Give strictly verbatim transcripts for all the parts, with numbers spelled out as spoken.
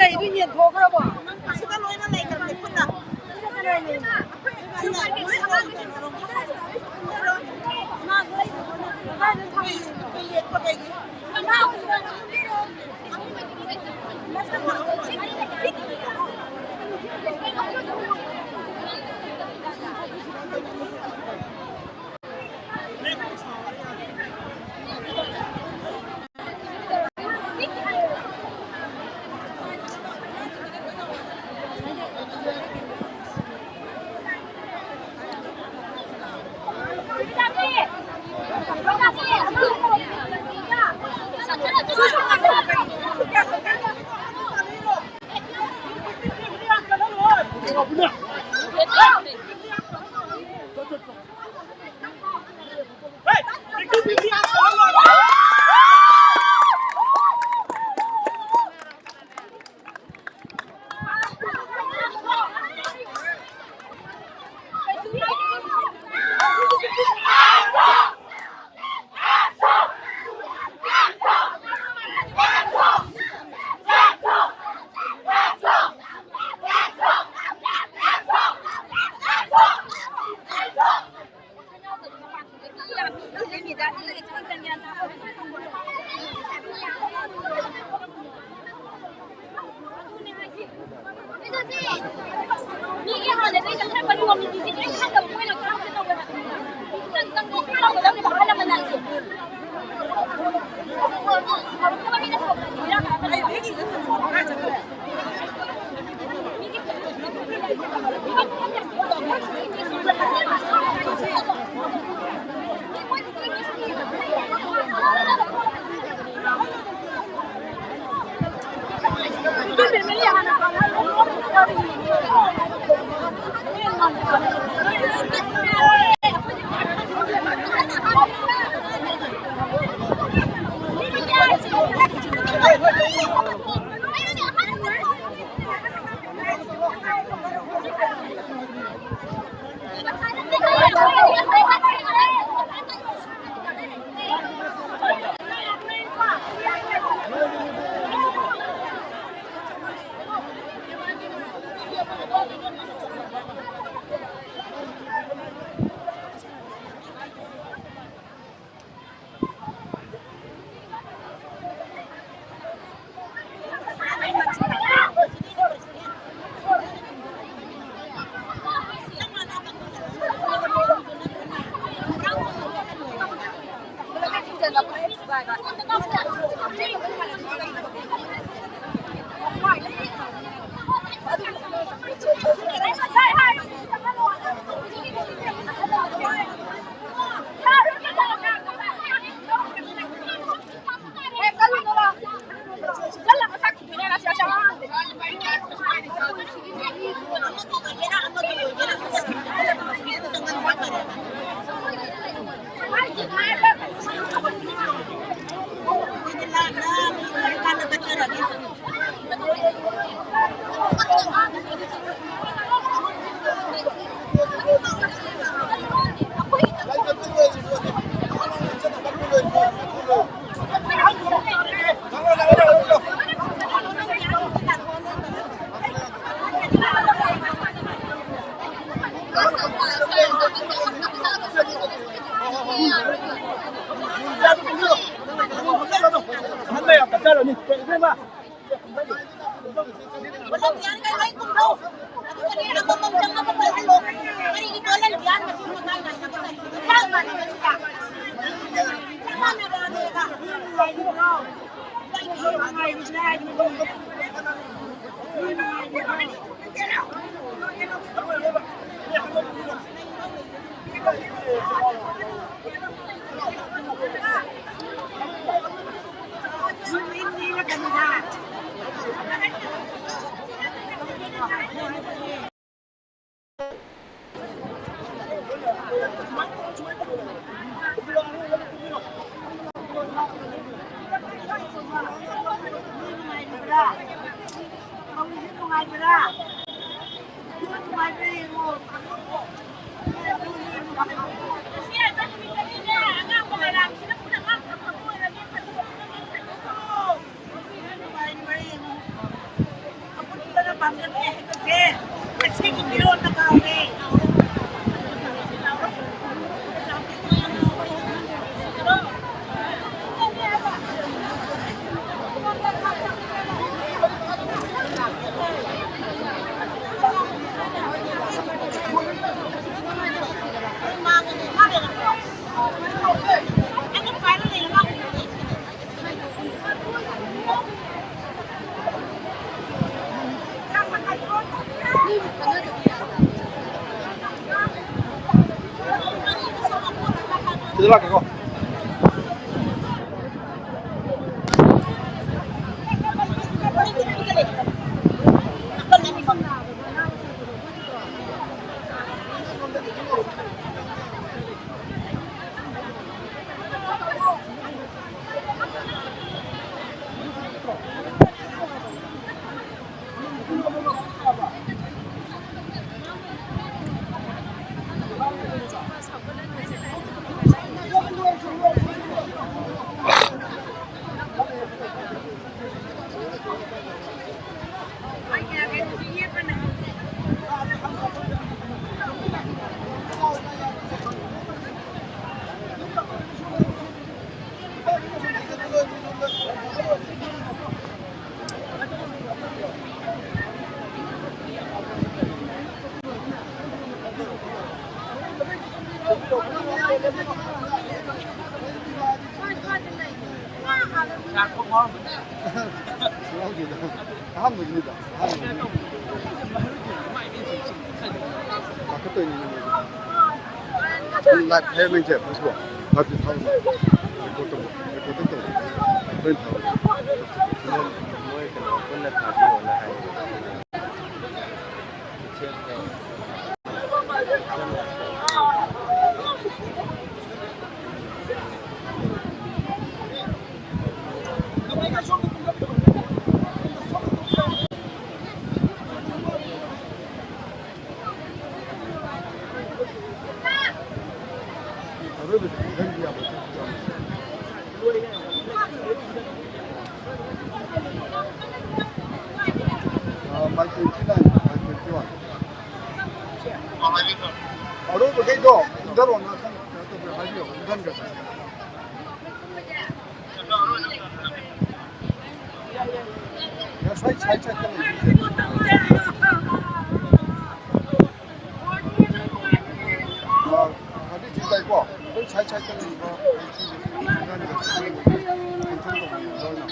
ꯂꯩꯗꯨ ꯌꯦꯟꯊꯣꯛꯈ꯭ꯔꯕꯣ? ꯑꯁꯤꯗ ꯂꯣꯏꯅ ꯂꯩꯈ꯭ꯔꯕꯅꯦ ꯈꯨꯠꯅ꯫ ꯑꯃꯃꯝ ꯆꯪꯅꯕ ꯇꯧꯍꯜꯂꯣ꯫ ꯅꯨꯡꯉꯥꯏꯕ꯭ꯔꯥ? ꯅꯨꯡꯉꯥꯏꯕ꯭ꯔꯥ ꯌꯦꯡꯉꯣ꯫ ꯁꯤꯗ ꯂꯥꯛꯀꯦꯀꯣ꯫ ꯌꯥꯎꯗꯦꯗ꯫ ꯑꯍꯥꯟꯕꯒꯤꯅꯤꯗ꯫ ꯑꯍꯥꯟꯕꯒꯤꯅꯤ꯫ ꯄꯥꯈꯠꯇꯣꯏꯅꯤꯅꯦ ꯃꯣꯏꯗꯤ꯫ Live ꯍꯥꯏꯔꯝꯃꯤꯁꯦ Facebook. ꯂꯥꯏꯚꯇꯤ ꯊꯥꯕ꯫ ꯔꯦꯀꯣꯔꯗ ꯇꯧꯕ꯫ ꯔꯦꯀꯣꯔꯗ ꯇꯧꯕ꯫ ꯂꯣꯏ ꯊꯥꯕ꯫ ꯃꯣꯏ ꯀꯩꯅꯣ ꯄꯨꯟꯅ ꯊꯥꯕꯤꯌꯣꯅ ꯍꯥꯏ꯫ ꯑꯔꯣꯏꯕꯗꯗꯤ ꯅꯪꯗꯤ ꯌꯥꯝ ꯃꯇꯦꯡ ꯄꯥꯡꯉꯦ꯫ ꯑꯥ, my twenty nine, my twenty one꯫ ꯑꯔꯣꯏꯕꯈꯩꯗꯣ ꯀꯨꯝꯊꯔꯛꯑꯣ, ꯉꯥꯛꯇꯪ ꯀꯩꯅꯣ ꯇꯧꯕꯤꯔꯣ, ꯍꯥꯏꯕꯤꯌꯣ, ꯀꯨꯝꯊꯍꯟꯈ꯭ꯔꯁꯦ꯫ ꯉꯁꯥꯏ ꯁꯥꯏꯠ ꯁꯥꯏꯠꯇ ꯂꯩꯕꯁꯦ꯫ ꯑꯥ, ꯍꯧꯖꯤꯛ ꯁꯤ ꯇꯥꯏꯀꯣ? ꯑꯩꯈꯣꯏ ꯁꯥꯏꯠ ꯁꯥꯏꯠꯇ ꯂꯩꯔꯤꯕ ꯂꯩꯁꯤꯡꯁꯦ ꯐꯦꯟꯁꯟ ꯇꯧꯕꯤꯌꯨ ꯂꯣꯏꯅ꯫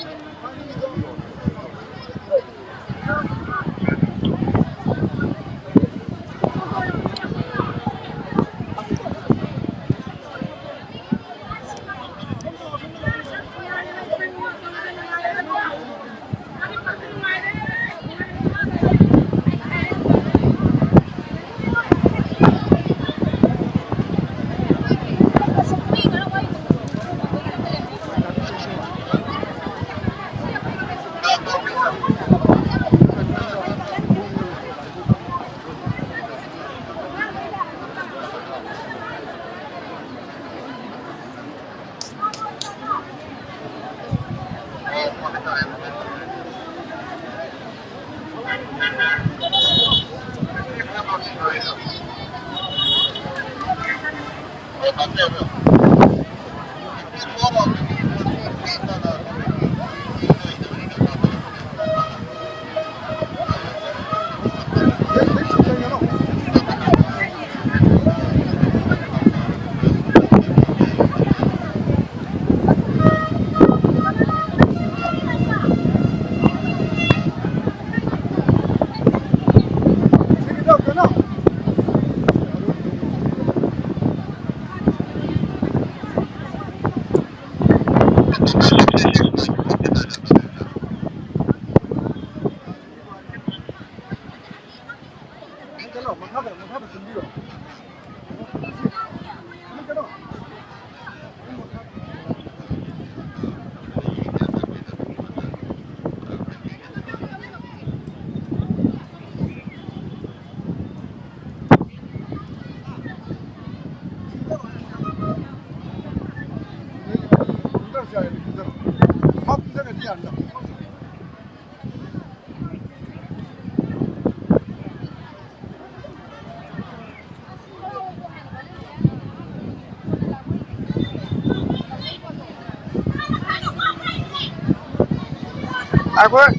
ꯑꯩꯈꯣꯏ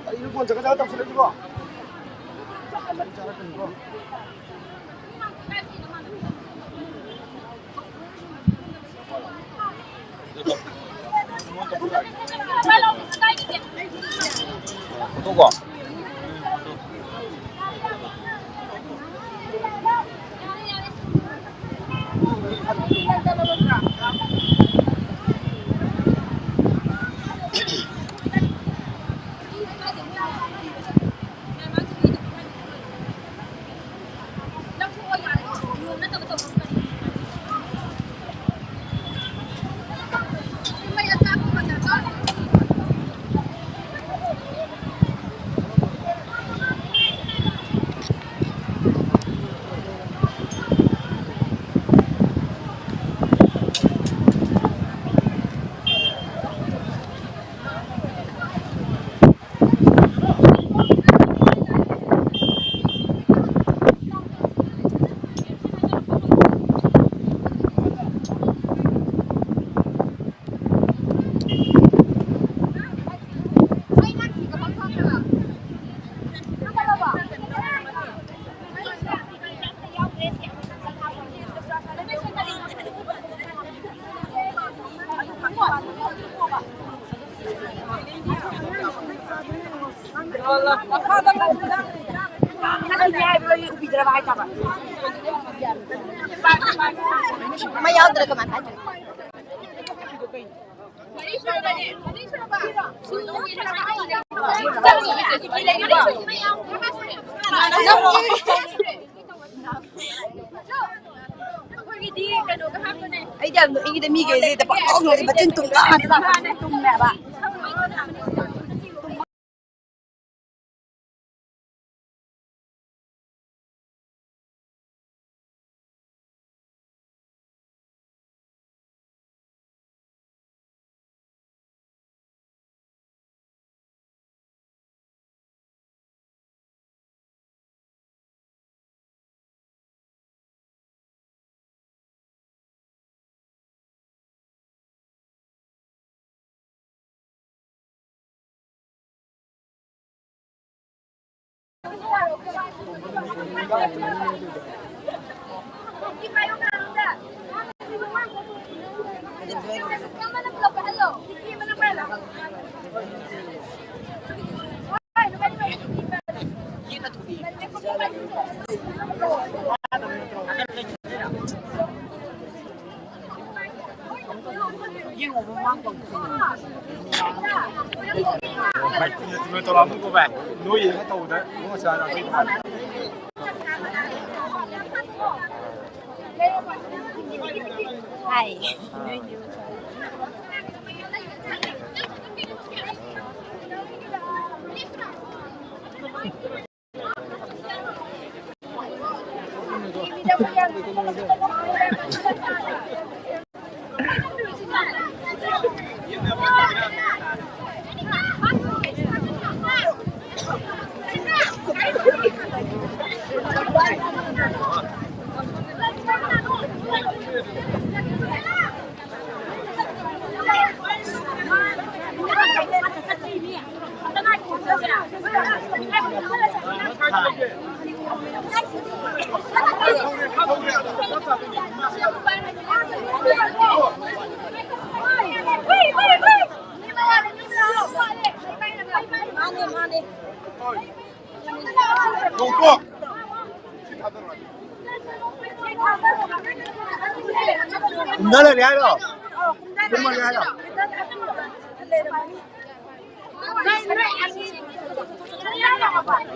ꯑꯩ ꯀꯣꯟ ꯆꯠꯀꯗꯕ ꯇꯧꯁꯤꯜꯂꯛꯏꯀꯣ꯫ ꯑꯃ ꯌꯥꯎꯗ꯭ꯔꯦ ꯀꯃꯥꯏ ꯄꯥꯏꯗꯣꯏꯅꯣ? ꯑꯩꯗꯤ ꯌꯥꯝ ꯅꯣꯛꯅꯤꯡꯉꯤꯗ, ꯃꯤꯈꯩꯁꯦ ꯍꯦꯛꯇ ꯄꯪꯅꯣꯛ ꯅꯣꯛꯑꯦ, ꯃꯆꯤꯟ ꯇꯨꯝ ꯉꯥꯛꯇ ꯇꯨꯝꯃꯦ ꯍꯥꯏꯕ꯫ ꯅꯣꯏ ꯇꯧꯔꯛꯑꯝꯃꯨꯀꯣ ꯚꯥꯏ꯫ ꯅꯣꯏ ꯌꯦꯡꯉ ꯇꯧꯕꯗ ꯏꯕꯨꯡꯉꯣ ꯆꯥꯔ ꯑꯩꯈꯣꯏ ꯐꯥꯅꯤ꯫ ꯍꯥꯏ꯫ ꯀꯨꯝꯗ ꯂꯩꯔꯦ ꯍꯥꯏꯔꯣ? ꯀꯨꯝꯃꯒꯦ ꯍꯥꯏꯔꯣ?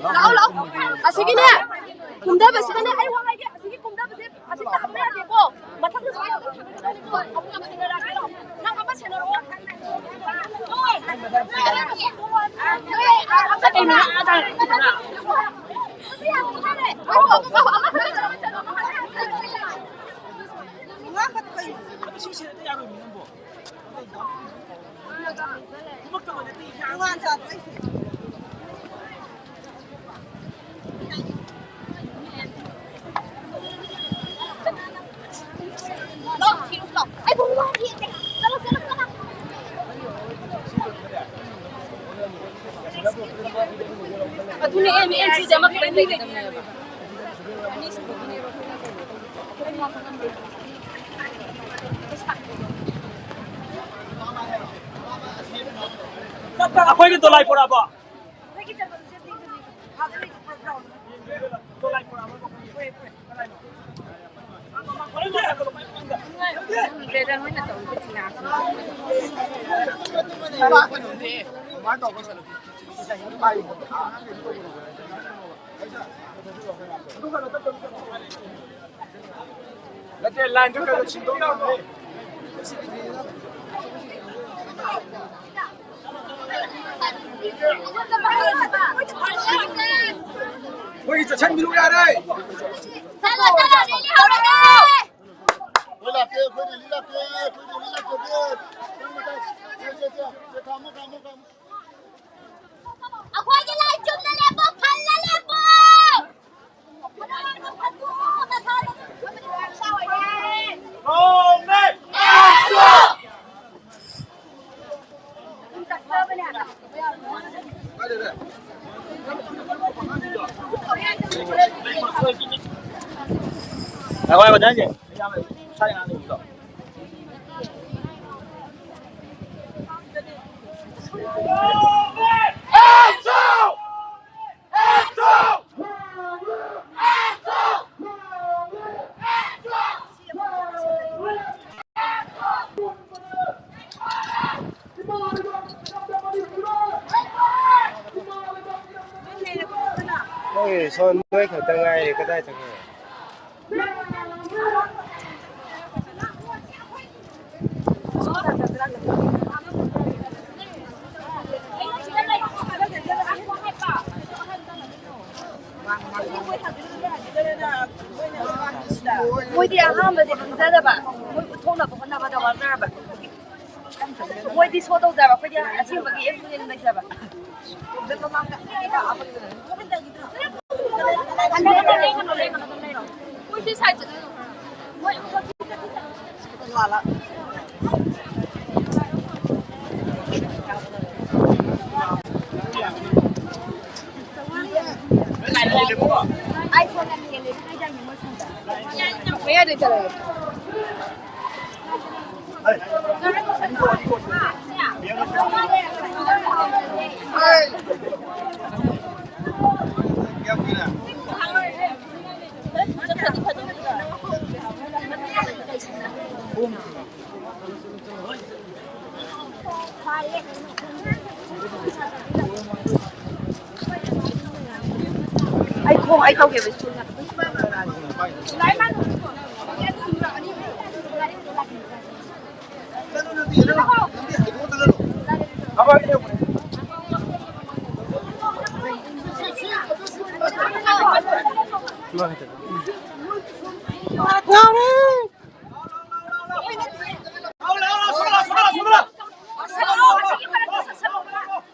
ꯂꯥꯛꯑꯣ, ꯂꯥꯛꯑꯣ꯫ ꯑꯁꯤꯒꯤꯅꯦ, ꯀꯨꯝꯗꯕꯁꯤꯗꯅꯦ, ꯑꯩ ꯋꯥ ꯍꯥꯏꯒꯦ꯫ ꯑꯁꯤꯒꯤ ꯀꯨꯝꯗꯕꯁꯦ, ꯑꯁꯤ ꯇꯥꯍꯟꯕ ꯌꯥꯗꯦꯀꯣ꯫ ꯃꯊꯛꯇ ꯁꯨꯃꯥꯏꯅ ꯇꯧꯔꯒ ꯊꯝꯒꯗꯕꯅꯤꯀꯣ꯫ ꯑꯃꯨꯛ ꯑꯃ ꯁꯦꯟꯅꯔꯛꯑꯣ꯫ ꯅꯪ ꯑꯃ ꯁꯦꯟꯅꯔꯛꯑꯣ꯫ ꯑꯗꯨ ꯑꯦꯟ ꯑꯦꯟ ꯁꯤꯁꯦ ꯑꯃꯈꯛꯇꯪ ꯂꯩꯒꯗꯕꯅꯦꯕ꯫ ꯑꯅꯤꯁꯨꯕꯒꯤꯅꯦꯕ ꯑꯩꯈꯣꯏꯅ ꯇꯧꯔꯤꯗꯣ꯫ ꯑꯩꯈꯣꯏꯒꯤ ꯗꯣꯂꯥꯏ ꯄꯨꯔꯛꯑꯕꯣ? ꯗꯣꯂꯥꯏ ꯄꯨꯔꯛꯑꯕꯣ? ꯈꯪꯗ꯭ꯔꯦꯗ, ꯅꯣꯏꯅ ꯇꯧꯔꯤꯕ ꯂꯤꯂꯥꯁꯤꯡꯁꯦ꯫ ꯅꯠꯇꯦ, ꯂꯥꯏꯟꯗꯨ ꯈꯔ ꯈꯔ ꯁꯤꯟꯗꯣꯛꯅꯕꯅꯦ꯫ ꯑꯩꯈꯣꯏꯒꯤ ꯆꯠꯁꯟꯕꯤꯔꯨ ꯌꯥꯔꯦ꯫ ꯆꯠꯂꯣ, ꯆꯠꯂꯣ, ꯔꯦꯂꯤ ꯍꯧꯔꯒꯦ꯫ ꯑꯩꯈꯣꯏ ꯂꯥꯛꯀꯦ, ꯑꯩꯈꯣꯏ ꯔꯦꯂꯤ ꯂꯥꯛꯀꯦ, ꯑꯩꯈꯣꯏ ꯔꯦꯂꯤ ꯂꯥꯛꯀꯦ꯫ ꯁꯦ, ꯁꯦ, ꯁꯦ, ꯁꯦ, ꯊꯝꯃꯣ, ꯊꯝꯃꯣ, ꯊꯝꯃꯣ꯫ ꯑꯩꯈꯣꯏꯒꯤ ꯂꯥꯏ ꯆꯨꯝꯅ ꯂꯦꯞꯄꯨ, ꯐꯜꯂ ꯂꯦꯞꯄꯨ꯫ ꯅꯣꯏ ꯁꯣꯝ ꯅꯣꯏ ꯈꯛꯇ ꯉꯥꯏꯔꯦ, ꯀꯗꯥꯏ ꯆꯠꯈ꯭ꯔꯦ? ꯃꯣꯏꯗꯤ ꯑꯍꯥꯟꯕꯁꯦ ꯈꯪꯖꯗꯕ, ꯃꯣꯏ ꯎꯠꯊꯣꯛꯅꯕ ꯍꯣꯠꯅꯕꯗ ꯋꯥꯖꯔꯕ꯫ ꯃꯣꯏꯗꯤ ꯁꯣ ꯇꯧꯖꯕ, ꯑꯩꯈꯣꯏꯗꯤ ꯑꯁꯦꯡꯕꯒꯤ ꯑꯦꯞꯁꯨ ꯌꯦꯡ ꯂꯩꯖꯕ꯫ ꯑꯩ ꯈꯣꯡ ꯑꯩ ꯇꯧꯒꯦꯕ ꯁ꯭ꯀꯨꯜꯗ꯫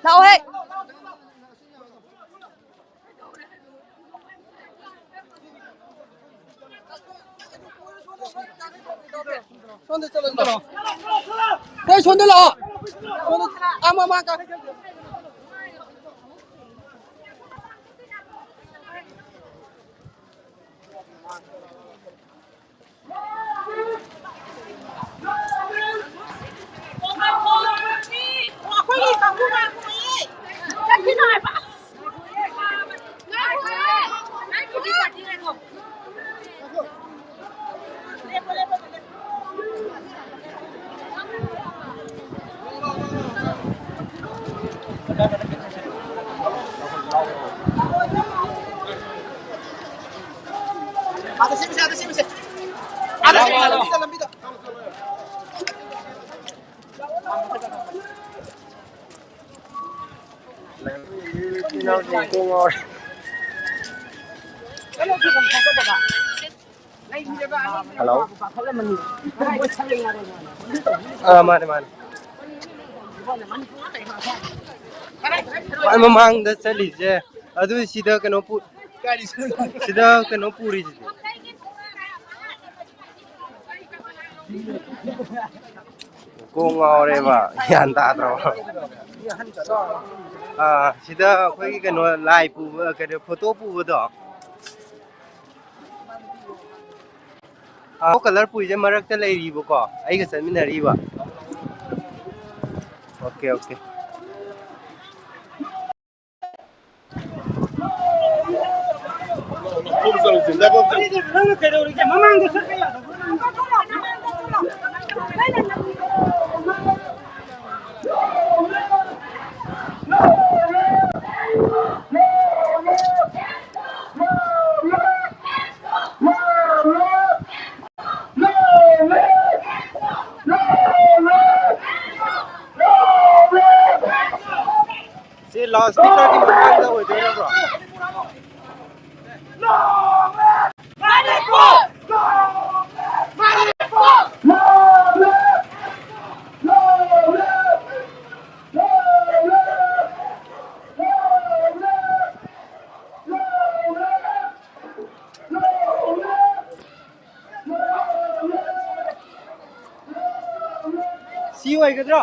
ꯂꯥꯛꯑꯣꯍꯦ꯫ ꯁꯣꯝꯗ ꯆꯠꯂꯣ, ꯆꯠꯂꯣ꯫ ꯍꯣꯏ, ꯁꯣꯝꯗ ꯂꯥꯛꯑꯣ꯫ ꯁꯣꯝꯗ, ꯑꯥ, ꯃꯃꯥꯡ ꯀꯥ-, ꯑꯥꯗ ꯁꯦꯝꯃꯁꯦ, ꯑꯥꯗ ꯁꯦꯝꯃꯁꯦ꯫ ꯑꯥꯗ ꯁꯦꯝꯃꯁꯦ, ꯂꯝꯕꯤꯗ, ꯂꯝꯕꯤꯗ꯫ ꯍꯜꯂꯣ꯫ ꯑꯥ, ꯃꯥꯅꯦ, ꯃꯥꯅꯦ꯫ ꯈ꯭ꯋꯥꯏ ꯃꯃꯥꯡꯗ ꯆꯠꯂꯤꯁꯦ ꯑꯗꯨ ꯁꯤꯗ ꯀꯩꯅꯣ ꯄꯨ-, ꯁꯤꯗ ꯀꯩꯅꯣ ꯄꯨꯔꯤꯁꯤꯗꯤ꯫ ꯀꯣꯛ ꯉꯥꯎꯔꯦꯕ, ꯒ꯭ꯌꯥꯟ ꯇꯥꯗ꯭ꯔꯕ꯫ ꯑꯥ, ꯁꯤꯗ ꯑꯩꯈꯣꯏꯒꯤ ꯀꯩꯅꯣ ꯂꯥꯏ ꯄꯨꯕ, ꯀꯩꯅꯣ ꯐꯣꯇꯣ ꯄꯨꯕꯗꯣ꯫ ꯑꯥ, ꯀꯂꯔ ꯄꯨꯏꯁꯦ ꯃꯔꯛꯇ ꯂꯩꯔꯤꯕꯀꯣ, ꯑꯩꯒ ꯆꯠꯃꯤꯟꯅꯔꯤꯕ꯫ Okay, okay. ꯅꯪꯅ ꯀꯩꯗꯧꯔꯤꯒꯦ? ꯃꯃꯥꯡꯗ ꯆꯠꯄ ꯌꯥꯗꯕ꯭ꯔꯣ? ꯁꯤ ꯂꯥꯎꯠ ꯁ꯭ꯄꯤꯀꯔꯒꯤ ꯃꯃꯥꯡꯗ ꯑꯣꯏꯗꯣꯏꯔꯕ꯭ꯔꯣ? ꯁꯤ ꯑꯣꯏꯒꯗ꯭ꯔꯣ?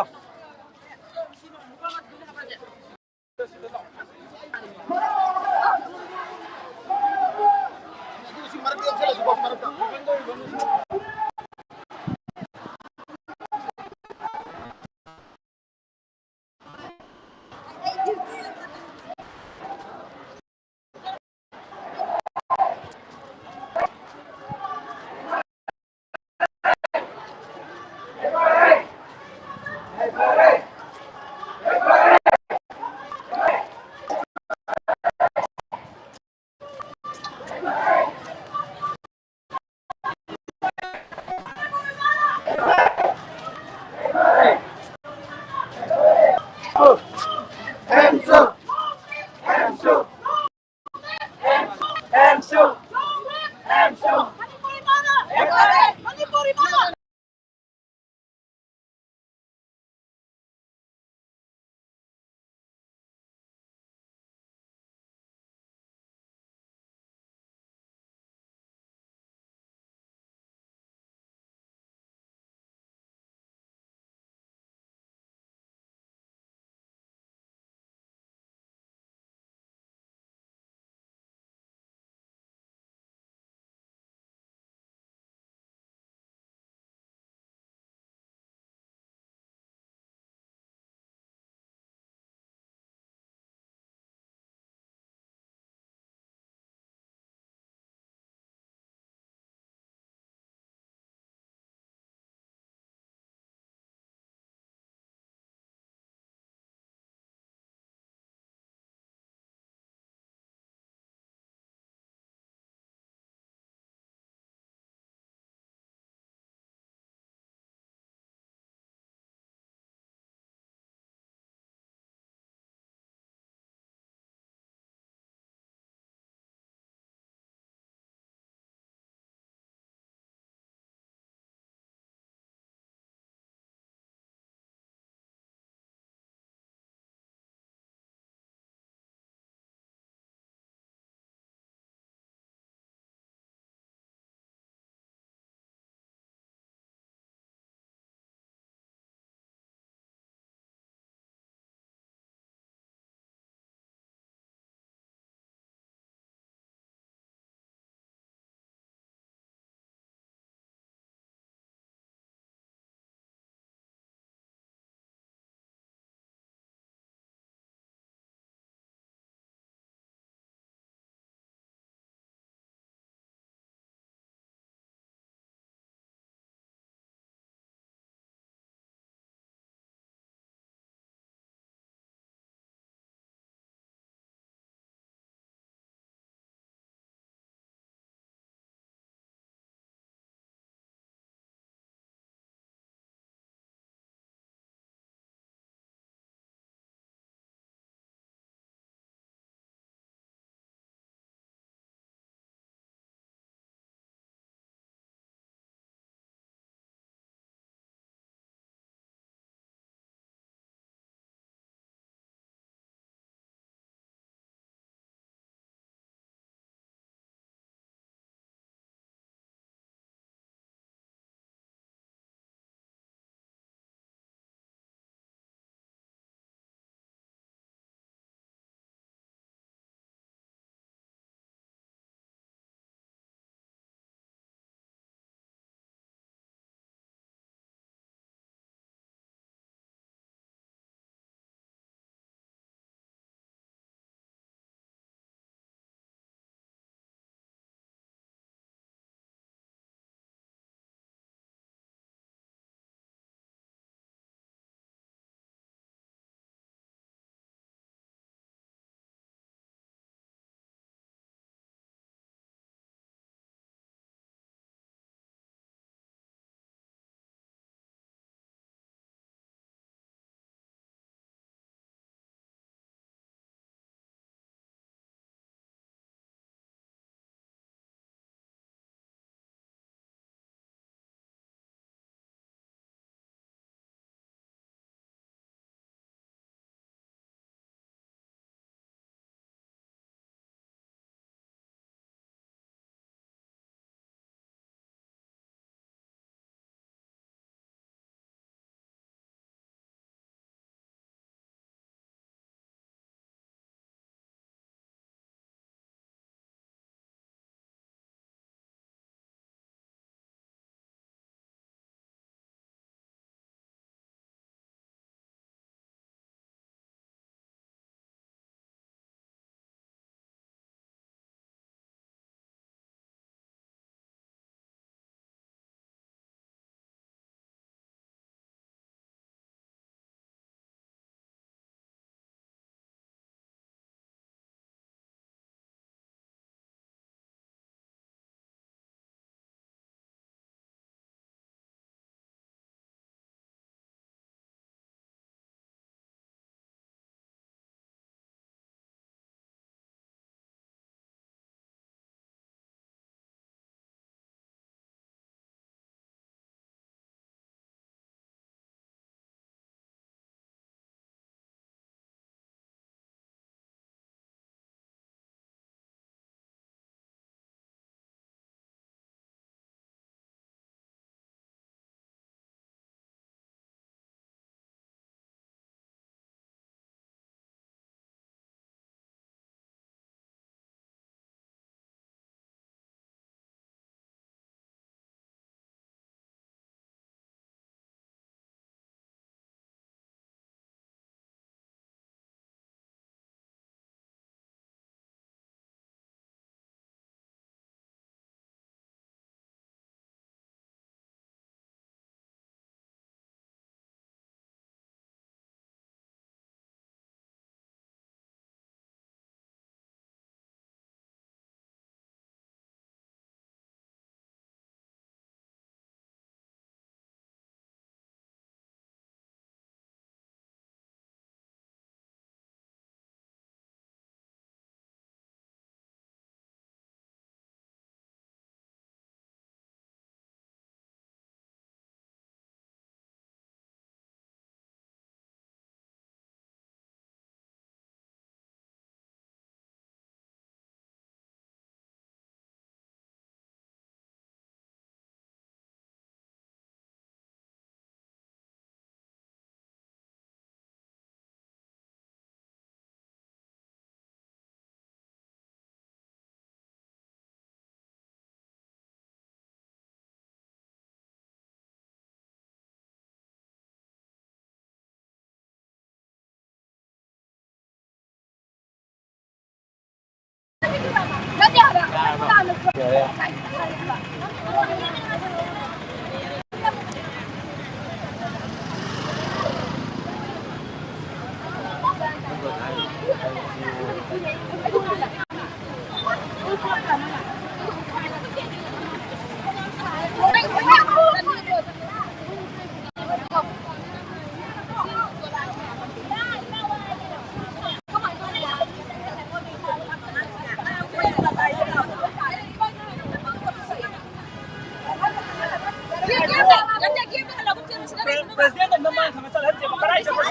ꯄ꯭ꯔꯦꯁꯤꯗꯦꯟꯠ ꯃꯃꯥꯡ ꯊꯪꯕ ꯆꯠꯍꯟꯁꯦꯕ꯫ ꯀꯗꯥꯏ ꯆꯠꯄ?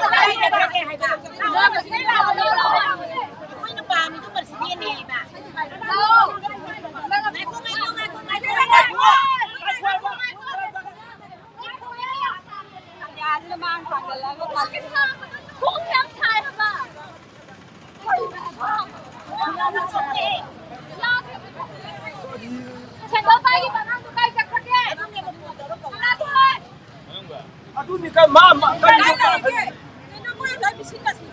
ꯑꯩꯈꯣꯏꯅ ꯄꯥꯝꯃꯤꯗꯣ ꯄ꯭ꯔꯦꯁꯤꯗꯦꯟꯠꯅꯦꯕ꯫ ꯉꯥꯏꯈꯣ, ꯉꯥꯏꯈꯣ, ꯉꯥꯏꯈꯣ, ꯉꯥꯏꯈꯣ, ꯉꯥꯏꯈꯣ꯫ ꯈꯣꯡ ꯌꯥꯝ ꯁꯥꯏ ꯍꯥꯏꯕ꯫ ꯁꯦꯟꯗꯜ ꯄꯥꯏꯈꯤꯕ ꯑꯉꯥꯡꯗꯣ ꯀꯥꯏ ꯆꯠꯈ꯭ꯔꯒꯦ? ꯑꯗꯨꯅꯤ ꯀ-, ꯃꯥ, ꯃꯥ, ꯀꯔꯤꯅꯣ ꯀꯥꯏ ꯂꯩꯒꯦ? ꯀꯩꯅꯣ ꯃꯣꯏ ꯂꯣꯏ ꯄꯤꯁꯤꯟ ꯇꯥꯁꯤꯟ꯫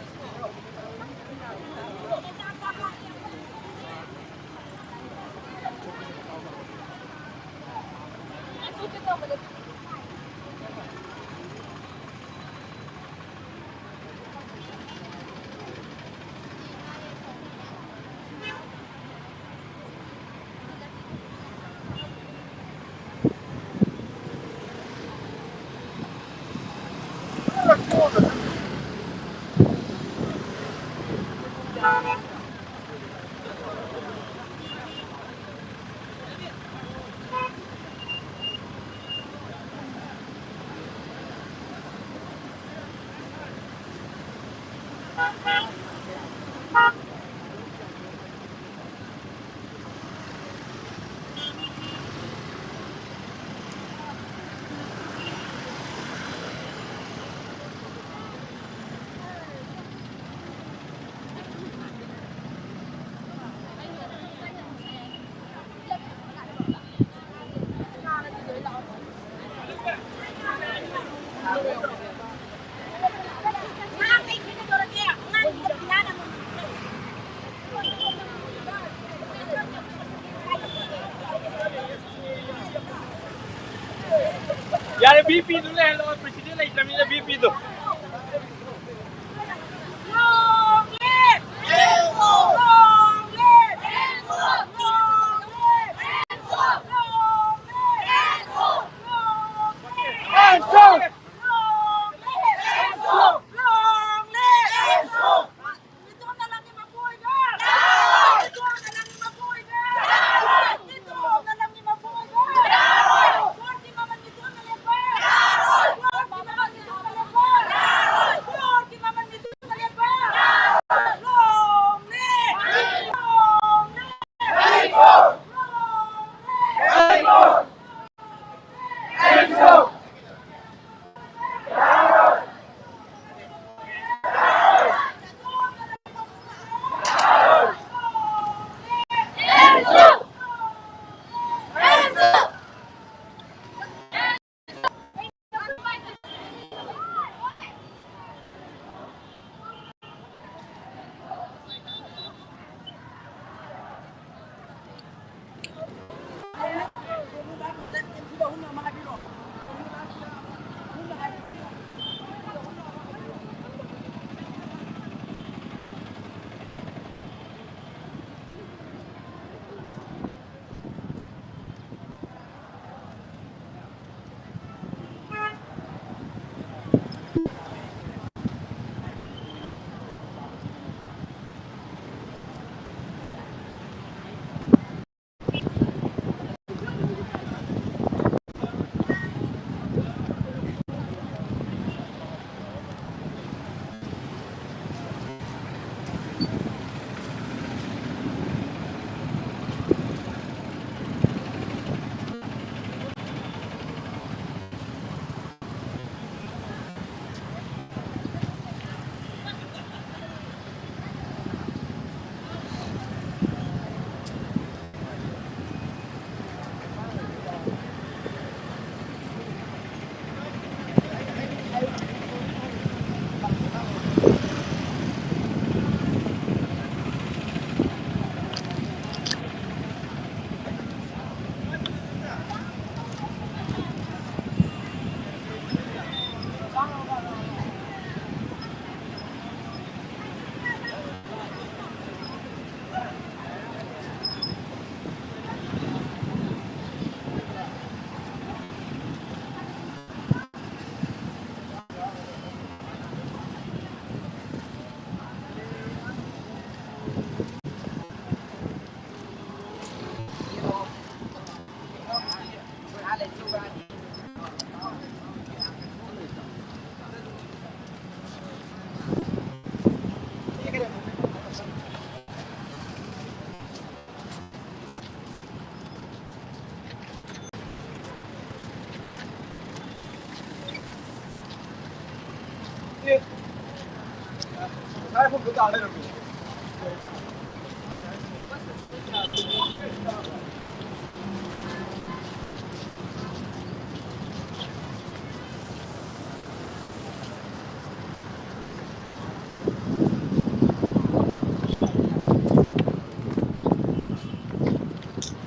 ꯌꯥꯔꯦ, ꯚꯤ ꯄꯤꯗꯨ ꯂꯩꯍꯜꯂꯣ, ꯄ꯭ꯔꯦꯁꯤꯗꯦꯟ ꯂꯩꯇ꯭ꯔꯕꯅꯤꯅ ꯚꯤ ꯄꯤꯗꯨ꯫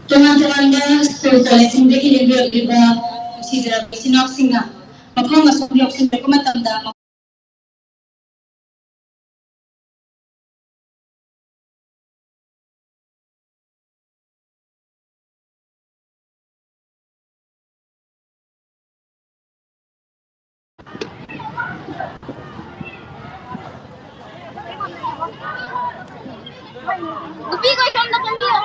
ꯇꯣꯉꯥꯟ ꯇꯣꯉꯥꯟꯕ ꯁ꯭ꯀꯨꯜ ꯀꯣꯂꯦꯖꯁꯤꯡꯗꯒꯤ ꯂꯦꯡꯕꯤꯔꯛꯂꯤꯕ ꯅꯨꯡꯁꯤꯖꯔꯕ ꯏꯆꯤꯟ ꯏꯅꯥꯎꯁꯤꯡꯅ ꯃꯐꯝ ꯑꯁꯨꯝ ꯌꯧꯁꯤꯟꯕꯤꯔꯛꯄ ꯃꯇꯝꯗ ꯅꯨꯄꯤꯈꯩ ꯁꯣꯝꯗ ꯐꯝꯕꯤꯌꯣ꯫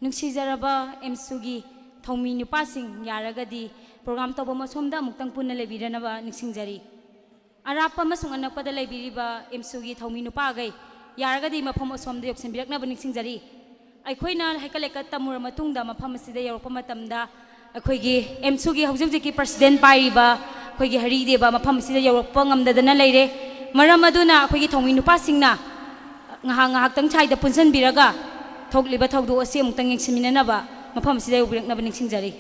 ꯅꯨꯡꯁꯤꯖꯔꯕ ꯑꯦꯝꯁꯨꯒꯤ ꯊꯧꯃꯤ ꯅꯨꯄꯥꯁꯤꯡ, ꯌꯥꯔꯒꯗꯤ ꯄ꯭ꯔꯣꯒ꯭ꯔꯥꯝ ꯇꯧꯐꯝ ꯑꯁꯣꯝꯗ ꯑꯃꯨꯛꯇꯪ ꯄꯨꯟꯅ ꯂꯩꯕꯤꯔꯅꯕ ꯅꯤꯡꯁꯤꯡꯖꯔꯤ꯫ ꯑꯔꯥꯞꯄ ꯑꯃꯁꯨꯡ ꯑꯅꯛꯄꯗ ꯂꯩꯕꯤꯔꯤꯕ ꯑꯦꯝꯁꯨꯒꯤ ꯊꯧꯃꯤ ꯅꯨꯄꯥꯈꯩ, ꯌꯥꯔꯒꯗꯤ ꯃꯐꯝ ꯑꯁꯣꯝꯗ ꯌꯧꯁꯤꯟꯕꯤꯔꯛꯅꯕ ꯅꯤꯡꯁꯤꯡꯖꯔꯤ꯫ ꯑꯩꯈꯣꯏꯅ ꯍꯩꯀꯠ ꯂꯩꯀꯠ ꯇꯝꯃꯨꯔ ꯃꯇꯨꯡꯗ ꯃꯐꯝ ꯑꯁꯤꯗ ꯌꯧꯔꯛꯄ ꯃꯇꯝꯗ, ꯑꯩꯈꯣꯏꯒꯤ ꯑꯦꯝꯁꯨꯒꯤ ꯍꯧꯖꯤꯛ ꯍꯧꯖꯤꯛꯀꯤ ꯄ꯭ꯔꯁꯤꯗꯦꯟ ꯄꯥꯏꯔꯤꯕ ꯑꯩꯈꯣꯏꯒꯤ ꯍꯔꯤꯗꯦꯕ ꯃꯐꯝ ꯑꯁꯤꯗ ꯌꯧꯔꯛꯄ ꯉꯝꯗꯗꯅ ꯂꯩꯔꯦ꯫ ꯃꯔꯝ ꯑꯗꯨꯅ ꯑꯩꯈꯣꯏꯒꯤ ꯊꯧꯃꯤ ꯅꯨꯄꯥꯁꯤꯡꯅ ꯉꯥꯏꯍꯥꯛ ꯉꯥꯏꯍꯥꯛꯇꯪ ꯁ꯭ꯋꯥꯏꯗ ꯄꯨꯟꯁꯤꯟꯕꯤꯔꯒ ꯊꯣꯛꯂꯤꯕ ꯊꯧꯗꯣꯛ ꯑꯁꯤ ꯑꯃꯨꯛꯇꯪ ꯌꯦꯡꯁꯤꯟꯃꯤꯟꯅꯅꯕ ꯃꯐꯝ ꯑꯁꯤꯗ ꯌꯧꯕꯤꯔꯛꯅꯕ ꯅꯤꯡꯁꯤꯡꯖꯔꯤ꯫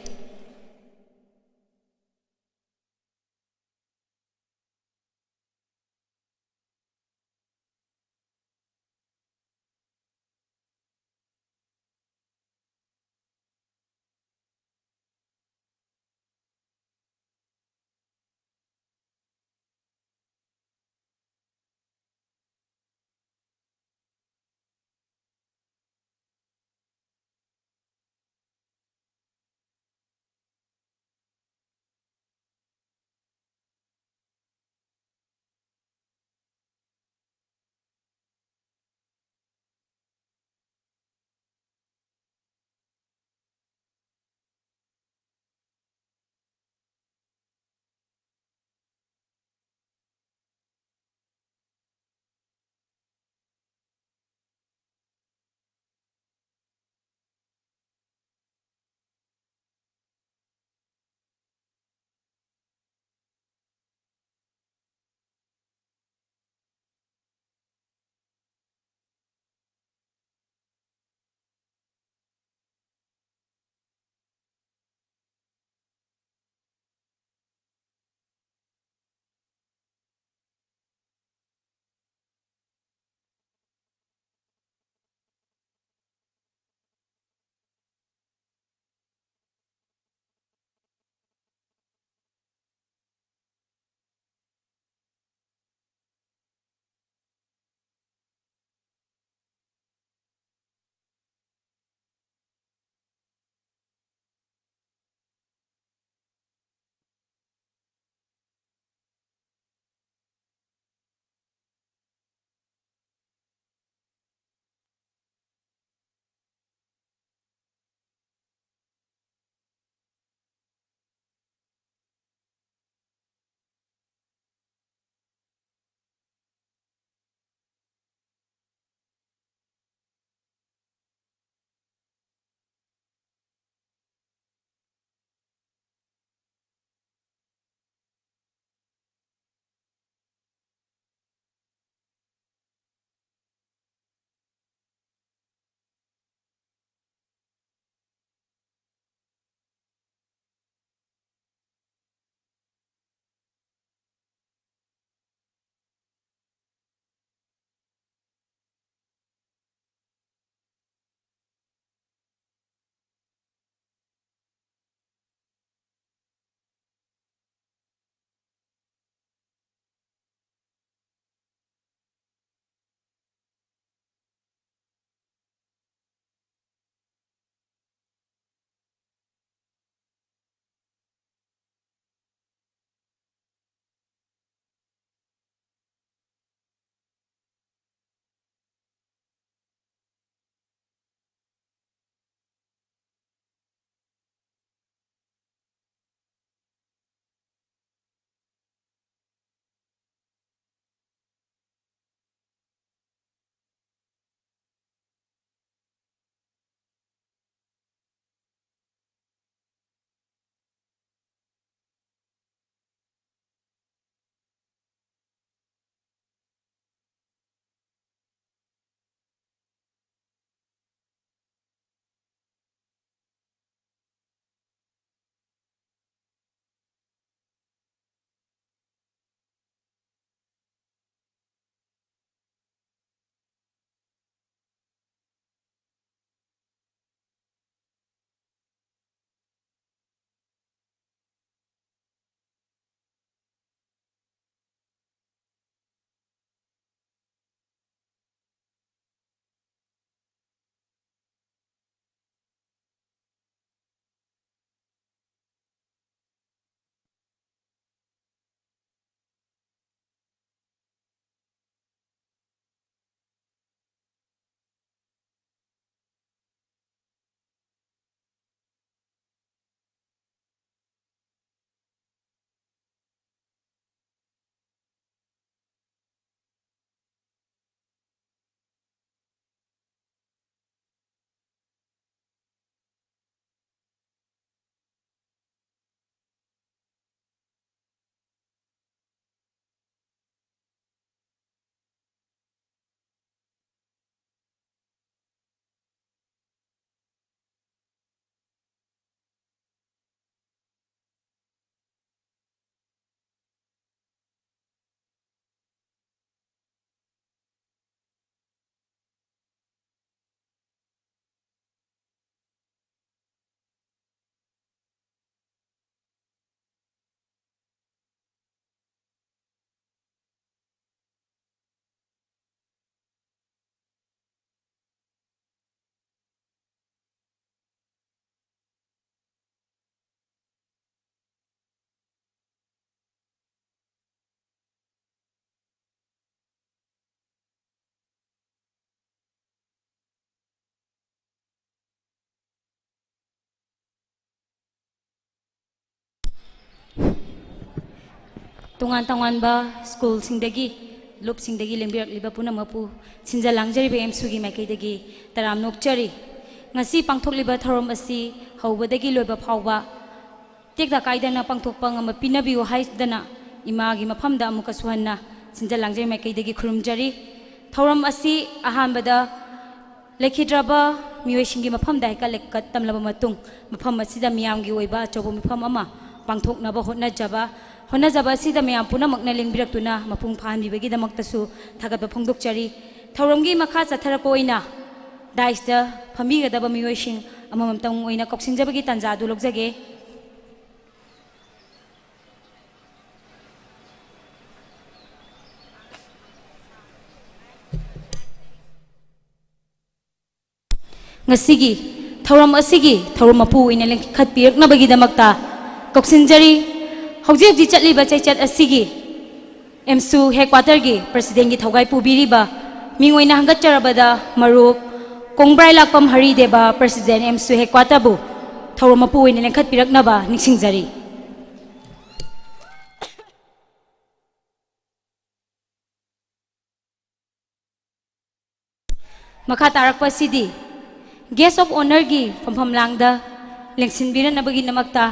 ꯇꯣꯉꯥꯟ ꯇꯣꯉꯥꯟꯕ ꯁ꯭ꯀꯨꯜꯁꯤꯡꯗꯒꯤ, ꯂꯨꯞꯁꯤꯡꯗꯒꯤ ꯂꯦꯡꯕꯤꯔꯛꯂꯤꯕ ꯄꯨꯝꯅꯃꯛꯄꯨ ꯁꯤꯟꯖ ꯂꯥꯡꯖꯔꯤꯕ ꯑꯦꯝꯁꯨꯒꯤ ꯃꯥꯏꯀꯩꯗꯒꯤ ꯇꯔꯥꯝꯅ ꯑꯣꯛꯆꯔꯤ꯫ ꯉꯁꯤ ꯄꯥꯡꯊꯣꯛꯂꯤꯕ ꯊꯧꯔꯝ ꯑꯁꯤ ꯍꯧꯕꯗꯒꯤ ꯂꯣꯏꯕ ꯐꯥꯎꯕ ꯇꯦꯛꯇ ꯀꯥꯏꯗꯅ ꯄꯥꯡꯊꯣꯛꯄ ꯉꯝꯕ ꯄꯤꯅꯕꯤꯌꯨ ꯍꯥꯏꯗꯅ ꯏꯃꯥꯒꯤ ꯃꯐꯝꯗ ꯑꯃꯨꯛꯀꯁꯨ ꯍꯟꯅ ꯁꯤꯟꯖ ꯂꯥꯡꯖꯩ ꯃꯥꯏꯀꯩꯗꯒꯤ ꯈꯨꯔꯨꯝꯖꯔꯤ꯫ ꯊꯧꯔꯝ ꯑꯁꯤ ꯑꯍꯥꯟꯕꯗ ꯂꯩꯈꯤꯗ꯭ꯔꯕ ꯃꯤꯑꯣꯏꯁꯤꯡꯒꯤ ꯃꯐꯝꯗ ꯍꯩꯀꯠ ꯂꯩꯀꯠ ꯇꯝꯂꯕ ꯃꯇꯨꯡ, ꯃꯐꯝ ꯑꯁꯤꯗ ꯃꯤꯌꯥꯝꯒꯤ ꯑꯣꯏꯕ ꯑꯆꯧꯕ ꯃꯤꯐꯝ ꯑꯃ ꯄꯥꯡꯊꯣꯛꯅꯕ ꯍꯣꯠꯅꯖꯕ, ꯍꯣꯠꯅꯖꯕ ꯑꯁꯤꯗ ꯃꯌꯥꯝ ꯄꯨꯝꯅꯃꯛꯅ ꯂꯦꯡꯕꯤꯔꯛꯇꯨꯅ ꯃꯄꯨꯡ ꯐꯥꯍꯟꯕꯤꯕꯒꯤꯗꯃꯛꯇꯁꯨ ꯊꯥꯒꯠꯄ ꯐꯣꯡꯗꯣꯛꯆꯔꯤ꯫ ꯊꯧꯔꯝꯒꯤ ꯃꯈꯥ ꯆꯠꯊꯔꯛꯄ ꯑꯣꯏꯅ ꯗꯥꯏꯁꯇ ꯐꯝꯕꯤꯒꯗꯕ ꯃꯤꯑꯣꯏꯁꯤꯡ ꯑꯃꯃꯝꯇꯪ ꯑꯣꯏꯅ ꯀꯧꯁꯤꯟꯖꯕꯒꯤ ꯇꯥꯟꯖꯥ ꯑꯗꯨ ꯂꯧꯖꯒꯦ꯫ ꯉꯁꯤꯒꯤ ꯊꯧꯔꯝ ꯑꯁꯤꯒꯤ ꯊꯧꯔꯝ ꯃꯄꯨ ꯑꯣꯏꯅ ꯂꯤꯡꯈꯠꯄꯤꯔꯛꯅꯕꯒꯤꯗꯃꯛꯇ ꯀꯧꯁꯤꯟꯖꯔꯤ꯫ ꯍꯧꯖꯤꯛ ꯍꯧꯖꯤꯛ ꯆꯠꯂꯤꯕ ꯆꯩꯆꯠ ꯑꯁꯤꯒꯤ ꯑꯦꯝꯁꯨ ꯍꯦꯗꯀ꯭ꯋꯥꯇꯔꯒꯤ ꯄ꯭ꯔꯁꯤꯗꯦꯟꯒꯤ ꯊꯧꯒꯥꯏ ꯄꯨꯕꯤꯔꯤꯕ ꯃꯤꯡ ꯑꯣꯏꯅ ꯍꯪꯒꯠꯆꯔꯕꯗ ꯃꯔꯨꯞ ꯀꯣꯡꯕ꯭ꯔꯥꯏ ꯂꯥꯛꯄꯝ ꯍꯔꯤꯗꯦꯕ, ꯄ꯭ꯔꯁꯤꯗꯦꯟ ꯑꯦꯝꯁꯨ ꯍꯦꯗꯀ꯭ꯋꯥꯇꯔꯕꯨ ꯊꯧꯔꯝ ꯃꯄꯨ ꯑꯣꯏꯅ ꯂꯤꯡꯈꯠꯄꯤꯔꯛꯅꯕ ꯅꯤꯡꯁꯤꯡꯖꯔꯤ꯫ ꯃꯈꯥ ꯇꯥꯔꯛꯄ ꯑꯁꯤꯗꯤ Guest of Honourꯒꯤ ꯐꯝꯐꯝ ꯂꯥꯡꯗ ꯂꯦꯡꯁꯤꯟꯕꯤꯔꯛꯅꯕꯒꯤꯗꯃꯛꯇ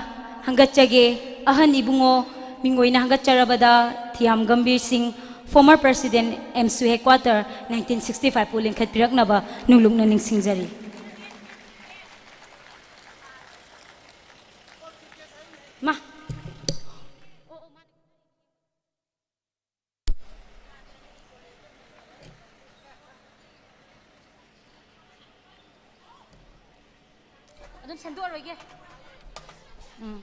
ꯍꯪꯒꯠꯆꯒꯦ꯫ ꯑꯍꯟ ꯏꯕꯨꯡꯉꯣ ꯃꯤꯡ ꯑꯣꯏꯅ ꯍꯪꯒꯠꯆꯔꯕꯗ ꯊꯤꯌꯥꯝ ꯒꯝꯚꯤꯔ ꯁꯤꯡ, former president ꯑꯦꯝꯁꯨ headquarter, nineteen sixty five ꯄꯨ ꯂꯤꯡꯈꯠꯄꯤꯔꯛꯅꯕ ꯅꯨꯡꯂꯨꯛꯅ ꯅꯤꯡꯁꯤꯡꯖꯔꯤ꯫ ꯃꯥ꯫ ꯑꯗꯨꯝ ꯁꯦꯝꯗꯣꯛꯑꯔꯣꯏꯒꯦ꯫ ꯎꯝ꯫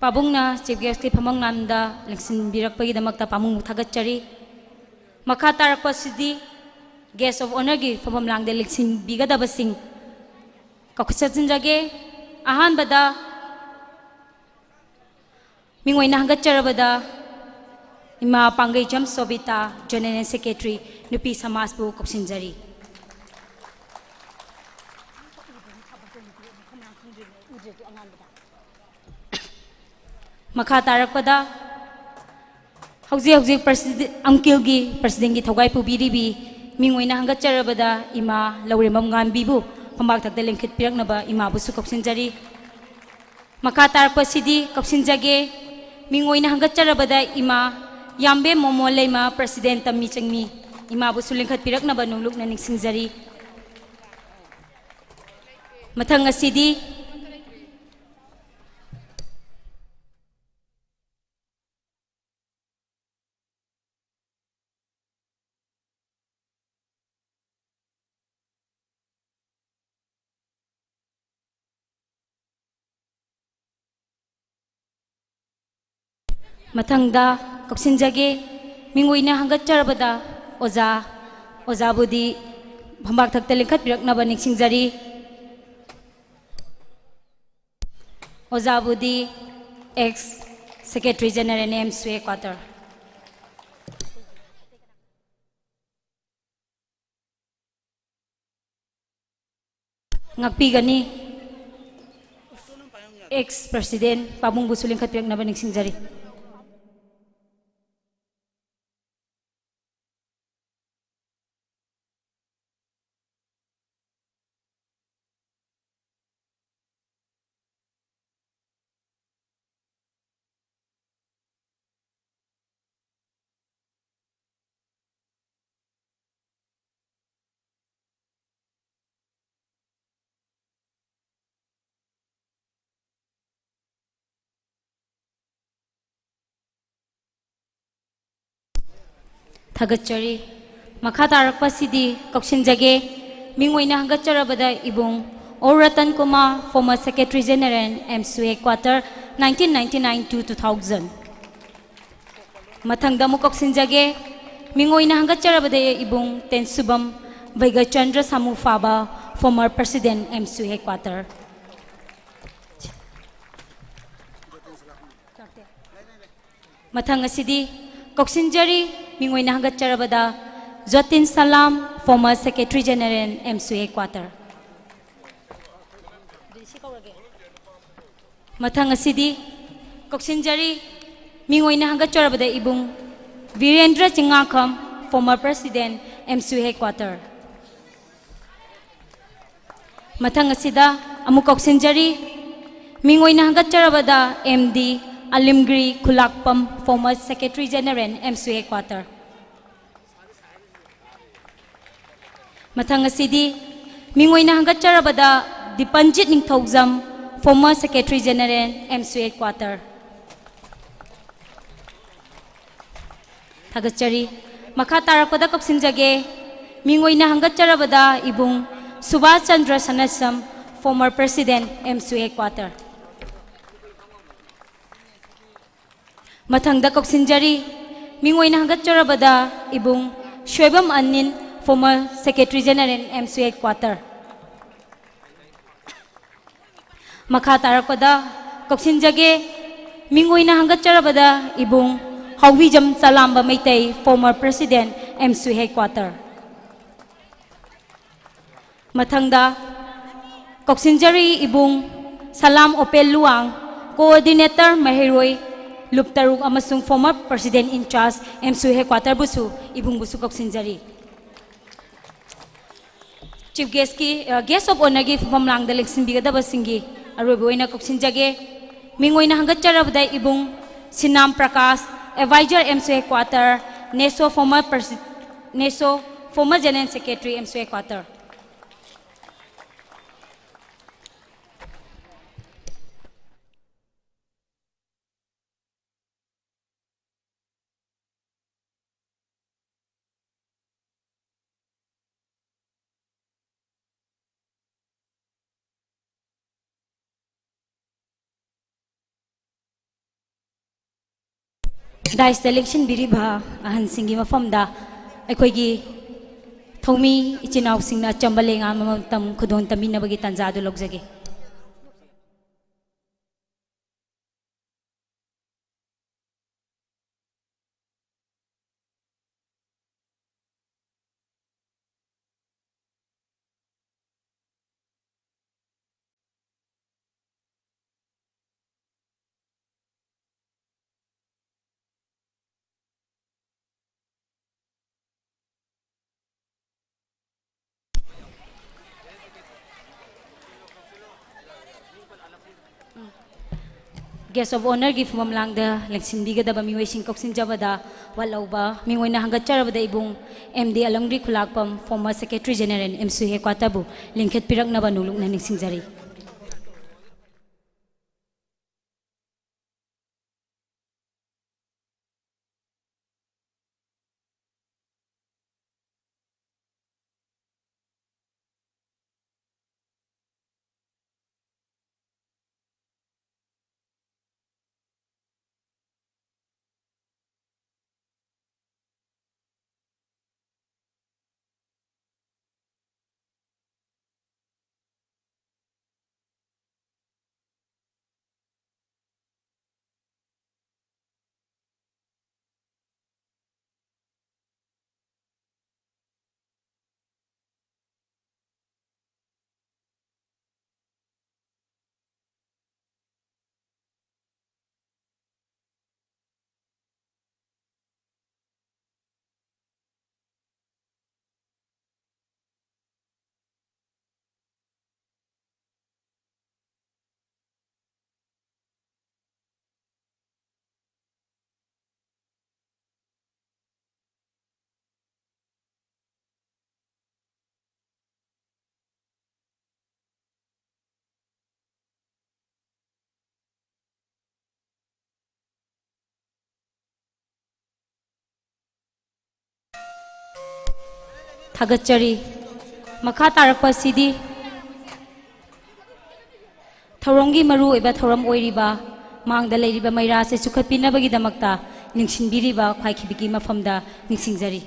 ꯄꯥꯕꯨꯡꯅ Chief Guestꯀꯤ ꯐꯝꯐꯝ ꯂꯥꯡꯗ ꯂꯦꯡꯁꯤꯟꯕꯤꯔꯛꯄꯒꯤꯗꯃꯛꯇ ꯄꯥꯕꯨꯡꯕꯨ ꯊꯥꯒꯠꯆꯔꯤ꯫ ꯃꯈꯥ ꯇꯥꯔꯛꯄꯁꯤꯗꯤ Guest of Honourꯒꯤ ꯐꯝꯐꯝ ꯂꯥꯡꯗ ꯂꯦꯡꯁꯤꯟꯕꯤꯒꯗꯕꯁꯤꯡ ꯀꯧꯁꯤꯟꯖꯒꯦ꯫ ꯑꯍꯥꯟꯕꯗ ꯃꯤꯡ ꯑꯣꯏꯅ ꯍꯪꯒꯠꯆꯔꯕꯗ ꯏꯃꯥ ꯄꯥꯡꯒꯩꯖꯝ ꯁꯣꯕꯤꯇꯥ, General Secretary, ꯅꯨꯄꯤ ꯁꯃꯥꯖꯄꯨ ꯀꯧꯁꯤꯟꯖꯔꯤ꯫ ꯎꯗ꯭ꯔꯦ, ꯎꯗ꯭ꯔꯦ, ꯑꯗꯨ ꯑꯉꯥꯟꯕꯗ꯫ ꯃꯈꯥ ꯇꯥꯔꯛꯄꯗ ꯍꯧꯖꯤꯛ ꯍꯧꯖꯤꯛ ꯄ꯭ꯔꯁꯤꯗꯦ-, ꯑꯪꯀꯤꯜꯒꯤ ꯄ꯭ꯔꯁꯤꯗꯦꯟꯒꯤ ꯊꯧꯒꯥꯏ ꯄꯨꯕꯤꯔꯤꯕꯤ ꯃꯤꯡ ꯑꯣꯏꯅ ꯍꯪꯒꯠꯆꯔꯕꯗ ꯏꯃꯥ ꯂꯧꯔꯦꯝꯕꯝ ꯉꯥꯟꯕꯤꯕꯨ ꯐꯝꯕꯥꯛ ꯊꯛꯇ ꯂꯦꯡꯈꯠꯄꯤꯔꯛꯅꯕ ꯏꯃꯥꯕꯨꯁꯨ ꯀꯧꯁꯤꯟꯖꯔꯤ꯫ ꯃꯈꯥ ꯇꯥꯔꯛꯄꯁꯤꯗꯤ ꯀꯧꯁꯤꯟꯖꯒꯦ꯫ ꯃꯤꯡ ꯑꯣꯏꯅ ꯍꯪꯒꯠꯆꯔꯕꯗ ꯏꯃꯥ ꯌꯥꯝꯕꯦꯝ ꯃꯣꯃꯣꯟ ꯂꯩꯃ, ꯄ꯭ꯔꯁꯤꯗꯦꯟ ꯇꯝꯃꯤ ꯆꯤꯡꯃꯤ, ꯏꯃꯥꯕꯨꯁꯨ ꯂꯤꯡꯈꯠꯄꯤꯔꯛꯅꯕ ꯅꯣꯡꯂꯨꯛꯅ ꯅꯤꯡꯁꯤꯡꯖꯔꯤ꯫ ꯃꯊꯪ ꯑꯁꯤꯗꯤ ꯃꯊꯪꯗ ꯀꯧꯁꯤꯟꯖꯒꯦ꯫ ꯃꯤꯡ ꯑꯣꯏꯅ ꯍꯪꯒꯠꯆꯔꯕꯗ ꯑꯣꯖꯥ, ꯑꯣꯖꯥꯕꯨꯗꯤ ꯐꯝꯕꯥꯛ ꯊꯛꯇ ꯂꯤꯡꯈꯠꯄꯤꯔꯛꯅꯕ ꯅꯤꯡꯁꯤꯡꯖꯔꯤ꯫ ꯑꯣꯖꯥꯕꯨꯗꯤ ex Secretary General M Sway Quarter꯫ ꯉꯥꯛꯄꯤꯒꯅꯤ꯫ Ex President ꯄꯥꯕꯨꯡꯕꯨꯁꯨ ꯂꯤꯡꯈꯠꯄꯤꯔꯛꯅꯕ ꯅꯤꯡꯁꯤꯡꯖꯔꯤ꯫ ꯊꯥꯒꯠꯆꯔꯤ꯫ ꯃꯈꯥ ꯇꯥꯔꯛꯄꯁꯤꯗꯤ ꯀꯧꯁꯤꯟꯖꯒꯦ꯫ ꯃꯤꯡ ꯑꯣꯏꯅ ꯍꯪꯒꯠꯆꯔꯕꯗ ꯏꯕꯨꯡ ꯑꯣ Ratan Kumar, former Secretary General, M Sway Quarter, nineteen ninety-nine to two thousand꯫ ꯃꯊꯪꯗ ꯑꯃꯨꯛ ꯀꯧꯁꯤꯟꯖꯒꯦ꯫ ꯃꯤꯡ ꯑꯣꯏꯅ ꯍꯪꯒꯠꯆꯔꯕꯗ ꯏꯕꯨꯡ ꯇꯦꯟꯁꯨꯕꯝ ꯕꯩꯒꯆꯟꯗ꯭ꯔ ꯁꯥꯃꯨ ꯐꯥꯕ, former President, M Sway Quarter꯫ ꯃꯊꯪ ꯑꯁꯤꯗꯤ ꯀꯧꯁꯤꯟꯖꯔꯤ꯫ ꯃꯤꯡ ꯑꯣꯏꯅ ꯍꯪꯒꯠꯆꯔꯕꯗ ꯖꯣꯇꯤꯟ Salam, former Secretary General, M Sway Quarter꯫ ꯃꯊꯪ ꯑꯁꯤꯗꯤ ꯀꯧꯁꯤꯟꯖꯔꯤ꯫ ꯃꯤꯡ ꯑꯣꯏꯅ ꯍꯪꯒꯠꯆꯔꯕꯗ ꯏꯕꯨꯡ Birendra Chingakham, former president, ꯑꯦꯝꯁꯨ headquarter꯫ ꯃꯊꯪ ꯑꯁꯤꯗ ꯑꯃꯨꯛ ꯀꯧꯁꯤꯟꯖꯔꯤ꯫ ꯃꯤꯡ ꯑꯣꯏꯅ ꯍꯪꯒꯠꯆꯔꯕꯗ M D Alamgir Khulakpam, former secretary general, AMSU headquarter꯫ ꯃꯊꯪ ꯑꯁꯤꯗꯤ ꯃꯤꯡ ꯑꯣꯏꯅ ꯍꯪꯒꯠꯆꯔꯕꯗ ꯗꯤꯄꯟꯖꯤꯠ ꯅꯤꯡꯊꯧꯖꯝ, former secretary general, AMSU headquarter꯫ ꯊꯥꯒꯠꯆꯔꯤ꯫ ꯃꯈꯥ ꯇꯥꯔꯛꯄꯗ ꯀꯧꯁꯤꯟꯖꯒꯦ꯫ ꯃꯤꯡ ꯑꯣꯏꯅ ꯍꯪꯒꯠꯆꯔꯕꯗ ꯏꯕꯨꯡ Subhas Chandra ꯁꯅꯥꯁꯝ, former president, ꯑꯦꯝꯁꯨ headquarter꯫ ꯃꯊꯪꯗ ꯀꯧꯁꯤꯟꯖꯔꯤ꯫ ꯃꯤꯡ ꯑꯣꯏꯅ ꯍꯪꯒꯠꯆꯔꯕꯗ ꯏꯕꯨꯡ Soibam Anil, former secretary general, AMSU headquarter꯫ ꯃꯈꯥ ꯇꯥꯔꯛꯄꯗ ꯀꯧꯁꯤꯟꯖꯒꯦ꯫ ꯃꯤꯡ ꯑꯣꯏꯅ ꯍꯪꯒꯠꯆꯔꯕꯗ ꯏꯕꯨꯡ ꯍꯥꯎꯕꯤꯖꯝ ꯆꯂꯥꯝꯕ ꯃꯩꯇꯩ, former president, ꯑꯦꯝꯁꯨ headquarter꯫ ꯃꯊꯪꯗ ꯀꯧꯁꯤꯟꯖꯔꯤ ꯏꯕꯨꯡ ꯁꯂꯥꯝ ꯑꯣꯄꯦꯜ ꯂꯨꯋꯥꯡ, coordinator ꯃꯍꯩꯔꯣꯏ ꯂꯨꯞ ꯇꯔꯨꯛ ꯑꯃꯁꯨꯡ former president in charge, ꯑꯦꯝꯁꯨ headquarter ꯕꯨꯁꯨ, ꯏꯕꯨꯡꯕꯨꯁꯨ ꯀꯧꯁꯤꯟꯖꯔꯤ꯫ Chief guest ꯀꯤ, ꯑ, guest of honour ꯒꯤ ꯐꯝꯂꯥꯡꯗ ꯂꯦꯡꯁꯤꯟꯕꯤꯒꯗꯕꯁꯤꯡꯒꯤ ꯑꯔꯣꯏꯕ ꯑꯣꯏꯅ ꯀꯧꯁꯤꯟꯖꯒꯦ꯫ ꯃꯤꯡ ꯑꯣꯏꯅ ꯍꯪꯒꯠꯆꯔꯕꯗ ꯏꯕꯨꯡ Sinam Prakash, advisor ꯑꯦꯝꯁꯨ headquarter, ꯅꯦꯁꯣ former presi-, ꯅꯦꯁꯣ former general secretary ꯑꯦꯝꯁꯨ headquarter꯫ Dais ꯇ ꯂꯦꯡꯁꯤꯟꯕꯤꯔꯤꯕ ꯑꯍꯟꯁꯤꯡꯒꯤ ꯃꯐꯝꯗ ꯑꯩꯈꯣꯏꯒꯤ ꯊꯧꯃꯤ ꯏꯆꯤꯟ ꯏꯅꯥꯎꯁꯤꯡꯅ ꯑꯆꯝꯕ ꯂꯦꯡꯉꯥꯟ ꯑꯃꯃꯝꯇꯪ ꯈꯨꯗꯣꯜ ꯇꯝꯕꯤꯅꯕꯒꯤ ꯇꯥꯟꯖꯥ ꯑꯗꯨ ꯂꯧꯖꯒꯦ꯫ Guest of Honourꯒꯤ ꯐꯝꯐꯝ ꯂꯥꯡꯗ ꯂꯦꯡꯁꯤꯟꯕꯤꯒꯗꯕ ꯃꯤꯑꯣꯏꯁꯤꯡ ꯀꯧꯁꯤꯟꯖꯕꯗ ꯋꯥꯠꯍꯧꯕ ꯃꯤꯡ ꯑꯣꯏꯅ ꯍꯪꯒꯠꯆꯔꯕꯗ Ibung M D Alamgir Khulakpam, former Secretary General, M C Headquarter ꯕꯨ ꯂꯤꯡꯈꯠꯄꯤꯔꯛꯅꯕ ꯅꯣꯡꯂꯨꯛꯅ ꯅꯤꯡꯁꯤꯡꯖꯔꯤ꯫ ꯊꯥꯒꯠꯆꯔꯤ꯫ ꯃꯈꯥ ꯇꯥꯔꯛꯄ ꯑꯁꯤꯗꯤ ꯊꯧꯔꯝꯒꯤ ꯃꯔꯨꯑꯣꯏꯕ ꯊꯧꯔꯝ ꯑꯣꯏꯔꯤꯕ ꯃꯥꯡꯗ ꯂꯩꯔꯤꯕ ꯃꯩꯔꯥ ꯑꯁꯤ ꯆꯨꯞꯈꯠꯄꯤꯅꯕꯒꯤꯗꯃꯛꯇ ꯅꯤꯡꯁꯤꯡꯕꯤꯔꯤꯕ ꯈ꯭ꯋꯥꯏꯈꯤꯕꯤꯒꯤ ꯃꯐꯝꯗ ꯅꯤꯡꯁꯤꯡꯖꯔꯤ꯫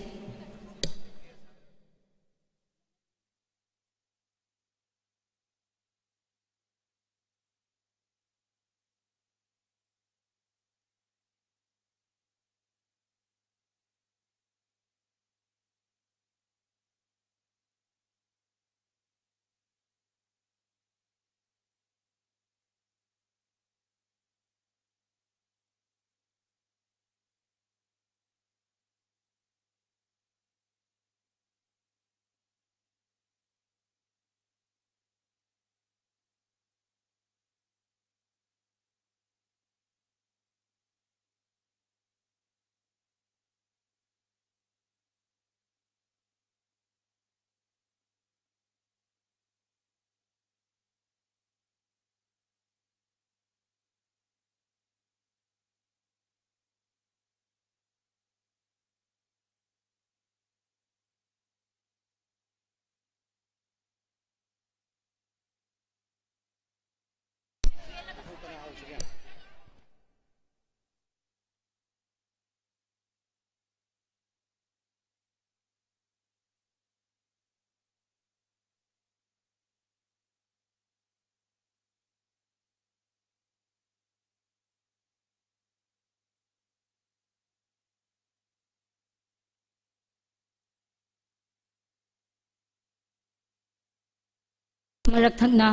ꯃꯔꯛ ꯊꯠꯅ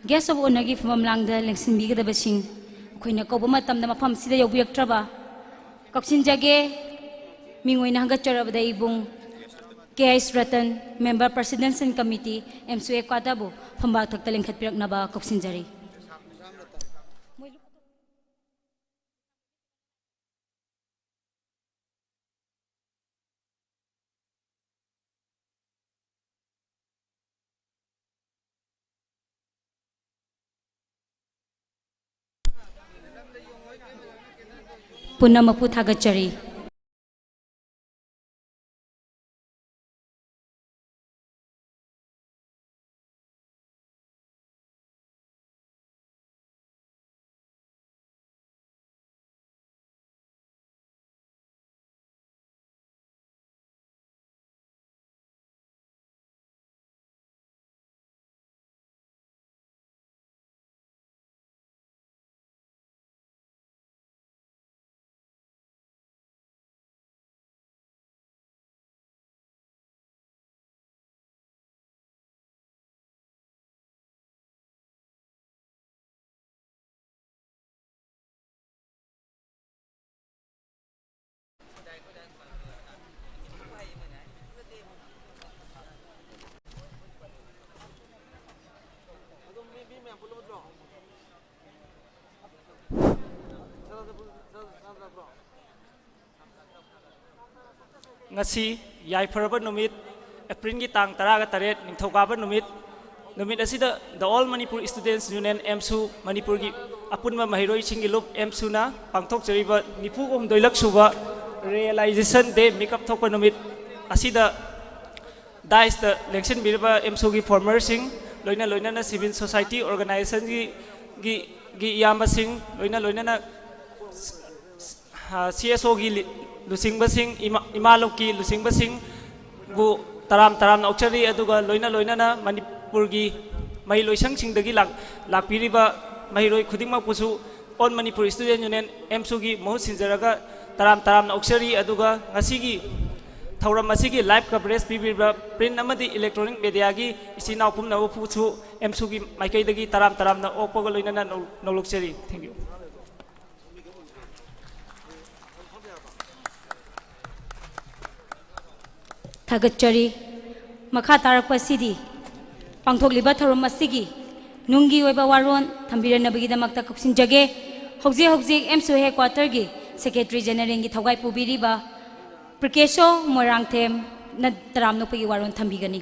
guest of honourꯒꯤ ꯐꯝꯐꯝ ꯂꯥꯡꯗ ꯂꯦꯡꯁꯤꯟꯕꯤꯒꯗꯕꯁꯤꯡ ꯑꯩꯈꯣꯏꯅ ꯀꯧꯕ ꯃꯇꯝꯗ ꯃꯐꯝꯁꯤꯗ ꯌꯧꯕꯤꯔꯛꯇ꯭ꯔꯕ ꯀꯛꯆꯤꯡ ꯖꯒꯦ ꯃꯤꯡ ꯑꯣꯏꯅ ꯍꯪꯒꯠꯆꯔꯕꯗ ꯏꯕꯨꯡ ꯀꯦ ꯑꯩꯁ ꯔꯇꯟ, Member Presidential Committee, ꯑꯦꯝꯁꯨ ꯑꯦꯀ꯭ꯋꯥꯇꯕꯨ ꯐꯝꯕꯥꯛ ꯊꯛꯇ ꯂꯤꯡꯈꯠꯄꯤꯔꯛꯅꯕ ꯀꯧꯁꯤꯟꯖꯔꯤ꯫ ꯄꯨꯟꯅ ꯃꯄꯨ ꯊꯥꯒꯠꯆꯔꯤ꯫ ꯉꯁꯤ ꯌꯥꯏꯐꯔꯕ ꯅꯨꯃꯤꯠ, ꯑꯦꯄ꯭ꯔꯤꯜꯒꯤ ꯇꯥꯡ ꯇꯔꯥꯒ ꯇꯔꯦꯠ, ꯅꯤꯡꯊꯧꯀꯥꯕ ꯅꯨꯃꯤꯠ, ꯅꯨꯃꯤꯠ ꯑꯁꯤꯗ The All Manipur Students Union, ꯑꯦꯝꯁꯨ, ꯃꯅꯤꯄꯨꯔꯒꯤ ꯑꯄꯨꯟꯕ ꯃꯍꯩꯔꯣꯏꯁꯤꯡꯒꯤ ꯂꯨꯞ, ꯑꯦꯝꯁꯨꯅ ꯄꯥꯡꯊꯣꯛꯆꯔꯤꯕ ꯅꯤꯐꯨ ꯍꯨꯝꯗꯣꯏꯂꯛ ꯁꯨꯕ Realization Day ꯃꯤꯀꯞ ꯊꯣꯛꯄ ꯅꯨꯃꯤꯠ ꯑꯁꯤꯗ ꯗꯥꯏꯁꯇ ꯂꯦꯡꯁꯤꯟꯕꯤꯔꯤꯕ ꯑꯦꯝꯁꯨꯒꯤ ꯐꯣꯔꯃꯔꯁꯤꯡ, ꯂꯣꯏꯅ ꯂꯣꯏꯅꯅ civil society organizationꯒꯤ, ꯒꯤ, ꯒꯤ ꯏꯌꯥꯝꯕꯁꯤꯡ, ꯂꯣꯏꯅ ꯂꯣꯏꯅꯅ ꯁꯤ ꯑꯦꯁ ꯑꯣꯒꯤ ꯂꯨꯆꯤꯡꯕꯁꯤꯡ, ꯏꯃꯥ, ꯏꯃꯥ ꯂꯨꯞꯀꯤ ꯂꯨꯆꯤꯡꯕꯁꯤꯡꯕꯨ ꯇꯔꯥꯝ ꯇꯔꯥꯝꯅ ꯑꯣꯛꯆꯔꯤ꯫ ꯑꯗꯨꯒ ꯂꯣꯏꯅ ꯂꯣꯏꯅꯅ ꯃꯅꯤꯄꯨꯔꯒꯤ ꯃꯍꯩꯂꯣꯏꯁꯪꯁꯤꯡꯗꯒꯤ ꯂꯥꯛ-, ꯂꯥꯛꯄꯤꯔꯤꯕ ꯃꯍꯩꯔꯣꯏ ꯈꯨꯗꯤꯡꯃꯛꯄꯨꯁꯨ All Manipur Student Union, ꯑꯦꯝꯁꯨꯒꯤ ꯃꯍꯨꯠ ꯁꯤꯟꯖꯔꯒ ꯇꯔꯥꯝ ꯇꯔꯥꯝꯅ ꯑꯣꯛꯆꯔꯤ꯫ ꯑꯗꯨꯒ ꯉꯁꯤꯒꯤ ꯊꯧꯔꯝ ꯑꯁꯤꯒꯤ live coverage ꯄꯤꯕꯤꯔꯤꯕ print ꯑꯃꯗꯤ electronic mediaꯒꯤ ꯏꯆꯤꯟ ꯏꯅꯥꯎ ꯄꯨꯝꯅꯃꯛꯄꯨꯁꯨ ꯑꯦꯝꯁꯨꯒꯤ ꯃꯥꯏꯀꯩꯗꯒꯤ ꯇꯔꯥꯝ ꯇꯔꯥꯝꯅ ꯑꯣꯛꯄꯒ ꯂꯣꯏꯅꯅ ꯅꯧ-, ꯅꯧꯂꯨꯛꯆꯔꯤ꯫ Thank you꯫ ꯊꯥꯒꯠꯆꯔꯤ꯫ ꯃꯈꯥ ꯇꯥꯔꯛꯄ ꯑꯁꯤꯗꯤ ꯄꯥꯡꯊꯣꯛꯂꯤꯕ ꯊꯧꯔꯝ ꯑꯁꯤꯒꯤ ꯅꯨꯡꯒꯤ ꯑꯣꯏꯕ ꯋꯥꯔꯣꯜ ꯊꯝꯕꯤꯔꯛꯅꯕꯒꯤꯗꯃꯛꯇ ꯀꯧꯁꯤꯟꯖꯒꯦ꯫ ꯍꯧꯖꯤꯛ ꯍꯧꯖꯤꯛ ꯑꯦꯝꯁꯨ headquarterꯒꯤ Secretary Generalꯒꯤ ꯊꯧꯒꯥꯏ ꯄꯨꯕꯤꯔꯤꯕ ꯄ꯭ꯔꯤꯀꯦꯁꯣ ꯃꯣꯏꯔꯥꯡꯊꯦꯝꯅ ꯇꯔꯥꯝ ꯅꯣꯛꯄꯒꯤ ꯋꯥꯔꯣꯜ ꯊꯝꯕꯤꯒꯅꯤ꯫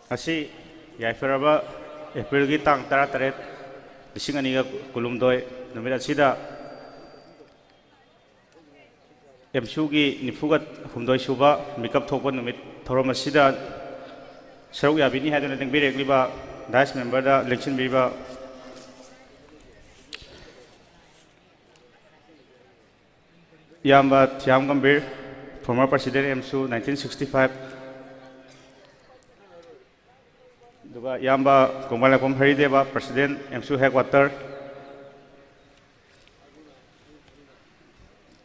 ꯉꯁꯤ ꯌꯥꯏꯐꯔꯕ Aprilꯒꯤ ꯇꯥꯡ ꯇꯔꯥꯇꯔꯦꯠ, ꯂꯤꯁꯤꯡ ꯑꯅꯤꯒ ꯀꯨꯟꯍꯨꯝꯗꯣꯏ ꯅꯨꯃꯤꯠ ꯑꯁꯤꯗ ꯑꯦꯝꯁꯨꯒꯤ ꯅꯤꯐꯨꯒ ꯍꯨꯝꯗꯣꯏ ꯁꯨꯕ ꯃꯤꯀꯞ ꯊꯣꯛꯄ ꯅꯨꯃꯤꯠ ꯊꯧꯔꯝ ꯑꯁꯤꯗ ꯁꯔꯨꯛ ꯌꯥꯕꯤꯅꯤ ꯍꯥꯏꯗꯨꯅ ꯂꯦꯡꯕꯤꯔꯛꯂꯤꯕ dais memberꯗ ꯂꯦꯡꯁꯤꯟꯕꯤꯕ ꯏꯌꯥꯝꯕ ꯊꯤꯌꯥꯝ Gambhir, former president ꯑꯦꯝꯁꯨ nineteen sixty five, ꯑꯗꯨꯒ ꯏꯌꯥꯝꯕ ꯀꯣꯡꯕꯥꯂꯥꯛꯄꯝ ꯍꯔꯤꯗꯦꯕ, president ꯑꯦꯝꯁꯨ headquarter,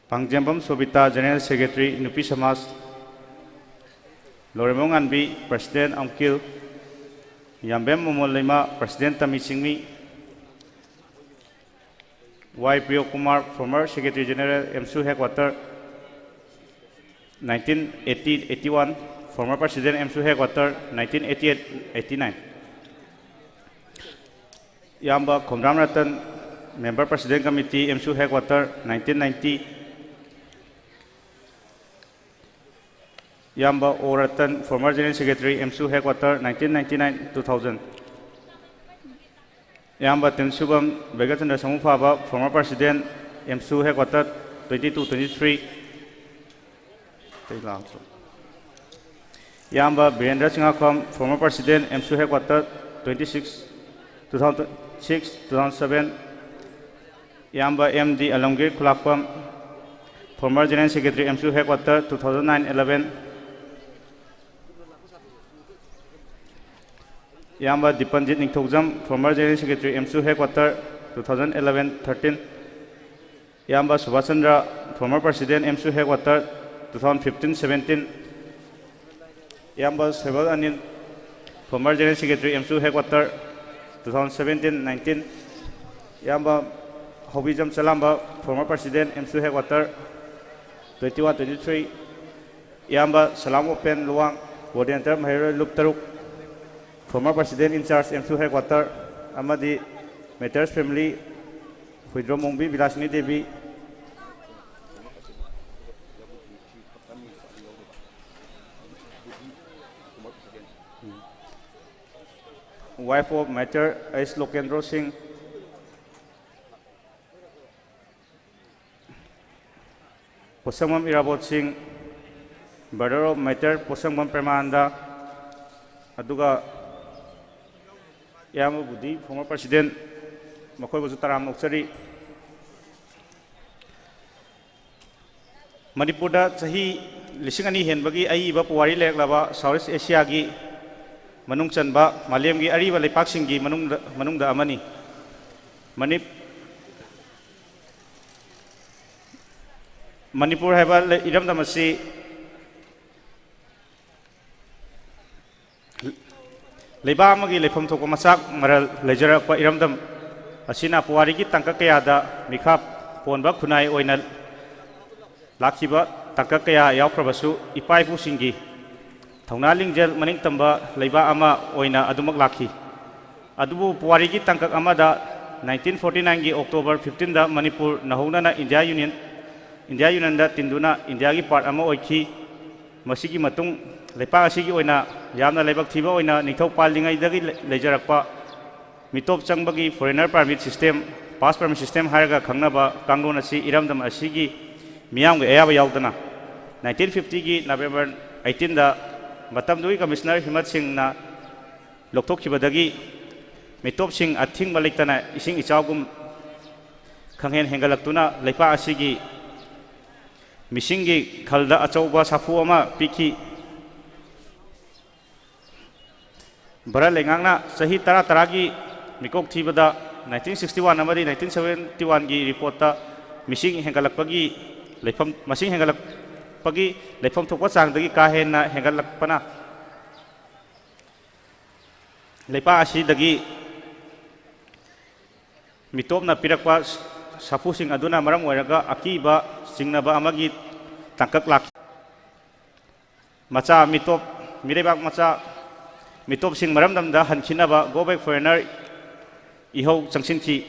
ꯄꯥꯡꯖꯦꯝꯕꯝ ꯁꯣꯕꯤꯇꯥ, general secretary ꯅꯨꯄꯤ ꯁꯃꯥꯖ, ꯂꯣꯔꯦꯝꯕꯝ ꯉꯥꯟꯕꯤ, president ꯑꯝꯀꯤꯜ, ꯌꯥꯝꯕꯦꯝ ꯃꯣꯃꯣꯟ ꯂꯩꯃ, president ꯇꯃꯤ ꯆꯤꯡꯃꯤ, ꯋꯥꯏ ꯄ꯭ꯔꯤꯌꯣ Kumar, former secretary general AMSU headquarter, nineteen eighty eighty one, former president ꯑꯦꯝꯁꯨ headquarter, nineteen eighty eight eighty nine, ꯏꯌꯥꯝꯕ Khomdram Ratan, Member President Committee, AMSU Headquarter, nineteen ninety. ꯏꯌꯥꯝꯕ ꯑꯣ Ratan, former General Secretary, AMSU Headquarter, nineteen ninety-nine, two thousand. ꯏꯌꯥꯝꯕ ꯇꯤꯟꯁꯨꯕꯝ ꯕꯩꯒꯆꯟꯗ꯭ꯔ ꯁꯃꯨꯐꯥꯕ, former President, AMSU Headquarter, twenty-two, twenty-three. ꯏꯌꯥꯝꯕ Birendra ꯆꯤꯡꯉꯥꯈꯣꯝ, former President, AMSU Headquarter, twenty-six, two thousand six, two thousand seven. ꯏꯌꯥꯝꯕ M D Alamgir Khulakpam, former General Secretary, AMSU Headquarter, two thousand nine eleven. ꯏꯌꯥꯝꯕ ꯗꯤꯄꯟꯖꯤꯠ ꯅꯤꯡꯊꯧꯖꯝ, former General Secretary, AMSU Headquarter, two thousand eleven thirteen. ꯏꯌꯥꯝꯕ Subhas Chandra, former President, AMSU Headquarter, two thousand fifteen seventeen. ꯏꯌꯥꯝꯕ ꯁꯣꯏꯕꯜ Anil, former General Secretary, AMSU Headquarter, two thousand seventeen nineteen. ꯏꯌꯥꯝꯕ ꯍꯧꯕꯤꯖꯝ ꯆꯂꯥꯝꯕ, former President, AMSU Headquarter, twenty-one twenty-three. ꯏꯌꯥꯝꯕ ꯁꯂꯥꯝ Open Luwang, Coordinator ꯃꯍꯩꯔꯣꯏ ꯂꯨꯞ ꯇꯔꯨꯛ, former President in charge, AMSU Headquarter, ꯑꯃꯗꯤ Matters Family, Huidrom ꯃꯣꯡꯕꯤ ꯕꯤꯂꯥꯁꯤꯅꯤ Devi. Wife of Matter ꯑꯩꯁ ꯂꯣꯀꯦꯟꯗ꯭ꯔꯣ ꯁꯤꯡ, ꯄꯣꯠꯁꯪꯕꯝ ꯏꯔꯥꯕꯣꯠ ꯁꯤꯡ, brother of Matter ꯄꯣꯠꯁꯪꯕꯝ ꯄ꯭ꯔꯦꯃꯥꯅꯟꯗ, ꯑꯗꯨꯒ ꯏꯌꯥꯝꯕ ꯕꯨꯙꯤ, former President, ꯃꯈꯣꯏꯕꯨꯁꯨ ꯇꯔꯥꯝꯅ ꯑꯣꯛꯆꯔꯤ꯫ ꯃꯅꯤꯄꯨꯔꯗ ꯆꯍꯤ ꯂꯤꯁꯤꯡ ꯑꯅꯤ ꯍꯦꯟꯕꯒꯤ ꯑꯏꯕ ꯄꯨꯋꯥꯔꯤ ꯂꯩꯔꯛꯂꯕ South East Asiaꯒꯤ ꯃꯅꯨꯡ ꯆꯟꯕ ꯃꯥꯂꯦꯝꯒꯤ ꯑꯔꯤꯕ ꯂꯩꯄꯥꯛꯁꯤꯡꯒꯤ ꯃꯅꯨꯡꯗ, ꯃꯅꯨꯡꯗ ꯑꯃꯅꯤ꯫ ꯃꯅꯤ-, ꯃꯅꯤꯄꯨꯔ ꯍꯥꯏꯕ ꯂꯩ-, ꯏꯔꯝꯗꯝ ꯑꯁꯤ ꯂꯩꯕꯥꯛ ꯑꯃꯒꯤ ꯂꯩꯐꯝ ꯊꯣꯛꯄ ꯃꯆꯥꯛ ꯃꯔꯜ ꯂꯩꯖꯔꯛꯄ ꯏꯔꯝꯗꯝ ꯑꯁꯤꯅ ꯄꯨꯋꯥꯔꯤꯒꯤ ꯇꯥꯡꯀꯛ ꯀꯌꯥꯗ ꯃꯤꯈꯥ ꯄꯣꯟꯕ ꯈꯨꯟꯅꯥꯏ ꯑꯣꯏꯅ ꯂꯥꯛꯈꯤꯕ ꯇꯥꯡꯀꯛ ꯀꯌꯥ ꯌꯥꯎꯈ꯭ꯔꯕꯁꯨ, ꯏꯄꯥ ꯏꯄꯨꯁꯤꯡꯒꯤ ꯊꯧꯅꯥ ꯂꯤꯡꯖꯦꯜ ꯃꯅꯤꯡ ꯇꯝꯕ ꯂꯩꯕꯥꯛ ꯑꯃ ꯑꯣꯏꯅ ꯑꯗꯨꯃꯛ ꯂꯥꯛꯈꯤ꯫ ꯑꯗꯨꯕꯨ ꯄꯨꯋꯥꯔꯤꯒꯤ ꯇꯥꯡꯀꯛ ꯑꯃꯗ ꯅꯥꯏꯟꯇꯤꯟ ꯐꯣꯔꯇꯤ ꯅꯥꯏꯟꯒꯤ ꯑꯣꯛꯇꯣꯕꯔ ꯐꯤꯐꯇꯤꯟꯗ ꯃꯅꯤꯄꯨꯔ ꯅꯧꯍꯧꯅꯅ ꯏꯟꯗꯤꯌꯥ ꯌꯨꯅꯤꯌꯟ, ꯏꯟꯗꯤꯌꯥ ꯌꯨꯅꯤꯌꯟꯗ ꯇꯤꯟꯗꯨꯅ ꯏꯟꯗꯤꯌꯥꯒꯤ ꯄꯥꯔꯠ ꯑꯃ ꯑꯣꯏꯈꯤ꯫ ꯃꯁꯤꯒꯤ ꯃꯇꯨꯡ ꯂꯩꯄꯥꯛ ꯑꯁꯤꯒꯤ ꯑꯣꯏꯅ ꯌꯥꯝꯅ ꯂꯥꯏꯕꯛ ꯊꯤꯕ ꯑꯣꯏꯅ ꯅꯤꯡꯊꯧ ꯄꯥꯜꯂꯤꯉꯩꯗꯒꯤ ꯂꯩ-, ꯂꯩꯖꯔꯛꯄ ꯃꯤꯇꯣꯞ ꯆꯪꯕꯒꯤ foreigner permit system, pass permit system ꯍꯥꯏꯔꯒ ꯈꯪꯅꯕ ꯀꯥꯡꯂꯣꯟ ꯑꯁꯤ ꯏꯔꯝꯗꯝ ꯑꯁꯤꯒꯤ ꯃꯤꯌꯥꯝꯒꯤ ꯑꯌꯥꯕ ꯌꯥꯎꯗꯅ ꯅꯥꯏꯟꯇꯤꯟ ꯐꯤꯐꯇꯤꯒꯤ ꯅꯕꯦꯝꯕꯔ ꯑꯩꯠꯇꯤꯟꯗ ꯃꯇꯝꯗꯨꯒꯤ ꯀꯃꯤꯁꯅꯔ ꯍꯤꯃꯠ ꯁꯤꯡꯅ ꯂꯧꯊꯣꯛꯈꯤꯕꯗꯒꯤ ꯃꯤꯇꯣꯞꯁꯤꯡ ꯑꯊꯤꯡꯕ ꯂꯩꯇꯅ ꯏꯁꯤꯡ ꯏꯆꯥꯎꯒꯨꯝ ꯈꯪꯍꯦꯟ ꯍꯦꯟꯒꯠꯂꯛꯇꯨꯅ ꯂꯩꯄꯥꯛ ꯑꯁꯤꯒꯤ ꯃꯤꯁꯤꯡꯒꯤ ꯈꯜꯗ ꯑꯆꯧꯕ ꯁꯥꯐꯨ ꯑꯃ ꯄꯤꯈꯤ꯫ ꯚꯥꯔꯠ ꯂꯩꯉꯥꯛꯅ ꯆꯍꯤ ꯇꯔꯥ ꯇꯔꯥꯒꯤ ꯃꯤꯀꯣꯛ ꯊꯤꯕꯗ ꯅꯥꯏꯟꯇꯤꯟ ꯁꯤꯛꯁꯇꯤ ꯋꯥꯟ ꯑꯃꯗꯤ ꯅꯥꯏꯟꯇꯤꯟ ꯁꯕꯦꯟꯇꯤ ꯋꯥꯟꯒꯤ ꯔꯤꯄꯣꯔꯠꯇ ꯃꯤꯁꯤꯡ ꯍꯦꯟꯒꯠꯂꯛꯄꯒꯤ ꯂꯩꯐꯝ, ꯃꯁꯤꯡ ꯍꯦꯟꯒꯠꯂꯛꯄꯒꯤ ꯂꯩꯐꯝ ꯊꯣꯛꯄ ꯆꯥꯡꯗꯒꯤ ꯀꯥ ꯍꯦꯟꯅ ꯍꯦꯟꯒꯠꯂꯛꯄꯅ ꯂꯩꯄꯥꯛ ꯑꯁꯤꯗꯒꯤ ꯃꯤꯇꯣꯞꯅ ꯄꯤꯔꯛꯄ ꯁꯥꯐꯨꯁꯤꯡ ꯑꯗꯨꯅ ꯃꯔꯝ ꯑꯣꯏꯔꯒ ꯑꯀꯤꯕ ꯆꯤꯡꯅꯕ ꯑꯃꯒꯤ ꯇꯥꯡꯀꯛ ꯂꯥꯛꯈꯤ꯫ ꯃꯆꯥ ꯃꯤꯇꯣꯞ, ꯃꯤꯔꯩꯕꯥꯛ ꯃꯆꯥ ꯃꯤꯇꯣꯞꯁꯤꯡ ꯃꯔꯝꯗꯝꯗ ꯍꯟꯈꯤꯅꯕ go back foreigner ꯏꯍꯧ ꯆꯪꯁꯤꯟꯈꯤ꯫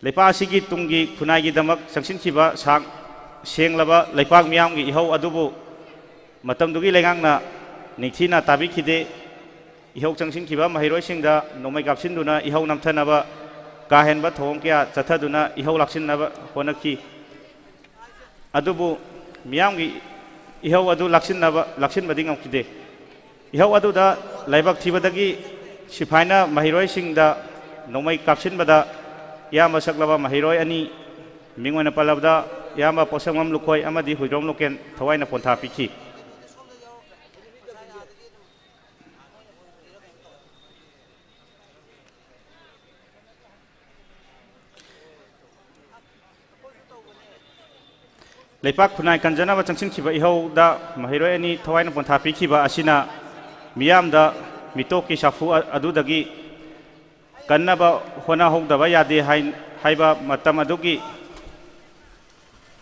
ꯂꯩꯄꯥꯛ ꯑꯁꯤꯒꯤ ꯇꯨꯡꯒꯤ ꯈꯨꯟꯅꯥꯏꯒꯤꯗꯃꯛ ꯆꯪꯁꯤꯟꯈꯤꯕ ꯁꯥꯡ-, ꯁꯦꯡꯂꯕ ꯂꯩꯄꯥꯛ ꯃꯤꯌꯥꯝꯒꯤ ꯏꯍꯧ ꯑꯗꯨꯕꯨ ꯃꯇꯝꯗꯨꯒꯤ ꯂꯩꯉꯥꯛꯅ ꯅꯤꯡꯊꯤꯅ ꯇꯥꯕꯤꯈꯤꯗꯦ꯫ ꯏꯍꯧ ꯆꯪꯁꯤꯟꯈꯤꯕ ꯃꯍꯩꯔꯣꯏꯁꯤꯡꯗ ꯅꯣꯡꯃꯩ ꯀꯥꯞꯁꯤꯟꯗꯨꯅ ꯏꯍꯧ ꯅꯝꯊꯅꯕ ꯀꯥ ꯍꯦꯟꯕ ꯊꯧꯑꯣꯡ ꯀꯌꯥ ꯆꯠꯊꯗꯨꯅ ꯏꯍꯧ ꯂꯥꯛꯁꯤꯟꯅꯕ ꯍꯣꯠꯅꯈꯤ꯫ ꯑꯗꯨꯕꯨ ꯃꯤꯌꯥꯝꯒꯤ ꯏꯍꯧ ꯑꯗꯨ ꯂꯥꯛꯁꯤꯟꯅꯕ, ꯂꯥꯛꯁꯤꯟꯕꯗꯤ ꯉꯝꯈꯤꯗꯦ꯫ ꯏꯍꯧ ꯑꯗꯨꯗ ꯂꯥꯏꯕꯛ ꯊꯤꯕꯗꯒꯤ ꯁꯤꯐꯥꯏꯅ ꯃꯍꯩꯔꯣꯏꯁꯤꯡꯗ ꯅꯣꯡꯃꯩ ꯀꯥꯞꯁꯤꯟꯕꯗ ꯏꯌꯥꯝꯕ ꯁꯛꯂꯕ ꯃꯍꯩꯔꯣꯏ ꯑꯅꯤ, ꯃꯤꯡ ꯑꯣꯏꯅ ꯄꯜꯂꯕꯗ ꯏꯌꯥꯝꯕ ꯄꯣꯠꯁꯪꯕꯝ ꯂꯨꯈꯣꯏ ꯑꯃꯗꯤ ꯍꯨꯏꯗ꯭ꯔꯣꯝ ꯂꯨꯀꯦꯟ ꯊꯋꯥꯏꯅ ꯄꯣꯟꯊꯥ ꯄꯤꯈꯤ꯫ ꯂꯩꯄꯥꯛ ꯈꯨꯟꯅꯥꯏ ꯀꯟꯖꯅꯕ ꯆꯪꯁꯤꯟꯈꯤꯕ ꯏꯍꯧꯗ ꯃꯍꯩꯔꯣꯏ ꯑꯅꯤ ꯊꯋꯥꯏꯅ ꯄꯣꯟꯊꯥ ꯄꯤꯈꯤꯕ ꯑꯁꯤꯅ ꯃꯤꯌꯥꯝꯗ ꯃꯤꯇꯣꯞꯀꯤ ꯁꯥꯐꯨ ꯑ-, ꯑꯗꯨꯗꯒꯤ ꯀꯟꯅꯕ ꯍꯣꯠꯅꯍꯧꯗꯕ ꯌꯥꯗꯦ ꯍꯥꯏ-, ꯍꯥꯏꯕ ꯃꯇꯝ ꯑꯗꯨꯒꯤ,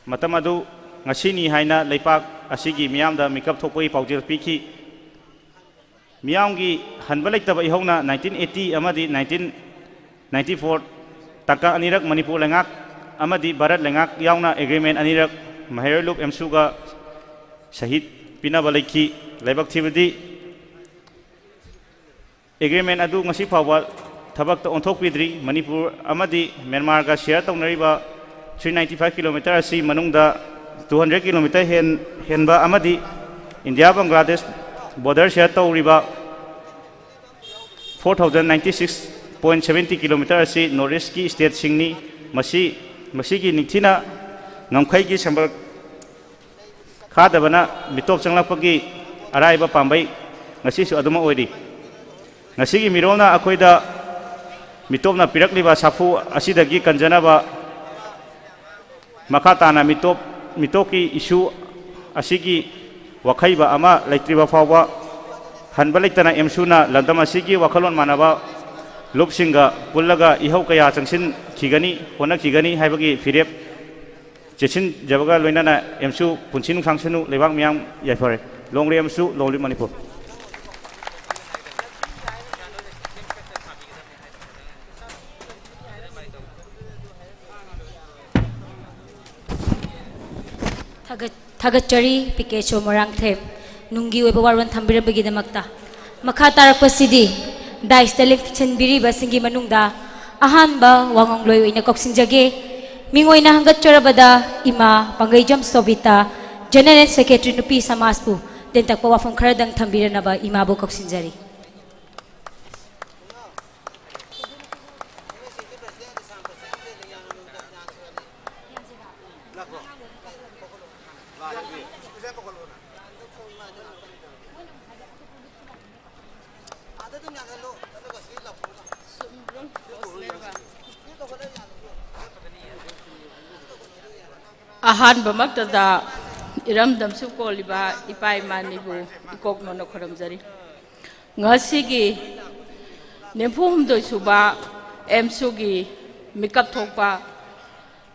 ꯃꯇꯝ ꯑꯗꯨ ꯉꯁꯤꯅꯤ ꯍꯥꯏꯅ ꯂꯩꯄꯥꯛ ꯑꯁꯤꯒꯤ ꯃꯤꯌꯥꯝꯗ ꯃꯤꯀꯞ ꯊꯣꯛꯄꯒꯤ ꯄꯥꯎꯖꯦꯜ ꯄꯤꯈꯤ꯫ ꯃꯤꯌꯥꯝꯒꯤ ꯍꯟꯕ ꯂꯩꯇꯕ ꯏꯍꯧꯅ ꯅꯥꯏꯟꯇꯤꯟ ꯑꯩꯠꯇꯤ ꯑꯃꯗꯤ ꯅꯥꯏꯟꯇꯤꯟ ꯅꯥꯏꯟꯇꯤ ꯐꯣꯔ, ꯇꯥꯡꯀꯛ ꯑꯅꯤꯔꯛ ꯃꯅꯤꯄꯨꯔ ꯂꯩꯉꯥꯛ ꯑꯃꯗꯤ ꯚꯥꯔꯠ ꯂꯩꯉꯥꯛ ꯌꯥꯎꯅ ꯑꯦꯒ꯭ꯔꯤꯃꯦꯟ ꯑꯅꯤꯔꯛ ꯃꯍꯩꯔꯣꯏ ꯂꯨꯞ ꯑꯦꯝꯁꯨꯒ ꯁꯍꯤꯠ ꯄꯤꯅꯕ ꯂꯩꯈꯤ꯫ ꯂꯥꯏꯕꯛ ꯊꯤꯕꯗꯤ, ꯑꯦꯒ꯭ꯔꯤꯃꯦꯟ ꯑꯗꯨ ꯉꯁꯤ ꯐꯥꯎꯕ ꯊꯕꯛꯇ ꯑꯣꯟꯊꯣꯛꯄꯤꯗ꯭ꯔꯤ꯫ ꯃꯅꯤꯄꯨꯔ ꯑꯃꯗꯤ ꯃ꯭ꯌꯥꯟꯃꯥꯔꯒ ꯁꯤꯌꯔ ꯇꯧꯅꯔꯤꯕ ꯊ꯭ꯔꯤ ꯅꯥꯏꯟꯇꯤ ꯐꯥꯏꯚ ꯀꯤꯂꯣꯃꯤꯇꯔ ꯑꯁꯤ ꯃꯅꯨꯡꯗ ꯇꯨ ꯍꯟꯗ꯭ꯔꯦꯠ ꯀꯤꯂꯣꯃꯤꯇꯔ ꯍꯦꯟ-, ꯍꯦꯟꯕ ꯑꯃꯗꯤ ꯏꯟꯗꯤꯌꯥ ꯕꯪꯒ꯭ꯂꯥꯗꯦꯁ ꯕꯣꯔꯗꯔ ꯁꯤꯌꯔ ꯇꯧꯔꯤꯕ four thousand ninety six point seventy kilometre ꯑꯁꯤ ꯅꯣꯔꯠ ꯏꯁꯀꯤ ꯁ꯭ꯇꯦꯠꯁꯤꯡꯅꯤ꯫ ꯃꯁꯤ, ꯃꯁꯤꯒꯤ ꯅꯤꯡꯊꯤꯅ ꯉꯝꯈꯩꯒꯤ ꯁꯝꯕꯜ ꯈꯥꯗꯕꯅ ꯃꯤꯇꯣꯞ ꯆꯪꯂꯛꯄꯒꯤ ꯑꯔꯥꯏꯕ ꯄꯥꯝꯕꯩ ꯉꯁꯤꯁꯨ ꯑꯗꯨꯃꯛ ꯑꯣꯏꯔꯤ꯫ ꯉꯁꯤꯒꯤ ꯃꯤꯔꯣꯜꯅ ꯑꯩꯈꯣꯏꯗ ꯃꯤꯇꯣꯞꯅ ꯄꯤꯔꯛꯂꯤꯕ ꯁꯥꯐꯨ ꯑꯁꯤꯗꯒꯤ ꯀꯟꯖꯅꯕ ꯃꯈꯥ ꯇꯥꯅ ꯃꯤꯇꯣꯞ, ꯃꯤꯇꯣꯞꯀꯤ ꯏꯁꯨ ꯑꯁꯤꯒꯤ ꯋꯥꯈꯩꯕ ꯑꯃ ꯂꯩꯇ꯭ꯔꯤꯕ ꯐꯥꯎꯕ ꯍꯟꯕ ꯂꯩꯇꯅ ꯑꯦꯝꯁꯨꯅ ꯂꯝꯗꯝ ꯑꯁꯤꯒꯤ ꯋꯥꯈꯜꯂꯣꯟ ꯃꯥꯟꯅꯕ ꯂꯨꯞꯁꯤꯡꯒ ꯄꯨꯜꯂꯒ ꯏꯍꯧ ꯀꯌꯥ ꯆꯪꯁꯤꯟꯈꯤꯒꯅꯤ, ꯍꯣꯠꯅꯈꯤꯒꯅꯤ ꯍꯥꯏꯕꯒꯤ ꯐꯤꯔꯦꯞ ꯆꯦꯠꯁꯤꯟꯖꯕꯒ ꯂꯣꯏꯅꯅ ꯑꯦꯝꯁꯨ ꯄꯨꯟꯁꯤ ꯅꯨꯡꯁꯥꯡꯁꯅꯨ, ꯂꯩꯕꯥꯛ ꯃꯤꯌꯥꯝ ꯌꯥꯏꯐꯔꯦ꯫ Long live ꯑꯦꯝꯁꯨ, long live Manipur. ꯊꯥꯒꯠ-, ꯊꯥꯒꯠꯆꯔꯤ ꯄꯤ ꯀꯦ ꯁꯣ ꯃꯣꯏꯔꯥꯡꯊꯦꯝ, ꯅꯨꯡꯒꯤ ꯑꯣꯏꯕ ꯋꯥꯔꯣꯜ ꯊꯝꯕꯤꯔꯝꯕꯒꯤꯗꯃꯛꯇ꯫ ꯃꯈꯥ ꯇꯥꯔꯛꯄꯁꯤꯗꯤ ꯗꯥꯏꯁꯇ ꯂꯦꯡꯁꯤꯟꯕꯤꯔꯤꯕꯁꯤꯡꯒꯤ ꯃꯅꯨꯡꯗ ꯑꯍꯥꯟꯕ ꯋꯥꯉꯥꯡꯂꯣꯏ ꯑꯣꯏꯅ ꯀꯧꯁꯤꯟꯖꯒꯦ꯫ ꯃꯤꯡ ꯑꯣꯏꯅ ꯍꯪꯒꯠꯆꯔꯕꯗ ꯏꯃꯥ ꯄꯥꯡꯒꯩꯖꯝ ꯁꯣꯕꯤꯇꯥ, ꯖꯦꯅꯔꯦꯜ ꯁꯦꯀ꯭ꯔꯦꯇꯔꯤ ꯅꯨꯄꯤ ꯁꯃꯥꯖꯄꯨ ꯇꯦꯟꯇꯛꯄ ꯋꯥꯐꯝ ꯈꯔꯗꯪ ꯊꯝꯕꯤꯔꯅꯕ ꯏꯃꯥꯕꯨ ꯀꯧꯁꯤꯟꯖꯔꯤ꯫ ꯑꯍꯥꯟꯕꯃꯛꯇꯗ ꯏꯔꯝꯗꯝꯁꯨ ꯀꯣꯜꯂꯤꯕ ꯏꯄꯥ ꯏꯃꯥꯅꯤꯕꯨ ꯏꯀꯣꯛ ꯅꯣꯟꯅ ꯈꯨꯔꯨꯝꯖꯔꯤ꯫ ꯉꯁꯤꯒꯤ ꯅꯤꯐꯨ ꯍꯨꯝꯗꯣꯏ ꯁꯨꯕ ꯑꯦꯝꯁꯨꯒꯤ ꯃꯤꯀꯞ ꯊꯣꯛꯄ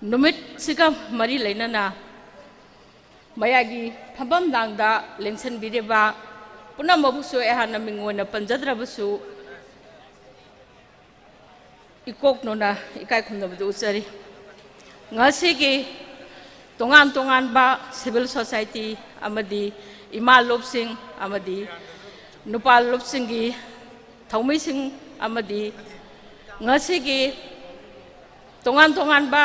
ꯅꯨꯃꯤꯠꯁꯤꯒ ꯃꯔꯤ ꯂꯩꯅꯅ ꯃꯌꯥꯏꯒꯤ ꯐꯝꯐꯝ ꯂꯥꯡꯗ ꯂꯦꯡꯁꯤꯟꯕꯤꯔꯤꯕ ꯄꯨꯝꯅꯃꯛꯄꯨꯁꯨ ꯑꯩꯍꯥꯛꯅ ꯃꯤꯡ ꯑꯣꯏꯅ ꯄꯟꯖꯗ꯭ꯔꯕꯁꯨ, ꯏꯀꯣꯛꯅꯣꯅ ꯏꯀꯥꯏ ꯈꯨꯝꯅꯕꯗꯨ ꯎꯠꯆꯔꯤ꯫ ꯉꯁꯤꯒꯤ ꯇꯣꯉꯥꯟ ꯇꯣꯉꯥꯟꯕ civil society ꯑꯃꯗꯤ ꯏꯃꯥ ꯂꯨꯞꯁꯤꯡ ꯑꯃꯗꯤ ꯅꯨꯄꯥ ꯂꯨꯞꯁꯤꯡꯒꯤ ꯊꯧꯃꯤꯁꯤꯡ ꯑꯃꯗꯤ ꯉꯁꯤꯒꯤ ꯇꯣꯉꯥꯟ ꯇꯣꯉꯥꯟꯕ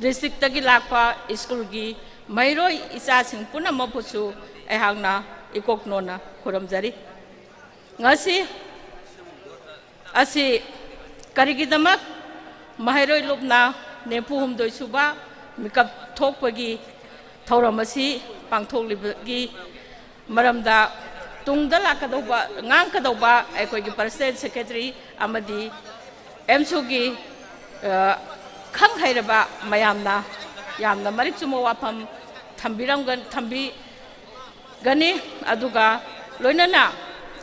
districtꯇꯒꯤ ꯂꯥꯛꯄ ꯁ꯭ꯀꯨꯜꯒꯤ ꯃꯍꯩꯔꯣꯏ ꯏꯆꯥꯁꯤꯡ ꯄꯨꯝꯅꯃꯛꯄꯨꯁꯨ ꯑꯩꯍꯥꯛꯅ ꯏꯀꯣꯛꯅꯣꯅ ꯈꯨꯔꯨꯝꯖꯔꯤ꯫ ꯉꯁꯤ ꯑꯁꯤ ꯀꯔꯤꯒꯤꯗꯃꯛ ꯃꯍꯩꯔꯣꯏ ꯂꯨꯞꯅ ꯅꯤꯐꯨ ꯍꯨꯝꯗꯣꯏ ꯁꯨꯕ ꯃꯤꯀꯞ ꯊꯣꯛꯄꯒꯤ ꯊꯧꯔꯝ ꯑꯁꯤ ꯄꯥꯡꯊꯣꯛꯂꯤꯕꯒꯤ ꯃꯔꯝꯗ ꯇꯨꯡꯗ ꯂꯥꯛꯀꯗꯧꯕ, ꯉꯥꯡꯒꯗꯧꯕ ꯑꯩꯈꯣꯏꯒꯤ president secretary ꯑꯃꯗꯤ ꯑꯦꯝꯁꯨꯒꯤ, ꯑ, ꯈꯪ ꯍꯩꯔꯕ ꯃꯌꯥꯝꯅ ꯌꯥꯝꯅ ꯃꯔꯤꯛ ꯆꯨꯝꯕ ꯋꯥꯐꯝ ꯊꯝꯕꯤꯔꯝꯒ-, ꯊꯝꯕꯤꯒꯅꯤ꯫ ꯑꯗꯨꯒ ꯂꯣꯏꯅꯅ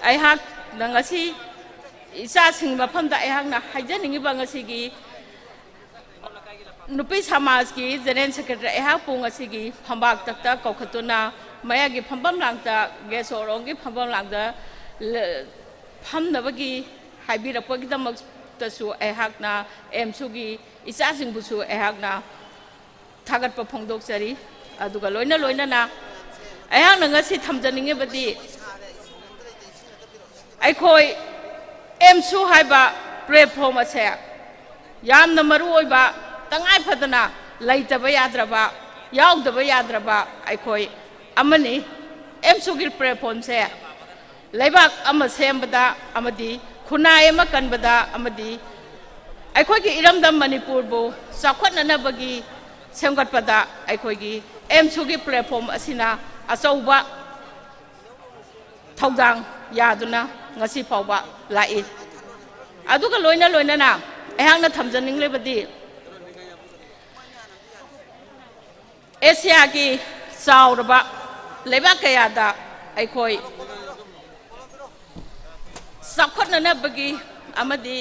ꯑꯩꯍꯥꯛꯅ ꯉꯁꯤ ꯏꯆꯥꯁꯤꯡꯒꯤ ꯃꯐꯝꯗ ꯑꯩꯍꯥꯛꯅ ꯍꯥꯏꯖꯅꯤꯡꯉꯤꯕ, ꯉꯁꯤꯒꯤ ꯅꯨꯄꯤ ꯁꯃꯥꯖꯀꯤ general secretary ꯑꯩꯍꯥꯛꯄꯨ ꯉꯁꯤꯒꯤ ꯐꯝꯕꯥꯛꯇꯛꯇ ꯀꯧꯈꯠꯇꯨꯅ ꯃꯌꯥꯒꯤ ꯐꯝꯐꯝ ꯂꯥꯡꯗ, ꯒꯦꯁꯣ ꯑꯣꯔꯣꯡꯒꯤ ꯐꯝꯐꯝ ꯂꯥꯡꯗ ꯂ-, ꯐꯝꯅꯕꯒꯤ ꯍꯥꯏꯕꯤꯔꯛꯄꯒꯤꯗꯃꯛꯇꯁꯨ ꯑꯩꯍꯥꯛꯅ ꯑꯦꯝꯁꯨꯒꯤ ꯏꯆꯥꯁꯤꯡꯕꯨꯁꯨ ꯑꯩꯍꯥꯛꯅ ꯊꯥꯒꯠꯄ ꯐꯣꯡꯗꯣꯛꯆꯔꯤ꯫ ꯑꯗꯨꯒ ꯂꯣꯏꯅ ꯂꯣꯏꯅꯅ ꯑꯩꯍꯥꯛꯅ ꯉꯁꯤ ꯊꯝꯖꯅꯤꯡꯉꯤꯕꯗꯤ, ꯑꯩꯈꯣꯏ ꯑꯦꯝꯁꯨ ꯍꯥꯏꯕ platform ꯑꯁꯦ ꯌꯥꯝꯅ ꯃꯔꯨ ꯑꯣꯏꯕ, ꯇꯉꯥꯏ ꯐꯗꯅ ꯂꯩꯇꯕ ꯌꯥꯗ꯭ꯔꯕ, ꯌꯥꯎꯗꯕ ꯌꯥꯗ꯭ꯔꯕ ꯑꯩꯈꯣꯏ ꯑꯃꯅꯤ꯫ ꯑꯦꯝꯁꯨꯒꯤ platformꯁꯦ ꯂꯩꯕꯥꯛ ꯑꯃ ꯁꯦꯝꯕꯗ ꯑꯃꯗꯤ ꯈꯨꯟꯅꯥꯏ ꯑꯃ ꯀꯟꯕꯗ ꯑꯃꯗꯤ ꯑꯩꯈꯣꯏꯒꯤ ꯏꯔꯝꯗꯝ ꯃꯅꯤꯄꯨꯔꯕꯨ ꯆꯥꯎꯈꯠꯅꯅꯕꯒꯤ ꯁꯦꯝꯒꯠꯄꯗ ꯑꯩꯈꯣꯏꯒꯤ ꯑꯦꯝꯁꯨꯒꯤ platform ꯑꯁꯤꯅ ꯑꯆꯧꯕ ꯊꯧꯗꯥꯡ ꯌꯥꯗꯨꯅ ꯉꯁꯤ ꯐꯥꯎꯕ ꯂꯥꯛꯏ꯫ ꯑꯗꯨꯒ ꯂꯣꯏꯅ ꯂꯣꯏꯅꯅ ꯑꯩꯍꯥꯛꯅ ꯊꯝꯖꯅꯤꯡꯂꯤꯕꯗꯤ, ꯑꯦꯁꯤꯌꯥꯒꯤ ꯆꯥꯎꯔꯕ ꯂꯩꯕꯥꯛ ꯀꯌꯥꯗ ꯑꯩꯈꯣꯏ ꯆꯥꯎꯈꯠꯅꯅꯕꯒꯤ ꯑꯃꯗꯤ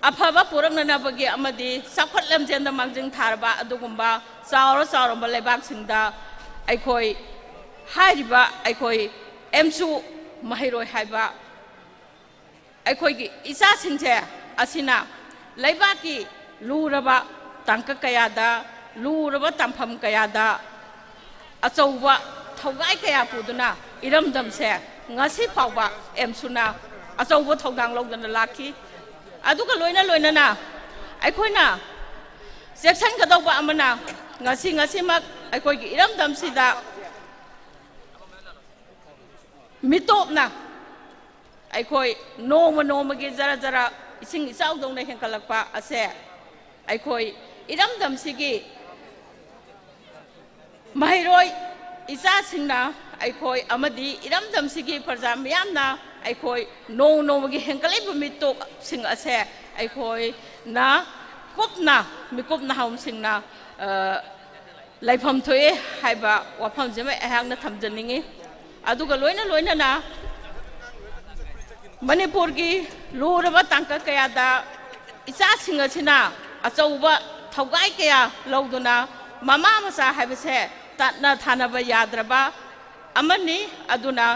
ꯑꯐꯕ ꯄꯨꯔꯛꯅꯅꯕꯒꯤ ꯑꯃꯗꯤ ꯆꯥꯎꯈꯠ ꯂꯝꯖꯦꯟꯗ ꯃꯥꯡꯖꯤꯜ ꯊꯥꯔꯕ ꯑꯗꯨꯒꯨꯝꯕ ꯆꯥꯎꯔ ꯆꯥꯎꯔꯕ ꯂꯩꯕꯥꯛꯁꯤꯡꯗ ꯑꯩꯈꯣꯏ ꯍꯥꯏꯔꯤꯕ ꯑꯩꯈꯣꯏ ꯑꯦꯝꯁꯨ ꯃꯍꯩꯔꯣꯏ ꯍꯥꯏꯕ ꯑꯩꯈꯣꯏꯒꯤ ꯏꯆꯥꯁꯤꯡꯁꯦ ꯑꯁꯤꯅ ꯂꯩꯕꯥꯛꯀꯤ ꯂꯨꯔꯕ ꯇꯥꯡꯀꯛ ꯀꯌꯥꯗ, ꯂꯨꯔꯕ ꯇꯥꯡꯐꯝ ꯀꯌꯥꯗ ꯑꯆꯧꯕ ꯊꯧꯒꯥꯏ ꯀꯌꯥ ꯄꯨꯗꯨꯅ ꯏꯔꯝꯗꯝꯁꯦ ꯉꯁꯤ ꯐꯥꯎꯕ ꯑꯦꯝꯁꯨꯅ ꯑꯆꯧꯕ ꯊꯧꯗꯥꯡ ꯂꯧꯗꯨꯅ ꯂꯥꯛꯈꯤ꯫ ꯑꯗꯨꯒ ꯂꯣꯏꯅ ꯂꯣꯏꯅꯅ ꯑꯩꯈꯣꯏꯅ ꯆꯦꯛꯁꯤꯟꯒꯗꯧꯕ ꯑꯃꯅ, ꯉꯁꯤ ꯉꯁꯤꯃꯛ ꯑꯩꯈꯣꯏꯒꯤ ꯏꯔꯝꯗꯝꯁꯤꯗ ꯃꯤꯇꯣꯞꯅ ꯑꯩꯈꯣꯏ ꯅꯣꯡꯃ ꯅꯣꯡꯃꯒꯤ ꯖꯔ ꯖꯔ ꯏꯁꯤꯡ ꯏꯆꯥꯎꯗꯧꯅ ꯍꯦꯟꯒꯠꯂꯛꯄ ꯑꯁꯦ ꯑꯩꯈꯣꯏ ꯏꯔꯝꯗꯝꯁꯤꯒꯤ ꯃꯍꯩꯔꯣꯏ ꯏꯆꯥꯁꯤꯡꯅ ꯑꯩꯈꯣꯏ ꯑꯃꯗꯤ ꯏꯔꯝꯗꯝꯁꯤꯒꯤ ꯄ꯭ꯔꯖꯥ ꯃꯤꯌꯥꯝꯅ ꯑꯩꯈꯣꯏ ꯅꯣꯡ ꯅꯣꯡꯃꯒꯤ ꯍꯦꯟꯒꯠꯂꯛꯂꯤꯕ ꯃꯤꯇꯣꯞꯁꯤꯡ ꯑꯁꯦ ꯑꯩꯈꯣꯏꯅ ꯀꯨꯞꯅ, ꯃꯤꯀꯨꯞ ꯅꯍꯥꯔꯣꯜꯁꯤꯡꯅ, ꯑ, ꯂꯩꯐꯝ ꯊꯣꯛꯑꯦ ꯍꯥꯏꯕ ꯋꯥꯐꯝꯁꯤꯃ ꯑꯩꯍꯥꯛꯅ ꯊꯝꯖꯅꯤꯡꯉꯤ꯫ ꯑꯗꯨꯒ ꯂꯣꯏꯅ ꯂꯣꯏꯅꯅ ꯃꯅꯤꯄꯨꯔꯒꯤ ꯂꯨꯔꯕ ꯇꯥꯡꯀꯛ ꯀꯌꯥꯗ ꯏꯆꯥꯁꯤꯡ ꯑꯁꯤꯅ ꯑꯆꯧꯕ ꯊꯧꯒꯥꯏ ꯀꯌꯥ ꯂꯧꯗꯨꯅ ꯃꯃꯥ ꯃꯆꯥ ꯍꯥꯏꯕꯁꯦ ꯇꯠꯅ ꯊꯥꯅꯕ ꯌꯥꯗ꯭ꯔꯕ ꯑꯃꯅꯤ꯫ ꯑꯗꯨꯅ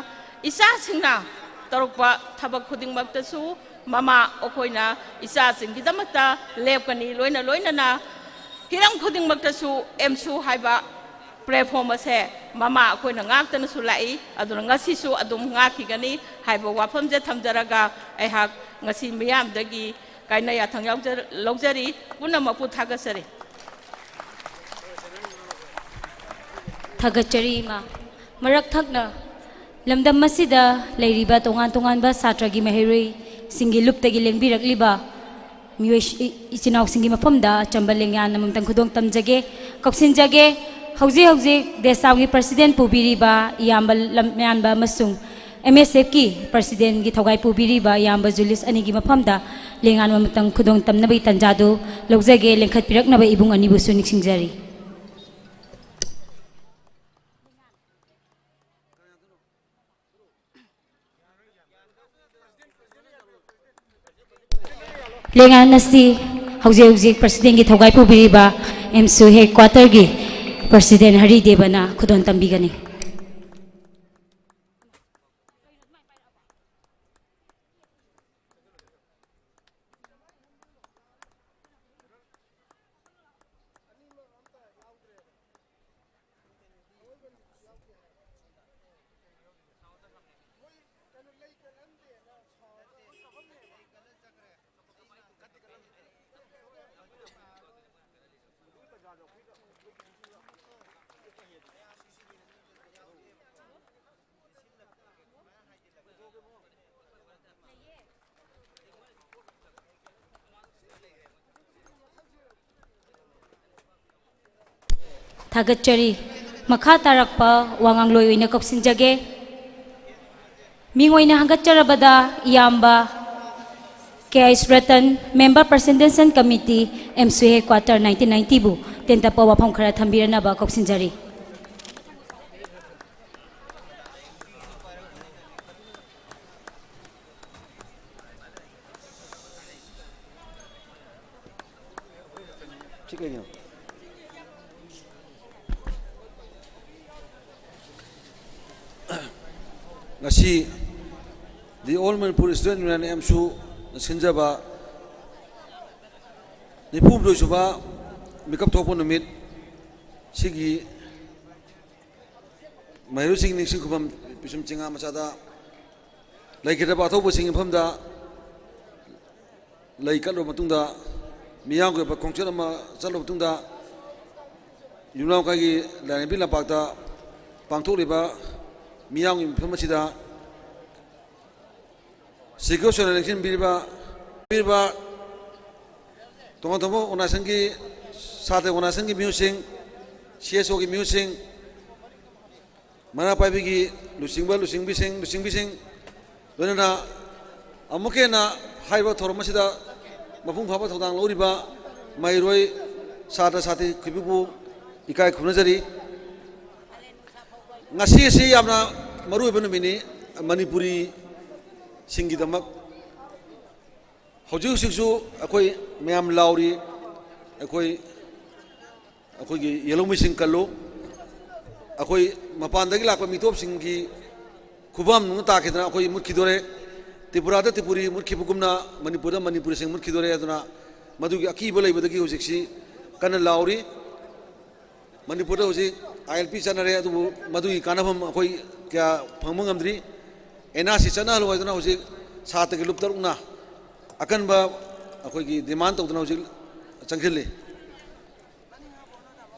ꯏꯆꯥꯁꯤꯡꯅ ꯇꯧꯔꯛꯄ ꯊꯕꯛ ꯈꯨꯗꯤꯡꯃꯛꯇꯁꯨ ꯃꯃꯥ ꯑꯩꯈꯣꯏꯅ ꯏꯆꯥꯁꯤꯡꯒꯤꯗꯃꯛꯇ ꯂꯦꯞꯀꯅꯤ꯫ ꯂꯣꯏꯅ ꯂꯣꯏꯅꯅ ꯍꯤꯔꯝ ꯈꯨꯗꯤꯡꯃꯛꯇꯁꯨ ꯑꯦꯝꯁꯨ ꯍꯥꯏꯕ platform ꯑꯁꯦ ꯃꯃꯥ ꯑꯩꯈꯣꯏꯅ ꯉꯥꯛꯇꯅꯁꯨ ꯂꯥꯛꯏ, ꯑꯗꯨꯅ ꯉꯁꯤꯁꯨ ꯑꯗꯨꯝ ꯉꯥꯛꯈꯤꯒꯅꯤ ꯍꯥꯏꯕ ꯋꯥꯐꯝꯁꯦ ꯊꯝꯖꯔꯒ ꯑꯩꯍꯥꯛ ꯉꯁꯤ ꯃꯤꯌꯥꯝꯗꯒꯤ ꯀꯥꯏꯅ ꯌꯥꯊꯪ ꯌꯥꯎꯖ-, ꯂꯧꯖꯔꯤ꯫ ꯄꯨꯝꯅꯃꯛꯄꯨ ꯊꯥꯒꯠꯆꯔꯤ꯫ ꯊꯥꯒꯠꯆꯔꯤ ꯏꯃꯥ꯫ ꯃꯔꯛ ꯊꯛꯅ ꯂꯝꯗꯝ ꯑꯁꯤꯗ ꯂꯩꯔꯤꯕ ꯇꯣꯉꯥꯟ ꯇꯣꯉꯥꯟꯕ ꯁꯥꯇ꯭ꯔꯒꯤ ꯃꯍꯩꯔꯣꯏꯁꯤꯡꯒꯤ ꯂꯨꯞꯇꯒꯤ ꯂꯦꯡꯕꯤꯔꯛꯂꯤꯕ ꯃꯤꯑꯣꯏ, ꯏ-, ꯏꯆꯤꯟ ꯏꯅꯥꯎꯁꯤꯡꯒꯤ ꯃꯐꯝꯗ ꯑꯆꯝꯕ ꯂꯦꯡꯌꯥꯟ ꯑꯃꯃꯝꯇꯪ ꯈꯨꯗꯣꯜ ꯇꯝꯖꯒꯦ, ꯀꯧꯁꯤꯟꯖꯒꯦ꯫ ꯍꯧꯖꯤꯛ ꯍꯧꯖꯤꯛ ꯗꯦꯁꯥꯝꯒꯤ president ꯄꯨꯕꯤꯔꯤꯕ ꯏꯌꯥꯝꯕ ꯂꯝꯌꯥꯟꯕ ꯑꯃꯁꯨꯡ ꯑꯦꯝ ꯑꯦꯁ ꯑꯦꯐꯀꯤ presidentꯒꯤ ꯊꯧꯒꯥꯏ ꯄꯨꯕꯤꯔꯤꯕ ꯏꯌꯥꯝꯕ ꯖꯨꯂꯤꯁ ꯑꯅꯤꯒꯤ ꯃꯐꯝꯗ ꯂꯦꯡꯌꯥꯟ ꯑꯃꯃꯝꯇꯪ ꯈꯨꯗꯣꯜ ꯇꯝꯅꯕꯒꯤ ꯇꯥꯟꯖꯥꯗꯨ ꯂꯧꯖꯒꯦ꯫ ꯂꯦꯡꯈꯠꯄꯤꯔꯛꯅꯕ ꯏꯕꯨꯡ ꯑꯅꯤꯕꯨꯁꯨ ꯅꯤꯡꯁꯤꯡꯖꯔꯤ꯫ ꯂꯦꯡꯌꯥꯟ ꯑꯁꯤ ꯍꯧꯖꯤꯛ ꯍꯧꯖꯤꯛ presidentꯒꯤ ꯊꯧꯒꯥꯏ ꯄꯨꯕꯤꯔꯤꯕ ꯑꯦꯝꯁꯨ headquarterꯒꯤ president ꯍꯔꯤꯗꯦꯕꯅ ꯈꯨꯗꯣꯜ ꯇꯝꯕꯤꯒꯅꯤ꯫ ꯊꯥꯒꯠꯆꯔꯤ꯫ ꯃꯈꯥ ꯇꯥꯔꯛꯄ ꯋꯥꯉꯥꯡꯂꯣꯏ ꯑꯣꯏꯅ ꯀꯧꯁꯤꯟꯖꯒꯦ꯫ ꯃꯤꯡ ꯑꯣꯏꯅ ꯍꯪꯒꯠꯆꯔꯕꯗ ꯏꯌꯥꯝꯕ ꯀꯦ ꯑꯩꯁ Ratan, Member Presidential Committee, ꯑꯦꯝꯁꯨ Headquarter nineteen ninety ꯕꯨ ꯇꯦꯟꯇꯞꯄ ꯋꯥꯐꯝ ꯈꯔ ꯊꯝꯕꯤꯔꯅꯕ ꯀꯧꯁꯤꯟꯖꯔꯤ꯫ ꯁꯤ ꯀꯩꯒꯤꯅꯣ? ꯉꯁꯤ The All Manipur Student Union, ꯑꯦꯝꯁꯨꯅ ꯁꯤꯟꯖꯕ ꯅꯤꯐꯨ ꯍꯨꯝꯗꯣꯏ ꯁꯨꯕ ꯃꯤꯀꯞ ꯊꯣꯛꯄ ꯅꯨꯃꯤꯠ ꯁꯤꯒꯤ ꯃꯍꯩꯔꯣꯏꯁꯤꯡ ꯅꯤꯡꯁꯤꯡ ꯈꯨꯕꯝ ꯄꯤꯁꯨꯝ ꯆꯤꯡꯉꯥ ꯃꯆꯥꯗ ꯂꯩꯈꯤꯗ꯭ꯔꯕ ꯑꯊꯧꯕꯁꯤꯡꯒꯤ ꯃꯐꯝꯗ ꯂꯩ ꯀꯠꯂꯕ ꯃꯇꯨꯡꯗ, ꯃꯤꯌꯥꯝꯒꯤ ꯑꯣꯏꯕ ꯈꯣꯡꯆꯠ ꯑꯃ ꯆꯠꯂꯕ ꯃꯇꯨꯡꯗ, ꯌꯨꯝꯅꯥꯝ ꯂꯩꯀꯥꯏꯒꯤ ꯂꯥꯏꯔꯦꯝꯕꯤ ꯂꯝꯄꯥꯛꯇ ꯄꯥꯡꯊꯣꯛꯂꯤꯕ ꯃꯤꯌꯥꯝꯒꯤ ꯃꯤꯐꯝ ꯑꯁꯤꯗ ꯁꯤꯀ꯭ꯌꯣꯔ ꯑꯣꯏꯅ ꯂꯦꯡꯁꯤꯟꯕꯤꯔꯤꯕ, ꯄꯤꯔꯤꯕ ꯇꯣꯉꯥꯟ ꯇꯣꯉꯥꯟꯕ ꯑꯣꯔꯒꯅꯥꯏꯖꯦꯁꯟꯒꯤ, ꯁꯥꯇ꯭ꯔ ꯑꯣꯔꯒꯅꯥꯏꯖꯦꯁꯟꯒꯤ ꯃꯤꯑꯣꯏꯁꯤꯡ, ꯁꯤ ꯑꯦꯁ ꯑꯣꯒꯤ ꯃꯤꯑꯣꯏꯁꯤꯡ, ꯃꯩꯔꯥ ꯄꯥꯏꯕꯤꯒꯤ ꯂꯨꯆꯤꯡꯕ, ꯂꯨꯆꯤꯡꯕꯤꯁꯤꯡ, ꯂꯨꯆꯤꯡꯕꯤꯁꯤꯡ, ꯂꯣꯏꯅꯅ ꯑꯃꯨꯛꯀ ꯍꯦꯟꯅ ꯍꯥꯏꯔꯤꯕ ꯊꯧꯔꯝ ꯑꯁꯤꯗ ꯃꯄꯨꯡ ꯐꯥꯕ ꯊꯧꯗꯥꯡ ꯂꯧꯔꯤꯕ ꯃꯍꯩꯔꯣꯏ ꯁꯥꯇ꯭ꯔ ꯁꯥꯇ꯭ꯔꯤ ꯈꯨꯗꯤꯡꯃꯛꯄꯨ ꯏꯀꯥꯏ ꯈꯨꯝꯅꯖꯔꯤ꯫ ꯉꯁꯤ ꯑꯁꯤ ꯌꯥꯝꯅ ꯃꯔꯨꯑꯣꯏꯕ ꯅꯨꯃꯤꯠꯅꯤ ꯃꯅꯤꯄꯨꯔꯤꯁꯤꯡꯒꯤꯗꯃꯛ꯫ ꯍꯧꯖꯤꯛ ꯍꯧꯖꯤꯛꯁꯨ ꯑꯩꯈꯣꯏ ꯃꯌꯥꯝ ꯂꯥꯎꯔꯤ, ꯑꯩꯈꯣꯏ, ꯑꯩꯈꯣꯏꯒꯤ ꯌꯦꯜꯍꯧꯃꯤꯁꯤꯡ ꯀꯜꯂꯨ, ꯑꯩꯈꯣꯏ ꯃꯄꯥꯟꯗꯒꯤ ꯂꯥꯛꯄ ꯃꯤꯇꯣꯞꯁꯤꯡꯒꯤ ꯈꯨꯕꯝ ꯅꯨꯡꯅ ꯇꯥꯈꯤꯗꯅ ꯑꯩꯈꯣꯏ ꯃꯨꯠꯈꯤꯗꯣꯔꯦ꯫ ꯇ꯭ꯔꯤꯄꯨꯔꯥꯗ ꯇ꯭ꯔꯤꯄꯨꯔꯤ ꯃꯨꯠꯈꯤꯕꯒꯨꯝꯅ ꯃꯅꯤꯄꯨꯔꯗ ꯃꯅꯤꯄꯨꯔꯤꯁꯤꯡ ꯃꯨꯠꯈꯤꯗꯣꯔꯦ꯫ ꯑꯗꯨꯅ ꯃꯗꯨꯒꯤ ꯑꯀꯤꯕ ꯂꯩꯕꯗꯒꯤ ꯍꯧꯖꯤꯛꯁꯤ ꯀꯟꯅ ꯂꯥꯎꯔꯤ꯫ ꯃꯅꯤꯄꯨꯔꯗ ꯍꯧꯖꯤꯛ ꯑꯥꯏ ꯑꯦꯜ ꯄꯤ ꯆꯠꯅꯔꯦ, ꯑꯗꯨꯕꯨ ꯃꯗꯨꯒꯤ ꯀꯥꯟꯅꯐꯝ ꯑꯩꯈꯣꯏ ꯀꯌꯥ ꯐꯪꯕ ꯉꯝꯗ꯭ꯔꯤ꯫ ꯑꯦꯟ ꯑꯥꯔ ꯁꯤ ꯆꯠꯅꯍꯜꯂꯨ ꯍꯥꯏꯗꯨꯅ ꯍꯧꯖꯤꯛ ꯁꯥꯇ꯭ꯔꯒꯤ ꯂꯨꯞ ꯇꯔꯨꯛꯅ ꯑꯀꯟꯕ ꯑꯩꯈꯣꯏꯒꯤ ꯗꯤꯃꯥꯟ ꯇꯧꯗꯨꯅ ꯍꯧꯖꯤꯛ ꯆꯪꯁꯤꯜꯂꯤ꯫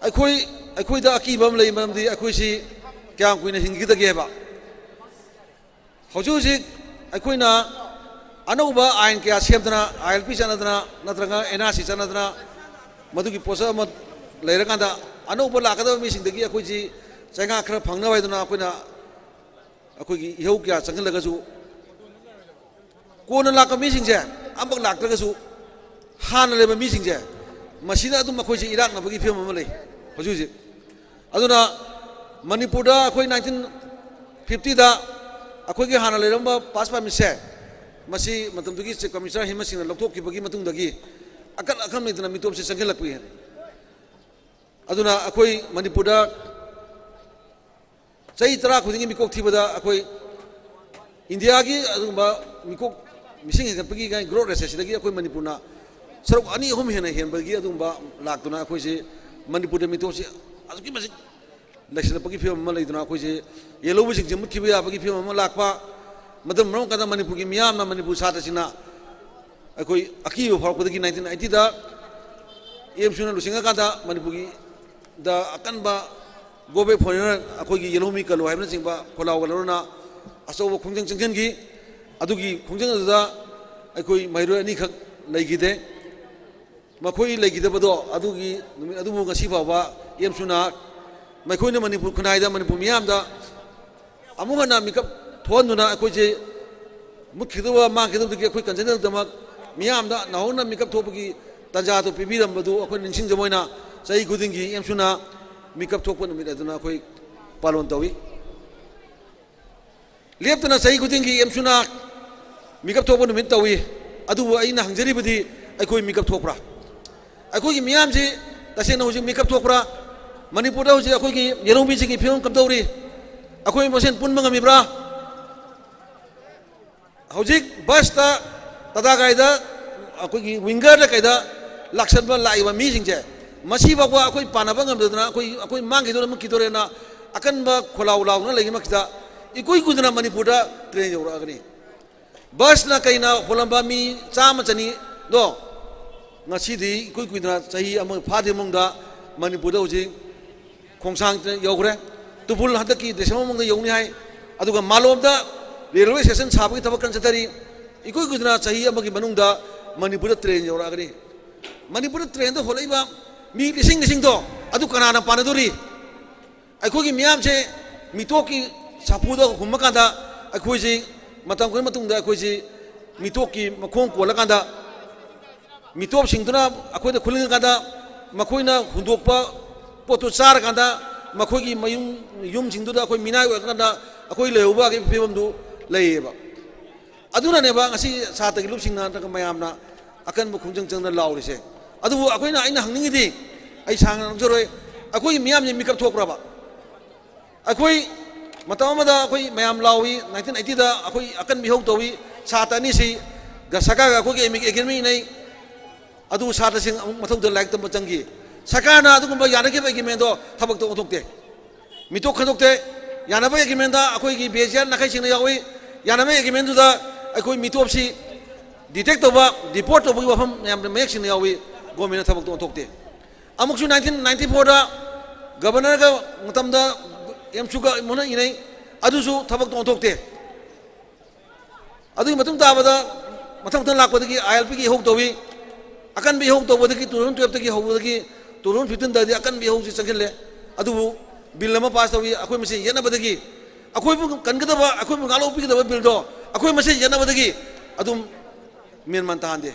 ꯑꯩꯈꯣꯏ, ꯑꯩꯈꯣꯏꯗ ꯑꯀꯤꯕ ꯑꯃ ꯂꯩ, ꯃꯔꯝꯗꯤ ꯑꯩꯈꯣꯏꯁꯤ ꯀꯌꯥꯝ ꯀꯨꯏꯅ ꯍꯤꯡꯈꯤꯗꯒꯦ ꯍꯥꯏꯕ꯫ ꯍꯧꯖꯤꯛ ꯍꯧꯖꯤꯛ ꯑꯩꯈꯣꯏꯅ ꯑꯅꯧꯕ ꯑꯥꯏꯟ ꯀꯌꯥ ꯁꯦꯝꯗꯅ, ꯑꯥꯏ ꯑꯦꯜ ꯄꯤ ꯆꯠꯅꯗꯅ, ꯅꯠꯇ꯭ꯔꯒ ꯑꯦꯟ ꯑꯥꯔ ꯁꯤ ꯆꯠꯅꯗꯅ, ꯃꯗꯨꯒꯤ ꯄꯣꯠꯁꯛ ꯑꯃ ꯂꯩꯔꯀꯥꯟꯗ ꯑꯅꯧꯕ ꯂꯥꯛꯀꯗꯕ ꯃꯤꯁꯤꯡꯗꯒꯤ ꯑꯩꯈꯣꯏꯁꯤ ꯆꯩꯉꯥꯛ ꯈꯔ ꯐꯪꯅꯕ ꯍꯥꯏꯗꯨꯅ ꯑꯩꯈꯣꯏꯅ ꯑꯩꯈꯣꯏꯒꯤ ꯏꯍꯧ ꯀꯌꯥ ꯆꯪꯍꯜꯂꯒꯁꯨ, ꯀꯣꯟꯅ ꯂꯥꯛꯄ ꯃꯤꯁꯤꯡꯁꯦ ꯑꯃꯨꯛ ꯂꯥꯛꯇ꯭ꯔꯒꯁꯨ, ꯍꯥꯟꯅ ꯂꯩꯕ ꯃꯤꯁꯤꯡꯁꯦ ꯃꯁꯤꯗ ꯑꯗꯨꯝ ꯑꯩꯈꯣꯏꯁꯦ ꯏꯔꯥꯛꯅꯕꯒꯤ ꯐꯤꯕꯝ ꯑꯃ ꯂꯩ ꯍꯧꯖꯤꯛ ꯍꯧꯖꯤꯛ꯫ ꯑꯗꯨꯅ ꯃꯅꯤꯄꯨꯔꯗ ꯑꯩꯈꯣꯏ ꯅꯥꯏꯟꯇꯤꯟ ꯐꯤꯐꯇꯤꯗ ꯑꯩꯈꯣꯏꯒꯤ ꯍꯥꯟꯅ ꯂꯩꯔꯝꯕ ꯄꯥꯁ ꯄꯥꯔꯃꯤꯠꯁꯦ, ꯃꯁꯤ ꯃꯇꯝꯗꯨꯒꯤ ꯆꯤꯐ ꯀꯃꯤꯁꯅꯔ ꯍꯦꯃꯟ ꯁꯤꯡꯅ ꯂꯧꯊꯣꯛꯈꯤꯕꯒꯤ ꯃꯇꯨꯡꯗꯒꯤ ꯑꯀꯟ ꯑꯈꯝ ꯂꯩꯇꯅ ꯃꯤꯇꯣꯞꯁꯦ ꯆꯪꯁꯤꯜꯂꯛꯄꯒꯤ, ꯑꯗꯨꯅ ꯑꯩꯈꯣꯏ ꯃꯅꯤꯄꯨꯔꯗ ꯆꯍꯤ ꯇꯔꯥ ꯈꯨꯗꯤꯡꯒꯤ ꯃꯤꯀꯣꯛ ꯊꯤꯕꯗ ꯑꯩꯈꯣꯏ ꯏꯟꯗꯤꯌꯥꯒꯤ ꯑꯗꯨꯒꯨꯝꯕ ꯃꯤꯀꯣꯛ, ꯃꯤꯁꯤꯡ ꯍꯦꯟꯒꯠꯄꯒꯤ ꯒ꯭ꯔꯣꯠ ꯔꯦꯠꯁꯦ ꯁꯤꯗꯒꯤ ꯑꯩꯈꯣꯏ ꯃꯅꯤꯄꯨꯔꯅ ꯁꯔꯨꯛ ꯑꯅꯤ ꯑꯍꯨꯝ ꯍꯦꯟꯅ ꯍꯦꯟꯕꯒꯤ ꯑꯗꯨꯒꯨꯝꯕ ꯂꯥꯛꯇꯨꯅ ꯑꯩꯈꯣꯏꯁꯦ ꯃꯅꯤꯄꯨꯔꯗ ꯃꯤꯇꯣꯞꯁꯤ ꯑꯗꯨꯛꯀꯤ ꯃꯇꯤꯛ ꯂꯩꯁꯤꯜꯂꯛꯄꯒꯤ ꯐꯤꯕꯝ ꯑꯃ ꯂꯩꯗꯨꯅ ꯑꯩꯈꯣꯏꯁꯦ ꯌꯦꯜꯍꯧꯕꯁꯤꯡꯁꯦ ꯃꯨꯠꯈꯤꯕ ꯌꯥꯕꯒꯤ ꯐꯤꯕꯝ ꯑꯃ ꯂꯥꯛꯄ꯫ ꯃꯗꯨꯅ ꯃꯔꯝ ꯀꯥꯟꯗ ꯃꯅꯤꯄꯨꯔꯒꯤ ꯃꯤꯌꯥꯝꯅ, ꯃꯅꯤꯄꯨꯔ ꯁꯥꯇ꯭ꯔꯁꯤꯡꯅ ꯑꯩꯈꯣꯏ ꯑꯀꯤꯕ ꯐꯥꯎꯔꯛꯄꯗꯒꯤ ꯅꯥꯏꯟꯇꯤꯟ ꯑꯩꯠꯇꯤꯗ ꯑꯦꯝꯁꯨꯅ ꯂꯨꯆꯤꯡꯉꯀꯥꯟꯗ ꯃꯅꯤꯄꯨꯔꯒꯤꯗ ꯑꯀꯟꯕ ꯒꯣ ꯕꯦꯛ ꯐꯣꯔꯦꯅꯔ, ꯑꯩꯈꯣꯏꯒꯤ ꯌꯦꯜꯍꯧꯃꯤ ꯀꯜꯂꯨ ꯍꯥꯏꯕꯅꯆꯤꯡꯕ ꯈꯣꯜꯂꯥꯎ ꯀꯜꯂꯨꯅ ꯑꯆꯧꯕ ꯈꯣꯡꯖꯪ ꯆꯪꯁꯤꯟꯈꯤ꯫ ꯑꯗꯨꯒꯤ ꯈꯣꯡꯖꯪ ꯑꯗꯨꯗ ꯑꯩꯈꯣꯏ ꯃꯍꯩꯔꯣꯏ ꯑꯅꯤꯈꯛ ꯂꯩꯈꯤꯗꯦ꯫ ꯃꯈꯣꯏ ꯂꯩꯈꯤꯗꯕꯗꯣ ꯑꯗꯨꯒꯤ ꯅꯨꯃꯤꯠ ꯑꯗꯨꯕꯨ ꯉꯁꯤ ꯐꯥꯎꯕ ꯑꯦꯝꯁꯨꯅ ꯃꯈꯣꯏꯅ ꯃꯅꯤꯄꯨꯔ ꯈꯨꯟꯅꯥꯏꯗ, ꯃꯅꯤꯄꯨꯔ ꯃꯤꯌꯥꯝꯗ ꯑꯃꯨꯛ ꯍꯟꯅ ꯃꯤꯀꯞ ꯊꯣꯛꯍꯟꯗꯨꯅ ꯑꯩꯈꯣꯏꯁꯦ ꯃꯨꯠꯈꯤꯗꯕ, ꯃꯥꯡꯈꯤꯗꯕꯗꯒꯤ ꯑꯩꯈꯣꯏ ꯀꯟꯖꯅꯕꯒꯤꯗꯃꯛ ꯃꯤꯌꯥꯝꯗ ꯅꯧꯍꯧꯅ ꯃꯤꯀꯞ ꯊꯣꯛꯄꯒꯤ ꯇꯥꯟꯖꯥ ꯑꯗꯨ ꯄꯤꯕꯤꯔꯝꯕꯗꯨ ꯑꯩꯈꯣꯏ ꯅꯤꯡꯁꯤꯡꯖꯕ ꯑꯣꯏꯅ ꯆꯍꯤ ꯈꯨꯗꯤꯡꯒꯤ ꯑꯦꯝꯁꯨꯅ ꯃꯤꯀꯞ ꯊꯣꯛꯄ ꯅꯨꯃꯤꯠ ꯑꯗꯨꯅ ꯑꯩꯈꯣꯏ ꯄꯥꯂꯣꯟ ꯇꯧꯏ꯫ ꯂꯦꯞꯇꯅ ꯆꯍꯤ ꯈꯨꯗꯤꯡꯒꯤ ꯑꯦꯝꯁꯨꯅ ꯃꯤꯀꯞ ꯊꯣꯛꯄ ꯅꯨꯃꯤꯠ ꯇꯧꯏ꯫ ꯑꯗꯨꯕꯨ ꯑꯩꯅ ꯍꯪꯖꯔꯤꯕꯗꯤ, ꯑꯩꯈꯣꯏ ꯃꯤꯀꯞ ꯊꯣꯛꯄ꯭ꯔꯥ? ꯑꯩꯈꯣꯏꯒꯤ ꯃꯤꯌꯥꯝꯁꯤ ꯇꯁꯦꯡꯅ ꯍꯧꯖꯤꯛ ꯃꯤꯀꯞ ꯊꯣꯛꯄ꯭ꯔꯥ? ꯃꯅꯤꯄꯨꯔꯗ ꯍꯧꯖꯤꯛ ꯑꯩꯈꯣꯏꯒꯤ ꯌꯦꯜꯍꯧꯃꯤꯁꯤꯡꯒꯤ ꯐꯤꯕꯝ ꯀꯝꯗꯧꯔꯤ? ꯑꯩꯈꯣꯏ ꯃꯁꯦꯟ ꯄꯨꯟꯕ ꯉꯝꯃꯤꯕ꯭ꯔꯥ? ꯍꯧꯖꯤꯛ ꯕꯁꯇ, ꯇꯥꯇꯥ ꯒꯥꯔꯤꯗ, ꯑꯩꯈꯣꯏꯒꯤ ꯋꯤꯡꯒꯔꯗ ꯀꯩꯗ ꯂꯥꯛꯁꯟꯕ, ꯂꯥꯛꯏꯕ ꯃꯤꯁꯤꯡꯁꯦ ꯃꯁꯤ ꯐꯥꯎꯕ ꯑꯩꯈꯣꯏ ꯄꯥꯟꯅꯕ ꯉꯝꯗꯗꯅ ꯑꯩꯈꯣꯏ, ꯑꯩꯈꯣꯏ ꯃꯥꯡꯈꯤꯗꯣꯔꯦ, ꯃꯨꯠꯈꯤꯗꯣꯔꯦꯅ ꯑꯀꯟꯕ ꯈꯣꯜꯂꯥꯎ ꯂꯥꯎꯗꯨꯅ ꯂꯩꯔꯤꯃꯛꯁꯤꯗ, ꯏꯀꯨꯏ ꯀꯨꯏꯗꯅ ꯃꯅꯤꯄꯨꯔꯗ ꯇ꯭ꯔꯦꯟ ꯌꯧꯔꯛꯑꯒꯅꯤ꯫ ꯕꯁꯅ ꯀꯩꯅ ꯍꯣꯜꯂꯝꯕ ꯃꯤ ꯆꯥꯝꯃ ꯆꯅꯤꯗꯣ ꯉꯁꯤꯗꯤ ꯏꯀꯨꯏ ꯀꯨꯏꯗꯅ ꯆꯍꯤ ꯑꯃ ꯐꯥꯗ꯭ꯔꯤ ꯃꯅꯨꯡꯗ ꯃꯅꯤꯄꯨꯔꯗ ꯍꯧꯖꯤꯛ ꯈꯣꯡꯁꯥꯡ ꯌꯧꯈ꯭ꯔꯦ꯫ ꯇꯨꯄꯨꯜ ꯍꯟꯗꯛꯀꯤ ꯗꯤꯁꯦꯝꯕꯔ ꯃꯅꯨꯡꯗ ꯌꯧꯅꯤ ꯍꯥꯏ꯫ ꯑꯗꯨꯒ ꯃꯥꯂꯣꯝꯗ ꯔꯦꯜꯋꯦ ꯁ꯭ꯇꯦꯁꯟ ꯁꯥꯕꯒꯤ ꯊꯕꯛ ꯀꯟꯅ ꯆꯠꯊꯔꯤ꯫ ꯏꯀꯨꯏ ꯀꯨꯏꯗꯅ ꯆꯍꯤ ꯑꯃꯒꯤ ꯃꯅꯨꯡꯗ ꯃꯅꯤꯄꯨꯔꯗ ꯇ꯭ꯔꯦꯟ ꯌꯧꯔꯛꯑꯒꯅꯤ꯫ ꯃꯅꯤꯄꯨꯔꯗ ꯇ꯭ꯔꯦꯟꯗ ꯍꯣꯜꯂꯛꯏꯕ ꯃꯤ ꯂꯤꯁꯤꯡ ꯂꯤꯁꯤꯡꯗꯣ ꯑꯗꯨ ꯀꯅꯥꯅ ꯄꯥꯟꯅꯗꯣꯔꯤ? ꯑꯩꯈꯣꯏꯒꯤ ꯃꯤꯌꯥꯝꯁꯦ ꯃꯤꯇꯣꯞꯀꯤ ꯁꯥꯐꯨꯗ ꯍꯨꯝꯃꯀꯥꯟꯗ, ꯑꯩꯈꯣꯏꯁꯤ ꯃꯇꯝ ꯈꯔ ꯃꯇꯨꯡꯗ ꯑꯩꯈꯣꯏꯁꯤ ꯃꯤꯇꯣꯞꯀꯤ ꯃꯈꯣꯡ ꯀꯣꯜꯂꯀꯥꯟꯗ, ꯃꯤꯇꯣꯞꯁꯤꯡꯗꯨꯅ ꯑꯩꯈꯣꯏꯗ ꯈꯨꯂꯤꯡꯉꯀꯥꯟꯗ, ꯃꯈꯣꯏꯅ ꯍꯨꯟꯗꯣꯛꯄ ꯄꯣꯠꯇꯨ ꯆꯥꯔꯀꯥꯟꯗ, ꯃꯈꯣꯏꯒꯤ ꯃꯌꯨꯝ, ꯌꯨꯝꯁꯤꯡꯗꯨꯗ ꯑꯩꯈꯣꯏ ꯃꯤꯅꯥꯏ ꯑꯣꯏꯔꯀꯥꯟꯗ ꯑꯩꯈꯣꯏ ꯂꯩꯍꯧꯕꯒꯤ ꯐꯤꯕꯝꯗꯨ ꯂꯩꯌꯦꯕ꯫ ꯑꯗꯨꯅꯅꯦꯕ ꯉꯁꯤ ꯁꯥꯇ꯭ꯔꯒꯤ ꯂꯨꯞꯁꯤꯡꯅ ꯅꯠꯇ꯭ꯔꯒ ꯃꯌꯥꯝꯅ ꯑꯀꯟꯕ ꯈꯣꯡꯖꯪ ꯆꯪꯗꯅ ꯂꯥꯎꯔꯤꯁꯦ꯫ ꯑꯗꯨꯕꯨ ꯑꯩꯈꯣꯏꯅ, ꯑꯩꯅ ꯍꯪꯅꯤꯡꯉꯤꯗꯤ, ꯑꯩ ꯁꯥꯡꯅ ꯉꯥꯡꯖꯔꯣꯏ, ꯑꯩꯈꯣꯏꯒꯤ ꯃꯤꯌꯥꯝꯁꯦ ꯃꯤꯀꯞ ꯊꯣꯛꯄ꯭ꯔꯕ? ꯑꯩꯈꯣꯏ ꯃꯇꯝ ꯑꯃꯗ ꯑꯩꯈꯣꯏ ꯃꯌꯥꯝ ꯂꯥꯎꯏ, ꯅꯥꯏꯟꯇꯤꯟ ꯑꯩꯠꯇꯤꯗ ꯑꯩꯈꯣꯏ ꯑꯀꯟꯕ ꯏꯍꯧ ꯇꯧꯏ, ꯁꯥꯇ꯭ꯔ ꯑꯅꯤꯁꯤ ꯒ-, ꯁꯔꯀꯥꯔꯒ ꯑꯩꯈꯣꯏꯒꯤ ꯑꯦꯃꯤ-, ꯑꯦꯒ꯭ꯔꯤꯃꯦꯟ ꯏꯅꯩ꯫ ꯑꯗꯨ ꯁꯥꯇ꯭ꯔꯁꯤꯡ ꯑꯃꯨꯛ ꯃꯊꯧꯗ ꯂꯥꯏꯔꯤꯛ ꯇꯝꯕ ꯆꯪꯈꯤ꯫ ꯁꯔꯀꯥꯔꯅ ꯑꯗꯨꯒꯨꯝꯕ ꯌꯥꯅꯈꯤꯕ ꯑꯦꯒ꯭ꯔꯤꯃꯦꯟꯗꯣ ꯊꯕꯛꯇ ꯑꯣꯟꯊꯣꯛꯇꯦ, ꯃꯤꯇꯣꯞ ꯈꯟꯗꯣꯛꯇꯦ꯫ ꯌꯥꯅꯕ ꯑꯦꯒ꯭ꯔꯤꯃꯦꯟꯗ ꯑꯩꯈꯣꯏꯒꯤ ꯕꯤ ꯑꯦꯁ ꯖꯤ ꯑꯥꯔ ꯅꯥꯈꯩꯁꯤꯡꯅ ꯌꯥꯎꯏ꯫ ꯌꯥꯅꯕ ꯑꯦꯒ꯭ꯔꯤꯃꯦꯟꯗꯨꯗ ꯑꯩꯈꯣꯏ ꯃꯤꯇꯣꯞꯁꯤ ꯗꯤꯇꯦꯛ ꯇꯧꯕ, ꯗꯤꯄꯣꯔꯠ ꯇꯧꯕꯒꯤ ꯋꯥꯐꯝ ꯃꯌꯥꯝꯅ ꯃꯌꯦꯛ ꯁꯦꯡꯅ ꯌꯥꯎꯏ꯫ ꯒꯣꯔꯃꯦꯟꯅ ꯊꯕꯛꯇꯣ ꯑꯣꯟꯊꯣꯛꯇꯦ꯫ ꯑꯃꯨꯛꯁꯨ ꯅꯥꯏꯟꯇꯤꯟ ꯅꯥꯏꯟꯇꯤ ꯐꯣꯔꯗ ꯒꯕꯔꯅꯔꯒ ꯃꯇꯝꯗ ꯑꯦꯝꯁꯨꯒ ꯃꯨꯟꯅ ꯏꯅꯩ, ꯑꯗꯨꯁꯨ ꯊꯕꯛꯇꯣ ꯑꯣꯟꯊꯣꯛꯇꯦ꯫ ꯑꯗꯨꯒꯤ ꯃꯇꯨꯡ ꯇꯥꯕꯗ, ꯃꯊꯪ ꯃꯊꯪ ꯂꯥꯛꯄꯗꯒꯤ ꯑꯥꯏ ꯑꯦꯜ ꯄꯤꯒꯤ ꯏꯍꯧ ꯇꯧꯏ꯫ ꯑꯀꯟꯕ ꯏꯍꯧ ꯇꯧꯕꯗꯒꯤ, ꯇꯨ ꯊꯥꯎꯖꯟ ꯇꯨꯌꯦꯜꯞꯇꯒꯤ ꯍꯧꯕꯗꯒꯤ ꯇꯨ ꯊꯥꯎꯖꯟ ꯐꯤꯐꯇꯤꯟꯗꯗꯤ ꯑꯀꯟꯕ ꯏꯍꯧꯁꯤ ꯆꯪꯁꯤꯜꯂꯦ꯫ ꯑꯗꯨꯕꯨ ꯕꯤꯜ ꯑꯃ ꯄꯥꯁ ꯇꯧꯏ, ꯑꯩꯈꯣꯏ ꯃꯁꯦꯟ ꯌꯦꯠꯅꯕꯗꯒꯤ, ꯑꯩꯈꯣꯏꯕꯨ ꯀꯟꯒꯗꯕ, ꯑꯩꯈꯣꯏꯕꯨ ꯉꯥꯛꯂꯧꯕꯤꯒꯗꯕ ꯕꯤꯜꯗꯣ ꯑꯩꯈꯣꯏ ꯃꯁꯦꯟ ꯌꯦꯠꯅꯕꯗꯒꯤ ꯑꯗꯨꯝ ꯃꯦꯟ ꯃꯥꯟ ꯇꯥꯍꯟꯗꯦ꯫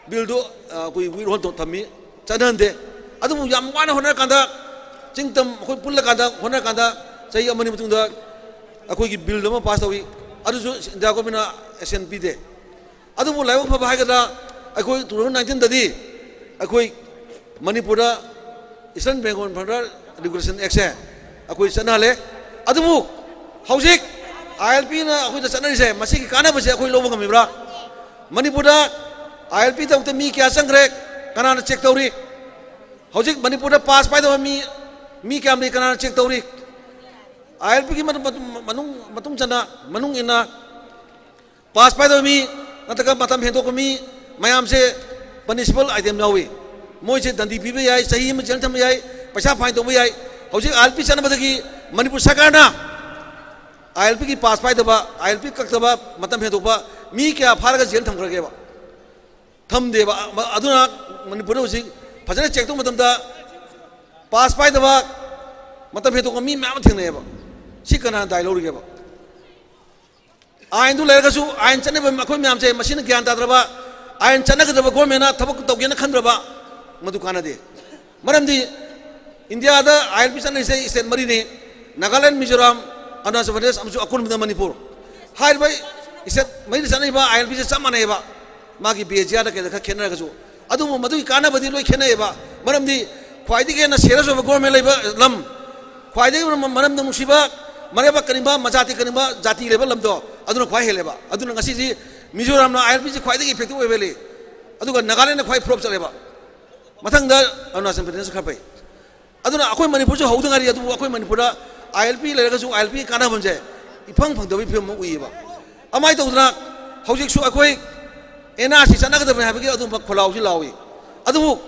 ꯕꯤꯜꯗꯨ, ꯑ, ꯑꯩꯈꯣꯏ ꯋꯤꯠꯍꯣꯜ ꯇꯧ-, ꯊꯝꯃꯤ, ꯆꯠꯅꯍꯟꯗꯦ꯫ ꯑꯗꯨꯕꯨ ꯌꯥꯝ ꯋꯥꯅ ꯍꯣꯠꯅꯔꯀꯥꯟꯗ, ꯆꯤꯡꯇꯝ ꯑꯩꯈꯣꯏ ꯄꯨꯜꯂꯀꯥꯟꯗ, ꯍꯣꯠꯅꯔꯀꯥꯟꯗ ꯆꯍꯤ ꯑꯃꯅꯤ ꯃꯇꯨꯡꯗ ꯑꯩꯈꯣꯏꯒꯤ ꯕꯤꯜ ꯑꯃ ꯄꯥꯁ ꯇꯧꯏ꯫ ꯑꯗꯨꯁꯨ ꯏꯟꯗꯤꯌꯥ ꯒꯣꯔꯃꯦꯟꯅ ꯑꯦꯁꯦꯟ ꯄꯤꯗꯦ꯫ ꯑꯗꯨꯕꯨ ꯂꯥꯏꯕꯛ ꯐꯕ ꯍꯥꯏꯒꯗ꯭ꯔꯥ, ꯑꯩꯈꯣꯏ ꯇꯨ ꯊꯥꯎꯖꯟ ꯅꯥꯏꯟꯇꯤꯟꯗꯗꯤ ꯑꯩꯈꯣꯏ ꯃꯅꯤꯄꯨꯔꯗ Eastern Bengal Farmer Regulation Actꯁꯦ ꯑꯩꯈꯣꯏ ꯆꯠꯅꯍꯜꯂꯦ꯫ ꯑꯗꯨꯕꯨ ꯍꯧꯖꯤꯛ ꯑꯥꯏ ꯑꯦꯜ ꯄꯤꯅ ꯑꯩꯈꯣꯏꯗ ꯆꯠꯅꯔꯤꯁꯦ, ꯃꯁꯤꯒꯤ ꯀꯥꯟꯅꯕꯁꯦ ꯑꯩꯈꯣꯏ ꯂꯧꯕ ꯉꯝꯃꯤꯕ꯭ꯔꯥ? ꯃꯅꯤꯄꯨꯔꯗ ꯑꯥꯏ ꯑꯦꯜ ꯄꯤꯗꯃꯛꯇ ꯃꯤ ꯀꯌꯥ ꯆꯪꯈ꯭ꯔꯦ? ꯀꯅꯥꯅ ꯆꯦꯛ ꯇꯧꯔꯤ? ꯍꯧꯖꯤꯛ ꯃꯅꯤꯄꯨꯔꯗ ꯄꯥꯁ ꯄꯥꯏꯗꯕ ꯃꯤ, ꯃꯤ ꯀꯌꯥꯝ ꯂꯩ? ꯀꯅꯥꯅ ꯆꯦꯛ ꯇꯧꯔꯤ? ꯑꯥꯏ ꯑꯦꯜ ꯄꯤꯒꯤ ꯃꯇꯨꯡ, ꯃꯇꯨꯡ, ꯃꯇꯨꯡ ꯆꯟꯅ, ꯃꯅꯨꯡ ꯏꯟꯅ ꯄꯥꯁ ꯄꯥꯏꯗꯕ ꯃꯤ ꯅꯠꯇ꯭ꯔꯒ ꯃꯇꯝ ꯍꯦꯟꯗꯣꯛꯄ ꯃꯤ ꯃꯌꯥꯝꯁꯦ punishable item ꯌꯥꯎꯏ꯫ ꯃꯣꯏꯁꯦ ꯗꯟꯗꯤ ꯄꯤꯕ ꯌꯥꯏ, ꯆꯍꯤ ꯑꯃ ꯖꯦꯜ ꯊꯝꯕ ꯌꯥꯏ, ꯄꯩꯁꯥ fine ꯇꯧꯕ ꯌꯥꯏ꯫ ꯍꯧꯖꯤꯛ ꯑꯥꯏ ꯑꯦꯜ ꯄꯤ ꯆꯠꯅꯕꯗꯒꯤ ꯃꯅꯤꯄꯨꯔ ꯁꯔꯀꯥꯔꯅ ꯑꯥꯏ ꯑꯦꯜ ꯄꯤꯒꯤ ꯄꯥꯁ ꯄꯥꯏꯗꯕ, ꯑꯥꯏ ꯑꯦꯜ ꯄꯤ ꯀꯛꯇꯕ, ꯃꯇꯝ ꯍꯦꯟꯗꯣꯛꯄ ꯃꯤ ꯀꯌꯥ ꯐꯥꯔꯒ ꯖꯦꯜ ꯊꯝꯈ꯭ꯔꯒꯦꯕ? ꯊꯝꯗꯦꯕ꯫ ꯑ-, ꯑꯗꯨꯅ ꯃꯅꯤꯄꯨꯔꯗ ꯍꯧꯖꯤꯛ ꯐꯖꯅ ꯆꯦꯛ ꯇꯧꯕ ꯃꯇꯝꯗ ꯄꯥꯁ ꯄꯥꯏꯗꯕ, ꯃꯇꯝ ꯍꯦꯟꯗꯣꯛꯄ ꯃꯤ ꯃꯌꯥꯝ ꯑꯃ ꯊꯦꯡꯅꯩꯑꯕ꯫ ꯁꯤ ꯀꯅꯥꯅ ꯗꯥꯏ ꯂꯧꯔꯤꯒꯦꯕ? ꯑꯥꯏꯟꯗꯨ ꯂꯩꯔꯒꯁꯨ ꯑꯥꯏꯟ ꯆꯠꯅꯕ ꯑꯩꯈꯣꯏ ꯃꯌꯥꯝꯁꯦ ꯃꯁꯤꯅ ꯒ꯭ꯌꯥꯟ ꯇꯥꯗ꯭ꯔꯕ, ꯑꯥꯏꯟ ꯆꯠꯅꯒꯗꯕ ꯒꯣꯔꯃꯦꯟꯅ ꯊꯕꯛ ꯇꯧꯒꯦꯅ ꯈꯟꯗ꯭ꯔꯕ, ꯃꯗꯨ ꯀꯥꯟꯅꯗꯦ꯫ ꯃꯔꯝꯗꯤ ꯏꯟꯗꯤꯌꯥꯗ ꯑꯥꯏ ꯑꯦꯜ ꯄꯤ ꯆꯠꯅꯔꯤꯁꯦ ꯁ꯭ꯇꯦꯠ ꯃꯔꯤꯅꯤ: ꯅꯥꯒꯥꯂꯦꯟ, ꯃꯤꯖꯣꯔꯥꯝ, ꯑꯔꯨꯅꯥꯆꯜ ꯄ꯭ꯔꯗꯦꯁ ꯑꯃꯁꯨꯡ ꯑꯀꯣꯟꯕꯗ ꯃꯅꯤꯄꯨꯔ꯫ ꯍꯥꯏꯔꯤꯕ ꯁ꯭ꯇꯦꯠ ꯃꯔꯤꯗ ꯆꯠꯅꯔꯤꯕ ꯑꯥꯏ ꯑꯦꯜ ꯄꯤꯁꯦ ꯆꯞ ꯃꯥꯟꯅꯩꯑꯕ, ꯃꯥꯒꯤ ꯕꯦꯖꯤꯌꯥꯗ ꯀꯩꯗ ꯈꯔ ꯈꯦꯠꯅꯔꯒꯁꯨ꯫ ꯑꯗꯨꯕꯨ ꯃꯗꯨꯒꯤ ꯀꯥꯟꯅꯕꯗꯤ ꯂꯣꯏ ꯈꯦꯠꯅꯩꯑꯕ꯫ ꯃꯔꯝꯗꯤ ꯈ꯭ꯋꯥꯏꯗꯒꯤ ꯍꯦꯟꯅ ꯁꯦꯔꯤꯌꯁ ꯑꯣꯏꯕ ꯒꯣꯔꯃꯦꯟ ꯂꯩꯕ ꯂꯝ, ꯈ꯭ꯋꯥꯏꯗꯒꯤ ꯃꯔꯝ-, ꯃꯔꯝꯗꯝ ꯅꯨꯡꯁꯤꯕ, ꯃꯔꯩꯕꯥꯛ ꯀꯟꯅꯤꯡꯕ, ꯃꯖꯥꯇꯤ ꯀꯟꯅꯤꯡꯕ ꯖꯥꯇꯤ ꯂꯩꯕ ꯂꯝꯗꯣ, ꯑꯗꯨꯅ ꯈ꯭ꯋꯥꯏ ꯍꯦꯜꯂꯦꯕ꯫ ꯑꯗꯨꯅ ꯉꯁꯤꯗꯤ ꯃꯤꯖꯣꯔꯥꯝꯅ ꯑꯥꯏ ꯑꯦꯜ ꯄꯤꯁꯤ ꯈ꯭ꯋꯥꯏꯗꯒꯤ ꯏꯐꯦꯛꯇꯤꯚ ꯑꯣꯏꯕ ꯍꯦꯜꯂꯤ꯫ ꯑꯗꯨꯒ ꯅꯥꯒꯥꯂꯦꯟꯗ ꯈ꯭ꯋꯥꯏ ꯐ꯭ꯂꯣꯞ ꯆꯠꯂꯦꯕ꯫ ꯃꯊꯪꯗ ꯑꯔꯨꯅꯥꯆꯜ ꯄ꯭ꯔꯗꯦꯁ ꯈꯔ ꯐꯩ꯫ ꯑꯗꯨꯅ ꯑꯩꯈꯣꯏ ꯃꯅꯤꯄꯨꯔꯁꯨ ꯍꯧꯗ ꯉꯥꯏꯔꯤ, ꯑꯗꯨꯕꯨ ꯑꯩꯈꯣꯏ ꯃꯅꯤꯄꯨꯔꯗ ꯑꯥꯏ ꯑꯦꯜ ꯄꯤ ꯂꯩꯔꯒꯁꯨ ꯑꯥꯏ ꯑꯦꯜ ꯄꯤꯒꯤ ꯀꯥꯟꯅꯐꯝꯁꯦ ꯏꯐꯪ ꯐꯪꯗꯕꯒꯤ ꯐꯤꯕꯝ ꯑꯃ ꯎꯏꯌꯦꯕ꯫ ꯑꯗꯨꯃꯥꯏꯅ ꯇꯧꯗꯅ ꯍꯧꯖꯤꯛꯁꯨ ꯑꯩꯈꯣꯏ ꯑꯦꯟ ꯑꯥꯔ ꯁꯤ ꯆꯠꯅꯒꯗꯕꯅꯤ ꯍꯥꯏꯕꯒꯤ ꯑꯗꯨꯝꯕ ꯈꯣꯜꯂꯥꯎꯁꯤ ꯂꯥꯎꯏ꯫ ꯑꯗꯨꯕꯨ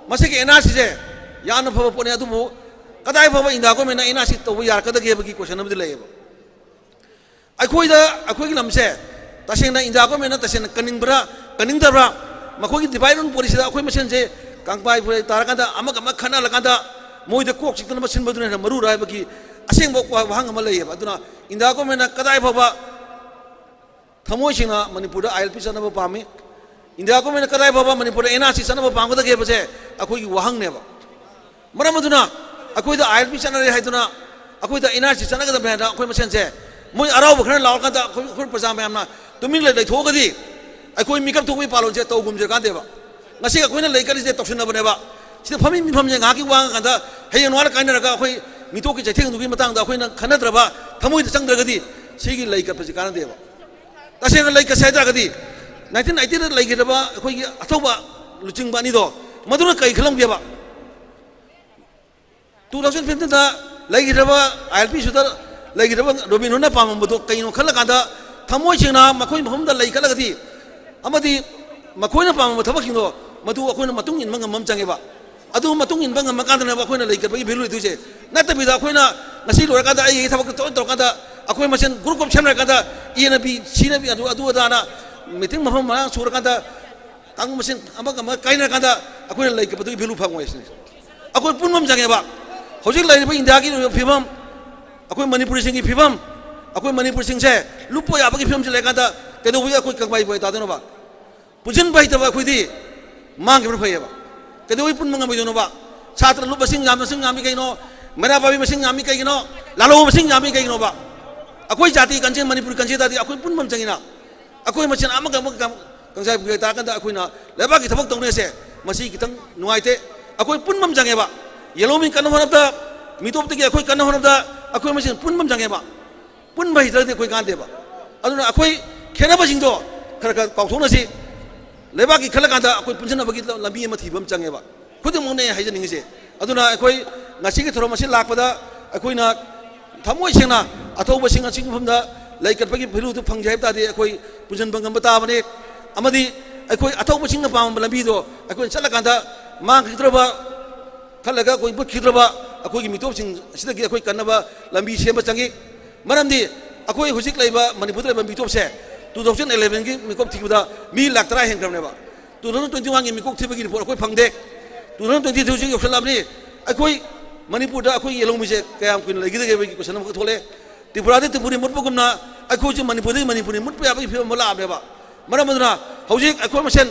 ꯃꯁꯤꯒꯤ ꯑꯦꯟ ꯑꯥꯔ ꯁꯤꯁꯦ ꯌꯥꯝꯅ ꯐꯕ ꯄꯣꯠꯅꯤ, ꯑꯗꯨꯕꯨ ꯀꯗꯥꯏ ꯐꯥꯎꯕ ꯏꯟꯗꯤꯌꯥ ꯒꯣꯔꯃꯦꯟꯅ ꯑꯦꯟ ꯑꯥꯔ ꯁꯤ ꯇꯧꯕ ꯌꯥꯔꯛꯀꯗꯒꯦ ꯍꯥꯏꯕꯒꯤ ꯀꯣꯏꯁꯟ ꯑꯃꯗꯤ ꯂꯩꯌꯦꯕ꯫ ꯑꯩꯈꯣꯏꯗ, ꯑꯩꯈꯣꯏꯒꯤ ꯂꯝꯁꯦ ꯇꯁꯦꯡꯅ ꯏꯟꯗꯤꯌꯥ ꯒꯣꯔꯃꯦꯟꯅ ꯇꯁꯦꯡꯅ ꯀꯟꯅꯤꯡꯕ꯭ꯔꯥ, ꯀꯟꯅꯤꯡꯗꯕ꯭ꯔꯥ, ꯃꯈꯣꯏꯒꯤ ꯗꯤꯚꯥꯏꯠ ꯔꯨꯜ ꯄꯣꯂꯤꯁꯤꯗ ꯑꯩꯈꯣꯏ ꯃꯁꯦꯟꯁꯦ ꯀꯥꯡꯄꯥꯏ ꯐꯣꯏ ꯇꯥꯔꯀꯥꯟꯗ ꯑꯃꯒ ꯑꯃ ꯈꯠꯅꯍꯜꯂꯀꯥꯟꯗ ꯃꯣꯏꯗ ꯀꯣꯛ ꯆꯤꯛꯇꯅꯕ ꯁꯤꯟꯕꯗꯨꯅ ꯍꯦꯟꯅ ꯃꯔꯨꯔꯥ ꯍꯥꯏꯕꯒꯤ ꯑꯁꯦꯡꯕ ꯋꯥ-, ꯋꯥꯍꯪ ꯑꯃ ꯂꯩꯌꯦꯕ꯫ ꯑꯗꯨꯅ ꯏꯟꯗꯤꯌꯥ ꯒꯣꯔꯃꯦꯟꯅ ꯀꯗꯥꯏ ꯐꯥꯎꯕ ꯊꯃꯣꯏ ꯁꯦꯡꯅ ꯃꯅꯤꯄꯨꯔꯗ ꯑꯥꯏ ꯑꯦꯜ ꯄꯤ ꯆꯠꯅꯕ ꯄꯥꯝꯃꯤ, ꯏꯟꯗꯤꯌꯥ ꯒꯣꯔꯃꯦꯟꯅ ꯀꯗꯥꯏ ꯐꯥꯎꯕ ꯃꯅꯤꯄꯨꯔꯗ ꯑꯦꯟ ꯑꯥꯔ ꯁꯤ ꯆꯠꯅꯕ ꯄꯥꯝꯒꯗꯒꯦ ꯍꯥꯏꯕꯁꯦ ꯑꯩꯈꯣꯏꯒꯤ ꯋꯥꯍꯪꯅꯦꯕ꯫ ꯃꯔꯝ ꯑꯗꯨꯅ ꯑꯩꯈꯣꯏꯗ ꯑꯥꯏ ꯑꯦꯜ ꯄꯤ ꯆꯠꯅꯔꯦ ꯍꯥꯏꯗꯨꯅ ꯑꯩꯈꯣꯏꯗ ꯑꯦꯟ ꯑꯥꯔ ꯁꯤ ꯆꯠꯅꯒꯗꯕꯅꯤ ꯍꯥꯏꯅ ꯑꯩꯈꯣꯏ ꯃꯁꯦꯟꯁꯦ ꯃꯣꯏ ꯑꯔꯥꯎꯕ ꯈꯔ ꯂꯥꯎꯔꯀꯥꯟꯗ ꯑꯩꯈꯣꯏ, ꯑꯩꯈꯣꯏ ꯄ꯭ꯔꯖꯥ ꯃꯌꯥꯝꯅ ꯇꯨꯃꯤꯟ ꯂꯩ-, ꯂꯩꯊꯣꯛꯑꯒꯗꯤ ꯑꯩꯈꯣꯏ ꯃꯤꯀꯞ ꯊꯣꯛꯄꯒꯤ ꯄꯥꯂꯣꯟꯁꯦ ꯇꯧꯒꯨꯝꯁꯦ ꯀꯥꯟꯗꯦꯕ꯫ ꯉꯁꯤ ꯑꯩꯈꯣꯏꯅ ꯂꯩ ꯀꯠꯂꯤꯁꯦ ꯇꯧꯁꯤꯟꯅꯕꯅꯦꯕ꯫ ꯁꯤꯗ ꯐꯝꯃꯤ ꯃꯤꯐꯝꯁꯦ ꯉꯥꯏꯍꯥꯛꯀꯤ ꯋꯥ ꯉꯥꯡꯀꯥꯟꯗ ꯍꯌꯦꯡ ꯅꯣꯡꯉꯥꯜꯂ ꯀꯥꯏꯅꯔꯒ ꯑꯩꯈꯣꯏ ꯃꯤꯇꯣꯛꯀꯤ ꯆꯩꯊꯦꯡꯗꯨꯒꯤ ꯃꯇꯥꯡꯗ ꯑꯩꯈꯣꯏꯅ ꯈꯟꯅꯗ꯭ꯔꯕ, ꯊꯃꯣꯏꯗ ꯆꯪꯗ꯭ꯔꯒꯗꯤ ꯁꯤꯒꯤ ꯂꯩ ꯀꯠꯄꯁꯤ ꯀꯥꯟꯅꯗꯦꯕ꯫ ꯇꯁꯦꯡꯅ ꯂꯩ ꯀꯠꯁꯦ ꯍꯥꯏ ꯇꯥꯔꯒꯗꯤ ꯅꯥꯏꯟꯇꯤꯟ ꯑꯩꯠꯇꯤꯗ ꯂꯩꯈꯤꯗ꯭ꯔꯕ ꯑꯩꯈꯣꯏꯒꯤ ꯑꯊꯧꯕ ꯂꯨꯆꯤꯡꯕ ꯑꯅꯤꯗꯣ ꯃꯗꯨꯅ ꯀꯔꯤ ꯈꯜꯂꯝꯒꯦꯕ? ꯇꯨ ꯊꯥꯎꯖꯟ ꯐꯤꯐꯇꯤꯟꯗ ꯂꯩꯈꯤꯗ꯭ꯔꯕ, ꯑꯥꯏ ꯑꯦꯜ ꯄꯤ ꯁꯨꯗ ꯂꯩꯈꯤꯗ꯭ꯔꯕ ꯔꯣꯕꯤꯟ ꯍꯨꯗꯅ ꯄꯥꯝꯃꯝꯕꯗꯣ ꯀꯩꯅꯣ ꯈꯜꯂ ꯀꯥꯟꯗ ꯊꯃꯣꯏ ꯁꯦꯡꯅ ꯃꯈꯣꯏ ꯃꯐꯝꯗ ꯂꯩ ꯀꯠꯂꯒꯗꯤ ꯑꯃꯗꯤ ꯃꯈꯣꯏꯅ ꯄꯥꯝꯃꯝꯕ ꯊꯕꯛꯁꯤꯡꯗꯣ ꯃꯗꯨ ꯑꯩꯈꯣꯏꯅ ꯃꯇꯨꯡ ꯏꯟꯕ ꯉꯝꯕ ꯑꯃ ꯆꯪꯉꯦꯕ꯫ ꯑꯗꯨ ꯃꯇꯨꯡ ꯏꯟꯕ ꯉꯝꯃꯀꯥꯟꯗꯅꯦꯕ ꯑꯩꯈꯣꯏꯅ ꯂꯩ ꯀꯠꯄꯒꯤ ꯚꯦꯂꯨ ꯂꯩꯗꯣꯏꯁꯦ꯫ ꯅꯠꯇꯕꯤꯗ ꯑꯩꯈꯣꯏꯅ ꯉꯁꯤ ꯂꯣꯏꯔꯀꯥꯟꯗ ꯑꯩꯒꯤ ꯊꯕꯛꯇ ꯇꯧꯔ ꯇꯧꯔꯀꯥꯟꯗ ꯑꯩꯈꯣꯏ ꯃꯁꯦꯟ ꯒ꯭ꯔꯨꯞ ꯒ꯭ꯔꯨꯞ ꯁꯦꯝꯅꯔꯀꯥꯟꯗ ꯑꯦꯅ ꯕꯤ, ꯁꯤꯅ ꯕꯤ, ꯑꯗꯨ, ꯑꯗꯨ ꯑꯗꯥꯅ ꯃꯤꯇꯤꯡ ꯃꯐꯝ ꯃꯔꯥꯡ ꯁꯨꯔꯀꯥꯟꯗ ꯀꯥꯡꯕꯨ ꯃꯁꯦꯟ ꯑꯃꯒ ꯑꯃꯒ ꯀꯥꯏꯅꯔꯀꯥꯟꯗ ꯑꯩꯈꯣꯏꯅ ꯂꯩ ꯀꯠꯄꯗꯨꯒꯤ ꯚꯦꯂꯨ ꯐꯪꯉꯣꯏ ꯁꯤꯅꯤ꯫ ꯑꯩꯈꯣꯏ ꯄꯨꯟꯕ ꯑꯃ ꯆꯪꯉꯦꯕ꯫ ꯍꯧꯖꯤꯛ ꯂꯩꯔꯤꯕ ꯏꯟꯗꯤꯌꯥꯒꯤ ꯑꯣꯏꯕ ꯐꯤꯕꯝ, ꯑꯩꯈꯣꯏ ꯃꯅꯤꯄꯨꯔꯤꯁꯤꯡꯒꯤ ꯐꯤꯕꯝ, ꯑꯩꯈꯣꯏ ꯃꯅꯤꯄꯨꯔꯁꯤꯡꯁꯦ ꯂꯨꯞꯄ ꯌꯥꯕꯒꯤ ꯐꯤꯕꯝꯁꯤ ꯂꯩꯔꯀꯥꯟꯗ ꯀꯩꯗꯧꯕꯒꯤ ꯑꯩꯈꯣꯏ ꯀꯪꯐꯥꯏ ꯐꯣꯏ ꯇꯥꯗꯣꯏꯅꯣꯕ? ꯄꯨꯟꯁꯤꯟꯕ ꯍꯩꯇꯕ ꯑꯩꯈꯣꯏꯗꯤ ꯃꯥꯡꯈꯤꯕꯅ ꯐꯩꯌꯦꯕ꯫ ꯀꯩꯗꯧꯕꯒꯤ ꯄꯨꯟꯕ ꯉꯝꯃꯣꯏꯗꯣꯏꯅꯣꯕ? ꯁꯥꯇ꯭ꯔ ꯂꯨꯞ ꯃꯁꯤꯡ ꯌꯥꯝ, ꯃꯁꯤꯡ ꯌꯥꯝꯃꯤ ꯀꯩꯒꯤꯅꯣ? ꯃꯩꯔꯥ ꯄꯥꯏꯕꯤ ꯃꯁꯤꯡ ꯌꯥꯝꯃꯤ ꯀꯩꯒꯤꯅꯣ? ꯂꯥꯂꯣꯡ ꯃꯁꯤꯡ ꯌꯥꯝꯃꯤ ꯀꯩꯒꯤꯅꯣꯕ? ꯑꯩꯈꯣꯏ ꯖꯥꯇꯤ ꯀꯟꯁꯦ, ꯃꯅꯤꯄꯨꯔꯤ ꯀꯟꯁꯦ ꯇꯥꯔꯗꯤ ꯑꯩꯈꯣꯏ ꯄꯨꯟꯕ ꯑꯃ ꯆꯪꯉꯤꯅ꯫ ꯑꯩꯈꯣꯏ ꯃꯁꯦꯟ ꯑꯃꯒ ꯑꯃꯒ ꯀꯪ-, ꯀꯪꯖꯥꯏ ꯄꯨꯒꯦ ꯇꯥꯔꯀꯥꯟꯗ ꯑꯩꯈꯣꯏꯅ ꯂꯩꯕꯥꯛꯀꯤ ꯊꯕꯛ ꯇꯧꯅꯦꯁꯦ, ꯃꯁꯤ ꯈꯤꯇꯪ ꯅꯨꯡꯉꯥꯏꯇꯦ꯫ ꯑꯩꯈꯣꯏ ꯄꯨꯟꯕ ꯑꯃ ꯆꯪꯉꯦꯕ꯫ ꯌꯦꯜꯍꯧꯃꯤ ꯀꯟꯅ ꯍꯣꯠꯅꯕꯗ, ꯃꯤꯇꯣꯞꯇꯒꯤ ꯑꯩꯈꯣꯏ ꯀꯟꯅ ꯍꯣꯠꯅꯕꯗ ꯑꯩꯈꯣꯏ ꯃꯁꯦꯟ ꯄꯨꯟꯕ ꯑꯃ ꯆꯪꯉꯦꯕ꯫ ꯄꯨꯟꯕ ꯍꯩꯇ꯭ꯔꯒꯗꯤ ꯑꯩꯈꯣꯏ ꯀꯥꯟꯗꯦꯕ꯫ ꯑꯗꯨꯅ ꯑꯩꯈꯣꯏ ꯈꯦꯠꯅꯕꯁꯤꯡꯗꯣ ꯈꯔ ꯈꯔ ꯀꯥꯎꯊꯣꯛꯅꯁꯤ꯫ ꯂꯩꯕꯥꯛꯀꯤ ꯈꯜꯂꯀꯥꯟꯗ ꯑꯩꯈꯣꯏ ꯄꯨꯟꯁꯤꯟꯅꯕꯒꯤ ꯂꯝꯕꯤ ꯑꯃ ꯊꯤꯕ ꯑꯃ ꯆꯪꯉꯦꯕ꯫ ꯈꯨꯗꯤꯡꯃꯛꯅꯦ ꯍꯥꯏꯖꯅꯤꯡꯉꯤꯁꯦ꯫ ꯑꯗꯨꯅ ꯑꯩꯈꯣꯏ ꯉꯁꯤꯒꯤ ꯊꯧꯔꯝ ꯑꯁꯤ ꯂꯥꯛꯄꯗ ꯑꯩꯈꯣꯏꯅ ꯊꯃꯣꯏ ꯁꯦꯡꯅ ꯑꯊꯧꯕꯁꯤꯡ ꯑꯁꯤꯒꯤ ꯃꯐꯝꯗ ꯂꯩ ꯀꯠꯄꯒꯤ ꯐꯤꯔꯨꯗꯨ ꯐꯪꯖꯩ ꯍꯥꯏꯕ ꯇꯥꯔꯗꯤ ꯑꯩꯈꯣꯏ ꯄꯨꯟꯁꯤꯟꯕ ꯉꯝꯕ ꯇꯥꯕꯅꯤ꯫ ꯑꯃꯗꯤ ꯑꯩꯈꯣꯏ ꯑꯊꯧꯕꯁꯤꯡꯅ ꯄꯥꯝꯕ ꯂꯝꯕꯤꯗꯣ ꯑꯩꯈꯣꯏꯅ ꯆꯠꯂꯀꯥꯟꯗ ꯃꯥꯡꯈꯤꯗ꯭ꯔꯕ ꯈꯜꯂꯒ ꯑꯩꯈꯣꯏ ꯃꯨꯠꯈꯤꯗ꯭ꯔꯕ ꯑꯩꯈꯣꯏꯒꯤ ꯃꯤꯇꯣꯞꯁꯤꯡ ꯑꯁꯤꯗꯒꯤ ꯑꯩꯈꯣꯏ ꯀꯟꯅꯕ ꯂꯝꯕꯤ ꯁꯦꯝꯕ ꯆꯪꯏ꯫ ꯃꯔꯝꯗꯤ ꯑꯩꯈꯣꯏ ꯍꯧꯖꯤꯛ ꯂꯩꯕ ꯃꯅꯤꯄꯨꯔꯗ ꯂꯩꯕ ꯃꯤꯇꯣꯞꯁꯦ two thousand elevenꯒꯤ ꯃꯤꯀꯣꯛ ꯊꯤꯕꯗ ꯃꯤ ꯂꯥꯈ ꯇꯔꯥ ꯍꯦꯟꯈ꯭ꯔꯕꯅꯦꯕ꯫ Two thousand twenty oneꯒꯤ ꯃꯤꯀꯣꯛ ꯊꯤꯕꯒꯤ report ꯑꯩꯈꯣꯏ ꯐꯪꯗꯦ꯫ Two thousand twenty twoꯁꯤ ꯌꯧꯁꯜꯂꯛꯑꯕꯅꯤ꯫ ꯑꯩꯈꯣꯏ ꯃꯅꯤꯄꯨꯔꯗ ꯑꯩꯈꯣꯏ ꯌꯦꯜꯍꯧꯃꯤꯁꯦ ꯀꯌꯥꯝ ꯀꯨꯏꯅ ꯂꯩꯈꯤꯗꯒꯦ ꯍꯥꯏꯕꯒꯤ question ꯑꯃꯈꯛ ꯊꯣꯛꯂꯛꯑꯦ꯫ ꯇ꯭ꯔꯤꯄꯨꯔꯥꯗꯤ ꯇ꯭ꯔꯤꯄꯨꯔꯤ ꯃꯨꯠꯄꯒꯨꯝꯅ ꯑꯩꯈꯣꯏꯁꯨ ꯃꯅꯤꯄꯨꯔꯗꯒꯤ ꯃꯅꯤꯄꯨꯔꯤ ꯃꯨꯠꯄ ꯌꯥꯕꯒꯤ ꯐꯤꯕꯝ ꯑꯃ ꯂꯥꯛꯑꯕꯅꯦꯕ꯫ ꯃꯔꯝ ꯑꯗꯨꯅ ꯍꯧꯖꯤꯛ ꯑꯩꯈꯣꯏ ꯃꯁꯦꯟ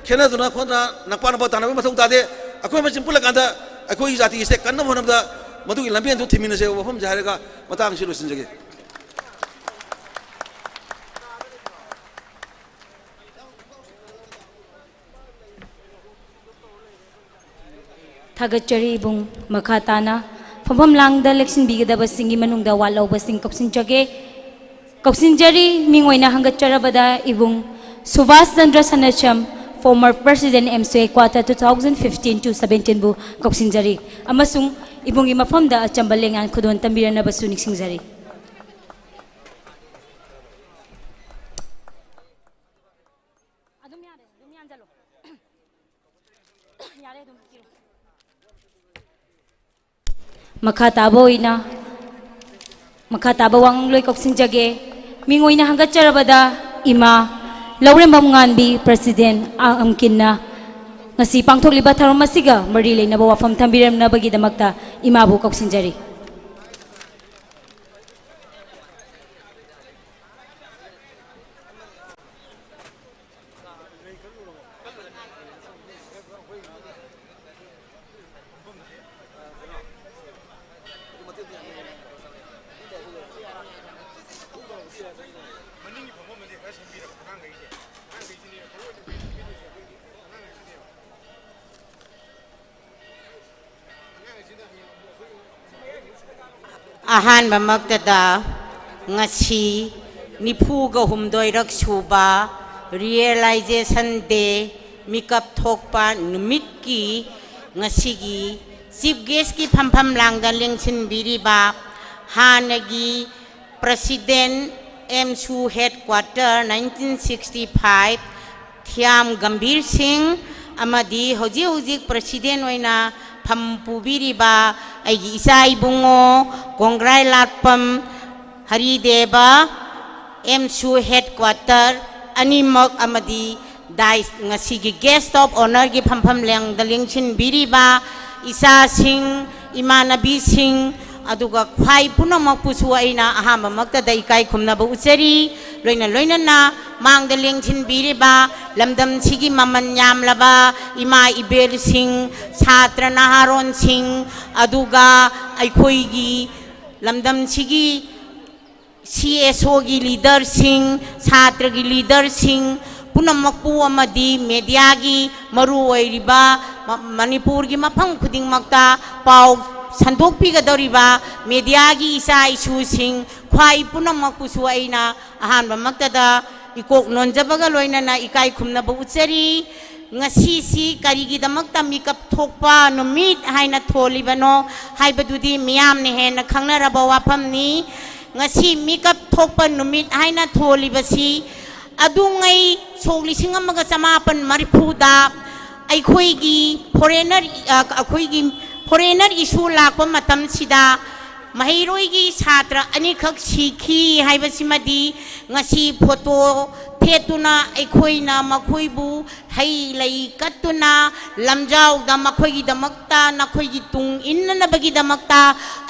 ꯈꯦꯠꯅꯗꯨꯅ ꯈꯣꯠꯅ ꯅꯛꯄꯥ ꯅꯛꯄꯥ ꯇꯥꯟꯅꯕꯒꯤ ꯃꯊꯧ ꯇꯥꯗꯦ꯫ ꯑꯩꯈꯣꯏ ꯃꯁꯦꯟ ꯄꯨꯜꯂꯀꯥꯟꯗ ꯑꯩꯈꯣꯏꯒꯤ ꯖꯥꯇꯤꯁꯦ ꯀꯟꯅꯕ ꯍꯣꯠꯅꯕꯗ ꯃꯗꯨꯒꯤ ꯂꯝꯕꯦꯟꯗꯨ ꯊꯤꯃꯤꯟꯅꯁꯦ ꯍꯥꯏꯕ ꯋꯥꯐꯝꯁꯦ ꯍꯥꯏꯔꯒ ꯃꯇꯥꯡꯁꯤ ꯂꯣꯏꯁꯤꯟꯖꯒꯦ꯫ ꯊꯥꯒꯠꯆꯔꯤ ꯏꯕꯨꯡ꯫ ꯃꯈꯥ ꯇꯥꯅ ꯐꯝꯐꯝ ꯂꯥꯡꯗ ꯂꯦꯛꯁꯤꯟꯕꯤꯒꯗꯕꯁꯤꯡꯒꯤ ꯃꯅꯨꯡꯗ ꯋꯥꯠꯍꯧꯕꯁꯤꯡ ꯀꯧꯁꯤꯟꯖꯒꯦ꯫ ꯀꯧꯁꯤꯟꯖꯔꯤ꯫ ꯃꯤꯡ ꯑꯣꯏꯅ ꯍꯪꯒꯠꯆꯔꯕꯗ ꯏꯕꯨꯡ Subhas Chandra ꯁꯅꯥꯁꯝ, former president, M C A quarter, two thousand fifteen to seventeen ꯕꯨ ꯀꯧꯁꯤꯟꯖꯔꯤ ꯑꯃꯁꯨꯡ ꯏꯕꯨꯡꯒꯤ ꯃꯐꯝꯗ ꯑꯆꯝꯕ ꯂꯦꯡꯌꯥꯟ ꯈꯨꯗꯣꯜ ꯇꯝꯕꯤꯔꯅꯕꯁꯨ ꯅꯤꯡꯁꯤꯡꯖꯔꯤ꯫ ꯑꯗꯨꯝ ꯌꯥꯔꯦ, ꯑꯗꯨꯝ ꯌꯥꯟꯖꯜꯂꯣ꯫ ꯌꯥꯔꯦ, ꯑꯗꯨꯝ ꯄꯤꯔꯣ꯫ ꯃꯈꯥ ꯇꯥꯕ ꯑꯣꯏꯅ, ꯃꯈꯥ ꯇꯥꯕ ꯋꯥꯉꯥꯡꯂꯣꯏ ꯀꯧꯁꯤꯟꯖꯒꯦ꯫ ꯃꯤꯡ ꯑꯣꯏꯅ ꯍꯪꯒꯠꯆꯔꯕꯗ ꯏꯃꯥ ꯂꯧꯔꯦꯝꯕꯝ ꯉꯥꯟꯕꯤ, president, ꯑ, ꯑꯝꯀꯤꯟꯅ ꯉꯁꯤ ꯄꯥꯡꯊꯣꯛꯂꯤꯕ ꯊꯧꯔꯝ ꯑꯁꯤꯒ ꯃꯔꯤ ꯂꯩꯅꯕ ꯋꯥꯐꯝ ꯊꯝꯕꯤꯔꯝꯅꯕꯒꯤꯗꯃꯛꯇ ꯏꯃꯥꯕꯨ ꯀꯧꯁꯤꯟꯖꯔꯤ꯫ ꯑꯍꯥꯟꯕꯃꯛꯇꯗ, ꯉꯁꯤ ꯅꯤꯐꯨꯒ ꯍꯨꯝꯗꯣꯏꯔꯛ ꯁꯨꯕ Realization Day, ꯃꯤꯀꯞ ꯊꯣꯛꯄ ꯅꯨꯃꯤꯠꯀꯤ ꯉꯁꯤꯒꯤ Chief Guestꯀꯤ ꯐꯝꯐꯝ ꯂꯥꯡꯗ ꯂꯦꯡꯁꯤꯟꯕꯤꯔꯤꯕ ꯍꯥꯟꯅꯒꯤ President, ꯑꯦꯝꯁꯨ Headquarter, nineteen sixty five, ꯊꯤꯌꯥꯝ ꯒꯝꯚꯤꯔ ꯁꯤꯡ, ꯑꯃꯗꯤ ꯍꯧꯖꯤꯛ ꯍꯧꯖꯤꯛ President ꯑꯣꯏꯅ ꯐꯝ ꯄꯨꯕꯤꯔꯤꯕ ꯑꯩꯒꯤ ꯏꯆꯥ ꯏꯕꯨꯡꯉꯣ ꯀꯣꯡꯒ꯭ꯔꯥꯏ ꯂꯥꯠꯄꯝ ꯍꯔꯤꯗꯦꯕ, ꯑꯦꯝꯁꯨ Headquarter ꯑꯅꯤꯃꯛ, ꯑꯃꯗꯤ ꯗꯥꯏꯁ, ꯉꯁꯤꯒꯤ Guest of Honourꯒꯤ ꯐꯝꯐꯝ ꯂꯦꯡꯗ ꯂꯦꯡꯁꯤꯟꯕꯤꯔꯤꯕ ꯏꯆꯥꯁꯤꯡ, ꯏꯃꯥꯟꯅꯕꯤꯁꯤꯡ, ꯑꯗꯨꯒ ꯈ꯭ꯋꯥꯏ ꯄꯨꯝꯅꯃꯛꯄꯨꯁꯨ ꯑꯩꯅ ꯑꯍꯥꯟꯕꯃꯛꯇꯗ ꯏꯀꯥꯏ ꯈꯨꯝꯅꯕ ꯎꯠꯆꯔꯤ꯫ ꯂꯣꯏꯅ ꯂꯣꯏꯅꯅ ꯃꯥꯡꯗ ꯂꯦꯡꯁꯤꯟꯕꯤꯔꯤꯕ ꯂꯝꯗꯝꯁꯤꯒꯤ ꯃꯃꯜ ꯌꯥꯝꯂꯕ ꯏꯃꯥ ꯏꯕꯦꯜꯁꯤꯡ, ꯁꯥꯇ꯭ꯔ ꯅꯍꯥꯔꯣꯟꯁꯤꯡ, ꯑꯗꯨꯒ ꯑꯩꯈꯣꯏꯒꯤ ꯂꯝꯗꯝꯁꯤꯒꯤ ꯁꯤ ꯑꯦꯁ ꯑꯣꯒꯤ ꯂꯤꯗꯔꯁꯤꯡ, ꯁꯥꯇ꯭ꯔꯒꯤ ꯂꯤꯗꯔꯁꯤꯡ ꯄꯨꯝꯅꯃꯛꯄꯨ ꯑꯃꯗꯤ ꯃꯦꯗꯤꯌꯥꯒꯤ ꯃꯔꯨ ꯑꯣꯏꯔꯤꯕ ꯃ-, ꯃꯅꯤꯄꯨꯔꯒꯤ ꯃꯐꯝ ꯈꯨꯗꯤꯡꯃꯛꯇ ꯄꯥꯎ ꯁꯟꯗꯣꯛꯄꯤꯒꯗꯧꯔꯤꯕ ꯃꯦꯗꯤꯌꯥꯒꯤ ꯏꯆꯥ ꯏꯁꯨꯁꯤꯡ ꯈ꯭ꯋꯥꯏ ꯄꯨꯝꯅꯃꯛꯄꯨꯁꯨ ꯑꯩꯅ ꯑꯍꯥꯟꯕꯃꯛꯇꯗ ꯏꯀꯣꯛ ꯅꯣꯟꯖꯕꯒ ꯂꯣꯏꯅꯅ ꯏꯀꯥꯏ ꯈꯨꯝꯅꯕ ꯎꯠꯆꯔꯤ꯫ ꯉꯁꯤꯁꯤ ꯀꯔꯤꯒꯤꯗꯃꯛꯇ ꯃꯤꯀꯞ ꯊꯣꯛꯄ ꯅꯨꯃꯤꯠ ꯍꯥꯏꯅ ꯊꯣꯜꯂꯤꯕꯅꯣ ꯍꯥꯏꯕꯗꯨꯗꯤ ꯃꯤꯌꯥꯝꯅ ꯍꯦꯟꯅ ꯈꯪꯅꯔꯕ ꯋꯥꯐꯝꯅꯤ꯫ ꯉꯁꯤ ꯃꯤꯀꯞ ꯊꯣꯛꯄ ꯅꯨꯃꯤꯠ ꯍꯥꯏꯅ ꯊꯣꯜꯂꯤꯕꯁꯤ ꯑꯗꯨꯉꯩ ꯁꯣꯛ ꯂꯤꯁꯤꯡ ꯑꯃꯒ ꯆꯃꯥꯄꯟ ꯃꯔꯤꯐꯨꯗ ꯑꯩꯈꯣꯏꯒꯤ foreigner, ꯑ, ꯑꯩꯈꯣꯏꯒꯤ foreigner issue ꯂꯥꯛꯄ ꯃꯇꯝꯁꯤꯗ ꯃꯍꯩꯔꯣꯏꯒꯤ ꯁꯥꯇ꯭ꯔ ꯑꯅꯤꯈꯛ ꯁꯤꯈꯤ ꯍꯥꯏꯕꯁꯤꯃꯗꯤ ꯉꯁꯤ ꯐꯣꯇꯣ ꯊꯦꯠꯇꯨꯅ ꯑꯩꯈꯣꯏꯅ ꯃꯈꯣꯏꯕꯨ ꯍꯩ ꯂꯩ ꯀꯠꯇꯨꯅ ꯂꯝꯖꯥꯎꯗ ꯃꯈꯣꯏꯒꯤꯗꯃꯛꯇ, ꯅꯈꯣꯏꯒꯤ ꯇꯨꯡ ꯏꯟꯅꯅꯕꯒꯤꯗꯃꯛꯇ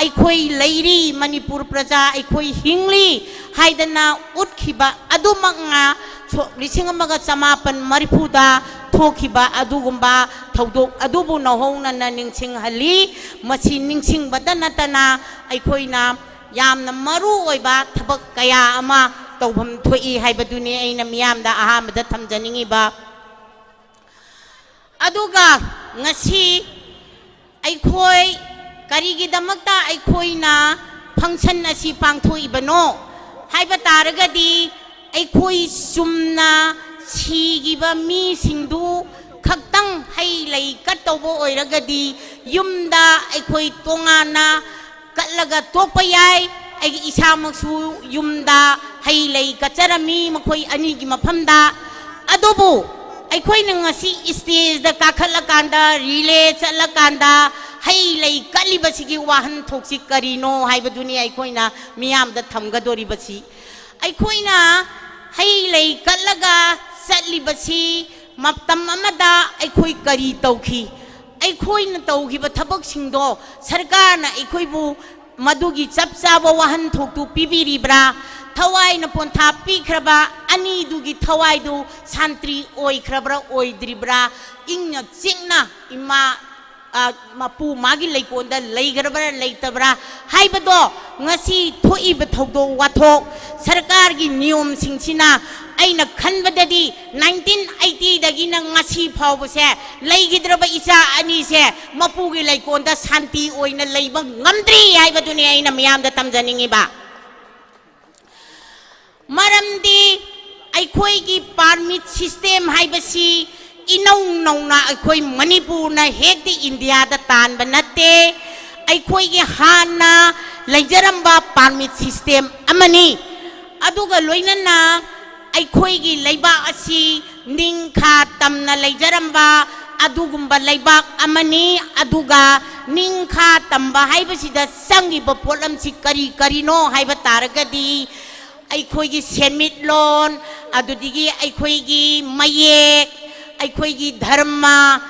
ꯑꯩꯈꯣꯏ ꯂꯩꯔꯤ, ꯃꯅꯤꯄꯨꯔ ꯄ꯭ꯔꯖꯥ ꯑꯩꯈꯣꯏ ꯍꯤꯡꯂꯤ ꯍꯥꯏꯗꯅ ꯎꯠꯈꯤꯕ ꯑꯗꯨꯃꯛꯅ ꯁꯣꯛ ꯂꯤꯁꯤꯡ ꯑꯃꯒ ꯆꯃꯥꯄꯟ ꯃꯔꯤꯐꯨꯗ ꯊꯣꯛꯈꯤꯕ ꯑꯗꯨꯒꯨꯝꯕ ꯊꯧꯗꯣꯛ ꯑꯗꯨꯕꯨ ꯅꯧꯍꯧꯅꯅ ꯅꯤꯡꯁꯤꯡꯍꯜꯂꯤ꯫ ꯃꯁꯤ ꯅꯤꯡꯁꯤꯡꯕꯇ ꯅꯠꯇꯅ ꯑꯩꯈꯣꯏꯅ ꯌꯥꯝꯅ ꯃꯔꯨ ꯑꯣꯏꯕ ꯊꯕꯛ ꯀꯌꯥ ꯑꯃ ꯇꯧꯐꯝ ꯊꯣꯛꯏ ꯍꯥꯏꯕꯗꯨꯅꯤ ꯑꯩꯅ ꯃꯤꯌꯥꯝꯗ ꯑꯍꯥꯟꯕꯗ ꯊꯝꯖꯅꯤꯡꯉꯤꯕ꯫ ꯑꯗꯨꯒ ꯉꯁꯤ ꯑꯩꯈꯣꯏ ꯀꯔꯤꯒꯤꯗꯃꯛꯇ ꯑꯩꯈꯣꯏꯅ function ꯑꯁꯤ ꯄꯥꯡꯊꯣꯛꯏꯕꯅꯣ ꯍꯥꯏꯕ ꯇꯥꯔꯒꯗꯤ, ꯑꯩꯈꯣꯏ ꯆꯨꯝꯅ ꯁꯤꯈꯤꯕ ꯃꯤꯁꯤꯡꯗꯨ ꯈꯛꯇꯪ ꯍꯩ ꯂꯩ ꯀꯠꯇꯧꯕ ꯑꯣꯏꯔꯒꯗꯤ, ꯌꯨꯝꯗ ꯑꯩꯈꯣꯏ ꯇꯣꯉꯥꯟꯅ ꯀꯠꯂꯒ ꯇꯣꯛꯄ ꯌꯥꯏ꯫ ꯑꯩꯒꯤ ꯏꯁꯥꯃꯛꯁꯨ ꯌꯨꯝꯗ ꯍꯩ ꯂꯩ ꯀꯠꯆꯔꯝꯃꯤ ꯃꯈꯣꯏ ꯑꯅꯤꯒꯤ ꯃꯐꯝꯗ꯫ ꯑꯗꯨꯕꯨ ꯑꯩꯈꯣꯏꯅ ꯉꯁꯤ stageꯇ ꯀꯥꯈꯠꯂꯀꯥꯟꯗ, relay ꯆꯠꯂꯀꯥꯟꯗ ꯍꯩ ꯂꯩ ꯀꯠꯂꯤꯕꯁꯤꯒꯤ ꯋꯥꯍꯟꯊꯣꯛꯁꯤ ꯀꯔꯤꯅꯣ ꯍꯥꯏꯕꯗꯨꯅꯤ ꯑꯩꯈꯣꯏꯅ ꯃꯤꯌꯥꯝꯗ ꯊꯝꯒꯗꯣꯔꯤꯕꯁꯤ꯫ ꯑꯩꯈꯣꯏꯅ ꯍꯩ ꯂꯩ ꯀꯠꯂꯒ ꯆꯠꯂꯤꯕꯁꯤ ꯃꯇꯝ ꯑꯃꯗ ꯑꯩꯈꯣꯏ ꯀꯔꯤ ꯇꯧꯈꯤ? ꯑꯩꯈꯣꯏꯅ ꯇꯧꯈꯤꯕ ꯊꯕꯛꯁꯤꯡꯗꯣ ꯁꯔꯀꯥꯔꯅ ꯑꯩꯈꯣꯏꯕꯨ ꯃꯗꯨꯒꯤ ꯆꯞ ꯆꯥꯕ ꯋꯥꯍꯟꯊꯣꯛꯇꯨ ꯄꯤꯕꯤꯔꯤꯕ꯭ꯔꯥ? ꯊꯋꯥꯏꯅ ꯄꯣꯟꯊꯥ ꯄꯤꯈ꯭ꯔꯕ ꯑꯅꯤꯗꯨꯒꯤ ꯊꯋꯥꯏꯗꯨ ꯁꯥꯟꯇꯤ ꯑꯣꯏꯈ꯭ꯔꯕ꯭ꯔꯥ, ꯑꯣꯏꯗ꯭ꯔꯤꯕ꯭ꯔꯥ? ꯏꯪꯅ ꯆꯤꯛꯅ ꯏꯃꯥ, ꯑ, ꯃꯄꯨ ꯃꯥꯒꯤ ꯂꯩꯀꯣꯜꯗ ꯂꯩꯈ꯭ꯔꯕ꯭ꯔꯥ, ꯂꯩꯇꯕ꯭ꯔꯥ ꯍꯥꯏꯕꯗꯣ ꯉꯁꯤ ꯊꯣꯛꯏꯕ ꯊꯧꯗꯣꯛ ꯋꯥꯊꯣꯛ, ꯁꯔꯀꯥꯔꯒꯤ ꯅꯤꯌꯣꯝꯁꯤꯡꯁꯤꯅ ꯑꯩꯅ ꯈꯟꯕꯗꯗꯤ nineteen eightyꯗꯒꯤꯅ ꯉꯁꯤ ꯐꯥꯎꯕꯁꯦ ꯂꯩꯈꯤꯗ꯭ꯔꯕ ꯏꯆꯥ ꯑꯅꯤꯁꯦ ꯃꯄꯨꯒꯤ ꯂꯩꯀꯣꯜꯗ ꯁꯥꯟꯇꯤ ꯑꯣꯏꯅ ꯂꯩꯕ ꯉꯝꯗ꯭ꯔꯤ ꯍꯥꯏꯕꯗꯨꯅꯤ ꯑꯩꯅ ꯃꯤꯌꯥꯝꯗ ꯇꯝꯖꯅꯤꯡꯉꯤꯕ꯫ ꯃꯔꯝꯗꯤ ꯑꯩꯈꯣꯏꯒꯤ permit system ꯍꯥꯏꯕꯁꯤ ꯏꯅꯧ ꯅꯧꯅ ꯑꯩꯈꯣꯏ ꯃꯅꯤꯄꯨꯔꯅ ꯍꯦꯛꯇ ꯏꯟꯗꯤꯌꯥꯗ ꯇꯥꯟꯕ ꯅꯠꯇꯦ꯫ ꯑꯩꯈꯣꯏꯒꯤ ꯍꯥꯟꯅ ꯂꯩꯖꯔꯝꯕ permit system ꯑꯃꯅꯤ꯫ ꯑꯗꯨꯒ ꯂꯣꯏꯅꯅ ꯑꯩꯈꯣꯏꯒꯤ ꯂꯩꯕꯥꯛ ꯑꯁꯤ ꯅꯤꯡꯈꯥ ꯇꯝꯅ ꯂꯩꯖꯔꯝꯕ ꯑꯗꯨꯒꯨꯝꯕ ꯂꯩꯕꯥꯛ ꯑꯃꯅꯤ꯫ ꯑꯗꯨꯒ ꯅꯤꯡꯈꯥ ꯇꯝꯕ ꯍꯥꯏꯕꯁꯤꯗ ꯆꯪꯉꯤꯕ ꯄꯣꯠꯂꯝꯁꯤ ꯀꯔꯤ ꯀꯔꯤꯅꯣ ꯍꯥꯏꯕ ꯇꯥꯔꯒꯗꯤ, ꯑꯩꯈꯣꯏꯒꯤ ꯁꯦꯟꯃꯤꯠꯂꯣꯟ, ꯑꯗꯨꯗꯒꯤ ꯑꯩꯈꯣꯏꯒꯤ ꯃꯌꯦꯛ, ꯑꯩꯈꯣꯏꯒꯤ ꯙꯔꯃ,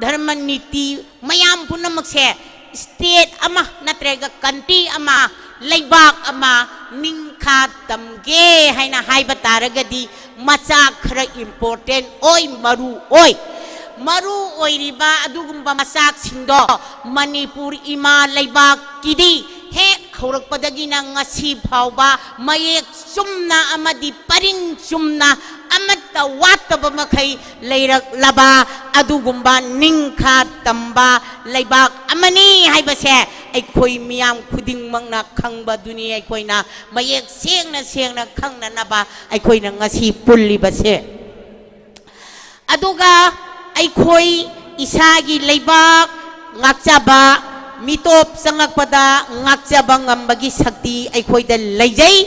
ꯙꯔꯃ ꯅꯤꯇꯤ ꯃꯌꯥꯝ ꯄꯨꯝꯅꯃꯛꯁꯦ state ꯑꯃ ꯅꯠꯇ꯭ꯔꯒ country ꯑꯃ, ꯂꯩꯕꯥꯛ ꯑꯃ ꯅꯤꯡꯈꯥ ꯇꯝꯒꯦ ꯍꯥꯏꯅ ꯍꯥꯏꯕ ꯇꯥꯔꯒꯗꯤ ꯃꯆꯥꯛ ꯈꯔ important ꯑꯣꯏ, ꯃꯔꯨ ꯑꯣꯏ꯫ ꯃꯔꯨ ꯑꯣꯏꯔꯤꯕ ꯑꯗꯨꯒꯨꯝꯕ ꯃꯆꯥꯛꯁꯤꯡꯗꯣ ꯃꯅꯤꯄꯨꯔ ꯏꯃꯥ ꯂꯩꯕꯥꯛꯀꯤꯗꯤ ꯍꯦꯛ ꯍꯧꯔꯛꯄꯗꯒꯤꯅ ꯉꯁꯤ ꯐꯥꯎꯕ ꯃꯌꯦꯛ ꯆꯨꯝꯅ ꯑꯃꯗꯤ ꯄꯔꯤꯡ ꯆꯨꯝꯅ ꯑꯃꯠꯇ ꯋꯥꯠꯇꯕ ꯃꯈꯩ ꯂꯩꯔꯛꯂꯕ ꯑꯗꯨꯒꯨꯝꯕ ꯅꯤꯡꯈꯥ ꯇꯝꯕ ꯂꯩꯕꯥꯛ ꯑꯃꯅꯤ ꯍꯥꯏꯕꯁꯦ ꯑꯩꯈꯣꯏ ꯃꯤꯌꯥꯝ ꯈꯨꯗꯤꯡꯃꯛꯅ ꯈꯪꯕꯗꯨꯅꯤ꯫ ꯑꯩꯈꯣꯏꯅ ꯃꯌꯦꯛ ꯁꯦꯡꯅ ꯁꯦꯡꯅ ꯈꯪꯅꯅꯕ ꯑꯩꯈꯣꯏꯅ ꯉꯁꯤ ꯄꯨꯜꯂꯤꯕꯁꯦ꯫ ꯑꯗꯨꯒ ꯑꯩꯈꯣꯏ ꯏꯁꯥꯒꯤ ꯂꯩꯕꯥꯛ ꯉꯥꯛꯆꯕ, ꯃꯤꯇꯣꯞ ꯆꯪꯉꯛꯄꯗ ꯉꯥꯛꯆꯕ ꯉꯝꯕꯒꯤ ꯁꯛꯇꯤ ꯑꯩꯈꯣꯏꯗ ꯂꯩꯖꯩ꯫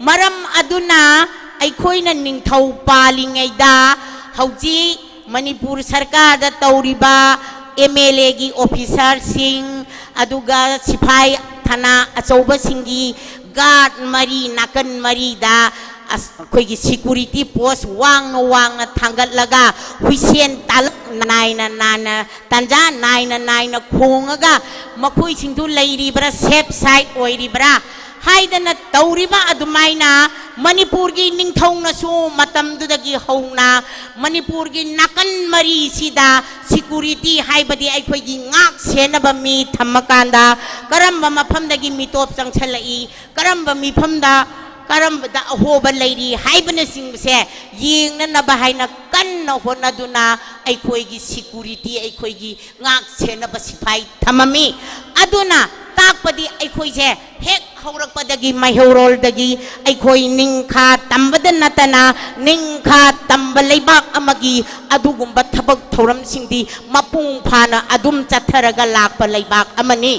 ꯃꯔꯝ ꯑꯗꯨꯅ ꯑꯩꯈꯣꯏꯅ ꯅꯤꯡꯊꯧ ꯄꯥꯜꯂꯤꯉꯩꯗ ꯍꯧꯖꯤꯛ ꯃꯅꯤꯄꯨꯔ ꯁꯔꯀꯥꯔꯗ ꯇꯧꯔꯤꯕ MLAꯒꯤ officerꯁꯤꯡ, ꯑꯗꯨꯒ ꯁꯤꯐꯥꯏ ꯊꯥꯅꯥ ꯑꯆꯧꯕꯁꯤꯡꯒꯤ guard ꯃꯔꯤ, ꯅꯥꯀꯟ ꯃꯔꯤꯗ ꯑꯁ, ꯑꯩꯈꯣꯏꯒꯤ security post ꯋꯥꯡꯅ ꯋꯥꯡꯅ ꯊꯥꯡꯒꯠꯂꯒ ꯍꯨꯏꯁꯦꯟ ꯇꯥꯂꯛ ꯅꯥꯏꯅ ꯅꯥꯏꯅ, ꯇꯥꯟꯖꯥ ꯅꯥꯏꯅ ꯅꯥꯏꯅ ꯈꯣꯡꯉꯒ ꯃꯈꯣꯏꯁꯤꯡꯗꯨ ꯂꯩꯔꯤꯕ꯭ꯔꯥ, safe side ꯑꯣꯏꯔꯤꯕ꯭ꯔꯥ ꯍꯥꯏꯗꯅ ꯇꯧꯔꯤꯕ ꯑꯗꯨꯃꯥꯏꯅ ꯃꯅꯤꯄꯨꯔꯒꯤ ꯅꯤꯡꯊꯧꯅꯁꯨ ꯃꯇꯝꯗꯨꯗꯒꯤ ꯍꯧꯅ ꯃꯅꯤꯄꯨꯔꯒꯤ ꯅꯥꯀꯟ ꯃꯔꯤꯁꯤꯗ security ꯍꯥꯏꯕꯗꯤ ꯑꯩꯈꯣꯏꯒꯤ ꯉꯥꯛ ꯁꯦꯟꯅꯕ ꯃꯤ ꯊꯝꯃꯀꯥꯟꯗ ꯀꯔꯝꯕ ꯃꯐꯝꯗꯒꯤ ꯃꯤꯇꯣꯞ ꯆꯪꯁꯜꯂꯛꯏ, ꯀꯔꯝꯕ ꯃꯤꯐꯝꯗ ꯀꯔꯝꯕꯗ ꯑꯍꯣꯕ ꯂꯩꯔꯤ ꯍꯥꯏꯕꯅꯆꯤꯡꯕꯁꯦ ꯌꯦꯡꯅꯅꯕ ꯍꯥꯏꯅ ꯀꯟꯅ ꯍꯣꯠꯅꯗꯨꯅ ꯑꯩꯈꯣꯏꯒꯤ security, ꯑꯩꯈꯣꯏꯒꯤ ꯉꯥꯛ ꯁꯦꯟꯅꯕ ꯁꯤꯐꯥꯏ ꯊꯝꯃꯝꯃꯤ꯫ ꯑꯗꯨꯅ ꯇꯥꯛꯄꯗꯤ ꯑꯩꯈꯣꯏꯁꯦ ꯍꯦꯛ ꯍꯧꯔꯛꯄꯗꯒꯤ ꯃꯩꯍꯧꯔꯣꯜꯗꯒꯤ ꯑꯩꯈꯣꯏ ꯅꯤꯡꯈꯥ ꯇꯝꯕꯗ ꯅꯠꯇꯅ ꯅꯤꯡꯈꯥ ꯇꯝꯕ ꯂꯩꯕꯥꯛ ꯑꯃꯒꯤ ꯑꯗꯨꯒꯨꯝꯕ ꯊꯕꯛ ꯊꯧꯔꯝꯁꯤꯡꯗꯤ ꯃꯄꯨꯡ ꯐꯥꯅ ꯑꯗꯨꯝ ꯆꯠꯊꯔꯒ ꯂꯥꯛꯄ ꯂꯩꯕꯥꯛ ꯑꯃꯅꯤ꯫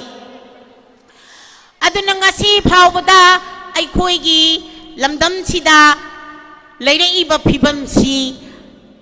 ꯑꯗꯨꯅ ꯉꯁꯤ ꯐꯥꯎꯕꯗ ꯑꯩꯈꯣꯏꯒꯤ ꯂꯝꯗꯝꯁꯤꯗ ꯂꯩꯔꯛꯏꯕ ꯐꯤꯕꯝꯁꯤ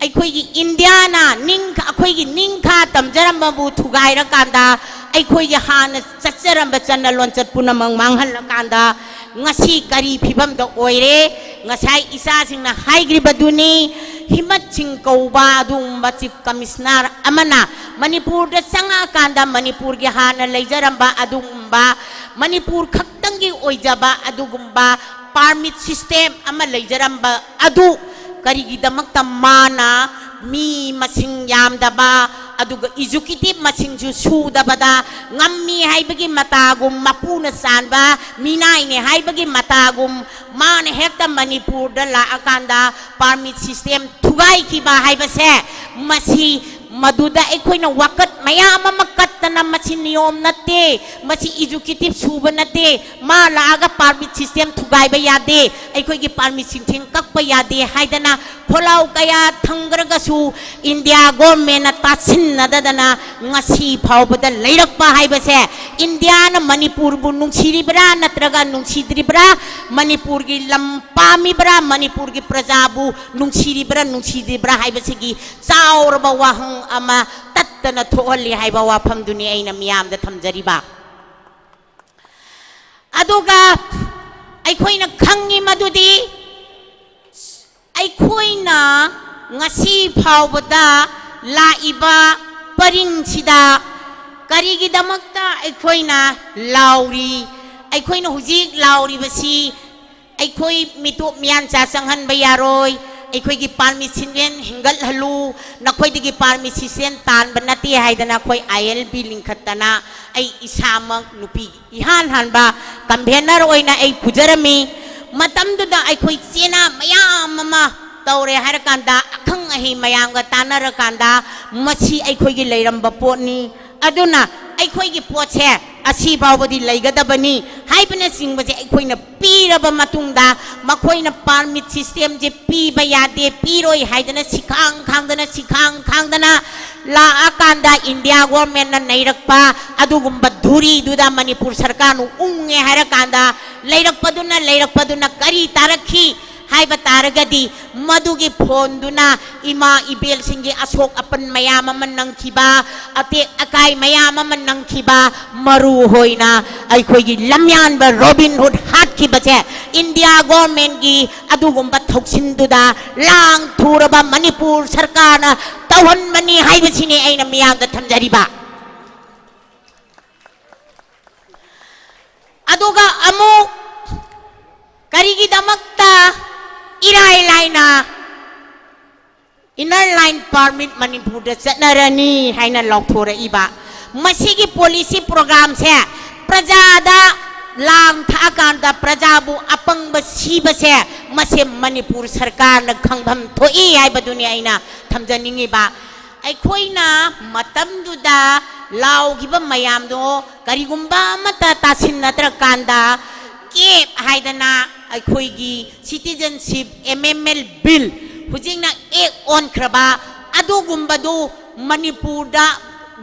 ꯑꯩꯈꯣꯏꯒꯤ ꯏꯟꯗꯤꯌꯥꯅ ꯅꯤꯡ-, ꯑꯩꯈꯣꯏꯒꯤ ꯅꯤꯡꯈꯥ ꯇꯝꯖꯔꯝꯕꯕꯨ ꯊꯨꯒꯥꯏꯔꯀꯥꯟꯗ, ꯑꯩꯈꯣꯏꯒꯤ ꯍꯥꯟꯅ ꯆꯠꯆꯔꯝꯕ ꯆꯠꯅ ꯂꯣꯟꯆꯠ ꯄꯨꯝꯅꯃꯛ ꯃꯥꯡꯍꯜꯂꯀꯥꯟꯗ, ꯉꯁꯤ ꯀꯔꯤ ꯐꯤꯕꯝꯗ ꯑꯣꯏꯔꯦ? ꯉꯁꯥꯏ ꯏꯆꯥꯁꯤꯡꯅ ꯍꯥꯏꯈ꯭ꯔꯤꯕꯗꯨꯅꯤ, ꯍꯤꯃꯠ ꯁꯤꯡ ꯀꯧꯕ ꯑꯗꯨꯒꯨꯝꯕ Chief Commissioner ꯑꯃꯅ ꯃꯅꯤꯄꯨꯔꯗ ꯆꯪꯉꯛꯑꯀꯥꯟꯗ ꯃꯅꯤꯄꯨꯔꯒꯤ ꯍꯥꯟꯅ ꯂꯩꯖꯔꯝꯕ ꯑꯗꯨꯒꯨꯝꯕ, ꯃꯅꯤꯄꯨꯔ ꯈꯛꯇꯪꯒꯤ ꯑꯣꯏꯖꯕ ꯑꯗꯨꯒꯨꯝꯕ permit system ꯑꯃ ꯂꯩꯖꯔꯝꯕ ꯑꯗꯨ ꯀꯔꯤꯒꯤꯗꯃꯛꯇ ꯃꯥꯅ ꯃꯤ ꯃꯁꯤꯡ ꯌꯥꯝꯗꯕ, ꯑꯗꯨꯒ executive ꯃꯁꯤꯡꯁꯨ ꯁꯨꯗꯕꯗ ꯉꯝꯃꯤ ꯍꯥꯏꯕꯒꯤ ꯃꯇꯥꯒꯨꯝ, ꯃꯄꯨꯅ ꯆꯥꯟꯕ ꯃꯤꯅꯥꯏꯅꯦ ꯍꯥꯏꯕꯒꯤ ꯃꯇꯥꯒꯨꯝ, ꯃꯥꯅ ꯍꯦꯛꯇ ꯃꯅꯤꯄꯨꯔꯗ ꯂꯥꯛꯑꯀꯥꯟꯗ permit system ꯊꯨꯒꯥꯏꯈꯤꯕ ꯍꯥꯏꯕꯁꯦ, ꯃꯁꯤ ꯃꯗꯨꯗ ꯑꯩꯈꯣꯏꯅ ꯋꯥꯀꯠ ꯃꯌꯥꯝ ꯑꯃ ꯀꯠꯇꯅ, "ꯃꯁꯤ ꯅꯤꯌꯣꯝ ꯅꯠꯇꯦ, ꯃꯁꯤ executive ꯁꯨꯕ ꯅꯠꯇꯦ, ꯃꯥ ꯂꯥꯛꯑꯒ permit system ꯊꯨꯒꯥꯏꯕ ꯌꯥꯗꯦ, ꯑꯩꯈꯣꯏꯒꯤ permit ꯁꯤꯡ ꯊꯦꯡ ꯀꯛꯄ ꯌꯥꯗꯦ" ꯍꯥꯏꯗꯅ ꯈꯣꯜꯂꯥꯎ ꯀꯌꯥ ꯊꯪꯈ꯭ꯔꯒꯁꯨ, ꯏꯟꯗꯤꯌꯥ government ꯅ ꯇꯥꯁꯤꯟꯅꯗꯗꯅ ꯉꯁꯤ ꯐꯥꯎꯕꯗ ꯂꯩꯔꯛꯄ ꯍꯥꯏꯕꯁꯦ, ꯏꯟꯗꯤꯌꯥꯅ ꯃꯅꯤꯄꯨꯔꯕꯨ ꯅꯨꯡꯁꯤꯔꯤꯕ꯭ꯔꯥ ꯅꯠꯇ꯭ꯔꯒ ꯅꯨꯡꯁꯤꯗ꯭ꯔꯤꯕ꯭ꯔꯥ, ꯃꯅꯤꯄꯨꯔꯒꯤ ꯂꯝ ꯄꯥꯝꯃꯤꯕ꯭ꯔꯥ, ꯃꯅꯤꯄꯨꯔꯒꯤ ꯄ꯭ꯔꯖꯥꯕꯨ ꯅꯨꯡꯁꯤꯔꯤꯕ꯭ꯔꯥ, ꯅꯨꯡꯁꯤꯗ꯭ꯔꯤꯕ꯭ꯔꯥ ꯍꯥꯏꯕꯁꯤꯒꯤ ꯆꯥꯎꯔꯕ ꯋꯥꯍꯪ ꯑꯃ ꯇꯠꯇꯅ ꯊꯣꯛꯍꯜꯂꯤ ꯍꯥꯏꯕ ꯋꯥꯐꯝꯗꯨꯅꯤ ꯑꯩꯅ ꯃꯤꯌꯥꯝꯗ ꯊꯝꯖꯔꯤꯕ꯫ ꯑꯗꯨꯒ ꯑꯩꯈꯣꯏꯅ ꯈꯪꯉꯤ ꯃꯗꯨꯗꯤ, ꯑꯩꯈꯣꯏꯅ ꯉꯁꯤ ꯐꯥꯎꯕꯗ ꯂꯥꯛꯏꯕ ꯄꯔꯤꯡꯁꯤꯗ ꯀꯔꯤꯒꯤꯗꯃꯛꯇ ꯑꯩꯈꯣꯏꯅ ꯂꯥꯎꯔꯤ? ꯑꯩꯈꯣꯏꯅ ꯍꯧꯖꯤꯛ ꯂꯥꯎꯔꯤꯕꯁꯤ, "ꯑꯩꯈꯣꯏ ꯃꯤꯇꯣꯞ ꯃꯤꯌꯥꯟꯆꯥ ꯆꯪꯍꯟꯕ ꯌꯥꯔꯣꯏ, ꯑꯩꯈꯣꯏꯒꯤ permit system ꯍꯦꯟꯒꯠꯍꯜꯂꯨ, ꯅꯈꯣꯏꯗꯒꯤ permit system ꯇꯥꯟꯕ ꯅꯠꯇꯦ" ꯍꯥꯏꯗꯅ ꯑꯩꯈꯣꯏ I L P ꯂꯤꯡꯈꯠꯇꯅ, ꯑꯩ ꯏꯁꯥꯃꯛ ꯅꯨꯄꯤ ꯏꯍꯥꯟ ꯍꯥꯟꯕ convener ꯑꯣꯏꯅ ꯑꯩ ꯄꯨꯖꯔꯝꯃꯤ꯫ ꯃꯇꯝꯗꯨꯗ ꯑꯩꯈꯣꯏ ꯆꯦꯅꯥ ꯃꯌꯥꯝ ꯑꯃ ꯇꯧꯔꯦ ꯍꯥꯏꯔꯀꯥꯟꯗ, ꯑꯈꯪ ꯑꯍꯩ ꯃꯌꯥꯝꯒ ꯇꯥꯟꯅꯔꯀꯥꯟꯗ, ꯃꯁꯤ ꯑꯩꯈꯣꯏꯒꯤ ꯂꯩꯔꯝꯕ ꯄꯣꯠꯅꯤ, ꯑꯗꯨꯅ ꯑꯩꯈꯣꯏꯒꯤ ꯄꯣꯠꯁꯦ ꯑꯁꯤ ꯐꯥꯎꯕꯗꯤ ꯂꯩꯒꯗꯕꯅꯤ ꯍꯥꯏꯕꯅꯆꯤꯡꯕꯁꯦ ꯑꯩꯈꯣꯏꯅ ꯄꯤꯔꯕ ꯃꯇꯨꯡꯗ, ꯃꯈꯣꯏꯅ permit system ꯁꯦ ꯄꯤꯕ ꯌꯥꯗꯦ, ꯄꯤꯔꯣꯏ ꯍꯥꯏꯗꯅ ꯁꯤꯈꯥꯡ ꯈꯥꯡꯗꯅ, ꯁꯤꯈꯥꯡ ꯈꯥꯡꯗꯅ ꯂꯥꯛꯑꯀꯥꯟꯗ, ꯏꯟꯗꯤꯌꯥ government ꯅ ꯅꯩꯔꯛꯄ ꯑꯗꯨꯒꯨꯝꯕ ꯙꯨꯔꯤꯗꯨꯗ ꯃꯅꯤꯄꯨꯔ ꯁꯔꯀꯥꯔꯅ ꯎꯪꯉꯦ ꯍꯥꯏꯔꯀꯥꯟꯗ, ꯂꯩꯔꯛꯄꯗꯨꯅ, ꯂꯩꯔꯛꯄꯗꯨꯅ ꯀꯔꯤ ꯇꯥꯔꯛꯈꯤ ꯍꯥꯏꯕ ꯇꯥꯔꯒꯗꯤ, ꯃꯗꯨꯒꯤ ꯐꯣꯟꯗꯨꯅ ꯏꯃꯥ ꯏꯕꯦꯜꯁꯤꯡꯒꯤ ꯑꯁꯣꯛ ꯑꯄꯟ ꯃꯌꯥꯝ ꯑꯃ ꯅꯪꯈꯤꯕ, ꯑꯇꯦꯛ ꯑꯀꯥꯏ ꯃꯌꯥꯝ ꯑꯃ ꯅꯪꯈꯤꯕ, ꯃꯔꯨ ꯑꯣꯏꯅ ꯑꯩꯈꯣꯏꯒꯤ ꯂꯝꯌꯥꯟꯕ ꯔꯣꯕꯤꯟ ꯍꯨꯗ ꯍꯥꯠꯈꯤꯕꯁꯦ, ꯏꯟꯗꯤꯌꯥ ꯒꯣꯔꯃꯦꯟꯒꯤ ꯑꯗꯨꯒꯨꯝꯕ ꯊꯧꯁꯤꯟꯗꯨꯗ ꯂꯥꯡ ꯊꯨꯔꯕ ꯃꯅꯤꯄꯨꯔ ꯁꯔꯀꯥꯔꯅ ꯇꯧꯍꯟꯕꯅꯤ ꯍꯥꯏꯕꯁꯤꯅꯤ ꯑꯩꯅ ꯃꯤꯌꯥꯝꯗ ꯊꯝꯖꯔꯤꯕ꯫ ꯑꯗꯨꯒ ꯑꯃꯨꯛ ꯀꯔꯤꯒꯤꯗꯃꯛꯇ ꯏꯔꯥꯏ ꯂꯥꯏꯅ Inner Line Permit ꯃꯅꯤꯄꯨꯔꯗ ꯆꯠꯅꯔꯅꯤ ꯍꯥꯏꯅ ꯂꯥꯎꯊꯣꯔꯛꯏꯕ? ꯃꯁꯤꯒꯤ ꯄꯣꯂꯤꯁꯤ ꯄ꯭ꯔꯣꯒ꯭ꯔꯥꯝꯁꯦ ꯄ꯭ꯔꯖꯥꯗ ꯂꯥꯡ ꯊꯛꯑꯀꯥꯟꯗ ꯄ꯭ꯔꯖꯥꯕꯨ ꯑꯄꯪꯕ ꯁꯤꯕꯁꯦ, ꯃꯁꯦ ꯃꯅꯤꯄꯨꯔ ꯁꯔꯀꯥꯔꯅ ꯈꯪꯐꯝ ꯊꯣꯛꯏ ꯍꯥꯏꯕꯗꯨꯅꯤ ꯑꯩꯅ ꯊꯝꯖꯅꯤꯡꯉꯤꯕ꯫ ꯑꯩꯈꯣꯏꯅ ꯃꯇꯝꯗꯨꯗ ꯂꯥꯎꯈꯤꯕ ꯃꯌꯥꯝꯗꯣ ꯀꯔꯤꯒꯨꯝꯕ ꯑꯃꯠꯇ ꯇꯥꯁꯤꯟꯅꯗ꯭ꯔꯀꯥꯟꯗ, ꯀꯦꯞ ꯍꯥꯏꯗꯅ ꯑꯩꯈꯣꯏꯒꯤ Citizenship Amendment Bill, ꯍꯧꯖꯤꯛꯅ ꯑꯦꯛ ꯑꯣꯟꯈ꯭ꯔꯕ, ꯑꯗꯨꯒꯨꯝꯕꯗꯨ ꯃꯅꯤꯄꯨꯔꯗ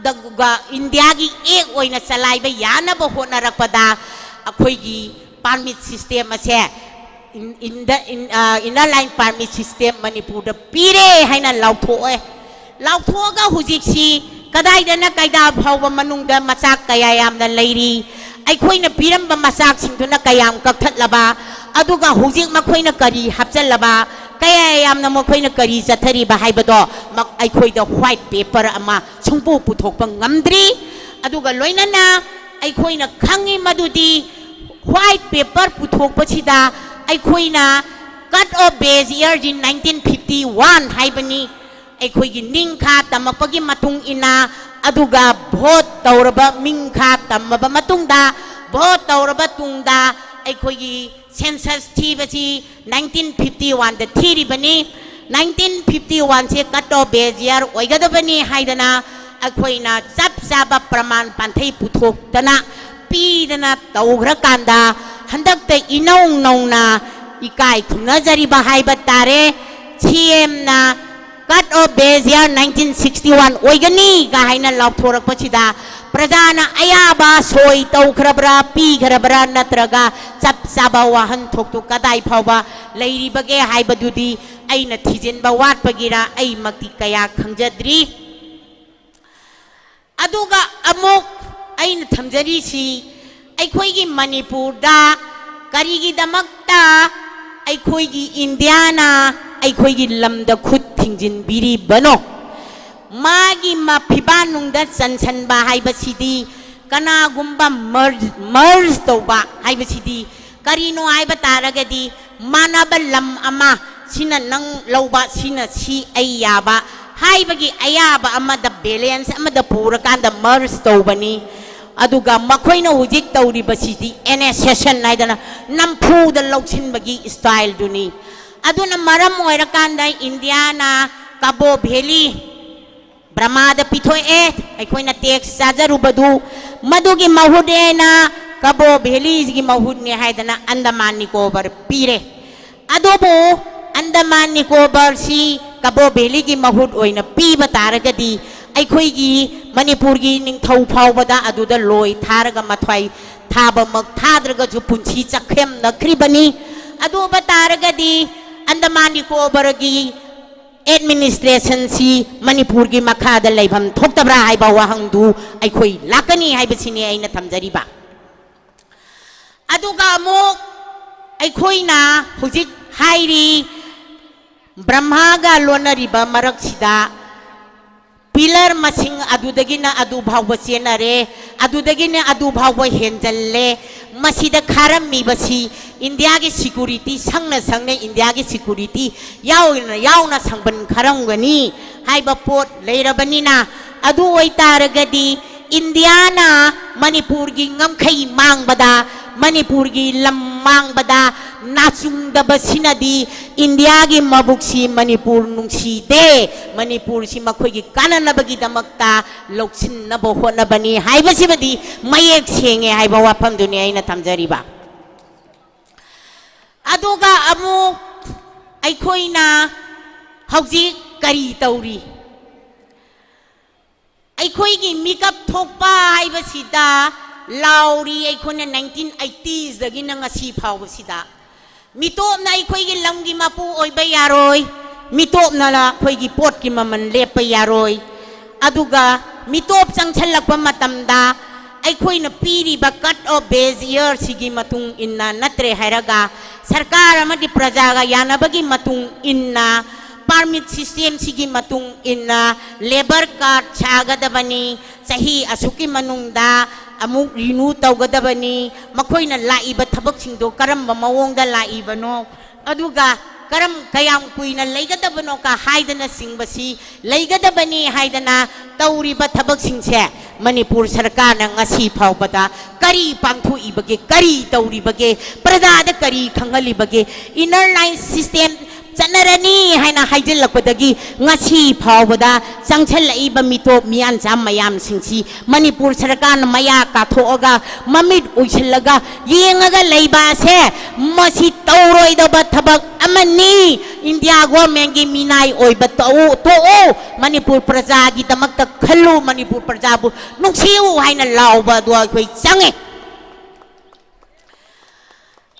ꯗ-, ꯒ-, ꯏꯟꯗꯤꯌꯥꯒꯤ ꯑꯦꯛ ꯑꯣꯏꯅ ꯆꯂꯥꯏꯕ ꯌꯥꯅꯕ ꯍꯣꯠꯅꯔꯛꯄꯗ ꯑꯩꯈꯣꯏꯒꯤ ꯄꯥꯔꯃꯤꯠ ꯁꯤꯁꯇꯦꯝ ꯑꯁꯦ ꯏꯟ-, ꯏꯟꯗ-, ꯏꯟ-, ꯑ, Inner Line Permit System ꯃꯅꯤꯄꯨꯔꯗ ꯄꯤꯔꯦ ꯍꯥꯏꯅ ꯂꯥꯎꯊꯣꯛꯑꯦ꯫ ꯂꯥꯎꯊꯣꯛꯑꯒ ꯍꯧꯖꯤꯛꯁꯤ ꯀꯗꯥꯏꯗꯅ ꯀꯩꯗ ꯐꯥꯎꯕ ꯃꯅꯨꯡꯗ ꯃꯆꯥꯛ ꯀꯌꯥ ꯌꯥꯝꯅ ꯂꯩꯔꯤ, ꯑꯩꯈꯣꯏꯅ ꯄꯤꯔꯝꯕ ꯃꯆꯥꯛꯁꯤꯡꯗꯨꯅ ꯀꯌꯥꯝ ꯀꯛꯊꯠꯂꯕ, ꯑꯗꯨꯒ ꯍꯧꯖꯤꯛ ꯃꯈꯣꯏꯅ ꯀꯔꯤ ꯍꯥꯞꯆꯜꯂꯕ, ꯀꯌꯥ ꯌꯥꯝꯅ ꯃꯈꯣꯏꯅ ꯀꯔꯤ ꯆꯠꯊꯔꯤꯕ ꯍꯥꯏꯕꯗꯣ ꯃ-, ꯑꯩꯈꯣꯏꯗ ꯋꯥꯏꯠ ꯄꯦꯄꯔ ꯑꯃ ꯁꯨꯡꯄꯨ ꯄꯨꯊꯣꯛꯄ ꯉꯝꯗ꯭ꯔꯤ꯫ ꯑꯗꯨꯒ ꯂꯣꯏꯅꯅ ꯑꯩꯈꯣꯏꯅ ꯈꯪꯉꯤ ꯃꯗꯨꯗꯤ ꯋꯥꯏꯠ ꯄꯦꯄꯔ ꯄꯨꯊꯣꯛꯄꯁꯤꯗ ꯑꯩꯈꯣꯏꯅ cut off base year ꯗꯤ nineteen fifty one ꯍꯥꯏꯕꯅꯤ꯫ ꯑꯩꯈꯣꯏꯒꯤ ꯅꯤꯡꯈꯥ ꯇꯝꯃꯛꯄꯒꯤ ꯃꯇꯨꯡ ꯏꯟꯅ, ꯑꯗꯨꯒ ꯚꯣꯠ ꯇꯧꯔꯕ, ꯅꯤꯡꯈꯥ ꯇꯝꯃꯕ ꯃꯇꯨꯡꯗ, ꯚꯣꯠ ꯇꯧꯔꯕ ꯇꯨꯡꯗ ꯑꯩꯈꯣꯏꯒꯤ ꯁꯦꯟꯁꯁ ꯊꯤꯕꯁꯤ nineteen fifty one ꯗ ꯊꯤꯔꯤꯕꯅꯤ꯫ Nineteen fifty one ꯁꯦ cut off base year ꯑꯣꯏꯒꯗꯕꯅꯤ ꯍꯥꯏꯗꯅ ꯑꯩꯈꯣꯏꯅ ꯆꯞ ꯆꯥꯕ ꯄ꯭ꯔꯃꯥꯟ ꯄꯥꯟꯊꯩ ꯄꯨꯊꯣꯛꯇꯅ ꯄꯤꯗꯅ ꯇꯧꯈ꯭ꯔꯀꯥꯟꯗ, ꯍꯟꯗꯛꯇ ꯏꯅꯧ ꯅꯧꯅ ꯏꯀꯥꯏ ꯈꯨꯝꯅꯖꯔꯤꯕ ꯍꯥꯏꯕ ꯇꯥꯔꯦ, ꯁꯤ ꯑꯦꯝꯅ cut off base year nineteen sixty one ꯑꯣꯏꯒꯅꯤꯒ ꯍꯥꯏꯅ ꯂꯥꯎꯊꯣꯔꯛꯄꯁꯤꯗ ꯄ꯭ꯔꯖꯥꯅ ꯑꯌꯥꯕ ꯁꯣꯏ ꯇꯧꯈ꯭ꯔꯕ꯭ꯔꯥ, ꯄꯤꯈ꯭ꯔꯕ꯭ꯔꯥ, ꯅꯠꯇ꯭ꯔꯒ ꯆꯞ ꯆꯥꯕ ꯋꯥꯍꯟꯊꯣꯛꯇꯨ ꯀꯗꯥꯏ ꯐꯥꯎꯕ ꯂꯩꯔꯤꯕꯒꯦ ꯍꯥꯏꯕꯗꯨꯗꯤ ꯑꯩꯅ ꯊꯤꯖꯤꯟꯕ ꯋꯥꯠꯄꯒꯤꯔ ꯑꯩꯃꯛꯇꯤ ꯀꯌꯥ ꯈꯪꯖꯗ꯭ꯔꯤ꯫ ꯑꯗꯨꯒ ꯑꯃꯨꯛ ꯑꯩꯅ ꯊꯝꯖꯔꯤꯁꯤ, ꯑꯩꯈꯣꯏꯒꯤ ꯃꯅꯤꯄꯨꯔꯗ ꯀꯔꯤꯒꯤꯗꯃꯛꯇ ꯑꯩꯈꯣꯏꯒꯤ ꯏꯟꯗꯤꯌꯥꯅ ꯑꯩꯈꯣꯏꯒꯤ ꯂꯝꯗ ꯈꯨꯠ ꯊꯤꯡꯖꯤꯟꯕꯤꯔꯤꯕꯅꯣ? ꯃꯥꯒꯤ ꯃ-, ꯐꯤꯕꯥꯟꯅꯨꯡꯗ ꯆꯟꯁꯟꯕ ꯍꯥꯏꯕꯁꯤꯗꯤ, ꯀꯅꯥꯒꯨꯝꯕ ꯃꯔ-, ꯃꯔꯖ ꯇꯧꯕ ꯍꯥꯏꯕꯁꯤꯗꯤ ꯀꯔꯤꯅꯣ ꯍꯥꯏꯕ ꯇꯥꯔꯒꯗꯤ, ꯃꯥꯟꯅꯕ ꯂꯝ ꯑꯃ, ꯁꯤꯅ ꯅꯪ ꯂꯧꯕ, ꯁꯤꯅ ꯁꯤ ꯑꯩ ꯌꯥꯕ ꯍꯥꯏꯕꯒꯤ ꯑꯌꯥꯕ ꯑꯃꯗ, ꯕꯦꯂꯦꯟꯁ ꯑꯃꯗ ꯄꯨꯔꯀꯥꯟꯗ ꯃꯔꯖ ꯇꯧꯕꯅꯤ꯫ ꯑꯗꯨꯒ ꯃꯈꯣꯏꯅ ꯍꯧꯖꯤꯛ ꯇꯧꯔꯤꯕꯁꯤꯗꯤ ꯑꯦꯅꯦꯁꯦꯁꯟ ꯍꯥꯏꯗꯅ ꯅꯝꯐꯨꯗ ꯂꯧꯁꯤꯟꯕꯒꯤ ꯁ꯭ꯇꯥꯏꯜꯗꯨꯅꯤ꯫ ꯑꯗꯨꯅ ꯃꯔꯝ ꯑꯣꯏꯔꯀꯥꯟꯗ ꯏꯟꯗꯤꯌꯥꯅ ꯀꯕꯣ ꯚꯦꯂꯤ ꯕ꯭ꯔꯍꯃꯥꯗ ꯄꯤꯊꯣꯛꯑꯦ, ꯑꯩꯈꯣꯏꯅ ꯇꯦꯛꯁ ꯆꯥꯖꯔꯨꯕꯗꯨ, ꯃꯗꯨꯒꯤ ꯃꯍꯨꯠꯅꯦꯅ ꯀꯕꯣ ꯚꯦꯂꯤꯒꯤ ꯃꯍꯨꯠꯅꯦ ꯍꯥꯏꯗꯅ ꯑꯟꯗꯃꯥꯟ ꯅꯤꯀꯣꯕꯔ ꯄꯤꯔꯦ꯫ ꯑꯗꯨꯕꯨ ꯑꯟꯗꯃꯥꯟ ꯅꯤꯀꯣꯕꯔꯁꯤ ꯀꯕꯣ ꯚꯦꯂꯤꯒꯤ ꯃꯍꯨꯠ ꯑꯣꯏꯅ ꯄꯤꯕ ꯇꯥꯔꯒꯗꯤ, ꯑꯩꯈꯣꯏꯒꯤ ꯃꯅꯤꯄꯨꯔꯒꯤ ꯅꯤꯡꯊꯧ ꯐꯥꯎꯕꯗ ꯑꯗꯨꯗ ꯂꯣꯏ ꯊꯥꯔꯒ ꯃꯊ꯭ꯋꯥꯏ ꯊꯥꯕꯃꯛ ꯊꯥꯗ꯭ꯔꯒꯁꯨ ꯄꯨꯟꯁꯤ ꯆꯈ꯭ꯔꯦꯝꯅꯈ꯭ꯔꯤꯕꯅꯤ꯫ ꯑꯗꯨ ꯑꯣꯏꯕ ꯇꯥꯔꯒꯗꯤ ꯑꯟꯗꯃꯥꯟ ꯅꯤꯀꯣꯕꯔꯒꯤ ꯑꯦꯗꯃꯤꯅꯤꯁꯇ꯭ꯔꯦꯁꯟꯁꯤ ꯃꯅꯤꯄꯨꯔꯒꯤ ꯃꯈꯥꯗ ꯂꯩꯐꯝ ꯊꯣꯛꯇꯕ꯭ꯔꯥ ꯍꯥꯏꯕ ꯋꯥꯍꯪꯗꯨ ꯑꯩꯈꯣꯏ ꯂꯥꯛꯀꯅꯤ ꯍꯥꯏꯕꯁꯤꯅꯤ ꯑꯩꯅ ꯊꯝꯖꯔꯤꯕ꯫ ꯑꯗꯨꯒ ꯑꯃꯨꯛ ꯑꯩꯈꯣꯏꯅ ꯍꯧꯖꯤꯛ ꯍꯥꯏꯔꯤ, ꯕ꯭ꯔꯍꯃꯥꯒ ꯂꯣꯟꯅꯔꯤꯕ ꯃꯔꯛꯁꯤꯗ ꯄꯤꯂꯔ ꯃꯁꯤꯡ ꯑꯗꯨꯗꯒꯤꯅ ꯑꯗꯨ ꯐꯥꯎꯕ ꯆꯦꯟꯅꯔꯦ, ꯑꯗꯨꯗꯒꯤꯅ ꯑꯗꯨ ꯐꯥꯎꯕ ꯍꯦꯟꯖꯜꯂꯦ꯫ ꯃꯁꯤꯗ ꯈꯥꯔꯝꯃꯤꯕꯁꯤ ꯏꯟꯗꯤꯌꯥꯒꯤ ꯁꯤꯀꯨꯔꯤꯇꯤ, ꯁꯪꯅ ꯁꯪꯅ ꯏꯟꯗꯤꯌꯥꯒꯤ ꯁꯤꯀꯨꯔꯤꯇꯤ ꯌꯥꯎꯅ, ꯌꯥꯎꯅ ꯁꯪꯕꯟ ꯈꯔꯝꯒꯅꯤ ꯍꯥꯏꯕ ꯄꯣꯠ ꯂꯩꯔꯕꯅꯤꯅ, ꯑꯗꯨ ꯑꯣꯏꯇꯥꯔꯒꯗꯤ ꯏꯟꯗꯤꯌꯥꯅ ꯃꯅꯤꯄꯨꯔꯒꯤ ꯉꯝꯈꯩ ꯃꯥꯡꯕꯗ, ꯃꯅꯤꯄꯨꯔꯒꯤ ꯂꯝ ꯃꯥꯡꯕꯗ ꯅꯥꯆꯨꯡꯗꯕꯁꯤꯅꯗꯤ ꯏꯟꯗꯤꯌꯥꯒꯤ ꯃꯕꯨꯛꯁꯤ ꯃꯅꯤꯄꯨꯔ ꯅꯨꯡꯁꯤꯗꯦ, ꯃꯅꯤꯄꯨꯔꯁꯤ ꯃꯈꯣꯏꯒꯤ ꯀꯥꯟꯅꯅꯕꯒꯤꯗꯃꯛꯇ ꯂꯧꯁꯤꯟꯅꯕ ꯍꯣꯠꯅꯕꯅꯤ ꯍꯥꯏꯕꯁꯤꯃꯗꯤ ꯃꯌꯦꯛ ꯁꯦꯡꯉꯦ ꯍꯥꯏꯕ ꯋꯥꯐꯝꯗꯨꯅꯤ ꯑꯩꯅ ꯊꯝꯖꯔꯤꯕ꯫ ꯑꯗꯨꯒ ꯑꯃꯨꯛ ꯑꯩꯈꯣꯏꯅ ꯍꯧꯖꯤꯛ ꯀꯔꯤ ꯇꯧꯔꯤ? ꯑꯩꯈꯣꯏꯒꯤ ꯃꯤꯀꯞ ꯊꯣꯛꯄ ꯍꯥꯏꯕꯁꯤꯗ ꯂꯥꯎꯔꯤ ꯑꯩꯈꯣꯏꯅ ꯅꯥꯏꯟꯇꯤꯟ ꯑꯩꯠꯇꯤꯁꯇꯒꯤꯅ ꯉꯁꯤ ꯐꯥꯎꯕꯁꯤꯗ꯫ ꯃꯤꯇꯣꯞꯅ ꯑꯩꯈꯣꯏꯒꯤ ꯂꯝꯒꯤ ꯃꯄꯨ ꯑꯣꯏꯕ ꯌꯥꯔꯣꯏ, ꯃꯤꯇꯣꯞꯅ ꯑꯩꯈꯣꯏꯒꯤ ꯄꯣꯠꯀꯤ ꯃꯃꯜ ꯂꯦꯞꯄ ꯌꯥꯔꯣꯏ꯫ ꯑꯗꯨꯒ ꯃꯤꯇꯣꯞ ꯆꯪꯁꯜꯂꯛꯄ ꯃꯇꯝꯗ ꯑꯩꯈꯣꯏꯅ ꯄꯤꯔꯤꯕ cut off base yearꯁꯤꯒꯤ ꯃꯇꯨꯡ ꯏꯟꯅ ꯅꯠꯇ꯭ꯔꯦ ꯍꯥꯏꯔꯒ, ꯁꯔꯀꯥꯔ ꯑꯃꯗꯤ ꯄ꯭ꯔꯖꯥꯒ ꯌꯥꯅꯕꯒꯤ ꯃꯇꯨꯡ ꯏꯟꯅ, permit systemꯁꯤꯒꯤ ꯃꯇꯨꯡ ꯏꯟꯅ labour card ꯁꯥꯒꯗꯕꯅꯤ, ꯆꯍꯤ ꯑꯁꯨꯛꯀꯤ ꯃꯅꯨꯡꯗ ꯑꯃꯨꯛ renew ꯇꯧꯒꯗꯕꯅꯤ, ꯃꯈꯣꯏꯅ ꯂꯥꯛꯏꯕ ꯊꯕꯛꯁꯤꯡꯗꯣ ꯀꯔꯝꯕ ꯃꯑꯣꯡꯗ ꯂꯥꯛꯏꯕꯅꯣ, ꯑꯗꯨꯒ ꯀꯔꯝ, ꯀꯌꯥꯝ ꯀꯨꯏꯅ ꯂꯩꯒꯗꯕꯅꯣꯒ ꯍꯥꯏꯗꯅꯆꯤꯡꯕꯁꯤ ꯂꯩꯒꯗꯕꯅꯤ ꯍꯥꯏꯗꯅ ꯇꯧꯔꯤꯕ ꯊꯕꯛꯁꯤꯡꯁꯦ ꯃꯅꯤꯄꯨꯔ ꯁꯔꯀꯥꯔꯅ ꯉꯁꯤ ꯐꯥꯎꯕꯗ ꯀꯔꯤ ꯄꯥꯡꯊꯣꯛꯏꯕꯒꯦ, ꯀꯔꯤ ꯇꯧꯔꯤꯕꯒꯦ, ꯄ꯭ꯔꯖꯥꯗ ꯀꯔꯤ ꯈꯪꯍꯜꯂꯤꯕꯒꯦ? Inner line system ꯆꯠꯅꯔꯅꯤ ꯍꯥꯏꯅ ꯍꯥꯏꯖꯤꯜꯂꯛꯄꯗꯒꯤ ꯉꯁꯤ ꯐꯥꯎꯕꯗ ꯆꯪꯁꯤꯜꯂꯛꯏꯕ ꯃꯤꯇꯣꯞ ꯃꯤꯌꯥꯟꯆꯥ ꯃꯌꯥꯝꯁꯤꯡꯁꯤ ꯃꯅꯤꯄꯨꯔ ꯁꯔꯀꯥꯔꯅ ꯃꯌꯥ ꯀꯥꯊꯣꯛꯑꯒ ꯃꯃꯤꯠ ꯎꯏꯁꯤꯜꯂꯒ ꯌꯦꯡꯉꯒ ꯂꯩꯕ ꯑꯁꯦ ꯃꯁꯤ ꯇꯧꯔꯣꯏꯗꯕ ꯊꯕꯛ ꯑꯃꯅꯤ꯫ ꯏꯟꯗꯤꯌꯥ ꯒꯣꯔꯃꯦꯟꯒꯤ ꯃꯤꯅꯥꯏ ꯑꯣꯏꯕ ꯇꯣꯛꯎ, ꯇꯣꯛꯎ꯫ ꯃꯅꯤꯄꯨꯔ ꯄ꯭ꯔꯖꯥꯒꯤꯗꯃꯛꯇ ꯈꯜꯂꯨ, ꯃꯅꯤꯄꯨꯔ ꯄ꯭ꯔꯖꯥꯕꯨ ꯅꯨꯡꯁꯤꯌꯨ ꯍꯥꯏꯅ ꯂꯥꯎꯕ ꯑꯗꯨ ꯑꯩꯈꯣꯏ ꯆꯪꯉꯦ꯫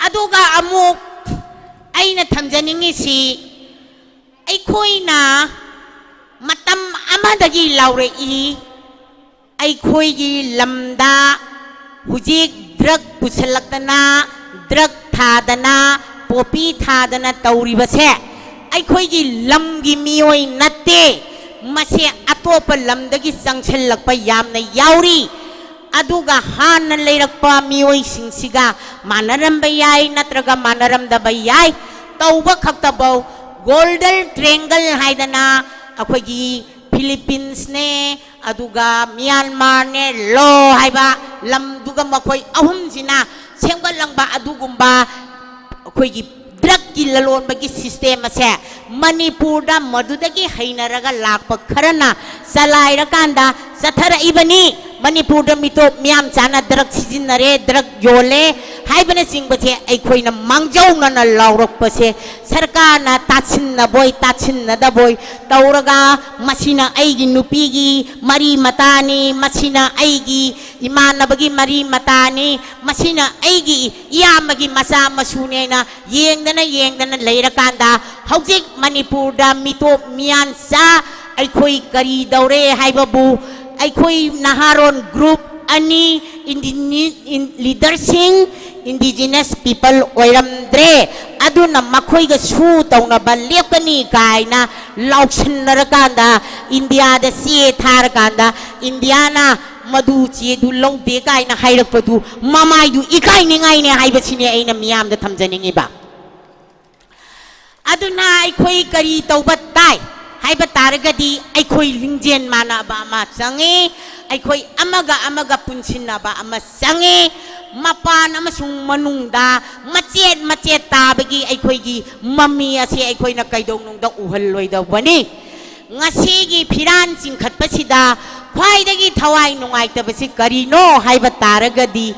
ꯑꯗꯨꯒ ꯑꯃꯨꯛ ꯑꯩꯅ ꯊꯝꯖꯅꯤꯡꯉꯤꯁꯤ, ꯑꯩꯈꯣꯏꯅ ꯃꯇꯝ ꯑꯃꯗꯒꯤ ꯂꯥꯎꯔꯛꯏ, ꯑꯩꯈꯣꯏꯒꯤ ꯂꯝꯗ ꯍꯧꯖꯤꯛ drug ꯄꯨꯁꯜꯂꯛꯇꯅ, drug ꯊꯥꯗꯅ, poppy ꯊꯥꯗꯅ ꯇꯧꯔꯤꯕꯁꯦ ꯑꯩꯈꯣꯏꯒꯤ ꯂꯝꯒꯤ ꯃꯤꯑꯣꯏ ꯅꯠꯇꯦ, ꯃꯁꯦ ꯑꯇꯣꯞꯄ ꯂꯝꯗꯒꯤ ꯆꯪꯁꯤꯜꯂꯛꯄ ꯌꯥꯝꯅ ꯌꯥꯎꯔꯤ꯫ ꯑꯗꯨꯒ ꯍꯥꯟꯅ ꯂꯩꯔꯛꯄ ꯃꯤꯑꯣꯏꯁꯤꯡꯁꯤꯒ ꯃꯥꯟꯅꯔꯝꯕ ꯌꯥꯏ, ꯅꯠꯇ꯭ꯔꯒ ꯃꯥꯟꯅꯔꯝꯗꯕ ꯌꯥꯏ꯫ ꯇꯧꯕ ꯈꯛꯇꯐꯧ Golden Triangle ꯍꯥꯏꯗꯅ ꯑꯩꯈꯣꯏꯒꯤ ꯐꯤꯂꯤꯄꯤꯟꯁꯅꯦ, ꯑꯗꯨꯒ ꯃ꯭ꯌꯥꯟꯃꯥꯔꯅꯦ, ꯂꯣ ꯍꯥꯏꯕ ꯂꯝꯗꯨꯒ ꯃꯈꯣꯏ ꯑꯍꯨꯝꯁꯤꯅ ꯁꯦꯝꯒꯠꯂꯝꯕ ꯑꯗꯨꯒꯨꯝꯕ ꯑꯩꯈꯣꯏꯒꯤ drugꯀꯤ ꯂꯂꯣꯟꯕꯒꯤ system ꯑꯁꯦ ꯃꯅꯤꯄꯨꯔꯗ ꯃꯗꯨꯗꯒꯤ ꯍꯩꯅꯔꯒ ꯂꯥꯛꯄ ꯈꯔꯅ ꯆꯂꯥꯏꯔꯀꯥꯟꯗ ꯆꯠꯊꯔꯛꯏꯕꯅꯤ꯫ ꯃꯅꯤꯄꯨꯔꯗ ꯃꯤꯇꯣꯞ ꯃꯤꯌꯥꯝ ꯆꯥꯅ drug ꯁꯤꯖꯤꯟꯅꯔꯦ, drug ꯌꯣꯜꯂꯦ, ꯍꯥꯏꯕꯅꯆꯤꯡꯕꯁꯦ ꯑꯩꯈꯣꯏꯅ ꯃꯥꯡꯖꯧꯅꯅ ꯂꯥꯎꯔꯛꯄꯁꯦ ꯁꯔꯀꯥꯔꯅ ꯇꯥꯁꯤꯟꯅꯕꯣꯏ ꯇꯥꯁꯤꯟꯅꯗꯕꯣꯏ ꯇꯧꯔꯒ, ꯃꯁꯤꯅ ꯑꯩꯒꯤ ꯅꯨꯄꯤꯒꯤ ꯃꯔꯤ ꯃꯇꯥꯅꯤ, ꯃꯁꯤꯅ ꯑꯩꯒꯤ ꯏꯃꯥꯟꯅꯕꯒꯤ ꯃꯔꯤ ꯃꯇꯥꯅꯤ, ꯃꯁꯤꯅ ꯑꯩꯒꯤ ꯏꯌꯥꯝꯕꯒꯤ ꯃꯆꯥ ꯃꯁꯨꯅꯦꯅ ꯌꯦꯡꯗꯅ ꯌꯦꯡꯗꯅ ꯂꯩꯔꯀꯥꯟꯗ, ꯍꯧꯖꯤꯛ ꯃꯅꯤꯄꯨꯔꯗ ꯃꯤꯇꯣꯞ ꯃꯤꯌꯥꯟꯆꯥ ꯑꯩꯈꯣꯏ ꯀꯔꯤ ꯇꯧꯔꯦ ꯍꯥꯏꯕꯕꯨ, ꯑꯩꯈꯣꯏ ꯅꯍꯥꯔꯣꯟ ꯒ꯭ꯔꯨꯞ ꯑꯅꯤ, ꯏꯟꯗꯤꯅꯤ-, ꯏꯟ-, ꯂꯤꯗꯔꯁꯤꯡ, ꯏꯟꯗꯤꯖꯤꯅꯁ ꯄꯤꯄꯜ ꯑꯣꯏꯔꯝꯗ꯭ꯔꯦ꯫ ꯑꯗꯨꯅ ꯃꯈꯣꯏꯒ ꯁꯨ ꯇꯧꯅꯕ ꯂꯦꯞꯀꯅꯤ ꯀꯥꯏꯅ ꯂꯥꯎꯁꯟꯅꯔꯀꯥꯟꯗ, ꯏꯟꯗꯤꯌꯥꯗ ꯆꯦ ꯊꯥꯔꯀꯥꯟꯗ, ꯏꯟꯗꯤꯌꯥꯅ ꯃꯗꯨ ꯆꯦꯗꯨ ꯂꯧꯗꯦ ꯀꯥꯏꯅ ꯍꯥꯏꯔꯛꯄꯗꯨ ꯃꯃꯥꯏꯗꯨ ꯏꯀꯥꯏꯅꯤꯡꯉꯥꯏꯅꯦ ꯍꯥꯏꯕꯁꯤꯅꯦ ꯑꯩꯅ ꯃꯤꯌꯥꯝꯗ ꯊꯝꯖꯅꯤꯡꯉꯤꯕ꯫ ꯑꯗꯨꯅ ꯑꯩꯈꯣꯏ ꯀꯔꯤ ꯇꯧꯕ ꯇꯥꯏ ꯍꯥꯏꯕ ꯇꯥꯔꯒꯗꯤ, ꯑꯩꯈꯣꯏ ꯂꯤꯡꯖꯦꯜ ꯃꯥꯟꯅꯕ ꯑꯃ ꯆꯪꯉꯤ, ꯑꯩꯈꯣꯏ ꯑꯃꯒ ꯑꯃꯒ ꯄꯨꯟꯁꯤꯟꯅꯕ ꯑꯃ ꯆꯪꯉꯤ꯫ ꯃꯄꯥꯟ ꯑꯃꯁꯨꯡ ꯃꯅꯨꯡꯗ ꯃꯆꯦꯠ ꯃꯆꯦꯠ ꯇꯥꯕꯒꯤ ꯑꯩꯈꯣꯏꯒꯤ ꯃꯃꯤ ꯑꯁꯤ ꯑꯩꯈꯣꯏꯅ ꯀꯩꯗꯧꯅꯨꯡꯗ ꯎꯍꯜꯂꯣꯏꯗꯧꯕꯅꯤ꯫ ꯉꯁꯤꯒꯤ ꯐꯤꯔꯥꯟ ꯆꯤꯡꯈꯠꯄꯁꯤꯗ ꯈ꯭ꯋꯥꯏꯗꯒꯤ ꯊꯋꯥꯏ ꯅꯨꯡꯉꯥꯏꯇꯕꯁꯤ ꯀꯔꯤꯅꯣ ꯍꯥꯏꯕ ꯇꯥꯔꯒꯗꯤ,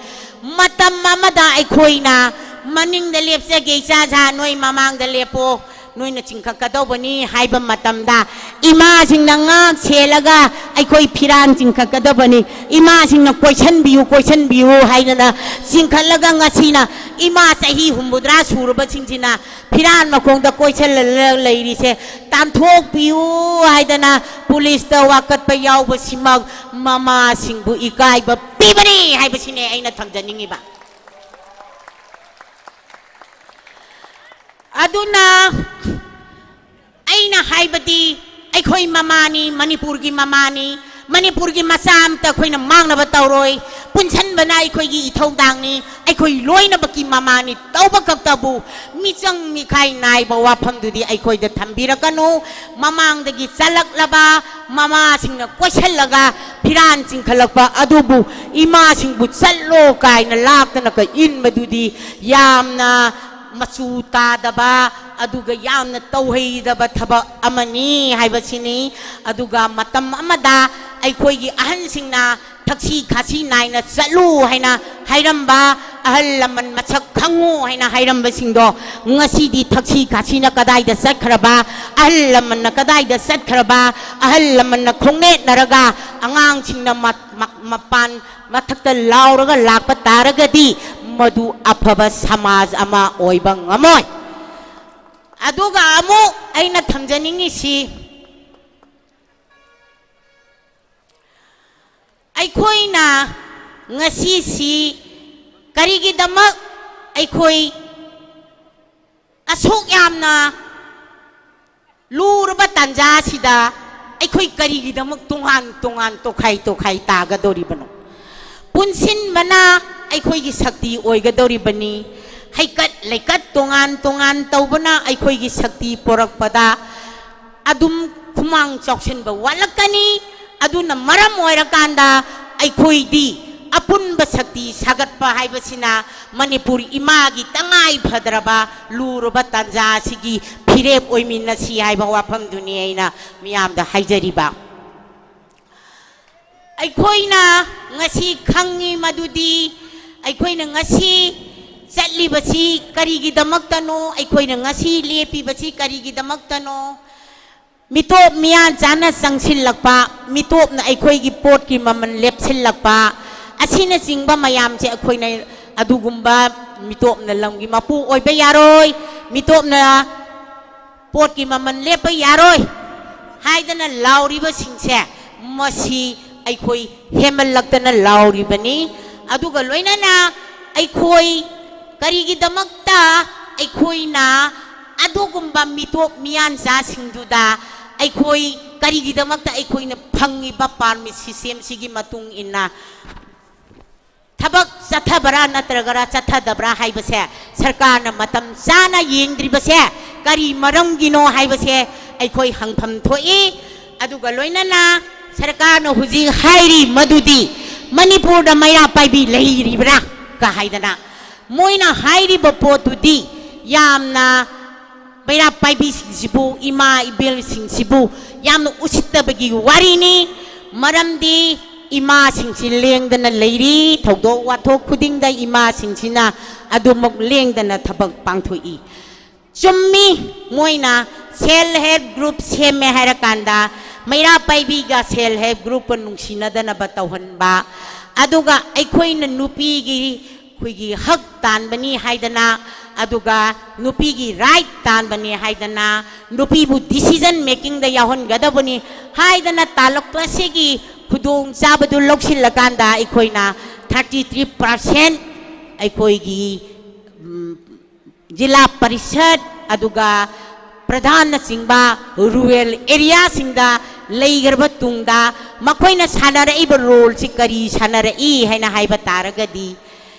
ꯃꯇꯝ ꯑꯃꯗ ꯑꯩꯈꯣꯏꯅ ꯃꯅꯤꯡꯗ ꯂꯦꯞꯆꯒꯦ, ꯏꯆꯥ ꯏꯆꯥ, ꯅꯣꯏ ꯃꯃꯥꯡꯗ ꯂꯦꯞꯄꯣ, ꯅꯣꯏꯅ ꯆꯤꯡꯈꯠꯀꯗꯧꯕꯅꯤ ꯍꯥꯏꯕ ꯃꯇꯝꯗ, ꯏꯃꯥꯁꯤꯡꯅ ꯉꯥꯛ ꯁꯦꯜꯂꯒ ꯑꯩꯈꯣꯏ ꯐꯤꯔꯥꯟ ꯆꯤꯡꯈꯠꯀꯗꯕꯅꯤ, ꯏꯃꯥꯁꯤꯡꯅ ꯀꯣꯏꯁꯟꯕꯤꯌꯨ, ꯀꯣꯏꯁꯟꯕꯤꯌꯨ ꯍꯥꯏꯗꯅ ꯆꯤꯡꯈꯠꯂꯒ, ꯉꯁꯤꯅ ꯏꯃꯥ ꯆꯍꯤ ꯍꯨꯝꯐꯨꯇꯔꯥ ꯁꯨꯔꯕꯁꯤꯡꯁꯤꯅ ꯐꯤꯔꯥꯟ ꯃꯈꯣꯡꯗ ꯀꯣꯏꯁꯜꯂ ꯂꯩꯔꯤꯁꯦ ꯇꯥꯟꯊꯣꯛꯄꯤꯌꯨ ꯍꯥꯏꯗꯅ ꯄꯨꯂꯤꯁꯇ ꯋꯥꯀꯠꯄ ꯌꯥꯎꯕꯁꯤꯃꯛ ꯃꯃꯥꯁꯤꯡꯕꯨ ꯏꯀꯥꯏꯕ ꯄꯤꯕꯅꯤ ꯍꯥꯏꯕꯁꯤꯅꯦ ꯑꯩꯅ ꯊꯝꯖꯅꯤꯡꯉꯤꯕ꯫ ꯑꯗꯨꯅ ꯑꯩꯅ ꯍꯥꯏꯕꯗꯤ, ꯑꯩꯈꯣꯏ ꯃꯃꯥꯅꯤ, ꯃꯅꯤꯄꯨꯔꯒꯤ ꯃꯃꯥꯅꯤ, ꯃꯅꯤꯄꯨꯔꯒꯤ ꯃꯆꯥ ꯑꯝꯇ ꯑꯩꯈꯣꯏꯅ ꯃꯥꯡꯅꯕ ꯇꯧꯔꯣꯏ꯫ ꯄꯨꯟꯁꯟꯕꯅ ꯑꯩꯈꯣꯏꯒꯤ ꯏꯊꯧꯗꯥꯡꯅꯤ꯫ ꯑꯩꯈꯣꯏ ꯂꯣꯏꯅꯃꯛꯀꯤ ꯃꯃꯥꯅꯤ꯫ ꯇꯧꯕ ꯈꯛꯇꯕꯨ ꯃꯤꯆꯪ ꯃꯤꯈꯥꯏ ꯅꯥꯏꯕ ꯋꯥꯐꯝꯗꯨꯗꯤ ꯑꯩꯈꯣꯏꯗ ꯊꯝꯕꯤꯔꯛꯀꯅꯨ꯫ ꯃꯃꯥꯡꯗꯒꯤ ꯆꯠꯂꯛꯂꯕ ꯃꯃꯥꯁꯤꯡꯅ ꯀꯣꯏꯁꯜꯂꯒ ꯐꯤꯔꯥꯟ ꯆꯤꯡꯈꯠꯂꯛꯄ ꯑꯗꯨꯕꯨ ꯏꯃꯥꯁꯤꯡꯕꯨ ꯆꯠꯂꯣ ꯀꯥꯏꯅ ꯂꯥꯛꯇꯅꯒ ꯏꯟꯕꯗꯨꯗꯤ ꯌꯥꯝꯅ ꯃꯆꯨ ꯇꯥꯗꯕ, ꯑꯗꯨꯒ ꯌꯥꯝꯅ ꯇꯧꯍꯩꯗꯕ ꯊꯕꯛ ꯑꯃꯅꯤ ꯍꯥꯏꯕꯁꯤꯅꯤ꯫ ꯑꯗꯨꯒ ꯃꯇꯝ ꯑꯃꯗ ꯑꯩꯈꯣꯏꯒꯤ ꯑꯍꯟꯁꯤꯡꯅ ꯊꯛꯁꯤ ꯈꯥꯁꯤ ꯅꯥꯏꯅ ꯆꯠꯂꯨ ꯍꯥꯏꯅ ꯍꯥꯏꯔꯝꯕ, ꯑꯍꯜ ꯂꯃꯟ ꯃꯁꯛ ꯈꯪꯉꯨ ꯍꯥꯏꯅ ꯍꯥꯏꯔꯝꯕꯁꯤꯡꯗꯣ ꯉꯁꯤꯗꯤ ꯊꯛꯁꯤ ꯈꯥꯁꯤꯅ ꯀꯗꯥꯏꯗ ꯆꯠꯈ꯭ꯔꯕ, ꯑꯍꯜ ꯂꯃꯟꯅ ꯀꯗꯥꯏꯗ ꯆꯠꯈ꯭ꯔꯕ, ꯑꯍꯜ ꯂꯃꯟꯅ ꯈꯣꯡꯅꯦꯠꯅꯔꯒ ꯑꯉꯥꯡꯁꯤꯡꯅ ꯃ-, ꯃ-, ꯃꯄꯥꯟ ꯃꯊꯛꯇ ꯂꯥꯎꯔꯒ ꯂꯥꯛꯄ ꯇꯥꯔꯒꯗꯤ ꯃꯗꯨ ꯑꯐꯕ ꯁꯃꯥꯖ ꯑꯃ ꯑꯣꯏꯕ ꯉꯝꯃꯣꯏ꯫ ꯑꯗꯨꯒ ꯑꯃꯨꯛ ꯑꯩꯅ ꯊꯝꯖꯅꯤꯡꯉꯤꯁꯤ, ꯑꯩꯈꯣꯏꯅ ꯉꯁꯤꯁꯤ ꯀꯔꯤꯒꯤꯗꯃꯛ ꯑꯩꯈꯣꯏ ꯑꯁꯨꯛ ꯌꯥꯝꯅ ꯂꯨꯔꯕ ꯇꯥꯟꯖꯥ ꯑꯁꯤꯗ ꯑꯩꯈꯣꯏ ꯀꯔꯤꯒꯤꯗꯃꯛ ꯇꯣꯉꯥꯟ ꯇꯣꯉꯥꯟ, ꯇꯣꯈꯥꯏ ꯇꯣꯈꯥꯏ ꯇꯥꯒꯗꯧꯔꯤꯕꯅꯣ? ꯄꯨꯟꯁꯤꯟꯕꯅ ꯑꯩꯈꯣꯏꯒꯤ ꯁꯛꯇꯤ ꯑꯣꯏꯒꯗꯧꯔꯤꯕꯅꯤ꯫ ꯍꯩꯀꯠ ꯂꯩꯀꯠ ꯇꯣꯉꯥꯟ ꯇꯣꯉꯥꯟ ꯇꯧꯕꯅ ꯑꯩꯈꯣꯏꯒꯤ ꯁꯛꯇꯤ ꯄꯣꯔꯛꯄꯗ ꯑꯗꯨꯝ ꯈꯨꯃꯥꯡ ꯆꯥꯎꯁꯤꯟꯕ ꯋꯥꯠꯂꯛꯀꯅꯤ꯫ ꯑꯗꯨꯅ ꯃꯔꯝ ꯑꯣꯏꯔꯀꯥꯟꯗ ꯑꯩꯈꯣꯏꯗꯤ ꯑꯄꯨꯟꯕ ꯁꯛꯇꯤ ꯁꯥꯒꯠꯄ ꯍꯥꯏꯕꯁꯤꯅ ꯃꯅꯤꯄꯨꯔ ꯏꯃꯥꯒꯤ ꯇꯉꯥꯏ ꯐꯗ꯭ꯔꯕ ꯂꯨꯔꯕ ꯇꯥꯟꯖꯥ ꯑꯁꯤꯒꯤ ꯐꯤꯔꯦꯞ ꯑꯣꯏꯃꯤꯟꯅꯁꯤ ꯍꯥꯏꯕ ꯋꯥꯐꯝꯗꯨꯅꯤ ꯑꯩꯅ ꯃꯤꯌꯥꯝꯗ ꯍꯥꯏꯖꯔꯤꯕ꯫ ꯑꯩꯈꯣꯏꯅ ꯉꯁꯤ ꯈꯪꯉꯤ ꯃꯗꯨꯗꯤ ꯑꯩꯈꯣꯏꯅ ꯉꯁꯤ ꯆꯠꯂꯤꯕꯁꯤ ꯀꯔꯤꯒꯤꯗꯃꯛꯇꯅꯣ, ꯑꯩꯈꯣꯏꯅ ꯉꯁꯤ ꯂꯦꯞꯄꯤꯕꯁꯤ ꯀꯔꯤꯒꯤꯗꯃꯛꯇꯅꯣ? ꯃꯤꯇꯣꯞ ꯃꯤꯌꯥꯟ ꯆꯥꯅ ꯆꯪꯁꯤꯜꯂꯛꯄ, ꯃꯤꯇꯣꯞꯅ ꯑꯩꯈꯣꯏꯒꯤ ꯄꯣꯠꯀꯤ ꯃꯃꯜ ꯂꯦꯞꯁꯤꯜꯂꯛꯄ ꯑꯁꯤꯅꯆꯤꯡꯕ ꯃꯌꯥꯝꯁꯦ ꯑꯩꯈꯣꯏꯅ ꯑꯗꯨꯒꯨꯝꯕ ꯃꯤꯇꯣꯞꯅ ꯂꯝꯒꯤ ꯃꯄꯨ ꯑꯣꯏꯕ ꯌꯥꯔꯣꯏ, ꯃꯤꯇꯣꯞꯅ ꯄꯣꯠꯀꯤ ꯃꯃꯜ ꯂꯦꯞꯄ ꯌꯥꯔꯣꯏ ꯍꯥꯏꯗꯅ ꯂꯥꯎꯔꯤꯕꯁꯤꯡꯁꯦ ꯃꯁꯤ ꯑꯩꯈꯣꯏ ꯍꯦꯟꯃꯜꯂꯛꯇꯅ ꯂꯥꯎꯔꯤꯕꯅꯤ꯫ ꯑꯗꯨꯒ ꯂꯣꯏꯅꯅ ꯑꯩꯈꯣꯏ ꯀꯔꯤꯒꯤꯗꯃꯛꯇ ꯑꯩꯈꯣꯏꯅ ꯑꯗꯨꯒꯨꯝꯕ ꯃꯤꯇꯣꯞ ꯃꯤꯌꯥꯟꯆꯥꯁꯤꯡꯗꯨꯗ ꯑꯩꯈꯣꯏ ꯀꯔꯤꯒꯤꯗꯃꯛꯇ ꯑꯩꯈꯣꯏꯅ ꯐꯪꯉꯤꯕ ꯄꯥꯔꯃꯤꯠ ꯁꯤꯁꯇꯦꯝꯁꯤꯒꯤ ꯃꯇꯨꯡ ꯏꯟꯅ ꯊꯕꯛ ꯆꯠꯊꯕ꯭ꯔꯥ ꯅꯠꯇ꯭ꯔꯒꯔ ꯆꯠꯊꯗꯕ꯭ꯔꯥ ꯍꯥꯏꯕꯁꯦ ꯁꯔꯀꯥꯔꯅ ꯃꯇꯝ ꯆꯥꯅ ꯌꯦꯡꯗ꯭ꯔꯤꯕꯁꯦ ꯀꯔꯤ ꯃꯔꯝꯒꯤꯅꯣ ꯍꯥꯏꯕꯁꯦ ꯑꯩꯈꯣꯏ ꯍꯪꯐꯝ ꯊꯣꯛꯏ꯫ ꯑꯗꯨꯒ ꯂꯣꯏꯅꯅ ꯁꯔꯀꯥꯔꯅ ꯍꯧꯖꯤꯛ ꯍꯥꯏꯔꯤ ꯃꯗꯨꯗꯤ ꯃꯅꯤꯄꯨꯔꯗ ꯃꯩꯔꯥ ꯄꯥꯏꯕꯤ ꯂꯩꯔꯤꯕ꯭ꯔꯥ ꯀ ꯍꯥꯏꯗꯅ, ꯃꯣꯏꯅ ꯍꯥꯏꯔꯤꯕ ꯄꯣꯠꯇꯨꯗꯤ ꯌꯥꯝꯅ ꯃꯩꯔꯥ ꯄꯥꯏꯕꯤꯁꯤꯡꯁꯤꯕꯨ, ꯏꯃꯥ ꯏꯕꯦꯜꯁꯤꯡꯁꯤꯕꯨ ꯌꯥꯝꯅ ꯎꯁꯤꯠꯇꯕꯒꯤ ꯋꯥꯔꯤꯅꯤ꯫ ꯃꯔꯝꯗꯤ ꯏꯃꯥꯁꯤꯡꯁꯤ ꯂꯦꯡꯗꯅ ꯂꯩꯔꯤ꯫ ꯊꯧꯗꯣꯛ ꯋꯥꯊꯣꯛ ꯈꯨꯗꯤꯡꯗ ꯏꯃꯥꯁꯤꯡꯁꯤꯅ ꯑꯗꯨꯃꯛ ꯂꯦꯡꯗꯅ ꯊꯕꯛ ꯄꯥꯡꯊꯣꯛꯏ꯫ ꯆꯨꯝꯃꯤ, ꯃꯣꯏꯅ self help group ꯁꯦꯝꯃꯦ ꯍꯥꯏꯔꯀꯥꯟꯗ ꯃꯩꯔꯥ ꯄꯥꯏꯕꯤꯒ self help groupꯀ ꯅꯨꯡꯁꯤꯅꯗꯅꯕ ꯇꯧꯍꯟꯕ, ꯑꯗꯨꯒ ꯑꯩꯈꯣꯏꯅ ꯅꯨꯄꯤꯒꯤ ꯑꯩꯈꯣꯏꯒꯤ ꯍꯛ ꯇꯥꯟꯕꯅꯤ ꯍꯥꯏꯗꯅ, ꯑꯗꯨꯒ ꯅꯨꯄꯤꯒꯤ right ꯇꯥꯟꯕꯅꯤ ꯍꯥꯏꯗꯅ, ꯅꯨꯄꯤꯕꯨ decision makingꯗ ꯌꯥꯎꯍꯟꯒꯗꯕꯅꯤ ꯍꯥꯏꯗꯅ ꯇꯥꯜꯂꯛꯄ ꯑꯁꯤꯒꯤ ꯈꯨꯗꯣꯡꯆꯥꯕꯗꯨ ꯂꯧꯁꯤꯜꯂꯀꯥꯟꯗ ꯑꯩꯈꯣꯏꯅ thirty three percent ꯑꯩꯈꯣꯏꯒꯤ, ꯎꯝ, ꯖꯤꯂꯥ ꯄꯔꯤꯁꯠ ꯑꯗꯨꯒ ꯄ꯭ꯔꯙꯥꯟꯅꯆꯤꯡꯕ rural areaꯁꯤꯡꯗ ꯂꯩꯈ꯭ꯔꯕ ꯇꯨꯡꯗ ꯃꯈꯣꯏꯅ ꯁꯥꯟꯅꯔꯛꯏꯕ roleꯁꯤ ꯀꯔꯤ ꯁꯥꯟꯅꯔꯛꯏ ꯍꯥꯏꯅ ꯍꯥꯏꯕ ꯇꯥꯔꯒꯗꯤ,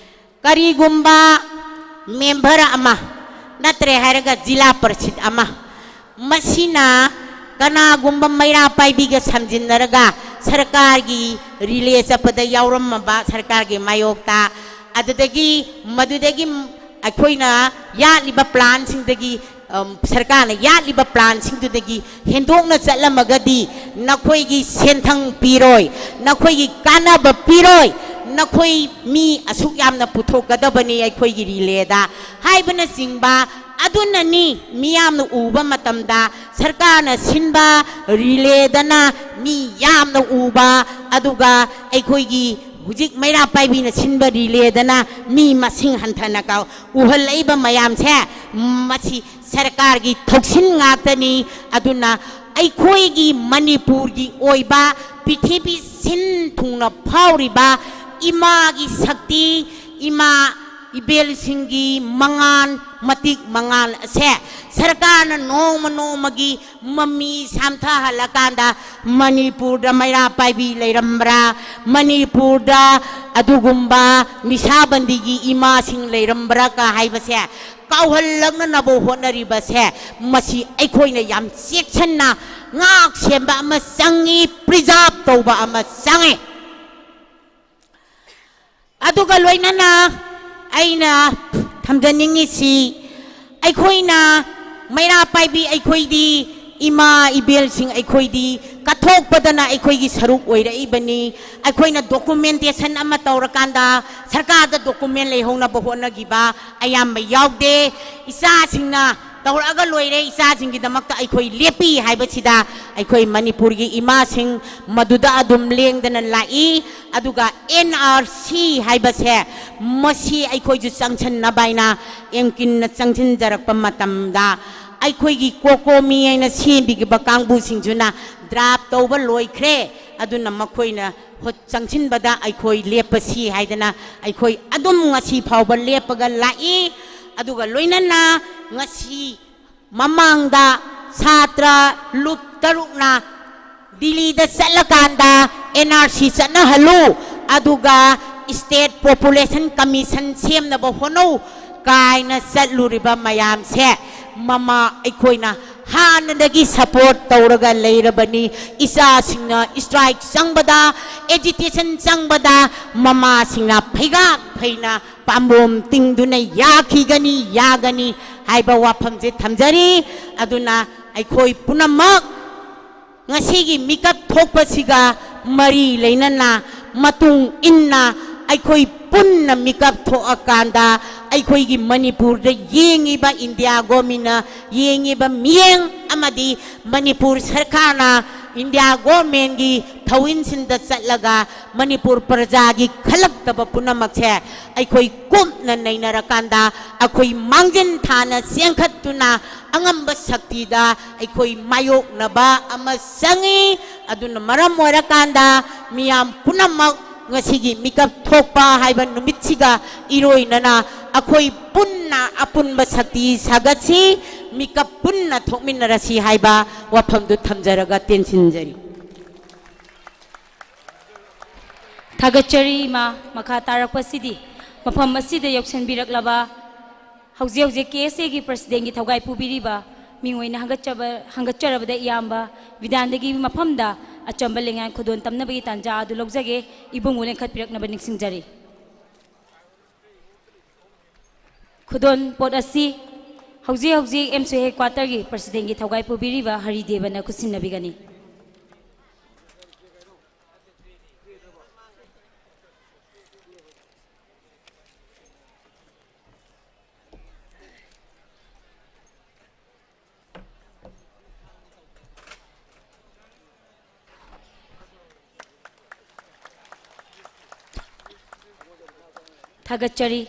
ꯀꯔꯤꯒꯨꯝꯕ member ꯑꯃ ꯅꯠꯇ꯭ꯔꯦ ꯍꯥꯏꯔꯒ ꯖꯤꯂꯥ ꯄꯔꯤꯁꯠ ꯑꯃ, ꯃꯁꯤꯅ ꯀꯅꯥꯒꯨꯝꯕ ꯃꯩꯔꯥ ꯄꯥꯏꯕꯤꯒ ꯁꯝꯖꯤꯟꯅꯔꯒ ꯁꯔꯀꯥꯔꯒꯤ relay ꯆꯠꯄꯗ ꯌꯥꯎꯔꯝꯃꯕ ꯁꯔꯀꯥꯔꯒꯤ ꯃꯥꯌꯣꯛꯇ, ꯑꯗꯨꯗꯒꯤ ꯃꯗꯨꯗꯒꯤ ꯑꯩꯈꯣꯏꯅ ꯌꯥꯠꯂꯤꯕ planꯁꯤꯡꯗꯒꯤ, ꯑꯝ, ꯁꯔꯀꯥꯔꯅ ꯌꯥꯠꯂꯤꯕ planꯁꯤꯡꯗꯨꯗꯒꯤ ꯍꯦꯟꯗꯣꯛꯅ ꯆꯠꯂꯝꯃꯒꯗꯤ ꯅꯈꯣꯏꯒꯤ ꯁꯦꯟꯊꯪ ꯄꯤꯔꯣꯏ, ꯅꯈꯣꯏꯒꯤ ꯀꯥꯟꯅꯕ ꯄꯤꯔꯣꯏ, ꯅꯈꯣꯏ ꯃꯤ ꯑꯁꯨꯛ ꯌꯥꯝꯅ ꯄꯨꯊꯣꯛꯀꯗꯕꯅꯤ ꯑꯩꯈꯣꯏꯒꯤ relaysꯗ ꯍꯥꯏꯕꯅꯆꯤꯡꯕ꯫ ꯑꯗꯨꯅꯅꯤ ꯃꯤꯌꯥꯝꯅ ꯎꯕ ꯃꯇꯝꯗ ꯁꯔꯀꯥꯔꯅ ꯁꯤꯟꯕ relaysꯗꯅ ꯃꯤ ꯌꯥꯝꯅ ꯎꯕ, ꯑꯗꯨꯒ ꯑꯩꯈꯣꯏꯒꯤ ꯍꯧꯖꯤꯛ ꯃꯩꯔꯥ ꯄꯥꯏꯕꯤꯅ ꯁꯤꯟꯕ relaysꯗꯅ ꯃꯤ ꯃꯁꯤꯡ ꯍꯟꯊꯅ ꯀ-, ꯎꯍꯜꯂꯛꯏꯕ ꯃꯌꯥꯝꯁꯦ, ꯃꯁꯤ ꯁꯔꯀꯥꯔꯒꯤ ꯊꯧꯁꯤꯟ ꯉꯥꯛꯇꯅꯤ꯫ ꯑꯗꯨꯅ ꯑꯩꯈꯣꯏꯒꯤ ꯃꯅꯤꯄꯨꯔꯒꯤ ꯑꯣꯏꯕ ꯄ꯭ꯔꯤꯊꯤꯕꯤ ꯁꯤꯟ ꯊꯨꯡꯅ ꯐꯥꯎꯔꯤꯕ ꯏꯃꯥꯒꯤ ꯁꯛꯇꯤ, ꯏꯃꯥ ꯏꯕꯦꯜꯁꯤꯡꯒꯤ ꯃꯉꯥꯜ, ꯃꯇꯤꯛ ꯃꯉꯥꯜ ꯑꯁꯦ ꯁꯔꯀꯥꯔꯅ ꯅꯣꯡꯃ ꯅꯣꯡꯃꯒꯤ ꯃꯃꯤ ꯁꯥꯝꯊꯍꯜꯂꯀꯥꯟꯗ ꯃꯅꯤꯄꯨꯔꯗ ꯃꯩꯔꯥ ꯄꯥꯏꯕꯤ ꯂꯩꯔꯝꯕ꯭ꯔꯥ, ꯃꯅꯤꯄꯨꯔꯗ ꯑꯗꯨꯒꯨꯝꯕ ꯅꯤꯁꯥꯕꯟꯗꯤꯒꯤ ꯏꯃꯥꯁꯤꯡ ꯂꯩꯔꯝꯕ꯭ꯔꯥ ꯀ ꯍꯥꯏꯕꯁꯦ ꯀꯥꯎꯍꯜꯂꯛꯅꯅꯕ ꯍꯣꯠꯅꯔꯤꯕꯁꯦ, ꯃꯁꯤ ꯑꯩꯈꯣꯏꯅ ꯌꯥꯝ ꯆꯦꯛꯁꯤꯟꯅ ꯉꯥꯛ ꯁꯦꯟꯕ ꯑꯃ ꯆꯪꯉꯤ, preserve ꯇꯧꯕ ꯑꯃ ꯆꯪꯉꯤ꯫ ꯑꯗꯨꯒ ꯂꯣꯏꯅꯅ ꯑꯩꯅ ꯊꯝꯖꯅꯤꯡꯉꯤꯁꯤ, ꯑꯩꯈꯣꯏꯅ ꯃꯩꯔꯥ ꯄꯥꯏꯕꯤ ꯑꯩꯈꯣꯏꯗꯤ, ꯏꯃꯥ ꯏꯕꯦꯜꯁꯤꯡ ꯑꯩꯈꯣꯏꯗꯤ ꯀꯠꯊꯣꯛꯄꯗꯅ ꯑꯩꯈꯣꯏꯒꯤ ꯁꯔꯨꯛ ꯑꯣꯏꯔꯛꯏꯕꯅꯤ꯫ ꯑꯩꯈꯣꯏꯅ documentation ꯑꯃ ꯇꯧꯔꯀꯥꯟꯗ ꯁꯔꯀꯥꯔꯗ document ꯂꯩꯍꯧꯅꯕ ꯍꯣꯠꯅꯈꯤꯕ ꯑꯌꯥꯝꯕ ꯌꯥꯎꯗꯦ꯫ ꯏꯆꯥꯁꯤꯡꯅ ꯇꯧꯔꯛꯑꯒ ꯂꯣꯏꯔꯦ, ꯏꯆꯥꯁꯤꯡꯒꯤꯗꯃꯛꯇ ꯑꯩꯈꯣꯏ ꯂꯦꯞꯄꯤ ꯍꯥꯏꯕꯁꯤꯗ ꯑꯩꯈꯣꯏ ꯃꯅꯤꯄꯨꯔꯒꯤ ꯏꯃꯥꯁꯤꯡ ꯃꯗꯨꯗ ꯑꯗꯨꯝ ꯂꯦꯡꯗꯅ ꯂꯥꯛꯏ꯫ ꯑꯗꯨꯒ N R C ꯍꯥꯏꯕꯁꯦ, ꯃꯁꯤ ꯑꯩꯈꯣꯏꯁꯨ ꯆꯪꯁꯤꯟꯅꯕ ꯍꯥꯏꯅ ꯑꯦꯝ ꯀꯤꯟꯅ ꯆꯪꯁꯤꯟꯖꯔꯛꯄ ꯃꯇꯝꯗ ꯑꯩꯈꯣꯏꯒꯤ COCOMI ꯍꯥꯏꯅ ꯁꯦꯝꯕꯤꯈꯤꯕ ꯀꯥꯡꯕꯨꯁꯤꯡꯁꯤꯅ draft ꯇꯧꯕ ꯂꯣꯏꯈ꯭ꯔꯦ꯫ ꯑꯗꯨꯅ ꯃꯈꯣꯏꯅ ꯍꯣ-, ꯆꯪꯁꯤꯟꯕꯗ ꯑꯩꯈꯣꯏ ꯂꯦꯞꯄꯁꯤ ꯍꯥꯏꯗꯅ ꯑꯩꯈꯣꯏ ꯑꯗꯨꯝ ꯉꯁꯤ ꯐꯥꯎꯕ ꯂꯦꯞꯄꯒ ꯂꯥꯛꯏ꯫ ꯑꯗꯨꯒ ꯂꯣꯏꯅꯅ ꯉꯁꯤ ꯃꯃꯥꯡꯗ ꯁꯥꯇ꯭ꯔ ꯂꯨꯞ ꯇꯔꯨꯛꯅ ꯗꯤꯜꯂꯤꯗ ꯆꯠꯂꯀꯥꯟꯗ N R C ꯆꯠꯅꯍꯜꯂꯨ, ꯑꯗꯨꯒ state population commission ꯁꯦꯝꯅꯕ ꯍꯣꯠꯅꯧ ꯀꯥꯏꯅ ꯆꯠꯂꯨꯔꯤꯕ ꯃꯌꯥꯝꯁꯦ, ꯃꯃꯥ ꯑꯩꯈꯣꯏꯅ ꯍꯥꯟꯅꯗꯒꯤ support ꯇꯧꯔꯒ ꯂꯩꯔꯕꯅꯤ꯫ ꯏꯆꯥꯁꯤꯡꯅ strike ꯆꯪꯕꯗ, agitation ꯆꯪꯕꯗ ꯃꯃꯥꯁꯤꯡꯅ ꯐꯩꯒꯥꯛ ꯐꯩꯅ ꯄꯥꯝꯕꯣꯝ ꯇꯤꯡꯗꯨꯅ ꯌꯥꯈꯤꯒꯅꯤ, ꯌꯥꯒꯅꯤ ꯍꯥꯏꯕ ꯋꯥꯐꯝꯁꯦ ꯊꯝꯖꯔꯤ꯫ ꯑꯗꯨꯅ ꯑꯩꯈꯣꯏ ꯄꯨꯝꯅꯃꯛ ꯉꯁꯤꯒꯤ ꯃꯤꯀꯞ ꯊꯣꯛꯄꯁꯤꯒ ꯃꯔꯤ ꯂꯩꯅꯅ ꯃꯇꯨꯡ ꯏꯟꯅ ꯑꯩꯈꯣꯏ ꯄꯨꯟꯅ ꯃꯤꯀꯞ ꯊꯣꯛꯑꯀꯥꯟꯗ ꯑꯩꯈꯣꯏꯒꯤ ꯃꯅꯤꯄꯨꯔꯗ ꯌꯦꯡꯉꯤꯕ ꯏꯟꯗꯤꯌꯥ ꯒꯣꯃꯤꯅ ꯌꯦꯡꯉꯤꯕ ꯃꯤꯠꯌꯦꯡ ꯑꯃꯗꯤ ꯃꯅꯤꯄꯨꯔ ꯁꯔꯀꯥꯔꯅ ꯏꯟꯗꯤꯌꯥ ꯒꯣꯔꯃꯦꯟꯒꯤ ꯊꯧꯏꯟꯁꯤꯟꯗ ꯆꯠꯂꯒ ꯃꯅꯤꯄꯨꯔ ꯄ꯭ꯔꯖꯥꯒꯤ ꯈꯜꯂꯛꯇꯕ ꯄꯨꯝꯅꯃꯛꯁꯦ ꯑꯩꯈꯣꯏ ꯀꯨꯞꯅ ꯅꯩꯅꯔꯀꯥꯟꯗ ꯑꯩꯈꯣꯏ ꯃꯥꯡꯖꯤꯟ ꯊꯥꯅ ꯆꯦꯟꯈꯠꯇꯨꯅ ꯑꯉꯝꯕ ꯁꯛꯇꯤꯗ ꯑꯩꯈꯣꯏ ꯃꯥꯌꯣꯛꯅꯕ ꯑꯃ ꯆꯪꯉꯤ꯫ ꯑꯗꯨꯅ ꯃꯔꯝ ꯑꯣꯏꯔꯀꯥꯟꯗ ꯃꯤꯌꯥꯝ ꯄꯨꯝꯅꯃꯛ ꯉꯁꯤꯒꯤ ꯃꯤꯀꯞ ꯊꯣꯛꯄ ꯍꯥꯏꯕ ꯅꯨꯃꯤꯠꯁꯤꯒ ꯏꯔꯣꯏꯅꯅ ꯑꯩꯈꯣꯏ ꯄꯨꯟꯅ ꯑꯄꯨꯟꯕ ꯁꯛꯇꯤ ꯁꯥꯒꯠꯁꯤ, ꯃꯤꯀꯞ ꯄꯨꯟꯅ ꯊꯣꯛꯃꯤꯟꯅꯔꯁꯤ ꯍꯥꯏꯕ ꯋꯥꯐꯝꯗꯨ ꯊꯝꯖꯔꯒ ꯇꯦꯟꯁꯤꯟꯖꯔꯤ꯫ ꯊꯥꯒꯠꯆꯔꯤ ꯏꯃꯥ꯫ ꯃꯈꯥ ꯇꯥꯔꯛꯄꯁꯤꯗꯤ ꯃꯐꯝ ꯑꯁꯤꯗ ꯌꯧꯁꯤꯟꯕꯤꯔꯛꯂꯕ ꯍꯧꯖꯤꯛ ꯍꯧꯖꯤꯛ K S A ꯒꯤ president ꯀꯤ ꯊꯧꯒꯥꯏ ꯄꯨꯕꯤꯔꯤꯕ ꯃꯤꯡ ꯑꯣꯏꯅ ꯍꯪꯒꯠꯆꯕ-, ꯍꯪꯒꯠꯆꯔꯕꯗ ꯏꯌꯥꯝꯕ ꯕꯤꯗ꯭ꯌꯥꯅꯟꯗꯒꯤ ꯃꯐꯝꯗ ꯑꯆꯝꯕ ꯂꯦꯡꯌꯥꯟ ꯈꯨꯗꯣꯜ ꯇꯝꯅꯕꯒꯤ ꯇꯥꯟꯖꯥ ꯑꯗꯨ ꯂꯧꯖꯒꯦ꯫ ꯏꯕꯨꯡꯉꯣ ꯂꯦꯡꯈꯠꯄꯤꯔꯛꯅꯕ ꯅꯤꯡꯁꯤꯡꯖꯔꯤ꯫ ꯈꯨꯗꯣꯜ ꯄꯣꯠ ꯑꯁꯤ ꯍꯧꯖꯤꯛ ꯍꯧꯖꯤꯛ M C headquarter ꯒꯤ president ꯀꯤ ꯊꯧꯒꯥꯏ ꯄꯨꯕꯤꯔꯤꯕ ꯍꯔꯤꯗꯦꯕꯅ ꯈꯨꯠꯁꯤꯟꯅꯕꯤꯒꯅꯤ꯫ ꯊꯥꯒꯠꯆꯔꯤ꯫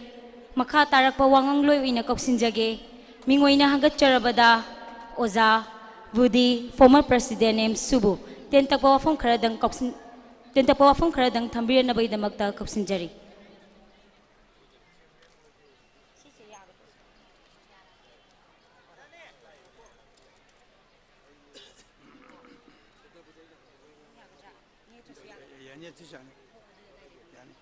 ꯃꯈꯥ ꯇꯥꯔꯛꯄ ꯋꯥꯉꯥꯡꯂꯣꯏ ꯑꯣꯏꯅ ꯀꯧꯁꯤꯟꯖꯒꯦ꯫ ꯃꯤꯡ ꯑꯣꯏꯅ ꯍꯪꯒꯠꯆꯔꯕꯗ ꯑꯣꯖꯥ ꯕꯨꯗꯤ former president ꯑꯦꯝꯁꯨꯕꯨ ꯇꯦꯟ ꯇꯛꯄ ꯋꯥꯐꯝ ꯈꯔꯗꯪ ꯀꯧꯁꯤꯟ-, ꯇꯦꯟ ꯇꯛꯄ ꯋꯥꯐꯝ ꯈꯔꯗꯪ ꯊꯝꯕꯤꯔꯅꯕꯒꯤꯗꯃꯛꯇ ꯀꯧꯁꯤꯟꯖꯔꯤ꯫ ꯌꯥꯅꯤ, ꯑꯗꯨꯁꯨ ꯌꯥꯅꯤ꯫ ꯌꯥꯅꯤ꯫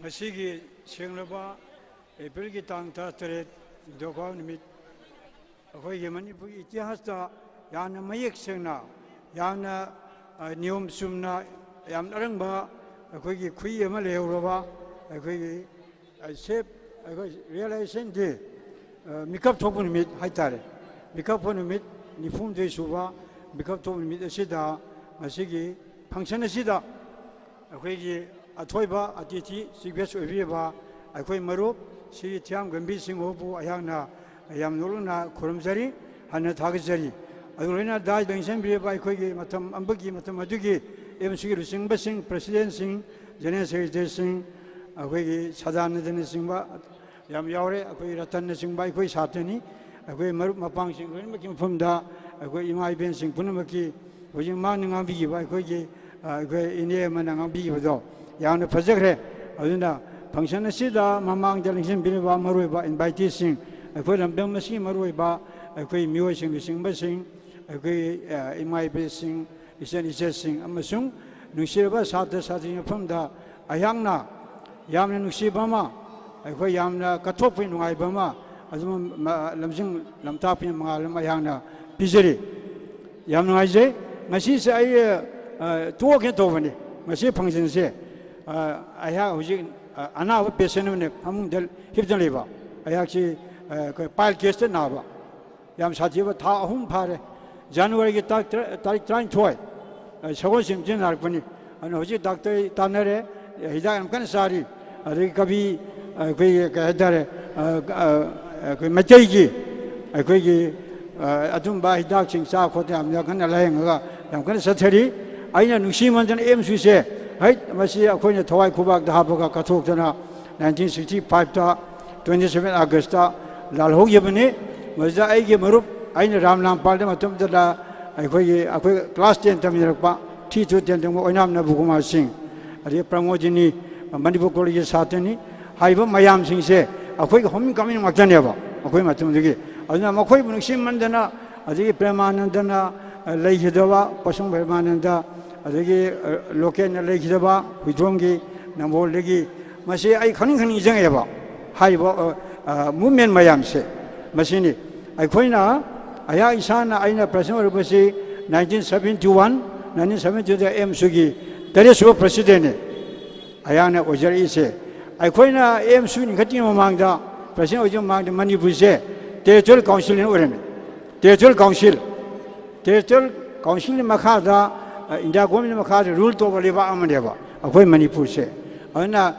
ꯉꯁꯤꯒꯤ ꯁꯦꯡꯂꯕ ꯑꯦꯄ꯭ꯔꯤꯜꯒꯤ ꯇꯥꯡ ꯇꯔꯥꯇꯔꯦꯠ, ꯅꯤꯡꯊꯧꯀꯥꯕ ꯅꯨꯃꯤꯠ, ꯑꯩꯈꯣꯏꯒꯤ ꯃꯅꯤꯄꯨꯔꯒꯤ ꯏꯇꯤꯍꯥꯁꯇ ꯌꯥꯝꯅ ꯃꯌꯦꯛ ꯁꯦꯡꯅ, ꯌꯥꯝꯅ, ꯑ, ꯅꯤꯌꯣꯝ ꯆꯨꯝꯅ, ꯌꯥꯝꯅ ꯑꯔꯪꯕ ꯑꯩꯈꯣꯏꯒꯤ ꯈꯨꯏ ꯑꯃ ꯂꯩꯍꯧꯔꯕ ꯑꯩꯈꯣꯏꯒꯤ, ꯑ, ꯁꯦꯞ, ꯑꯩꯈꯣꯏ realization day, ꯑ, ꯃꯤꯀꯞ ꯊꯣꯛꯄ ꯅꯨꯃꯤꯠ ꯍꯥꯏꯇꯥꯔꯦ꯫ ꯃꯤꯀꯞ ꯊꯣꯛꯄ ꯅꯨꯃꯤꯠ ꯅꯤꯐꯨꯍꯨꯝꯗꯣꯏ ꯁꯨꯕ ꯃꯤꯀꯞ ꯊꯣꯛꯄ ꯅꯨꯃꯤꯠ ꯑꯁꯤꯗ, ꯉꯁꯤꯒꯤ function ꯑꯁꯤꯗ ꯑꯩꯈꯣꯏꯒꯤ ꯑꯊꯣꯏꯕ ꯑꯇꯤꯊꯤ chief guest ꯑꯣꯏꯕꯤꯔꯤꯕ ꯑꯩꯈꯣꯏ ꯃꯔꯨꯞ ꯁ꯭ꯔꯤ ꯊꯤꯌꯥꯝ ꯒꯝꯚꯤꯔ ꯁꯤꯡ ꯍꯣꯏꯕꯨ ꯑꯩꯍꯥꯛꯅ ꯌꯥꯝ ꯅꯣꯛꯅ ꯈꯨꯔꯨꯝꯖꯔꯤ, ꯍꯟꯅ ꯊꯥꯒꯠꯆꯔꯤ꯫ ꯑꯗꯨ ꯂꯣꯏꯅ ꯗꯥꯏꯗ ꯂꯦꯡꯁꯤꯟꯕꯤꯔꯤꯕ ꯑꯩꯈꯣꯏꯒꯤ ꯃꯇꯝ ꯑꯃꯒꯤ, ꯃꯇꯝ ꯑꯗꯨꯒꯤ ꯑꯦꯝꯁꯤꯒꯤ ꯂꯨꯆꯤꯡꯕꯁꯤꯡ, presidentꯁꯤꯡ, general secretaryꯁꯤꯡ, ꯑꯩꯈꯣꯏꯒꯤ ꯁꯗꯥꯅꯟꯗꯅꯆꯤꯡꯕ ꯌꯥꯝ ꯌꯥꯎꯔꯦ꯫ ꯑꯩꯈꯣꯏ ꯔꯇꯟꯅꯆꯤꯡꯕ ꯑꯩꯈꯣꯏ ꯁꯥꯇ꯭ꯔꯅꯤ꯫ ꯑꯩꯈꯣꯏ ꯃꯔꯨꯞ ꯃꯄꯥꯡꯁꯤꯡ ꯂꯣꯏꯅꯃꯛꯀꯤ ꯃꯐꯝꯗ ꯑꯩꯈꯣꯏ ꯏꯃꯥ ꯏꯕꯦꯟꯁꯤꯡ ꯄꯨꯝꯅꯃꯛꯀꯤ ꯍꯧꯖꯤꯛ ꯃꯥꯅ ꯉꯥꯡꯕꯤꯈꯤꯕ, ꯑꯩꯈꯣꯏꯒꯤ, ꯑ, ꯑꯩꯈꯣꯏ ꯏꯅꯦ ꯑꯃꯅ ꯉꯥꯡꯕꯤꯈꯤꯕꯗꯣ ꯌꯥꯝꯅ ꯐꯖꯈ꯭ꯔꯦ꯫ ꯑꯗꯨꯅ function ꯑꯁꯤꯗ ꯃꯃꯥꯡꯗ ꯂꯦꯡꯁꯤꯟꯕꯤꯔꯤꯕ ꯃꯔꯨꯑꯣꯏꯕ inviteeꯁꯤꯡ, ꯑꯩꯈꯣꯏ ꯂꯝꯗꯝ ꯑꯁꯤꯒꯤ ꯃꯔꯨꯑꯣꯏꯕ ꯑꯩꯈꯣꯏ ꯃꯤꯑꯣꯏꯁꯤꯡ, ꯂꯨꯆꯤꯡꯕꯁꯤꯡ, ꯑꯩꯈꯣꯏ, ꯑ, ꯏꯃꯥ ꯏꯕꯦꯟꯁꯤꯡ, ꯏꯆꯟ ꯏꯆꯦꯁꯤꯡ ꯑꯃꯁꯨꯡ ꯅꯨꯡꯁꯤꯔꯕ ꯁꯥꯇ꯭ꯔ ꯁꯥꯇ꯭ꯔꯤ ꯃꯐꯝꯗ ꯑꯩꯍꯥꯛꯅ ꯌꯥꯝꯅ ꯅꯨꯡꯁꯤꯕ ꯑꯃ, ꯑꯩꯈꯣꯏ ꯌꯥꯝꯅ ꯀꯠꯊꯣꯛꯄꯒꯤ ꯅꯨꯡꯉꯥꯏꯕ ꯑꯃ, ꯑꯗꯨꯝ ꯃ-, ꯂꯝꯖꯤꯡ ꯂꯝꯇꯥꯛꯄꯒꯤ ꯃꯉꯥꯜ ꯑꯃ ꯑꯩꯍꯥꯛꯅ ꯄꯤꯖꯔꯤ꯫ ꯌꯥꯝ ꯅꯨꯡꯉꯥꯏꯖꯩ꯫ ꯉꯁꯤꯁꯦ ꯑꯩ, ꯑ, ꯇꯣꯛꯑꯒꯦ ꯇꯧꯕꯅꯤ꯫ ꯉꯁꯤ functionꯁꯦ, ꯑ, ꯑꯩꯍꯥꯛ ꯍꯧꯖꯤꯛ, ꯑ, ꯑꯅꯥꯕ patient ꯑꯃꯅ ꯐꯃꯨꯡꯗ ꯍꯤꯞꯇꯅ ꯂꯩꯕ꯫ ꯑꯩꯍꯥꯛꯁꯤ, ꯑ, ꯑꯩꯈꯣꯏ piles caseꯇ ꯅꯥꯕ꯫ ꯌꯥꯝ ꯁꯥꯊꯤꯕ, ꯊꯥ ꯑꯍꯨꯝ ꯐꯥꯔꯦ꯫ ꯖꯅꯋꯥꯔꯤꯒꯤ ꯇꯥꯔꯤꯛ ꯇꯔꯥ-, ꯇꯥꯔꯤꯛ ꯇꯔꯥꯅꯤꯊꯣꯏ, ꯑ, ꯁꯒꯣꯜꯁꯦꯟ ꯅꯨꯃꯤꯠꯇ ꯅꯥꯔꯛꯄꯅꯤ꯫ ꯑꯗꯨꯅ ꯍꯧꯖꯤꯛ ꯗꯥꯛꯇꯔ ꯇꯥꯟꯅꯔꯦ, ꯍꯤꯗꯥꯛ ꯌꯥꯝ ꯀꯟꯅ ꯆꯥꯔꯤ꯫ ꯑꯗꯒꯤ ꯀꯕꯤ, ꯑꯩꯈꯣꯏꯒꯤ ꯀꯩ ꯍꯥꯏꯇꯥꯔꯦ, ꯑ, ꯑ, ꯑꯩꯈꯣꯏ ꯃꯩꯇꯩꯒꯤ, ꯑꯩꯈꯣꯏꯒꯤ ꯑ, ꯑꯗꯨꯝꯕ ꯍꯤꯗꯥꯛꯁꯤꯡ ꯆꯥ ꯈꯣꯠꯇꯅ ꯌꯥꯝꯅ ꯀꯟꯅ ꯂꯥꯌꯦꯡꯉꯒ ꯌꯥꯝ ꯀꯟꯅ ꯆꯠꯊꯔꯤ꯫ ꯑꯩꯅ ꯅꯨꯡꯁꯤꯃꯟꯗꯅ ꯑꯦꯝꯁꯨꯁꯦ, ꯍꯩꯠ, ꯃꯁꯤ ꯑꯩꯈꯣꯏꯅ ꯊꯋꯥꯏ ꯈꯨꯕꯥꯛꯇ ꯍꯥꯞꯄꯒ ꯀꯠꯊꯣꯛꯇꯅ nineteen sixty five ꯇ twenty seven August ꯇ ꯂꯥꯜꯍꯧꯈꯤꯕꯅꯤ꯫ ꯃꯁꯤꯗ ꯑꯩꯒꯤ ꯃꯔꯨꯞ, ꯑꯩꯅ ꯔꯥꯝ ꯂꯥꯝꯄꯥꯜꯗ ꯃꯇꯝꯗꯨꯗ ꯑꯩꯈꯣꯏꯒꯤ, ꯑꯩꯈꯣꯏ class ten ꯇꯝꯃꯤꯟꯅꯔꯛꯄ, three to ten ꯇꯝꯕ ꯑꯣꯏꯅꯥꯝ ꯅꯕꯀꯨꯃꯥꯔ ꯁꯤꯡ, ꯑꯗꯒꯤ ꯄ꯭ꯔꯃꯣꯗꯤꯅꯤ, ꯃꯅꯤꯄꯨꯔ ꯀꯣꯂꯦꯖꯀꯤ ꯁꯥꯇ꯭ꯔꯅꯤ꯫ ꯍꯥꯏꯔꯤꯕ ꯃꯌꯥꯝꯁꯤꯡꯁꯦ ꯑꯩꯈꯣꯏꯒꯤ ꯍꯣꯝ ꯀꯃꯤꯡ ꯉꯥꯛꯇꯅꯦꯕ, ꯑꯩꯈꯣꯏ ꯃꯇꯝꯗꯒꯤ꯫ ꯑꯗꯨꯅ ꯃꯈꯣꯏꯕꯨ ꯅꯨꯡꯁꯤꯃꯟꯗꯅ, ꯑꯗꯒꯤ ꯄ꯭ꯔꯦꯃꯥꯅꯟꯗꯅ, ꯑ, ꯂꯩꯈꯤꯗꯕ, ꯄꯁꯨꯡ ꯄ꯭ꯔꯦꯃꯥꯅꯟꯗ, ꯑꯗꯒꯤ, ꯑ, ꯂꯣꯀꯦꯟꯅ ꯂꯩꯈꯤꯗꯕ, ꯍꯨꯏꯗ꯭ꯔꯣꯝꯒꯤ ꯅꯝꯕꯣꯜꯗꯒꯤ, ꯃꯁꯤ ꯑꯩ ꯈꯪꯅꯤꯡ ꯈꯪꯅꯤꯡ ꯅꯤꯡꯁꯤꯡꯉꯛꯑꯦꯕ꯫ ꯍꯥꯏꯔꯤꯕ, ꯑ, ꯑ, movement ꯃꯌꯥꯝꯁꯦ ꯃꯁꯤꯅꯤ꯫ ꯑꯩꯈꯣꯏꯅ, ꯑꯩꯍꯥꯛ ꯏꯁꯥꯅ, ꯑꯩꯅ president ꯑꯣꯏꯔꯛꯄꯁꯤ nineteen seventy one, nineteen seventy two ꯗ ꯑꯦꯝꯁꯨꯒꯤ ꯇꯔꯦꯠꯁꯨꯕ president ꯅꯤ꯫ ꯑꯩꯍꯥꯛꯅ ꯑꯣꯏꯖꯔꯛꯏꯁꯦ, ꯑꯩꯈꯣꯏꯅ ꯑꯦꯝꯁꯨ ꯂꯤꯡꯈꯠꯇ꯭ꯔꯤꯉꯩ ꯃꯃꯥꯡꯗ, president ꯑꯣꯏꯗ꯭ꯔꯤꯉꯩ ꯃꯃꯥꯡꯗ ꯃꯅꯤꯄꯨꯔꯁꯦ territorial council ꯅ ꯑꯣꯏꯔꯝꯃꯤ꯫ Territorial council, territorial council ꯒꯤ ꯃꯈꯥꯗ, ꯑ, ꯏꯟꯗꯤꯌꯥ government ꯀꯤ ꯃꯈꯥꯗ rule ꯇꯧꯕ ꯂꯩꯕꯥꯛ ꯑꯃꯅꯦꯕ ꯑꯩꯈꯣꯏ ꯃꯅꯤꯄꯨꯔꯁꯦ꯫ ꯑꯗꯨꯅ,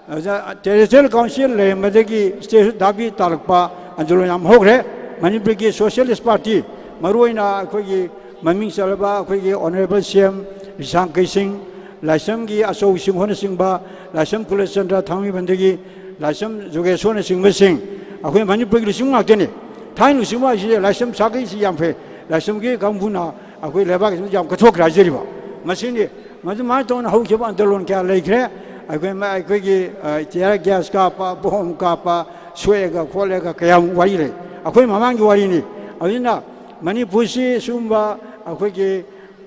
ꯑꯗꯨꯅ territorial council ꯂꯩꯔꯝꯕꯗꯒꯤ statehood ꯗꯥꯕꯤ ꯇꯥꯔꯛꯄ ꯑꯟꯗꯣꯂꯟ ꯌꯥꯝ ꯍꯧꯈ꯭ꯔꯦ꯫ ꯃꯅꯤꯄꯨꯔꯒꯤ Socialist Party, ꯃꯔꯨꯑꯣꯏꯅ ꯑꯩꯈꯣꯏꯒꯤ ꯃꯃꯤꯡ ꯆꯠꯂꯕ ꯑꯩꯈꯣꯏꯒꯤ Honourable C M ꯔꯤꯁꯥꯡ ꯀꯩꯁꯤꯡ, ꯂꯥꯏꯁ꯭ꯔꯝꯒꯤ ꯑꯆꯧ ꯁꯤꯡꯍꯣꯅꯆꯤꯡꯕ, ꯂꯥꯏꯁ꯭ꯔꯝ ꯀꯨꯂꯆꯟꯗ꯭ꯔ ꯊꯥꯡꯃꯩꯕꯟꯗꯒꯤ, ꯂꯥꯏꯁ꯭ꯔꯝ ꯖꯣꯒꯦꯁꯣꯔꯅꯆꯤꯡꯕꯁꯤꯡ ꯑꯩꯈꯣꯏ ꯃꯅꯤꯄꯨꯔꯒꯤ ꯂꯨꯆꯤꯡꯕ ꯉꯥꯛꯇꯅꯤ꯫ ꯊꯥꯏꯅ ꯂꯨꯆꯤꯡꯕ ꯍꯥꯏꯁꯤꯗꯤ ꯂꯥꯏꯁ꯭ꯔꯝ ꯁꯥꯒꯩꯁꯤ ꯌꯥꯝ ꯐꯩ, ꯂꯥꯏꯁ꯭ꯔꯝꯒꯤ ꯀꯥꯡꯕꯨꯅ ꯑꯩꯈꯣꯏ ꯂꯩꯕꯥꯛꯀꯤ ꯌꯥꯝ ꯀꯠꯊꯣꯛꯈ꯭ꯔꯦ ꯍꯥꯏꯖꯔꯤꯕ꯫ ꯃꯁꯤꯅꯤ꯫ ꯃꯗꯨꯃꯥꯏꯅ ꯇꯧꯅ ꯍꯧꯈꯤꯕ ꯑꯟꯗꯣꯂꯟ ꯀꯌꯥ ꯂꯩꯈ꯭ꯔꯦ꯫ ꯑꯩꯈꯣꯏ, ꯑꯩꯈꯣꯏꯒꯤ, ꯑ, tear gas ꯀꯥꯞꯄ, bomb ꯀꯥꯞꯄ, ꯁꯣꯛꯑꯦꯒ ꯈꯣꯠꯂꯦꯒ ꯀꯌꯥꯃꯨꯛ ꯋꯥꯔꯤ ꯂꯩ꯫ ꯑꯩꯈꯣꯏ ꯃꯃꯥꯡꯒꯤ ꯋꯥꯔꯤꯅꯤ꯫ ꯑꯗꯨꯅ ꯃꯅꯤꯄꯨꯔꯁꯤ ꯁꯤꯒꯨꯝꯕ ꯑꯩꯈꯣꯏꯒꯤ,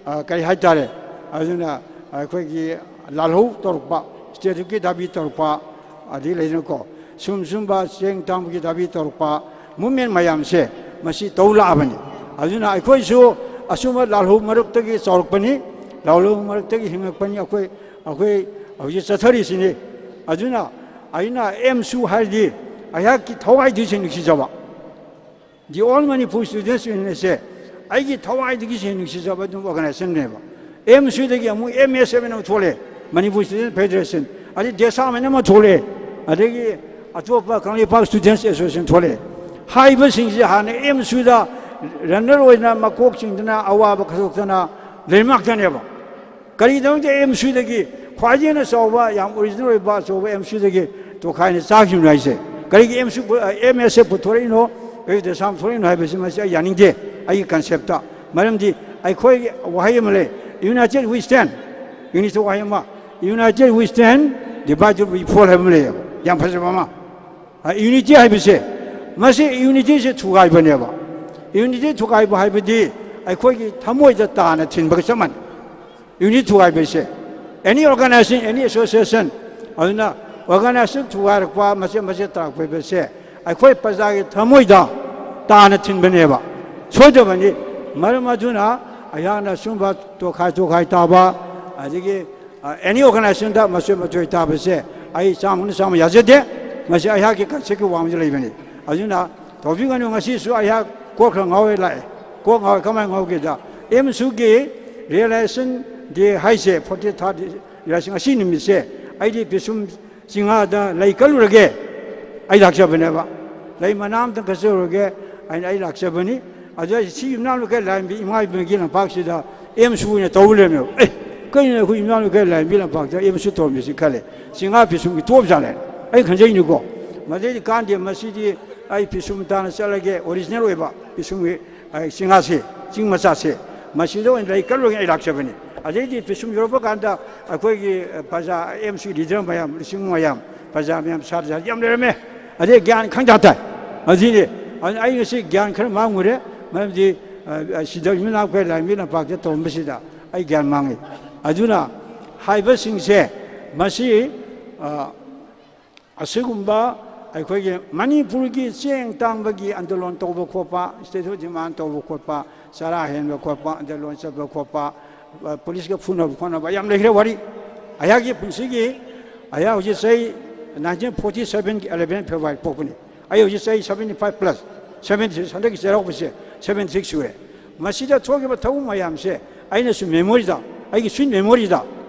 ꯑ, ꯀꯔꯤ ꯍꯥꯏꯇꯥꯔꯦ, ꯑꯗꯨꯅ ꯑꯩꯈꯣꯏꯒꯤ ꯂꯥꯜꯍꯧ ꯇꯧꯔꯛꯄ, statehood ꯀꯤ ꯗꯥꯕꯤ ꯇꯧꯔꯛꯄ, ꯑꯗꯩ ꯂꯩꯗꯅꯀꯣ, ꯁꯨꯝ ꯁꯨꯝꯕ ꯆꯦꯡ ꯇꯥꯡꯕꯒꯤ ꯗꯥꯕꯤ ꯇꯧꯔꯛꯄ movement ꯃꯌꯥꯝꯁꯦ ꯃꯁꯤ ꯇꯧ ꯂꯥꯛꯑꯕꯅꯤ꯫ ꯑꯗꯨꯅ ꯑꯩꯈꯣꯏꯁꯨ ꯑꯁꯨꯝꯕ ꯂꯥꯜꯍꯧ ꯃꯔꯛꯇꯒꯤ ꯆꯥꯎꯔꯛꯄꯅꯤ, ꯂꯥꯜꯍꯧ ꯃꯔꯛꯇꯒꯤ ꯍꯤꯡꯉꯛꯄꯅꯤ꯫ ꯑꯩꯈꯣꯏ, ꯑꯩꯈꯣꯏ ꯍꯧꯖꯤꯛ ꯆꯠꯊꯔꯤꯁꯤꯅꯤ꯫ ꯑꯗꯨꯅ ꯑꯩꯅ ꯑꯦꯝꯁꯨ ꯍꯥꯏꯔꯗꯤ ꯑꯩꯍꯥꯛꯀꯤ ꯊꯋꯥꯏꯗꯒꯤ ꯅꯨꯡꯁꯤꯖꯕ, The All Manipur Students Union ꯁꯦ ꯑꯩꯒꯤ ꯊꯋꯥꯏꯗꯒꯤ ꯍꯦꯟꯅ ꯅꯨꯡꯁꯤꯖꯕ ꯑꯗꯨꯝ organization ꯅꯦꯕ꯫ ꯑꯦꯝꯁꯨ ꯗꯒꯤ ꯑꯃꯨꯛ M S F ꯍꯥꯏꯅ ꯑꯃ ꯊꯣꯛꯂꯛꯑꯦ, Manipur Students Federation, ꯑꯗꯩ DESAM ꯍꯥꯏꯅ ꯑꯃ ꯊꯣꯛꯂꯛꯑꯦ, ꯑꯗꯒꯤ ꯑꯇꯣꯞꯄ ꯀꯪꯂꯩꯄꯥꯛ Students Association ꯊꯣꯛꯂꯛꯑꯦ꯫ ꯍꯥꯏꯔꯤꯕꯁꯤꯡꯁꯦ ꯍꯥꯟꯅ ꯑꯦꯝꯁꯨꯗ ꯔꯟꯅꯔ ꯑꯣꯏꯅ ꯃꯀꯣꯛ ꯆꯤꯡꯗꯅ ꯑꯋꯥꯕ ꯈꯥꯏꯗꯣꯛꯇꯅ ꯂꯩꯔꯤꯕ ꯉꯥꯛꯇꯅꯦꯕ꯫ ꯀꯔꯤꯒꯤꯗꯃꯛꯇ ꯑꯦꯝ ꯁꯤꯗꯒꯤ ꯈ꯭ꯋꯥꯏꯗꯒꯤ ꯍꯦꯟꯅ ꯆꯥꯎꯕ, ꯌꯥꯝ ꯑꯣꯔꯤꯖꯤꯅꯦꯜ ꯑꯣꯏꯕ ꯑꯆꯧꯕ ꯑꯦꯝ ꯁꯤꯗꯒꯤ ꯇꯣꯈꯥꯏꯅ ꯆꯥꯈꯤꯕꯅꯣ ꯍꯥꯏꯁꯦ? ꯀꯔꯤꯒꯤ ꯑꯦꯝ ꯁꯤ, ꯑꯦꯝ ꯑꯦꯁ ꯑꯦ ꯄꯨꯊꯣꯔꯛꯏꯅꯣ, ꯀꯔꯤ ꯗꯁꯥ ꯄꯨꯊꯣꯔꯛꯏꯅꯣ ꯍꯥꯏꯕꯁꯤ ꯃꯁꯤ ꯑꯩ ꯌꯥꯅꯤꯡꯗꯦ꯫ ꯑꯩꯒꯤ ꯀꯟꯁꯦꯞꯇ, ꯃꯔꯝꯗꯤ ꯑꯩꯈꯣꯏꯒꯤ ꯋꯥꯍꯩ ꯑꯃ ꯂꯩ, "United we stand", ꯏꯪꯂꯤꯁꯇ ꯋꯥꯍꯩ ꯑꯃ, "United we stand, divided we fall" ꯍꯥꯏꯕ ꯑꯃ ꯂꯩꯌꯦꯕ, ꯌꯥꯝ ꯐꯖꯕ ꯑꯃ꯫ ꯌꯨꯅꯤꯇꯤ ꯍꯥꯏꯕꯁꯦ, ꯃꯁꯤ ꯌꯨꯅꯤꯇꯤꯁꯦ ꯊꯨꯒꯥꯏꯕꯅꯦꯕ꯫ ꯌꯨꯅꯤꯇꯤ ꯊꯨꯒꯥꯏꯕ ꯍꯥꯏꯕꯗꯤ ꯑꯩꯈꯣꯏꯒꯤ ꯊꯃꯣꯏꯗ ꯇꯥꯅ ꯊꯤꯟꯕꯒ ꯆꯞ ꯃꯥꯟꯅꯩ꯫ ꯌꯨꯅꯤꯇꯤ ꯊꯨꯒꯥꯏꯕꯁꯦ, any organization, any association, ꯑꯗꯨꯅ ꯑꯣꯔꯒꯅꯥꯏꯖꯦꯁꯟ ꯊꯨꯒꯥꯏꯔꯛꯄ, ꯃꯆꯦꯠ ꯃꯆꯦꯠ ꯇꯥꯔꯛꯄ ꯍꯥꯏꯕꯁꯦ ꯑꯩꯈꯣꯏ ꯄ꯭ꯔꯖꯥꯒꯤ ꯊꯃꯣꯏꯗ ꯇꯥꯅ ꯊꯤꯟꯕꯅꯦꯕ꯫ ꯁꯣꯏꯗꯕꯅꯤ꯫ ꯃꯔꯝ ꯑꯗꯨꯅ ꯑꯩꯍꯥꯛꯅ ꯁꯨꯝꯕ ꯇꯣꯈꯥꯏ ꯇꯣꯈꯥꯏ ꯇꯥꯕ, ꯑꯗꯒꯤ ꯑꯦꯅꯤ ꯑꯣꯔꯒꯅꯥꯏꯖꯦꯁꯟꯗ ꯃꯆꯣꯏ ꯃꯆꯣꯏ ꯇꯥꯕꯁꯦ ꯑꯩ ꯆꯥꯝꯃꯅ ꯆꯥꯝꯃ ꯌꯥꯖꯗꯦ꯫ ꯃꯁꯤ ꯑꯩꯍꯥꯛꯀꯤ ꯀꯟꯁꯦꯞꯀꯤ ꯋꯥꯡꯃꯗ ꯂꯩꯕꯅꯤ꯫ ꯑꯗꯨꯅ ꯇꯧꯕꯤꯒꯅꯨ꯫ ꯉꯁꯤꯁꯨ ꯑꯩꯍꯥꯛ ꯀꯣꯛ ꯈꯔ ꯉꯥꯎꯋꯦ ꯂꯥꯛꯑꯦ꯫ ꯀꯣꯛ ꯉꯥꯎꯋꯦ꯫ ꯀꯃꯥꯏꯅ ꯉꯥꯎꯒꯦꯗ, ꯑꯦꯝꯁꯨꯒꯤ ꯔꯤꯌꯦꯂꯥꯏꯖꯦꯁꯟ ꯗꯦ ꯍꯥꯏꯁꯦ, ꯐꯣꯔꯇꯤ ꯊꯥꯔꯠ ꯔꯤꯌꯦꯂꯥꯏꯖꯦꯁꯟ, ꯉꯁꯤ ꯅꯨꯃꯤꯠꯁꯦ ꯑꯩꯗꯤ ꯄꯤꯁꯨꯝ ꯆꯤꯡꯉꯥꯗ ꯂꯩ ꯀꯠꯂꯨꯔꯒꯦ꯫ ꯑꯩ ꯂꯥꯛꯆꯕꯅꯦꯕ꯫ ꯂꯩ ꯃꯅꯥ ꯑꯝꯇꯪ ꯀꯠꯆꯔꯨꯔꯒꯦ ꯍꯥꯏꯅ ꯑꯩ ꯂꯥꯛꯆꯕꯅꯤ꯫ ꯑꯗꯨꯗ ꯑꯩ ꯁꯤ ꯌꯨꯝꯅꯥꯝ ꯂꯩꯀꯥꯏ ꯂꯥꯏꯔꯦꯝꯕꯤ ꯏꯃꯥ ꯏꯕꯦꯟꯒꯤ ꯂꯝꯄꯥꯛꯁꯤꯗ ꯑꯦꯝꯁꯨ ꯑꯣꯏꯅ ꯇꯧ ꯂꯩꯔꯝꯃꯦꯕ꯫ "ꯑꯦ, ꯀꯩꯅꯣ ꯑꯩꯈꯣꯏ ꯌꯨꯝꯅꯥꯝ ꯂꯩꯀꯥꯏ ꯂꯥꯏꯔꯦꯝꯕꯤ ꯂꯝꯄꯥꯛꯇ ꯑꯦꯝꯁꯨ ꯇꯧꯔꯝꯃꯤꯁꯤ?" ꯈꯜꯂꯦ꯫ ꯆꯤꯡꯉꯥ ꯄꯤꯁꯨꯝꯒꯤ ꯇꯣꯞ ꯖꯥꯠꯂꯦ꯫ ꯑꯩ ꯈꯟꯖꯩꯅꯤꯀꯣ꯫ ꯃꯗꯩꯗꯤ ꯀꯥꯟꯗꯦ, ꯃꯁꯤꯗꯤ ꯑꯩ ꯄꯤꯁꯨꯝ ꯇꯥꯅ ꯆꯠꯂꯒꯦ, ꯑꯣꯔꯤꯖꯤꯅꯦꯜ ꯑꯣꯏꯕ ꯄꯤꯁꯨꯝꯒꯤ, ꯑꯩ ꯆꯤꯡꯉꯥꯁꯦ, ꯆꯤꯡ ꯃꯆꯥꯁꯦ, ꯃꯁꯤꯗ ꯑꯣꯏꯅ ꯂꯩ ꯀꯠꯂꯨꯔꯒꯦ ꯑꯩ ꯂꯥꯛꯆꯕꯅꯤ꯫ ꯑꯗꯩꯗꯤ ꯄꯤꯁꯨꯝ ꯌꯧꯔꯛꯄ ꯀꯥꯟꯗ ꯑꯩꯈꯣꯏꯒꯤ, ꯑ, ꯄ꯭ꯔꯖꯥ, ꯑꯦꯝꯁꯤ ꯂꯤꯗꯔ ꯃꯌꯥꯝ, ꯂꯤꯁꯤꯡ ꯃꯌꯥꯝ, ꯄ꯭ꯔꯖꯥ ꯃꯌꯥꯝ, ꯁꯥꯇ꯭ꯔ ꯌꯥꯝ ꯂꯩꯔꯝꯃꯦ꯫ ꯑꯗꯩ ꯒ꯭ꯌꯥꯟ ꯈꯪꯇꯥ ꯇꯥꯏ꯫ ꯑꯗꯨꯅꯤ, ꯑꯗꯨꯅ ꯑꯩ ꯉꯁꯤ ꯒ꯭ꯌꯥꯟ ꯈꯔ ꯃꯥꯡꯉꯨꯔꯦ꯫ ꯃꯔꯝꯗꯤ, ꯑ, ꯑ, ꯁꯤꯗ ꯏꯃꯤꯅꯥꯛꯈꯣꯏ ꯂꯥꯏꯔꯦꯝꯕꯤ ꯂꯝꯄꯥꯛꯇ ꯇꯧꯔꯝꯕꯁꯤꯗ ꯑꯩ ꯒ꯭ꯌꯥꯟ ꯃꯥꯡꯉꯤ꯫ ꯑꯗꯨꯅ ꯍꯥꯏꯕꯁꯤꯡꯁꯦ, ꯃꯁꯤ, ꯑ, ꯑꯁꯤꯒꯨꯝꯕ ꯑꯩꯈꯣꯏꯒꯤ ꯃꯅꯤꯄꯨꯔꯒꯤ ꯆꯦꯡ ꯇꯥꯡꯕꯒꯤ ꯑꯟꯗꯣꯂꯣꯟ ꯇꯧꯕ ꯈꯣꯠꯄ, ꯁ꯭ꯇꯦꯠ ꯗꯤꯃꯥꯟ ꯇꯧꯕ ꯈꯣꯠꯄ, ꯆꯔꯥ ꯍꯦꯟꯕ ꯈꯣꯠꯄ, ꯑꯟꯗꯣꯂꯣꯟ ꯆꯠꯄ ꯈꯣꯠꯄ, ꯑ, ꯄꯨꯂꯤꯁꯀ ꯐꯨꯅꯕ ꯈꯣꯠꯅꯕ ꯌꯥꯝ ꯂꯩꯈ꯭ꯔꯦ ꯋꯥꯔꯤ꯫ ꯑꯩꯍꯥꯛꯀꯤ ꯄꯨꯟꯁꯤꯒꯤ, ꯑꯩꯍꯥꯛ ꯍꯧꯖꯤꯛ ꯆꯍꯤ ꯅꯥꯏꯟꯇꯤꯟ ꯐꯣꯔꯇꯤ ꯁꯚꯦꯟꯒꯤ ꯑꯦꯂꯚꯦꯟ ꯐꯦꯕ꯭ꯔꯨꯋꯥꯔꯤ ꯄꯣꯛꯄꯅꯤ꯫ ꯑꯩ ꯍꯧꯖꯤꯛ ꯆꯍꯤ seventy five plus, seventy six, ꯍꯟꯗꯛꯀꯤ ꯆꯩꯔꯥꯎꯕꯁꯦ ꯁꯚꯦꯟꯇꯤ ꯁꯤꯛꯁ ꯁꯨꯔꯦ꯫ ꯃꯁꯤꯗ ꯊꯣꯛꯈꯤꯕ ꯊꯧꯗꯣꯛ ꯃꯌꯥꯝꯁꯦ ꯑꯩꯅꯁꯨ ꯃꯦꯃꯣꯔꯤꯗ, ꯑꯩꯒꯤ ꯁ꯭ꯋꯤꯠ ꯃꯦꯃꯣꯔꯤꯗ,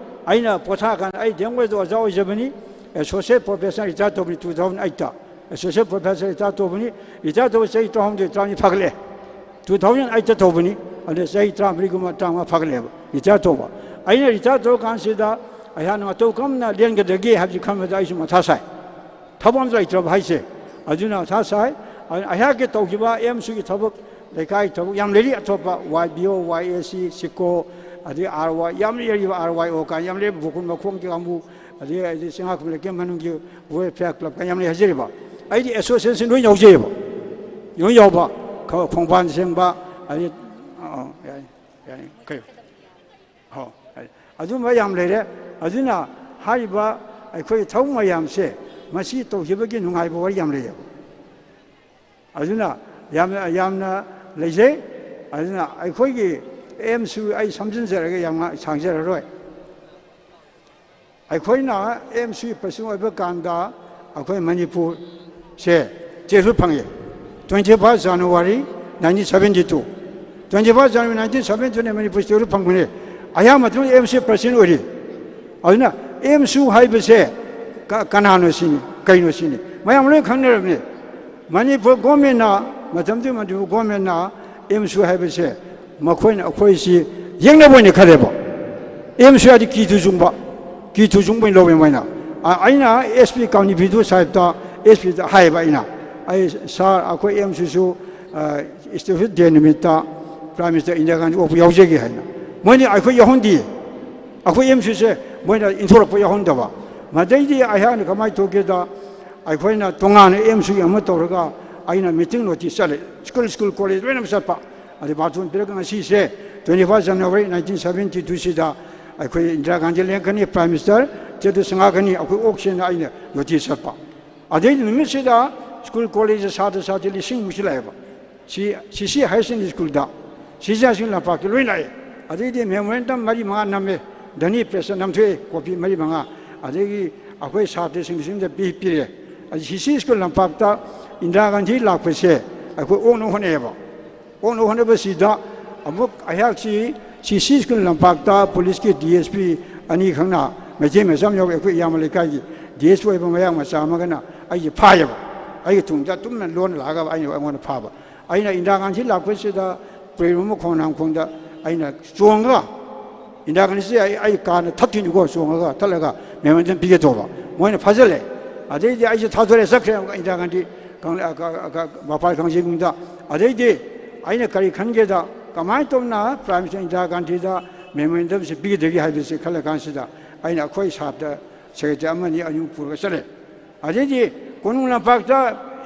ꯑꯩꯅ ꯄꯣꯊꯥꯀꯥꯟꯗ, ꯑꯩ ꯗꯤ ꯑꯦꯝ ꯀꯣꯂꯦꯖꯇ ꯑꯣꯖꯥ ꯑꯣꯏꯖꯕꯅꯤ, ꯑꯦꯁꯣꯁꯤꯌꯦꯠ ꯄ꯭ꯔꯣꯐꯦꯁꯔ ꯔꯤꯇꯥꯌꯔ ꯇꯧꯕꯅꯤ, ꯇꯨ ꯊꯥꯎꯖꯟ ꯑꯩꯠꯇ ꯑꯦꯁꯣꯁꯤꯌꯦꯠ ꯄ꯭ꯔꯣꯐꯦꯁꯔ ꯔꯤꯇꯥꯌꯔ ꯇꯧꯕꯅꯤ꯫ ꯔꯤꯇꯥꯌꯔ ꯇꯧꯕ ꯆꯍꯤ ꯇꯔꯥꯍꯨꯝꯗꯣꯏ, ꯇꯔꯥꯃꯔꯤ ꯐꯥꯒꯠꯂꯦ꯫ ꯇꯨ ꯊꯥꯎꯖꯟ ꯑꯩꯠꯇ ꯇꯧꯕꯅꯤ꯫ ꯑꯗꯨꯗ ꯆꯍꯤ ꯇꯔꯥꯃꯔꯤꯒꯨꯝꯕ ꯇꯔꯥꯃꯉꯥ ꯐꯥꯒꯠꯂꯦꯕ ꯔꯤꯇꯥꯌꯔ ꯇꯧꯕ꯫ ꯑꯩꯅ ꯔꯤꯇꯥꯌꯔ ꯇꯧꯔꯀꯥꯟꯁꯤꯗ ꯑꯩꯍꯥꯛꯅ ꯃꯇꯧ ꯀꯔꯝꯅ ꯂꯦꯟꯒꯗꯒꯦ ꯍꯥꯏꯕꯁꯤ ꯈꯟꯕꯗ ꯑꯩꯁꯨ ꯃꯊꯥ ꯁꯥꯏ꯫ ꯊꯕꯛ ꯑꯃꯁꯨ ꯂꯩꯇ꯭ꯔꯕ ꯍꯥꯏꯁꯦ꯫ ꯑꯗꯨꯅ ꯃꯊꯥ ꯁꯥꯏ꯫ ꯑꯗꯨꯅ ꯑꯩꯍꯥꯛꯀꯤ ꯇꯧꯈꯤꯕ ꯑꯦꯝꯁꯨꯒꯤ ꯊꯕꯛ, ꯂꯩꯀꯥꯏꯒꯤ ꯊꯕꯛ ꯌꯥꯝ ꯂꯩꯔꯤ꯫ ꯑꯇꯣꯞꯄ ꯋꯥꯏ ꯕꯤ ꯑꯣ, ꯋꯥꯏ ꯑꯦ ꯁꯤ, ꯁꯤꯀꯣ, ꯑꯗꯩ ꯑꯥꯔ ꯋꯥꯏ, ꯌꯥꯝ ꯂꯩꯔꯤꯕ ꯑꯥꯔ ꯋꯥꯏ ꯑꯣ ꯀꯥꯏꯅ ꯌꯥꯝ ꯂꯩꯔꯤꯕ, ꯕꯣꯀꯨꯟ ꯃꯈꯣꯡꯒꯤ ꯀꯥꯡꯕꯨ, ꯑꯗꯩ, ꯑꯗꯩ ꯆꯤꯡꯉꯥꯛꯐꯝ ꯂꯩꯀꯦꯝ ꯃꯅꯨꯡꯒꯤ ꯋꯦꯜꯐꯤꯌꯥꯔ ꯀ꯭ꯂꯕ ꯀꯥꯏꯅ ꯌꯥꯝ ꯂꯩ ꯍꯥꯏꯖꯔꯤꯕ꯫ ꯑꯩꯗꯤ ꯑꯦꯁꯣꯁꯤꯌꯦꯁꯟ ꯂꯣꯏ ꯌꯥꯎꯖꯩꯑꯕ, ꯂꯣꯏ ꯌꯥꯎꯕ꯫ ꯈ-, ꯈꯣꯡꯕꯥꯟ ꯁꯦꯡꯕ, ꯑꯗꯩ, ꯑ, ꯌꯥꯏ, ꯌꯥꯏ, ꯀꯩ? ꯍꯣ, ꯑꯗꯨꯝꯕ ꯌꯥꯝ ꯂꯩꯔꯦ꯫ ꯑꯗꯨꯅ ꯍꯥꯏꯔꯤꯕ ꯑꯩꯈꯣꯏ ꯊꯕꯛ ꯃꯌꯥꯝꯁꯦ ꯃꯁꯤ ꯇꯧꯈꯤꯕꯒꯤ ꯅꯨꯡꯉꯥꯏꯕ ꯋꯥꯔꯤ ꯌꯥꯝ ꯂꯩꯌꯦꯕ꯫ ꯑꯗꯨꯅ ꯌꯥꯝꯅ, ꯌꯥꯝꯅ ꯂꯩꯖꯩ꯫ ꯑꯗꯨꯅ ꯑꯩꯈꯣꯏꯒꯤ ꯑꯦꯝꯁꯨ ꯑꯩ ꯁꯝꯖꯤꯟꯖꯔꯒ ꯌꯥꯝ ꯉꯥ-, ꯁꯥꯡꯖꯔꯔꯣꯏ꯫ ꯑꯩꯈꯣꯏꯅ ꯑꯦꯝꯁꯨ ꯄ꯭ꯔꯁꯤꯗꯦꯟ ꯑꯣꯏꯕ ꯀꯥꯟꯗ ꯑꯩꯈꯣꯏ ꯃꯅꯤꯄꯨꯔꯁꯦ statehood ꯐꯪꯉꯤ꯫ Twenty first January nineteen seventy two, twenty first January nineteen seventy two ꯅ ꯃꯅꯤꯄꯨꯔ statehood ꯐꯪꯕꯅꯤ꯫ ꯑꯌꯥꯝꯕ ꯃꯇꯝꯗ ꯑꯦꯝꯁꯨ ꯄ꯭ꯔꯁꯤꯗꯦꯟ ꯑꯣꯏꯔꯤ꯫ ꯑꯗꯨꯅ ꯑꯦꯝꯁꯨ ꯍꯥꯏꯕꯁꯦ ꯀ-, ꯀꯅꯥꯅꯣ ꯁꯤꯅꯤ, ꯀꯩꯅꯣ ꯁꯤꯅꯤ ꯃꯌꯥꯝ ꯂꯣꯏ ꯈꯪꯅꯔꯕꯅꯤ꯫ ꯃꯅꯤꯄꯨꯔ ꯒꯣꯔꯃꯦꯟꯅ, ꯃꯇꯝꯗꯨꯒꯤ ꯃꯅꯤꯄꯨꯔ ꯒꯣꯔꯃꯦꯟꯅ ꯑꯦꯝꯁꯨ ꯍꯥꯏꯕꯁꯦ ꯃꯈꯣꯏꯅ ꯑꯩꯈꯣꯏꯁꯤ ꯌꯦꯡꯅꯕ ꯑꯣꯏꯅ ꯈꯜꯂꯦꯕ꯫ ꯑꯦꯝꯁꯨ ꯍꯥꯏꯗꯤ ꯀꯤ ꯊꯨꯖꯨꯡꯕ, ꯀꯤ ꯊꯨꯖꯨꯡꯕ ꯑꯣꯏꯅ ꯂꯧꯋꯦ ꯃꯣꯏꯅ꯫ ꯑ-, ꯑꯩꯅ ꯑꯦꯁ ꯄꯤ ꯀꯥꯎꯅꯤꯕꯤꯗꯨ ꯁꯥꯍꯦꯕꯇ, ꯑꯦꯁ ꯄꯤꯗ ꯍꯥꯏꯌꯦꯕ ꯑꯩꯅ, "ꯑꯩ ꯁꯥꯔ, ꯑꯩꯈꯣꯏ ꯑꯦꯝꯁꯨꯁꯨ, ꯑ, statehood day ꯅꯨꯃꯤꯠꯇ Prime Minister ꯏꯟꯗꯤꯔꯥ ꯒꯥꯟꯙꯤ ꯑꯣꯛꯄ ꯌꯥꯎꯖꯒꯦ" ꯍꯥꯏꯅ꯫ ꯃꯣꯏꯅ ꯑꯩꯈꯣꯏ ꯌꯥꯎꯍꯟꯗꯦ꯫ ꯑꯩꯈꯣꯏ ꯑꯦꯝꯁꯨꯁꯦ ꯃꯣꯏꯅ ꯏꯟꯊꯣꯔꯛꯄ ꯌꯥꯎꯍꯟꯗꯕ꯫ ꯃꯗꯩꯗꯤ ꯑꯩꯍꯥꯛꯅ ꯀꯃꯥꯏꯅ ꯇꯧꯒꯦꯗ, ꯑꯩꯈꯣꯏꯅ ꯇꯣꯉꯥꯟꯅ ꯑꯦꯝꯁꯨꯒꯤ ꯑꯃ ꯇꯧꯔꯒ ꯑꯩꯅ meeting notice ꯆꯠꯂꯦ꯫ ꯁ꯭ꯀꯨꯜ, ꯁ꯭ꯀꯨꯜ, ꯀꯣꯂꯦꯖ ꯂꯣꯏꯅꯃꯛ ꯆꯠꯄ꯫ ꯑꯗꯩ ꯕꯥꯇꯣꯟ ꯄꯤꯔꯒ ꯉꯁꯤꯁꯦ twenty first January nineteen seventy two ꯁꯤꯗ ꯑꯩꯈꯣꯏ Indira Gandhi ꯂꯦꯡꯀꯅꯤ, Prime Minister statehood ꯁꯪꯒꯥꯒꯅꯤ, ꯑꯩꯈꯣꯏ ꯑꯣꯛꯁꯦꯅ ꯑꯩꯅ notice ꯆꯠꯄ꯫ ꯑꯗꯩ ꯅꯨꯃꯤꯠꯁꯤꯗ ꯁ꯭ꯀꯨꯜ ꯀꯣꯂꯦꯖ ꯁꯥꯇ꯭ꯔ ꯁꯥꯇ꯭ꯔꯤ ꯂꯤꯁꯤꯡꯃꯨꯛꯁꯨ ꯂꯥꯛꯑꯦꯕ꯫ ꯁꯤ, ꯁꯤ ꯁꯤ higher secondary ꯁ꯭ꯀꯨꯜꯗ, ꯁꯤ ꯁꯤ higher secondary ꯂꯝꯄꯥꯛꯇ ꯂꯣꯏ ꯂꯥꯛꯑꯦ꯫ ꯑꯗꯩꯗꯤ memorandum ꯃꯔꯤ ꯃꯉꯥ ꯅꯝꯃꯦ, ꯗꯅꯤ ꯄ꯭ꯔꯦꯁꯇ ꯅꯝꯊꯣꯛꯑꯦ, ꯀꯣꯄꯤ ꯃꯔꯤ ꯃꯉꯥ꯫ ꯑꯗꯒꯤ ꯑꯩꯈꯣꯏ ꯁꯥꯇ꯭ꯔꯁꯤꯡꯁꯤꯡꯗ ꯄꯤ-, ꯄꯤꯔꯦ꯫ ꯑꯗꯨ ꯁꯤ ꯁꯤ ꯁ꯭ꯀꯨꯜ ꯂꯝꯄꯥꯛꯇ ꯏꯟꯗꯤꯔꯥ ꯒꯥꯟꯙꯤ ꯂꯥꯛꯄꯁꯦ ꯑꯩꯈꯣꯏ ꯑꯣꯛꯅꯕ ꯍꯣꯠꯅꯩꯌꯦꯕ꯫ ꯑꯣꯛꯅꯕ ꯍꯣꯠꯅꯕꯁꯤꯗ ꯑꯃꯨꯛ ꯑꯩꯍꯥꯛꯁꯤ ꯁꯤ ꯁꯤ ꯁ꯭ꯀꯨꯜ ꯂꯝꯄꯥꯛꯇ ꯄꯨꯂꯤꯁꯀꯤ ꯗꯤ ꯑꯦꯁ ꯄꯤ ꯑꯅꯤꯈꯛꯅ, ꯃꯩꯇꯩ ꯃꯆꯥ ꯑꯃ ꯌꯥꯎꯋꯤ, ꯑꯩꯈꯣꯏ ꯏꯌꯥꯝꯕ ꯂꯩꯀꯥꯏꯒꯤ ꯗꯤ ꯑꯦꯁ ꯄꯤ ꯑꯣꯏꯕ ꯃꯌꯥꯡ ꯃꯆꯥ ꯑꯃꯒꯅ ꯑꯩꯁꯦ ꯐꯥꯏꯌꯦꯕ꯫ ꯑꯩꯒꯤ ꯇꯨꯡꯗ ꯇꯨꯝꯅ ꯂꯣꯟꯅ ꯂꯥꯛꯑꯒ ꯑꯩꯅ, ꯑꯩꯉꯣꯟꯗ ꯐꯥꯕ꯫ ꯑꯩꯅ ꯏꯟꯗꯤꯔꯥ ꯒꯥꯟꯙꯤ ꯂꯥꯛꯄꯁꯤꯗ ꯄ꯭ꯔꯦꯝ ꯃꯈꯣꯡ ꯅꯥꯡꯈꯣꯡꯗ ꯑꯩꯅ ꯆꯣꯡꯉꯒ, ꯏꯟꯗꯤꯔꯥ ꯒꯥꯟꯙꯤꯁꯦ ꯑꯩ ꯑꯩ ꯀꯥꯅ ꯊꯠꯇꯣꯏꯅꯤꯀꯣ, ꯆꯣꯡꯉꯒ ꯊꯠꯂꯒ ꯃꯦꯃꯣꯔꯦꯟꯗꯝ ꯄꯤꯒꯦ ꯇꯧꯕ꯫ ꯃꯣꯏꯅ ꯐꯥꯖꯤꯜꯂꯦ꯫ ꯑꯗꯩꯗꯤ ꯑꯩꯁꯦ ꯊꯥꯗꯣꯔꯛꯑꯦ, ꯆꯠꯈ꯭ꯔꯦ ꯑꯃꯨꯛꯀ ꯏꯟꯗꯤꯔꯥ ꯒꯥꯟꯙꯤ ꯀꯪꯂ-, ꯑ, ꯀ-, ꯀ-, ꯃꯄꯥꯜ ꯀꯥꯡꯖꯩꯕꯨꯡꯗ꯫ ꯑꯗꯩꯗꯤ ꯑꯩꯅ ꯀꯔꯤ ꯈꯟꯒꯦꯗ, ꯀꯃꯥꯏꯅ ꯇꯧꯅ ꯄ꯭ꯔꯥꯏꯝ ꯃꯤꯅꯤꯁꯇꯔ ꯏꯟꯗꯤꯔꯥ ꯒꯥꯟꯙꯤꯗ ꯃꯦꯃꯣꯔꯦꯟꯗꯝꯁꯦ ꯄꯤꯒꯗꯒꯦ ꯍꯥꯏꯕꯁꯦ ꯈꯜꯂ ꯀꯥꯟꯁꯤꯗ, ꯑꯩꯅ ꯑꯩꯈꯣꯏ ꯁꯥꯇ꯭ꯔ ꯁꯦꯀ꯭ꯔꯦꯇꯔꯤ ꯑꯃꯅꯤ ꯑꯅꯤ ꯄꯨꯔꯒ ꯆꯠꯂꯦ꯫ ꯑꯗꯩꯗꯤ ꯀꯣꯅꯨꯡ ꯂꯝꯄꯥꯛꯇ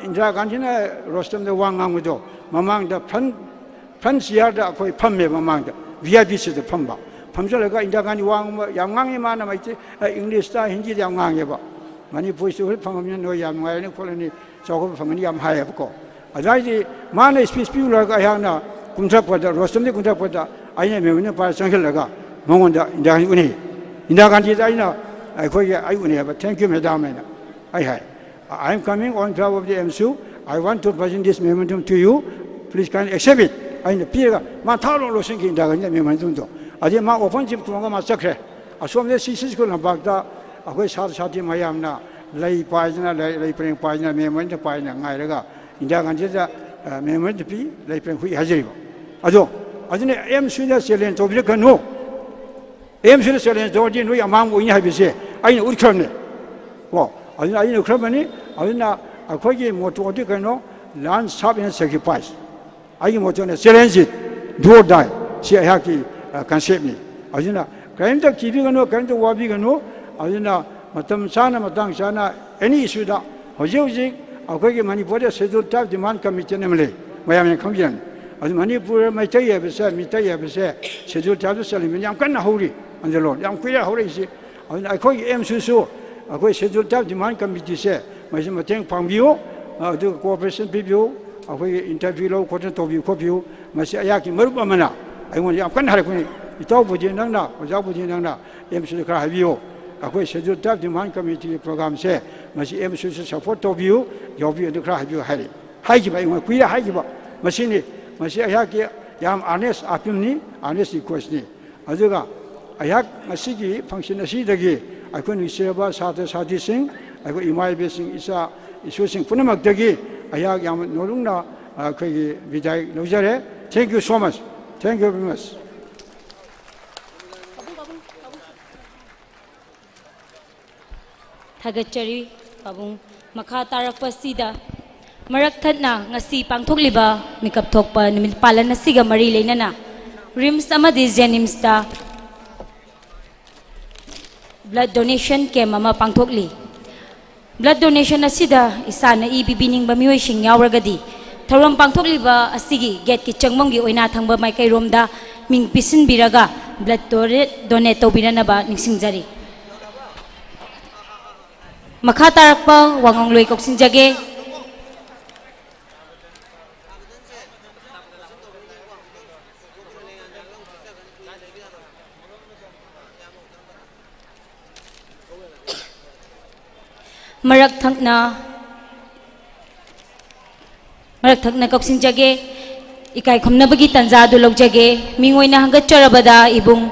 ꯏꯟꯗꯤꯔꯥ ꯒꯥꯟꯙꯤꯅ ꯔꯣꯁꯇꯝꯗ ꯋꯥ ꯉꯥꯡꯕꯗꯣ ꯃꯃꯥꯡꯗ ꯐ꯭ꯔꯟ, ꯐ꯭ꯔꯟ ꯆꯤꯌꯥꯔꯗ ꯑꯩꯈꯣꯏ ꯐꯝꯃꯦꯕ ꯃꯃꯥꯡꯗ, ꯚꯤ ꯑꯥꯏ ꯄꯤ ꯁꯤꯗ ꯐꯝꯕ꯫ ꯐꯝꯖꯤꯜꯂꯒ ꯏꯟꯗꯤꯔꯥ ꯒꯥꯟꯙꯤ ꯋꯥ ꯉꯥꯡꯕ ꯌꯥꯝ ꯉꯥꯡꯉꯤ, ꯃꯥꯅ ꯃꯩꯇꯩ, ꯑ, ꯏꯪꯂꯤꯁꯇ, ꯍꯤꯟꯗꯤꯗ ꯌꯥꯝ ꯉꯥꯡꯉꯦꯕ꯫ ꯃꯅꯤꯄꯨꯔꯁꯤꯁꯨ ꯍꯧꯖꯤꯛ ꯐꯪꯉꯕꯅꯤꯅ ꯅꯣꯏ ꯌꯥꯝ ꯅꯨꯡꯉꯥꯏꯔꯅꯤ ꯈꯣꯠꯂꯅꯤ, ꯆꯥꯎꯈꯠꯄ ꯐꯪꯒꯅꯤ ꯌꯥꯝ ꯍꯥꯏꯌꯦꯕꯀꯣ꯫ ꯑꯗꯨꯋꯥꯏꯗꯤ ꯃꯥꯅ ꯁ꯭ꯄꯤꯆ ꯄꯤꯕ ꯂꯣꯏꯔꯒ ꯑꯩꯍꯥꯛꯅ ꯀꯨꯝꯊꯔꯛꯄꯗ, ꯔꯣꯁꯇꯝꯗꯒꯤ ꯀꯨꯝꯊꯔꯛꯄꯗ ꯑꯩꯅ ꯃꯦꯃꯣꯔꯦꯟꯗꯝ ꯄꯥꯏꯔ ꯆꯪꯁꯤꯜꯂꯒ ꯃꯉꯣꯟꯗ ꯏꯟꯗꯤꯔꯥ ꯒꯥꯟꯙꯤ ꯎꯅꯩ꯫ ꯏꯟꯗꯤꯔꯥ ꯒꯥꯟꯙꯤꯗ ꯑꯩꯅ, ꯑꯩꯈꯣꯏꯒꯤ, ꯑꯩ ꯎꯅꯩ ꯍꯥꯏꯕ, "Thank you, madam" ꯍꯥꯏꯅ ꯑꯩ ꯍꯥꯏ꯫ "I am coming on behalf of the M S U. I want to present this memorandum to you. Please kindly accept it." ꯑꯩꯅ ꯄꯤꯔꯒ ꯃꯥ ꯊꯥ ꯂꯣꯟ ꯂꯣꯏꯁꯤꯟꯈꯤ ꯏꯟꯗꯤꯔꯥ ꯒꯥꯟꯙꯤꯅ ꯃꯦꯃꯣꯔꯦꯟꯗꯝꯗꯣ꯫ ꯑꯗꯩ ꯃꯥ ꯑꯣꯄꯟ ꯖꯤꯞ ꯇꯣꯡꯉꯒ ꯃꯥ ꯆꯠꯈ꯭ꯔꯦ꯫ ꯑꯁꯣꯝꯗ ꯁꯤ ꯁꯤ ꯁ꯭ꯀꯨꯜ ꯂꯝꯄꯥꯛꯇ ꯑꯩꯈꯣꯏ ꯁꯥꯇ꯭ꯔ ꯁꯥꯇ꯭ꯔꯤ ꯃꯌꯥꯝꯅ ꯂꯩ ꯄꯥꯏꯗꯅ, ꯂꯩ, ꯂꯩ ꯄꯔꯦꯡ ꯄꯥꯏꯗꯅ, ꯃꯦꯃꯣꯔꯦꯟꯗꯝ ꯄꯥꯏꯗꯅ ꯉꯥꯏꯔꯒ ꯏꯟꯗꯤꯔꯥ ꯒꯥꯟꯙꯤꯗ, ꯑ, ꯃꯦꯃꯣꯔꯦꯟꯗꯝ ꯄꯤ, ꯂꯩ ꯄꯔꯦꯡ ꯍꯨꯏ ꯍꯥꯏꯖꯔꯤꯕ꯫ ꯑꯗꯣ, ꯑꯗꯨꯅ ꯑꯦꯝ ꯁꯤꯗ ꯆꯦꯂꯦꯟꯖ ꯇꯧꯕꯤꯔꯛꯀꯅꯨ꯫ ꯑꯦꯝ ꯁꯤꯗ ꯆꯦꯂꯦꯟꯖ ꯇꯧꯔꯗꯤ ꯅꯣꯏ ꯑꯃꯥꯡꯕ ꯑꯣꯏꯅꯤ ꯍꯥꯏꯕꯁꯦ ꯑꯩꯅ ꯎꯠꯈ꯭ꯔꯕꯅꯦ꯫ ꯀꯣ, ꯑꯗꯨꯅ ꯑꯩꯅ ꯎꯠꯈ꯭ꯔꯕꯅꯤ꯫ ꯑꯗꯨꯅ ꯑꯩꯈꯣꯏꯒꯤ ꯃꯣꯇꯣꯗꯤ ꯀꯩꯅꯣ, "Learn, serve and sacrifice"꯫ ꯑꯩꯒꯤ ꯃꯣꯇꯣꯅ "Challenge it, do or die"꯫ ꯁꯤ ꯑꯩꯍꯥꯛꯀꯤ, ꯑ, ꯀꯟꯁꯦꯞꯅꯤ꯫ ꯑꯗꯨꯅ ꯀꯔꯤꯝꯇ ꯀꯤꯕꯤꯒꯅꯨ, ꯀꯔꯤꯝꯇ ꯋꯥꯕꯤꯒꯅꯨ꯫ ꯑꯗꯨꯅ ꯃꯇꯝ ꯆꯥꯅ, ꯃꯇꯥꯡ ꯆꯥꯅ ꯑꯦꯅꯤ ꯏꯁꯨꯗ, ꯍꯧꯖꯤꯛ ꯍꯧꯖꯤꯛ ꯑꯩꯈꯣꯏꯒꯤ ꯃꯅꯤꯄꯨꯔꯗ ꯁꯦꯗꯨꯜ ꯇ꯭ꯔꯥꯏꯕ ꯗꯤꯃꯥꯟ ꯀꯃꯤꯇꯤ ꯑꯃ ꯂꯩ, ꯃꯌꯥꯝꯅ ꯈꯪꯕꯤꯔꯝꯅꯤ꯫ ꯑꯗꯨ ꯃꯅꯤꯄꯨꯔ ꯃꯩꯇꯩ ꯍꯥꯏꯕꯁꯦ, ꯃꯤꯇꯩ ꯍꯥꯏꯕꯁꯦ ꯁꯦꯗꯨꯜ ꯇ꯭ꯔꯥꯏꯕꯇ ꯆꯜꯂꯤꯕꯅꯤ, ꯌꯥꯝ ꯀꯟꯅ ꯍꯧꯔꯤ ꯑꯟꯗꯣꯂꯣꯟ, ꯌꯥꯝ ꯀꯨꯏꯔꯦ ꯍꯧꯔꯛꯏꯁꯤ꯫ ꯑꯗꯨꯅ ꯑꯩꯈꯣꯏꯒꯤ ꯑꯦꯝ ꯁꯤꯁꯨ ꯑꯩꯈꯣꯏ ꯁꯦꯗꯨꯜ ꯇ꯭ꯔꯥꯏꯕ ꯗꯤꯃꯥꯟ ꯀꯃꯤꯇꯤꯁꯦ ꯃꯁꯤ ꯃꯇꯦꯡ ꯄꯥꯡꯕꯤꯌꯨ, ꯑꯗꯨꯒ ꯀꯣꯑꯣꯄꯔꯦꯁꯟ ꯄꯤꯕꯤꯌꯨ, ꯑꯩꯈꯣꯏꯒꯤ ꯏꯟꯇꯔꯚ꯭ꯌꯨ ꯂꯧ ꯈꯣꯠꯇꯅ ꯇꯧꯕꯤꯌꯨ ꯈꯣꯠꯄꯤꯌꯨ꯫ ꯃꯁꯤ ꯑꯩꯍꯥꯛꯀꯤ ꯃꯔꯨꯞ ꯑꯃꯅ ꯑꯩꯉꯣꯟꯗ ꯌꯥꯝ ꯀꯟꯅ ꯍꯥꯏꯔꯛꯄꯅꯤ, "ꯏꯇꯥꯎꯕꯨꯗꯤ ꯅꯪꯅ, ꯑꯣꯖꯥꯕꯨꯗꯤ ꯅꯪꯅ ꯑꯦꯝ ꯁꯤꯗ ꯈꯔ ꯍꯥꯏꯕꯤꯌꯨ, ꯑꯩꯈꯣꯏ ꯁꯦꯗꯨꯜ ꯇ꯭ꯔꯥꯏꯕ ꯗꯤꯃꯥꯟ ꯀꯃꯤꯇꯤꯒꯤ ꯄ꯭ꯔꯣꯒꯥꯝꯁꯦ ꯃꯁꯤ ꯑꯦꯝ ꯁꯤꯁꯨ ꯁꯄꯣꯔꯠ ꯇꯧꯕꯤꯌꯨ, ꯌꯥꯎꯕꯤꯌꯨ" ꯑꯗꯨ ꯈꯔ ꯍꯥꯏꯕꯤꯌꯨ ꯍꯥꯏꯔꯤ꯫ ꯍꯥꯏꯈꯤꯕ ꯑꯩꯉꯣꯟꯗ ꯀꯨꯏꯔꯦ ꯍꯥꯏꯈꯤꯕ꯫ ꯃꯁꯤꯅꯤ, ꯃꯁꯤ ꯑꯩꯍꯥꯛꯀꯤ ꯌꯥꯝ ꯑꯥꯔꯅꯦꯁ ꯑꯥꯄꯤꯜꯅꯤ, ꯑꯥꯔꯅꯦꯁ ꯔꯤꯀ꯭ꯋꯦꯁꯅꯤ꯫ ꯑꯗꯨꯒ ꯑꯩꯍꯥꯛ ꯉꯁꯤꯒꯤ ꯐꯪꯁꯟ ꯑꯁꯤꯗꯒꯤ ꯑꯩꯈꯣꯏ ꯅꯨꯡꯁꯤꯔꯕ ꯁꯥꯇ꯭ꯔ ꯁꯥꯇ꯭ꯔꯤꯁꯤꯡ, ꯑꯩꯈꯣꯏ ꯏꯃꯥ ꯏꯕꯦꯁꯤꯡ, ꯏꯆꯥ ꯏꯁꯨꯁꯤꯡ ꯄꯨꯝꯅꯃꯛꯇꯒꯤ ꯑꯩꯍꯥꯛ ꯌꯥꯝꯅ ꯅꯣꯂꯨꯛꯅ ꯑꯩꯈꯣꯏꯒꯤ ꯕꯤꯗꯥꯏ ꯂꯧꯖꯔꯦ꯫ Thank you so much. Thank you very much. ꯊꯥꯒꯠꯆꯔꯤ ꯄꯥꯕꯨꯡ꯫ ꯃꯈꯥ ꯇꯥꯔꯛꯄꯁꯤꯗ ꯃꯔꯛ ꯊꯠꯅ ꯉꯁꯤ ꯄꯥꯡꯊꯣꯛꯂꯤꯕ ꯃꯤꯀꯞ ꯊꯣꯛꯄ ꯅꯨꯃꯤꯠ ꯄꯥꯂꯟ ꯑꯁꯤꯒ ꯃꯔꯤ ꯂꯩꯅꯅ ꯔꯤꯝꯁ ꯑꯃꯗꯤ ꯖꯦꯅꯤꯝꯁꯇ blood donation camp ꯑꯃ ꯄꯥꯡꯊꯣꯛꯂꯤ꯫ Blood donation ꯑꯁꯤꯗ ꯏꯁꯥꯅ ꯏ ꯄꯤꯕꯤꯅꯤꯡꯕ ꯃꯤꯑꯣꯏꯁꯤꯡ ꯌꯥꯎꯔꯒꯗꯤ ꯊꯧꯔꯝ ꯄꯥꯡꯊꯣꯛꯂꯤꯕ ꯑꯁꯤꯒꯤ ꯒꯦꯠꯀꯤ ꯆꯪꯐꯝꯒꯤ ꯑꯣꯏꯅꯥ ꯊꯪꯕ ꯃꯥꯏꯀꯩꯔꯣꯝꯗ ꯃꯤꯡ ꯄꯤꯁꯤꯟꯕꯤꯔꯒ blood donate ꯇꯧꯕꯤꯅꯅꯕ ꯅꯤꯡꯁꯤꯡꯖꯔꯤ꯫ ꯃꯈꯥ ꯇꯥꯔꯛꯄ ꯋꯥꯉꯥꯡꯂꯣꯏ ꯀꯧꯁꯤꯟꯖꯒꯦ꯫ ꯃꯔꯛ ꯊꯪꯅ ꯃꯔꯛ ꯊꯪꯅ ꯀꯧꯁꯤꯟꯖꯒꯦ꯫ ꯏꯀꯥꯏ ꯈꯨꯝꯅꯕꯒꯤ ꯇꯥꯟꯖꯥ ꯑꯗꯨ ꯂꯧꯖꯒꯦ꯫ ꯃꯤꯡ ꯑꯣꯏꯅ ꯍꯪꯒꯠꯆꯔꯕꯗ ꯏꯕꯨꯡ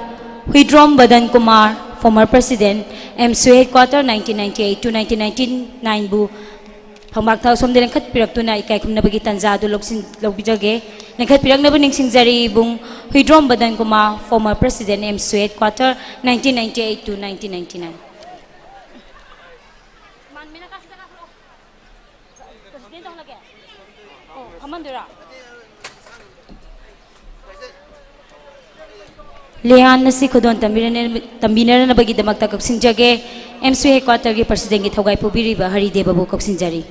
Huidrom ꯕꯗꯟ Kumar, former president, ꯑꯦꯝꯁꯨ headquarter, nineteen ninety eight to nineteen ninety nine ꯕꯨ ꯐꯝꯕꯥꯛꯇ ꯑꯁꯣꯝꯗ ꯂꯦꯡꯈꯠꯄꯤꯔꯛꯇꯨꯅ ꯏꯀꯥꯏ ꯈꯨꯝꯅꯕꯒꯤ ꯇꯥꯟꯖꯥ ꯑꯗꯨ ꯂꯧꯁꯤꯟ-, ꯂꯧꯕꯤꯖꯒꯦ꯫ ꯂꯦꯡꯈꯠꯄꯤꯔꯛꯅꯕ ꯅꯤꯡꯁꯤꯡꯖꯔꯤ ꯏꯕꯨꯡ Huidrom ꯕꯗꯟ Kumar, former president, ꯑꯦꯝꯁꯨ headquarter, nineteen ninety eight to nineteen ninety nine꯫ ꯂꯤꯌꯥꯟ ꯑꯁꯤ ꯈꯨꯗꯣꯜ ꯇꯝꯕꯤꯔꯅ-, ꯇꯝꯕꯤꯅꯅꯕꯒꯤꯗꯃꯛꯇ ꯀꯧꯁꯤꯟꯖꯒꯦ꯫ ꯑꯦꯝꯁꯨ headquarter ꯒꯤ president ꯀꯤ ꯊꯧꯒꯥꯏ ꯄꯨꯕꯤꯔꯤꯕ ꯍꯔꯤꯗꯦꯕꯕꯨ ꯀꯧꯁꯤꯟꯖꯔꯤ꯫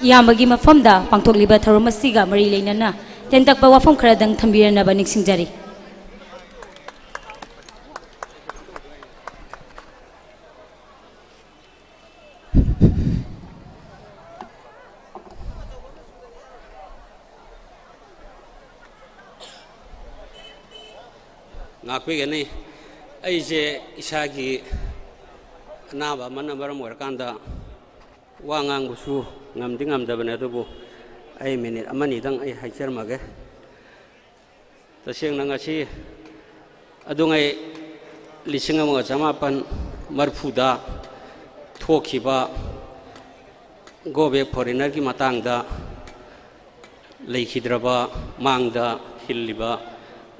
ꯏꯌꯥꯝꯕꯒꯤ ꯃꯐꯝꯗ ꯄꯥꯡꯊꯣꯛꯂꯤꯕ ꯊꯧꯔꯝ ꯑꯁꯤꯒ ꯃꯔꯤ ꯂꯩꯅꯅ ꯇꯦꯟꯇꯛꯄ ꯋꯥꯐꯝ ꯈꯔꯗꯪ ꯊꯝꯕꯤꯔꯅꯕ ꯅꯤꯡꯁꯤꯡꯖꯔꯤ꯫ ꯉꯥꯛꯄꯤꯒꯅꯤ꯫ ꯑꯩꯁꯦ ꯏꯁꯥꯒꯤ ꯑꯅꯥꯕ ꯑꯃꯅ ꯃꯔꯝ ꯑꯣꯏꯔꯀꯥꯟꯗ ꯋꯥ ꯉꯥꯡꯕꯁꯨ ꯉꯝꯗꯤ ꯉꯝꯗꯕꯅꯦ, ꯑꯗꯨꯕꯨ ꯑꯩ ꯃꯤꯅꯤꯠ ꯑꯃꯅꯤꯗꯪ ꯑꯩ ꯍꯥꯏꯖꯔꯝꯃꯒꯦ꯫ ꯇꯁꯦꯡꯅ ꯉꯁꯤ ꯑꯗꯨꯉꯩ ꯂꯤꯁꯤꯡ ꯑꯃꯒ ꯆꯃꯥꯄꯟ ꯃꯔꯤꯐꯨꯗ ꯊꯣꯛꯈꯤꯕ ꯒꯣ ꯕꯦꯛ ꯐꯣꯔꯦꯅꯔꯒꯤ ꯃꯇꯥꯡꯗ ꯂꯩꯈꯤꯗ꯭ꯔꯕ, ꯃꯥꯡꯗ ꯍꯤꯜꯂꯤꯕ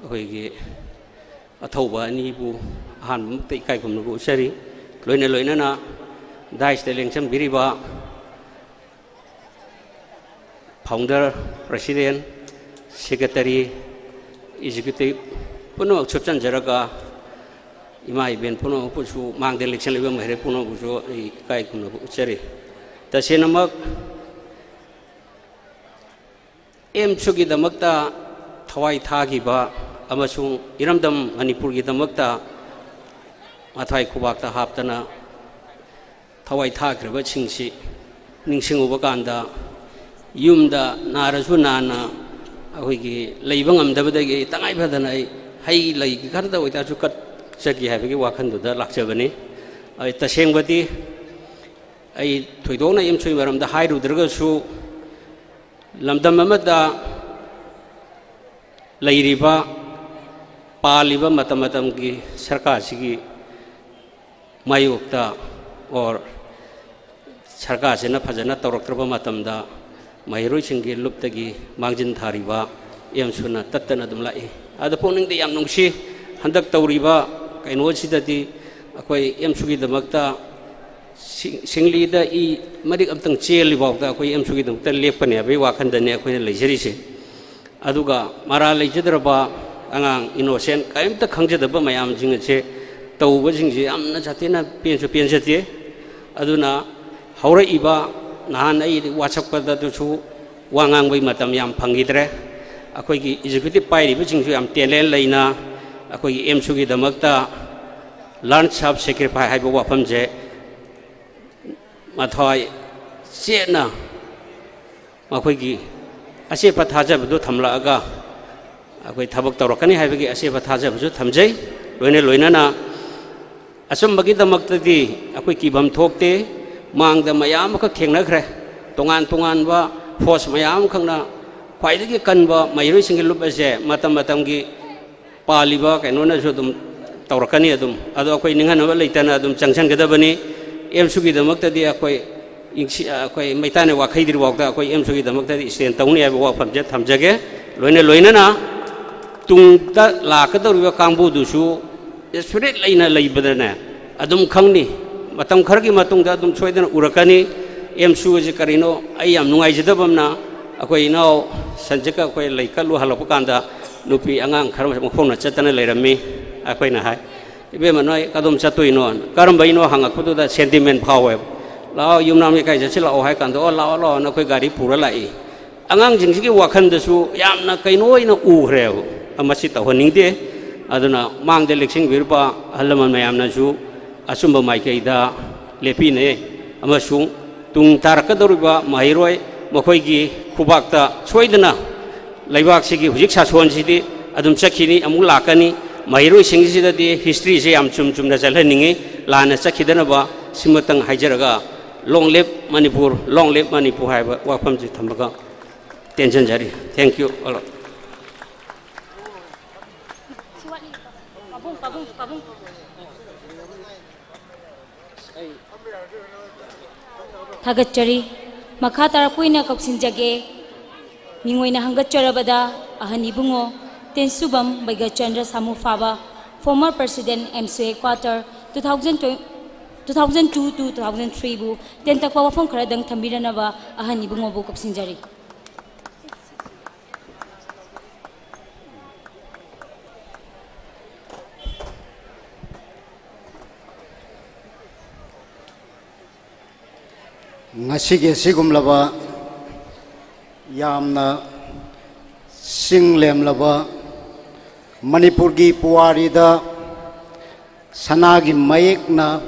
ꯑꯩꯈꯣꯏꯒꯤ ꯑꯊꯧꯕ ꯑꯅꯤꯕꯨ ꯑꯍꯥꯟꯕꯃꯛꯇ ꯏꯀꯥꯏ ꯈꯨꯝꯅꯕ ꯎꯠꯆꯔꯤ꯫ ꯂꯣꯏꯅ ꯂꯣꯏꯅꯅ ꯗꯥꯏꯁꯇ ꯂꯦꯡꯁꯤꯟꯕꯤꯔꯤꯕ founder, president, secretary, executive ꯄꯨꯝꯅꯃꯛ ꯁꯨꯞꯆꯟꯖꯔꯒ, ꯏꯃꯥ ꯏꯕꯦꯟ ꯄꯨꯝꯅꯃꯛꯄꯨꯁꯨ, ꯃꯥꯡꯗ ꯂꯦꯡꯁꯤꯜꯂꯤꯕ ꯃꯍꯩꯔꯣꯏ ꯄꯨꯝꯅꯃꯛꯄꯨꯁꯨ ꯑꯩ ꯏꯀꯥꯏ ꯈꯨꯝꯅꯕ ꯎꯠꯆꯔꯤ꯫ ꯇꯁꯦꯡꯅꯃꯛ ꯑꯦꯝꯁꯨꯒꯤꯗꯃꯛꯇ ꯊꯋꯥꯏ ꯊꯥꯈꯤꯕ ꯑꯃꯁꯨꯡ ꯏꯔꯝꯗꯝ ꯃꯅꯤꯄꯨꯔꯒꯤꯗꯃꯛꯇ ꯃꯊ꯭ꯋꯥꯏ ꯈꯨꯕꯥꯛꯇ ꯍꯥꯞꯇꯅ ꯊꯋꯥꯏ ꯊꯥꯈ꯭ꯔꯕꯁꯤꯡꯁꯤ ꯅꯤꯡꯁꯤꯡꯉꯨꯕ ꯀꯥꯟꯗ, ꯌꯨꯝꯗ ꯅꯥꯔꯁꯨ ꯅꯥꯅ ꯑꯩꯈꯣꯏꯒꯤ ꯂꯩꯕ ꯉꯝꯗꯕꯗꯒꯤ ꯇꯉꯥꯏ ꯐꯗꯅ ꯑꯩ ꯍꯩ ꯂꯩꯒꯤ ꯈꯔꯗ ꯑꯣꯏꯇꯥꯔꯁꯨ ꯀꯠꯆꯒꯦ ꯍꯥꯏꯕꯒꯤ ꯋꯥꯈꯜꯗꯨꯗ ꯂꯥꯛꯆꯕꯅꯤ꯫ ꯑꯩ ꯇꯁꯦꯡꯕꯗꯤ ꯑꯩ ꯊꯣꯏꯗꯣꯛꯅ ꯑꯦꯝꯁꯨꯒꯤ ꯃꯔꯝꯗ ꯍꯥꯏꯔꯨꯗ꯭ꯔꯒꯁꯨ, ꯂꯝꯗꯝ ꯑꯃꯗ ꯂꯩꯔꯤꯕ, ꯄꯥꯜꯂꯤꯕ ꯃꯇꯝ ꯃꯇꯝꯒꯤ ꯁꯔꯀꯥꯔꯁꯤꯒꯤ ꯃꯥꯌꯣꯛꯇ, or ꯁꯔꯀꯥꯔꯁꯤꯅ ꯐꯖꯅ ꯇꯧꯔꯛꯇ꯭ꯔꯕ ꯃꯇꯝꯗ, ꯃꯍꯩꯔꯣꯏꯁꯤꯡꯒꯤ ꯂꯨꯞꯇꯒꯤ ꯃꯥꯡꯖꯤꯟ ꯊꯥꯔꯤꯕ ꯑꯦꯝꯁꯨꯅ ꯇꯠꯇꯅ ꯑꯗꯨꯝ ꯂꯥꯛꯏ꯫ ꯑꯗ ꯄꯨꯛꯅꯤꯡꯗ ꯌꯥꯝ ꯅꯨꯡꯁꯤ꯫ ꯍꯟꯗꯛ ꯇꯧꯔꯤꯕ ꯀꯩꯅꯣꯁꯤꯗꯗꯤ ꯑꯩꯈꯣꯏ ꯑꯦꯝꯁꯨꯒꯤꯗꯃꯛꯇ ꯁꯤ-, ꯁꯤꯡꯂꯤꯗ ꯏ ꯃꯔꯤꯛ ꯑꯝꯇꯪ ꯆꯦꯜꯂꯤ ꯐꯥꯎꯗ ꯑꯩꯈꯣꯏ ꯑꯦꯝꯁꯨꯒꯤꯗꯃꯛꯇ ꯂꯦꯞꯀꯅꯤ ꯍꯥꯏꯕꯒꯤ ꯋꯥꯈꯜꯗꯅꯤ ꯑꯩꯈꯣꯏꯅ ꯂꯩꯖꯔꯤꯁꯦ꯫ ꯑꯗꯨꯒ ꯃꯔꯥꯜ ꯂꯩꯖꯗ꯭ꯔꯕ ꯑꯉꯥꯡ, innocent, ꯀꯔꯤꯝꯇ ꯈꯪꯖꯗꯕ ꯃꯌꯥꯝꯁꯤꯡ ꯑꯁꯦ ꯇꯧꯕꯁꯤꯡꯁꯦ ꯌꯥꯝꯅ ꯁꯥꯊꯤꯅ ꯄꯦꯟꯁꯨ ꯄꯦꯟꯖꯗꯦ꯫ ꯑꯗꯨꯅ ꯍꯧꯔꯛꯏꯕ, ꯅꯍꯥꯟ ꯑꯩ WhatsApp-ꯇꯁꯨ ꯋꯥ ꯉꯥꯡꯕꯒꯤ ꯃꯇꯝ ꯌꯥꯝ ꯐꯪꯈꯤꯗ꯭ꯔꯦ꯫ ꯑꯩꯈꯣꯏꯒꯤ executive ꯄꯥꯏꯔꯤꯕꯁꯤꯡꯁꯨ ꯌꯥꯝ talent ꯂꯩꯅ ꯑꯩꯈꯣꯏꯒꯤ ꯑꯦꯝꯁꯨꯒꯤꯗꯃꯛꯇ learn, serve, sacrifice ꯍꯥꯏꯕ ꯋꯥꯐꯝꯁꯦ ꯃꯊ꯭ꯋꯥꯏ ꯆꯦꯠꯅ ꯃꯈꯣꯏꯒꯤ ꯑꯆꯦꯠꯄ ꯊꯥꯖꯕꯗꯨ ꯊꯝꯂꯛꯑꯒ ꯑꯩꯈꯣꯏ ꯊꯕꯛ ꯇꯧꯔꯛꯀꯅꯤ ꯍꯥꯏꯕꯒꯤ ꯑꯆꯦꯠꯄ ꯊꯥꯖꯕꯁꯨ ꯊꯝꯖꯩ꯫ ꯂꯣꯏꯅ ꯂꯣꯏꯅꯅ ꯑꯆꯨꯝꯕꯒꯤꯗꯃꯛꯇꯗꯤ ꯑꯩꯈꯣꯏ ꯀꯤꯐꯝ ꯊꯣꯛꯇꯦ꯫ ꯃꯥꯡꯗ ꯃꯌꯥꯝ ꯑꯃꯈꯛ ꯊꯦꯡꯅꯈ꯭ꯔꯦ꯫ ꯇꯣꯉꯥꯟ ꯇꯣꯉꯥꯟꯕ force ꯃꯌꯥꯝ ꯑꯃꯈꯛꯅ ꯈ꯭ꯋꯥꯏꯗꯒꯤ ꯀꯟꯕ ꯃꯍꯩꯔꯣꯏꯁꯤꯡꯒꯤ ꯂꯨꯞ ꯑꯁꯦ ꯃꯇꯝ ꯃꯇꯝꯒꯤ ꯄꯥꯜꯂꯤꯕ ꯀꯩꯅꯣꯅꯁꯨ ꯑꯗꯨꯝ ꯇꯧꯔꯛꯀꯅꯤ꯫ ꯑꯗꯨꯝ ꯑꯗꯣ ꯑꯩꯈꯣꯏ ꯅꯤꯡꯍꯟꯅꯕ ꯂꯩꯇꯅ ꯑꯗꯨꯝ ꯆꯪꯁꯤꯟꯒꯗꯕꯅꯤ꯫ ꯑꯦꯝꯁꯨꯒꯤꯗꯃꯛꯇꯗꯤ ꯑꯩꯈꯣꯏ ꯏꯪꯁꯤ-, ꯑꯩꯈꯣꯏ ꯃꯩꯇꯥꯟꯅ ꯋꯥꯈꯩꯗ꯭ꯔꯤꯐꯥꯎꯗ ꯑꯩꯈꯣꯏ ꯑꯦꯝꯁꯨꯒꯤꯗꯃꯛꯇꯗꯤ stand ꯇꯧꯅꯤ ꯍꯥꯏꯕ ꯋꯥꯐꯝꯁꯦ ꯊꯝꯖꯒꯦ꯫ ꯂꯣꯏꯅ ꯂꯣꯏꯅꯅ ꯇꯨꯡꯗ ꯂꯥꯛꯀꯗꯧꯔꯤꯕ ꯀꯥꯡꯕꯨꯗꯨꯁꯨ ꯁꯨꯔꯦꯠ ꯂꯩꯅ ꯂꯩꯕꯗꯅꯦ ꯑꯗꯨꯝ ꯈꯪꯅꯤ꯫ ꯃꯇꯝ ꯈꯔꯒꯤ ꯃꯇꯨꯡꯗ ꯑꯗꯨꯝ ꯁꯣꯏꯗꯅ ꯎꯔꯛꯀꯅꯤ꯫ ꯑꯦꯝꯁꯨ ꯑꯁꯤ ꯀꯔꯤꯅꯣ? ꯑꯩ ꯌꯥꯝ ꯅꯨꯡꯉꯥꯏꯖꯗꯕ ꯑꯃꯅ, ꯑꯩꯈꯣꯏ ꯏꯅꯥꯎ ꯁꯟꯖꯤꯠꯀ ꯑꯩꯈꯣꯏ ꯂꯩ ꯀꯠꯂꯨ ꯍꯜꯂꯛꯄ ꯀꯥꯟꯗ ꯅꯨꯄꯤ ꯑꯉꯥꯡ ꯈꯔ ꯃꯈꯣꯡꯅ ꯆꯠꯇꯅ ꯂꯩꯔꯝꯃꯤ꯫ ꯑꯩꯈꯣꯏꯅ ꯍꯥꯏ, "ꯏꯕꯦꯝꯃ, ꯅꯣꯏ ꯀꯗꯣꯝ ꯆꯠꯇꯣꯏꯅꯣ? ꯀꯔꯝꯕꯩꯅꯣ?" ꯍꯪꯉꯛꯄꯗꯨꯗ sentiment ꯐꯥꯎꯋꯦꯕ꯫ "ꯂꯥꯛꯑꯣ, ꯌꯨꯝꯅꯥꯝ ꯂꯩꯀꯥꯏ ꯆꯠꯁꯤ ꯂꯥꯛꯑꯣ" ꯍꯥꯏ ꯀꯥꯟꯗ, "ꯑꯣ, ꯂꯥꯛꯑꯣ, ꯂꯥꯛꯑꯣꯅ ꯑꯩꯈꯣꯏ ꯒꯥꯔꯤ ꯄꯨꯔ ꯂꯥꯛꯏ"꯫ ꯑꯉꯥꯡꯁꯤꯡꯁꯤꯒꯤ ꯋꯥꯈꯜꯗꯁꯨ ꯌꯥꯝꯅ ꯀꯩꯅꯣ ꯑꯣꯏꯅ ꯎꯈ꯭ꯔꯦꯕ꯫ ꯃꯁꯤ ꯇꯧꯍꯟꯅꯤꯡꯗꯦ꯫ ꯑꯗꯨꯅ ꯃꯥꯡꯗ ꯂꯦꯛꯁꯤꯟꯕꯤꯔꯤꯕ ꯑꯍꯜ ꯂꯃꯟ ꯃꯌꯥꯝꯅꯁꯨ ꯑꯆꯨꯝꯕ ꯃꯥꯏꯀꯩꯗ ꯂꯦꯞꯄꯤꯅꯩ ꯑꯃꯁꯨꯡ ꯇꯨꯡ ꯇꯥꯔꯛꯀꯗꯧꯔꯤꯕ ꯃꯍꯩꯔꯣꯏ ꯃꯈꯣꯏꯒꯤ ꯈꯨꯕꯥꯛꯇ ꯁꯣꯏꯗꯅ ꯂꯩꯕꯥꯛꯁꯤꯒꯤ ꯍꯧꯖꯤꯛ ꯁꯥꯁꯣꯟꯁꯤꯗꯤ ꯑꯗꯨꯝ ꯆꯠꯈꯤꯅꯤ, ꯑꯃꯨꯛ ꯂꯥꯛꯀꯅꯤ꯫ ꯃꯍꯩꯔꯣꯏꯁꯤꯡꯁꯤꯗꯗꯤ historyꯁꯦ ꯌꯥꯝ ꯆꯨꯝ ꯆꯨꯝꯅ ꯆꯠꯍꯟꯅꯤꯡꯉꯤ, ꯂꯥꯟꯅ ꯆꯠꯈꯤꯗꯅꯕ꯫ ꯁꯤꯃꯇꯪ ꯍꯥꯏꯖꯔꯒ, "Long live Manipur, long live Manipur" ꯍꯥꯏꯕ ꯋꯥꯐꯝꯁꯤ ꯊꯝꯂꯒ ꯇꯦꯟꯁꯤꯟꯖꯔꯤ꯫ Thank you all. ꯊꯥꯒꯠꯆꯔꯤ꯫ ꯃꯈꯥ ꯇꯥꯔꯛꯄ ꯑꯣꯏꯅ ꯀꯧꯁꯤꯟꯖꯒꯦ꯫ ꯃꯤꯡ ꯑꯣꯏꯅ ꯍꯪꯒꯠꯆꯔꯕꯗ ꯑꯍꯟ ꯏꯕꯨꯡꯉꯣ ꯇꯦꯟꯁꯨꯕꯝ ꯕꯩꯒꯆꯟꯗ꯭ꯔ ꯁꯥꯃꯨ ꯐꯥꯕ, former president ꯑꯦꯝꯁꯨ headquarter, two thousand two to two thousand threeꯕꯨ ꯇꯦꯟꯇꯛꯄ ꯋꯥꯐꯝ ꯈꯔꯗꯪ ꯊꯝꯕꯤꯔꯅꯕ ꯑꯍꯟ ꯏꯕꯨꯡꯉꯣꯕꯨ ꯀꯧꯁꯤꯟꯖꯔꯤ꯫ ꯉꯁꯤꯒꯤ ꯑꯁꯤꯒꯨꯝꯂꯕ ꯌꯥꯝꯅ ꯆꯤꯡ ꯂꯦꯝꯂꯕ ꯃꯅꯤꯄꯨꯔꯒꯤ ꯄꯨꯋꯥꯔꯤꯗ ꯁꯅꯥꯒꯤ ꯃꯌꯦꯛꯅ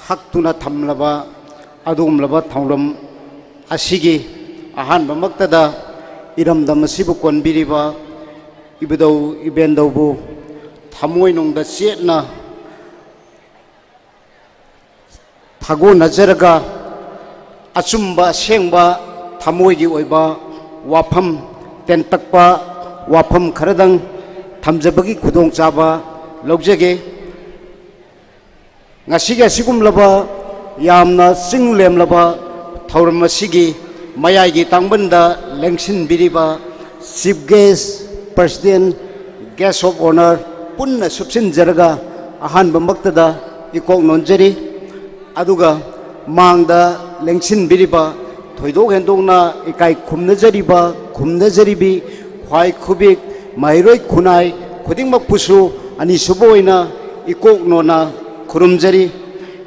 ꯍꯛꯇꯨꯅ ꯊꯝꯂꯕ ꯑꯗꯨꯒꯨꯝꯂꯕ ꯊꯧꯔꯝ ꯑꯁꯤꯒꯤ ꯑꯍꯥꯟꯕꯃꯛꯇꯗ ꯏꯔꯝꯗꯝ ꯑꯁꯤꯕꯨ ꯀꯣꯟꯕꯤꯔꯤꯕ ꯏꯕꯨꯙꯧ ꯏꯕꯦꯟꯗꯧꯕꯨ ꯊꯃꯣꯏꯅꯨꯡꯗ ꯆꯦꯠꯅ ꯊꯥꯒꯣꯟꯅꯖꯔꯒ ꯑꯆꯨꯝꯕ ꯑꯁꯦꯡꯕ ꯊꯃꯣꯏꯒꯤ ꯑꯣꯏꯕ ꯋꯥꯐꯝ ꯇꯦꯟꯇꯛꯄ ꯋꯥꯐꯝ ꯈꯔꯗꯪ ꯊꯝꯖꯕꯒꯤ ꯈꯨꯗꯣꯡꯆꯥꯕ ꯂꯧꯖꯒꯦ꯫ ꯉꯁꯤꯒꯤ ꯑꯁꯤꯒꯨꯝꯂꯕ ꯌꯥꯝꯅ ꯆꯤꯡ ꯂꯦꯝꯂꯕ ꯊꯧꯔꯝ ꯑꯁꯤꯒꯤ ꯃꯌꯥꯏꯒꯤ ꯇꯥꯡꯕꯟꯗ ꯂꯦꯡꯁꯤꯟꯕꯤꯔꯤꯕ Chief Guest, President, Guest of Honour ꯄꯨꯟꯅ ꯁꯨꯞꯆꯤꯟꯖꯔꯒ ꯑꯍꯥꯟꯕꯃꯛꯇꯗ ꯏꯀꯣꯛ ꯅꯣꯟꯖꯔꯤ꯫ ꯑꯗꯨꯒ ꯃꯥꯡꯗ ꯂꯦꯡꯁꯤꯟꯕꯤꯔꯤꯕ, ꯊꯣꯏꯗꯣꯛ ꯍꯦꯟꯗꯣꯛꯅ ꯏꯀꯥꯏ ꯈꯨꯝꯅꯖꯔꯤꯕ, ꯈꯨꯝꯅꯖꯔꯤꯕꯤ ꯈ꯭ꯋꯥꯏ ꯈꯨꯕꯤꯛ, ꯃꯍꯩꯔꯣꯏ ꯈꯨꯟꯅꯥꯏ ꯈꯨꯗꯤꯡꯃꯛꯄꯨꯁꯨ ꯑꯅꯤꯁꯨꯕ ꯑꯣꯏꯅ ꯏꯀꯣꯛ ꯅꯣꯟꯅ ꯈꯨꯔꯨꯝꯖꯔꯤ꯫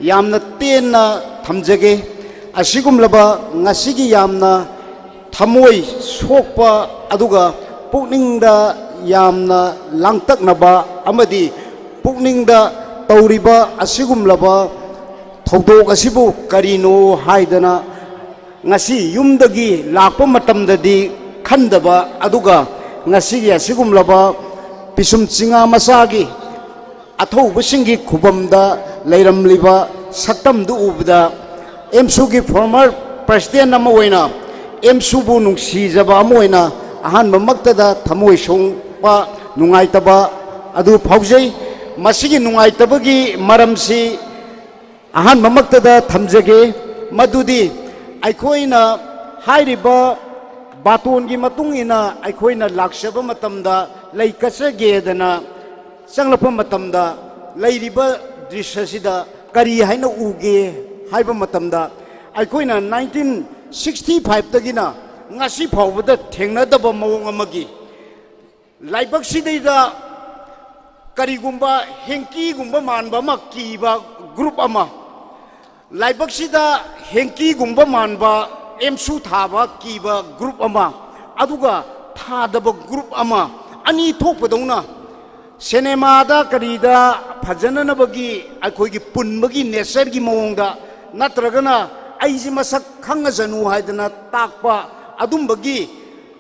ꯌꯥꯝꯅ ꯇꯦꯟꯅ ꯊꯝꯖꯒꯦ꯫ ꯑꯁꯤꯒꯨꯝꯂꯕ ꯉꯁꯤꯒꯤ ꯌꯥꯝꯅ ꯊꯃꯣꯏ ꯁꯣꯛꯄ, ꯑꯗꯨꯒ ꯄꯨꯛꯅꯤꯡꯗ ꯌꯥꯝꯅ ꯂꯥꯡꯇꯛꯅꯕ ꯑꯃꯗꯤ ꯄꯨꯛꯅꯤꯡꯗ ꯇꯧꯔꯤꯕ ꯑꯁꯤꯒꯨꯝꯂꯕ ꯊꯧꯗꯣꯛ ꯑꯁꯤꯕꯨ ꯀꯔꯤꯅꯣ ꯍꯥꯏꯗꯅ ꯉꯁꯤ ꯌꯨꯝꯗꯒꯤ ꯂꯥꯛꯄ ꯃꯇꯝꯗꯗꯤ ꯈꯟꯗꯕ, ꯑꯗꯨꯒ ꯉꯁꯤꯒꯤ ꯑꯁꯤꯒꯨꯝꯂꯕ ꯄꯤꯁꯨꯝ ꯆꯤꯡꯉꯥ ꯃꯆꯥꯒꯤ ꯑꯊꯧꯕꯁꯤꯡꯒꯤ ꯈꯨꯕꯝꯗ ꯂꯩꯔꯝꯂꯤꯕ ꯁꯛꯇꯝꯗꯨ ꯎꯕꯗ, ꯑꯦꯝꯁꯨꯒꯤ former president ꯑꯃ ꯑꯣꯏꯅ, ꯑꯦꯝꯁꯨꯕꯨ ꯅꯨꯡꯁꯤꯖꯕ ꯑꯃ ꯑꯣꯏꯅ, ꯑꯍꯥꯟꯕꯃꯛꯇꯗ ꯊꯃꯣꯏ ꯁꯣꯛꯄ, ꯅꯨꯡꯉꯥꯏꯇꯕ ꯑꯗꯨ ꯐꯥꯎꯖꯩ꯫ ꯃꯁꯤꯒꯤ ꯅꯨꯡꯉꯥꯏꯇꯕꯒꯤ ꯃꯔꯝꯁꯤ ꯑꯍꯥꯟꯕꯃꯛꯇꯗ ꯊꯝꯖꯒꯦ, ꯃꯗꯨꯗꯤ ꯑꯩꯈꯣꯏꯅ ꯍꯥꯏꯔꯤꯕ ꯕꯥꯇꯣꯟꯒꯤ ꯃꯇꯨꯡ ꯏꯟꯅ ꯑꯩꯈꯣꯏꯅ ꯂꯥꯛꯆꯕ ꯃꯇꯝꯗ, ꯂꯩ ꯀꯠꯆꯒꯦꯗꯅ ꯆꯪꯂꯛꯄ ꯃꯇꯝꯗ, ꯂꯩꯔꯤꯕ ꯗ꯭ꯔꯤꯁ꯭ꯌꯁꯤꯗ ꯀꯔꯤ ꯍꯥꯏꯅ ꯎꯒꯦ ꯍꯥꯏꯕ ꯃꯇꯝꯗ, ꯑꯩꯈꯣꯏꯅ nineteen sixty fiveꯇꯒꯤꯅ ꯉꯁꯤ ꯐꯥꯎꯕꯗ ꯊꯦꯡꯅꯗꯕ ꯃꯑꯣꯡ ꯑꯃꯒꯤ, ꯂꯥꯏꯕꯛꯁꯤꯗꯩꯗ ꯀꯔꯤꯒꯨꯝꯕ ꯍꯦꯡꯀꯤꯒꯨꯝꯕ ꯃꯥꯟꯕ ꯑꯃ ꯀꯤꯕ group ꯑꯃ, ꯂꯥꯏꯕꯛꯁꯤꯗ ꯍꯦꯡꯀꯤꯒꯨꯝꯕ ꯃꯥꯟꯕ ꯑꯦꯝꯁꯨ ꯊꯥꯕ ꯀꯤꯕ group ꯑꯃ, ꯑꯗꯨꯒ ꯊꯥꯗꯕ group ꯑꯃ, ꯑꯅꯤ ꯊꯣꯛꯄꯗꯧꯅ ꯁꯤꯅꯦꯃꯥꯗ ꯀꯔꯤꯗ ꯐꯖꯅꯅꯕꯒꯤ ꯑꯩꯈꯣꯏꯒꯤ ꯄꯨꯟꯕꯒꯤ natureꯒꯤ ꯃꯑꯣꯡꯗ, ꯅꯠꯇ꯭ꯔꯒꯅ ꯑꯩꯁꯤ ꯃꯁꯛ ꯈꯪꯉꯖꯅꯨ ꯍꯥꯏꯗꯅ ꯇꯥꯛꯄ ꯑꯗꯨꯝꯕꯒꯤ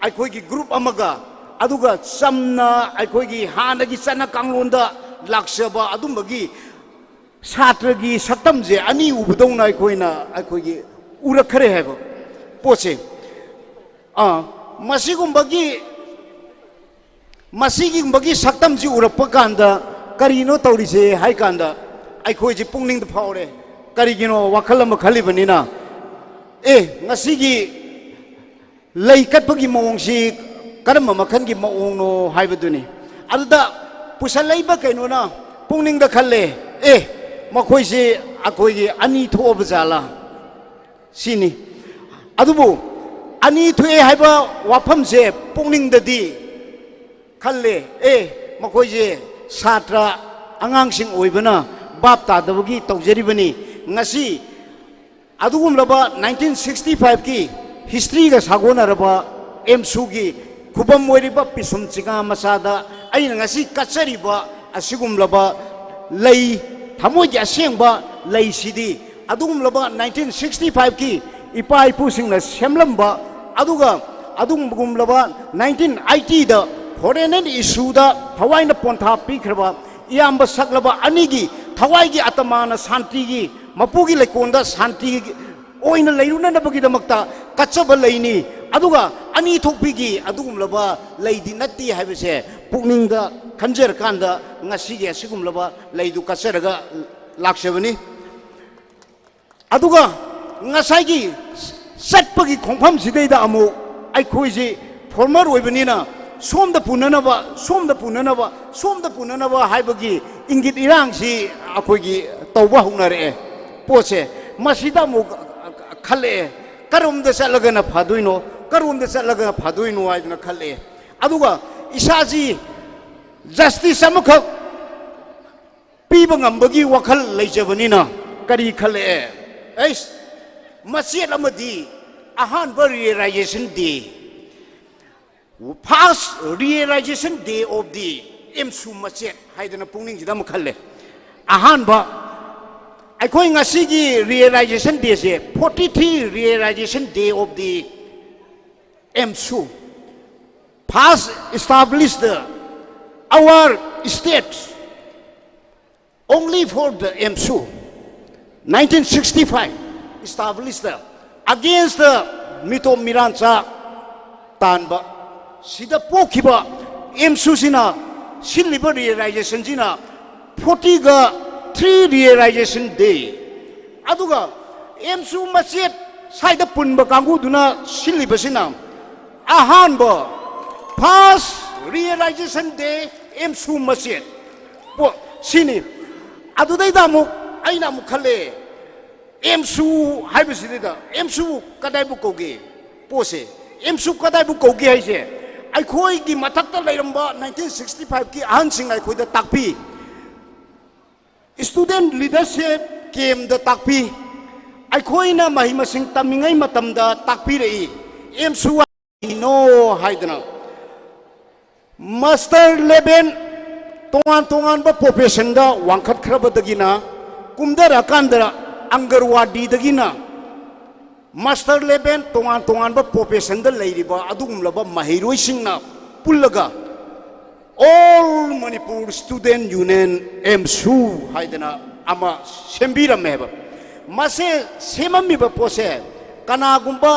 ꯑꯩꯈꯣꯏꯒꯤ group ꯑꯃꯒ, ꯑꯗꯨꯒ ꯆꯝꯅ ꯑꯩꯈꯣꯏꯒꯤ ꯍꯥꯟꯅꯒꯤ ꯆꯠꯅ ꯀꯥꯡꯂꯣꯟꯗ ꯂꯥꯛꯆꯕ ꯑꯗꯨꯝꯕꯒꯤ ꯁꯥꯇ꯭ꯔꯒꯤ ꯁꯛꯇꯝꯁꯦ ꯑꯅꯤ ꯎꯕꯗꯧꯅ ꯑꯩꯈꯣꯏꯅ, ꯑꯩꯈꯣꯏꯒꯤ ꯎꯔꯛꯈ꯭ꯔꯦ ꯍꯥꯏꯕ ꯄꯣꯠꯁꯦ꯫ ꯑꯥ, ꯃꯁꯤꯒꯨꯝꯕꯒꯤ ꯃꯁꯤꯒꯨꯝꯕꯒꯤ ꯁꯛꯇꯝꯁꯤ ꯎꯔꯛꯄ ꯀꯥꯟꯗ ꯀꯔꯤꯅꯣ ꯇꯧꯔꯤꯁꯦ ꯍꯥꯏ ꯀꯥꯟꯗ ꯑꯩꯈꯣꯏꯁꯤ ꯄꯨꯛꯅꯤꯡꯗ ꯐꯥꯎꯔꯦ꯫ ꯀꯔꯤꯒꯤꯅꯣ? ꯋꯥꯈꯜ ꯑꯃ ꯈꯜꯂꯤꯕꯅꯤꯅ, ꯑꯦ, ꯉꯁꯤꯒꯤ ꯂꯩ ꯀꯠꯄꯒꯤ ꯃꯑꯣꯡꯁꯤ ꯀꯔꯝꯕ ꯃꯈꯜꯒꯤ ꯃꯑꯣꯡꯅꯣ ꯍꯥꯏꯕꯗꯨꯅꯤ꯫ ꯑꯗꯨꯗ ꯄꯨꯁꯜꯂꯛꯏꯕ ꯀꯩꯅꯣꯅ ꯄꯨꯛꯅꯤꯡꯗ ꯈꯜꯂꯦ, ꯑꯦ, ꯃꯈꯣꯏꯁꯦ ꯑꯩꯈꯣꯏꯒꯤ ꯑꯅꯤ ꯊꯣꯛꯑꯕ ꯖꯥꯠꯂꯥ ꯁꯤꯅꯤ꯫ ꯑꯗꯨꯕꯨ ꯑꯅꯤ ꯊꯣꯛꯑꯦ ꯍꯥꯏꯕ ꯋꯥꯐꯝꯁꯦ ꯄꯨꯛꯅꯤꯡꯗꯗꯤ ꯈꯜꯂꯦ, ꯑꯦ, ꯃꯈꯣꯏꯁꯦ ꯁꯥꯇ꯭ꯔ ꯑꯉꯥꯡꯁꯤꯡ ꯑꯣꯏꯕꯅ ꯚꯥꯞ ꯇꯥꯗꯕꯒꯤ ꯇꯧꯖꯔꯤꯕꯅꯤ꯫ ꯉꯁꯤ ꯑꯗꯨꯒꯨꯝꯂꯕ ꯅꯥꯏꯟꯇꯤꯟ ꯁꯤꯛꯁꯇꯤ ꯐꯥꯏꯚꯀꯤ ꯍꯤꯁꯇ꯭ꯔꯤꯒ ꯁꯥꯒꯣꯟꯅꯔꯕ ꯑꯦꯝꯁꯨꯒꯤ ꯈꯨꯕꯝ ꯑꯣꯏꯔꯤꯕ ꯄꯤꯁꯨꯝ ꯆꯤꯉꯥ ꯃꯆꯥꯗ ꯑꯩꯅ ꯉꯁꯤ ꯀꯠꯆꯔꯤꯕ ꯑꯁꯤꯒꯨꯝꯂꯕ ꯂꯩ, ꯊꯃꯣꯏꯒꯤ ꯑꯁꯦꯡꯕ ꯂꯩꯁꯤꯗꯤ ꯑꯗꯨꯒꯨꯝꯂꯕ ꯅꯥꯏꯟꯇꯤꯟ ꯁꯤꯛꯁꯇꯤ ꯐꯥꯏꯚꯀꯤ ꯏꯄꯥ ꯏꯄꯨꯁꯤꯡꯅ ꯁꯦꯝꯂꯝꯕ, ꯑꯗꯨꯒ ꯑꯗꯨꯒꯨꯝꯂꯕ ꯅꯥꯏꯟꯇꯤꯟ ꯑꯥꯏꯇꯤꯗ ꯐꯣꯔꯦꯟ ꯑꯦꯟ ꯏꯁꯨꯗ ꯊꯋꯥꯏꯅ ꯄꯣꯟꯊꯥ ꯄꯤꯈ꯭ꯔꯕ ꯏꯌꯥꯝꯕ ꯁꯛꯂꯕ ꯑꯅꯤꯒꯤ ꯊꯋꯥꯏꯒꯤ ꯑꯇꯃꯥꯅ ꯁꯥꯟꯇꯤꯒꯤ, ꯃꯄꯨꯒꯤ ꯂꯩꯀꯣꯜꯗ ꯁꯥꯟꯇꯤ ꯑꯣꯏꯅ ꯂꯩꯔꯨꯅꯅꯕꯒꯤꯗꯃꯛꯇ ꯀꯠꯆꯕ ꯂꯩꯅꯤ꯫ ꯑꯗꯨꯒ ꯑꯅꯤ ꯊꯣꯛꯄꯤꯒꯤ ꯑꯗꯨꯒꯨꯝꯂꯕ ꯂꯩꯗꯤ ꯅꯠꯇꯦ ꯍꯥꯏꯕꯁꯦ ꯄꯨꯛꯅꯤꯡꯗ ꯈꯟꯖꯔꯀꯥꯟꯗ ꯉꯁꯤꯒꯤ ꯑꯁꯤꯒꯨꯝꯂꯕ ꯂꯩꯗꯨ ꯀꯠꯆꯔꯒ ꯂꯥꯛꯆꯕꯅꯤ꯫ ꯑꯗꯨꯒ ꯉꯁꯥꯏꯒꯤ ꯆꯠꯄꯒꯤ ꯈꯣꯡꯐꯝꯁꯤꯗꯩꯗ ꯑꯃꯨꯛ ꯑꯩꯈꯣꯏꯁꯤ ꯐꯣꯔꯃꯔ ꯑꯣꯏꯕꯅꯤꯅ ꯁꯣꯝꯗ ꯄꯨꯅꯅꯕ, ꯁꯣꯝꯗ ꯄꯨꯅꯅꯕ, ꯁꯣꯝꯗ ꯄꯨꯅꯅꯕ ꯍꯥꯏꯕꯒꯤ ꯏꯪꯒꯤꯠ ꯏꯔꯥꯡꯁꯤ ꯑꯩꯈꯣꯏꯒꯤ ꯇꯧꯕ ꯍꯧꯅꯔꯛꯑꯦ꯫ ꯄꯣꯠꯁꯦ ꯃꯁꯤꯗ ꯑꯃꯨꯛ ꯈꯜꯂꯛꯑꯦ, ꯀꯔꯣꯝꯗ ꯆꯠꯂꯒꯅ ꯐꯗꯣꯏꯅꯣ, ꯀꯔꯣꯝꯗ ꯆꯠꯂꯒꯅ ꯐꯗꯣꯏꯅꯣ ꯍꯥꯏꯗꯅ ꯈꯜꯂꯛꯑꯦ꯫ ꯑꯗꯨꯒ ꯏꯁꯥꯁꯤ ꯖꯁꯇꯤꯁ ꯑꯃꯈꯛ ꯄꯤꯕ ꯉꯝꯕꯒꯤ ꯋꯥꯈꯜ ꯂꯩꯖꯕꯅꯤꯅ ꯀꯔꯤ ꯈꯜꯂꯛꯑꯦ? ꯑꯩꯁ, ꯃꯆꯦꯠ ꯑꯃꯗꯤ ꯑꯍꯥꯟꯕ realization day, first realization day of the ꯑꯦꯝꯁꯨ ꯃꯆꯦꯠ ꯍꯥꯏꯗꯅ ꯄꯨꯛꯅꯤꯡꯁꯤꯗ ꯑꯃ ꯈꯜꯂꯦ꯫ ꯑꯍꯥꯟꯕ ꯑꯩꯈꯣꯏ ꯉꯁꯤꯒꯤ realization dayꯁꯦ forty three realization day of the ꯑꯦꯝꯁꯨ, first established our state only for the ꯑꯦꯝꯁꯨ, nineteen sixty five established against the ꯃꯤꯇꯣꯞ ꯃꯤꯔꯥꯟꯆꯥ ꯇꯥꯟꯕ ꯁꯤꯗ ꯄꯣꯛꯈꯤꯕ ꯑꯦꯝꯁꯨꯁꯤꯅ ꯁꯤꯜꯂꯤꯕ ꯔꯤꯌꯦꯂꯥꯏꯖꯦꯁꯟꯁꯤꯅ ꯐꯣꯔꯇꯤꯒ ꯊ꯭ꯔꯤ ꯔꯤꯌꯦꯂꯥꯏꯖꯦꯁꯟ ꯗꯦ, ꯑꯗꯨꯒ ꯑꯦꯝꯁꯨ ꯃꯆꯦꯠ ꯁ꯭ꯋꯥꯏꯗ ꯄꯨꯟꯕ ꯀꯥꯡꯕꯨꯗꯨꯅ ꯁꯤꯜꯂꯤꯕꯁꯤꯅ ꯑꯍꯥꯟꯕ ꯐꯥꯔꯁ ꯔꯤꯌꯦꯂꯥꯏꯖꯦꯁꯟ ꯗꯦ ꯑꯦꯝꯁꯨ ꯃꯆꯦꯠ ꯄꯣ-, ꯁꯤꯅꯤ꯫ ꯑꯗꯨꯗꯩꯗ ꯑꯃꯨꯛ ꯑꯩꯅ ꯑꯃꯨꯛ ꯈꯜꯂꯦ, ꯑꯦꯝꯁꯨ ꯍꯥꯏꯕꯁꯤꯗ ꯑꯦꯝꯁꯨ ꯀꯗꯥꯏꯕꯨ ꯀꯧꯒꯦ? ꯄꯣꯠꯁꯦ ꯑꯦꯝꯁꯨ ꯀꯗꯥꯏꯕꯨ ꯀꯧꯒꯦ ꯍꯥꯏꯁꯦ, ꯑꯩꯈꯣꯏꯒꯤ ꯃꯊꯛꯇ ꯂꯩꯔꯝꯕ ꯅꯥꯏꯟꯇꯤꯟ ꯁꯤꯛꯁꯇꯤ ꯐꯥꯏꯚꯀꯤ ꯑꯍꯟꯁꯤꯡꯅ ꯑꯩꯈꯣꯏꯗ ꯇꯥꯛꯄꯤ, ꯁ꯭ꯇꯨꯗꯦꯟ ꯂꯤꯗꯔꯁꯤꯞ ꯀꯦꯝꯗ ꯇꯥꯛꯄꯤ, ꯑꯩꯈꯣꯏꯅ ꯃꯍꯩ ꯃꯁꯤꯡ ꯇꯝꯃꯤꯉꯩ ꯃꯇꯝꯗ ꯇꯥꯛꯄꯤꯔꯛꯏ꯫ ꯑꯦꯝꯁꯨ ꯀꯩꯅꯣ ꯍꯥꯏꯗꯅ ꯃꯥꯁꯇꯔ ꯂꯦꯚꯦꯟ ꯇꯣꯉꯥꯟ ꯇꯣꯉꯥꯟꯕ ꯄ꯭ꯔꯣꯐꯦꯁꯟꯗ ꯋꯥꯡꯈꯠꯈ꯭ꯔꯕꯗꯒꯤꯅ ꯀꯨꯝꯊꯔꯀꯥꯟꯗ ꯑꯪꯒꯔꯋꯥꯗꯤꯗꯒꯤꯅ ꯃꯥꯁꯇꯔ ꯂꯦꯚꯦꯟ ꯇꯣꯉꯥꯟ ꯇꯣꯉꯥꯟꯕ ꯄ꯭ꯔꯣꯐꯦꯁꯟꯗ ꯂꯩꯔꯤꯕ ꯑꯗꯨꯒꯨꯝꯂꯕ ꯃꯍꯩꯔꯣꯏꯁꯤꯡꯅ ꯄꯨꯜꯂꯒ All Manipur Student Union, ꯑꯦꯝꯁꯨ ꯍꯥꯏꯗꯅ ꯑꯃ ꯁꯦꯝꯕꯤꯔꯝꯃꯦꯕ꯫ ꯃꯁꯦ ꯁꯦꯝꯃꯝꯃꯤꯕ ꯄꯣꯠꯁꯦ ꯀꯅꯥꯒꯨꯝꯕ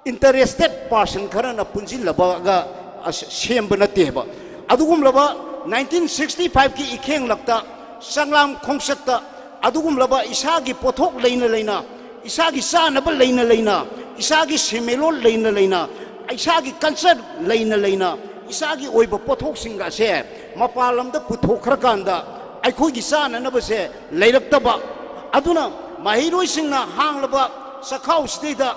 ꯏꯟꯇꯔꯦꯁꯇꯦꯠ ꯄꯥꯔꯁꯟ ꯈꯔꯅ ꯄꯨꯟꯁꯤꯜꯂꯕꯒ ꯑꯁ-, ꯁꯦꯝꯕ ꯅꯠꯇꯦꯕ꯫ ꯑꯗꯨꯒꯨꯝꯂꯕ ꯅꯥꯏꯟꯇꯤꯟ ꯁꯤꯛꯁꯇꯤ ꯐꯥꯏꯚꯀꯤ ꯏꯈꯦꯡꯂꯛꯇ ꯆꯪꯂꯥꯝ ꯈꯣꯡꯆꯠꯇ ꯑꯗꯨꯒꯨꯝꯂꯕ ꯏꯁꯥꯒꯤ ꯄꯣꯠꯊꯣꯛ ꯂꯩꯅ ꯂꯩꯅ, ꯏꯁꯥꯒꯤ ꯆꯥꯅꯕ ꯂꯩꯅ ꯂꯩꯅ, ꯏꯁꯥꯒꯤ ꯁꯦꯟꯃꯤꯠꯂꯣꯟ ꯂꯩꯅ ꯂꯩꯅ, ꯏꯁꯥꯒꯤ ꯀꯜꯆꯔ ꯂꯩꯅ ꯂꯩꯅ, ꯏꯁꯥꯒꯤ ꯑꯣꯏꯕ ꯄꯣꯠꯊꯣꯛꯁꯤꯡ ꯑꯁꯦ ꯃꯄꯥꯟ ꯂꯝꯗ ꯄꯨꯊꯣꯛꯈ꯭ꯔꯀꯥꯟꯗ ꯑꯩꯈꯣꯏꯒꯤ ꯆꯥꯅꯅꯕꯁꯦ ꯂꯩꯔꯛꯇꯕ꯫ ꯑꯗꯨꯅ ꯃꯍꯩꯔꯣꯏꯁꯤꯡꯅ ꯍꯥꯡꯂꯕ ꯆꯈꯥꯎꯁꯤꯗꯩꯗ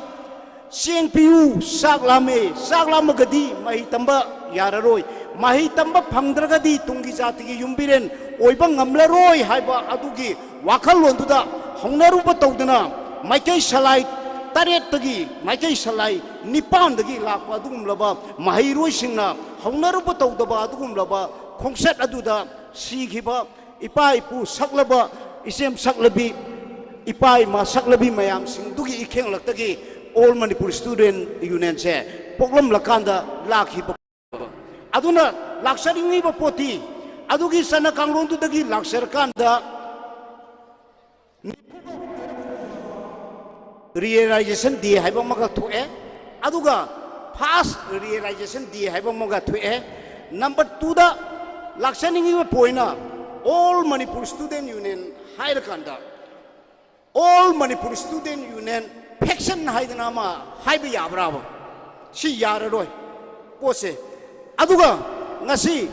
ꯆꯦꯡ ꯄꯤꯌꯨ, ꯆꯥꯛ ꯂꯥꯝꯃꯦ, ꯆꯥꯛ ꯂꯥꯝꯃꯒꯗꯤ ꯃꯍꯩ ꯇꯝꯕ ꯌꯥꯔꯔꯣꯏ, ꯃꯍꯩ ꯇꯝꯕ ꯐꯪꯗ꯭ꯔꯒꯗꯤ ꯇꯨꯡꯒꯤ ꯖꯥꯇꯤꯒꯤ ꯌꯨꯝꯕꯤꯔꯦꯟ ꯑꯣꯏꯕ ꯉꯝꯂꯔꯣꯏ ꯍꯥꯏꯕ ꯑꯗꯨꯒꯤ ꯋꯥꯈꯜꯂꯣꯟꯗꯨꯗ ꯍꯧꯅꯔꯨꯕ ꯇꯧꯗꯅ ꯃꯩꯇꯩ ꯁꯂꯥꯏ ꯇꯔꯦꯠꯇꯒꯤ, ꯃꯩꯇꯩ ꯁꯂꯥꯏ ꯅꯤꯄꯥꯟꯗꯒꯤ ꯂꯥꯛꯄ ꯑꯗꯨꯒꯨꯝꯂꯕ ꯃꯍꯩꯔꯣꯏꯁꯤꯡꯅ ꯍꯧꯅꯔꯨꯕ ꯇꯧꯗꯕ ꯑꯗꯨꯒꯨꯝꯂꯕ ꯈꯣꯡꯆꯠ ꯑꯗꯨꯗ ꯁꯤꯈꯤꯕ ꯏꯄꯥ ꯏꯄꯨ ꯁꯛꯂꯕ, ꯏꯆꯦꯝ ꯁꯛꯂꯕꯤ, ꯏꯄꯥ ꯏꯃꯥ ꯁꯛꯂꯕꯤ ꯃꯌꯥꯝꯁꯤꯡꯗꯨꯒꯤ ꯏꯈꯦꯡꯂꯛꯇꯒꯤ All Manipur Student Unionꯁꯦ ꯄꯣꯛꯂꯝꯂꯀꯥꯟꯗ ꯂꯥꯛꯈꯤꯕ꯫ ꯑꯗꯨꯅ ꯂꯥꯛꯆꯅꯤꯡꯉꯤꯕ ꯄꯣꯠꯇꯤ ꯑꯗꯨꯒꯤ ꯆꯠꯅ ꯀꯥꯡꯂꯣꯟꯗꯨꯗꯒꯤ ꯂꯥꯛꯆꯔꯀꯥꯟꯗ Realization Day ꯍꯥꯏꯕ ꯑꯃꯒ ꯊꯣꯛꯑꯦ, ꯑꯗꯨꯒ First Realization Day ꯍꯥꯏꯕ ꯑꯃꯒ ꯊꯣꯛꯑꯦ꯫ ꯅꯝꯕꯔ ꯇꯨꯗ ꯂꯥꯛꯆꯅꯤꯡꯉꯤꯕ ꯄꯣꯏꯟꯅ, ꯑꯣꯜ ꯃꯅꯤꯄꯨꯔ ꯁ꯭ꯇꯨꯗꯦꯟ ꯌꯨꯅꯤꯌꯟ ꯍꯥꯏꯔꯀꯥꯟꯗ, ꯑꯣꯜ ꯃꯅꯤꯄꯨꯔ ꯁ꯭ꯇꯨꯗꯦꯟ ꯌꯨꯅꯤꯌꯟ ꯐꯦꯛꯁꯟ ꯍꯥꯏꯗꯅ ꯑꯃ ꯍꯥꯏꯕ ꯌꯥꯕ꯭ꯔꯥꯕ? ꯁꯤ ꯌꯥꯔꯔꯣꯏ ꯄꯣꯠꯁꯦ꯫ ꯑꯗꯨꯒ ꯉꯁꯤ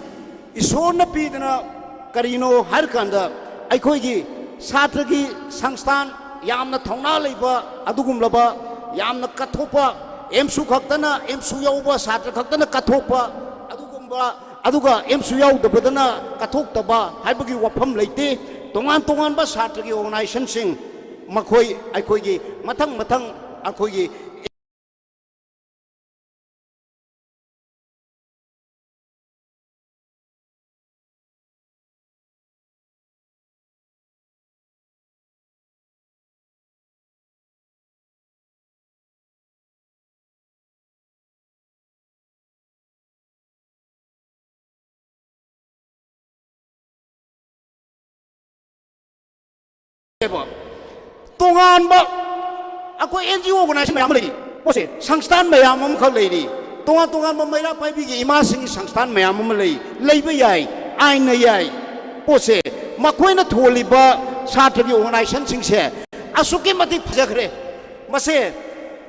ꯏꯁꯣꯔꯅ ꯄꯤꯗꯅ ꯀꯔꯤꯅꯣ ꯍꯥꯏꯔꯀꯥꯟꯗ, ꯑꯩꯈꯣꯏꯒꯤ ꯁꯥꯇ꯭ꯔꯒꯤ ꯁꯪꯁꯊꯥꯟ, ꯌꯥꯝꯅ ꯊꯧꯅꯥ ꯂꯩꯕ, ꯑꯗꯨꯒꯨꯝꯂꯕ ꯌꯥꯝꯅ ꯀꯠꯊꯣꯛꯄ, ꯑꯦꯝꯁꯨ ꯈꯛꯇꯅ, ꯑꯦꯝꯁꯨ ꯌꯧꯕ ꯁꯥꯇ꯭ꯔ ꯈꯛꯇꯅ ꯀꯠꯊꯣꯛꯄ, ꯑꯗꯨꯒꯨꯝꯕ, ꯑꯗꯨꯒ ꯑꯦꯝꯁꯨ ꯌꯥꯎꯗꯕꯗꯅ ꯀꯠꯊꯣꯛꯇꯕ ꯍꯥꯏꯕꯒꯤ ꯋꯥꯐꯝ ꯂꯩꯇꯦ꯫ ꯇꯣꯉꯥꯟ ꯇꯣꯉꯥꯟꯕ ꯁꯥꯇ꯭ꯔꯒꯤ ꯑꯣꯔꯒꯅꯥꯏꯖꯦꯁꯟꯁꯤꯡ, ꯃꯈꯣꯏ ꯑꯩꯈꯣꯏꯒꯤ ꯃꯊꯪ ꯃꯊꯪ ꯑꯩꯈꯣꯏꯒꯤ ꯇꯣꯉꯥꯟꯕ ꯑꯩꯈꯣꯏ ꯑꯦꯟ ꯖꯤ ꯑꯣ ꯑꯣꯔꯒꯅꯥꯏꯖꯦꯁꯟ ꯃꯌꯥꯝ ꯑꯃ ꯂꯩꯔꯤ꯫ ꯄꯣꯠꯁꯦ, ꯁꯪꯁꯊꯥꯟ ꯃꯌꯥꯝ ꯑꯃꯈꯛ ꯂꯩꯔꯤ꯫ ꯇꯣꯉꯥꯟ ꯇꯣꯉꯥꯟꯕ ꯃꯩꯔꯥ ꯄꯥꯏꯕꯤꯒꯤ ꯏꯃꯥꯁꯤꯡꯒꯤ ꯁꯪꯁꯊꯥꯟ ꯃꯌꯥꯝ ꯑꯃ ꯂꯩ, ꯂꯩꯕ ꯌꯥꯏ, ꯑꯥꯏꯟꯅ ꯌꯥꯏ꯫ ꯄꯣꯠꯁꯦ, ꯃꯈꯣꯏꯅ ꯊꯣꯜꯂꯤꯕ ꯁꯥꯇ꯭ꯔꯒꯤ ꯑꯣꯔꯒꯅꯥꯏꯖꯦꯁꯟꯁꯤꯡꯁꯦ ꯑꯁꯨꯛꯀꯤ ꯃꯇꯤꯛ ꯐꯖꯈ꯭ꯔꯦ꯫ ꯃꯁꯦ,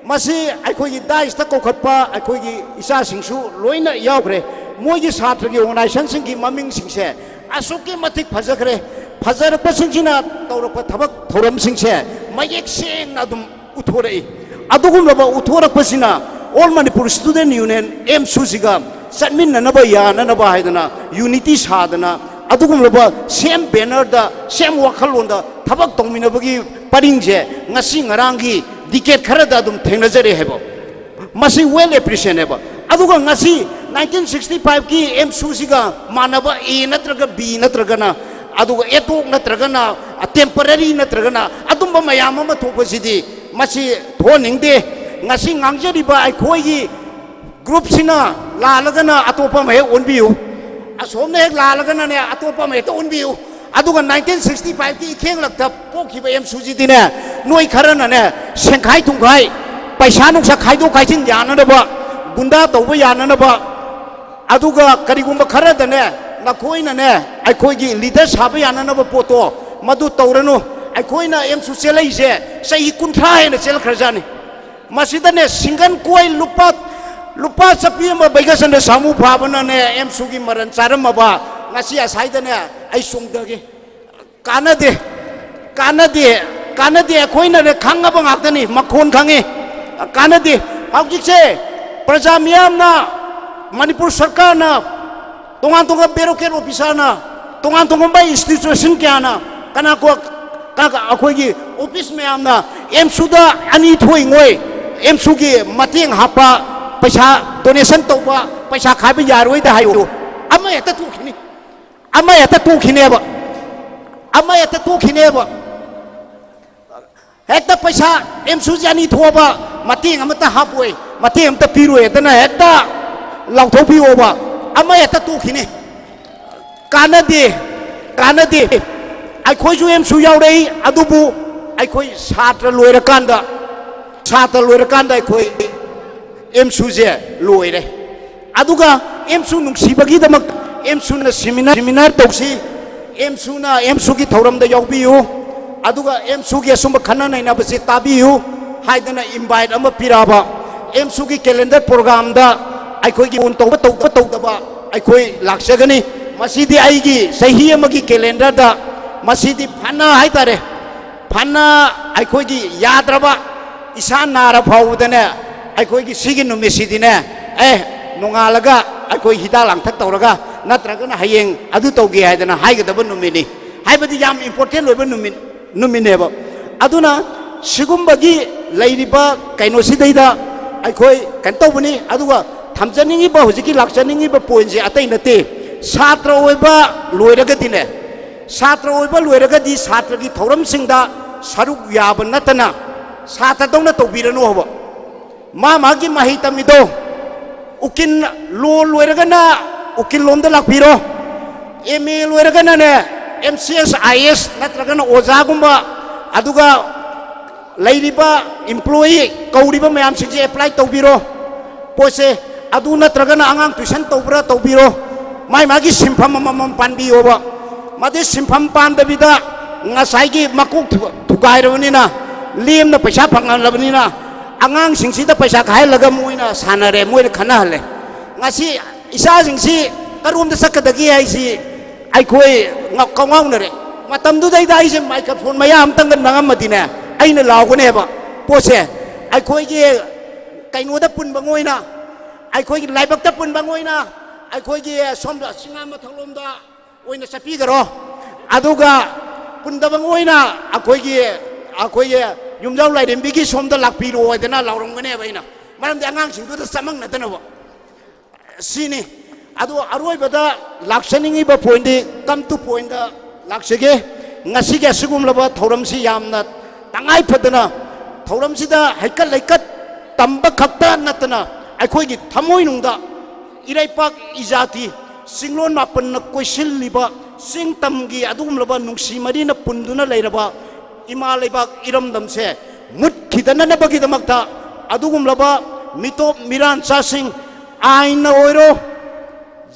ꯃꯁꯤ ꯑꯩꯈꯣꯏꯒꯤ ꯗꯥꯏꯁꯇ ꯀꯧꯈꯠꯄ ꯑꯩꯈꯣꯏꯒꯤ ꯏꯆꯥꯁꯤꯡꯁꯨ ꯂꯣꯏꯅ ꯌꯥꯎꯈ꯭ꯔꯦ꯫ ꯃꯣꯏꯒꯤ ꯁꯥꯇ꯭ꯔꯒꯤ ꯑꯣꯔꯒꯅꯥꯏꯖꯦꯁꯟꯁꯤꯡꯒꯤ ꯃꯃꯤꯡꯁꯤꯡꯁꯦ ꯑꯁꯨꯛꯀꯤ ꯃꯇꯤꯛ ꯐꯖꯈ꯭ꯔꯦ꯫ ꯐꯖꯔꯛꯄꯁꯤꯡꯁꯤꯅ ꯇꯧꯔꯛꯄ ꯊꯕꯛ ꯊꯧꯔꯝꯁꯤꯡꯁꯦ ꯃꯌꯦꯛ ꯁꯦꯡꯅ ꯑꯗꯨꯝ ꯎꯠꯊꯣꯔꯛꯏ꯫ ꯑꯗꯨꯒꯨꯝꯂꯕ ꯎꯠꯊꯣꯔꯛꯄꯁꯤꯅ ꯑꯣꯜ ꯃꯅꯤꯄꯨꯔ ꯁ꯭ꯇꯨꯗꯦꯟ ꯌꯨꯅꯤꯌꯟ, ꯑꯦꯝꯁꯨꯁꯤꯒ ꯆꯠꯃꯤꯟꯅꯅꯕ ꯌꯥꯅꯅꯕ ꯍꯥꯏꯗꯅ, ꯌꯨꯅꯤꯇꯤ ꯁꯥꯗꯅ, ꯑꯗꯨꯒꯨꯝꯂꯕ ꯁꯦꯝ ꯕꯦꯅꯔꯗ, ꯁꯦꯝ ꯋꯥꯈꯜꯂꯣꯟꯗ ꯊꯕꯛ ꯇꯧꯃꯤꯟꯅꯕꯒꯤ ꯄꯔꯤꯡꯁꯦ ꯉꯁꯤ ꯉꯔꯥꯡꯒꯤ ꯗꯤꯀꯦꯠ ꯈꯔꯗ ꯑꯗꯨꯝ ꯊꯦꯡꯅꯖꯔꯦ ꯍꯥꯏꯕ꯫ ꯃꯁꯤ ꯋꯦꯜ ꯑꯦꯄ꯭ꯔꯤꯁꯤꯌꯦꯠꯅꯦꯕ꯫ ꯑꯗꯨꯒ ꯉꯁꯤ ꯅꯥꯏꯟꯇꯤꯟ ꯁꯤꯛꯁꯇꯤ ꯐꯥꯏꯚꯀꯤ ꯑꯦꯝꯁꯨꯁꯤꯒ ꯃꯥꯟꯅꯕ ꯑꯦ ꯅꯠꯇ꯭ꯔꯒ ꯕꯤ ꯅꯠꯇ꯭ꯔꯒꯅ, ꯑꯗꯨꯒ ꯑꯦꯗꯣꯛ ꯅꯠꯇ꯭ꯔꯒꯅ, ꯇꯦꯝꯄꯔꯔꯤ ꯅꯠꯇ꯭ꯔꯒꯅ, ꯑꯗꯨꯝꯕ ꯃꯌꯥꯝ ꯑꯃ ꯊꯣꯛꯄꯁꯤꯗꯤ ꯃꯁꯤ ꯊꯣꯛꯍꯟꯅꯤꯡꯗꯦ꯫ ꯉꯁꯤ ꯉꯥꯡꯖꯔꯤꯕ ꯑꯩꯈꯣꯏꯒꯤ ꯒ꯭ꯔꯨꯞꯁꯤꯅ ꯂꯥꯜꯂꯒꯅ ꯑꯇꯣꯞꯄ ꯑꯃ ꯍꯦꯛ ꯑꯣꯟꯕꯤꯌꯨ, ꯑꯁꯣꯝꯅ ꯍꯦꯛ ꯂꯥꯜꯂꯒꯅꯅꯦ ꯑꯇꯣꯞꯄ ꯑꯃ ꯍꯦꯛꯇ ꯑꯣꯟꯕꯤꯌꯨ꯫ ꯑꯗꯨꯒ ꯅꯥꯏꯟꯇꯤꯟ ꯁꯤꯛꯁꯇꯤ ꯐꯥꯏꯚꯀꯤ ꯏꯈꯦꯡꯂꯛꯇ ꯄꯣꯛꯈꯤꯕ ꯑꯦꯝꯁꯨꯁꯤꯗꯤꯅꯦ, ꯅꯣꯏ ꯈꯔꯅꯅꯦ ꯁꯦꯡꯈꯥꯏ ꯊꯨꯡꯈꯥꯏ, ꯄꯩꯁꯥ ꯅꯨꯡꯁꯥ ꯈꯥꯏꯗꯣꯛ ꯈꯥꯏꯖꯤꯟ ꯌꯥꯅꯅꯕ, ꯒꯨꯟꯗꯥ ꯇꯧꯕ ꯌꯥꯅꯅꯕ, ꯑꯗꯨꯒ ꯀꯔꯤꯒꯨꯝꯕ ꯈꯔꯗꯅꯦ, ꯅꯈꯣꯏꯅꯅꯦ, ꯑꯩꯈꯣꯏꯒꯤ ꯂꯤꯗꯔ ꯁꯥꯕ ꯌꯥꯅꯅꯕ ꯄꯣꯠꯇꯣ ꯃꯗꯨ ꯇꯧꯔꯅꯨ꯫ ꯑꯩꯈꯣꯏꯅ ꯑꯦꯝꯁꯨ ꯆꯦꯜꯂꯛꯏꯁꯦ ꯆꯍꯤ ꯀꯨꯟꯊ꯭ꯔꯥ ꯍꯦꯟꯅ ꯆꯦꯜꯂꯛꯈ꯭ꯔꯖꯥꯠꯅꯤ꯫ ꯃꯁꯤꯗꯅꯦ ꯁꯤꯡꯒꯟ ꯀꯣꯏ ꯂꯨꯄꯥ, ꯂꯨꯄꯥ ꯆꯠꯄꯤ ꯑꯃ ꯕꯩꯒꯆꯟꯗ꯭ꯔ ꯁꯥꯃꯨ ꯐꯥꯕꯅꯅꯦ ꯑꯦꯝꯁꯨꯒꯤ ꯃꯔꯟ ꯆꯥꯔꯝꯃꯕ ꯉꯁꯤ ꯑꯁꯥꯏꯗꯅꯦ ꯑꯩ ꯆꯣꯡꯊꯒꯦ꯫ ꯀꯥꯟꯅꯗꯦ, ꯀꯥꯟꯅꯗꯦ, ꯀꯥꯟꯅꯗꯦ꯫ ꯑꯩꯈꯣꯏꯅꯅꯦ ꯈꯪꯉꯕ ꯉꯥꯛꯇꯅꯤ, ꯃꯈꯣꯟ ꯈꯪꯉꯤ꯫ ꯀꯥꯟꯅꯗꯦ꯫ ꯍꯧꯖꯤꯛꯁꯦ ꯄ꯭ꯔꯖꯥ ꯃꯤꯌꯥꯝꯅ, ꯃꯅꯤꯄꯨꯔ ꯁꯔꯀꯥꯔꯅ, ꯇꯣꯉꯥꯟ ꯇꯣꯉꯥꯟꯕ ꯕ꯭ꯌꯨꯔꯣꯀ꯭ꯔꯦꯠ ꯑꯣꯐꯤꯁꯥꯔꯅ, ꯇꯣꯉꯥꯟ ꯇꯣꯉꯥꯟꯕ ꯏꯟꯁꯇꯤꯇ꯭ꯌꯨꯁꯟ ꯀꯌꯥꯅ, ꯀꯅꯥ ꯀꯣ-, ꯀ-, ꯀ-, ꯑꯩꯈꯣꯏꯒꯤ ꯑꯣꯐꯤꯁ ꯃꯌꯥꯝꯅ ꯑꯦꯝꯁꯨꯗ ꯑꯅꯤ ꯊꯣꯛꯏꯉꯣꯏ, ꯑꯦꯝꯁꯨꯒꯤ ꯃꯇꯦꯡ ꯍꯥꯞꯄ, ꯄꯩꯁꯥ ꯗꯣꯅꯦꯁꯟ ꯇꯧꯕ, ꯄꯩꯁꯥ ꯈꯥꯏꯕ ꯌꯥꯔꯣꯏꯗ ꯍꯥꯏꯌꯨ, ꯑꯃ ꯍꯦꯛꯇ ꯊꯣꯛꯈꯤꯅꯤ꯫ ꯑꯃ ꯍꯦꯛꯇ ꯇꯣꯛꯈꯤꯅꯦꯕ꯫ ꯑꯃ ꯍꯦꯛꯇ ꯇꯣꯛꯈꯤꯅꯦꯕ꯫ ꯍꯦꯛꯇ ꯄꯩꯁꯥ ꯑꯦꯝꯁꯨꯁꯦ ꯑꯅꯤ ꯊꯣꯛꯑꯕ, ꯃꯇꯦꯡ ꯑꯃꯇ ꯍꯥꯞꯄꯣꯏ, ꯃꯇꯦꯡ ꯑꯃꯇ ꯄꯤꯔꯣꯏ ꯍꯦꯛꯇꯅ ꯍꯦꯛꯇ ꯂꯥꯎꯊꯣꯛꯄꯤꯌꯣꯕ꯫ ꯑꯃ ꯍꯦꯛꯇ ꯇꯣꯛꯈꯤꯅꯤ꯫ ꯀꯥꯟꯅꯗꯦ, ꯀꯥꯟꯅꯗꯦ꯫ ꯑꯩꯈꯣꯏꯁꯨ ꯑꯦꯝꯁꯨ ꯌꯥꯎꯔꯛꯏ, ꯑꯗꯨꯕꯨ ꯑꯩꯈꯣꯏ ꯁꯥꯇ꯭ꯔ ꯂꯣꯏꯔꯀꯥꯟꯗ, ꯁꯥꯇ꯭ꯔ ꯂꯣꯏꯔꯀꯥꯟꯗ ꯑꯩꯈꯣꯏ ꯑꯦꯝꯁꯨꯁꯦ ꯂꯣꯏꯔꯦ꯫ ꯑꯗꯨꯒ ꯑꯦꯝꯁꯨ ꯅꯨꯡꯁꯤꯕꯒꯤꯗꯃꯛ ꯑꯦꯝꯁꯨꯅ ꯁꯤꯃꯤꯅꯥꯔ, ꯁꯤꯃꯤꯅꯥꯔ ꯇꯧꯁꯤ, ꯑꯦꯝꯁꯨꯅ, ꯑꯦꯝꯁꯨꯒꯤ ꯊꯧꯔꯝꯗ ꯌꯥꯎꯕꯤꯌꯨ, ꯑꯗꯨꯒ ꯑꯦꯝꯁꯨꯒꯤ ꯑꯁꯨꯝꯕ ꯈꯟꯅ ꯅꯩꯅꯕꯁꯤ ꯇꯥꯕꯤꯌꯨ ꯍꯥꯏꯗꯅ ꯏꯟꯚꯥꯏꯠ ꯑꯃ ꯄꯤꯔꯛꯑꯕ, ꯑꯦꯝꯁꯨꯒꯤ ꯀꯦꯂꯦꯟꯗꯔ ꯄ꯭ꯔꯣꯒ꯭ꯔꯥꯝꯗ ꯑꯩꯈꯣꯏꯒꯤ ꯑꯣꯟ ꯇꯧꯕ, ꯇꯧꯕ ꯇꯧꯗꯕ ꯑꯩꯈꯣꯏ ꯂꯥꯛꯆꯒꯅꯤ꯫ ꯃꯁꯤꯗꯤ ꯑꯩꯒꯤ ꯆꯍꯤ ꯑꯃꯒꯤ ꯀꯦꯂꯦꯟꯗꯔꯗ ꯃꯁꯤꯗꯤ ꯐꯅ ꯍꯥꯏꯇꯥꯔꯦ, ꯐꯅ ꯑꯩꯈꯣꯏꯒꯤ ꯌꯥꯗ꯭ꯔꯕ, ꯏꯁꯥ ꯅꯥꯔ ꯐꯥꯎꯕꯗꯅꯦ, ꯑꯩꯈꯣꯏꯒꯤ ꯁꯤꯒꯤ ꯅꯨꯃꯤꯠꯁꯤꯗꯤꯅꯦ, ꯑꯦ, ꯅꯣꯡꯉꯥꯜꯂꯒ ꯑꯩꯈꯣꯏ ꯍꯤꯗꯥꯛ ꯂꯥꯡꯊꯛ ꯇꯧꯔꯒ, ꯅꯠꯇ꯭ꯔꯒꯅ ꯍꯌꯦꯡ ꯑꯗꯨ ꯇꯧꯒꯦ ꯍꯥꯏꯗꯅ ꯍꯥꯏꯒꯗꯕ ꯅꯨꯃꯤꯠꯅꯤ꯫ ꯍꯥꯏꯕꯗꯤ ꯌꯥꯝ ꯏꯝꯄꯣꯔꯇꯦꯟ ꯑꯣꯏꯕ ꯅꯨꯃꯤꯠ, ꯅꯨꯃꯤꯠꯅꯦꯕ꯫ ꯑꯗꯨꯅ ꯁꯤꯒꯨꯝꯕꯒꯤ ꯂꯩꯔꯤꯕ ꯀꯩꯅꯣꯁꯤꯗꯩꯗ ꯑꯩꯈꯣꯏ ꯀꯩꯅꯣ ꯇꯧꯕꯅꯤ꯫ ꯑꯗꯨꯒ ꯊꯝꯖꯅꯤꯡꯉꯤꯕ, ꯍꯧꯖꯤꯛꯀꯤ ꯂꯥꯛꯆꯅꯤꯡꯉꯤꯕ ꯄꯣꯏꯟꯁꯦ ꯑꯇꯩ ꯅꯠꯇꯦ, ꯁꯥꯇ꯭ꯔ ꯑꯣꯏꯕ ꯂꯣꯏꯔꯒꯗꯤꯅꯦ, ꯁꯥꯇ꯭ꯔ ꯑꯣꯏꯕ ꯂꯣꯏꯔꯒꯗꯤ ꯁꯥꯇ꯭ꯔꯒꯤ ꯊꯧꯔꯝꯁꯤꯡꯗ ꯁꯔꯨꯛ ꯌꯥꯕ ꯅꯠꯇꯅ ꯁꯥꯇ꯭ꯔꯗꯧꯅ ꯇꯧꯕꯤꯔꯅꯨ ꯍꯥꯏꯕ꯫ ꯃꯥ ꯃꯥꯒꯤ ꯃꯍꯩ ꯇꯝꯃꯤꯗꯣ, ꯎꯀꯤꯜ, ꯂꯣ ꯂꯣꯏꯔꯒꯅ ꯎꯀꯤꯜ ꯂꯣꯝꯗ ꯂꯥꯛꯄꯤꯔꯣ, M A ꯂꯣꯏꯔꯒꯅꯅꯦ M C S, ꯑꯥꯏ ꯑꯦꯁ ꯅꯠꯇ꯭ꯔꯒꯅ ꯑꯣꯖꯥꯒꯨꯝꯕ, ꯑꯗꯨꯒ ꯂꯩꯔꯤꯕ ꯏꯝꯄ꯭ꯂꯣꯌꯤ ꯀꯧꯔꯤꯕ ꯃꯌꯥꯝꯁꯤꯡꯁꯦ ꯑꯦꯄ꯭ꯂꯥꯏ ꯇꯧꯕꯤꯔꯣ꯫ ꯄꯣꯠꯁꯦ ꯑꯗꯨ ꯅꯠꯇ꯭ꯔꯒꯅ ꯑꯉꯥꯡ tuition ꯇꯧꯕ꯭ꯔꯥ ꯇꯧꯕꯤꯔꯣ, ꯃꯥꯏ ꯃꯥꯒꯤ ꯁꯤꯟꯐꯝ ꯑꯃꯃꯝ ꯄꯥꯟꯕꯤꯌꯣꯕ꯫ ꯃꯗꯨ ꯁꯤꯟꯐꯝ ꯄꯥꯟꯗꯕꯤꯗ ꯉꯁꯥꯏꯒꯤ ꯃꯀꯣꯛ ꯊꯨ-, ꯊꯨꯒꯥꯏꯔꯕꯅꯤꯅ ꯂꯦꯝꯅ ꯄꯩꯁꯥ ꯐꯪꯍꯜꯂꯕꯅꯤꯅ ꯑꯉꯥꯡꯁꯤꯡꯁꯤꯗ ꯄꯩꯁꯥ ꯈꯥꯏꯍꯜꯂꯒ ꯃꯣꯏꯅ ꯁꯥꯟꯅꯔꯦ, ꯃꯣꯏꯅ ꯈꯟꯅꯍꯜꯂꯦ꯫ ꯉꯁꯤ ꯏꯆꯥꯁꯤꯡꯁꯤ ꯀꯔꯣꯝꯗ ꯆꯠꯀꯗꯒꯦ ꯍꯥꯏꯁꯤ ꯑꯩꯈꯣꯏ ꯉ-, ꯀꯉꯥꯎꯅꯔꯦ꯫ ꯃꯇꯝꯗꯨꯗꯩꯗ ꯑꯩꯁꯦ microphone ꯃꯌꯥ ꯑꯝꯇꯪꯒ ꯅꯪꯉꯝꯃꯗꯤꯅꯦ, ꯑꯩꯅ ꯂꯥꯎꯒꯅꯦꯕ ꯄꯣꯠꯁꯦ꯫ ꯑꯩꯈꯣꯏꯒꯤ ꯀꯩꯅꯣꯗ ꯄꯨꯟꯕ ꯑꯣꯏꯅ, ꯑꯩꯈꯣꯏꯒꯤ ꯂꯥꯏꯕꯛꯇ ꯄꯨꯟꯕ ꯑꯣꯏꯅ, ꯑꯩꯈꯣꯏꯒꯤ ꯁꯣꯝꯗ ꯆꯤꯡꯉꯥ ꯃꯊꯛꯂꯣꯝꯗ ꯑꯣꯏꯅ ꯆꯠꯄꯤꯈꯔꯣ꯫ ꯑꯗꯨꯒ ꯄꯨꯟꯗꯕ ꯑꯣꯏꯅ ꯑꯩꯈꯣꯏꯒꯤ, ꯑꯩꯈꯣꯏꯒꯤ ꯌꯨꯝꯖꯥꯎ ꯂꯥꯏꯔꯦꯝꯕꯤꯒꯤ ꯁꯣꯝꯗ ꯂꯥꯛꯄꯤꯔꯣ ꯍꯥꯏꯗꯅ ꯂꯥꯎꯔꯝꯒꯅꯦꯕ ꯑꯩꯅ꯫ ꯃꯔꯝꯗꯤ ꯑꯉꯥꯡꯁꯤꯡꯗꯨꯗ ꯆꯃꯝꯅꯗꯅꯕ꯫ ꯁꯤꯅꯤ꯫ ꯑꯗꯣ ꯑꯔꯣꯏꯕꯗ ꯂꯥꯛꯆꯅꯤꯡꯉꯤꯕ pointꯗꯤ, come to pointꯇ ꯂꯥꯛꯆꯒꯦ꯫ ꯉꯁꯤꯒꯤ ꯑꯁꯤꯒꯨꯝꯂꯕ ꯊꯧꯔꯝꯁꯤ ꯌꯥꯝꯅ ꯇꯉꯥꯏ ꯐꯗꯅ, ꯊꯧꯔꯝꯁꯤꯗ ꯍꯩꯀꯠ ꯂꯩꯀꯠ ꯇꯝꯕ ꯈꯛꯇ ꯅꯠꯇꯅ ꯑꯩꯈꯣꯏꯒꯤ ꯊꯃꯣꯏꯅꯨꯡꯗ ꯏꯔꯩꯄꯥꯛ ꯏꯖꯥꯇꯤ ꯆꯤꯡꯂꯣꯟ ꯃꯥꯄꯟꯅ ꯀꯣꯏꯁꯤꯜꯂꯤꯕ ꯆꯤꯡ ꯇꯝꯒꯤ ꯑꯗꯨꯒꯨꯝꯂꯕ ꯅꯨꯡꯁꯤ ꯃꯔꯤꯅ ꯄꯨꯟꯗꯨꯅ ꯂꯩꯔꯕ ꯏꯃꯥ ꯂꯩꯕꯥꯛ ꯏꯔꯝꯗꯝꯁꯦ ꯃꯨꯠꯈꯤꯗꯅꯅꯕꯒꯤꯗꯃꯛꯇ ꯑꯗꯨꯒꯨꯝꯂꯕ ꯃꯤꯇꯣꯞ ꯃꯤꯔꯥꯟꯆꯥꯁꯤꯡ, ꯑꯥꯏꯟꯅ ꯑꯣꯏꯔꯣ,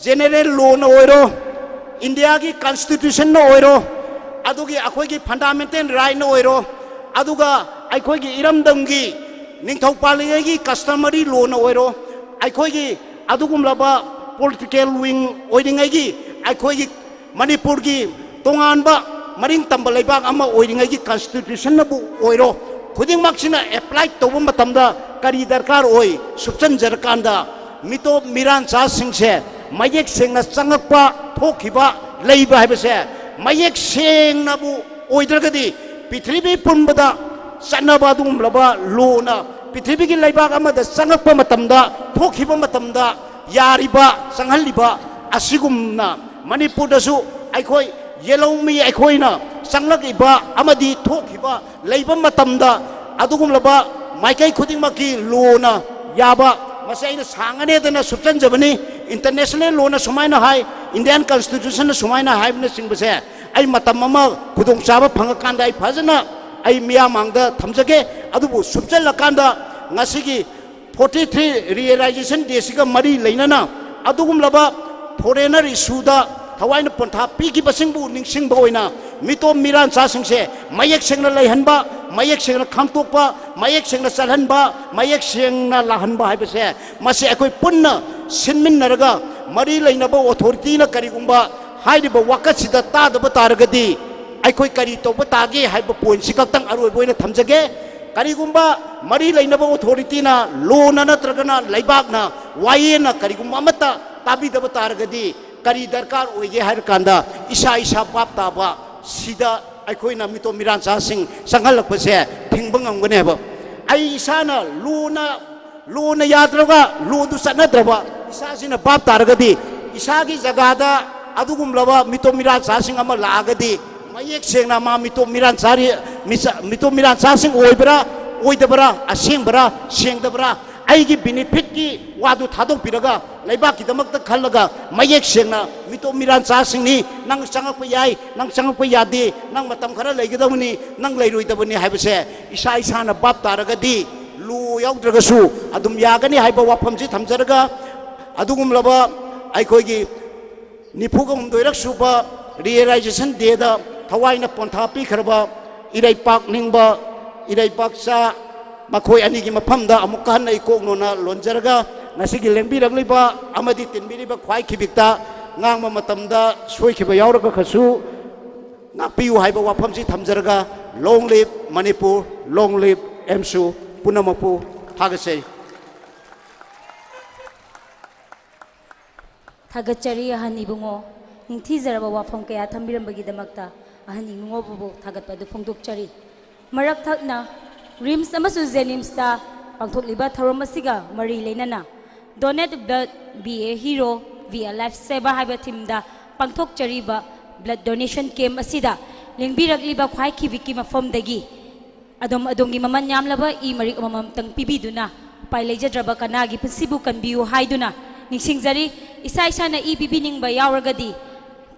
general lawꯅ ꯑꯣꯏꯔꯣ, ꯏꯟꯗꯤꯌꯥꯒꯤ constitutionꯅ ꯑꯣꯏꯔꯣ, ꯑꯗꯨꯒꯤ ꯑꯩꯈꯣꯏꯒꯤ fundamental rightꯅ ꯑꯣꯏꯔꯣ, ꯑꯗꯨꯒ ꯑꯩꯈꯣꯏꯒꯤ ꯏꯔꯝꯗꯝꯒꯤ ꯅꯤꯡꯊꯧ ꯄꯥꯜꯂꯤꯉꯩꯒꯤ customary lawꯅ ꯑꯣꯏꯔꯣ, ꯑꯩꯈꯣꯏꯒꯤ ꯑꯗꯨꯒꯨꯝꯂꯕ political wing ꯑꯣꯏꯔꯤꯉꯩꯒꯤ ꯑꯩꯈꯣꯏꯒꯤ ꯃꯅꯤꯄꯨꯔꯒꯤ ꯇꯣꯉꯥꯟꯕ ꯃꯔꯤꯡ ꯇꯝꯕ ꯂꯩꯕꯥꯛ ꯑꯃ ꯑꯣꯏꯔꯤꯉꯩꯒꯤ constitutionꯅꯕꯨ ꯑꯣꯏꯔꯣ, ꯈꯨꯗꯤꯡꯃꯛꯁꯤꯅ apply ꯇꯧꯕ ꯃꯇꯝꯗ ꯀꯔꯤ ꯗꯔꯀꯥꯔ ꯑꯣꯏ? ꯁꯨꯞꯆꯟꯖꯔꯀꯥꯟꯗ ꯃꯤꯇꯣꯞ ꯃꯤꯔꯥꯟꯆꯥꯁꯤꯡꯁꯦ ꯃꯌꯦꯛ ꯁꯦꯡꯅ ꯆꯪꯉꯛꯄ, ꯊꯣꯛꯈꯤꯕ, ꯂꯩꯕ ꯍꯥꯏꯕꯁꯦ ꯃꯌꯦꯛ ꯁꯦꯡꯅꯕꯨ ꯑꯣꯏꯗ꯭ꯔꯒꯗꯤ ꯄ꯭ꯔꯤꯊꯤꯕꯤ ꯄꯨꯝꯕꯗ ꯆꯠꯅꯕ ꯑꯗꯨꯒꯨꯝꯂꯕ lawꯅ ꯄ꯭ꯔꯤꯊꯤꯕꯤꯒꯤ ꯂꯩꯕꯥꯛ ꯑꯃꯗ ꯆꯪꯉꯛꯄ ꯃꯇꯝꯗ, ꯊꯣꯛꯈꯤꯕ ꯃꯇꯝꯗ ꯌꯥꯔꯤꯕ, ꯆꯪꯍꯜꯂꯤꯕ ꯑꯁꯤꯒꯨꯝꯅ ꯃꯅꯤꯄꯨꯔꯗꯁꯨ ꯑꯩꯈꯣꯏ ꯌꯦꯜꯍꯧꯃꯤ ꯑꯩꯈꯣꯏꯅ ꯆꯪꯂꯛꯂꯤꯕ ꯑꯃꯗꯤ ꯊꯣꯛꯈꯤꯕ ꯂꯩꯕ ꯃꯇꯝꯗ ꯑꯗꯨꯒꯨꯝꯂꯕ ꯃꯥꯏꯀꯩ ꯈꯨꯗꯤꯡꯃꯛꯀꯤ lawꯅ ꯌꯥꯕ, ꯃꯁꯤ ꯑꯩꯅ ꯁꯥꯡꯉꯅꯦꯗꯅ ꯁꯨꯞꯆꯟꯖꯕꯅꯤ꯫ International lawꯅ ꯁꯨꯃꯥꯏꯅ ꯍꯥꯏ, Indian constitutionꯅ ꯁꯨꯃꯥꯏꯅ ꯍꯥꯏꯕꯅꯆꯤꯡꯕꯁꯦ ꯑꯩ ꯃꯇꯝ ꯑꯃ ꯈꯨꯗꯣꯡꯆꯥꯕ ꯐꯪꯉꯀꯥꯟꯗ ꯑꯩ ꯐꯖꯅ ꯑꯩ ꯃꯤꯌꯥꯝ ꯃꯥꯡꯗ ꯊꯝꯖꯒꯦ꯫ ꯑꯗꯨꯕꯨ ꯁꯨꯞꯆꯜꯂꯀꯥꯟꯗ ꯉꯁꯤꯒꯤ forty three Realization Day ꯁꯤꯒ ꯃꯔꯤ ꯂꯩꯅꯅ ꯑꯗꯨꯒꯨꯝꯂꯕ foreigner issue ꯗ ꯊꯋꯥꯏꯅ ꯄꯣꯟꯊꯥ ꯄꯤꯈꯤꯕꯁꯤꯡꯕꯨ ꯅꯤꯡꯁꯤꯡꯕ ꯑꯣꯏꯅ ꯃꯤꯇꯣꯞ ꯃꯤꯔꯥꯟꯆꯥꯁꯤꯡꯁꯦ ꯃꯌꯦꯛ ꯁꯦꯡꯅ ꯂꯩꯍꯟꯕ, ꯃꯌꯦꯛ ꯁꯦꯡꯅ ꯈꯪꯗꯣꯛꯄ, ꯃꯌꯦꯛ ꯁꯦꯡꯅ ꯆꯠꯍꯟꯕ, ꯃꯌꯦꯛ ꯁꯦꯡꯅ ꯂꯥꯛꯍꯟꯕ ꯍꯥꯏꯕꯁꯦ, ꯃꯁꯤ ꯑꯩꯈꯣꯏ ꯄꯨꯟꯅ ꯁꯤꯟꯃꯤꯟꯅꯔꯒ ꯃꯔꯤ ꯂꯩꯅꯕ authority ꯅ ꯀꯔꯤꯒꯨꯝꯕ ꯍꯥꯏꯔꯤꯕ ꯋꯥꯀꯠꯁꯤꯗ ꯇꯥꯗꯕ ꯇꯥꯔꯒꯗꯤ ꯑꯩꯈꯣꯏ ꯀꯔꯤ ꯇꯧꯕ ꯇꯥꯒꯦ ꯍꯥꯏꯕ point ꯁꯤ ꯈꯛꯇꯪ ꯑꯔꯣꯏꯕ ꯑꯣꯏꯅ ꯊꯝꯖꯒꯦ꯫ ꯀꯔꯤꯒꯨꯝꯕ ꯃꯔꯤ ꯂꯩꯅꯕ authority ꯅ ꯂꯣꯅ ꯅꯠꯇ꯭ꯔꯒꯅ ꯂꯩꯕꯥꯛꯅ ꯋꯥꯌꯦꯜꯅ ꯀꯔꯤꯒꯨꯝꯕ ꯑꯃꯠꯇ ꯇꯥꯕꯤꯗꯕ ꯇꯥꯔꯒꯗꯤ ꯀꯔꯤ ꯗꯔꯀꯥꯔ ꯑꯣꯏꯒꯦ ꯍꯥꯏꯔ ꯀꯥꯟꯗ ꯏꯁꯥ ꯏꯁꯥ ꯚꯥꯞ ꯇꯥꯕ ꯁꯤꯗ ꯑꯩꯈꯣꯏꯅ ꯃꯤꯇꯣꯞ ꯃꯤꯔꯥꯟꯆꯥꯁꯤꯡ ꯆꯪꯍꯜꯂꯛꯄꯁꯦ ꯊꯤꯡꯕ ꯉꯝꯒꯅꯦꯕ꯫ ꯑꯩ ꯏꯁꯥꯅ ꯂꯣꯅ ꯂꯣꯅ ꯌꯥꯗ꯭ꯔꯒ ꯂꯣꯗꯨ ꯆꯠꯅꯗ꯭ꯔꯕ ꯏꯁꯥꯁꯤꯅ ꯚꯥꯞ ꯇꯥꯔꯒꯗꯤ ꯏꯁꯥꯒꯤ ꯖꯒꯥꯗ ꯑꯗꯨꯒꯨꯝꯂꯕ ꯃꯤꯇꯣꯞ ꯃꯤꯔꯥꯟꯆꯥꯁꯤꯡ ꯑꯃ ꯂꯥꯛꯑꯒꯗꯤ ꯃꯌꯦꯛ ꯁꯦꯡꯅ ꯃꯥ ꯃꯤꯇꯣꯞ ꯃꯤꯔꯥꯟꯆꯥꯔꯤ-, ꯃꯤꯆ-, ꯃꯤꯇꯣꯞ ꯃꯤꯔꯥꯟꯆꯥꯁꯤꯡ ꯑꯣꯏꯕ꯭ꯔꯥ, ꯑꯣꯏꯗꯕ꯭ꯔꯥ, ꯑꯁꯦꯡꯕ꯭ꯔꯥ, ꯁꯦꯡꯗꯕ꯭ꯔꯥ, ꯑꯩꯒꯤ benefit ꯀꯤ ꯋꯥꯗꯨ ꯊꯥꯗꯣꯛꯄꯤꯔꯒ ꯂꯩꯕꯥꯛꯀꯤꯗꯃꯛꯇ ꯈꯜꯂꯒ ꯃꯌꯦꯛ ꯁꯦꯡꯅ ꯃꯤꯇꯣꯞ ꯃꯤꯔꯥꯟꯆꯥꯁꯤꯡꯅꯤ, ꯅꯪ ꯆꯪꯉꯛꯄ ꯌꯥꯏ, ꯅꯪ ꯆꯪꯉꯛꯄ ꯌꯥꯗꯦ, ꯅꯪ ꯃꯇꯝ ꯈꯔ ꯂꯩꯒꯗꯕꯅꯤ, ꯅꯪ ꯂꯩꯔꯣꯏꯗꯕꯅꯤ ꯍꯥꯏꯕꯁꯦ ꯏꯁꯥ ꯏꯁꯥꯅ ꯚꯥꯞ ꯇꯥꯔꯒꯗꯤ ꯂꯣ ꯌꯥꯎꯗ꯭ꯔꯒꯁꯨ ꯑꯗꯨꯝ ꯌꯥꯒꯅꯤ ꯍꯥꯏꯕ ꯋꯥꯐꯝꯁꯤ ꯊꯝꯖꯔꯒ, ꯑꯗꯨꯒꯨꯝꯂꯕ ꯑꯩꯈꯣꯏꯒꯤ ꯅꯤꯐꯨꯒ ꯍꯨꯝꯗꯣꯏꯔꯛ ꯁꯨꯕ Realization Day ꯗ ꯊꯋꯥꯏꯅ ꯄꯣꯟꯊꯥ ꯄꯤꯈ꯭ꯔꯕ ꯏꯔꯩꯄꯥꯛ ꯅꯤꯡꯕ ꯏꯔꯩꯄꯥꯛꯆꯥ ꯃꯈꯣꯏ ꯑꯅꯤꯒꯤ ꯃꯐꯝꯗ ꯑꯃꯨꯛꯀ ꯍꯟꯅ ꯏꯀꯣꯛꯅꯣꯅ ꯂꯣꯟꯖꯔꯒ, ꯉꯁꯤꯒꯤ ꯂꯦꯡꯕꯤꯔꯛꯂꯤꯕ ꯑꯃꯗꯤ ꯇꯤꯟꯕꯤꯔꯤꯕ ꯈ꯭ꯋꯥꯏ ꯈꯤꯕꯤꯛꯇ ꯉꯥꯡꯕ ꯃꯇꯝꯗ ꯁꯣꯏꯈꯤꯕ ꯌꯥꯎꯔꯒꯁꯨ ꯉꯥꯛꯄꯤꯌꯨ ꯍꯥꯏꯕ ꯋꯥꯐꯝꯁꯤ ꯊꯝꯖꯔꯒ, Long live Manipur, long live ꯑꯦꯝꯁꯨ, ꯄꯨꯝꯅꯃꯛꯄꯨ ꯊꯥꯒꯠꯆꯔꯤ꯫ ꯊꯥꯒꯠꯆꯔꯤ ꯑꯍꯟ ꯏꯕꯨꯡꯉꯣ꯫ ꯅꯤꯡꯊꯤꯖꯔꯕ ꯋꯥꯐꯝ ꯀꯌꯥ ꯊꯝꯕꯤꯔꯝꯕꯒꯤꯗꯃꯛꯇ ꯑꯍꯟ ꯏꯕꯨꯡꯉꯣꯕꯨ ꯊꯥꯒꯠꯄ ꯑꯗꯨ ꯐꯣꯡꯗꯣꯛꯆꯔꯤ꯫ ꯃꯔꯛ ꯊꯠꯅ ꯔꯤꯝꯁ ꯑꯃꯁꯨꯡ ꯖꯦꯅꯤꯝꯁꯇ ꯄꯥꯡꯊꯣꯛꯂꯤꯕ ꯊꯧꯔꯝ ꯑꯁꯤꯒ ꯃꯔꯤ ꯂꯩꯅꯅ Donate Blood, Be a Hero, Be a Life Saver ꯍꯥꯏꯕ theme ꯗ ꯄꯥꯡꯊꯣꯛꯆꯔꯤꯕ blood donation camp ꯑꯁꯤꯗ ꯂꯦꯡꯕꯤꯔꯛꯂꯤꯕ ꯈ꯭ꯋꯥꯏ ꯈꯤꯕꯤꯛꯀꯤ ꯃꯐꯝꯗꯒꯤ ꯑꯗꯣꯝ ꯑꯗꯣꯝꯒꯤ ꯃꯃꯜ ꯌꯥꯝꯂꯕ ꯏ ꯃꯔꯤꯛ ꯑꯃꯃꯝꯇꯪ ꯄꯤꯕꯤꯗꯨꯅ ꯎꯄꯥꯏ ꯂꯩꯖꯗ꯭ꯔꯕ ꯀꯅꯥꯒꯤ ꯄꯨꯟꯁꯤꯕꯨ ꯀꯟꯕꯤꯌꯨ ꯍꯥꯏꯗꯨꯅ ꯅꯤꯡꯁꯤꯡꯖꯔꯤ꯫ ꯏꯁꯥ ꯏꯁꯥꯅ ꯏ ꯄꯤꯕꯤꯅꯤꯡꯕ ꯌꯥꯎꯔꯒꯗꯤ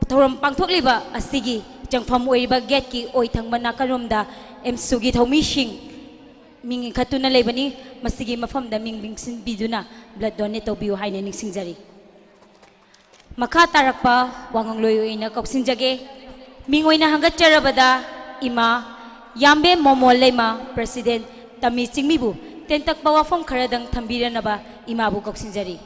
ꯊꯧꯔꯝ ꯄꯥꯡꯊꯣꯛꯂꯤꯕ ꯑꯁꯤꯒꯤ ꯆꯪꯐꯝ ꯑꯣꯏꯔꯤꯕ gate ꯀꯤ ꯑꯣꯏ ꯊꯪꯕ ꯅꯥꯀꯜꯔꯣꯝꯗ ꯑꯦꯝꯁꯨꯒꯤ ꯊꯧꯃꯤꯁꯤꯡ ꯃꯤꯡ ꯏꯟꯈꯠꯇꯨꯅ ꯂꯩꯕꯅꯤ꯫ ꯃꯁꯤꯒꯤ ꯃꯐꯝꯗ ꯃꯤꯡ ꯂꯦꯡꯁꯤꯟꯕꯤꯗꯨꯅ blood donate ꯇꯧꯕꯤꯌꯨ ꯍꯥꯏꯅ ꯅꯤꯡꯁꯤꯡꯖꯔꯤ꯫ ꯃꯈꯥ ꯇꯥꯔꯛꯄ ꯋꯥꯉꯥꯡꯂꯣꯏ ꯑꯣꯏꯅ ꯀꯧꯁꯤꯟꯖꯒꯦ꯫ ꯃꯤꯡ ꯑꯣꯏꯅ ꯍꯪꯒꯠꯆꯔꯕꯗ ꯏꯃꯥ ꯌꯥꯝꯕꯦꯝ ꯃꯣꯃꯣꯟ ꯂꯩꯃ, president, ꯇꯝꯃꯤ ꯆꯤꯡꯃꯤꯕꯨ ꯇꯦꯟꯇꯛꯄ ꯋꯥꯐꯝ ꯈꯔꯗꯪ ꯊꯝꯕꯤꯔꯅꯕ ꯏꯃꯥꯕꯨ ꯀꯧꯁꯤꯟꯖꯔꯤ꯫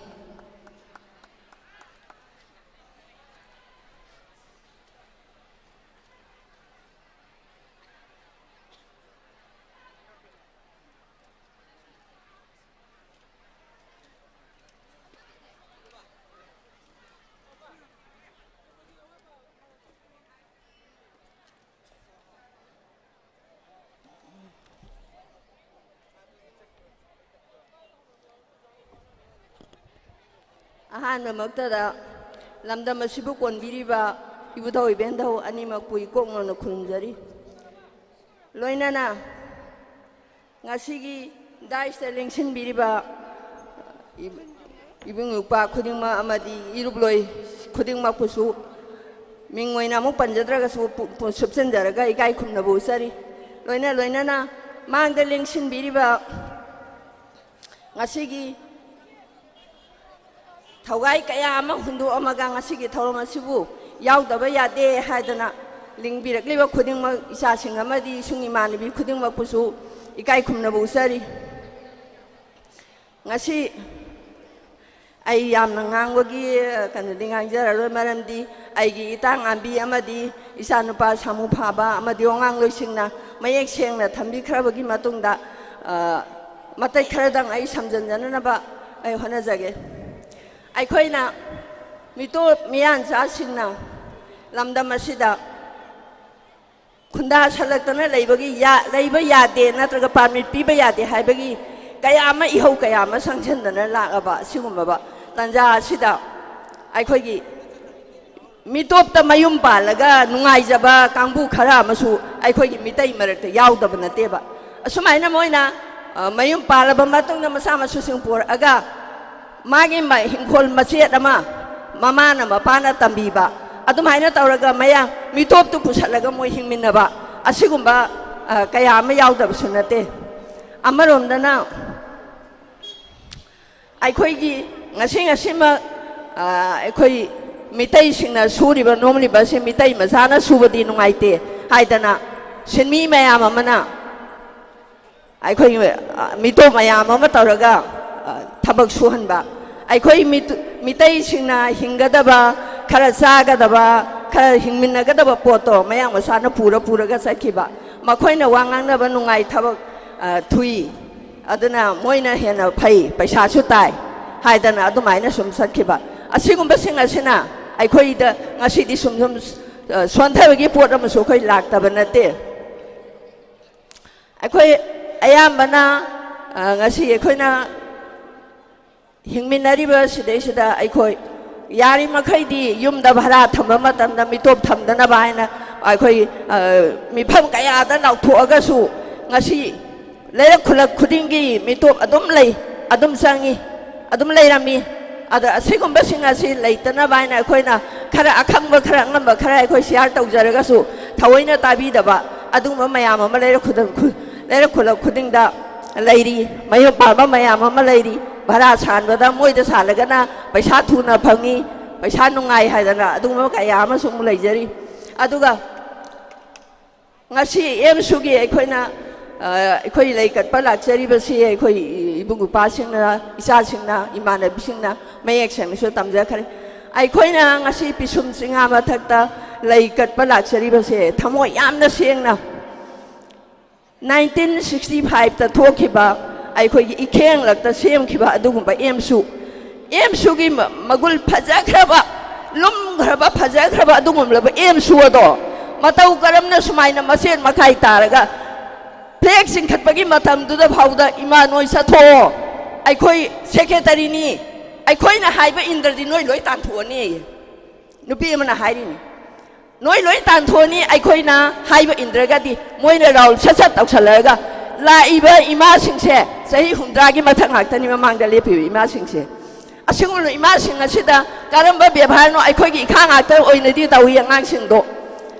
ꯑꯍꯥꯟꯕꯃꯛꯇꯗ ꯂꯝꯗꯝ ꯑꯁꯤꯕꯨ ꯀꯣꯟꯕꯤꯔꯤꯕ ꯏꯕꯨꯙꯧ ꯏꯕꯦꯟꯙꯧ ꯑꯅꯤꯃꯛꯄꯨ ꯏꯀꯣꯛ ꯅꯧꯅ ꯈꯨꯔꯨꯝꯖꯔꯤ꯫ ꯂꯣꯏꯅꯅ ꯉꯁꯤꯒꯤ dais ꯇ ꯂꯦꯡꯁꯤꯟꯕꯤꯔꯤꯕ ꯏꯕꯨꯡ ꯏꯄ꯭ꯋꯥ ꯈꯨꯗꯤꯡꯃꯛ ꯑꯃꯗꯤ ꯏꯔꯨꯞꯂꯣꯏ ꯈꯨꯗꯤꯡꯃꯛꯄꯨꯁꯨ ꯃꯤꯡ ꯑꯣꯏꯅ ꯑꯃꯨꯛ ꯄꯟꯖꯗ꯭ꯔꯒꯁꯨ ꯄꯨ-, ꯄꯨ-, ꯁꯨꯞꯆꯤꯟꯖꯔꯒ ꯏꯀꯥꯏ ꯈꯨꯝꯅꯕ ꯎꯠꯆꯔꯤ꯫ ꯂꯣꯏꯅ ꯂꯣꯏꯅꯅ ꯃꯥꯡꯗ ꯂꯦꯡꯁꯤꯟꯕꯤꯔꯤꯕ ꯉꯁꯤꯒꯤ ꯊꯧꯒꯥꯏ ꯀꯌꯥ ꯑꯃ ꯍꯨꯟꯗꯣꯛꯑꯝꯃꯒ ꯉꯁꯤꯒꯤ ꯊꯧꯔꯝ ꯑꯁꯤꯕꯨ ꯌꯥꯎꯗꯕ ꯌꯥꯗꯦ ꯍꯥꯏꯗꯅ ꯂꯤꯡꯕꯤꯔꯛꯂꯤꯕ ꯈꯨꯗꯤꯡꯃꯛ, ꯏꯆꯥꯁꯤꯡ ꯑꯃꯗꯤ ꯏꯁꯨꯡ ꯏꯃꯥꯟꯅꯕꯤ ꯈꯨꯗꯤꯡꯃꯛꯄꯨꯁꯨ ꯏꯀꯥꯏ ꯈꯨꯝꯅꯕ ꯎꯠꯆꯔꯤ꯫ ꯉꯁꯤ ꯑꯩ ꯌꯥꯝꯅ ꯉꯥꯡꯕꯒꯤ, ꯑ, ꯀꯩꯅꯣꯗꯤ ꯉꯥꯡꯖꯔꯔꯣꯏ, ꯃꯔꯝꯗꯤ ꯑꯩꯒꯤ ꯏꯇꯥ ꯉꯥꯝꯕꯤ ꯑꯃꯗꯤ ꯏꯆꯥꯅꯨꯄꯥ ꯁꯥꯃꯨ ꯐꯥꯕ ꯑꯃꯗꯤ ꯋꯥꯉꯥꯡꯂꯣꯏꯁꯤꯡꯅ ꯃꯌꯦꯛ ꯁꯦꯡꯅ ꯊꯝꯕꯤꯈ꯭ꯔꯕꯒꯤ ꯃꯇꯨꯡꯗ, ꯑ, ꯃꯇꯦꯛ ꯈꯔꯗꯪ ꯑꯩ ꯁꯝꯖꯤꯟꯖꯅꯅꯕ ꯑꯩ ꯍꯣꯠꯅꯖꯒꯦ꯫ ꯑꯩꯈꯣꯏꯅ ꯃꯤꯇꯣꯞ ꯃꯤꯌꯥꯟꯆꯥꯁꯤꯡꯅ ꯂꯝꯗꯝ ꯑꯁꯤꯗ ꯈꯨꯟꯗꯥꯁꯜꯂꯛꯇꯅ ꯂꯩꯕꯒꯤ ꯌꯥ-, ꯂꯩꯕ ꯌꯥꯗꯦ ꯅꯠꯇ꯭ꯔꯒ permit ꯄꯤꯕ ꯌꯥꯗꯦ ꯍꯥꯏꯕꯒꯤ ꯀꯌꯥ ꯑꯃ, ꯏꯍꯧ ꯀꯌꯥ ꯑꯃ ꯆꯪꯁꯤꯟꯗꯅ ꯂꯥꯛꯂꯕ ꯑꯁꯤꯒꯨꯝꯂꯕ ꯇꯥꯟꯖꯥ ꯑꯁꯤꯗ ꯑꯩꯈꯣꯏꯒꯤ ꯃꯤꯇꯣꯞꯇ ꯃꯌꯨꯝ ꯄꯥꯜꯂꯒ ꯅꯨꯡꯉꯥꯏꯖꯕ ꯀꯥꯡꯕꯨ ꯈꯔ ꯑꯃꯁꯨ ꯑꯩꯈꯣꯏꯒꯤ ꯃꯤꯇꯩ ꯃꯔꯛꯇ ꯌꯥꯎꯗꯕ ꯅꯠꯇꯦꯕ꯫ ꯑꯁꯨꯃꯥꯏꯅ ꯃꯣꯏꯅ, ꯑ, ꯃꯌꯨꯝ ꯄꯥꯜꯂꯕ ꯃꯇꯨꯡꯗ ꯃꯆꯥ ꯃꯁꯨꯁꯤꯡ ꯄꯣꯔꯛꯑꯒ ꯃꯥꯒꯤ ꯃ-, ꯍꯤꯡꯈꯣꯜ ꯃꯆꯦꯠ ꯑꯃ ꯃꯃꯥꯅ ꯃꯄꯥꯅ ꯇꯝꯕꯤꯕ, ꯑꯗꯨꯃꯥꯏꯅ ꯇꯧꯔꯒ ꯃꯌꯥ ꯃꯤꯇꯣꯞꯇꯨ ꯄꯨꯁꯜꯂꯒ ꯃꯣꯏ ꯍꯤꯡꯃꯤꯟꯅꯕ, ꯑꯁꯤꯒꯨꯝꯕ, ꯑ, ꯀꯌꯥ ꯑꯃ ꯌꯥꯎꯗꯕꯁꯨ ꯅꯠꯇꯦ꯫ ꯑꯃꯔꯣꯝꯗꯅ ꯑꯩꯈꯣꯏꯒꯤ ꯉꯁꯤ ꯉꯁꯤꯃꯛ, ꯑ, ꯑꯩꯈꯣꯏ ꯃꯤꯇꯩꯁꯤꯡꯅ ꯁꯨꯔꯤꯕ ꯅꯣꯝꯂꯤꯕ ꯑꯁꯤ ꯃꯤꯇꯩ ꯃꯆꯥꯅ ꯁꯨꯕꯗꯤ ꯅꯨꯡꯉꯥꯏꯇꯦ ꯍꯥꯏꯗꯅ ꯁꯤꯟꯃꯤ ꯃꯌꯥꯝ ꯑꯃꯅ ꯑꯩꯈꯣꯏ, ꯑ, ꯃꯤꯇꯣꯞ ꯃꯌꯥꯝ ꯑꯃ ꯇꯧꯔꯒ, ꯑ, ꯊꯕꯛ ꯁꯨꯍꯟꯕ꯫ ꯑꯩꯈꯣꯏ ꯃꯤꯇ-, ꯃꯤꯇꯩꯁꯤꯡꯅ ꯍꯤꯡꯒꯗꯕ, ꯈꯔ ꯆꯥꯒꯗꯕ, ꯈꯔ ꯍꯤꯡꯃꯤꯟꯅꯒꯗꯕ ꯄꯣꯠꯇꯣ ꯃꯌꯥꯡ ꯃꯆꯥꯅ ꯄꯨꯔ ꯄꯨꯔꯒ ꯆꯠꯈꯤꯕ꯫ ꯃꯈꯣꯏꯅ ꯋꯥ ꯉꯥꯡꯅꯕ ꯅꯨꯡꯉꯥꯏ, ꯊꯕꯛ, ꯑ, ꯊꯨꯏ, ꯑꯗꯨꯅ ꯃꯣꯏꯅ ꯍꯦꯟꯅ ꯐꯩ, ꯄꯩꯁꯥꯁꯨ ꯇꯥꯏ ꯍꯥꯏꯗꯅ ꯑꯗꯨꯃꯥꯏꯅ ꯁꯨꯝ ꯆꯠꯈꯤꯕ꯫ ꯑꯁꯤꯒꯨꯝꯕꯁꯤꯡ ꯑꯁꯤꯅ ꯑꯩꯈꯣꯏꯗ ꯉꯁꯤꯗꯤ ꯁꯨꯝ ꯁꯨꯝ, ꯑ, ꯁꯣꯟꯊꯕꯒꯤ ꯄꯣꯠ ꯑꯃꯁꯨ ꯑꯩꯈꯣꯏ ꯂꯥꯛꯇꯕ ꯅꯠꯇꯦ꯫ ꯑꯩꯈꯣꯏ ꯑꯌꯥꯝꯕꯅ, ꯑ, ꯉꯁꯤ ꯑꯩꯈꯣꯏꯅ ꯍꯤꯡꯃꯤꯟꯅꯔꯤꯕ ꯁꯤꯗꯩꯁꯤꯗ ꯑꯩꯈꯣꯏ ꯌꯥꯔꯤꯃꯈꯩꯗꯤ ꯌꯨꯝꯗ ꯚꯔꯥ ꯊꯝꯕ ꯃꯇꯝꯗ ꯃꯤꯇꯣꯞ ꯊꯝꯗꯅꯕ ꯍꯥꯏꯅ ꯑꯩꯈꯣꯏ, ꯑ, ꯃꯤꯐꯝ ꯀꯌꯥꯗ ꯂꯥꯎꯊꯣꯛꯑꯒꯁꯨ ꯉꯁꯤ ꯂꯩꯔꯛ ꯈꯨꯂꯛ ꯈꯨꯗꯤꯡꯒꯤ ꯃꯤꯇꯣꯞ ꯑꯗꯨꯝ ꯂꯩ, ꯑꯗꯨꯝ ꯆꯪꯉꯤ, ꯑꯗꯨꯝ ꯂꯩꯔꯝꯃꯤ꯫ ꯑꯗ ꯑꯁꯤꯒꯨꯝꯕꯁꯤꯡ ꯑꯁꯤ ꯂꯩꯇꯅꯕ ꯍꯥꯏꯅ ꯑꯩꯈꯣꯏꯅ ꯈꯔ ꯑꯈꯪꯕ, ꯈꯔ ꯑꯉꯝꯕ ꯈꯔ ꯑꯩꯈꯣꯏ ꯁꯤꯌꯥꯔ ꯇꯧꯖꯔꯒꯁꯨ ꯊꯑꯣꯏꯅ ꯇꯥꯕꯤꯗꯕ ꯑꯗꯨꯒꯨꯝꯕ ꯃꯌꯥꯝ ꯑꯃ ꯂꯩꯔꯛ ꯈꯨꯗꯝ-, ꯈꯨ-, ꯂꯩꯔꯛ ꯈꯨꯂꯛ ꯈꯨꯗꯤꯡꯗ ꯂꯩꯔꯤ꯫ ꯃꯌꯨꯝ ꯄꯥꯟꯕ ꯃꯌꯥꯝ ꯑꯃ ꯂꯩꯔꯤ꯫ ꯚꯔꯥ ꯁꯥꯟꯕꯗ ꯃꯣꯏꯗ ꯁꯥꯜꯂꯒꯅ ꯄꯩꯁꯥ ꯊꯨꯅ ꯐꯪꯉꯤ, ꯄꯩꯁꯥ ꯅꯨꯡꯉꯥꯏ ꯍꯥꯏꯗꯅ ꯑꯗꯨꯒꯨꯝꯕ ꯀꯌꯥ ꯑꯃꯁꯨ ꯑꯃꯨꯛ ꯂꯩꯖꯔꯤ꯫ ꯑꯗꯨꯒ ꯉꯁꯤ ꯑꯦꯝꯁꯨꯒꯤ ꯑꯩꯈꯣꯏꯅ, ꯑ, ꯑꯩꯈꯣꯏ ꯂꯩ ꯀꯠꯄ ꯂꯥꯛꯆꯔꯤꯕꯁꯤ ꯑꯩꯈꯣꯏ ꯏꯕꯨꯡ ꯏꯄ꯭ꯋꯥꯁꯤꯡꯅ, ꯏꯆꯥꯁꯤꯡꯅ, ꯏꯃꯥꯟꯅꯕꯤꯁꯤꯡꯅ ꯃꯌꯦꯛ ꯁꯦꯡꯅꯁꯨ ꯇꯝꯖꯈ꯭ꯔꯦ꯫ ꯑꯩꯈꯣꯏꯅ ꯉꯁꯤ ꯄꯤꯁꯨꯝ ꯆꯤꯡꯉꯥ ꯃꯊꯛꯇ ꯂꯩ ꯀꯠꯄ ꯂꯥꯛꯆꯔꯤꯕꯁꯦ ꯊꯃꯣꯏ ꯌꯥꯝꯅ ꯁꯦꯡꯅ nineteen sixty five ꯇ ꯊꯣꯛꯈꯤꯕ ꯑꯩꯈꯣꯏꯒꯤ ꯏꯈꯦꯡꯂꯛꯇ ꯁꯦꯝꯈꯤꯕ ꯑꯗꯨꯒꯨꯝꯕ ꯑꯦꯝꯁꯨ, ꯑꯦꯝꯁꯨꯒꯤ ꯃ-, ꯃꯒꯨꯜ ꯐꯖꯈ꯭ꯔꯕ, ꯂꯨꯝꯈ꯭ꯔꯕ, ꯐꯖꯈ꯭ꯔꯕ ꯑꯗꯨꯒꯨꯝꯂꯕ ꯑꯦꯝꯁꯨ ꯑꯗꯣ ꯃꯇꯧ ꯀꯔꯝꯅ ꯁꯨꯃꯥꯏꯅ ꯃꯆꯦꯠ ꯃꯈꯥꯏ ꯇꯥꯔꯒ ꯐ꯭ꯂꯦꯒ ꯆꯤꯡꯈꯠꯄꯒꯤ ꯃꯇꯝꯗꯨꯗ ꯐꯥꯎꯗ, "ꯏꯃꯥ, ꯅꯣꯏ ꯆꯠꯊꯣꯛꯑꯣ, ꯑꯩꯈꯣꯏ ꯁꯦꯀ꯭ꯔꯦꯇꯔꯤꯅꯤ, ꯑꯩꯈꯣꯏꯅ ꯍꯥꯏꯕ ꯏꯟꯗ꯭ꯔꯗꯤ ꯅꯣꯏ ꯂꯣꯏ ꯇꯥꯟꯊꯣꯛꯑꯅꯤ" ꯅꯨꯄꯤ ꯑꯃꯅ ꯍꯥꯏꯔꯤꯅꯤ꯫ "ꯅꯣꯏ ꯂꯣꯏ ꯇꯥꯟꯊꯣꯛꯑꯅꯤ, ꯑꯩꯈꯣꯏꯅ ꯍꯥꯏꯕ ꯏꯟꯗ꯭ꯔꯒꯗꯤ" ꯃꯣꯏꯅ ꯔꯥꯎꯜ ꯁꯠ ꯁꯠ ꯇꯧꯁꯜꯂꯛꯑꯒ ꯂꯥꯛꯏꯕ ꯏꯃꯥꯁꯤꯡꯁꯦ ꯆꯍꯤ ꯍꯨꯝꯗ꯭ꯔꯥꯒꯤ ꯃꯊꯛ ꯉꯥꯛꯇꯅꯤ ꯃꯃꯥꯡꯗ ꯂꯦꯞꯄꯤꯕ ꯏꯃꯥꯁꯤꯡꯁꯦ꯫ ꯑꯁꯤꯒꯨꯝꯕ ꯏꯃꯥꯁꯤꯡ ꯑꯁꯤꯗ ꯀꯔꯝꯕ ꯕꯦꯕꯥꯔꯅꯣ? ꯑꯩꯈꯣꯏꯒꯤ ꯏꯈꯥ ꯉꯥꯛꯇ ꯑꯣꯏꯅꯗꯤ ꯇꯧꯏ ꯑꯉꯥꯡꯁꯤꯡꯗꯣ꯫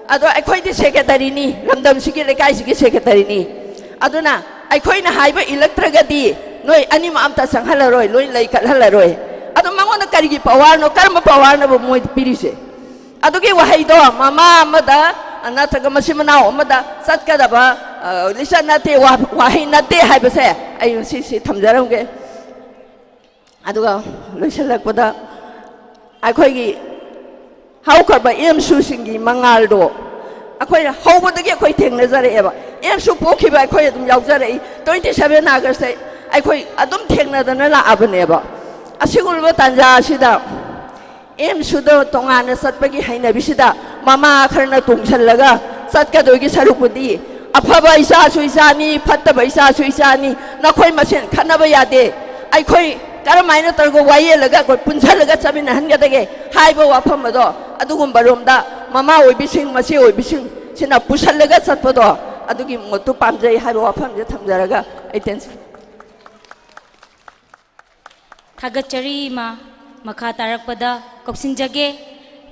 ꯑꯗꯣ ꯑꯩꯈꯣꯏꯗꯤ ꯁꯦꯀ꯭ꯔꯦꯇꯔꯤꯅꯤ, ꯂꯝꯗꯝꯁꯤꯒꯤ, ꯂꯩꯀꯥꯏꯁꯤꯒꯤ ꯁꯦꯀ꯭ꯔꯦꯇꯔꯤꯅꯤ꯫ ꯑꯗꯨꯅ ꯑꯩꯈꯣꯏꯅ ꯍꯥꯏꯕ ꯏꯜꯂꯛꯇ꯭ꯔꯒꯗꯤ ꯅꯣꯏ ꯑꯅꯤꯃꯛ ꯑꯝꯇ ꯆꯪꯍꯜꯂꯔꯣꯏ, ꯂꯣꯏ ꯂꯩꯈꯠꯍꯜꯂꯔꯣꯏ꯫ ꯑꯗꯣ ꯃꯉꯣꯟꯗ ꯀꯔꯤꯒꯤ ꯄꯋꯥꯔꯅꯣ? ꯀꯔꯝꯕ ꯄꯋꯥꯔꯅꯕꯨ ꯃꯣꯏꯗ ꯄꯤꯔꯤꯁꯦ? ꯑꯗꯨꯒꯤ ꯋꯥꯍꯩꯗꯣ ꯃꯃꯥ ꯑꯃꯗ ꯅꯠꯇ꯭ꯔꯒ ꯃꯆꯤꯟ ꯃꯅꯥꯎ ꯑꯃꯗ ꯆꯠꯀꯗꯕ, ꯑ, ꯂꯤꯆꯠ ꯅꯠꯇꯦ, ꯋꯥ-, ꯋꯥꯍꯩ ꯅꯠꯇꯦ ꯍꯥꯏꯕꯁꯦ ꯑꯩ ꯉꯁꯤꯁꯤ ꯊꯝꯖꯔꯝꯒꯦ꯫ ꯑꯗꯨꯒ ꯂꯣꯏꯁꯤꯜꯂꯛꯄꯗ ꯑꯩꯈꯣꯏꯒꯤ ꯍꯧꯈ꯭ꯔꯕ ꯑꯦꯝꯁꯨꯁꯤꯡꯒꯤ ꯃꯉꯥꯜꯗꯣ ꯑꯩꯈꯣꯏꯅ ꯍꯧꯕꯗꯒꯤ ꯑꯩꯈꯣꯏ ꯊꯦꯡꯅꯖꯔꯛꯑꯦꯕ꯫ ꯑꯦꯝꯁꯨ ꯄꯣꯛꯈꯤꯕ ꯑꯩꯈꯣꯏ ꯑꯗꯨꯝ ꯌꯥꯎꯖꯔꯛꯏ꯫ Twenty seven August ꯑꯩꯈꯣꯏ ꯑꯗꯨꯝ ꯊꯦꯡꯅꯗꯅ ꯂꯥꯛꯑꯕꯅꯦꯕ꯫ ꯑꯁꯤꯒꯨꯝꯂꯕ ꯇꯥꯟꯖꯥ ꯑꯁꯤꯗ ꯑꯦꯝꯁꯨꯗ ꯇꯣꯉꯥꯟꯅ ꯆꯠꯄꯒꯤ ꯍꯩꯅꯕꯤꯁꯤꯗ ꯃꯃꯥ ꯈꯔꯅ ꯇꯣꯡꯁꯤꯜꯂꯒ ꯆꯠꯀꯗꯣꯏꯒꯤ ꯁꯔꯨꯛꯄꯨꯗꯤ, "ꯑꯐꯕ ꯏꯆꯥꯁꯨ ꯏꯆꯥꯅꯤ, ꯐꯠꯇꯕ ꯏꯆꯥꯁꯨ ꯏꯆꯥꯅꯤ, ꯅꯈꯣꯏ ꯃꯁꯦꯟ ꯈꯠꯅꯕ ꯌꯥꯗꯦ, ꯑꯩꯈꯣꯏ ꯀꯔꯝꯍꯥꯏꯅ ꯇꯧꯔꯒ ꯋꯥꯌꯦꯜꯂꯒ ꯑꯩꯈꯣꯏ ꯄꯨꯟꯁꯤꯜꯂꯒ ꯆꯠꯃꯤꯟꯅꯍꯟꯒꯗꯒꯦ?" ꯍꯥꯏꯕ ꯋꯥꯐꯝ ꯑꯗꯣ ꯑꯗꯨꯒꯨꯝꯕ ꯔꯣꯝꯗ ꯃꯃꯥ ꯑꯣꯏꯕꯤꯁꯤꯡ, ꯃꯆꯦ ꯑꯣꯏꯕꯤꯁꯤꯡꯁꯤꯅ ꯄꯨꯁꯜꯂꯒ ꯆꯠꯄꯗꯣ, ꯑꯗꯨꯒꯤ ꯃꯣꯠꯇꯨ ꯄꯥꯝꯖꯩ ꯍꯥꯏꯕ ꯋꯥꯐꯝꯁꯦ ꯊꯝꯖꯔꯒ ꯑꯩ ꯇꯦꯟꯁꯟ꯫ ꯊꯥꯒꯠꯆꯔꯤ ꯏꯃꯥ꯫ ꯃꯈꯥ ꯇꯥꯔꯛꯄꯗ ꯀꯧꯁꯤꯟꯖꯒꯦ꯫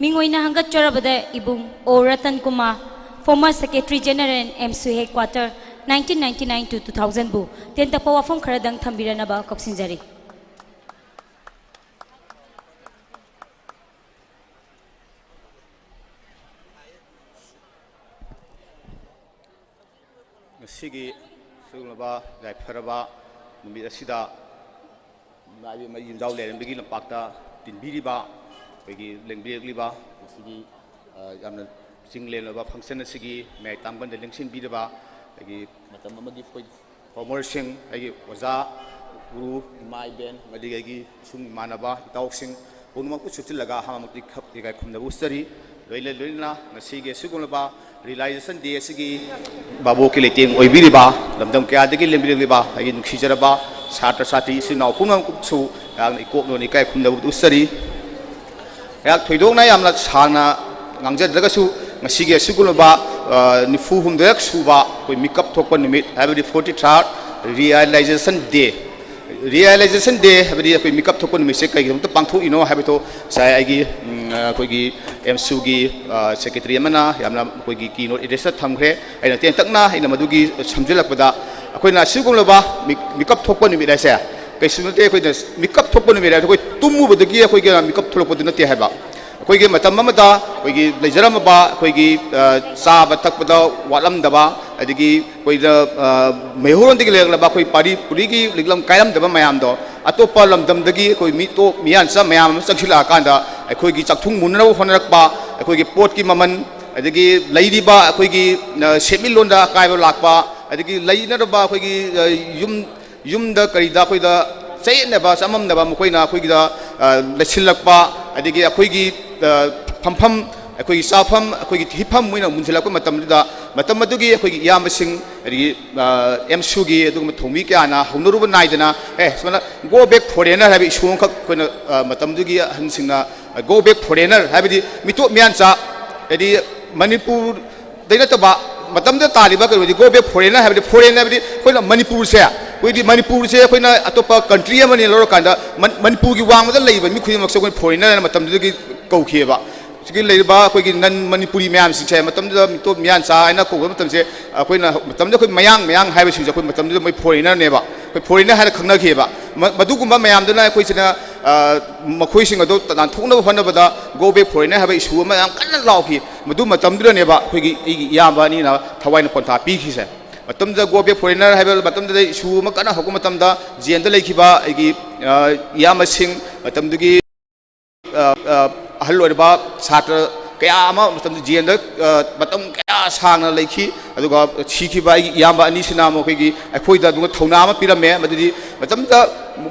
ꯃꯤꯡ ꯑꯣꯏꯅ ꯍꯪꯒꯠꯆꯔꯕꯗ ꯏꯕꯨꯡ ꯑꯣ Ratan Kumar, former secretary general AMSU headquarter, nineteen ninety nine to two thousand ꯕꯨ ꯇꯦꯟꯇꯛꯄ ꯋꯥꯐꯝ ꯈꯔꯗꯪ ꯊꯝꯕꯤꯔꯅꯕ ꯀꯧꯁꯤꯟꯖꯔꯤ꯫ ꯉꯁꯤꯒꯤ ꯁꯤꯒꯨꯝꯂꯕ ꯌꯥꯏꯐꯔꯕ ꯅꯨꯃꯤꯠ ꯑꯁꯤꯗ ꯏꯃꯥ ꯏꯕꯦꯝꯃ ꯌꯨꯝꯖꯥꯎ ꯂꯩꯔꯦꯝꯕꯤꯒꯤ ꯂꯝꯄꯥꯛꯇ ꯇꯤꯟꯕꯤꯔꯤꯕ ꯑꯩꯈꯣꯏꯒꯤ ꯂꯦꯡꯕꯤꯔꯛꯂꯤꯕ ꯉꯁꯤꯒꯤ, ꯑ, ꯌꯥꯝꯅ ꯆꯤꯡ ꯂꯦꯝꯂꯕ function ꯑꯁꯤꯒꯤ ꯃꯌꯥꯏ ꯇꯥꯡꯕꯟꯗ ꯂꯦꯡꯁꯤꯟꯕꯤꯔꯤꯕ ꯑꯩꯒꯤ ꯃꯇꯝ ꯑꯃꯒꯤ ꯑꯩꯈꯣꯏ formerꯁꯤꯡ, ꯑꯩꯒꯤ ꯑꯣꯖꯥ, ꯒꯨꯔꯨ, ꯏꯃꯥ ꯏꯕꯦꯟ, ꯑꯃꯗꯤ ꯑꯩꯒꯤ ꯏꯁꯨꯡ ꯏꯃꯥꯟꯅꯕ, ꯏꯇꯥꯎꯁꯤꯡ ꯄꯨꯝꯅꯃꯛꯄꯨ ꯁꯨꯠꯆꯤꯜꯂꯒ ꯑꯍꯥꯟꯕꯃꯛꯇꯤ ꯏꯀꯥꯏ ꯈꯨꯝꯅꯕ ꯎꯠꯆꯔꯤ꯫ ꯂꯣꯏꯅ ꯂꯣꯏꯅꯅ ꯉꯁꯤꯒꯤ ꯑꯁꯤꯒꯨꯝꯂꯕ Realization Day ꯑꯁꯤꯒꯤ ꯚꯥꯕꯣꯛꯀꯤ ꯂꯩꯇꯦꯡ ꯑꯣꯏꯕꯤꯔꯤꯕ ꯂꯝꯗꯝ ꯀꯌꯥꯗꯒꯤ ꯂꯦꯡꯕꯤꯔꯛꯂꯤꯕ ꯑꯩꯒꯤ ꯅꯨꯡꯁꯤꯖꯔꯕ ꯁꯥꯇ꯭ꯔ ꯁꯥꯇ꯭ꯔꯤ ꯏꯆꯤꯜ ꯏꯅꯥꯎ ꯄꯨꯝꯅꯃꯛꯁꯨ ꯑꯩꯍꯥꯛꯅ ꯏꯀꯣꯛ ꯂꯣꯟꯅ ꯏꯀꯥꯏ ꯈꯨꯝꯅꯕ ꯎꯠꯆꯔꯤ꯫ ꯑꯩꯍꯥꯛ ꯊꯣꯏꯗꯣꯛꯅ ꯌꯥꯝꯅ ꯁꯥꯡꯅ ꯉꯥꯡꯖꯗ꯭ꯔꯒꯁꯨ ꯉꯁꯤꯒꯤ ꯑꯁꯤꯒꯨꯝꯂꯕ, ꯑ, ꯅꯤꯐꯨ ꯍꯨꯝꯗꯣꯏꯔꯛ ꯁꯨꯕ ꯑꯩꯈꯣꯏ ꯃꯤꯀꯞ ꯊꯣꯛꯄ ꯅꯨꯃꯤꯠ ꯍꯥꯏꯕꯗꯤ forty third Realization Day, Realization Day ꯍꯥꯏꯕꯗꯤ ꯑꯩꯈꯣꯏ ꯃꯤꯀꯞ ꯊꯣꯛꯄ ꯅꯨꯃꯤꯠꯁꯦ ꯀꯩꯒꯤꯗꯃꯛꯇ ꯄꯥꯡꯊꯣꯛꯏꯅꯣ ꯍꯥꯏꯕꯗꯣ ꯉꯁꯥꯏ ꯑꯩꯒꯤ, ꯎꯝ, ꯑꯩꯈꯣꯏꯒꯤ ꯑꯦꯝꯁꯨꯒꯤ, ꯑ, secretary ꯑꯃꯅ ꯌꯥꯝꯅ ꯑꯩꯈꯣꯏꯒꯤ keynote addressꯇ ꯊꯝꯈ꯭ꯔꯦ꯫ ꯑꯩꯅ ꯇꯦꯟꯇꯛꯅ ꯑꯩꯅ ꯃꯗꯨꯒꯤ ꯁꯝꯖꯤꯜꯂꯛꯄꯗ ꯑꯩꯈꯣꯏꯅ ꯑꯁꯤꯒꯨꯝꯂꯕ ꯃꯤ-, ꯃꯤꯀꯞ ꯊꯣꯛꯄ ꯅꯨꯃꯤꯠ ꯍꯥꯏꯁꯦ ꯀꯩꯁꯨ ꯅꯠꯇꯦ꯫ ꯑꯩꯈꯣꯏꯅ ꯃꯤꯀꯞ ꯊꯣꯛꯄ ꯅꯨꯃꯤꯠ ꯍꯥꯏꯁꯦ ꯑꯩꯈꯣꯏ ꯇꯨꯝꯃꯨꯕꯗꯒꯤ ꯑꯩꯈꯣꯏꯒꯤ ꯃꯤꯀꯞ ꯊꯣꯛꯂꯛꯄꯗꯨ ꯅꯠꯇꯦ ꯍꯥꯏꯕ꯫ ꯑꯩꯈꯣꯏꯒꯤ ꯃꯇꯝ ꯑꯃꯗ ꯑꯩꯈꯣꯏꯒꯤ ꯂꯩꯖꯔꯝꯃꯕ ꯑꯩꯈꯣꯏꯒꯤ, ꯑ, ꯆꯥꯕ ꯊꯛꯄꯗ ꯋꯥꯠꯂꯝꯗꯕ, ꯑꯗꯒꯤ ꯑꯩꯈꯣꯏꯗ, ꯑ, ꯃꯩꯍꯧꯔꯣꯟꯗꯒꯤ ꯂꯩꯔꯛꯂꯕ ꯑꯩꯈꯣꯏ ꯄꯥꯔꯤ ꯄꯨꯔꯤꯒꯤ ꯂꯤꯛꯂꯝ ꯀꯥꯏꯔꯝꯗꯕ ꯃꯌꯥꯝꯗꯣ ꯑꯇꯣꯞꯄ ꯂꯝꯗꯝꯗꯒꯤ ꯑꯩꯈꯣꯏ ꯃꯤꯇꯣꯞ ꯃꯤꯌꯥꯟꯆꯥ ꯃꯌꯥꯝ ꯑꯃ ꯆꯪꯁꯤꯜꯂꯛꯑꯀꯥꯟꯗ ꯑꯩꯈꯣꯏꯒꯤ ꯆꯥꯛꯊꯨꯡ ꯃꯨꯟꯅꯅꯕ ꯍꯣꯠꯅꯔꯛꯄ, ꯑꯩꯈꯣꯏꯒꯤ ꯄꯣꯠꯀꯤ ꯃꯃꯜ, ꯑꯗꯒꯤ ꯂꯩꯔꯤꯕ ꯑꯩꯈꯣꯏꯒꯤ, ꯑ, ꯁꯦꯟꯃꯤꯠꯂꯣꯟꯗ ꯑꯀꯥꯏꯕ ꯂꯥꯛꯄ, ꯑꯗꯒꯤ ꯂꯩꯅꯔꯕ ꯑꯩꯈꯣꯏꯒꯤ, ꯑ, ꯌꯨꯝ, ꯌꯨꯝꯗ ꯀꯔꯤꯗ ꯑꯩꯈꯣꯏꯗ ꯆꯌꯦꯠꯅꯕ ꯆꯃꯝꯅꯕ ꯃꯈꯣꯏꯅ ꯑꯩꯈꯣꯏꯒꯤꯗ, ꯑ, ꯂꯩꯁꯤꯜꯂꯛꯄ, ꯑꯗꯒꯤ ꯑꯩꯈꯣꯏꯒꯤ, ꯑ, ꯐꯝꯐꯝ, ꯑꯩꯈꯣꯏꯒꯤ ꯆꯥꯐꯝ, ꯑꯩꯈꯣꯏꯒꯤ ꯍꯤꯞꯐꯝ ꯃꯣꯏꯅ ꯃꯨꯟꯁꯤꯜꯂꯛꯄ ꯃꯇꯝꯗꯨꯗ, ꯃꯇꯝ ꯑꯗꯨꯒꯤ ꯑꯩꯈꯣꯏꯒꯤ ꯏꯌꯥꯝꯕꯁꯤꯡ, ꯑꯗꯒꯤ, ꯑ, ꯑꯦꯝꯁꯨꯒꯤ ꯑꯗꯨꯒꯨꯝꯕ ꯊꯧꯃꯤ ꯀꯌꯥꯅ ꯍꯧꯅꯔꯨꯕ ꯅꯥꯏꯗꯅ, ꯑꯦ, ꯁꯨꯃꯥꯏꯅ "Go back foreigner" ꯍꯥꯏꯕ issue ꯑꯃꯈꯛ ꯑꯩꯈꯣꯏꯅ, ꯑ, ꯃꯇꯝꯗꯨꯒꯤ ꯑꯍꯟꯁꯤꯡꯅ, ꯑ, "Go back foreigner" ꯍꯥꯏꯕꯗꯤ ꯃꯤꯇꯣꯞ ꯃꯤꯌꯥꯟꯆꯥ, ꯍꯥꯏꯗꯤ ꯃꯅꯤꯄꯨꯔꯗꯩ ꯅꯠꯇꯕ ꯃꯇꯝꯗ ꯇꯥꯜꯂꯤꯕ ꯀꯩꯅꯣꯗꯤ "Go back foreigner" ꯍꯥꯏꯕꯗꯤ, foreign ꯍꯥꯏꯕꯗꯤ ꯑꯩꯈꯣꯏꯅ ꯃꯅꯤꯄꯨꯔꯁꯦ, ꯑꯩꯈꯣꯏꯗꯤ ꯃꯅꯤꯄꯨꯔꯁꯦ ꯑꯩꯈꯣꯏꯅ ꯑꯇꯣꯞꯄ country ꯑꯃꯅ ꯂꯧꯔꯀꯥꯟꯗ ꯃꯟ-, ꯃꯅꯤꯄꯨꯔꯒꯤ ꯋꯥꯡꯃꯗ ꯂꯩꯕ ꯃꯤ ꯈꯨꯗꯤꯡꯃꯛꯁꯦ ꯑꯩꯈꯣꯏ foreigner ꯍꯥꯏꯅ ꯃꯇꯝꯗꯨꯗꯒꯤ ꯀꯧꯈꯤꯑꯕ꯫ ꯁꯤꯒꯤ ꯂꯩꯔꯤꯕ ꯑꯩꯈꯣꯏꯒꯤ non Manipuri ꯃꯌꯥꯝꯁꯤꯡꯁꯦ ꯃꯇꯝꯗꯨꯗ ꯃꯤꯇꯣꯞ ꯃꯤꯌꯥꯟꯆꯥ ꯍꯥꯏꯅ ꯀꯧꯕ ꯃꯇꯝꯁꯦ, ꯑꯩꯈꯣꯏꯅ ꯃꯇꯝꯗꯨꯗ ꯑꯩꯈꯣꯏ ꯃꯌꯥꯡ, ꯃꯌꯥꯡ ꯍꯥꯏꯕꯁꯤꯡꯁꯦ ꯑꯩꯈꯣꯏ ꯃꯇꯝꯗꯨꯗ ꯃꯣꯏ foreigner ꯅꯦꯕ, ꯑꯩꯈꯣꯏ foreigner ꯍꯥꯏꯅ ꯈꯪꯅꯈꯤꯑꯕ꯫ ꯃ-, ꯃꯗꯨꯒꯨꯝꯕ ꯃꯌꯥꯝꯗꯨꯅ ꯑꯩꯈꯣꯏꯁꯤꯅ, ꯑ, ꯃꯈꯣꯏꯁꯤꯡ ꯑꯗꯨ ꯅꯥꯟꯊꯣꯛꯅꯕ ꯍꯣꯠꯅꯕꯗ "Go back foreigner" ꯍꯥꯏꯕ issue ꯑꯃ ꯌꯥꯝ ꯀꯟꯅ ꯂꯥꯎꯈꯤ꯫ ꯃꯗꯨ ꯃꯇꯝꯗꯨꯗꯅꯦꯕ ꯑꯩꯈꯣꯏꯒꯤ, ꯑꯩꯒꯤ ꯏꯌꯥꯝꯕ ꯑꯅꯤꯅ ꯊꯋꯥꯏꯅ ꯄꯣꯟꯊꯥ ꯄꯤꯈꯤꯁꯦ꯫ ꯃꯇꯝꯗꯨꯗ "Go back foreigner" ꯍꯥꯏꯕ ꯃꯇꯝꯗꯨꯗ issue ꯑꯃ ꯀꯟꯅ ꯍꯧꯔꯛꯄ ꯃꯇꯝꯗ ꯖꯦꯜꯗ ꯂꯩꯈꯤꯕ ꯑꯩꯒꯤ, ꯑ, ꯏꯌꯥꯝꯕꯁꯤꯡ, ꯃꯇꯝꯗꯨꯒꯤ, ꯑ, ꯑ, ꯑꯍꯜ ꯑꯣꯏꯔꯕ ꯁꯥꯇ꯭ꯔ ꯀꯌꯥ ꯑꯃ ꯃꯇꯝꯗꯨ ꯖꯦꯜꯗ, ꯑ, ꯃꯇꯝ ꯀꯌꯥ ꯁꯥꯡꯅ ꯂꯩꯈꯤ꯫ ꯑꯗꯨꯒ ꯁꯤꯈꯤꯕ ꯑꯩꯒꯤ ꯏꯌꯥꯝꯕ ꯑꯅꯤꯁꯤꯅ ꯃꯈꯣꯏꯒꯤ, ꯑꯩꯈꯣꯏꯗ ꯑꯗꯨꯒ ꯊꯧꯅꯥ ꯑꯃ ꯄꯤꯔꯝꯃꯦ꯫ ꯃꯗꯨꯗꯤ ꯃꯇꯝꯗ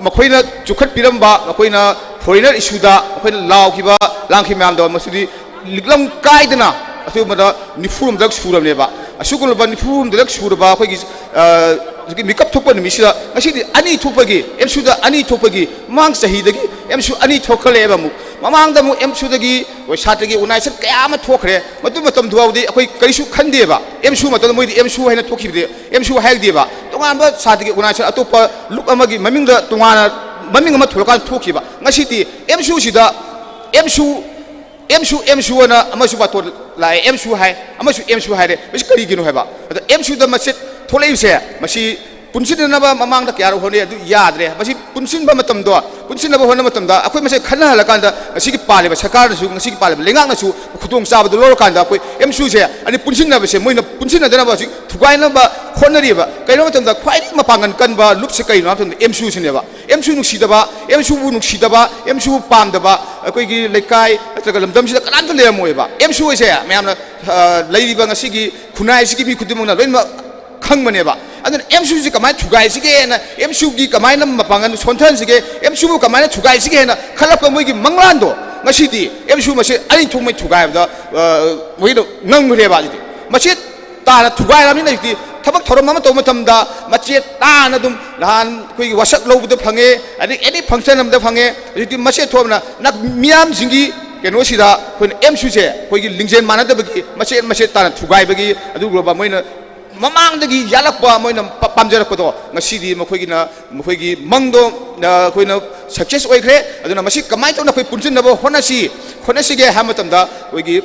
ꯃꯈꯣꯏꯅ ꯆꯨꯈꯠꯄꯤꯔꯝꯕ, ꯃꯈꯣꯏꯅ foreigner issue ꯗ ꯃꯈꯣꯏꯅ ꯂꯥꯎꯈꯤꯕ, ꯂꯥꯡꯈꯤꯕ ꯃꯌꯥꯝꯗꯣ ꯃꯁꯤꯗꯤ ꯂꯤꯛꯂꯝ ꯀꯥꯏꯗꯅ ꯑꯊꯨꯕꯗ ꯅꯤꯐꯨ ꯍꯨꯝꯗꯣꯏꯔꯛ ꯁꯨꯔꯕꯅꯦꯕ꯫ ꯑꯁꯤꯒꯨꯝꯂꯕ ꯅꯤꯐꯨ ꯍꯨꯝꯗꯣꯏꯔꯛ ꯁꯨꯔꯕ ꯑꯩꯈꯣꯏꯒꯤ, ꯑ, ꯍꯧꯖꯤꯛꯀꯤ ꯃꯤꯀꯞ ꯊꯣꯛꯄ ꯅꯨꯃꯤꯠꯁꯤꯗ ꯉꯁꯤꯗꯤ ꯑꯅꯤ ꯊꯣꯛꯄꯒꯤ, ꯑꯦꯝꯁꯨꯗ ꯑꯅꯤ ꯊꯣꯛꯄꯒꯤ, ꯃꯃꯥꯡ ꯆꯍꯤꯗꯒꯤ ꯑꯦꯝꯁꯨ ꯑꯅꯤ ꯊꯣꯛꯈꯠꯂꯛꯑꯦꯕ꯫ ꯑꯃꯨꯛ ꯃꯃꯥꯡꯗ ꯑꯃꯨꯛ ꯑꯦꯝꯁꯨꯗꯒꯤ ꯑꯩꯈꯣꯏ ꯁꯥꯇ꯭ꯔꯒꯤ organization ꯀꯌꯥ ꯑꯃ ꯊꯣꯛꯈ꯭ꯔꯦ꯫ ꯃꯗꯨ ꯃꯇꯝꯗꯨ ꯐꯥꯎꯗꯤ ꯑꯩꯈꯣꯏ ꯀꯔꯤꯁꯨ ꯈꯟꯗꯦꯕ꯫ ꯑꯦꯝꯁꯨ ꯃꯇꯝꯗ ꯃꯣꯏꯗꯤ ꯑꯦꯝꯁꯨ ꯍꯥꯏꯅ ꯊꯣꯛꯈꯤꯕꯗꯤ, ꯑꯦꯝꯁꯨ ꯍꯥꯏꯗꯦꯕ꯫ ꯇꯣꯉꯥꯟꯕ ꯁꯥꯇ꯭ꯔꯒꯤ organization ꯑꯇꯣꯞꯄ ꯂꯨꯞ ꯑꯃꯒꯤ ꯃꯃꯤꯡꯗ ꯇꯣꯉꯥꯟꯅ ꯃꯃꯤꯡ ꯑꯃ ꯊꯣꯜꯂꯀꯥꯟꯗ ꯊꯣꯛꯈꯤꯕ꯫ ꯉꯁꯤꯗꯤ ꯑꯦꯝꯁꯨꯁꯤꯗ ꯑꯦꯝꯁꯨ, ꯑꯦꯝꯁꯨ, ꯑꯦꯝꯁꯨ ꯑꯅ ꯑꯃꯁꯨ ꯕꯥꯇꯣꯟ ꯂꯥꯛꯑꯦ, ꯑꯦꯝꯁꯨ ꯍꯥꯏ, ꯑꯃꯁꯨ ꯑꯦꯝꯁꯨ ꯍꯥꯏꯔꯦ꯫ ꯃꯁꯤ ꯀꯔꯤꯒꯤꯅꯣ ꯍꯥꯏꯕ? ꯑꯗ ꯑꯦꯝꯁꯨꯗ ꯃꯆꯦꯠ ꯊꯣꯛꯂꯛꯏꯕꯁꯦ ꯃꯁꯤ ꯄꯨꯟꯁꯤꯟꯅꯅꯕ ꯃꯃꯥꯡꯗ ꯀꯌꯥꯔꯛ ꯍꯣꯠꯅꯩ, ꯑꯗꯨ ꯌꯥꯗ꯭ꯔꯦ꯫ ꯃꯁꯤ ꯄꯨꯟꯁꯤꯟꯕ ꯃꯇꯝꯗꯣ, ꯄꯨꯟꯁꯤꯟꯅꯕ ꯍꯣꯠꯅꯕ ꯃꯇꯝꯗ ꯑꯩꯈꯣꯏ ꯃꯁꯦꯟ ꯈꯟꯅꯍꯜꯂꯀꯥꯟꯗ ꯉꯁꯤꯒꯤ ꯄꯥꯜꯂꯤꯕ ꯁꯔꯀꯥꯔꯅꯁꯨ, ꯉꯁꯤꯒꯤ ꯄꯥꯜꯂꯤꯕ ꯂꯩꯉꯥꯛꯅꯁꯨ ꯈꯨꯗꯣꯡꯆꯥꯕꯗꯨ ꯂꯧꯔꯀꯥꯟꯗ ꯑꯩꯈꯣꯏ ꯑꯦꯝꯁꯨꯁꯦ, ꯑꯗꯩ ꯄꯨꯟꯁꯤꯟꯅꯕꯁꯦ, ꯃꯣꯏꯅ ꯄꯨꯟꯁꯤꯟꯅꯗꯅꯕ ꯍꯧꯖꯤꯛ ꯊꯨꯒꯥꯏꯅꯕ ꯍꯣꯠꯅꯔꯤꯕ꯫ ꯀꯩꯅꯣ ꯃꯇꯝꯗ ꯈ꯭ꯋꯥꯏꯗꯒꯤ ꯃꯄꯥꯡꯒꯜ ꯀꯟꯕ ꯂꯨꯞꯁꯦ ꯀꯩꯅꯣ ꯍꯥꯏꯕ ꯃꯇꯝꯗ ꯑꯦꯝꯁꯨꯁꯤꯅꯦꯕ꯫ ꯑꯦꯝꯁꯨ ꯅꯨꯡꯁꯤꯗꯕ, ꯑꯦꯝꯁꯨꯕꯨ ꯅꯨꯡꯁꯤꯗꯕ, ꯑꯦꯝꯁꯨꯕꯨ ꯄꯥꯝꯗꯕ ꯑꯩꯈꯣꯏꯒꯤ ꯂꯩꯀꯥꯏ ꯅꯠꯇ꯭ꯔꯒ ꯂꯝꯗꯝꯁꯤꯗ ꯀꯅꯥꯝꯇ ꯂꯩꯔꯝꯃꯣꯏꯕ꯫ ꯑꯦꯝꯁꯨ ꯍꯥꯏꯁꯦ ꯃꯌꯥꯝꯅ, ꯑ, ꯂꯩꯔꯤꯕ ꯉꯁꯤꯒꯤ ꯈꯨꯟꯅꯥꯏꯁꯤꯒꯤ ꯃꯤ ꯈꯨꯗꯤꯡꯃꯛꯅ ꯂꯣꯏꯅꯃꯛ ꯈꯪꯕꯅꯦꯕ꯫ ꯑꯗꯨꯅ ꯑꯦꯝꯁꯨꯁꯤ ꯀꯃꯥꯏꯅ ꯊꯨꯒꯥꯏꯁꯤꯒꯦꯅ, ꯑꯦꯝꯁꯨꯒꯤ ꯀꯃꯥꯏꯅ ꯃꯄꯥꯡꯒꯜ ꯁꯣꯟꯊꯍꯟꯁꯤꯒꯦ, ꯑꯦꯝꯁꯨꯕꯨ ꯀꯃꯥꯏꯅ ꯊꯨꯒꯥꯏꯁꯤꯒꯦꯅ ꯈꯜꯂꯛꯄ ꯃꯣꯏꯒꯤ ꯃꯪꯂꯥꯟꯗꯣ ꯉꯁꯤꯗꯤ ꯑꯦꯝꯁꯨ ꯃꯁꯦ ꯑꯅꯤ ꯊꯣꯛꯃꯩ ꯊꯨꯒꯥꯏꯕꯗ, ꯑ, ꯃꯣꯏꯗꯣ ꯉꯝꯈ꯭ꯔꯦꯕ꯫ ꯑꯗꯨꯗꯤ ꯃꯁꯤ ꯇꯥꯅ ꯊꯨꯒꯥꯏꯔꯕꯅꯤꯅ ꯍꯧꯖꯤꯛꯇꯤ ꯊꯕꯛ ꯊꯧꯔꯝ ꯑꯃ ꯇꯧꯕ ꯃꯇꯝꯗ ꯃꯆꯦ ꯇꯥꯅ ꯑꯗꯨꯝ ꯅꯍꯥꯟ ꯑꯩꯈꯣꯏꯒꯤ ꯋꯥꯁꯛ ꯂꯧꯕꯗ ꯐꯪꯉꯦ, ꯑꯗꯩ ꯑꯦꯅꯤ ꯐꯪꯁꯟ ꯑꯃꯗ ꯐꯪꯉꯦ꯫ ꯍꯧꯖꯤꯛꯇꯤ ꯃꯆꯦ ꯊꯣꯛꯑꯕꯅ ꯅ-, ꯃꯤꯌꯥꯝꯁꯤꯡꯒꯤ ꯀꯩꯅꯣꯁꯤꯗ ꯑꯩꯈꯣꯏꯅ ꯑꯦꯝꯁꯨꯁꯦ ꯑꯩꯈꯣꯏꯒꯤ ꯂꯤꯡꯖꯦꯜ ꯃꯥꯟꯅꯗꯕꯒꯤ ꯃꯆꯦꯠ ꯃꯆꯦꯠ ꯇꯥꯅ ꯊꯨꯒꯥꯏꯕꯒꯤ ꯑꯗꯨꯒꯨꯝꯂꯕ ꯃꯣꯏꯅ ꯃꯃꯥꯡꯗꯒꯤ ꯌꯥꯜꯂꯛꯄ, ꯃꯣꯏꯅ ꯄ-, ꯄꯥꯝꯖꯔꯛꯄꯗꯣ ꯉꯁꯤꯗꯤ ꯃꯈꯣꯏꯒꯤꯅ, ꯃꯈꯣꯏꯒꯤ ꯃꯪꯗꯣ, ꯑ, ꯑꯩꯈꯣꯏꯅ ꯁꯛꯁꯦꯁ ꯑꯣꯏꯈ꯭ꯔꯦ꯫ ꯑꯗꯨꯅ ꯃꯁꯤ ꯀꯃꯥꯏꯅ ꯇꯧꯅ ꯑꯩꯈꯣꯏ ꯄꯨꯟꯁꯤꯟꯅꯕ ꯍꯣꯠꯅꯁꯤ, ꯍꯣꯠꯅꯁꯤꯒꯦ ꯍꯥꯏꯕ ꯃꯇꯝꯗ ꯑꯩꯈꯣꯏꯒꯤ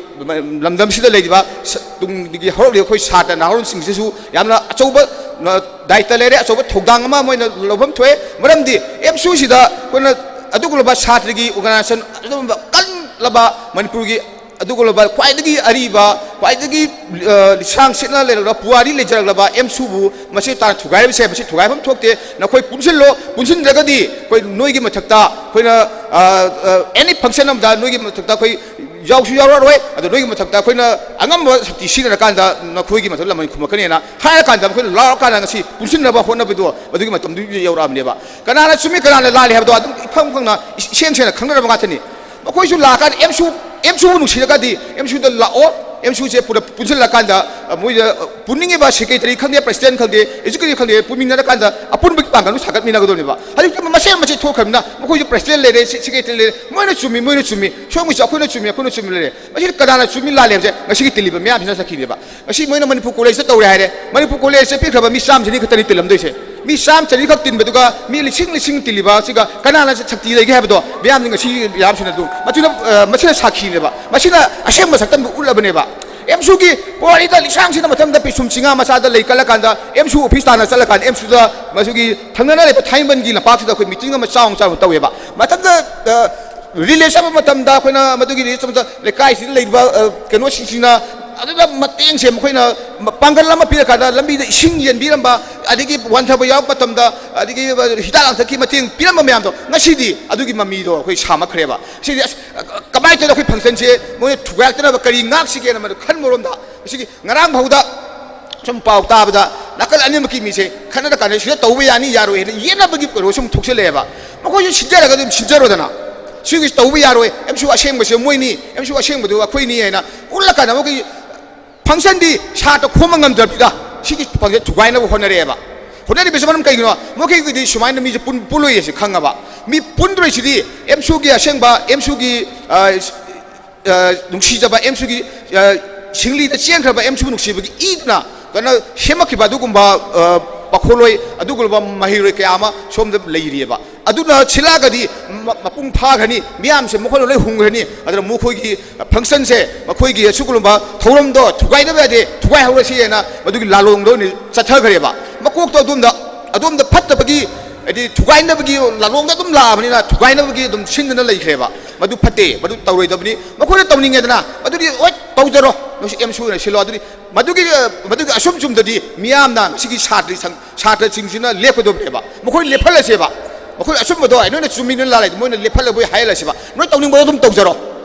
ꯂꯝꯗꯝꯁꯤꯗ ꯂꯩꯔꯤꯕ ꯁ-, ꯇꯨꯡꯗꯒꯤ ꯍꯧꯔꯛꯂꯤꯕ ꯑꯩꯈꯣꯏ ꯁꯥꯇ꯭ꯔ ꯅꯍꯥꯔꯣꯜꯁꯤꯡꯁꯤꯁꯨ ꯌꯥꯝꯅ ꯑꯆꯧꯕ, ꯑ, ꯗꯥꯏꯇ ꯂꯩꯔꯦ, ꯑꯆꯧꯕ ꯊꯧꯗꯥꯡ ꯑꯃ ꯃꯣꯏꯅ ꯂꯧꯐꯝ ꯊꯣꯛꯑꯦ꯫ ꯃꯔꯝꯗꯤ ꯑꯦꯝꯁꯨꯁꯤꯗ ꯑꯩꯈꯣꯏꯅ ꯑꯗꯨꯒꯨꯝꯂꯕ ꯁꯥꯇ꯭ꯔꯒꯤ ꯑꯣꯔꯒꯅꯥꯏꯖꯦꯁꯟ, ꯑꯗꯨꯒꯨꯝꯕ ꯀꯜꯂꯕ ꯃꯅꯤꯄꯨꯔꯒꯤ ꯑꯗꯨꯒꯨꯝꯂꯕ ꯈ꯭ꯋꯥꯏꯗꯒꯤ ꯑꯔꯤꯕ, ꯈ꯭ꯋꯥꯏꯗꯒꯤ, ꯑ, ꯂꯤꯁꯥꯡ ꯁꯤꯠꯅ ꯂꯩꯔꯛꯂꯕ, ꯄꯨꯋꯥꯔꯤ ꯂꯩꯖꯔꯛꯂꯕ ꯑꯦꯝꯁꯨꯕꯨ ꯃꯁꯤ ꯇꯥꯅ ꯊꯨꯒꯥꯏꯔꯤꯕꯁꯦ, ꯃꯁꯤ ꯊꯨꯒꯥꯏꯐꯝ ꯊꯣꯛꯇꯦ꯫ ꯅꯈꯣꯏ ꯄꯨꯟꯁꯤꯜꯂꯣ, ꯄꯨꯟꯁꯤꯟꯗ꯭ꯔꯒꯗꯤ ꯑꯩꯈꯣꯏ ꯅꯣꯏꯒꯤ ꯃꯊꯛꯇ ꯑꯩꯈꯣꯏꯅ, ꯑ, ꯑ, ꯑꯦꯅꯤ ꯐꯪꯁꯟ ꯑꯃꯗ ꯅꯣꯏꯒꯤ ꯃꯊꯛꯇ ꯑꯩꯈꯣꯏ ꯌꯥꯎꯁꯨ ꯌꯥꯎꯔꯛꯑꯔꯣꯏ, ꯑꯗꯣ ꯅꯣꯏꯒꯤ ꯃꯊꯛꯇ ꯑꯩꯈꯣꯏꯅ ꯑꯉꯝꯕ ꯁꯛꯇꯤ ꯁꯤꯖꯤꯟꯅꯔꯀꯥꯟꯗ ꯅꯈꯣꯏꯒꯤ ꯃꯊꯛꯇ ꯂꯃꯟ ꯈꯨꯝꯃꯛꯀꯅꯤꯅ ꯍꯥꯏꯔꯀꯥꯟꯗ ꯃꯈꯣꯏꯅ ꯂꯥꯎꯔꯀꯥꯟꯗ ꯉꯁꯤ ꯄꯨꯟꯁꯤꯟꯅꯕ ꯍꯣꯠꯅꯕꯗꯣ ꯃꯗꯨꯒꯤ ꯃꯇꯝꯗꯨ ꯌꯧꯔꯛꯑꯕꯅꯦꯕ꯫ ꯀꯅꯥꯅ ꯆꯨꯝꯃꯤ ꯀꯅꯥꯅ ꯂꯥꯜꯂꯤ ꯍꯥꯏꯕꯗꯣ ꯑꯗꯨꯝ ꯏꯐꯪ ꯐꯪꯅ ꯏꯁꯦꯡ ꯁꯦꯡꯅ ꯈꯪꯅꯔꯕ ꯉꯥꯛꯇꯅꯤ꯫ ꯃꯈꯣꯏꯁꯨ ꯂꯥꯛꯑꯀꯥꯟꯗ ꯑꯦꯝꯁꯨ, ꯑꯦꯝꯁꯨꯕꯨ ꯅꯨꯡꯁꯤꯔꯒꯗꯤ ꯑꯦꯝꯁꯨꯗ ꯂꯥꯛꯑꯣ, ꯑꯦꯝꯁꯨꯁꯦ ꯄꯨꯂꯞ ꯄꯨꯟꯁꯤꯜꯂꯀꯥꯟꯗ, ꯑ, ꯃꯣꯏꯗ, ꯑ, ꯄꯨꯟꯅꯤꯡꯉꯤꯕ ꯁꯦꯀ꯭ꯔꯦꯇꯔꯤ ꯈꯪꯗꯦ, ꯄ꯭ꯔꯁꯤꯗꯦꯟ ꯈꯪꯗꯦ, ꯑꯦꯛꯖꯤꯀ꯭ꯌꯨꯇꯤꯚ ꯈꯪꯗꯦ, ꯄꯨꯟꯃꯤꯟꯅꯔꯀꯥꯟꯗ ꯑꯄꯨꯟꯕꯒꯤ ꯄꯥꯡꯒꯜꯗꯨ ꯁꯥꯒꯠꯃꯤꯟꯅꯒꯗꯧꯅꯦꯕ꯫ ꯍꯧꯖꯤꯛꯇꯤ ꯃꯁꯦꯟ ꯃꯁꯦꯟ ꯊꯣꯛꯈ꯭ꯔꯕꯅꯤꯅ ꯃꯈꯣꯏꯁꯨ ꯄ꯭ꯔꯁꯤꯗꯦꯟ ꯂꯩꯔꯦ, ꯁꯦ-, ꯁꯦꯀ꯭ꯔꯦꯇꯔꯤ ꯂꯩꯔꯦ, ꯃꯣꯏꯅ ꯆꯨꯝꯃꯤ, ꯃꯣꯏꯅ ꯆꯨꯝꯃꯤ, ꯁꯣꯝꯒꯤꯁꯨ ꯑꯩꯈꯣꯏꯅ ꯆꯨꯝꯃꯤ, ꯑꯩꯈꯣꯏꯅ ꯆꯨꯝꯃꯤ ꯂꯩꯔꯦ꯫ ꯃꯁꯤꯗ ꯀꯅꯥꯅ ꯆꯨꯝꯃꯤ ꯂꯥꯜꯂꯦ ꯍꯥꯏꯕꯁꯦ ꯉꯁꯤꯒꯤ ꯇꯤꯜꯂꯤꯕ ꯃꯤꯌꯥꯝꯁꯤꯅ ꯆꯠꯈꯤꯅꯦꯕ꯫ ꯉꯁꯤ ꯃꯣꯏꯅ ꯃꯅꯤꯄꯨꯔ ꯀꯣꯂꯦꯖꯇ ꯇꯧꯔꯦ ꯍꯥꯏꯔꯦ, ꯃꯅꯤꯄꯨꯔ ꯀꯣꯂꯦꯖ ꯆꯠꯄꯤꯈ꯭ꯔꯕ ꯃꯤ ꯆꯥꯝꯃ ꯆꯅꯤ ꯈꯛꯇꯅꯤ ꯇꯤꯜꯂꯝꯗꯣꯏꯁꯦ꯫ ꯃꯤ ꯆꯥꯝꯃ ꯆꯅꯤꯈꯛ ꯇꯤꯟꯕꯗꯨꯒ ꯃꯤ ꯂꯤꯁꯤꯡ ꯂꯤꯁꯤꯡ ꯇꯤꯜꯂꯤꯕ ꯑꯁꯤꯒ ꯀꯅꯥꯅ ꯁꯛꯇꯤ ꯂꯩꯒꯦ ꯍꯥꯏꯕꯗꯣ ꯃꯤꯌꯥꯝꯅ ꯉꯁꯤ ꯃꯤꯌꯥꯝꯁꯤꯅ ꯑꯗꯨꯝ ꯃꯁꯤꯅ, ꯑ, ꯃꯁꯤꯅ ꯁꯥꯈꯤꯅꯦꯕ, ꯃꯁꯤꯅ ꯑꯁꯦꯡꯕ ꯁꯛꯇꯝꯗꯨ ꯎꯠꯂꯕꯅꯦꯕ꯫ ꯑꯦꯝꯁꯨꯒꯤ ꯄꯨꯋꯥꯔꯤꯗ ꯂꯤꯁꯥꯡꯁꯤꯟꯅ ꯃꯇꯝꯗ ꯄꯤꯁꯨꯝ ꯆꯤꯡꯉꯥ ꯃꯆꯥꯗ ꯂꯩ ꯀꯠꯂꯀꯥꯟꯗ ꯑꯦꯝꯁꯨ ꯑꯣꯐꯤꯁ ꯇꯥꯟꯅ ꯆꯠꯂꯀꯥꯟꯗ ꯑꯦꯝꯁꯨꯗ ꯃꯁꯤꯒꯤ ꯊꯪꯅꯅ ꯂꯩꯕ ꯊꯥꯏꯃꯟꯒꯤ ꯂꯝꯄꯥꯛꯁꯤꯗ ꯑꯩꯈꯣꯏ ꯃꯤꯇꯤꯡ ꯑꯃ ꯆꯥꯎꯅ ꯆꯥꯎꯅ ꯇꯧꯋꯦꯕ꯫ ꯃꯇꯝꯗ ꯔꯤꯂꯤꯁ ꯆꯠꯄ ꯃꯇꯝꯗ ꯑꯩꯈꯣꯏꯅ ꯃꯗꯨꯒꯤ ꯔꯤꯂꯤꯁ ꯆꯠꯄꯗ ꯂꯩꯀꯥꯏꯁꯤꯗ ꯂꯩꯔꯤꯕ ꯀꯩꯅꯣꯁꯤꯡꯁꯤꯅ ꯑꯗꯨꯗ ꯃꯇꯦꯡꯁꯦ ꯃꯈꯣꯏꯅ ꯄꯥꯡꯒꯜ ꯑꯃ ꯄꯤꯔꯀꯥꯟꯗ ꯂꯝꯕꯤꯗ ꯏꯁꯤꯡ ꯌꯦꯟꯕꯤꯔꯝꯕ, ꯑꯗꯒꯤ ꯋꯥꯟꯊꯕ ꯌꯥꯎꯔꯛꯄ ꯃꯇꯝꯗ ꯑꯗꯒꯤ ꯍꯤꯗꯥꯛ ꯂꯥꯡꯊꯛꯀꯤ ꯃꯇꯦꯡ ꯄꯤꯔꯝꯕ ꯃꯌꯥꯝꯗꯣ ꯉꯁꯤꯗꯤ ꯑꯗꯨꯒꯤ ꯃꯃꯤꯗꯣ ꯑꯩꯈꯣꯏ ꯁꯥꯝꯃꯛꯈ꯭ꯔꯦꯕ꯫ ꯁꯤꯗꯤ ꯑꯁ, ꯀꯃꯥꯏꯅ ꯇꯧꯔꯒ ꯑꯩꯈꯣꯏ ꯐꯪꯁꯟꯁꯦ ꯃꯣꯏꯅ ꯊꯨꯒꯥꯏꯔꯛꯇꯅꯕ ꯀꯔꯤ ꯉꯥꯛꯁꯤꯒꯦꯅ ꯃꯗꯨ ꯈꯟꯕꯔꯣꯝꯗ ꯉꯁꯤꯒꯤ ꯉꯔꯥꯡ ꯐꯥꯎꯗ ꯁꯨꯝ ꯄꯥꯎ ꯇꯥꯕꯗ ꯅꯥꯀꯜ ꯑꯅꯤꯃꯛꯀꯤ ꯃꯤꯁꯦ ꯈꯠꯅꯔ ꯀꯥꯟꯗ ꯁꯤꯗ ꯇꯧꯕ ꯌꯥꯅꯤ ꯌꯥꯔꯣꯏ ꯍꯥꯏꯅ ꯌꯦꯠꯅꯕꯒꯤ ꯀꯩꯅꯣ ꯁꯨꯝ ꯊꯣꯛꯆꯜꯂꯛꯑꯦꯕ꯫ ꯃꯈꯣꯏꯁꯨ ꯁꯤꯟꯖꯔꯒꯗꯤ ꯑꯗꯨꯝ ꯁꯤꯟꯖꯔꯣꯗꯅ, ꯁꯤꯒꯤ ꯇꯧꯕ ꯌꯥꯔꯣꯏ, ꯑꯦꯝꯁꯨ ꯑꯁꯦꯡꯕꯁꯦ ꯃꯣꯏꯅꯤ, ꯑꯦꯝꯁꯨ ꯑꯁꯦꯡꯕꯗꯨ ꯑꯩꯈꯣꯏꯅꯤ ꯍꯥꯏꯅ ꯎꯠꯂꯀꯥꯟꯗ ꯃꯈꯣꯏꯒꯤ ꯐꯪꯁꯟꯗꯤ ꯁꯥꯇ꯭ꯔ ꯈꯣꯝꯕ ꯉꯝꯗ꯭ꯔꯕꯅꯤꯗ ꯁꯤꯒꯤ ꯐꯪꯁꯟ ꯊꯨꯒꯥꯏꯅꯕ ꯍꯣꯠꯅꯔꯛꯑꯦꯕ꯫ ꯍꯣꯠꯅꯔꯤꯕꯁꯤ ꯃꯔꯝ ꯀꯩꯒꯤꯅꯣ? ꯃꯈꯣꯏꯒꯤꯗꯤ ꯁꯨꯃꯥꯏꯅ ꯃꯤꯁꯦ ꯄꯨꯟ-, ꯄꯨꯜꯂꯣꯏꯌꯦ ꯁꯤ ꯈꯪꯉꯕ꯫ ꯃꯤ ꯄꯨꯟꯗ꯭ꯔꯣꯏꯁꯤꯗꯤ ꯑꯦꯝꯁꯨꯒꯤ ꯑꯁꯦꯡꯕ, ꯑꯦꯝꯁꯨꯒꯤ, ꯑ, ꯑ, ꯅꯨꯡꯁꯤꯖꯕ ꯑꯦꯝꯁꯨꯒꯤ, ꯑ, ꯁꯤꯡꯂꯤꯗ ꯆꯦꯟꯈ꯭ꯔꯕ ꯑꯦꯝꯁꯨ ꯅꯨꯡꯁꯤꯕꯒꯤ ꯏꯗꯨꯅ ꯀꯩꯅꯣ ꯁꯦꯝꯃꯛꯈꯤꯕ ꯑꯗꯨꯒꯨꯝꯕ, ꯑ, ꯄꯥꯈꯣꯜꯂꯣꯏ, ꯑꯗꯨꯒꯨꯝꯕ ꯃꯍꯩꯔꯣꯏ ꯀꯌꯥ ꯑꯃ ꯁꯣꯝꯗ ꯂꯩꯔꯤꯑꯕ꯫ ꯑꯗꯨꯅ ꯁꯤꯜꯂꯛꯑꯒꯗꯤ ꯃ-, ꯃꯄꯨꯡ ꯐꯥꯈ꯭ꯔꯅꯤ, ꯃꯤꯌꯥꯝꯁꯦ ꯃꯈꯣꯏꯅ ꯂꯣꯏ ꯍꯨꯝꯈ꯭ꯔꯅꯤ꯫ ꯑꯗꯨꯅ ꯃꯈꯣꯏꯒꯤ ꯐꯪꯁꯟꯁꯦ, ꯃꯈꯣꯏꯒꯤ ꯑꯁꯤꯒꯨꯝꯕ ꯊꯧꯔꯝꯗꯣ ꯊꯨꯒꯥꯏꯗꯕ ꯌꯥꯗꯦ, ꯊꯨꯒꯥꯏꯍꯧꯔꯁꯤ ꯍꯥꯏꯅ ꯃꯗꯨꯒꯤ ꯂꯥꯂꯣꯡꯗ ꯑꯣꯏꯅ ꯆꯠꯊꯈ꯭ꯔꯦꯕ꯫ ꯃꯀꯣꯛꯇꯣ ꯑꯗꯣꯝꯗ, ꯑꯗꯣꯝꯗ ꯐꯠꯇꯕꯒꯤ, ꯍꯥꯏꯗꯤ ꯊꯨꯒꯥꯏꯅꯕꯒꯤ ꯂꯥꯂꯣꯡꯗ ꯑꯗꯨꯝ ꯂꯥꯛꯑꯕꯅꯤꯅ ꯊꯨꯒꯥꯏꯅꯕꯒꯤ ꯑꯗꯨꯝ ꯁꯤꯟꯗꯨꯅ ꯂꯩꯈ꯭ꯔꯦꯕ꯫ ꯃꯗꯨ ꯐꯠꯇꯦ, ꯃꯗꯨ ꯇꯧꯔꯣꯏꯗꯕꯅꯤ꯫ ꯃꯈꯣꯏꯅ ꯇꯧꯅꯤꯡꯉꯦꯗꯅ ꯃꯗꯨꯗꯤ ꯍꯣꯏ ꯇꯧꯖꯔꯣ, ꯅꯣꯏꯁꯨ ꯑꯦꯝꯁꯨ ꯑꯣꯏꯅ ꯁꯤꯜꯂꯣ꯫ ꯑꯗꯨꯗꯤ ꯃꯗꯨꯒꯤ, ꯃꯗꯨꯒꯤ ꯑꯁꯨꯝ ꯆꯨꯝꯗꯗꯤ ꯃꯤꯌꯥꯝꯅ ꯃꯁꯤꯒꯤ ꯁꯥꯇ꯭ꯔ ꯁꯪ-, ꯁꯥꯇ꯭ꯔꯁꯤꯡꯁꯤꯅ ꯂꯦꯞꯀꯗꯕꯅꯦꯕ꯫ ꯃꯈꯣꯏ ꯂꯦꯞꯍꯜꯂꯁꯦꯕ꯫ ꯃꯈꯣꯏ ꯑꯆꯨꯝꯕꯗꯣ ꯍꯥꯏ, ꯅꯣꯏꯅ ꯆꯨꯝꯃꯤ, ꯅꯣꯏꯅ ꯂꯥꯜꯂꯤ, ꯃꯣꯏꯅ ꯂꯦꯞꯍꯜꯂꯕꯣꯏ ꯍꯥꯏꯍꯜꯂꯁꯦꯕ꯫ ꯅꯣꯏ ꯇꯧꯅꯤꯡꯕꯗꯣ ꯑꯗꯨꯝ ꯇꯧꯖꯔꯣ꯫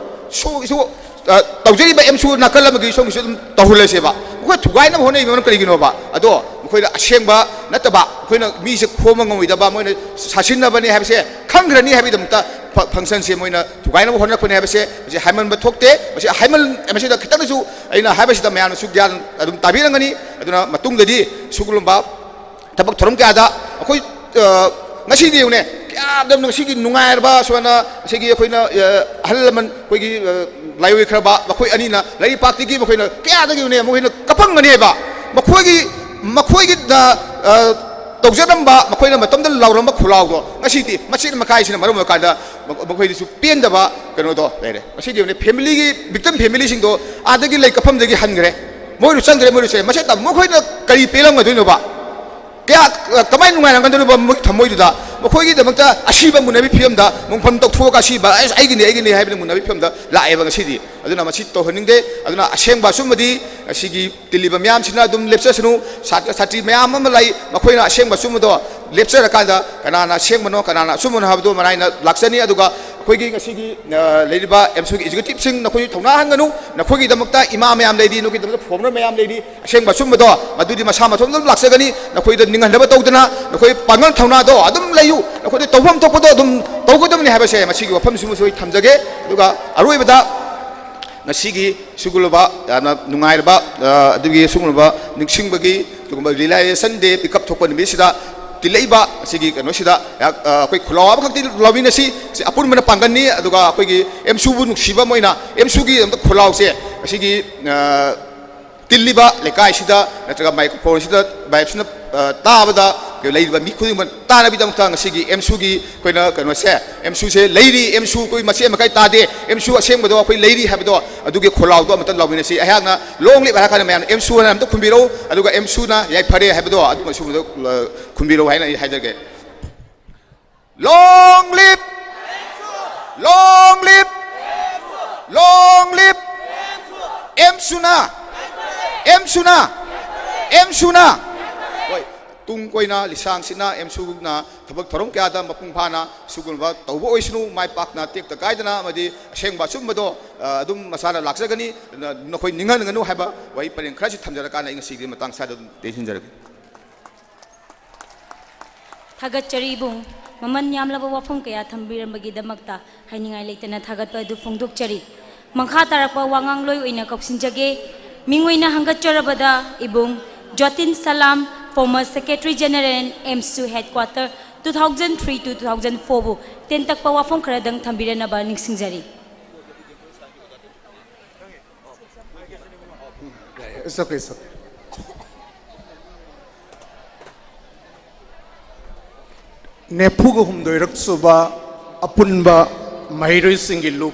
ꯁꯣꯝꯒꯤꯁꯨ, ꯑ, ꯇꯧꯖꯔꯤꯕ ꯑꯦꯝꯁꯨ ꯅꯥꯀꯜ ꯑꯃꯒꯤ ꯁꯣꯝꯒꯤꯁꯨ ꯑꯗꯨꯝ ꯇꯧꯍꯜꯂꯁꯦꯕ꯫ ꯃꯈꯣꯏ ꯊꯨꯒꯥꯏꯅꯕ ꯍꯣꯠꯅꯔꯤꯕ ꯃꯔꯝ ꯀꯔꯤꯒꯤꯅꯣꯕ? ꯑꯗꯣ ꯃꯈꯣꯏꯗ ꯑꯁꯦꯡꯕ ꯅꯠꯇꯕ, ꯑꯩꯈꯣꯏꯅ ꯃꯤꯁꯦ ꯈꯣꯝꯕ ꯉꯝꯃꯣꯏꯗꯕ, ꯃꯣꯏꯅ ꯁꯥꯁꯤꯟꯅꯕꯅꯦ ꯍꯥꯏꯕꯁꯦ ꯈꯪꯈ꯭ꯔꯅꯤ ꯍꯥꯏꯕꯒꯤꯗꯃꯛꯇ ꯐ-, ꯐꯪꯁꯟꯁꯦ ꯃꯣꯏꯅ ꯊꯨꯒꯥꯏꯅꯕ ꯍꯣꯠꯅꯔꯛꯄꯅꯦ ꯍꯥꯏꯕꯁꯦ ꯃꯁꯤ ꯍꯥꯏꯃꯟꯕ ꯊꯣꯛꯇꯦ꯫ ꯃꯁꯤ ꯍꯥꯏꯃꯟ-, ꯃꯁꯤꯗ ꯈꯤꯇꯪꯗꯁꯨ ꯑꯩꯅ ꯍꯥꯏꯕꯁꯤꯗ ꯃꯌꯥꯝꯅꯁꯨ ꯒ꯭ꯌꯥꯟ ꯑꯗꯨꯝ ꯇꯥꯕꯤꯔꯝꯒꯅꯤ꯫ ꯑꯗꯨꯅ ꯃꯇꯨꯡꯗꯗꯤ ꯁꯤꯒꯨꯝꯕ ꯊꯕꯛ ꯊꯧꯔꯝ ꯀꯌꯥꯗ ꯑꯩꯈꯣꯏ, ꯑ, ꯉꯁꯤꯗꯤ ꯌꯦꯡꯉꯨꯅꯦ, ꯀꯌꯥꯗ ꯉꯁꯤꯒꯤ ꯅꯨꯡꯉꯥꯏꯔꯕ ꯁꯨꯃꯥꯏꯅ ꯉꯁꯤꯒꯤ ꯑꯩꯈꯣꯏꯅ, ꯑ, ꯑꯍꯜ ꯂꯃꯟ ꯑꯩꯈꯣꯏꯒꯤ, ꯑ, ꯂꯥꯏꯑꯣꯏꯈ꯭ꯔꯕ ꯃꯈꯣꯏ ꯑꯅꯤꯅ ꯂꯩꯔꯤꯄꯥꯛꯇꯒꯤ ꯃꯈꯣꯏꯅ ꯀꯌꯥꯗꯒꯤ ꯌꯦꯡꯉꯨꯅꯦ, ꯃꯈꯣꯏꯅ ꯀꯞꯄꯝꯒꯅꯦꯕ꯫ ꯃꯈꯣꯏꯒꯤ, ꯃꯈꯣꯏꯒꯤ, ꯑ, ꯑ, ꯇꯧꯖꯔꯝꯕ, ꯃꯈꯣꯏꯅ ꯃꯇꯝꯗ ꯂꯥꯎꯔꯝꯕ ꯈꯨꯂꯥꯎꯗꯣ ꯉꯁꯤꯗꯤ ꯃꯆꯦꯠ ꯃꯀꯥꯏꯁꯤꯅ ꯃꯔꯝ ꯑꯣꯏꯔꯀꯥꯟꯗ ꯃꯈꯣꯏꯗꯁꯨ ꯄꯦꯟꯗꯕ, ꯀꯩꯅꯣꯗꯣ ꯂꯩꯔꯦ꯫ ꯃꯁꯤꯗꯤ ꯌꯦꯡꯉꯨꯅꯦ, ꯐꯦꯃꯤꯂꯤꯒꯤ, ꯚꯤꯛꯇꯤꯝ ꯐꯦꯃꯤꯂꯤꯁꯤꯡꯗꯣ ꯑꯥꯗꯒꯤ ꯂꯩ ꯀꯞꯐꯝꯗꯒꯤ ꯍꯟꯈ꯭ꯔꯦ꯫ ꯃꯣꯏꯁꯨ ꯆꯪꯗ꯭ꯔꯦ, ꯃꯣꯏꯁꯨ ꯆꯪꯗ꯭ꯔꯦ꯫ ꯃꯁꯤ ꯃꯈꯣꯏꯅ ꯀꯔꯤ ꯄꯦꯜꯂꯝꯒꯗꯣꯏꯅꯣꯕ? ꯀꯌꯥ, ꯀꯃꯥꯏꯅ ꯅꯨꯡꯉꯥꯏꯔꯝꯒꯗꯣꯏꯅꯣꯕ ꯃꯣꯏꯒꯤ ꯊꯃꯣꯏꯗꯨꯗ? ꯃꯈꯣꯏꯒꯤꯗꯃꯛꯇ ꯑꯁꯤꯕ ꯃꯨꯟꯅꯕꯒꯤ ꯐꯤꯕꯝꯗ, ꯃꯣꯡꯐꯝ ꯇꯧꯊꯣꯛꯑꯒ ꯑꯁꯤꯕ, "ꯑꯁ, ꯑꯩꯒꯤꯅꯤ, ꯑꯩꯒꯤꯅꯤ" ꯍꯥꯏꯕꯅ ꯃꯨꯟꯅꯕꯒꯤ ꯐꯤꯕꯝꯗ ꯂꯥꯛꯑꯦꯕ ꯉꯁꯤꯗꯤ꯫ ꯑꯗꯨꯅ ꯃꯁꯤ ꯇꯧꯍꯟꯅꯤꯡꯗꯦ꯫ ꯑꯗꯨꯅ ꯑꯁꯦꯡꯕ ꯑꯆꯨꯝꯕꯗꯤ ꯉꯁꯤꯒꯤ ꯇꯤꯜꯂꯤꯕ ꯃꯌꯥꯝꯁꯤꯅ ꯑꯗꯨꯝ ꯂꯦꯞꯆꯁꯅꯨ꯫ ꯁꯥꯇ꯭ꯔ ꯁꯥꯇ꯭ꯔꯤ ꯃꯌꯥꯝ ꯑꯃ ꯂꯩ, ꯃꯈꯣꯏꯅ ꯑꯁꯦꯡꯕ ꯑꯆꯨꯝꯕꯗꯣ ꯂꯦꯞꯆꯔꯀꯥꯟꯗ ꯀꯅꯥꯅ ꯑꯁꯦꯡꯕꯅꯣ, ꯀꯅꯥꯅ ꯑꯆꯨꯝꯕꯅꯣ ꯍꯥꯏꯕꯗꯣ ꯃꯔꯥꯏꯅ ꯂꯥꯛꯆꯅꯤ꯫ ꯑꯗꯨꯒ ꯑꯩꯈꯣꯏꯒꯤ ꯉꯁꯤꯒꯤ, ꯑ, ꯂꯩꯔꯤꯕ ꯑꯦꯝꯁꯨꯒꯤ ꯑꯦꯛꯖꯤꯀ꯭ꯌꯨꯇꯤꯕꯁꯤꯡ, ꯅꯈꯣꯏꯁꯨ ꯊꯧꯅꯥ ꯍꯟꯒꯅꯨ꯫ ꯅꯈꯣꯏꯒꯤꯗꯃꯛꯇ ꯏꯃꯥ ꯃꯌꯥꯝ ꯂꯩꯔꯤ, ꯅꯈꯣꯏꯒꯤꯗꯃꯛꯇ ꯐꯣꯔꯃꯔ ꯃꯌꯥꯝ ꯂꯩꯔꯤ꯫ ꯑꯁꯦꯡꯕ ꯑꯆꯨꯝꯕꯗꯣ ꯃꯗꯨꯗꯤ ꯃꯁꯥ ꯃꯊꯣꯟꯇ ꯑꯗꯨꯝ ꯂꯥꯛꯆꯒꯅꯤ꯫ ꯅꯈꯣꯏꯗ ꯅꯤꯡꯍꯟꯅꯕ ꯇꯧꯗꯅ, ꯅꯈꯣꯏ ꯄꯥꯡꯒꯜ ꯊꯧꯅꯥꯗꯣ ꯑꯗꯨꯝ ꯂꯩꯌꯨ꯫ ꯅꯈꯣꯏꯗ ꯇꯧꯐꯝ ꯊꯣꯛꯄꯗꯣ ꯑꯗꯨꯝ ꯇꯧꯒꯗꯕꯅꯤ ꯍꯥꯏꯕꯁꯦ ꯃꯁꯤꯒꯤ ꯋꯥꯐꯝꯁꯤꯃꯁꯨ ꯑꯩ ꯊꯝꯖꯒꯦ꯫ ꯑꯗꯨꯒ ꯑꯔꯣꯏꯕꯗ ꯉꯁꯤꯒꯤ ꯁꯤꯒꯨꯝꯂꯕ ꯌꯥꯝꯅ ꯅꯨꯡꯉꯥꯏꯔꯕ, ꯑ, ꯑꯗꯨꯒꯤ ꯁꯤꯒꯨꯝꯂꯕ ꯅꯤꯡꯁꯤꯡꯕꯒꯤ, ꯑꯗꯨꯒꯨꯝꯕ realization day pickup ꯊꯣꯛꯄ ꯅꯨꯃꯤꯠꯁꯤꯗ ꯇꯤꯜꯂꯛꯏꯕ ꯑꯁꯤꯒꯤ ꯀꯩꯅꯣꯁꯤꯗ ꯑꯩꯍꯥꯛ, ꯑ, ꯑꯩꯈꯣꯏ ꯈꯨꯜꯂꯥꯎ ꯑꯃꯈꯛꯇꯤ ꯂꯧꯃꯤꯟꯅꯁꯤ꯫ ꯁꯤ ꯑꯄꯨꯟꯕꯅ ꯄꯥꯡꯒꯜꯅꯤ꯫ ꯑꯗꯨꯒ ꯑꯩꯈꯣꯏꯒꯤ ꯑꯦꯝꯁꯨꯕꯨ ꯅꯨꯡꯁꯤꯕ ꯑꯃ ꯑꯣꯏꯅ ꯑꯦꯝꯁꯨꯒꯤ ꯑꯝꯇ ꯈꯨꯜꯂꯥꯎꯁꯦ ꯑꯁꯤꯒꯤ, ꯑ, ꯇꯤꯜꯂꯤꯕ ꯂꯩꯀꯥꯏꯁꯤꯗ ꯅꯠꯇ꯭ꯔꯒ ꯃꯥꯏꯀ꯭ꯔꯣꯐꯣꯟꯁꯤꯗ ꯃꯥꯏꯞꯁꯤꯅ, ꯑ, ꯇꯥꯕꯗ ꯂꯩꯔꯤꯕ ꯃꯤ ꯈꯨꯗꯤꯡꯃꯛ ꯇꯥꯅꯕꯒꯤꯗꯃꯛꯇ ꯉꯁꯤꯒꯤ ꯑꯦꯝꯁꯨꯒꯤ ꯑꯩꯈꯣꯏꯅ ꯀꯩꯅꯣꯁꯦ, ꯑꯦꯝꯁꯨꯁꯦ ꯂꯩꯔꯤ, ꯑꯦꯝꯁꯨ ꯑꯩꯈꯣꯏ ꯃꯆꯦꯠ ꯃꯀꯥꯏ ꯇꯥꯗꯦ, ꯑꯦꯝꯁꯨ ꯑꯁꯦꯡꯕꯗꯣ ꯑꯩꯈꯣꯏ ꯂꯩꯔꯤ ꯍꯥꯏꯕꯗꯣ ꯑꯗꯨꯒꯤ ꯈꯣꯜꯂꯥꯎꯗꯣ ꯑꯃꯇ ꯂꯥꯎꯃꯤꯟꯅꯁꯤ꯫ ꯑꯩꯍꯥꯛꯅ "Long live" ꯍꯥꯏꯔ ꯀꯥꯟꯗ ꯃꯌꯥꯝꯅ "ꯑꯦꯝꯁꯨ" ꯍꯥꯏꯅ ꯑꯝꯇ ꯈꯨꯝꯕꯤꯔꯛꯎ, ꯑꯗꯨꯒ "ꯑꯦꯝꯁꯨꯅ ꯌꯥꯏꯐꯔꯦ" ꯍꯥꯏꯕꯗꯣ ꯑꯗꯨꯝ ꯑꯁꯤꯒꯨꯝꯕꯗꯣ, ꯑ, ꯈꯨꯝꯕꯤꯔꯛꯎ ꯍꯥꯏꯅ ꯑꯩ ꯍꯥꯏꯖꯒꯦ꯫ Long live! Long live! Long live! ꯑꯦꯝꯁꯨꯅ! ꯑꯦꯝꯁꯨꯅ! ꯑꯦꯝꯁꯨꯅ! ꯍꯣꯏ, ꯇꯨꯡ ꯀꯣꯏꯅ ꯂꯤꯁꯥꯡꯁꯤꯠꯅ ꯑꯦꯝꯁꯨꯅ ꯊꯕꯛ ꯊꯧꯔꯝ ꯀꯌꯥꯗ ꯃꯄꯨꯡ ꯐꯥꯅ ꯁꯤꯒꯨꯝꯕ ꯇꯧꯕ ꯑꯣꯏꯁꯅꯨ, ꯃꯥꯏ ꯄꯥꯛꯅ ꯇꯦꯛꯇ ꯀꯥꯏꯗꯅ ꯑꯃꯗꯤ ꯑꯁꯦꯡꯕ ꯑꯆꯨꯝꯕꯗꯣ, ꯑ, ꯑꯗꯨꯝ ꯃꯁꯥꯅ ꯂꯥꯛꯆꯒꯅꯤ꯫ ꯑꯗꯨꯅ ꯅꯈꯣꯏ ꯅꯤꯡꯍꯟꯒꯅꯨ ꯍꯥꯏꯕ ꯋꯥꯍꯩ ꯄꯔꯦꯡ ꯈꯔꯁꯤ ꯊꯝꯖꯔꯀꯥꯟꯗ ꯑꯩ ꯉꯁꯤꯒꯤ ꯃꯇꯥꯡ ꯁ꯭ꯋꯥꯏꯗ ꯑꯗꯨꯝ ꯇꯦꯟꯁꯤꯟꯖꯔꯒꯦ꯫ ꯊꯥꯒꯠꯆꯔꯤ ꯏꯕꯨꯡ꯫ ꯃꯃꯜ ꯌꯥꯝꯂꯕ ꯋꯥꯐꯝ ꯀꯌꯥ ꯊꯝꯕꯤꯔꯝꯕꯒꯤꯗꯃꯛꯇ ꯍꯥꯏꯅꯤꯡꯉꯥꯏ ꯂꯩꯇꯅ ꯊꯥꯒꯠꯄ ꯑꯗꯨ ꯐꯣꯡꯗꯣꯛꯆꯔꯤ꯫ ꯃꯈꯥ ꯇꯥꯔꯛꯄ ꯋꯥꯉꯥꯡꯂꯣꯏ ꯑꯣꯏꯅ ꯀꯧꯁꯤꯟꯖꯒꯦ꯫ ꯃꯤꯡ ꯑꯣꯏꯅ ꯍꯪꯒꯠꯆꯔꯕꯗ ꯏꯕꯨꯡ Jotin Salam, former secretary general, AMSU headquarter, two thousand three to two thousand four ꯕꯨ ꯇꯦꯟꯇꯛꯄ ꯋꯥꯐꯝ ꯈꯔꯗꯪ ꯊꯝꯕꯤꯔꯅꯕ ꯅꯤꯡꯁꯤꯡꯖꯔꯤ꯫ It's okay, it's okay. ꯅꯤꯐꯨꯒ ꯍꯨꯝꯗꯣꯏꯔꯛ ꯁꯨꯕ ꯑꯄꯨꯟꯕ ꯃꯍꯩꯔꯣꯏꯁꯤꯡꯒꯤ ꯂꯨꯞ,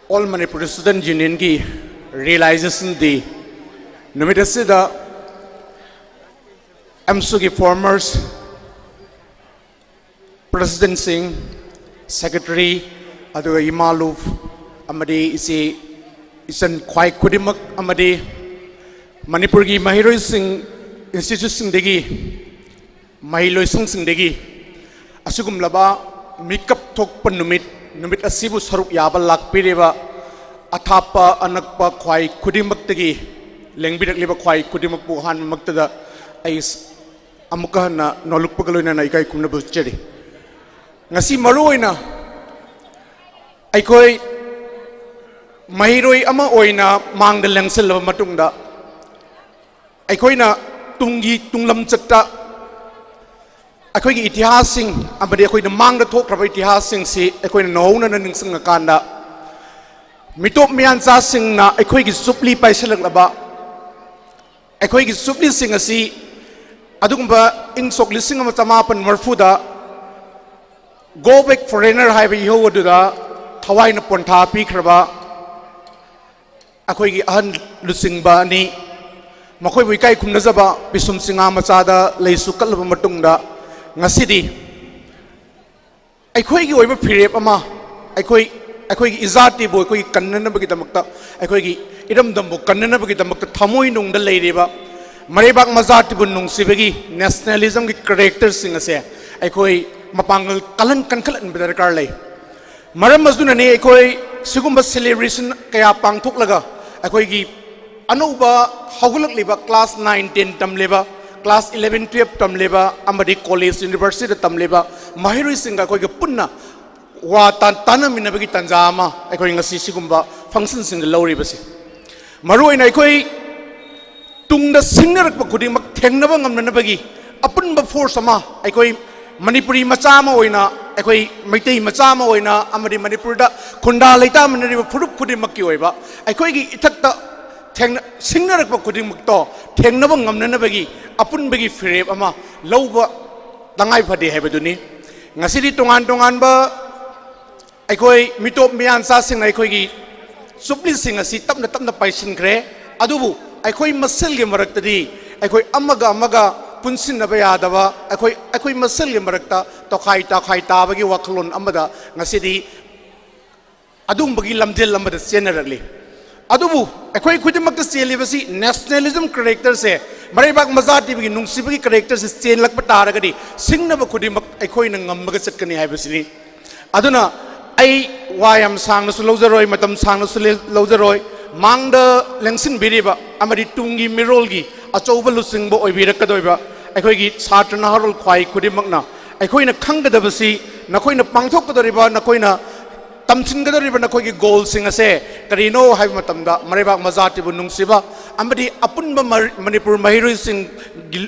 All Manipur Student Unionꯒꯤ Realization Day ꯅꯨꯃꯤꯠ ꯑꯁꯤꯗ ꯑꯦꯝꯁꯨꯒꯤ former presidentꯁꯤꯡ, secretary, ꯑꯗꯨꯒ ꯏꯃꯥ ꯂꯨꯞ ꯑꯃꯗꯤ ꯏꯆꯦ ꯏꯆꯟ ꯈ꯭ꯋꯥꯏ ꯈꯨꯗꯤꯡꯃꯛ ꯑꯃꯗꯤ ꯃꯅꯤꯄꯨꯔꯒꯤ ꯃꯍꯩꯔꯣꯏꯁꯤꯡ, instituteꯁꯤꯡꯗꯒꯤ, ꯃꯍꯩꯂꯣꯏꯁꯪꯁꯤꯡꯗꯒꯤ ꯑꯁꯤꯒꯨꯝꯂꯕ ꯃꯤꯀꯞ ꯊꯣꯛꯄ ꯅꯨꯃꯤꯠ, ꯅꯨꯃꯤꯠ ꯑꯁꯤꯕꯨ ꯁꯔꯨꯛ ꯌꯥꯕ ꯂꯥꯛꯄꯤꯔꯤꯕ ꯑꯊꯥꯞꯄ ꯑꯅꯛꯄ ꯈ꯭ꯋꯥꯏ ꯈꯨꯗꯤꯡꯃꯛꯇꯒꯤ ꯂꯦꯡꯕꯤꯔꯛꯂꯤꯕ ꯈ꯭ꯋꯥꯏ ꯈꯨꯗꯤꯡꯃꯛꯄꯨ ꯑꯍꯥꯟꯕꯃꯛꯇꯗ ꯑꯩ ꯑꯃꯨꯛꯀ ꯍꯟꯅ ꯅꯣꯜꯂꯨꯛꯄꯒ ꯂꯣꯏꯅꯅ ꯏꯀꯥꯏ ꯈꯨꯝꯅꯕ ꯎꯠꯆꯔꯤ꯫ ꯉꯁꯤ ꯃꯔꯨꯑꯣꯏꯅ ꯑꯩꯈꯣꯏ ꯃꯍꯩꯔꯣꯏ ꯑꯃ ꯑꯣꯏꯅ ꯃꯥꯡꯗ ꯂꯦꯡꯁꯤꯜꯂꯕ ꯃꯇꯨꯡꯗ, ꯑꯩꯈꯣꯏꯅ ꯇꯨꯡꯒꯤ ꯇꯨꯡꯂꯝꯆꯠꯇ ꯑꯩꯈꯣꯏꯒꯤ ꯏꯇꯤꯍꯥꯁꯁꯤꯡ ꯑꯃꯗꯤ ꯑꯩꯈꯣꯏꯅ ꯃꯥꯡꯗ ꯊꯣꯛꯈ꯭ꯔꯕ ꯏꯇꯤꯍꯥꯁꯁꯤꯡꯁꯤ ꯑꯩꯈꯣꯏꯅ ꯅꯧꯍꯧꯅꯅ ꯅꯤꯡꯁꯤꯡꯉꯀꯥꯟꯗ, ꯃꯤꯇꯣꯞ ꯃꯤꯌꯥꯟꯆꯥꯁꯤꯡꯅ ꯑꯩꯈꯣꯏꯒꯤ ꯆꯨꯞꯂꯤ ꯄꯥꯏꯁꯤꯜꯂꯛꯂꯕ, ꯑꯩꯈꯣꯏꯒꯤ ꯆꯨꯞꯂꯤꯁꯤꯡ ꯑꯁꯤ ꯑꯗꯨꯒꯨꯝꯕ ꯏꯪ ꯁꯣꯛ ꯂꯤꯁꯤꯡ ꯑꯃ ꯆꯃꯥꯄꯟ ꯃꯔꯤꯐꯨꯗ Go Back Foreigner ꯍꯥꯏꯕ ꯏꯍꯧ ꯑꯗꯨꯗ ꯊꯋꯥꯏꯅ ꯄꯣꯟꯊꯥ ꯄꯤꯈ꯭ꯔꯕ ꯑꯩꯈꯣꯏꯒꯤ ꯑꯍꯟ ꯂꯨꯆꯤꯡꯕ ꯑꯅꯤ, ꯃꯈꯣꯏꯕꯨ ꯏꯀꯥꯏ ꯈꯨꯝꯅꯖꯕ ꯄꯤꯁꯨꯝ ꯆꯤꯉꯥ ꯃꯆꯥꯗ ꯂꯩꯁꯨ ꯀꯠꯂꯕ ꯃꯇꯨꯡꯗ, ꯉꯁꯤꯗꯤ ꯑꯩꯈꯣꯏꯒꯤ ꯑꯣꯏꯕ ꯐꯤꯔꯦꯞ ꯑꯃ, ꯑꯩꯈꯣꯏ, ꯑꯩꯈꯣꯏꯒꯤ ꯏꯖꯥꯇꯤꯕꯨ ꯑꯩꯈꯣꯏꯒꯤ ꯀꯟꯅꯅꯕꯒꯤꯗꯃꯛꯇ, ꯑꯩꯈꯣꯏꯒꯤ ꯏꯔꯝꯗꯝꯕꯨ ꯀꯟꯅꯅꯕꯒꯤꯗꯃꯛꯇ ꯊꯃꯣꯏꯅꯨꯡꯗ ꯂꯩꯔꯤꯕ ꯃꯔꯩꯕꯥꯛ ꯃꯖꯥꯇꯤꯕꯨ ꯅꯨꯡꯁꯤꯕꯒꯤ, nationalismꯒꯤ characterꯁꯤꯡ ꯑꯁꯦ ꯑꯩꯈꯣꯏ ꯃꯄꯥꯡꯒꯜ ꯀꯜꯍꯟ-, ꯀꯟꯈꯠꯍꯟꯕ ꯗꯔꯀꯥꯔ ꯂꯩ꯫ ꯃꯔꯝ ꯑꯗꯨꯅꯅꯤ ꯑꯩꯈꯣꯏ ꯁꯤꯒꯨꯝꯕ celebration ꯀꯌꯥ ꯄꯥꯡꯊꯣꯛꯂꯒ ꯑꯩꯈꯣꯏꯒꯤ ꯑꯅꯧꯕ ꯍꯧꯒꯠꯂꯛꯂꯤꯕ class nine, ten ꯇꯝꯂꯤꯕ, class eleven, twelve ꯇꯝꯂꯤꯕ ꯑꯃꯗꯤ college, universityꯗ ꯇꯝꯂꯤꯕ ꯃꯍꯩꯔꯣꯏꯁꯤꯡꯒ ꯑꯩꯈꯣꯏꯒ ꯄꯨꯟꯅ ꯋꯥ ꯇꯥ-, ꯇꯥꯟꯅꯃꯤꯟꯅꯕꯒꯤ ꯇꯥꯟꯖꯥ ꯑꯃ ꯑꯩꯈꯣꯏ ꯉꯁꯤ ꯁꯤꯒꯨꯝꯕ functionꯁꯤꯡꯗ ꯂꯧꯔꯤꯕꯁꯤ꯫ ꯃꯔꯨꯑꯣꯏꯅ ꯑꯩꯈꯣꯏ ꯇꯨꯡꯗ ꯁꯤꯡꯅꯔꯛꯄ ꯈꯨꯗꯤꯡꯃꯛ ꯊꯦꯡꯅꯕ ꯉꯝꯅꯅꯕꯒꯤ ꯑꯄꯨꯟꯕ force ꯑꯃ, ꯑꯩꯈꯣꯏ ꯃꯅꯤꯄꯨꯔꯤ ꯃꯆꯥ ꯑꯃ ꯑꯣꯏꯅ, ꯑꯩꯈꯣꯏ ꯃꯩꯇꯩ ꯃꯆꯥ ꯑꯃ ꯑꯣꯏꯅ ꯑꯃꯗꯤ ꯃꯅꯤꯄꯨꯔꯗ ꯈꯨꯟꯗꯥ ꯂꯩꯇꯥꯃꯤꯟꯅꯔꯤꯕ ꯐꯨꯔꯨꯞ ꯈꯨꯗꯤꯡꯃꯛꯀꯤ ꯑꯣꯏꯕ ꯑꯩꯈꯣꯏꯒꯤ ꯏꯊꯛꯇ ꯊꯦꯡꯅ-, ꯁꯤꯡꯅꯔꯛꯄ ꯈꯨꯗꯤꯡꯃꯛꯇꯣ ꯊꯦꯡꯅꯕ ꯉꯝꯅꯅꯕꯒꯤ ꯑꯄꯨꯟꯕꯒꯤ ꯐꯤꯔꯦꯞ ꯑꯃ ꯂꯧꯕ ꯇꯉꯥꯏ ꯐꯗꯦ ꯍꯥꯏꯕꯗꯨꯅꯤ꯫ ꯉꯁꯤꯗꯤ ꯇꯣꯉꯥꯟ ꯇꯣꯉꯥꯟꯕ ꯑꯩꯈꯣꯏ ꯃꯤꯇꯣꯞ ꯃꯤꯌꯥꯟꯆꯥꯁꯤꯡꯅ ꯑꯩꯈꯣꯏꯒꯤ ꯆꯨꯞꯂꯤꯁꯤꯡ ꯑꯁꯤ ꯇꯞꯅ ꯇꯞꯅ ꯄꯥꯏꯁꯤꯟꯈ꯭ꯔꯦ꯫ ꯑꯗꯨꯕꯨ ꯑꯩꯈꯣꯏ ꯃꯁꯦꯜꯒꯤ ꯃꯔꯛꯇꯗꯤ ꯑꯩꯈꯣꯏ ꯑꯃꯒ ꯑꯃꯒ ꯄꯨꯟꯁꯤꯟꯅꯕ ꯌꯥꯗꯕ, ꯑꯩꯈꯣꯏ, ꯑꯩꯈꯣꯏ ꯃꯁꯦꯜꯒꯤ ꯃꯔꯛꯇ ꯇꯣꯈꯥꯏ ꯇꯥꯈꯥꯏ ꯇꯥꯕꯒꯤ ꯋꯥꯈꯜꯂꯣꯟ ꯑꯃꯗ ꯉꯁꯤꯗꯤ ꯑꯗꯨꯒꯨꯝꯕꯒꯤ ꯂꯝꯖꯦꯜ ꯑꯃꯗ ꯆꯦꯟꯅꯔꯛꯂꯤ꯫ ꯑꯗꯨꯕꯨ ꯑꯩꯈꯣꯏ ꯈꯨꯗꯤꯡꯃꯛꯇ ꯆꯦꯜꯂꯤꯕꯁꯤ nationalism characterꯁꯦ, ꯃꯔꯩꯕꯥꯛ ꯃꯆꯥ ꯇꯤꯕꯒꯤ ꯅꯨꯡꯁꯤꯕꯒꯤ characterꯁꯦ ꯆꯦꯜꯂꯛꯄ ꯇꯥꯔꯒꯗꯤ ꯁꯤꯡꯅꯕ ꯈꯨꯗꯤꯡꯃꯛ ꯑꯩꯈꯣꯏꯅ ꯉꯝꯃꯒ ꯆꯠꯀꯅꯤ ꯍꯥꯏꯕꯁꯤꯅꯤ꯫ ꯑꯗꯨꯅ ꯑꯩ ꯋꯥ ꯌꯥꯝ ꯁꯥꯡꯅꯁꯨ ꯂꯧꯖꯔꯣꯏ, ꯃꯇꯝ ꯁꯥꯡꯅꯁꯨ ꯂꯦ-, ꯂꯧꯖꯔꯣꯏ꯫ ꯃꯥꯡꯗ ꯂꯦꯡꯁꯤꯟꯕꯤꯔꯤꯕ ꯑꯃꯗꯤ ꯇꯨꯡꯒꯤ ꯃꯤꯔꯣꯜꯒꯤ ꯑꯆꯧꯕ ꯂꯨꯆꯤꯡꯕ ꯑꯣꯏꯕꯤꯔꯛꯀꯗꯣꯏꯕ ꯑꯩꯈꯣꯏꯒꯤ ꯁꯥꯇ꯭ꯔ ꯅꯍꯥꯔꯣꯜ ꯈ꯭ꯋꯥꯏ ꯈꯨꯗꯤꯡꯃꯛꯅ ꯑꯩꯈꯣꯏꯅ ꯈꯪꯒꯗꯕꯁꯤ, ꯅꯈꯣꯏꯅ ꯄꯥꯡꯊꯣꯛꯀꯗꯧꯔꯤꯕ, ꯅꯈꯣꯏꯅ ꯇꯝꯁꯤꯟꯒꯗꯧꯔꯤꯕ ꯅꯈꯣꯏꯒꯤ goalꯁꯤꯡ ꯑꯁꯦ ꯀꯔꯤꯅꯣ ꯍꯥꯏꯕ ꯃꯇꯝꯗ, ꯃꯔꯩꯕꯥꯛ ꯃꯆꯥꯇꯤꯕꯨ ꯅꯨꯡꯁꯤꯕ ꯑꯃꯗꯤ ꯑꯄꯨꯟꯕ ꯃꯔ-, ꯃꯅꯤꯄꯨꯔ ꯃꯍꯩꯔꯣꯏꯁꯤꯡꯒꯤ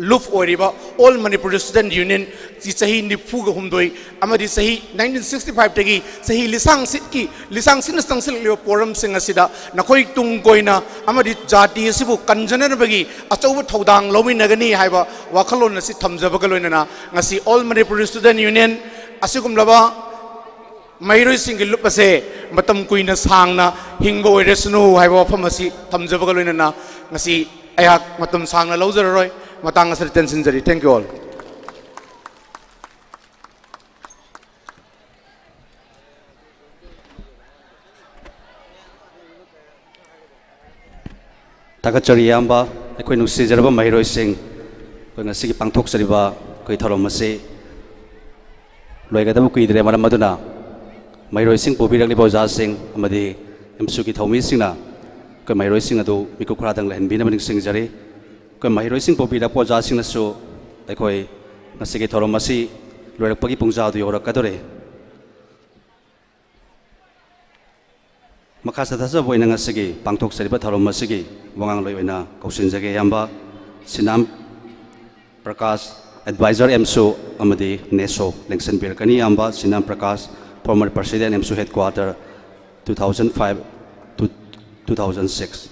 ꯂꯨꯞ ꯑꯣꯏꯔꯤꯕ All Manipur Student Unionꯒꯤ ꯆꯍꯤ ꯅꯤꯐꯨꯒ ꯍꯨꯝꯗꯣꯏ ꯑꯃꯗꯤ ꯆꯍꯤ nineteen sixty fiveꯇꯒꯤ ꯆꯍꯤ ꯂꯤꯁꯥꯡ ꯁꯤꯠꯀꯤ, ꯂꯤꯁꯥꯡ ꯁꯤꯠꯅ ꯆꯪꯁꯤꯜꯂꯛꯂꯤꯕ ꯄꯣꯔꯝꯁꯤꯡ ꯑꯁꯤꯗ ꯅꯈꯣꯏ ꯇꯨꯡ ꯀꯣꯏꯅ ꯑꯃꯗꯤ ꯖꯥꯇꯤ ꯑꯁꯤꯕꯨ ꯀꯟꯖꯅꯅꯕꯒꯤ ꯑꯆꯧꯕ ꯊꯧꯗꯥꯡ ꯂꯧꯃꯤꯟꯅꯒꯅꯤ ꯍꯥꯏꯕ ꯋꯥꯈꯜꯂꯣꯟ ꯑꯁꯤ ꯊꯝꯖꯕꯒ ꯂꯣꯏꯅꯅ, ꯉꯁꯤ All Manipur Student Union ꯑꯁꯤꯒꯨꯝꯂꯕ ꯃꯍꯩꯔꯣꯏꯁꯤꯡꯒꯤ ꯂꯨꯞ ꯑꯁꯦ ꯃꯇꯝ ꯀꯨꯏꯅ ꯁꯥꯡꯅ ꯍꯤꯡꯕ ꯑꯣꯏꯔꯁꯅꯨ ꯍꯥꯏꯕ ꯋꯥꯐꯝ ꯑꯁꯤ ꯊꯝꯖꯕꯒ ꯂꯣꯏꯅꯅ, ꯉꯁꯤ ꯑꯩꯍꯥꯛ ꯃꯇꯝ ꯁꯥꯡꯅ ꯂꯧꯖꯔꯔꯣꯏ, ꯃꯇꯥꯡ ꯑꯁꯤꯗ ꯇꯦꯟꯁꯤꯟꯖꯔꯤ꯫ Thank you all. ꯊꯥꯒꯠꯆꯔꯤ ꯏꯌꯥꯝꯕ꯫ ꯑꯩꯈꯣꯏ ꯅꯨꯡꯁꯤꯖꯔꯕ ꯃꯍꯩꯔꯣꯏꯁꯤꯡ, ꯑꯩꯈꯣꯏ ꯉꯁꯤꯒꯤ ꯄꯥꯡꯊꯣꯛꯆꯔꯤꯕ ꯑꯩꯈꯣꯏ ꯊꯧꯔꯝ ꯑꯁꯤ ꯂꯣꯏꯒꯗꯕ ꯀꯨꯏꯗ꯭ꯔꯦ꯫ ꯃꯔꯝ ꯑꯗꯨꯅ ꯃꯍꯩꯔꯣꯏꯁꯤꯡ ꯄꯨꯕꯤꯔꯛꯂꯤꯕ ꯑꯣꯖꯥꯁꯤꯡ ꯑꯃꯗꯤ ꯑꯦꯝꯁꯨꯒꯤ ꯊꯧꯃꯤꯁꯤꯡꯅ ꯑꯩꯈꯣꯏ ꯃꯍꯩꯔꯣꯏꯁꯤꯡ ꯑꯗꯨ ꯃꯤꯀꯨꯞ ꯈꯔꯗꯪ ꯂꯩꯍꯟꯕꯤꯅꯕ ꯅꯤꯡꯁꯤꯡꯖꯔꯤ꯫ ꯑꯩꯈꯣꯏ ꯃꯍꯩꯔꯣꯏꯁꯤꯡ ꯄꯨꯕꯤꯔꯛꯄ ꯑꯣꯖꯥꯁꯤꯡꯅꯁꯨ ꯑꯩꯈꯣꯏ ꯉꯁꯤꯒꯤ ꯊꯧꯔꯝ ꯑꯁꯤ ꯂꯣꯏꯔꯛꯄꯒꯤ ꯄꯨꯡꯖꯥ ꯑꯗꯨ ꯌꯧꯔꯛꯀꯗꯧꯔꯦ꯫ ꯃꯈꯥ ꯆꯠꯊꯖꯕ ꯑꯣꯏꯅ ꯉꯁꯤꯒꯤ ꯄꯥꯡꯊꯣꯛꯆꯔꯤꯕ ꯊꯧꯔꯝ ꯑꯁꯤꯒꯤ ꯋꯥꯉꯥꯡꯂꯣꯏ ꯑꯣꯏꯅ ꯀꯧꯁꯤꯟꯖꯒꯦ ꯏꯌꯥꯝꯕ ꯁꯤꯅꯥꯝ ꯄ꯭ꯔꯀꯥꯁ, advisor ꯑꯦꯝꯁꯨ ꯑꯃꯗꯤ ꯅꯦꯁꯣ ꯂꯦꯡꯁꯤꯟꯕꯤꯔꯛꯀꯅꯤ꯫ ꯏꯌꯥꯝꯕ ꯁꯤꯅꯥꯝ Prakash, former president ꯑꯦꯝꯁꯨ headquarter, two thousand five to two thousand six꯫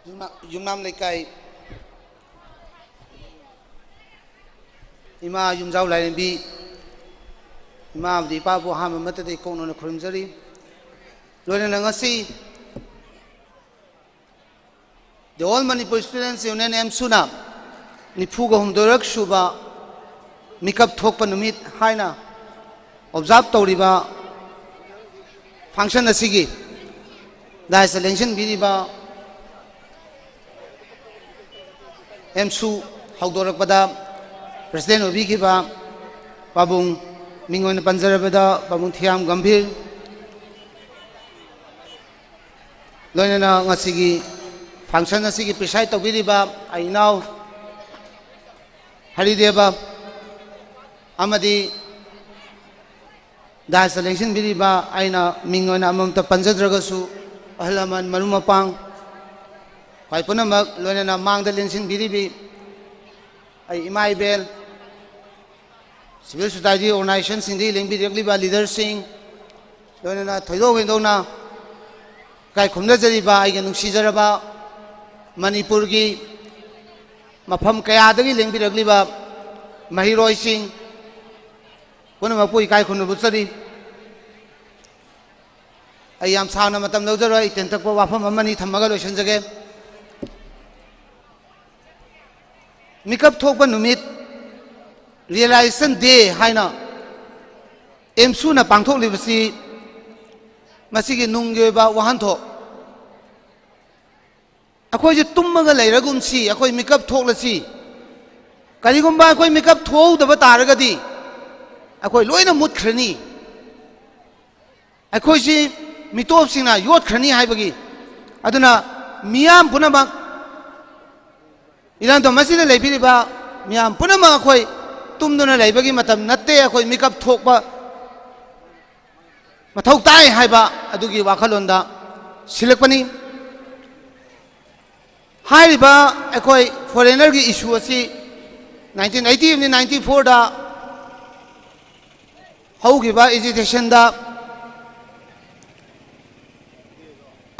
ꯌꯨꯝꯅꯥꯝ ꯂꯩꯀꯥꯏ ꯏꯃꯥ ꯌꯨꯝꯖꯥꯎ ꯂꯥꯏꯔꯦꯝꯕꯤ, ꯏꯃꯥ ꯑꯃꯗꯤ ꯏꯄꯥꯕꯨ ꯑꯍꯥꯟꯕ ꯃꯛꯇꯗ ꯏꯀꯣꯛꯅꯅ ꯈꯨꯔꯨꯝꯖꯔꯤ꯫ ꯂꯣꯏꯅꯅ ꯉꯁꯤ The All Manipur Students Union, ꯑꯦꯝꯁꯨꯅ ꯅꯤꯐꯨꯒ ꯍꯨꯝꯗꯣꯏꯔꯛ ꯁꯨꯕ ꯃꯤꯀꯞ ꯊꯣꯛꯄ ꯅꯨꯃꯤꯠ ꯍꯥꯏꯅ ꯑꯣꯕꯖꯥꯔꯕ ꯇꯧꯔꯤꯕ ꯐꯪꯁꯟ ꯑꯁꯤꯒꯤ ꯗꯥꯏꯁꯇ ꯂꯦꯡꯁꯤꯟꯕꯤꯔꯤꯕ ꯑꯦꯝꯁꯨ ꯍꯧꯗꯣꯔꯛꯄꯗ ꯄ꯭ꯔꯁꯤꯗꯦꯟ ꯑꯣꯏꯕꯤꯈꯤꯕ ꯄꯥꯕꯨꯡ, ꯃꯤꯡ ꯑꯣꯏꯅ ꯄꯟꯖꯔꯕꯗ ꯄꯥꯕꯨꯡ ꯊꯤꯌꯥꯝ ꯒꯝꯚꯤꯔ, ꯂꯣꯏꯅꯅ ꯉꯁꯤꯒꯤ ꯐꯪꯁꯟ ꯑꯁꯤꯒꯤ ꯄ꯭ꯔꯤꯁꯥꯏꯗ ꯇꯧꯕꯤꯔꯤꯕ ꯑꯩ ꯏꯅꯥꯎ ꯍꯔꯤꯗꯦꯕ ꯑꯃꯗꯤ ꯗꯥꯏꯁꯇ ꯂꯦꯡꯁꯤꯟꯕꯤꯔꯤꯕ, ꯑꯩꯅ ꯃꯤꯡ ꯑꯣꯏꯅ ꯑꯃꯃꯝꯇ ꯄꯟꯖꯗ꯭ꯔꯒꯁꯨ, ꯑꯍꯜ ꯂꯃꯟ, ꯃꯔꯨꯞ ꯃꯄꯥꯡ, ꯈ꯭ꯋꯥꯏ ꯄꯨꯝꯅꯃꯛ, ꯂꯣꯏꯅꯅ ꯃꯥꯡꯗ ꯂꯦꯡꯁꯤꯟꯕꯤꯔꯤꯕꯤ ꯑꯩ ꯏꯃꯥ ꯏꯕꯦꯜ, ꯁꯤꯚꯤꯜ ꯁꯣꯁꯥꯏꯇꯤ ꯑꯣꯔꯒꯅꯥꯏꯖꯦꯁꯟꯁꯤꯡꯗꯒꯤ ꯂꯦꯡꯕꯤꯔꯛꯂꯤꯕ ꯂꯤꯗꯔꯁꯤꯡ, ꯂꯣꯏꯅꯅ ꯊꯣꯏꯗꯣꯛ ꯍꯦꯟꯗꯣꯛꯅ ꯏꯀꯥꯏ ꯈꯨꯝꯅꯖꯔꯤꯕ ꯑꯩꯒꯤ ꯅꯨꯡꯁꯤꯖꯔꯕ ꯃꯅꯤꯄꯨꯔꯒꯤ ꯃꯐꯝ ꯀꯌꯥꯗꯒꯤ ꯂꯦꯡꯕꯤꯔꯛꯂꯤꯕ ꯃꯍꯩꯔꯣꯏꯁꯤꯡ ꯄꯨꯝꯅꯃꯛꯄꯨ ꯏꯀꯥꯏ ꯈꯨꯝꯅꯕ ꯎꯠꯆꯔꯤ꯫ ꯑꯩ ꯌꯥꯝ ꯁꯥꯡꯅ ꯃꯇꯝ ꯂꯧꯖꯔꯣꯏ, ꯑꯩ ꯇꯦꯟꯇꯛꯄ ꯋꯥꯐꯝ ꯑꯃꯅꯤ ꯊꯝꯃꯒ ꯂꯣꯏꯁꯤꯟꯖꯒꯦ꯫ ꯃꯤꯀꯞ ꯊꯣꯛꯄ ꯅꯨꯃꯤꯠ, Realization Day ꯍꯥꯏꯅ ꯑꯦꯝꯁꯨꯅ ꯄꯥꯡꯊꯣꯛꯂꯤꯕꯁꯤ ꯃꯁꯤꯒꯤ ꯅꯨꯡꯒꯤ ꯑꯣꯏꯕ ꯋꯥꯍꯟꯊꯣꯛ, ꯑꯩꯈꯣꯏꯁꯦ ꯇꯨꯝꯃꯒ ꯂꯩꯔꯒꯨꯝꯁꯤ, ꯑꯩꯈꯣꯏ ꯃꯤꯀꯞ ꯊꯣꯛꯂꯁꯤ꯫ ꯀꯔꯤꯒꯨꯝꯕ ꯑꯩꯈꯣꯏ ꯃꯤꯀꯞ ꯊꯣꯛꯍꯧꯗꯕ ꯇꯥꯔꯒꯗꯤ ꯑꯩꯈꯣꯏ ꯂꯣꯏꯅ ꯃꯨꯠꯈ꯭ꯔꯅꯤ, ꯑꯩꯈꯣꯏꯁꯤ ꯃꯤꯇꯣꯞꯁꯤꯡꯅ ꯌꯣꯠꯈ꯭ꯔꯅꯤ ꯍꯥꯏꯕꯒꯤ꯫ ꯑꯗꯨꯅ ꯃꯤꯌꯥꯝ ꯄꯨꯝꯅꯃꯛ, ꯏꯔꯝꯗꯝ ꯑꯁꯤꯗ ꯂꯩꯕꯤꯔꯤꯕ ꯃꯤꯌꯥꯝ ꯄꯨꯝꯅꯃꯛ ꯑꯩꯈꯣꯏ ꯇꯨꯝꯗꯨꯅ ꯂꯩꯕꯒꯤ ꯃꯇꯝ ꯅꯠꯇꯦ, ꯑꯩꯈꯣꯏ ꯃꯤꯀꯞ ꯊꯣꯛꯄ ꯃꯊꯧ ꯇꯥꯏ ꯍꯥꯏꯕ ꯑꯗꯨꯒꯤ ꯋꯥꯈꯜꯂꯣꯟꯗ ꯁꯤꯜꯂꯛꯄꯅꯤ꯫ ꯍꯥꯏꯔꯤꯕ ꯑꯩꯈꯣꯏ ꯐꯣꯔꯦꯅꯔꯒꯤ ꯏꯁꯨ ꯑꯁꯤ ꯅꯥꯏꯟꯇꯤꯟ ꯑꯩꯠꯇꯤ ꯑꯃꯗꯤ ꯅꯥꯏꯟꯇꯤ ꯐꯣꯔꯗ ꯍꯧꯈꯤꯕ ꯑꯦꯖꯤꯇꯦꯁꯟꯗ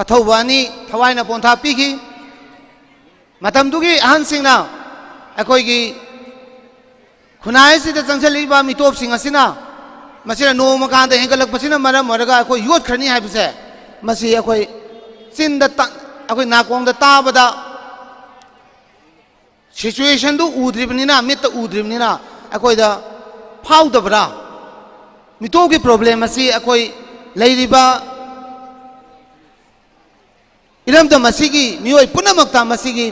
ꯑꯊꯧꯕ ꯑꯅꯤ ꯊꯋꯥꯏꯅ ꯄꯣꯟꯊꯥ ꯄꯤꯈꯤ꯫ ꯃꯇꯝꯗꯨꯒꯤ ꯑꯍꯟꯁꯤꯡꯅ ꯑꯩꯈꯣꯏꯒꯤ ꯈꯨꯟꯅꯥꯏ ꯑꯁꯤꯗ ꯆꯪꯁꯤꯜꯂꯛꯂꯤꯕ ꯃꯤꯇꯣꯞꯁꯤꯡ ꯑꯁꯤꯅ, ꯃꯁꯤꯅ ꯅꯣꯡꯃ ꯀꯥꯟꯗ ꯍꯦꯟꯒꯠꯂꯛꯄꯁꯤꯅ ꯃꯔꯝ ꯑꯣꯏꯔꯒ ꯑꯩꯈꯣꯏ ꯌꯣꯠꯈ꯭ꯔꯅꯤ ꯍꯥꯏꯕꯁꯦ, ꯃꯁꯤ ꯑꯩꯈꯣꯏ ꯆꯤꯟꯗ ꯇ-, ꯑꯩꯈꯣꯏ ꯅꯥꯀꯣꯡꯗ ꯇꯥꯕꯗ, ꯁꯤꯆꯨꯋꯦꯁꯟꯗꯨ ꯎꯗ꯭ꯔꯤꯕꯅꯤꯅ, ꯃꯤꯠꯇ ꯎꯗ꯭ꯔꯤꯕꯅꯤꯅ ꯑꯩꯈꯣꯏꯗ ꯐꯥꯎꯗꯕ꯭ꯔꯥ? ꯃꯤꯇꯣꯞꯀꯤ ꯄ꯭ꯔꯣꯕ꯭ꯂꯦꯝ ꯑꯁꯤ ꯑꯩꯈꯣꯏ ꯂꯩꯔꯤꯕ ꯏꯔꯝꯗꯝ ꯑꯁꯤꯒꯤ ꯃꯤꯑꯣꯏ ꯄꯨꯝꯅꯃꯛꯇ ꯃꯁꯤꯒꯤ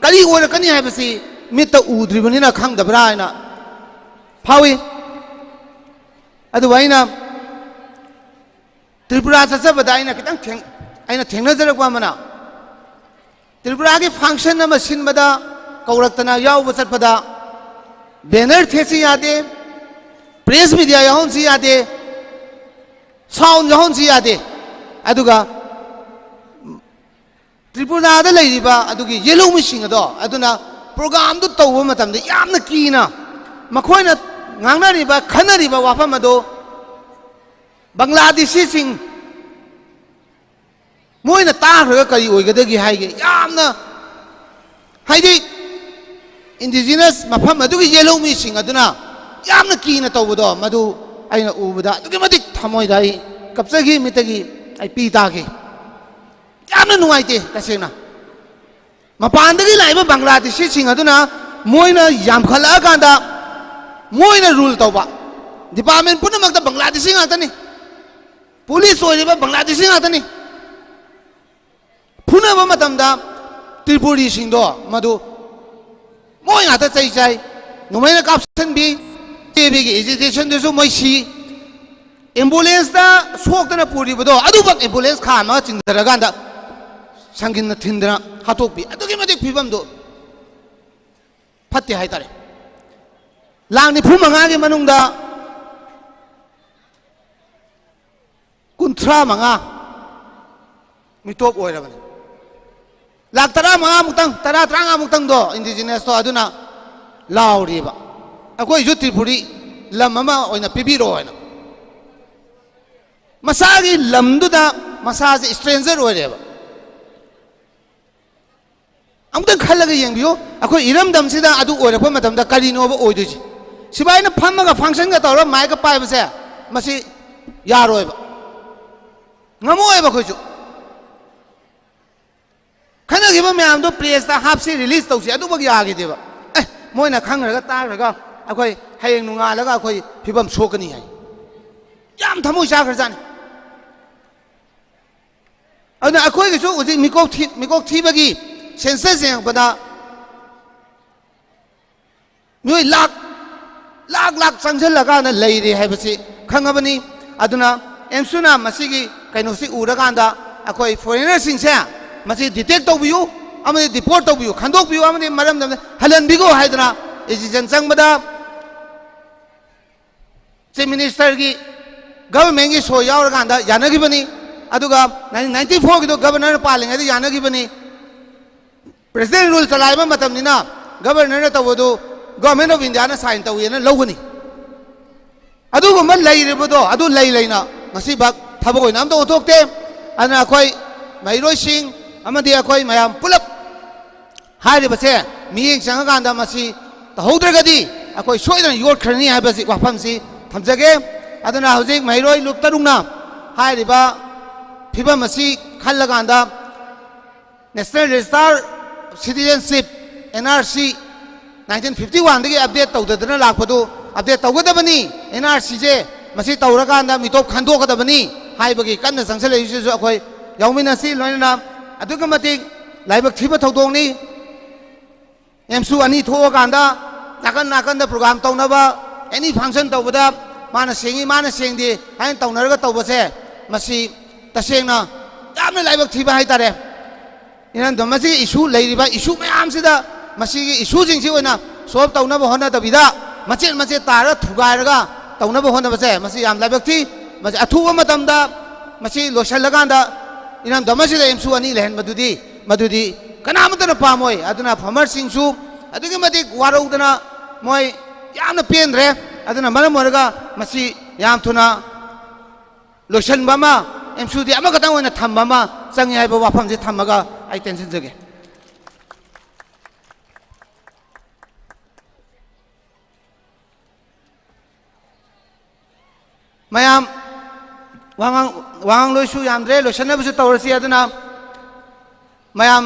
ꯀꯔꯤ ꯑꯣꯏꯔꯛꯀꯅꯤ ꯍꯥꯏꯕꯁꯤ ꯃꯤꯠꯇ ꯎꯗ꯭ꯔꯤꯕꯅꯤꯅ ꯈꯪꯗꯕ꯭ꯔꯥ ꯍꯥꯏꯅ ꯐꯥꯎꯏ꯫ ꯑꯗꯨꯕꯨ ꯑꯩꯅ ꯇ꯭ꯔꯤꯄꯨꯔꯥ ꯆꯠꯆꯕꯗ ꯑꯩꯅ ꯈꯤꯇꯪ ꯊꯦꯡ-, ꯑꯩꯅ ꯊꯦꯡꯅꯖꯔꯛꯄ ꯑꯃꯅ, ꯇ꯭ꯔꯤꯄꯨꯔꯥꯒꯤ ꯐꯪꯁꯟ ꯑꯃ ꯁꯤꯟꯕꯗ ꯀꯧꯔꯛꯇꯅ ꯌꯥꯎꯕ ꯆꯠꯄꯗ ꯕꯦꯅꯔ ꯊꯦꯠꯁꯤ ꯌꯥꯗꯦ, ꯄ꯭ꯔꯦꯁ ꯃꯤꯗꯤꯌꯥ ꯌꯥꯎꯍꯟꯁꯤ ꯌꯥꯗꯦ, ꯁꯥꯎꯟ ꯌꯥꯎꯍꯟꯁꯤ ꯌꯥꯗꯦ꯫ ꯑꯗꯨꯒ ꯇ꯭ꯔꯤꯄꯨꯔꯥꯗ ꯂꯩꯔꯤꯕ ꯑꯗꯨꯒꯤ ꯌꯦꯜꯍꯧꯃꯤꯁꯤꯡ ꯑꯗꯣ, ꯑꯗꯨꯅ ꯄ꯭ꯔꯣꯒꯥꯝꯗꯨ ꯇꯧꯕ ꯃꯇꯝꯗ ꯌꯥꯝꯅ ꯀꯤꯅ ꯃꯈꯣꯏꯅ ꯉꯥꯡꯅꯔꯤꯕ, ꯈꯟꯅꯔꯤꯕ ꯋꯥꯐꯝ ꯑꯗꯨ ꯕꯪꯒ꯭ꯂꯥꯗꯦꯁꯤꯁꯤꯡ ꯃꯣꯏꯅ ꯇꯥꯈ꯭ꯔꯒ ꯀꯔꯤ ꯑꯣꯏꯒꯗꯒꯦ ꯍꯥꯏꯒꯦ? ꯌꯥꯝꯅ, ꯍꯥꯏꯗꯤ, ꯏꯟꯗꯤꯖꯤꯅꯁ ꯃꯐꯝ ꯑꯗꯨꯒꯤ ꯌꯦꯜꯍꯧꯃꯤꯁꯤꯡ ꯑꯗꯨꯅ ꯌꯥꯝꯅ ꯀꯤꯅ ꯇꯧꯕꯗꯣ, ꯃꯗꯨ ꯑꯩꯅ ꯎꯕꯗ ꯑꯗꯨꯛꯀꯤ ꯃꯇꯤꯛ ꯊꯃꯣꯏꯗ ꯑꯩ ꯀꯞꯆꯈꯤ, ꯃꯤꯠꯇꯒꯤ ꯑꯩ ꯄꯤ ꯇꯥꯈꯤ꯫ ꯌꯥꯝꯅ ꯅꯨꯡꯉꯥꯏꯇꯦ ꯇꯁꯦꯡꯅ꯫ ꯃꯄꯥꯟꯗꯒꯤ ꯂꯥꯛꯏꯕ ꯕꯪꯒ꯭ꯂꯥꯗꯦꯁꯤꯁꯤꯡ ꯑꯗꯨꯅ ꯃꯣꯏꯅ ꯌꯥꯝꯈꯠꯂꯛꯑꯀꯥꯟꯗ ꯃꯣꯏꯅ ꯔꯨꯜ ꯇꯧꯕ꯫ ꯗꯤꯄꯥꯔꯠꯃꯦꯟ ꯄꯨꯝꯅꯃꯛꯇ ꯕꯪꯒ꯭ꯂꯥꯗꯦꯁꯤ ꯉꯥꯛꯇꯅꯤ꯫ ꯄꯨꯂꯤꯁ ꯑꯣꯏꯔꯤꯕ ꯕꯪꯒ꯭ꯂꯥꯗꯦꯁꯤ ꯉꯥꯛꯇꯅꯤ꯫ ꯐꯨꯅꯕ ꯃꯇꯝꯗ ꯇ꯭ꯔꯤꯄꯨꯔꯤꯁꯤꯡꯗꯣ ꯃꯗꯨ ꯃꯣꯏ ꯉꯥꯛꯇ ꯆꯩ ꯆꯥꯏ, ꯅꯣꯡꯃꯩꯅ ꯀꯥꯞꯁꯤꯟꯕꯤ꯫ ꯀꯦꯕꯤꯒꯤ ꯑꯦꯖꯤꯇꯦꯁꯟꯗꯨꯁꯨ ꯃꯣꯏ ꯁꯤ꯫ ꯑꯦꯝꯕꯨꯂꯦꯟꯁꯇ ꯁꯣꯛꯇꯅ ꯄꯨꯔꯤꯕꯗꯣ ꯑꯗꯨꯃꯛ ꯑꯦꯝꯕꯨꯂꯦꯟꯁ ꯈꯥꯝꯃꯒ ꯆꯤꯡꯊꯔꯀꯥꯟꯗ ꯁꯪꯒꯤꯟꯅ ꯊꯤꯟꯗꯅ ꯍꯥꯠꯇꯣꯛꯄꯤ꯫ ꯑꯗꯨꯛꯀꯤ ꯃꯇꯤꯛ ꯐꯤꯕꯝꯗꯣ ꯐꯠꯇꯦ ꯍꯥꯏꯇꯥꯔꯦ꯫ ꯂꯥꯛ ꯅꯤꯐꯨ ꯃꯉꯥꯒꯤ ꯃꯅꯨꯡꯗ ꯀꯨꯟꯊ꯭ꯔꯥ ꯃꯉꯥ ꯃꯤꯇꯣꯞ ꯑꯣꯏꯔꯕꯅꯤ꯫ ꯂꯥꯛ ꯇꯔꯥ ꯃꯉꯥꯃꯨꯛꯇꯪ, ꯇꯔꯥ, ꯇꯔꯥꯃꯉꯥꯃꯨꯛꯇꯪꯗꯣ ꯏꯟꯗꯤꯖꯤꯅꯁꯇꯣ ꯑꯗꯨꯅ ꯂꯥꯎꯔꯤꯕ, "ꯑꯩꯈꯣꯏꯁꯨ ꯇ꯭ꯔꯤꯄꯨꯔꯤ ꯂꯝ ꯑꯃ ꯑꯣꯏꯅ ꯄꯤꯕꯤꯔꯛꯑꯣ" ꯍꯥꯏꯅ꯫ ꯃꯁꯥꯒꯤ ꯂꯝꯗꯨꯗ ꯃꯁꯥꯁꯦ ꯏꯁꯇ꯭ꯔꯦꯟꯖꯔ ꯑꯣꯏꯔꯦꯕ꯫ ꯑꯃꯨꯛꯇꯪ ꯈꯜꯂꯒ ꯌꯦꯡꯕꯤꯌꯨ, ꯑꯩꯈꯣꯏ ꯏꯔꯝꯗꯝꯁꯤꯗ ꯑꯗꯨ ꯑꯣꯏꯔꯛꯄ ꯃꯇꯝꯗ ꯀꯔꯤꯅꯣꯕ ꯑꯣꯏꯗꯣꯏꯁꯦ? ꯁꯤꯐꯥꯏꯅ ꯐꯝꯃꯒ ꯐꯪꯁꯟꯒ ꯇꯧꯔꯒ ꯃꯥꯏꯛꯀ ꯄꯥꯏꯕꯁꯦ, ꯃꯁꯤ ꯌꯥꯔꯣꯏꯕ, ꯉꯝꯃꯣꯏꯕ ꯑꯩꯈꯣꯏꯁꯨ꯫ ꯈꯟꯅꯈꯤꯕ ꯃꯌꯥꯝꯗꯣ ꯄ꯭ꯔꯦꯁꯇ ꯍꯥꯞꯁꯤ, ꯔꯤꯂꯤꯁ ꯇꯧꯁꯤ, ꯑꯗꯨꯃꯛ ꯌꯥꯈꯤꯗꯦꯕ꯫ ꯑꯦ, ꯃꯣꯏꯅ ꯈꯪꯈ꯭ꯔꯒ ꯇꯥꯈ꯭ꯔꯒ ꯑꯩꯈꯣꯏ ꯍꯌꯦꯡ ꯅꯣꯡꯉꯥꯜꯂꯒ ꯑꯩꯈꯣꯏ ꯐꯤꯕꯝ ꯁꯣꯛꯀꯅꯤ ꯍꯥꯏ꯫ ꯌꯥꯝ ꯊꯃꯣꯏ ꯆꯥꯈ꯭ꯔꯖꯥꯠꯅꯤ꯫ ꯑꯗꯨꯅ ꯑꯩꯈꯣꯏꯒꯤꯁꯨ ꯍꯧꯖꯤꯛ ꯃꯤꯀꯣꯛ ꯊꯤ-, ꯃꯤꯀꯣꯛ ꯊꯤꯕꯒꯤ ꯁꯦꯟꯁꯁ ꯌꯦꯡꯉꯛꯄꯗ ꯃꯤꯑꯣꯏ ꯂꯥꯛ, ꯂꯥꯛ ꯂꯥꯛ ꯆꯪꯁꯤꯜꯂꯀꯥꯟꯗ ꯂꯩꯔꯦ ꯍꯥꯏꯕꯁꯤ ꯈꯪꯉꯕꯅꯤ꯫ ꯑꯗꯨꯅ ꯑꯦꯝꯁꯨꯅ ꯃꯁꯤꯒꯤ ꯀꯩꯅꯣꯁꯤ ꯎꯔꯀꯥꯟꯗ ꯑꯩꯈꯣꯏ ꯐꯣꯔꯦꯅꯔꯁꯤꯡꯁꯦ ꯃꯁꯤ ꯗꯤꯇꯦꯛ ꯇꯧꯕꯤꯌꯨ ꯑꯃꯗꯤ ꯗꯤꯄꯣꯔꯠ ꯇꯧꯕꯤꯌꯨ, ꯈꯟꯗꯣꯛꯄꯤꯌꯨ ꯑꯃꯗꯤ ꯃꯔꯝꯗꯝꯗ ꯍꯜꯍꯟꯕꯤꯈꯣ ꯍꯥꯏꯗꯅ ꯗꯤꯁꯤꯖꯟ ꯆꯪꯕꯗ ꯆꯤꯐ ꯃꯤꯅꯤꯁꯇꯔꯒꯤ, ꯒꯚꯔꯟꯃꯦꯟꯒꯤ ꯁꯣꯏ ꯌꯥꯎꯔꯀꯥꯟꯗ ꯌꯥꯅꯈꯤꯕꯅꯤ꯫ ꯑꯗꯨꯒ ꯅꯥꯏꯟꯇꯤꯟ ꯅꯥꯏꯟꯇꯤ ꯐꯣꯔꯒꯤꯗꯣ ꯒꯚꯔꯅꯔꯅ ꯄꯥꯜꯂꯤꯉꯩꯗ ꯌꯥꯅꯈꯤꯕꯅꯤ꯫ ꯄ꯭ꯔꯦꯁꯤꯗꯦꯟ ꯔꯨꯜ ꯆꯂꯥꯏꯕ ꯃꯇꯝꯅꯤꯅ ꯒꯚꯔꯅꯔꯅ ꯇꯧꯕꯗꯨ ꯒꯚꯔꯟꯃꯦꯟ ꯑꯣꯐ ꯏꯟꯗꯤꯌꯥꯅ ꯁꯥꯏꯟ ꯇꯧꯏꯅ ꯂꯧꯒꯅꯤ꯫ ꯑꯗꯨꯒꯨꯝꯕ ꯂꯩꯔꯤꯕꯗꯣ ꯑꯗꯨ ꯂꯩ ꯂꯩꯅ ꯉꯁꯤꯐꯥꯎ ꯊꯕꯛ ꯑꯣꯏꯅ ꯑꯝꯇ ꯑꯣꯟꯊꯣꯛꯇꯦ꯫ ꯑꯗꯨꯅ ꯑꯩꯈꯣꯏ ꯃꯍꯩꯔꯣꯏꯁꯤꯡ ꯑꯃꯗꯤ ꯑꯩꯈꯣꯏ ꯃꯌꯥꯝ ꯄꯨꯂꯞ ꯍꯥꯏꯔꯤꯕꯁꯦ ꯃꯤꯠꯌꯦꯡ ꯆꯪꯉꯀꯥꯟꯗ ꯃꯁꯤ ꯇꯧꯍꯧꯗ꯭ꯔꯒꯗꯤ ꯑꯩꯈꯣꯏ ꯁꯣꯏꯗꯅ ꯌꯣꯠꯈ꯭ꯔꯅꯤ ꯍꯥꯏꯕꯁꯤ ꯋꯥꯐꯝꯁꯤ ꯊꯝꯖꯒꯦ꯫ ꯑꯗꯨꯅ ꯍꯧꯖꯤꯛ ꯃꯍꯩꯔꯣꯏ ꯂꯨꯞ ꯇꯔꯨꯛꯅ ꯍꯥꯏꯔꯤꯕ ꯐꯤꯕꯝ ꯑꯁꯤ ꯈꯜꯂꯀꯥꯟꯗ National Register Citizenship, N R C, nineteen fifty one ꯗꯒꯤ ꯑꯞꯗꯦꯠ ꯇꯧꯗꯗꯅ ꯂꯥꯛꯄꯗꯨ ꯑꯞꯗꯦꯠ ꯇꯧꯒꯗꯕꯅꯤ꯫ N R C ꯁꯦ ꯃꯁꯤ ꯇꯧꯔꯀꯥꯟꯗ ꯃꯤꯇꯣꯞ ꯈꯟꯗꯣꯛꯀꯗꯕꯅꯤ ꯍꯥꯏꯕꯒꯤ ꯀꯟꯅ ꯆꯪꯁꯤꯜꯂꯛꯏꯁꯤꯁꯨ ꯑꯩꯈꯣꯏ ꯌꯥꯎꯃꯤꯟꯅꯁꯤ꯫ ꯂꯣꯏꯅꯅ ꯑꯗꯨꯛꯀꯤ ꯃꯇꯤꯛ ꯂꯥꯏꯕꯛ ꯊꯤꯕ ꯊꯧꯗꯣꯛꯅꯤ꯫ ꯑꯦꯝꯁꯨ ꯑꯅꯤ ꯊꯣꯛꯑꯀꯥꯟꯗ ꯅꯥꯀꯟ ꯅꯥꯀꯟꯗ ꯄ꯭ꯔꯣꯒ꯭ꯔꯥꯝ ꯇꯧꯅꯕ, ꯑꯦꯅꯤ ꯐꯪꯁꯟ ꯇꯧꯕꯗ ꯃꯥꯅ ꯁꯦꯡꯉꯤ, ꯃꯥꯅ ꯁꯦꯡꯗꯦ ꯍꯥꯏꯅ ꯇꯧꯅꯔꯒ ꯇꯧꯕꯁꯦ, ꯃꯁꯤ ꯇꯁꯦꯡꯅ ꯌꯥꯝꯅ ꯂꯥꯏꯕꯛ ꯊꯤꯕ ꯍꯥꯏꯇꯥꯔꯦ꯫ ꯏꯔꯝꯗꯝ ꯑꯁꯤꯒꯤ ꯏꯁꯨ, ꯂꯩꯔꯤꯕ ꯏꯁꯨ ꯃꯌꯥꯝꯁꯤꯗ, ꯃꯁꯤꯒꯤ ꯏꯁꯨꯁꯤꯡꯁꯤ ꯑꯣꯏꯅ ꯁꯣꯜꯕ ꯇꯧꯅꯕ ꯍꯣꯠꯅꯗꯕꯤꯗ, ꯃꯆꯦꯠ ꯃꯆꯦꯠ ꯇꯥꯔꯒ ꯊꯨꯒꯥꯏꯔꯒ ꯇꯧꯅꯕ ꯍꯣꯠꯅꯕꯁꯦ, ꯃꯁꯤ ꯌꯥꯝ ꯂꯥꯏꯕꯛ ꯊꯤ꯫ ꯃꯁꯤ ꯑꯊꯨꯕ ꯃꯇꯝꯗ ꯃꯁꯤ ꯂꯣꯏꯁꯤꯜꯂꯀꯥꯟꯗ ꯏꯔꯝꯗꯝ ꯑꯁꯤꯗ ꯑꯦꯝꯁꯨ ꯑꯅꯤ ꯂꯩꯍꯟꯕꯗꯨꯗꯤ, ꯃꯗꯨꯗꯤ ꯀꯅꯥꯃꯠꯇꯅ ꯄꯥꯝꯃꯣꯏ꯫ ꯑꯗꯨꯅ ꯐꯥꯔꯃꯔꯁꯤꯡꯁꯨ ꯑꯗꯨꯛꯀꯤ ꯃꯇꯤꯛ ꯋꯥꯔꯧꯗꯅ ꯃꯣꯏ ꯌꯥꯝꯅ ꯄꯦꯟꯗ꯭ꯔꯦ꯫ ꯑꯗꯨꯅ ꯃꯔꯝ ꯑꯣꯏꯔꯒ ꯃꯁꯤ ꯌꯥꯝ ꯊꯨꯅ ꯂꯣꯏꯁꯤꯟꯕ ꯑꯃ, ꯑꯦꯝꯁꯨꯗꯤ ꯑꯃꯈꯛꯇꯪ ꯑꯣꯏꯅ ꯊꯝꯕ ꯑꯃ ꯆꯪꯉꯤ ꯍꯥꯏꯕ ꯋꯥꯐꯝꯁꯤ ꯊꯝꯃꯒ ꯑꯩ ꯇꯦꯟꯁꯤꯟꯖꯒꯦ꯫ ꯃꯌꯥꯝ ꯋꯥꯉꯥꯡ ꯋꯥꯉꯥꯡꯂꯣꯏꯁꯨ ꯌꯥꯝꯗ꯭ꯔꯦ, ꯂꯣꯏꯁꯟꯅꯕꯁꯨ ꯇꯧꯔꯁꯤ꯫ ꯑꯗꯨꯅ ꯃꯌꯥꯝ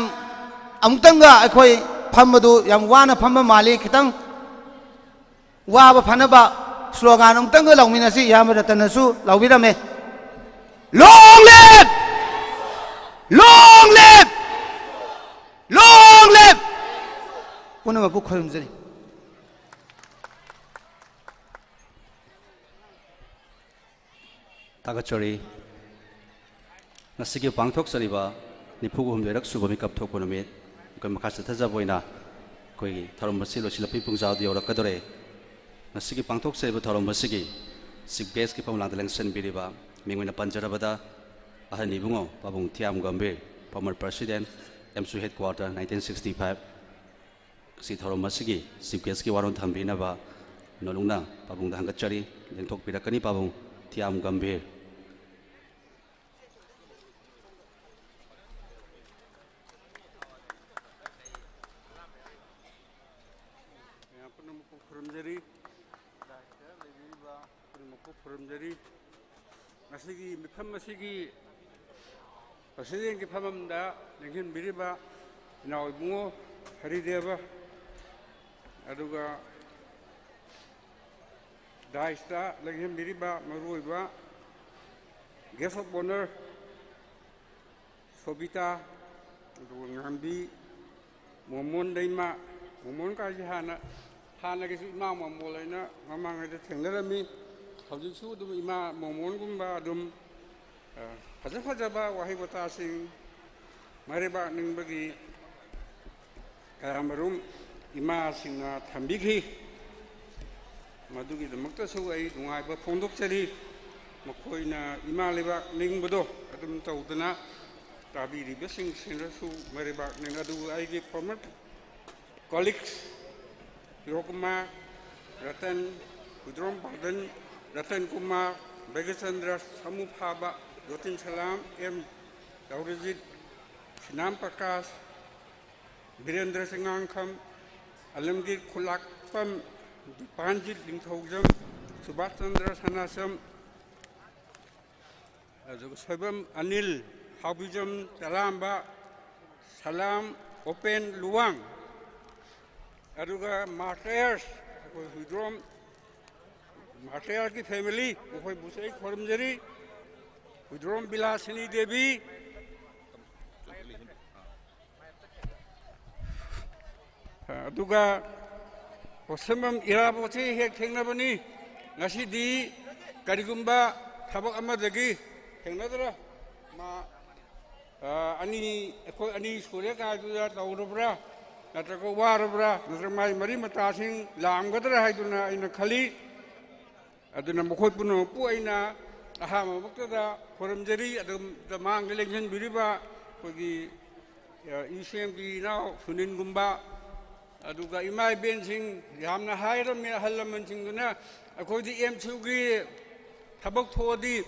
ꯑꯃꯨꯛꯇꯪꯒ ꯑꯩꯈꯣꯏ ꯐꯝꯕꯗꯨ ꯌꯥꯝ ꯋꯥꯅ ꯐꯝꯕ ꯃꯥꯜꯂꯤ꯫ ꯈꯤꯇꯪ ꯋꯥꯕ ꯐꯅꯕ ꯁ꯭ꯂꯣꯒꯥꯟ ꯑꯃꯨꯛꯇꯪꯒ ꯂꯥꯎꯃꯤꯟꯅꯁꯤ꯫ ꯏꯌꯥꯝꯕ ꯔꯇꯟꯅꯁꯨ ꯂꯥꯎꯕꯤꯔꯝꯃꯦ, "Long live! Long live! Long live!" ꯄꯨꯝꯅꯃꯛꯄꯨ ꯈꯨꯔꯨꯝꯖꯔꯤ꯫ ꯊꯥꯒꯠꯆꯔꯤ꯫ ꯉꯁꯤꯒꯤ ꯄꯥꯡꯊꯣꯛꯆꯔꯤꯕ ꯅꯤꯐꯨ ꯍꯨꯝꯗꯣꯏꯔꯛ ꯁꯨꯕ ꯃꯤꯀꯞ ꯊꯣꯛꯄ ꯅꯨꯃꯤꯠ ꯑꯩꯈꯣꯏ ꯃꯈꯥ ꯆꯠꯊꯖꯕ ꯑꯣꯏꯅ ꯑꯩꯈꯣꯏꯒꯤ ꯊꯧꯔꯝ ꯑꯁꯤ ꯂꯣꯏꯁꯤꯜꯂꯛꯄꯒꯤ ꯄꯨꯡꯖꯥꯎꯗ ꯌꯧꯔꯛꯀꯗꯧꯔꯦ꯫ ꯉꯁꯤꯒꯤ ꯄꯥꯡꯊꯣꯛꯆꯔꯤꯕ ꯊꯧꯔꯝ ꯑꯁꯤꯒꯤ Chief Guestꯀꯤ ꯐꯝꯂꯥꯡꯗ ꯂꯦꯡꯁꯤꯟꯕꯤꯔꯤꯕ, ꯃꯤꯡ ꯑꯣꯏꯅ ꯄꯟꯖꯔꯕꯗ, ꯑꯍꯟ ꯏꯕꯨꯡꯉꯣ ꯄꯥꯕꯨꯡ ꯊꯤꯌꯥꯝ Gambhir, former President, AMSU Headquarter, nineteen sixty five, ꯉꯁꯤ ꯊꯧꯔꯝ ꯑꯁꯤꯒꯤ Chief Guestꯀꯤ ꯋꯥꯔꯣꯜ ꯊꯝꯕꯤꯅꯕ ꯅꯣꯂꯨꯛꯅ ꯄꯥꯕꯨꯡꯗ ꯍꯪꯒꯠꯆꯔꯤ꯫ ꯂꯦꯡꯊꯣꯛꯄꯤꯔꯛꯀꯅꯤ ꯄꯥꯕꯨꯡ ꯊꯤꯌꯥꯝ ꯒꯝꯚꯤꯔ꯫ ꯃꯌꯥꯝ ꯄꯨꯝꯅꯃꯛꯄꯨ ꯈꯨꯔꯨꯝꯖꯔꯤ꯫ ꯂꯥꯏꯗ ꯂꯩꯕꯤꯔꯤꯕ ꯄꯨꯝꯅꯃꯛꯄꯨ ꯈꯨꯔꯨꯝꯖꯔꯤ꯫ ꯉꯁꯤꯒꯤ ꯃꯤꯐꯝ ꯑꯁꯤꯒꯤ Presidentꯀꯤ ꯐꯝꯐꯝꯗ ꯂꯦꯡꯁꯤꯟꯕꯤꯔꯤꯕ ꯏꯅꯥꯎ ꯏꯕꯨꯡꯉꯣ ꯍꯔꯤꯗꯦꯕ, ꯑꯗꯨꯒ dais ꯇ ꯂꯦꯡꯁꯤꯟꯕꯤꯔꯤꯕ ꯃꯔꯨꯑꯣꯏꯕ Guest of Honour ꯁꯣꯕꯤꯇꯥ, ꯑꯗꯨꯒ ꯉꯥꯝꯕꯤ, ꯃꯣꯃꯣꯟ ꯂꯩꯃ, ꯃꯣꯃꯣꯟ ꯀꯥꯏꯁꯦ ꯍꯥꯟꯅ, ꯍꯥꯟꯅꯒꯤꯁꯨ ꯏꯃꯥ ꯃꯣꯃꯣꯟ ꯍꯥꯏꯅ ꯃꯃꯥꯡꯉꯩꯗ ꯊꯦꯡꯅꯔꯝꯃꯤ꯫ ꯍꯧꯖꯤꯛꯁꯨ ꯑꯗꯨꯝ ꯏꯃꯥ ꯃꯣꯃꯣꯟꯒꯨꯝꯕ ꯑꯗꯨꯝ, ꯑ, ꯐꯖ ꯐꯖꯕ ꯋꯥꯍꯩ ꯋꯥꯇꯥꯁꯤꯡ, ꯃꯔꯩꯕꯥꯛ ꯅꯤꯡꯕꯒꯤ ꯀꯌꯥꯃꯔꯨꯝ ꯏꯃꯥꯁꯤꯡꯅ ꯊꯝꯕꯤꯈꯤ꯫ ꯃꯗꯨꯒꯤꯗꯃꯛꯇꯁꯨ ꯑꯩ ꯅꯨꯡꯉꯥꯏꯕ ꯐꯣꯡꯗꯣꯛꯆꯔꯤ꯫ ꯃꯈꯣꯏꯅ ꯏꯃꯥ ꯂꯩꯕꯥꯛ ꯅꯤꯡꯕꯗꯣ ꯑꯗꯨꯝ ꯇꯧꯗꯅ ꯇꯥꯕꯤꯔꯤꯕꯁꯤꯡꯁꯤꯅꯁꯨ ꯃꯔꯩꯕꯥꯛ ꯅꯤꯡ-, ꯑꯗꯨꯕꯨ ꯑꯩꯒꯤ former colleagues Hiro Kumar, Ratan, Huidrom Padan, Ratan Kumar, Bhagyachandra, Samu Phaba, Jotin Salam, M Tourajit, Sinam Prakash, Birendra Chingangkham, Alamgir Khulakpam, Dipanjit Ningthoujam, Subash Chandra Sanacham, ꯑꯗꯨꯒ ꯁꯣꯏꯕꯝ ꯑꯅꯤꯜ, ꯍꯥꯎꯕꯤꯖꯝ ꯇꯂꯥꯝꯕ, ꯁꯂꯥꯝ ꯑꯣꯄꯦꯟ ꯂꯨꯋꯥꯡ, ꯑꯗꯨꯒ ꯃꯥꯔꯇꯌꯔꯁ, ꯑꯩꯈꯣꯏ ꯍꯨꯏꯗ꯭ꯔꯣꯝ ꯃꯥꯔꯇꯌꯔꯒꯤ ꯐꯦꯃꯤꯂꯤ, ꯃꯈꯣꯏꯕꯨꯁꯨ ꯑꯩ ꯈꯨꯔꯨꯝꯖꯔꯤ꯫ ꯍꯨꯏꯗ꯭ꯔꯣꯝ ꯕꯤꯂꯥꯁꯤꯅꯤ ꯗꯦꯕꯤ, ꯑꯗꯨꯒ ꯄꯣꯠꯁꯝꯕꯝ ꯏꯔꯥꯕꯣꯠꯁꯤ ꯍꯦꯛ ꯊꯦꯡꯅꯕꯅꯤ꯫ ꯉꯁꯤꯗꯤ ꯀꯔꯤꯒꯨꯝꯕ ꯊꯕꯛ ꯑꯃꯗꯒꯤ ꯊꯦꯡꯅꯗ꯭ꯔꯦ꯫ ꯃꯥ, ꯑ, ꯑꯅꯤ, ꯑꯩꯈꯣꯏ ꯑꯅꯤ ꯁꯨꯔꯦ ꯀꯥꯏꯗꯨꯗ ꯇꯧꯔꯕ꯭ꯔꯥ, ꯅꯠꯇ꯭ꯔꯒ ꯋꯥꯔꯕ꯭ꯔꯥ, ꯅꯠꯇ꯭ꯔꯒ ꯃꯥꯏ ꯃꯔꯤ ꯃꯇꯥꯁꯤꯡ ꯂꯥꯛꯑꯝꯒꯗ꯭ꯔꯥ ꯍꯥꯏꯗꯨꯅ ꯑꯩꯅ ꯈꯜꯂꯤ꯫ ꯑꯗꯨꯅ ꯃꯈꯣꯏ ꯄꯨꯝꯅꯃꯛꯄꯨ ꯑꯩꯅ ꯑꯍꯥꯟꯕꯃꯛꯇꯗ ꯈꯨꯔꯨꯝꯖꯔꯤ꯫ ꯑꯗꯨꯝ ꯃꯥꯡꯗ ꯂꯦꯡꯁꯤꯟꯕꯤꯔꯤꯕ ꯑꯩꯈꯣꯏꯒꯤ, ꯑ, ꯌꯨ ꯁꯤ ꯑꯦꯝꯒꯤ ꯏꯅꯥꯎ ꯁꯨꯅꯤꯟꯒꯨꯝꯕ, ꯑꯗꯨꯒ ꯏꯃꯥ ꯏꯕꯦꯟꯁꯤꯡ ꯌꯥꯝꯅ ꯍꯥꯏꯔꯝꯃꯤ ꯑꯍꯜ ꯂꯃꯟꯁꯤꯡꯗꯨꯅ, ꯑꯩꯈꯣꯏꯗꯤ ꯑꯦꯝ ꯁꯤꯒꯤ ꯊꯕꯛ ꯊꯣꯛꯑꯗꯤ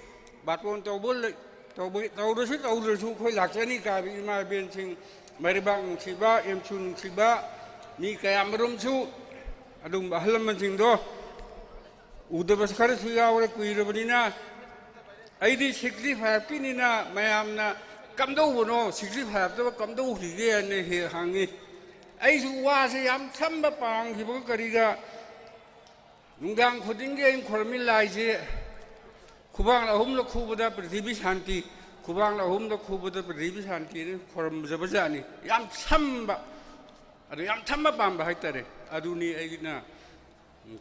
ꯕꯥꯇꯣꯟ ꯇꯧꯕ ꯂꯩ-, ꯇꯧꯕ, ꯇꯧꯔꯁꯨ ꯇꯧꯗ꯭ꯔꯁꯨ ꯑꯩꯈꯣꯏ ꯂꯥꯛꯆꯅꯤ ꯀꯥꯏꯕ ꯏꯃꯥ ꯏꯕꯦꯟꯁꯤꯡ, ꯃꯩꯔꯩꯕꯥꯛ ꯅꯨꯡꯁꯤꯕ, ꯑꯦꯝ ꯁꯤ ꯅꯨꯡꯁꯤꯕ ꯃꯤ ꯀꯌꯥꯃꯔꯨꯝꯁꯨ ꯑꯗꯨꯒꯨꯝꯕ ꯑꯍꯜ ꯂꯃꯟꯁꯤꯡꯗꯣ ꯎꯗꯕꯁꯨ ꯈꯔꯁꯨ ꯌꯥꯎꯔꯦ, ꯀꯨꯏꯔꯕꯅꯤꯅ꯫ ꯑꯩꯗꯤ ꯁꯤꯛꯁꯇꯤ ꯐꯥꯏꯚꯀꯤꯅꯤꯅ ꯃꯌꯥꯝꯅ "ꯀꯝꯗꯧꯕꯅꯣ, ꯁꯤꯛꯁꯇꯤ ꯐꯥꯏꯚꯇꯕꯨ ꯀꯝꯗꯧꯈꯤꯒꯦ?" ꯍꯥꯏꯅ ꯍꯦꯛ ꯍꯪꯉꯤ꯫ ꯑꯩꯁꯨ ꯋꯥꯁꯦ ꯌꯥꯝ ꯁꯝꯕ, ꯄꯥꯝꯈꯤꯕꯒ ꯀꯔꯤꯒ, ꯅꯨꯡꯗꯥꯡ ꯈꯨꯗꯤꯡꯒꯤ ꯑꯩꯅ ꯈꯣꯏꯔꯝꯃꯤ ꯂꯥꯏꯁꯦ, "ꯈꯨꯕꯥꯛꯅ ꯑꯍꯨꯝꯂꯛ ꯈꯨꯕꯗ ꯄ꯭ꯔꯤꯊꯤꯕꯤ ꯁꯥꯟꯇꯤ, ꯈꯨꯕꯥꯛꯅ ꯑꯍꯨꯝꯂꯛ ꯈꯨꯕꯗ ꯄ꯭ꯔꯤꯊꯤꯕꯤ ꯁꯥꯟꯇꯤꯅ" ꯈꯣꯏꯔꯝꯖꯕꯖꯥꯠꯅꯤ꯫ ꯌꯥꯝ ꯁꯝꯕ, ꯑꯗꯨ ꯌꯥꯝ ꯁꯝꯕ ꯄꯥꯝꯕ ꯍꯥꯏꯇꯥꯔꯦ꯫ ꯑꯗꯨꯅꯤ ꯑꯩꯅ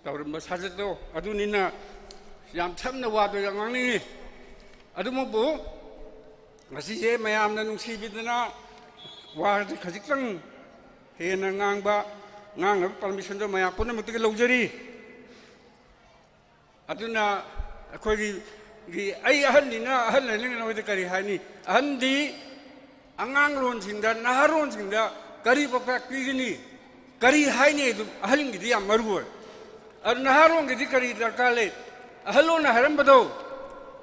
ꯇꯧꯔꯝꯕ ꯁꯥꯖꯠꯇꯣ꯫ ꯑꯗꯨꯅꯤꯅ ꯌꯥꯝ ꯁꯝꯅ ꯋꯥꯗꯣ ꯌꯥꯝ ꯉꯥꯡꯅꯤꯡꯉꯤ꯫ ꯑꯗꯨꯃꯛꯄꯨ ꯉꯁꯤꯁꯦ ꯃꯌꯥꯝꯅ ꯅꯨꯡꯁꯤꯕꯤꯗꯅ ꯋꯥꯁꯦ ꯈꯖꯤꯛꯇꯪ ꯍꯦꯟꯅ ꯉꯥꯡꯕ, ꯉꯥꯡꯅꯕ ꯄꯥꯔꯃꯤꯁꯟꯗꯣ ꯃꯌꯥꯝ ꯄꯨꯝꯅꯃꯛꯇꯒꯤ ꯂꯧꯖꯔꯤ꯫ ꯑꯗꯨꯅ ꯑꯩꯈꯣꯏꯒꯤ, ꯒꯤ, ꯑꯩ ꯑꯍꯟꯅꯤꯅ, ꯑꯍꯜ ꯑꯅꯤꯅ ꯅꯣꯏꯗ ꯀꯔꯤ ꯍꯥꯏꯅꯤ? ꯑꯍꯟꯗꯤ ꯑꯉꯥꯡꯂꯣꯟꯁꯤꯡꯗ, ꯅꯍꯥꯔꯣꯟꯁꯤꯡꯗ ꯀꯔꯤ ꯄꯥꯎꯇꯥꯛ ꯄꯤꯒꯅꯤ? ꯀꯔꯤ ꯍꯥꯏꯅꯤ? ꯑꯗꯨ ꯑꯍꯜꯒꯤꯗꯤ ꯌꯥꯝ ꯃꯔꯨ ꯑꯣꯏ꯫ ꯑꯗꯨ ꯅꯍꯥꯔꯣꯟꯒꯤꯗꯤ ꯀꯔꯤ ꯗꯔꯀꯥꯔ ꯂꯩ? ꯑꯍꯜꯂꯣꯟꯅ ꯍꯥꯏꯔꯝꯕꯗꯣ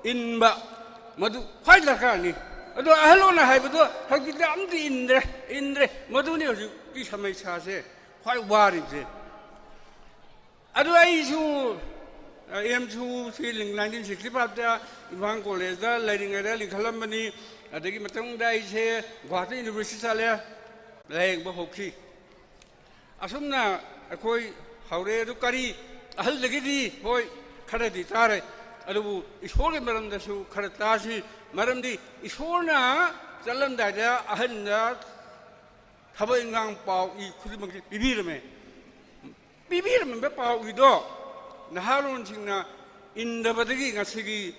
ꯏꯟꯕ, ꯃꯗꯨ ꯈ꯭ꯋꯥꯏ ꯗꯔꯀꯥꯔꯅꯤ꯫ ꯑꯗꯣ ꯑꯍꯜꯂꯣꯟꯅ ꯍꯥꯏꯕꯗꯣ ꯍꯧꯖꯤꯛꯇꯤ ꯑꯝꯇ ꯏꯟꯗ꯭ꯔꯦ, ꯏꯟꯗ꯭ꯔꯦ꯫ ꯃꯗꯨꯅꯤ ꯍꯧꯖꯤꯛꯀꯤ ꯁꯃꯁ꯭ꯌꯥꯁꯦ ꯈ꯭ꯋꯥꯏ ꯋꯥꯔꯤꯕꯁꯦ꯫ ꯑꯗꯨ ꯑꯩꯁꯨ ꯑꯦꯝꯁꯨ ꯁꯤ ꯅꯥꯏꯟꯇꯤꯟ ꯁꯤꯛꯁꯇꯤ ꯐꯥꯏꯚꯇ ꯏꯝꯐꯥꯜ ꯀꯣꯂꯦꯖꯇ ꯂꯩꯔꯤꯉꯩꯗ ꯂꯤꯡꯈꯠꯂꯝꯕꯅꯤ꯫ ꯑꯗꯒꯤ ꯃꯇꯨꯡꯗ ꯑꯩꯁꯦ ꯒꯨꯋꯥꯍꯥꯇꯤ ꯌꯨꯅꯤꯚꯔꯁꯤꯇꯤ ꯆꯠꯂꯦ, ꯂꯥꯏꯌꯦꯡꯕ ꯍꯧꯈꯤ꯫ ꯑꯁꯨꯝꯅ ꯑꯩꯈꯣꯏ ꯍꯧꯔꯦ꯫ ꯑꯗꯨ ꯀꯔꯤ, ꯑꯍꯜꯗꯒꯤꯗꯤ ꯍꯣꯏ ꯈꯔꯗꯤ ꯇꯥꯔꯦ, ꯑꯗꯨꯕꯨ ꯏꯁꯣꯔꯒꯤ ꯃꯔꯝꯗꯁꯨ ꯈꯔ ꯇꯥꯁꯤ꯫ ꯃꯔꯝꯗꯤ ꯏꯁꯣꯔꯅ ꯆꯠꯂꯝꯗꯥꯏꯗ ꯑꯍꯟꯗ ꯊꯕꯛ ꯏꯟꯈꯥꯡ ꯄꯥꯎ ꯏ ꯈꯨꯗꯤꯡꯃꯛꯁꯤ ꯄꯤꯕꯤꯔꯝꯃꯦ꯫ ꯄꯤꯕꯤꯔꯝꯃꯤꯕ ꯄꯥꯎ ꯏꯗꯣ ꯅꯍꯥꯔꯣꯟꯁꯤꯡꯅ ꯏꯟꯗꯕꯗꯒꯤ ꯉꯁꯤꯒꯤ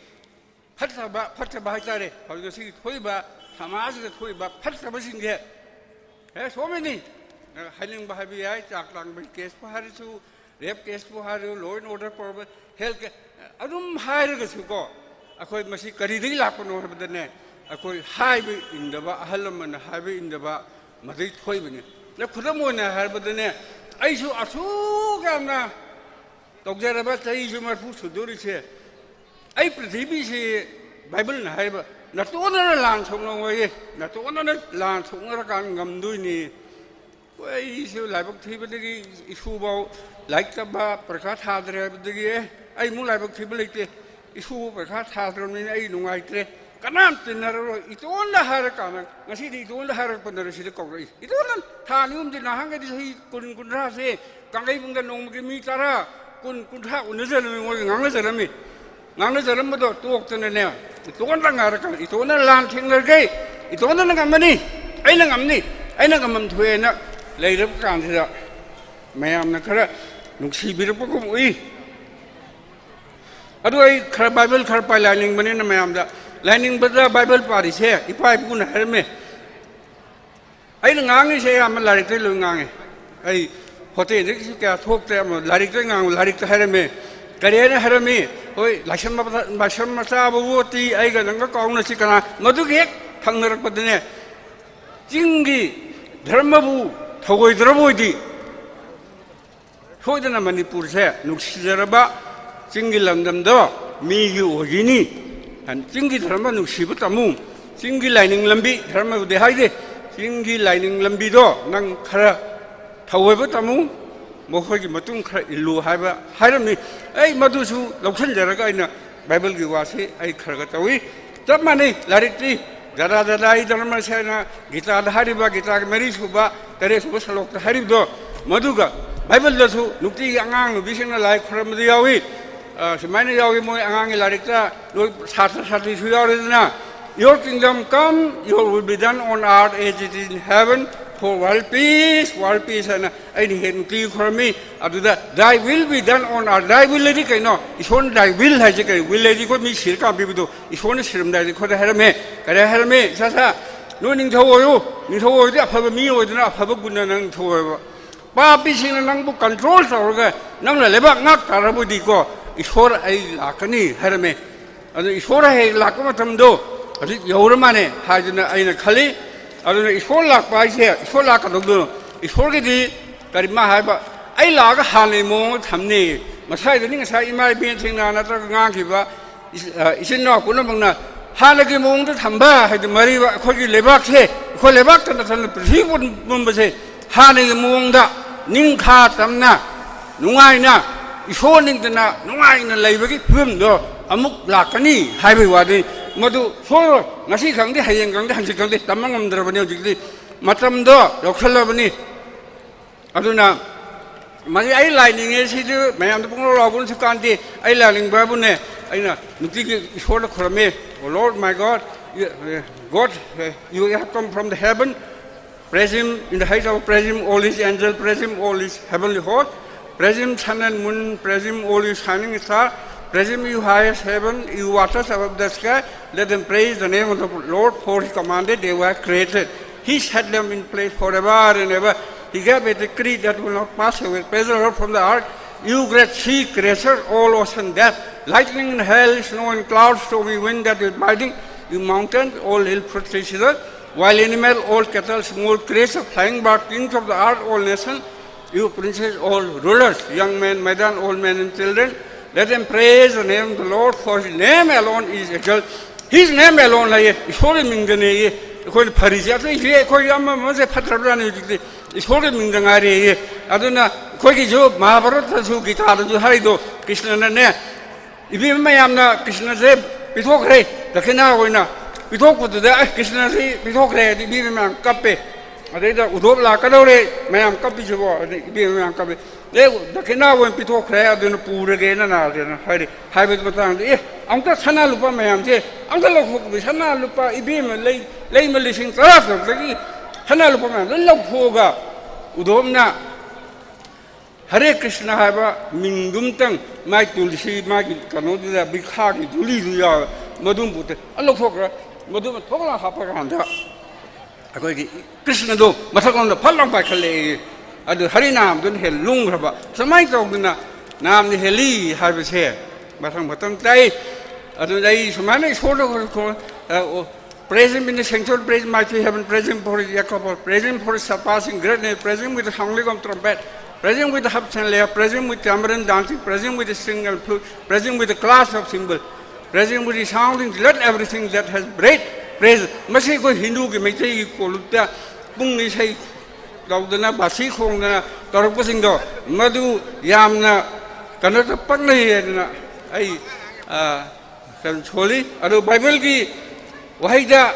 ꯐꯠꯇꯕ, ꯐꯠꯇꯕ ꯍꯥꯏꯇꯥꯔꯦ, ꯍꯧꯖꯤꯛ ꯉꯁꯤꯒꯤ ꯊꯣꯛꯏꯕ ꯁꯃꯥꯖꯁꯤꯗ ꯊꯣꯛꯏꯕ ꯐꯠꯇꯕꯁꯤꯡꯁꯦ, ꯍꯦ, ꯁꯣꯝꯅꯅꯤ꯫ ꯍꯥꯏꯅꯤꯡꯕ ꯍꯥꯏꯕ ꯌꯥꯏ, ꯆꯥꯛ ꯂꯥꯡꯕꯒꯤ ꯀꯦꯁꯄꯨ ꯍꯥꯏꯔꯁꯨ, ꯔꯦꯞ ꯀꯦꯁꯄꯨ ꯍꯥꯏꯔꯁꯨ, law and order problem, health ꯀꯦ-, ꯑꯗꯨꯝ ꯍꯥꯏꯔꯒꯁꯨꯀꯣ, ꯑꯩꯈꯣꯏ ꯃꯁꯤ ꯀꯔꯤꯗꯒꯤ ꯂꯥꯛꯄꯅꯣ ꯍꯥꯏꯕꯗꯅꯦ, ꯑꯩꯈꯣꯏ ꯍꯥꯏꯕ ꯏꯟꯗꯕ, ꯑꯍꯜ ꯂꯃꯟꯅ ꯍꯥꯏꯕ ꯏꯟꯗꯕ, ꯃꯗꯩ ꯊꯣꯛꯏꯕꯅꯤ꯫ ꯑꯗ ꯈꯨꯗꯝ ꯑꯣꯏꯅ ꯍꯥꯏꯔꯕꯗꯅꯦ, ꯑꯩꯁꯨ ꯑꯁꯨꯛ ꯌꯥꯝꯅ ꯇꯧꯖꯔꯕ, ꯆꯍꯤꯁꯨ ꯃꯔꯐꯨ ꯁꯨꯗꯣꯔꯤꯁꯦ, ꯑꯩ ꯄ꯭ꯔꯤꯊꯤꯕꯤꯁꯤ ꯕꯥꯏꯕꯜꯅ ꯍꯥꯏꯔꯤꯕ, ꯅꯇꯣꯟꯗꯅ ꯂꯥꯟ ꯁꯣꯛꯅꯧꯑꯣꯌꯦ, ꯅꯇꯣꯟꯗꯅ ꯂꯥꯟ ꯁꯣꯛꯅꯔꯀꯥꯟꯗ ꯉꯝꯗꯣꯏꯅꯤ꯫ ꯑꯩꯁꯨ ꯂꯥꯏꯕꯛ ꯊꯤꯕꯗꯒꯤ ꯏꯁꯨꯐꯥꯎ ꯂꯥꯏꯔꯤꯛ ꯇꯝꯕ ꯄꯔꯤꯈꯥ ꯊꯥꯗ꯭ꯔꯦ ꯍꯥꯏꯕꯗꯒꯤ, "ꯑꯦ, ꯑꯩꯃꯨꯛ ꯂꯥꯏꯕꯛ ꯊꯤꯕ ꯂꯩꯇꯦ, ꯏꯁꯨꯕꯨ ꯄꯔꯤꯈꯥ ꯊꯥꯗ꯭ꯔꯕꯅꯤꯅ ꯑꯩ ꯅꯨꯡꯉꯥꯏꯇ꯭ꯔꯦ, ꯀꯅꯥꯝ ꯇꯤꯟꯅꯔꯔꯣꯏ, ꯏꯇꯣꯟꯗ" ꯍꯥꯏꯔꯀꯥꯟꯗ ꯉꯁꯤꯗꯤ ꯏꯇꯣꯟꯗ ꯍꯥꯏꯔꯛꯄꯗꯅ ꯁꯤꯗ ꯀꯧꯔꯛꯏ꯫ ꯏꯇꯣꯟꯗ ꯊꯥ ꯑꯅꯤ ꯑꯍꯨꯝꯗꯤ ꯅꯍꯥꯟꯈꯩꯗꯤ ꯆꯍꯤ ꯀꯨꯟ, ꯀꯨꯟꯊ꯭ꯔꯥꯁꯦ ꯀꯥꯡꯒꯩꯕꯨꯡꯗ ꯅꯣꯡꯃꯒꯤ ꯃꯤ ꯇꯔꯥ, ꯀꯨꯟ, ꯀꯨꯟꯊ꯭ꯔꯥ ꯎꯅꯖꯔꯝꯃꯤ, ꯃꯣꯏꯒ ꯉꯥꯡꯅꯖꯔꯝꯃꯤ꯫ ꯉꯥꯡꯅꯖꯔꯝꯕꯗꯣ ꯇꯣꯛꯇꯅꯅꯦ, ꯏꯇꯣꯟꯗ ꯉꯥꯏꯔꯀꯥꯟꯗ, ꯏꯇꯣꯟꯗ ꯂꯥꯟ ꯊꯦꯡꯅꯔꯒꯦ, ꯏꯇꯣꯟꯗꯅ ꯉꯝꯃꯅꯤ, ꯑꯩꯅ ꯉꯝꯅꯤ, ꯑꯩꯅ ꯉꯝꯃꯝ ꯊꯣꯛꯑꯦꯅ ꯂꯩꯔꯕ ꯀꯥꯟꯁꯤꯗ, ꯃꯌꯥꯝꯅ ꯈꯔ ꯅꯨꯡꯁꯤꯕꯤꯔꯛꯄꯒꯨꯝ ꯎꯏ꯫ ꯑꯗꯨ ꯑꯩ ꯈꯔ ꯕꯥꯏꯕꯜ ꯈꯔ ꯄꯥꯏ ꯂꯥꯏꯅꯤꯡꯕꯅꯤꯅ ꯃꯌꯥꯝꯗ, ꯂꯥꯏꯅꯤꯡꯕꯗ ꯕꯥꯏꯕꯜ ꯄꯥꯔꯤꯁꯦ ꯏꯄꯥ ꯏꯄꯨꯅ ꯍꯥꯏꯔꯝꯃꯦ꯫ ꯑꯩꯅ ꯉꯥꯡꯉꯤꯁꯦ ꯑꯌꯥꯝꯕ ꯂꯥꯏꯔꯤꯛꯇꯩ ꯂꯣꯏ ꯉꯥꯡꯉꯦ꯫ ꯑꯩ ꯍꯣꯇꯦꯜꯗꯒꯤꯁꯨ ꯀꯌꯥ ꯊꯣꯛꯇ꯭ꯔꯦ, ꯑꯃ ꯂꯥꯏꯔꯤꯛꯇ ꯉꯥꯡꯉꯨ, ꯂꯥꯏꯔꯤꯛꯇ ꯍꯥꯏꯔꯝꯃꯦ꯫ ꯀꯔꯤ ꯍꯥꯏꯅ ꯍꯥꯏꯔꯝꯃꯤ? ꯍꯣꯏ, ꯂꯥꯏꯁ꯭ꯔꯝ ꯃꯆꯥ-, ꯂꯥꯏꯁ꯭ꯔꯝ ꯃꯆꯥꯕꯨ ꯑꯣꯠꯇꯤ ꯑꯩꯒ ꯅꯪꯒ ꯀꯥꯎꯅꯁꯤ ꯀꯅꯥ? ꯃꯗꯨꯒꯤ ꯍꯦꯛ ꯊꯪꯅꯔꯛꯄꯗꯅꯦ, ꯆꯤꯡꯒꯤ ꯙꯔꯃꯕꯨ ꯊꯧꯑꯣꯏꯗ꯭ꯔꯕ ꯑꯣꯏꯗꯤ, ꯁꯣꯏꯗꯅ ꯃꯅꯤꯄꯨꯔꯁꯦ ꯅꯨꯡꯁꯤꯖꯔꯕ ꯆꯤꯡꯒꯤ ꯂꯝꯗꯝꯗꯣ ꯃꯤꯒꯤ ꯑꯣꯏꯈꯤꯅꯤ꯫ ꯆꯤꯡꯒꯤ ꯙꯔꯃ ꯅꯨꯡꯁꯤꯕ ꯇꯝꯃꯨ, ꯆꯤꯡꯒꯤ ꯂꯥꯏꯅꯤꯡ ꯂꯝꯕꯤ, ꯙꯔꯃꯕꯨꯗꯤ ꯍꯥꯏꯗꯦ, ꯆꯤꯡꯒꯤ ꯂꯥꯏꯅꯤꯡ ꯂꯝꯕꯤꯗꯣ ꯅꯪ ꯈꯔ ꯊꯧꯑꯣꯏꯕ ꯇꯝꯃꯨ꯫ ꯃꯈꯣꯏꯒꯤ ꯃꯇꯨꯡ ꯈꯔ ꯏꯜꯂꯨ ꯍꯥꯏꯕ ꯍꯥꯏꯔꯝꯃꯤ꯫ ꯑꯩ ꯃꯗꯨꯁꯨ ꯂꯧꯁꯤꯟꯖꯔꯒ ꯑꯩꯅ ꯕꯥꯏꯕꯜꯒꯤ ꯋꯥꯁꯤ ꯑꯩ ꯈꯔ ꯈꯔ ꯇꯧꯏ꯫ ꯆꯞ ꯃꯥꯟꯅꯩ, ꯂꯥꯏꯔꯤꯛꯇꯤ ꯖꯔꯥ ꯖꯔꯥ ꯑꯩ ꯙꯔꯃꯁꯦꯅ ꯒꯤꯇꯥꯗ ꯍꯥꯏꯔꯤꯕ, ꯒꯤꯇꯥꯒꯤ ꯃꯔꯤ ꯁꯨꯕ, ꯇꯔꯦꯠ ꯁꯨꯕ ꯁꯂꯣꯛꯇ ꯍꯥꯏꯔꯤꯕꯗꯣ, ꯃꯗꯨꯒ ꯕꯥꯏꯕꯜꯗꯁꯨ ꯅꯨꯡꯇꯤꯒꯤ ꯑꯉꯥꯡ ꯅꯨꯕꯤꯁꯤꯡꯅ ꯂꯥꯏ ꯈꯨꯔꯨꯝꯕꯗ ꯌꯥꯎꯏ꯫ ꯑ, ꯁꯨꯃꯥꯏꯅ ꯌꯥꯎꯏ, ꯃꯣꯏ ꯑꯉꯥꯡꯒꯤ ꯂꯥꯏꯔꯤꯛꯇ ꯂꯣꯏ ꯁꯥꯇ꯭ꯔ ꯁꯥꯇ꯭ꯔꯤꯁꯨ ꯌꯥꯎꯔꯦꯗꯅ, "Your kingdom come, your will be done on earth as it is in heaven, for world peace, world peace" ꯍꯥꯏꯅ ꯑꯩꯅ ꯍꯦꯛ ꯅꯨꯡꯇꯤꯒꯤ ꯈꯨꯔꯝꯃꯤ꯫ ꯑꯗꯨꯗ "Thy will be done on earth", "Thy will" ꯍꯥꯏꯗꯤ ꯀꯩꯅꯣ? ꯏꯁꯣꯔꯅ "Thy will" ꯍꯥꯏꯁꯦ ꯀꯩ? "Will" ꯍꯥꯏꯗꯤ ꯑꯩꯈꯣꯏ ꯃꯤ ꯁꯤꯔꯀꯥꯟ ꯄꯤꯕꯗꯣ, ꯏꯁꯣꯔꯅ ꯁꯤꯔꯝꯗꯥꯏꯗ ꯑꯩꯈꯣꯏꯗ ꯍꯥꯏꯔꯝꯃꯦ꯫ ꯀꯔꯤ ꯍꯥꯏꯔꯝꯃꯦ? "ꯏꯁꯥ ꯁꯥ, ꯅꯣꯏ ꯅꯤꯡꯊꯧ ꯑꯣꯏꯌꯨ, ꯅꯤꯡꯊꯧ ꯑꯣꯏꯔꯗꯤ ꯑꯐꯕ ꯃꯤ ꯑꯣꯏꯗꯅ ꯑꯐꯕ ꯒꯨꯟꯅ ꯅꯪ ꯅꯤꯡꯊꯧ ꯑꯣꯏꯕ꯫ ꯄꯥꯄꯤꯁꯤꯡꯅ ꯅꯪꯕꯨ control ꯇꯧꯔꯒ ꯅꯪꯅ ꯂꯩꯕꯥꯛ ꯉꯥꯛ ꯇꯥꯔꯕꯗꯤꯀꯣ, ꯏꯁꯣꯔ ꯑꯩ ꯂꯥꯛꯀꯅꯤ" ꯍꯥꯏꯔꯝꯃꯦ꯫ ꯑꯗꯨ ꯏꯁꯣꯔ ꯍꯦꯛ ꯂꯥꯛꯄ ꯃꯇꯝꯗꯣ ꯍꯧꯖꯤꯛ ꯌꯧꯔ ꯃꯥꯅꯦ ꯍꯥꯏꯗꯅ ꯑꯩꯅ ꯈꯜꯂꯤ꯫ ꯑꯗꯨꯅ ꯏꯁꯣꯔ ꯂꯥꯛꯄ ꯍꯥꯏꯁꯦ, ꯏꯁꯣꯔ ꯂꯥꯛꯀꯗꯧꯗꯣ, ꯏꯁꯣꯔꯒꯤꯗꯤ ꯀꯔꯤꯃ ꯍꯥꯏꯕ, ꯑꯩ ꯂꯥꯛꯑꯒ ꯍꯥꯟꯅꯒꯤ ꯃꯑꯣꯡꯗ ꯊꯝꯅꯤ꯫ ꯉꯁꯥꯏꯗꯅꯤ, ꯉꯁꯥꯏ ꯏꯃꯥ ꯏꯕꯦꯟꯁꯤꯡꯅ ꯅꯠꯇ꯭ꯔꯒ ꯉꯥꯡꯈꯤꯕ ꯏꯆ-, ꯑ, ꯏꯆꯤꯟ ꯏꯅꯥꯎ ꯄꯨꯝꯅꯃꯛꯅ ꯍꯥꯟꯅꯒꯤ ꯃꯑꯣꯡꯗ ꯊꯝꯕ ꯍꯥꯏꯗꯤ ꯃꯔꯤꯕ ꯑꯩꯈꯣꯏꯒꯤ ꯂꯩꯕꯥꯛꯁꯦ, ꯑꯩꯈꯣꯏ ꯂꯩꯕꯥꯛꯇ ꯅꯠꯇꯅ ꯄ꯭ꯔꯤꯊꯤꯕꯤ ꯄꯨꯝꯕꯁꯦ ꯍꯥꯟꯅꯒꯤ ꯃꯑꯣꯡꯗ ꯅꯤꯡꯈꯥ ꯇꯝꯅ, ꯅꯨꯡꯉꯥꯏꯅ, ꯏꯁꯣꯔ ꯅꯤꯡꯗꯅ ꯅꯨꯡꯉꯥꯏꯅ ꯂꯩꯕꯒꯤ ꯐꯤꯕꯝꯗꯣ ꯑꯃꯨꯛ ꯂꯥꯛꯀꯅꯤ ꯍꯥꯏꯕꯒꯤ ꯋꯥꯗꯨꯅꯤ꯫ ꯃꯗꯨ ꯁꯣꯏꯔꯣꯏ꯫ ꯉꯁꯤ ꯈꯪꯗꯦ, ꯍꯌꯦꯡ ꯈꯪꯗꯦ, ꯍꯪꯆꯤꯠ ꯈꯪꯗꯦ, ꯇꯝꯕ ꯉꯝꯗ꯭ꯔꯕꯅꯤ꯫ ꯍꯧꯖꯤꯛꯇꯤ ꯃꯇꯝꯗꯣ ꯌꯧꯁꯜꯂꯕꯅꯤ꯫ ꯑꯗꯨꯅ ꯃꯁꯤ ꯑꯩ ꯂꯥꯏ ꯅꯤꯡꯉꯦ ꯁꯤꯗꯤ ꯃꯌꯥꯝꯗ ꯄꯨꯡꯂꯥꯎ ꯂꯥꯎꯒꯅꯁꯨ ꯀꯥꯟꯗꯦ꯫ ꯑꯩ ꯂꯥꯏ ꯅꯤꯡꯕ ꯍꯥꯏꯕꯨꯅꯦ, ꯑꯩꯅ ꯅꯨꯡꯇꯤꯒꯤ ꯏꯁꯣꯔꯗ ꯈꯨꯔꯝꯃꯤ, "Oh Lord, my God, you, God, you have come from the heaven." Praise him in the height of, praise him, all his angel, praise him, all his heavenly host. Praise him, sun and moon, praise him, all his shining star. Praise him, you highest heaven, you waters above the sky. Let them praise the name of the Lord, for he commanded, they were created. He set them in place forever and ever. He gave a decree that will not pass away. Praise the Lord from the earth, you great sea creature, all ocean depth. Lightning and hail, snow and clouds, stormy wind that is biting, you mountains, all hill precipices. Wild animal, all cattle, small creatures, flying bird, kings of the earth, all nations, you princes, all rulers, young men, maiden, old men and children, let them praise the name of the Lord, for his name alone is exalted. His name alone ꯍꯥꯏꯌꯦ, ꯏꯁꯣꯔꯒꯤ ꯃꯤꯡꯗꯅꯦꯌꯦ꯫ ꯑꯩꯈꯣꯏꯅ ꯐꯔꯤꯁꯦ ꯑꯇꯩꯁꯦ ꯑꯩꯈꯣꯏ ꯑꯃ ꯑꯃꯁꯦ ꯐꯠꯇ꯭ꯔꯕꯖꯥꯠꯅꯤ꯫ ꯍꯧꯖꯤꯛꯇꯤ ꯏꯁꯣꯔꯒꯤ ꯃꯤꯡꯗ ꯉꯥꯏꯔꯦꯌꯦ꯫ ꯑꯗꯨꯅ ꯑꯩꯈꯣꯏꯒꯤꯁꯨ ꯃꯍꯥꯚꯥꯔꯠꯇꯁꯨ ꯒꯤꯇꯥꯗꯁꯨ ꯍꯥꯏꯔꯤꯗꯣ, ꯀ꯭ꯔꯤꯁꯅꯅꯅꯦ, ꯏꯕꯦꯝꯃ ꯃꯌꯥꯝꯅ ꯀ꯭ꯔꯤꯁꯅꯁꯦ ꯄꯤꯊꯣꯛꯈ꯭ꯔꯦ, ꯗꯈꯤꯅꯥ ꯑꯣꯏꯅ ꯄꯤꯊꯣꯛꯄꯗꯨꯗ, "ꯑꯦ, ꯀ꯭ꯔꯤꯁꯅꯁꯤ ꯄꯤꯊꯣꯛꯈ꯭ꯔꯦ" ꯍꯥꯏꯗꯤ ꯏꯕꯦꯝꯃ ꯃꯌꯥꯝ ꯀꯞꯄꯦ꯫ ꯑꯗꯩꯗ ꯎꯙꯣꯞ ꯂꯥꯛꯀꯗꯧꯔꯦ, ꯃꯌꯥꯝ ꯀꯞꯄꯤꯁꯤꯕꯣ, ꯑꯗꯩ ꯏꯕꯦꯝꯃ ꯃꯌꯥꯝ ꯀꯞꯄꯦ꯫ "ꯑꯦ, ꯗꯈꯤꯅꯥ ꯑꯣꯏꯅ ꯄꯤꯊꯣꯛꯈ꯭ꯔꯦ, ꯑꯗꯨꯅ ꯄꯨꯔꯒꯦꯅ ꯅꯥꯔꯗꯅ" ꯍꯥꯏꯔꯤ꯫ ꯍꯥꯏꯕꯒꯤ ꯃꯇꯥꯡꯗ, "ꯑꯦ, ꯑꯃꯨꯛꯇ ꯁꯅꯥ ꯂꯨꯄꯥ ꯃꯌꯥꯝꯁꯦ ꯑꯝꯇ ꯂꯧꯊꯣꯛꯄꯤ, ꯁꯅꯥ ꯂꯨꯄꯥ ꯏꯕꯦꯝꯃ ꯂꯩ, ꯂꯩꯃ ꯂꯤꯁꯤꯡ ꯇꯔꯥ ꯇꯔꯨꯛꯇꯒꯤ ꯁꯅꯥ ꯂꯨꯄꯥ ꯃꯌꯥꯝ ꯂꯣꯏ ꯂꯧꯊꯣꯛꯑꯒ" ꯎꯙꯣꯞꯅ ꯍꯔꯦ ꯀ꯭ꯔꯤꯁꯅ ꯍꯥꯏꯕ ꯃꯤꯡꯗꯨꯝꯇꯪ, ꯃꯥꯏ ꯇꯨꯜꯁꯤ, ꯃꯥꯒꯤ ꯀꯩꯅꯣꯗꯨꯗ ꯕꯤꯈꯥꯒꯤ ꯙꯨꯂꯤꯗꯨ ꯌꯥꯎꯋꯦ, ꯃꯗꯨꯝ ꯄꯣꯠꯇ ꯂꯧꯊꯣꯛꯈ꯭ꯔꯦ꯫ ꯃꯗꯨꯃ ꯊꯣꯛꯂꯥ ꯍꯥꯞꯄ ꯀꯥꯟꯗ ꯑꯩꯈꯣꯏꯒꯤ ꯀ꯭ꯔꯤꯁꯅꯗꯣ ꯃꯊꯛꯂꯣꯝꯗ ꯐꯠ ꯂꯥꯎ ꯄꯥꯏꯈꯠꯂꯛꯑꯦ꯫ ꯑꯗꯨ ꯍꯔꯤ ꯅꯥꯝꯗꯨꯅ ꯍꯦꯟꯅ ꯂꯨꯝꯈ꯭ꯔꯕ꯫ ꯁꯨꯃꯥꯏꯅ ꯇꯧꯗꯅ ꯅꯥꯝꯅ ꯍꯦꯜꯂꯤ ꯍꯥꯏꯕꯁꯦ ꯃꯊꯪ ꯃꯊꯪ ꯇꯥꯏ꯫ ꯑꯗꯨꯅ ꯑꯩ ꯁꯨꯃꯥꯏꯅ ꯏꯁꯣꯔꯗ ꯈꯣ-, ꯈꯣ-, ꯑ, ꯑꯣ, "Praise him in the sanctuary, praise him mighty heaven, praise him for his Jacob, praise him for his surpassing greatness, praise him with the sounding of trumpet, praise him with the harps and lyre, praise him with tambourine dancing, praise him with the string and flute, praise him with the clash of cymbal, praise him with the sounding, let everything that has breath praise." ꯃꯁꯤ ꯑꯩꯈꯣꯏ ꯍꯤꯟꯗꯨꯒꯤ, ꯃꯩꯇꯩꯒꯤ ꯀꯣꯂꯨꯞꯇ ꯄꯨꯡ ꯏꯁꯩ ꯇꯧꯗꯅ, ꯕꯥꯁꯤ ꯈꯣꯡꯗꯅ ꯇꯧꯔꯛꯄꯁꯤꯡꯗꯣ, ꯃꯗꯨ ꯌꯥꯝꯅ ꯀꯩꯅꯣ ꯇꯧ-, ꯄꯛꯅꯩ ꯍꯥꯏꯗꯅ ꯑꯩ, ꯑ, ꯀꯩꯅꯣ ꯁꯣꯜꯂꯤ꯫ ꯑꯗꯨ ꯕꯥꯏꯕꯜꯒꯤ ꯋꯥꯍꯩꯗ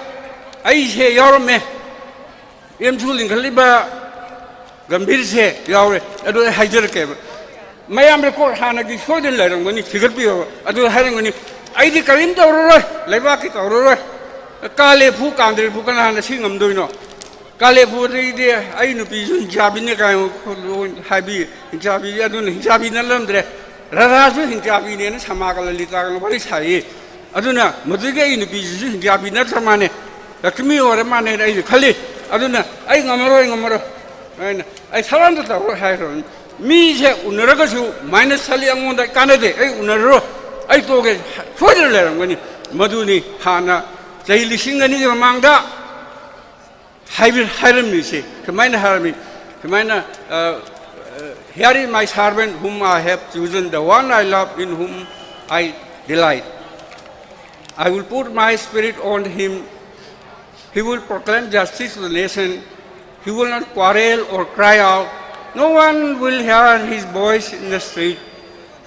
ꯑꯩꯁꯦ ꯌꯥꯎꯔꯝꯃꯦ, ꯑꯦꯝꯁꯨ ꯂꯤꯡꯈꯠꯂꯤꯕ ꯒꯝꯚꯤꯔꯁꯦ ꯌꯥꯎꯔꯦ꯫ ꯑꯗꯨ ꯑꯩ ꯍꯥꯏꯖꯔꯛꯀꯦꯕ꯫ ꯃꯌꯥꯝ ꯔꯦꯀꯣꯔꯠ ꯍꯥꯟꯅꯒꯤ ꯁꯣꯏꯗꯅ ꯂꯩꯔꯝꯒꯅꯤ, ꯊꯤꯒꯠꯄꯤꯌꯣꯕ꯫ ꯑꯗꯨ ꯍꯥꯏꯔꯝꯒꯅꯤ, "ꯑꯩꯗꯤ ꯀꯔꯤꯝ ꯇꯧꯔꯔꯣꯏ, ꯂꯩꯕꯥꯛꯀꯤ ꯇꯧꯔꯔꯣꯏ, ꯀꯥꯂꯦꯐꯨ ꯀꯥꯟꯗ꯭ꯔꯦꯐꯨ ꯀꯅꯥꯅ ꯁꯤ ꯉꯝꯗꯣꯏꯅꯣ? ꯀꯥꯂꯦꯐꯨꯗꯒꯤꯗꯤ ꯑꯩ ꯅꯨꯄꯤꯁꯨ ꯍꯤꯡꯆꯥꯕꯤꯅꯦ" ꯀꯥꯏꯅ ꯍꯥꯏꯕꯤ, ꯍꯤꯡꯆꯥꯕꯤ, ꯑꯗꯨꯅ ꯍꯤꯡꯆꯥꯕꯤꯅ ꯂꯝꯗ꯭ꯔꯦ꯫ ꯔꯥꯙꯥꯁꯨ ꯍꯤꯡꯆꯥꯕꯤꯅꯦꯅ ꯁꯃꯥꯒ ꯂꯂꯤꯇꯥꯒ ꯋꯥꯔꯤ ꯁꯥꯏꯌꯦ꯫ ꯑꯗꯨꯅ ꯃꯗꯨꯒꯤ ꯑꯩ ꯅꯨꯄꯤꯁꯤꯁꯨ ꯍꯤꯡꯆꯥꯕꯤ ꯅꯠꯇ꯭ꯔ ꯃꯥꯅꯦ, ꯂꯛꯁꯃꯤ ꯑꯣꯏꯔ ꯃꯥꯅꯦꯅ ꯑꯩꯁꯨ ꯈꯜꯂꯤ꯫ ꯑꯗꯨꯅ "ꯑꯩ ꯉꯝꯃꯔꯣꯏ, ꯉꯝꯃꯔꯣꯏ" ꯍꯥꯏꯅ, "ꯑꯩ ꯊꯕꯛ ꯑꯝꯇ ꯇꯧꯔꯣꯏ" ꯍꯥꯏꯈ꯭ꯔꯕꯅꯤ꯫ ꯃꯤꯁꯦ ꯎꯅꯔꯒꯁꯨ ꯃꯥꯏꯅꯁ ꯆꯠꯂꯤ, "ꯑꯩꯉꯣꯟꯗ ꯀꯥꯟꯅꯗꯦ, ꯑꯩ ꯎꯅꯔꯔꯣꯏ, ꯑꯩ ꯇꯣꯛꯑꯒꯦ" ꯁꯣꯏꯗꯅ ꯂꯩꯔꯝꯒꯅꯤ꯫ ꯃꯗꯨꯅꯤ ꯍꯥꯟꯅ ꯆꯍꯤ ꯂꯤꯁꯤꯡ ꯑꯅꯤꯒꯤ ꯃꯃꯥꯡꯗ ꯍꯥꯏꯕꯤ-, ꯍꯥꯏꯔꯝꯃꯤꯁꯦ꯫ ꯁꯨꯃꯥꯏꯅ ꯍꯥꯏꯔꯝꯃꯤ, ꯁꯨꯃꯥꯏꯅ, ꯑ, ꯑ, "Here is my servant whom I have chosen, the one I love, in whom I delight. I will put my spirit on him. He will proclaim justice to the nation. He will not quarrel or cry out. No one will hear his voice in the street.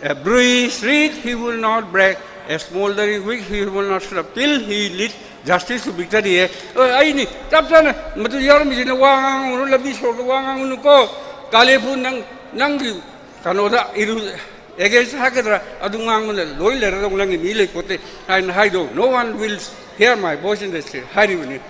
A bruised reed he will not break. A smoldering wick he will not stop till he leads justice to victory. ꯑꯦ, ꯑꯩꯅꯤ ꯆꯞ ꯆꯥꯅ ꯃꯗꯨ ꯌꯥꯎꯔꯝꯃꯤꯁꯤꯅ ꯋꯥ ꯉꯥꯡꯉꯨꯅꯨ, ꯂꯝꯕꯤ ꯁꯣꯔꯣꯛꯇ ꯋꯥ ꯉꯥꯡꯉꯨꯅꯨꯀꯣ꯫ ꯀꯥꯂꯦꯐꯨ, ꯅꯪ, ꯅꯪꯒꯤ ꯀꯩꯅꯣꯗ ꯏꯔꯨ, against ꯍꯥꯏꯒꯗ꯭ꯔꯥ, ꯑꯗꯨ ꯉꯥꯡꯕꯅ ꯂꯣꯏ ꯂꯩꯔꯗꯧ, ꯅꯪꯒꯤ ꯃꯤ ꯂꯩꯄꯣꯠꯇꯦ ꯍꯥꯏꯅ ꯍꯥꯏꯗꯧ꯫ No one will hear my voice in the street ꯍꯥꯏꯔꯤꯕꯅꯤ꯫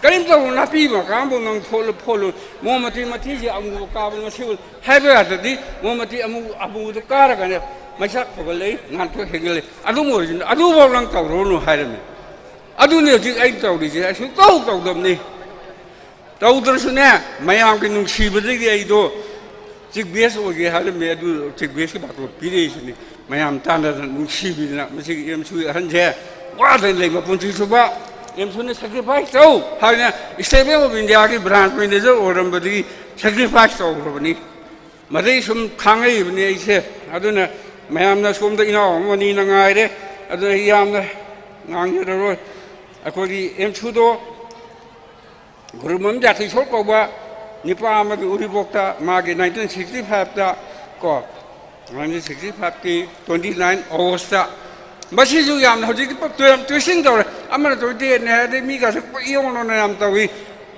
ꯀꯔꯤꯝ ꯇꯧꯔꯨ, ꯅꯥꯄꯤ ꯃꯀꯥꯡꯕꯨ ꯅꯪ ꯐꯣꯠꯂꯨ, ꯐꯣꯠꯂꯨ꯫ ꯃꯣꯃꯕꯇꯤ ꯃꯊꯤꯁꯦ ꯑꯃꯨꯕ ꯀꯥꯕ ꯉꯁꯤ ꯎ-, ꯍꯥꯏꯕ ꯌꯥꯗ꯭ꯔꯗꯤ ꯃꯣꯃꯕꯇꯤ ꯑꯃꯨ-, ꯑꯃꯨꯕꯗꯨ ꯀꯥꯔꯒꯅꯦ ꯃꯩꯁꯥꯛ ꯐꯒꯠꯂꯛꯏ, ꯉꯥꯟꯊꯣꯛ ꯍꯦꯟꯒꯠꯂꯛꯏ꯫ ꯑꯗꯨꯝ ꯑꯣꯏꯔꯁꯨ ꯑꯗꯨꯐꯥꯎ ꯅꯪ ꯇꯧꯔꯨꯔꯅꯨ ꯍꯥꯏꯔꯝꯃꯤ꯫ ꯑꯗꯨꯅꯤ ꯍꯧꯖꯤꯛ ꯑꯩꯅ ꯇꯧꯔꯤꯁꯦ, ꯑꯩ ꯁꯨꯡꯇꯧ ꯇꯧꯗꯕꯅꯤ꯫ ꯇꯧꯗ꯭ꯔꯁꯨꯅꯦ, ꯃꯌꯥꯝꯒꯤ ꯅꯨꯡꯁꯤꯕꯗꯒꯤ ꯑꯩꯗꯣ chief guest ꯑꯣꯏꯒꯦ ꯍꯥꯏꯔꯝꯃꯦ, ꯑꯗꯨ chief guestꯀꯤ ꯕꯥꯇꯣꯟ ꯄꯤꯔꯛꯏꯁꯤꯅꯤ꯫ ꯃꯌꯥꯝ ꯇꯥꯟꯅꯗꯅ ꯅꯨꯡꯁꯤꯕꯤꯗꯅ ꯃꯁꯤꯒꯤ ꯑꯦꯝꯁꯨꯒꯤ ꯑꯍꯟꯁꯦ ꯋꯥꯗꯅ ꯂꯩ, ꯃꯄꯨꯟꯁꯤ ꯆꯨꯞꯄ ꯑꯦꯝꯁꯨꯅ sacrifice ꯇꯧ ꯍꯥꯏꯅ State Bank of Indiaꯒꯤ branch manager ꯑꯣꯏꯔꯝꯕꯗꯒꯤ sacrifice ꯇꯧꯈ꯭ꯔꯕꯅꯤ꯫ ꯃꯗꯩ ꯁꯨꯝ ꯈꯥꯡꯉꯛꯏꯕꯅꯤ ꯑꯩꯁꯦ꯫ ꯑꯗꯨꯅ ꯃꯌꯥꯝꯅ ꯁꯣꯝꯗ ꯏꯅꯥꯎ ꯑꯃꯅꯤꯅ ꯉꯥꯏꯔꯦ, ꯑꯗꯨꯅ ꯑꯩ ꯌꯥꯝꯅ ꯉꯥꯡꯖꯔꯔꯣꯏ꯫ ꯑꯩꯈꯣꯏꯒꯤ ꯑꯦꯝꯁꯨꯗꯣ ꯒꯨꯔꯨꯃꯝ ꯖꯥꯇꯤꯁꯣꯔ ꯀꯧꯕ ꯅꯤꯄꯥ ꯑꯃꯒꯤ ꯎꯔꯤꯄꯣꯛꯇ ꯃꯥꯒꯤ nineteen sixty fiveꯇ ꯀꯣ, nineteen sixty fiveꯀꯤ twenty nine Augustꯇ, ꯃꯁꯤꯁꯨ ꯌꯥꯝꯅ ꯍꯧꯖꯤꯛꯇꯤ ꯄꯨꯔꯥ twi-, twisting ꯇꯧꯔꯦ꯫ ꯑꯃꯅ twenty eightꯅꯦ ꯍꯥꯏꯔꯗꯤ ꯃꯤ ꯀꯥꯁꯦ ꯄꯨꯔꯥ ꯏꯌꯣꯡ ꯅꯣꯅ ꯌꯥꯝ ꯇꯧꯏ꯫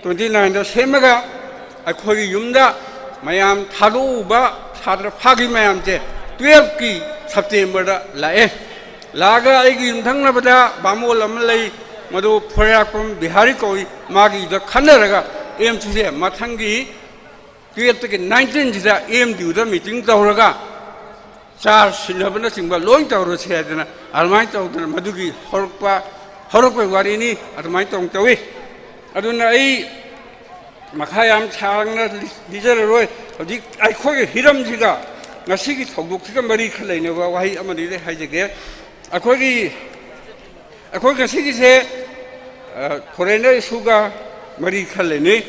Twenty nineꯗ ꯁꯦꯝꯃꯒ ꯑꯩꯈꯣꯏꯒꯤ ꯌꯨꯝꯗ ꯃꯌꯥꯝ ꯊꯥꯗꯣꯛꯎꯕ ꯁꯥꯇ꯭ꯔ ꯐꯥꯈꯤ ꯃꯌꯥꯝꯁꯦ twelveꯀꯤ Septemberꯗ ꯂꯥꯛꯑꯦ꯫ ꯂꯥꯛꯑꯒ ꯑꯩꯒꯤ ꯌꯨꯝꯊꯪꯅꯕꯗ ꯕꯥꯃꯣꯟ ꯑꯃ ꯂꯩ, ꯃꯗꯨ ꯐꯣꯔꯌꯥꯛꯄꯝ ꯕꯤꯍꯥꯔꯤ ꯀꯧꯏ꯫ ꯃꯥꯒꯤꯗ ꯈꯟꯅꯔꯒ ꯑꯦꯝꯁꯨꯁꯦ ꯃꯊꯪꯒꯤ twelveꯇꯒꯤ nineteenꯁꯤꯗ ꯑꯦꯝ ꯗꯤ ꯌꯨꯗ meeting ꯇꯧꯔꯒ ꯆꯥꯔ ꯁꯤꯟꯅꯕꯅꯆꯤꯡꯕ ꯂꯣꯏ ꯇꯧꯔꯁꯦ ꯍꯥꯏꯗꯅ ꯑꯗꯨꯃꯥꯏꯅ ꯇꯧꯗꯅ ꯃꯗꯨꯒꯤ ꯍꯧꯔꯛꯄ, ꯍꯧꯔꯛꯄꯒꯤ ꯋꯥꯔꯤꯅꯤ꯫ ꯑꯗꯨꯃꯥꯏꯅ ꯇꯧ-, ꯇꯧꯏ꯫ ꯑꯗꯨꯅ ꯑꯩ ꯃꯈꯥ ꯌꯥꯝ ꯁꯥꯡꯅ ꯂꯤ-, ꯂꯤꯖꯔꯔꯣꯏ꯫ ꯍꯧꯖꯤꯛ ꯑꯩꯈꯣꯏꯒꯤ ꯍꯤꯔꯝꯁꯤꯒ ꯉꯁꯤꯒꯤ ꯊꯧꯗꯣꯛꯁꯤꯒ ꯃꯔꯤ ꯈꯔ ꯂꯩꯅꯕ ꯋꯥꯍꯩ ꯑꯃꯅꯤ ꯑꯩ ꯍꯥꯏꯖꯒꯦ꯫ ꯑꯩꯈꯣꯏꯒꯤ, ꯑꯩꯈꯣꯏ ꯉꯁꯤꯒꯤꯁꯦ, ꯑ, foreigner issueꯒ ꯃꯔꯤ ꯈꯔ ꯂꯩꯅꯩ꯫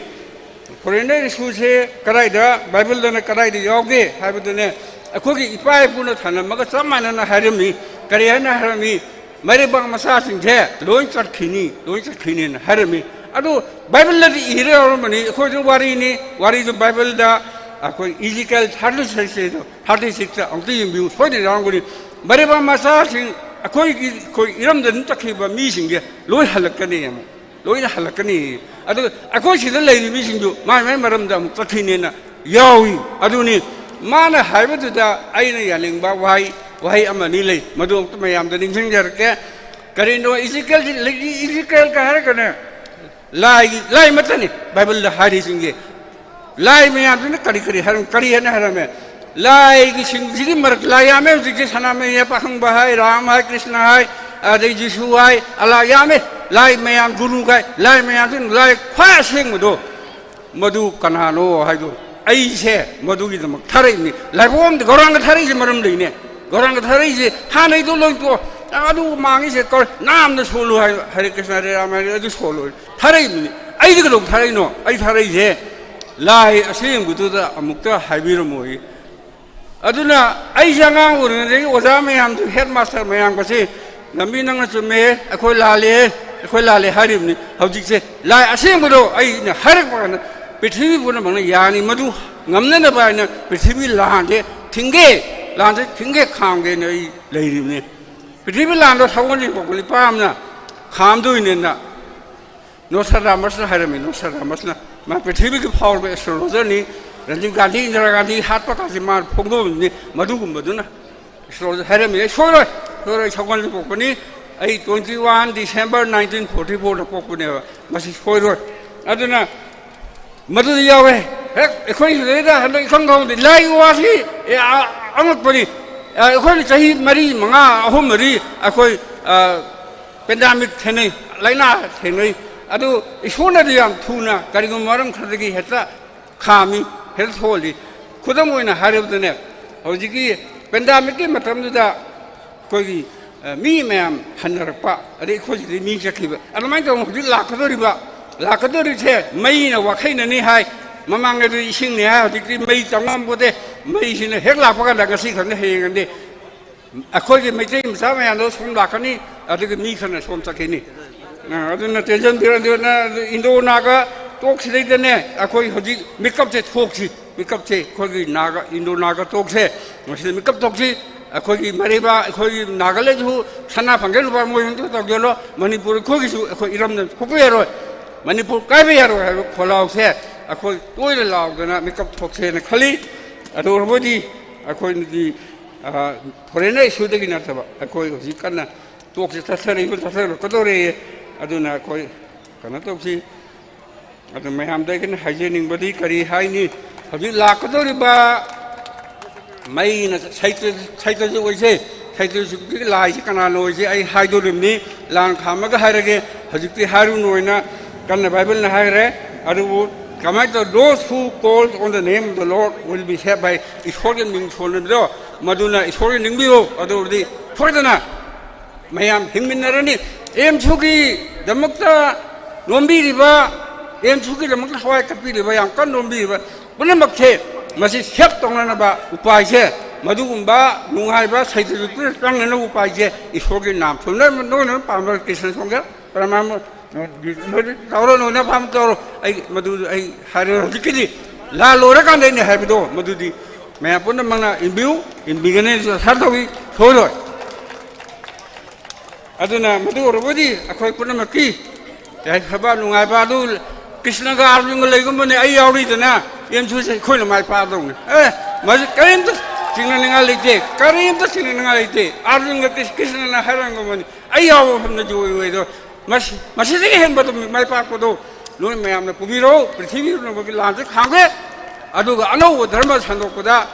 Foreigner issueꯁꯦ ꯀꯗꯥꯏꯗ, ꯕꯥꯏꯕꯜꯗꯅ ꯀꯗꯥꯏꯗ ꯌꯥꯎꯒꯦ ꯍꯥꯏꯕꯗꯅꯦ, ꯑꯩꯈꯣꯏꯒꯤ ꯏꯄꯥ ꯏꯄꯨꯅ ꯊꯝꯂꯝꯃꯒ ꯆꯞ ꯃꯥꯟꯅꯅ ꯍꯥꯏꯔꯝꯃꯤ꯫ ꯀꯔꯤ ꯍꯥꯏꯅ ꯍꯥꯏꯔꯝꯃꯤ? ꯃꯩꯔꯩꯕꯥꯛ ꯃꯆꯥꯁꯤꯡꯁꯦ ꯂꯣꯏ ꯆꯠꯈꯤꯅꯤ, ꯂꯣꯏ ꯆꯠꯈꯤꯅꯤꯅ ꯍꯥꯏꯔꯝꯃꯤ꯫ ꯑꯗꯨ ꯕꯥꯏꯕꯜꯗꯗꯤ ꯏꯔ ꯌꯥꯎꯔꯝꯕꯅꯤ, ꯑꯩꯈꯣꯏꯁꯨ ꯋꯥꯔꯤꯅꯤ, ꯋꯥꯔꯤꯗꯨ ꯕꯥꯏꯕꯜꯗ ꯑꯩꯈꯣꯏ ꯏꯖꯤꯀꯦꯜ ꯊꯥꯔꯇꯤ ꯁꯤꯛꯁ, ꯊꯥꯔꯇꯤ ꯁꯤꯛꯁꯇ ꯑꯃꯨꯛꯇ ꯌꯦꯡꯕꯤꯌꯨ, ꯁꯣꯏꯗꯅ ꯌꯥꯎꯔꯝꯒꯅꯤ꯫ ꯃꯔꯦꯕꯥ ꯃꯆꯥꯁꯤꯡ, ꯑꯩꯈꯣꯏꯒꯤ, ꯑꯩꯈꯣꯏ ꯏꯔꯝꯗꯝ ꯆꯠꯈꯤꯕ ꯃꯤꯁꯤꯡꯁꯦ ꯂꯣꯏ ꯍꯜꯂꯛꯀꯅꯤ, ꯑꯃꯨꯛ ꯂꯣꯏꯅ ꯍꯜꯂꯛꯀꯅꯤ꯫ ꯑꯗꯨꯒ ꯑꯩꯈꯣꯏ ꯁꯤꯗ ꯂꯩꯔꯤꯕ ꯃꯤꯁꯤꯡꯗꯨ ꯃꯥꯏ ꯃꯥꯏ ꯃꯔꯝꯗ ꯑꯃꯨꯛ ꯆꯠꯈꯤꯅꯦꯅ ꯌꯥꯎꯏ꯫ ꯑꯗꯨꯅꯤ ꯃꯥꯅ ꯍꯥꯏꯕꯗꯨꯗ ꯑꯩꯅ ꯌꯥꯅꯤꯡꯕ ꯋꯥꯍꯩ, ꯋꯥꯍꯩ ꯑꯃ ꯑꯅꯤ ꯂꯩ, ꯃꯗꯨ ꯑꯃꯨꯛꯇ ꯃꯌꯥꯝꯗ ꯅꯤꯡꯁꯤꯡꯖꯔꯛꯀꯦ꯫ ꯀꯔꯤꯅꯣ, ꯏꯖꯤꯀꯦꯜ, ꯏꯖꯤꯀꯦꯜꯒ ꯍꯥꯏꯔꯒꯅꯦ, ꯂꯥꯏꯒꯤ, ꯂꯥꯏ ꯑꯃꯠꯇꯅꯤ ꯕꯥꯏꯕꯜꯗ ꯍꯥꯏꯔꯤꯁꯤꯡꯁꯦ꯫ ꯂꯥꯏ ꯃꯌꯥꯝꯁꯤꯅ ꯀꯔꯤ ꯀꯔꯤ ꯍꯥꯏꯔꯝ-, ꯀꯔꯤ ꯍꯥꯏꯅ ꯍꯥꯏꯔꯝꯃꯦ? ꯂꯥꯏꯒꯤꯁꯤꯡꯁꯤꯒꯤ ꯃꯔꯛ ꯂꯥꯏ ꯌꯥꯝꯃꯦ ꯍꯧꯖꯤꯛꯁꯦ꯫ ꯁꯅꯥꯃꯍꯤ ꯄꯥꯈꯪꯕ ꯍꯥꯏ, ꯔꯥꯝ ꯍꯥꯏ, ꯀ꯭ꯔꯤꯁꯅ ꯍꯥꯏ, ꯑꯗꯩ ꯖꯤꯁꯨ ꯍꯥꯏ, ꯑꯂꯥ ꯌꯥꯝꯃꯦ꯫ ꯂꯥꯏ ꯃꯌꯥꯝ, ꯒꯨꯔꯨ ꯍꯥꯏ, ꯂꯥꯏ ꯃꯌꯥꯝꯁꯤꯅ ꯂꯥꯏ ꯈ꯭ꯋꯥꯏ ꯑꯁꯦꯡꯕꯗꯣ ꯃꯗꯨ ꯀꯅꯥꯅꯣ ꯍꯥꯏꯗꯣ ꯑꯩꯁꯦ ꯃꯗꯨꯒꯤꯗꯃꯛ ꯊꯥꯔꯛꯏꯅꯤ꯫ ꯂꯥꯏꯕꯛ ꯑꯃꯗꯤ ꯒꯧꯔꯥꯡꯒ ꯊꯥꯔꯛꯏꯁꯦ ꯃꯔꯝ ꯂꯩꯅꯦ꯫ ꯒꯧꯔꯥꯡꯒ ꯊꯥꯔꯛꯏꯁꯦ ꯍꯥꯟꯅꯩꯗꯣ ꯂꯣꯏ ꯇꯣꯛꯑꯣ, ꯑꯗꯨ ꯃꯥꯡꯉꯤꯁꯦ ꯀꯧꯔ-, ꯅꯥꯝꯅ ꯁꯣꯜꯂꯨ ꯍꯥꯏ, ꯍꯔꯦ ꯀ꯭ꯔꯤꯁꯅ ꯍꯔꯦ ꯔꯥꯃ ꯍꯥꯏ, ꯑꯗꯨ ꯁꯣꯜꯂꯣ꯫ ꯊꯥꯔꯛꯏꯕꯅꯤ꯫ ꯑꯩꯗꯤ ꯀꯩꯗꯧ ꯊꯥꯔꯛꯏꯅꯣ? ꯑꯩ ꯊꯥꯔꯛꯏꯁꯦ ꯂꯥꯏ ꯑꯁꯦꯡꯕꯗꯨꯗ ꯑꯃꯨꯛꯇ ꯍꯥꯏꯕꯤꯔꯝꯃꯣꯏ꯫ ꯑꯗꯨꯅ ꯑꯩꯁꯦ ꯑꯉꯥꯡ ꯑꯣꯏꯔꯤꯉꯩꯗꯒꯤ ꯑꯣꯖꯥ ꯃꯌꯥꯝꯁꯨ, ꯍꯦꯗ ꯃꯥꯁꯇꯔ ꯃꯌꯥꯝꯒꯁꯦ, "ꯂꯝꯕꯤ, ꯅꯪꯅ ꯆꯨꯝꯃꯦ, ꯑꯩꯈꯣꯏ ꯂꯥꯜꯂꯦ, ꯑꯩꯈꯣꯏ ꯂꯥꯜꯂꯦ" ꯍꯥꯏꯔꯤꯕꯅꯤ꯫ ꯍꯧꯖꯤꯛꯁꯦ ꯂꯥꯏ ꯑꯁꯦꯡꯕꯗꯣ ꯑꯩꯅ ꯍꯥꯏꯔꯛꯄ ꯀꯥꯟꯗ ꯄ꯭ꯔꯤꯊꯤꯕꯤ ꯄꯨꯝꯅꯃꯛꯅ ꯌꯥꯅꯤ꯫ ꯃꯗꯨ ꯉꯝꯅꯅꯕ ꯍꯥꯏꯅ ꯄ꯭ꯔꯤꯊꯤꯕꯤ ꯂꯥꯟꯁꯦ ꯊꯤꯡꯒꯦ, ꯂꯥꯟꯁꯦ ꯊꯤꯡꯒꯦ ꯈꯥꯝꯒꯦꯅ ꯑꯩ ꯂꯩꯔꯤꯕꯅꯤ꯫ ꯄ꯭ꯔꯤꯊꯤꯕꯤ ꯂꯥꯟꯗꯣ ꯁꯒꯣꯜꯁꯦꯟ ꯄꯣꯛꯄ ꯅꯨꯄꯥ ꯑꯃꯅ ꯈꯥꯝꯗꯣꯏꯅꯦꯅ ꯅꯣꯁꯇ꯭ꯔꯥꯗꯥꯃꯁꯅ ꯍꯥꯏꯔꯝꯃꯤ꯫ ꯅꯣꯁꯇ꯭ꯔꯥꯗꯥꯃꯁꯅ, ꯃꯥ ꯄ꯭ꯔꯤꯊꯤꯕꯤꯒꯤ ꯐꯥꯎꯔꯕ ꯑꯦꯁꯇ꯭ꯔꯣꯂꯣꯖꯔꯅꯤ꯫ ꯔꯥꯖꯤꯕ ꯒꯥꯟꯙꯤ, ꯏꯟꯗꯤꯔꯥ ꯒꯥꯟꯙꯤ ꯍꯥꯠꯄ ꯀꯥꯟꯁꯤ ꯃꯥꯅ ꯐꯣꯡꯗꯣꯛꯑꯝꯃꯤꯅꯤ꯫ ꯃꯗꯨꯒꯨꯝꯕꯗꯨꯅ ꯑꯦꯁꯇ꯭ꯔꯣꯂꯣꯖꯔ ꯍꯥꯏꯔꯝꯃꯤ꯫ ꯑꯩ ꯁꯣꯏꯔꯣꯏ, ꯁꯣꯏꯔꯣꯏ, ꯁꯒꯣꯜꯁꯦꯟ ꯄꯣꯛꯄꯅꯤ꯫ ꯑꯩ twenty one December nineteen forty fourꯗ ꯄꯣꯛꯄꯅꯦꯕ꯫ ꯃꯁꯤ ꯁꯣꯏꯔꯣꯏ꯫ ꯑꯗꯨꯅ ꯃꯗꯨꯗ ꯌꯥꯎꯋꯦ꯫ ꯍꯦꯛ ꯑꯩꯈꯣꯏ ꯁꯤꯗꯩꯗ ꯍꯟꯗꯛ ꯏꯈꯪ ꯈꯪꯍꯧꯗꯦ꯫ ꯂꯥꯏꯒꯤ ꯋꯥꯁꯤ, ꯑꯦ, ꯑ-, ꯑꯉꯛꯄꯅꯤ꯫ ꯑ, ꯑꯩꯈꯣꯏꯅ ꯆꯍꯤ ꯃꯔꯤ, ꯃꯉꯥ, ꯑꯍꯨꯝ, ꯃꯔꯤ ꯑꯩꯈꯣꯏ, ꯑ, ꯄꯦꯟꯗꯥꯃꯤꯛ ꯊꯦꯡꯅꯩ, ꯂꯥꯏꯅꯥ ꯊꯦꯡꯅꯩ꯫ ꯑꯗꯨ ꯏꯁꯣꯔꯅꯗꯤ ꯌꯥꯝ ꯊꯨꯅ ꯀꯔꯤꯒꯨꯝꯕ ꯃꯔꯝ ꯈꯔꯗꯒꯤ ꯍꯦꯛꯇ ꯈꯥꯝꯃꯤ, ꯍꯦꯛꯇ ꯊꯣꯛꯍꯜꯂꯤ꯫ ꯈꯨꯗꯝ ꯑꯣꯏꯅ ꯍꯥꯏꯔꯕꯗꯅꯦ, ꯍꯧꯖꯤꯛꯀꯤ ꯄꯦꯟꯗꯥꯃꯤꯛꯀꯤ ꯃꯇꯝꯗꯨꯗ ꯑꯩꯈꯣꯏꯒꯤ, ꯑ, ꯃꯤ ꯃꯌꯥꯝ ꯍꯟꯅꯔꯛꯄ, ꯑꯗꯩ ꯑꯩꯈꯣꯏ ꯁꯤꯗꯩ ꯃꯤ ꯆꯠꯈꯤꯕ, ꯑꯗꯨꯃꯥꯏꯅ ꯇꯧꯗꯅ ꯍꯧꯖꯤꯛ ꯂꯥꯛꯀꯗꯧꯔꯤꯕ, ꯂꯥꯛꯀꯗꯧꯔꯤꯁꯦ ꯃꯩꯅ ꯋꯥꯈꯩꯅꯅꯤ ꯍꯥꯏ, ꯃꯃꯥꯡꯉꯩꯗꯗꯤ ꯏꯁꯤꯡꯅꯤ ꯍꯥꯏ, ꯍꯧꯖꯤꯛꯇꯤ ꯃꯩ ꯆꯪꯉꯝꯄꯣꯠꯇꯦ꯫ ꯃꯩꯁꯤꯅ ꯍꯦꯛ ꯂꯥꯛꯄ ꯀꯥꯟꯗ ꯉꯁꯤ ꯈꯪꯗꯦ, ꯍꯌꯦꯡ ꯈꯪꯗꯦ, ꯑꯩꯈꯣꯏꯒꯤ ꯃꯩꯇꯩ ꯃꯆꯥ ꯃꯌꯥꯝꯗꯣ ꯁꯣꯝ ꯂꯥꯛꯀꯅꯤ, ꯑꯗꯨꯒ ꯃꯤ ꯈꯔꯅ ꯁꯣꯝ ꯆꯠꯈꯤꯅꯤ꯫ ꯑ, ꯑꯗꯨꯅ ꯇꯦꯟꯁꯤꯟꯕꯤꯔꯣ꯫ ꯑꯗꯨꯅ ꯏꯟꯗꯣ ꯅꯥꯒ ꯇꯣꯛꯁꯤꯗꯩꯗꯅꯦ ꯑꯩꯈꯣꯏ ꯍꯧꯖꯤꯛ ꯃꯤꯀꯞꯁꯦ ꯊꯣꯛꯁꯤ꯫ ꯃꯤꯀꯞꯁꯦ ꯑꯩꯈꯣꯏꯒꯤ ꯅꯥꯒ, ꯏꯟꯗꯣ ꯅꯥꯒ ꯇꯣꯛꯁꯦ, ꯃꯁꯤꯗ ꯃꯤꯀꯞ ꯊꯣꯛꯁꯤ꯫ ꯑꯩꯈꯣꯏꯒꯤ ꯃꯔꯩꯕ, ꯑꯩꯈꯣꯏꯒꯤ ꯅꯥꯒꯥꯂꯦꯟꯁꯨ ꯁꯅꯥ ꯐꯪꯒꯦ ꯂꯨꯄꯥ ꯃꯣꯏ ꯑꯝꯇ ꯇꯧꯒꯦꯂꯣ, ꯃꯅꯤꯄꯨꯔ ꯑꯩꯈꯣꯏꯒꯤꯁꯨ ꯑꯩꯈꯣꯏ ꯏꯔꯝꯗꯝ ꯊꯣꯛꯄ ꯌꯥꯔꯣꯏ, ꯃꯅꯤꯄꯨꯔ ꯀꯥꯏꯕ ꯌꯥꯔꯣꯏ ꯍꯥꯏꯕ ꯈꯣꯜꯂꯥꯎꯁꯦ ꯑꯩꯈꯣꯏ ꯇꯣꯏꯅ ꯂꯥꯎꯗꯅ ꯃꯤꯀꯞ ꯊꯣꯛꯁꯦꯅ ꯈꯜꯂꯤ꯫ ꯑꯗꯨ ꯑꯣꯏꯔꯕꯗꯤ ꯑꯩꯈꯣꯏꯗꯤ, ꯑ, foreign issue ꯗꯒꯤ ꯅꯠꯇꯕ, ꯑꯩꯈꯣꯏ ꯍꯧꯖꯤꯛ ꯀꯟꯅ ꯇꯣꯛꯁꯤ, ꯆꯠꯊꯔꯛꯏꯕ ꯆꯠꯊꯔꯛꯀꯗꯧꯔꯦ꯫ ꯑꯗꯨꯅ ꯑꯩꯈꯣꯏ ꯀꯩꯅꯣ ꯇꯧꯁꯤ꯫ ꯑꯗꯨ ꯃꯌꯥꯝꯗ ꯑꯩꯅ ꯍꯥꯏꯖꯅꯤꯡꯕꯗꯤ ꯀꯔꯤ ꯍꯥꯏꯅꯤ? ꯍꯧꯖꯤꯛ ꯂꯥꯛꯀꯗꯧꯔꯤꯕ ꯃꯩꯅ ꯁꯩꯇ-, ꯁꯩꯇꯁꯨ ꯑꯣꯏꯁꯦ, ꯁꯩꯇꯁꯨꯒꯤ ꯂꯥꯏꯁꯤ ꯀꯅꯥꯅꯣ ꯑꯣꯏꯁꯦ ꯑꯩ ꯍꯥꯏꯗꯣꯔꯤꯕꯅꯤ꯫ ꯂꯥꯟ ꯈꯥꯝꯃꯒ ꯍꯥꯏꯔꯒꯦ, ꯍꯧꯖꯤꯛꯇꯤ ꯍꯥꯏꯔꯨꯅꯨ ꯍꯥꯏꯅ ꯀꯟꯅ ꯕꯥꯏꯕꯜꯅ ꯍꯥꯏꯈ꯭ꯔꯦ꯫ ꯑꯗꯨꯕꯨ ꯀꯃꯥꯏꯅ ꯇꯧ, "Those who call on the name of the Lord will be saved by", ꯏꯁꯣꯔꯒꯤ ꯃꯤꯡ ꯁꯣꯟꯅꯕꯗꯣ, ꯃꯗꯨꯅ ꯏꯁꯣꯔꯒꯤ ꯅꯤꯡꯕꯤꯌꯨ, ꯑꯗꯨ ꯑꯣꯏꯔꯗꯤ ꯁꯣꯏꯗꯅ ꯃꯌꯥꯝ ꯍꯤꯡꯃꯤꯟꯅꯔꯅꯤ꯫ ꯑꯦꯝꯁꯨꯒꯤꯗꯃꯛꯇ ꯅꯣꯝꯕꯤꯔꯤꯕ, ꯑꯦꯝꯁꯨꯒꯤꯗꯃꯛꯇ ꯍꯋꯥꯏ ꯀꯠꯄꯤꯔꯤꯕ, ꯌꯥꯝ ꯀꯟꯅ ꯅꯣꯝꯕꯤꯔꯤꯕ ꯄꯨꯝꯅꯃꯛꯁꯦ ꯃꯁꯤ ꯁꯦꯞ ꯇꯧꯅꯅꯕ ꯎꯄꯥꯏꯁꯦ, ꯃꯗꯨꯒꯨꯝꯕ ꯅꯨꯡꯉꯥꯏꯕ ꯁꯩꯇꯁꯨ ꯄꯨꯟꯅ ꯆꯪꯅꯅꯕ ꯎꯄꯥꯏꯁꯦ ꯏꯁꯣꯔꯒꯤ ꯅꯥꯝ ꯁꯣꯝꯗ ꯅꯣꯏꯅ ꯄꯥꯝꯕ ꯀ꯭ꯔꯤꯁꯅ ꯁꯣꯝꯒꯦꯔꯥ, ꯄꯔꯃꯥꯟꯕ ꯇꯧꯔꯣ, ꯅꯣꯏꯅ ꯑꯄꯥꯝꯕ ꯇꯧꯔꯣ꯫ ꯑꯩ ꯃꯗꯨ ꯑꯩ ꯍꯥꯏꯔꯣꯏ꯫ ꯍꯧꯖꯤꯛꯀꯤꯗꯤ ꯂꯥꯟ ꯂꯣꯏꯔꯀꯥꯟꯗ ꯑꯩꯅ ꯍꯥꯏꯕꯗꯣ ꯃꯗꯨꯗꯤ ꯃꯌꯥꯝ ꯄꯨꯝꯅꯃꯛꯅ ꯏꯟꯕꯤꯌꯨ, ꯏꯟꯕꯤꯒꯅꯤ ꯍꯥꯏꯅꯁꯨ ꯑꯁꯥ ꯇꯧꯏ꯫ ꯁꯣꯏꯔꯣꯏ꯫ ꯑꯗꯨꯅ ꯃꯗꯨ ꯑꯣꯏꯔꯕꯗꯤ ꯑꯩꯈꯣꯏ ꯄꯨꯝꯅꯃꯛꯀꯤ ꯌꯥꯏꯐꯕ ꯅꯨꯡꯉꯥꯏꯕ ꯑꯗꯨ ꯀ꯭ꯔꯤꯁꯅꯒ ꯑꯥꯔꯖꯨꯟꯒ ꯂꯩꯒꯨꯝꯕꯅꯤ꯫ ꯑꯩ ꯌꯥꯎꯔꯤꯗꯅ ꯑꯦꯝꯁꯨꯁꯦ ꯑꯩꯈꯣꯏꯅ ꯃꯥꯏ ꯄꯥꯛꯗꯧꯅꯤ꯫ ꯑꯦ, ꯃꯁꯤ ꯀꯔꯤꯝꯇ ꯆꯤꯡꯅꯅꯤꯡꯉꯥꯏ ꯂꯩꯇꯦ, ꯀꯔꯤꯝꯇ ꯆꯤꯡꯅꯅꯤꯡꯉꯥꯏ ꯂꯩꯇꯦ꯫ ꯑꯥꯔꯖꯨꯟꯒ ꯀ꯭ꯔꯤꯁ-, ꯀ꯭ꯔꯤꯁꯅꯅ ꯍꯥꯏꯔꯝꯒꯨꯝꯕꯅꯤ꯫ ꯑꯩ ꯌꯥꯎꯕ ꯃꯐꯝꯗꯗꯤ ꯑꯣꯏꯔꯣꯏꯗꯣ꯫ ꯃꯁꯤ, ꯃꯁꯤꯗꯒꯤ ꯍꯦꯟꯕꯗꯨ ꯃꯥꯏ ꯄꯥꯛꯄꯗꯣ ꯅꯣꯏ ꯃꯌꯥꯝꯅ ꯄꯨꯕꯤꯔꯣ꯫ ꯄ꯭ꯔꯤꯊꯤꯕꯤ ꯄꯨꯝꯅꯃꯛꯀꯤ ꯂꯥꯟꯁꯦ ꯈꯥꯝꯒꯦ, ꯑꯗꯨꯒ ꯑꯅꯧꯕ ꯙꯔꯃ ꯁꯟꯗꯣꯛꯄꯗ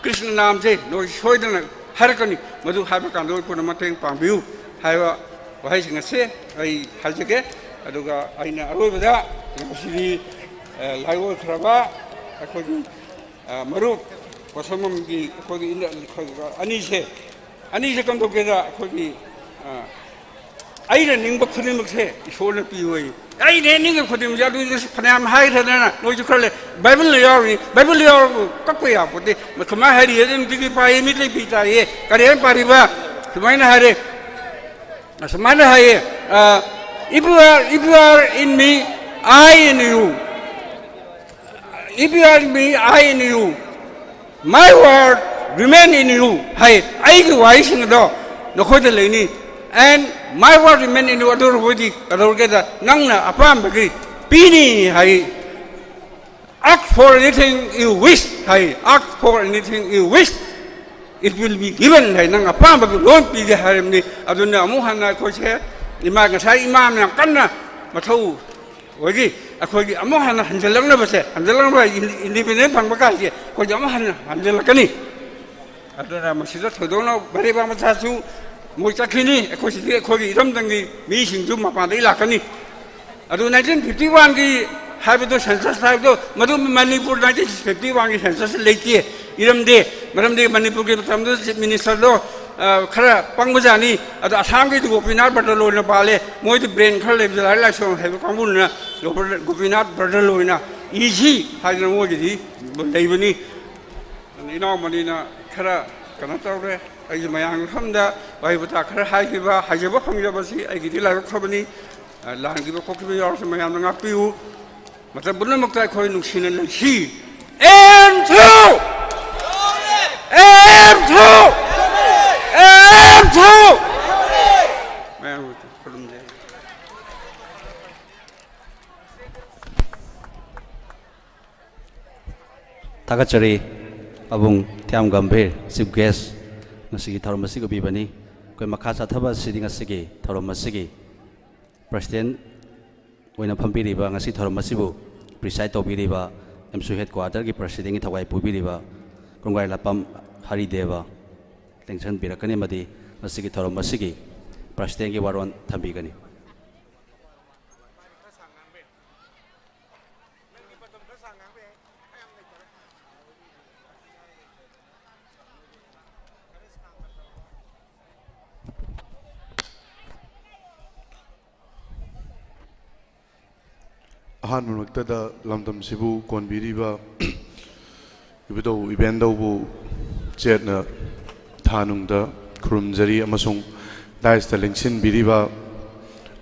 ꯀ꯭ꯔꯤꯁꯅ ꯅꯥꯝꯁꯦ ꯅꯣꯏ ꯁꯣꯏꯗꯅ ꯍꯥꯏꯔꯛꯀꯅꯤ꯫ ꯃꯗꯨ ꯍꯥꯏꯕ ꯀꯥꯟꯗ ꯑꯩꯈꯣꯏꯅ ꯃꯇꯦꯡ ꯄꯥꯡꯕꯤꯌꯨ ꯍꯥꯏꯕ ꯋꯥꯍꯩꯁꯤꯡ ꯑꯁꯦ ꯑꯩ ꯍꯥꯏꯖꯒꯦ꯫ ꯑꯗꯨꯒ ꯑꯩꯅ ꯑꯔꯣꯏꯕꯗ ꯉꯁꯤꯗꯤ, ꯑ, ꯂꯥꯏꯑꯣꯏꯈ꯭ꯔꯕ ꯑꯩꯈꯣꯏꯒꯤ, ꯑ, ꯃꯔꯨꯞ ꯄꯣꯠꯁꯝꯕꯝꯒꯤ ꯑꯩꯈꯣꯏꯒꯤ ꯏꯟ-, ꯑꯩꯈꯣꯏ ꯑꯅꯤꯁꯦ, ꯑꯅꯤꯁꯦ ꯀꯝꯗꯧꯒꯦꯗ ꯑꯩꯈꯣꯏꯒꯤ, ꯑ, ꯑꯩꯅ ꯅꯤꯡꯕ ꯈꯨꯗꯤꯡꯃꯛꯁꯦ ꯏꯁꯣꯔꯅ ꯄꯤꯌꯨ ꯍꯥꯏ꯫ ꯑꯩꯅ ꯍꯦꯛ ꯅꯤꯡꯕ ꯈꯨꯗꯤꯡꯃꯛꯁꯦ ꯑꯗꯨ ꯐꯅꯌꯥꯝ ꯍꯥꯏꯈ꯭ꯔꯗꯅ ꯅꯣꯏꯁꯨ ꯈꯔ ꯂꯩ꯫ ꯕꯥꯏꯕꯜꯗ ꯌꯥꯎꯔꯤ, ꯕꯥꯏꯕꯜꯗ ꯌꯥꯎꯔꯕꯨ ꯀꯛꯄ ꯌꯥꯄꯣꯠꯇꯦ꯫ ꯁꯨꯃꯥꯏꯅ ꯍꯥꯏꯔꯤ, ꯑꯗꯨ ꯅꯨꯡꯇꯤꯒꯤ ꯄꯥꯏꯌꯦ, ꯃꯤꯠ ꯂꯩ ꯄꯤ ꯇꯥꯏꯌꯦ꯫ ꯀꯔꯤ ꯍꯥꯏꯅ ꯄꯥꯔꯤꯕ? ꯁꯨꯃꯥꯏꯅ ꯍꯥꯏꯔꯦ, ꯑꯁꯨꯃꯥꯏꯅ ꯍꯥꯏꯌꯦ, ꯑ, "If you are, if you are in me, I in you." If you are me, I in you, my word remain in you ꯍꯥꯏ꯫ ꯑꯩꯒꯤ ꯋꯥꯍꯩꯁꯤꯡ ꯑꯗꯣ ꯅꯈꯣꯏꯗ ꯂꯩꯅꯤ꯫ And my word remain in you, ꯑꯗꯨ ꯑꯣꯏꯔꯕꯗꯤ ꯀꯩꯗꯧꯔꯒꯦꯗ, ꯅꯪꯅ ꯑꯄꯥꯝꯕꯒꯤ ꯄꯤꯅꯤ ꯍꯥꯏ꯫ Ask for anything you wish high. Ask for anything you wish, it will be given ꯍꯥꯏ꯫ ꯅꯪ ꯑꯄꯥꯝꯕꯗꯨ ꯂꯣꯏ ꯄꯤꯒꯦ ꯍꯥꯏꯔꯕꯅꯤ꯫ ꯑꯗꯨꯅ ꯑꯃꯨꯛ ꯍꯟꯅ ꯑꯩꯈꯣꯏꯁꯦ ꯏꯃꯥ, ꯉꯁꯥꯏ ꯏꯃꯥꯅ ꯌꯥꯝ ꯀꯟꯅ ꯃꯊꯧ ꯑꯣꯏꯒꯤ꯫ ꯑꯩꯈꯣꯏꯒꯤ ꯑꯃꯨꯛ ꯍꯟꯅ ꯍꯟꯖꯤꯜꯂꯛꯅꯕꯁꯦ, ꯍꯟꯖꯤꯜꯂꯛꯅꯕ, ꯏꯟꯗꯤꯄꯦꯟꯗꯦꯟ ꯐꯪꯕ ꯀꯥꯟꯁꯦ ꯑꯩꯈꯣꯏꯁꯦ ꯑꯃꯨꯛ ꯍꯟꯅ ꯍꯟꯖꯤꯜꯂꯛꯀꯅꯤ꯫ ꯑꯗꯨꯅ ꯃꯁꯤꯗ ꯊꯣꯏꯗꯣꯛꯅ ꯕꯔꯦꯕꯥ ꯃꯆꯥꯁꯨ ꯃꯣꯏ ꯆꯠꯈꯤꯅꯤ꯫ ꯑꯩꯈꯣꯏ ꯁꯤꯗꯤ ꯑꯩꯈꯣꯏꯒꯤ ꯏꯔꯝꯗꯝꯒꯤ ꯃꯤꯁꯤꯡꯁꯨ ꯃꯄꯥꯟꯗꯒꯤ ꯂꯥꯛꯀꯅꯤ꯫ ꯑꯗꯨ nineteen fifty one ꯒꯤ ꯍꯥꯏꯕꯗꯣ, ꯁꯦꯟꯁꯁ ꯍꯥꯏꯕꯗꯣ, ꯃꯗꯨ ꯃꯅꯤꯄꯨꯔ nineteen fifty one ꯒꯤ ꯁꯦꯟꯁꯁ ꯂꯩꯇꯦ, ꯏꯔꯝꯗꯦ꯫ ꯃꯔꯝꯗꯤ ꯃꯅꯤꯄꯨꯔꯒꯤ ꯃꯇꯝꯗꯨꯗ ꯆꯤꯐ ꯃꯤꯅꯤꯁꯇꯔꯗꯣ, ꯑ, ꯈꯔ ꯄꯪꯕꯖꯥꯠꯅꯤ꯫ ꯑꯗꯣ ꯑꯁꯥꯝꯒꯤꯗꯤ ꯒꯣꯄꯤꯅꯥꯊ ꯕꯔꯗꯂꯣꯏꯅ ꯄꯥꯜꯂꯦ꯫ ꯃꯣꯏꯗꯤ ꯕ꯭ꯔꯦꯟ ꯈꯔ ꯂꯩꯕ, ꯂꯥꯏꯔꯤꯛ ꯂꯥꯏꯁꯨ ꯍꯩꯕ ꯀꯥꯡꯕꯨꯅꯤꯅ ꯒꯣꯄꯤꯅꯥꯊ ꯕꯔꯗꯂꯣꯏꯅ ꯏꯁꯤ ꯍꯥꯏꯗꯅ ꯃꯣꯏꯒꯤꯗꯤ ꯂꯩꯕꯅꯤ꯫ ꯏꯅꯥꯎꯃꯅꯤꯅ ꯈꯔ ꯀꯩꯅꯣ ꯇꯧꯔꯦ꯫ ꯑꯩꯁꯦ ꯃꯌꯥꯝꯒꯤ ꯃꯐꯝꯗ ꯋꯥꯍꯩ ꯋꯥꯇꯥ ꯈꯔ ꯍꯥꯏꯈꯤꯕ, ꯍꯥꯏꯖꯕ ꯐꯪꯖꯕꯁꯤ ꯑꯩꯒꯤꯗꯤ ꯂꯥꯏꯕꯛ ꯐꯕꯅꯤ꯫ ꯑ, ꯂꯥꯟꯈꯤꯕ ꯈꯣꯠꯈꯤꯕ ꯌꯥꯎꯔꯁꯨ ꯃꯌꯥꯝꯅ ꯉꯥꯛꯄꯤꯌꯨ꯫ ꯃꯇꯝ ꯄꯨꯝꯅꯃꯛꯇ ꯑꯩꯈꯣꯏ ꯅꯨꯡꯁꯤꯅ ꯂꯩꯁꯤ꯫ M through! M through! M through! ꯃꯌꯥꯝ ꯈꯨꯔꯨꯝꯖꯔꯤ꯫ ꯊꯥꯒꯠꯆꯔꯤ꯫ ꯄꯥꯕꯨꯡ ꯊꯤꯌꯥꯝ ꯒꯝꯚꯤꯔ, ꯆꯤꯐ ꯒꯦꯁ, ꯉꯁꯤꯒꯤ ꯊꯧꯔꯝ ꯑꯁꯤꯒꯤ ꯑꯣꯏꯕꯤꯕꯅꯤ꯫ ꯑꯩꯈꯣꯏ ꯃꯈꯥ ꯆꯠꯊꯕ ꯑꯁꯤꯗꯤ ꯉꯁꯤꯒꯤ ꯊꯧꯔꯝ ꯑꯁꯤꯒꯤ ꯄ꯭ꯔꯁꯤꯗꯦꯟ ꯑꯣꯏꯅ ꯐꯝꯕꯤꯔꯤꯕ, ꯉꯁꯤ ꯊꯧꯔꯝ ꯑꯁꯤꯕꯨ ꯄ꯭ꯔꯤꯁꯥꯏꯠ ꯇꯧꯕꯤꯔꯤꯕ ꯑꯦꯝꯁꯨ ꯍꯦꯗꯀ꯭ꯋꯥꯇꯔꯒꯤ ꯄ꯭ꯔꯁꯤꯗꯦꯟꯒꯤ ꯊꯧꯒꯥꯏ ꯄꯨꯕꯤꯔꯤꯕ ꯀꯣꯡꯒ꯭ꯔꯥꯏ ꯂꯥꯄꯥꯝ ꯍꯔꯤꯗꯦꯕ ꯂꯦꯡꯁꯤꯟꯕꯤꯔꯛꯀꯅꯤ ꯑꯃꯗꯤ ꯃꯁꯤꯒꯤ ꯊꯧꯔꯝ ꯑꯁꯤꯒꯤ ꯄ꯭ꯔꯁꯤꯗꯦꯟꯒꯤ ꯋꯥꯔꯣꯜ ꯊꯝꯕꯤꯒꯅꯤ꯫ ꯑꯍꯥꯟꯕꯃꯛꯇꯗ ꯂꯝꯗꯝꯁꯤꯕꯨ ꯀꯣꯟꯕꯤꯔꯤꯕ ꯏꯕꯨꯙꯧ ꯏꯕꯦꯟꯗꯧꯕꯨ ꯆꯦꯠꯅ ꯊꯥꯅꯨꯡꯗ ꯈꯨꯔꯨꯝꯖꯔꯤ ꯑꯃꯁꯨꯡ ꯗꯥꯏꯁꯇ ꯂꯦꯡꯁꯤꯟꯕꯤꯔꯤꯕ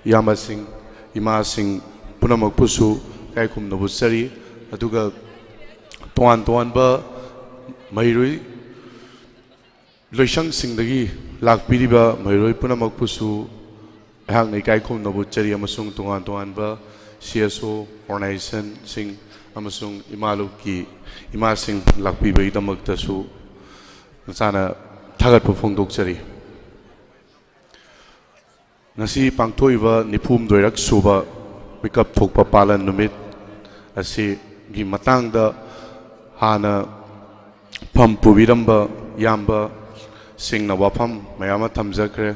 ꯏꯌꯥꯝꯕꯁꯤꯡ, ꯏꯃꯥꯁꯤꯡ ꯄꯨꯝꯅꯃꯛꯄꯨꯁꯨ ꯏꯀꯥꯏ ꯈꯨꯝꯅꯕ ꯎꯠꯆꯔꯤ꯫ ꯑꯗꯨꯒ ꯇꯣꯉꯥꯟ ꯇꯣꯉꯥꯟꯕ ꯃꯍꯩꯔꯣꯏ ꯂꯣꯏꯁꯪꯁꯤꯡꯗꯒꯤ ꯂꯥꯛꯄꯤꯔꯤꯕ ꯃꯍꯩꯔꯣꯏ ꯄꯨꯝꯅꯃꯛꯄꯨꯁꯨ ꯑꯩꯍꯥꯛꯅ ꯏꯀꯥꯏ ꯈꯨꯝꯅꯕ ꯎꯠꯆꯔꯤ, ꯑꯃꯁꯨꯡ ꯇꯣꯉꯥꯟ ꯇꯣꯉꯥꯟꯕ ꯁꯤ ꯑꯦꯁ ꯑꯣ ꯑꯣꯔꯒꯅꯥꯏꯖꯦꯁꯟꯁꯤꯡ ꯑꯃꯁꯨꯡ ꯏꯃꯥ ꯂꯨꯞꯀꯤ ꯏꯃꯥꯁꯤꯡ ꯂꯥꯛꯄꯤꯕꯒꯤꯗꯃꯛꯇꯁꯨ ꯃꯁꯥꯅ ꯊꯥꯒꯠꯄ ꯐꯣꯡꯗꯣꯛꯆꯔꯤ꯫ ꯉꯁꯤ ꯄꯥꯡꯊꯣꯛꯏꯕ ꯅꯤꯐꯨꯍꯨꯝꯗꯣꯏꯔꯛ ꯁꯨꯕ ꯃꯤꯀꯞ ꯊꯣꯛꯄ ꯄꯥꯂꯟ ꯅꯨꯃꯤꯠ ꯑꯁꯤꯒꯤ ꯃꯇꯥꯡꯗ ꯍꯥꯟꯅ ꯐꯝ ꯄꯨꯕꯤꯔꯝꯕ ꯏꯌꯥꯝꯕꯁꯤꯡꯅ ꯋꯥꯐꯝ ꯃꯌꯥꯝ ꯑꯃ ꯊꯝꯖꯈ꯭ꯔꯦ꯫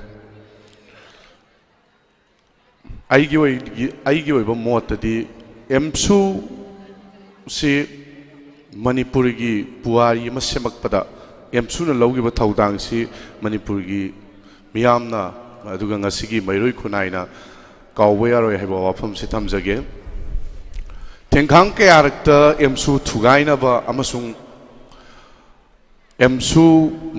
ꯑꯩꯒꯤ ꯑꯣꯏ-, ꯑꯩꯒꯤ ꯑꯣꯏꯕ ꯃꯣꯠꯇꯗꯤ ꯑꯦꯝꯁꯨꯁꯤ ꯃꯅꯤꯄꯨꯔꯒꯤ ꯄꯨꯋꯥꯔꯤ ꯑꯃ ꯁꯦꯝꯃꯛꯄꯗ ꯑꯦꯝꯁꯨꯅ ꯂꯧꯈꯤꯕ ꯊꯧꯗꯥꯡꯁꯤ ꯃꯅꯤꯄꯨꯔꯒꯤ ꯃꯤꯌꯥꯝꯅ, ꯑꯗꯨꯒ ꯉꯁꯤꯒꯤ ꯃꯩꯔꯣꯏ ꯈꯨꯟꯅꯥꯏꯅ ꯀꯥꯎꯕ ꯌꯥꯔꯣꯏ ꯍꯥꯏꯕ ꯋꯥꯐꯝꯁꯤ ꯊꯝꯖꯒꯦ꯫ ꯊꯦꯡꯈꯥꯡ ꯀꯌꯥꯔꯛꯇ ꯑꯦꯝꯁꯨ ꯊꯨꯒꯥꯏꯅꯕ ꯑꯃꯁꯨꯡ ꯑꯦꯝꯁꯨ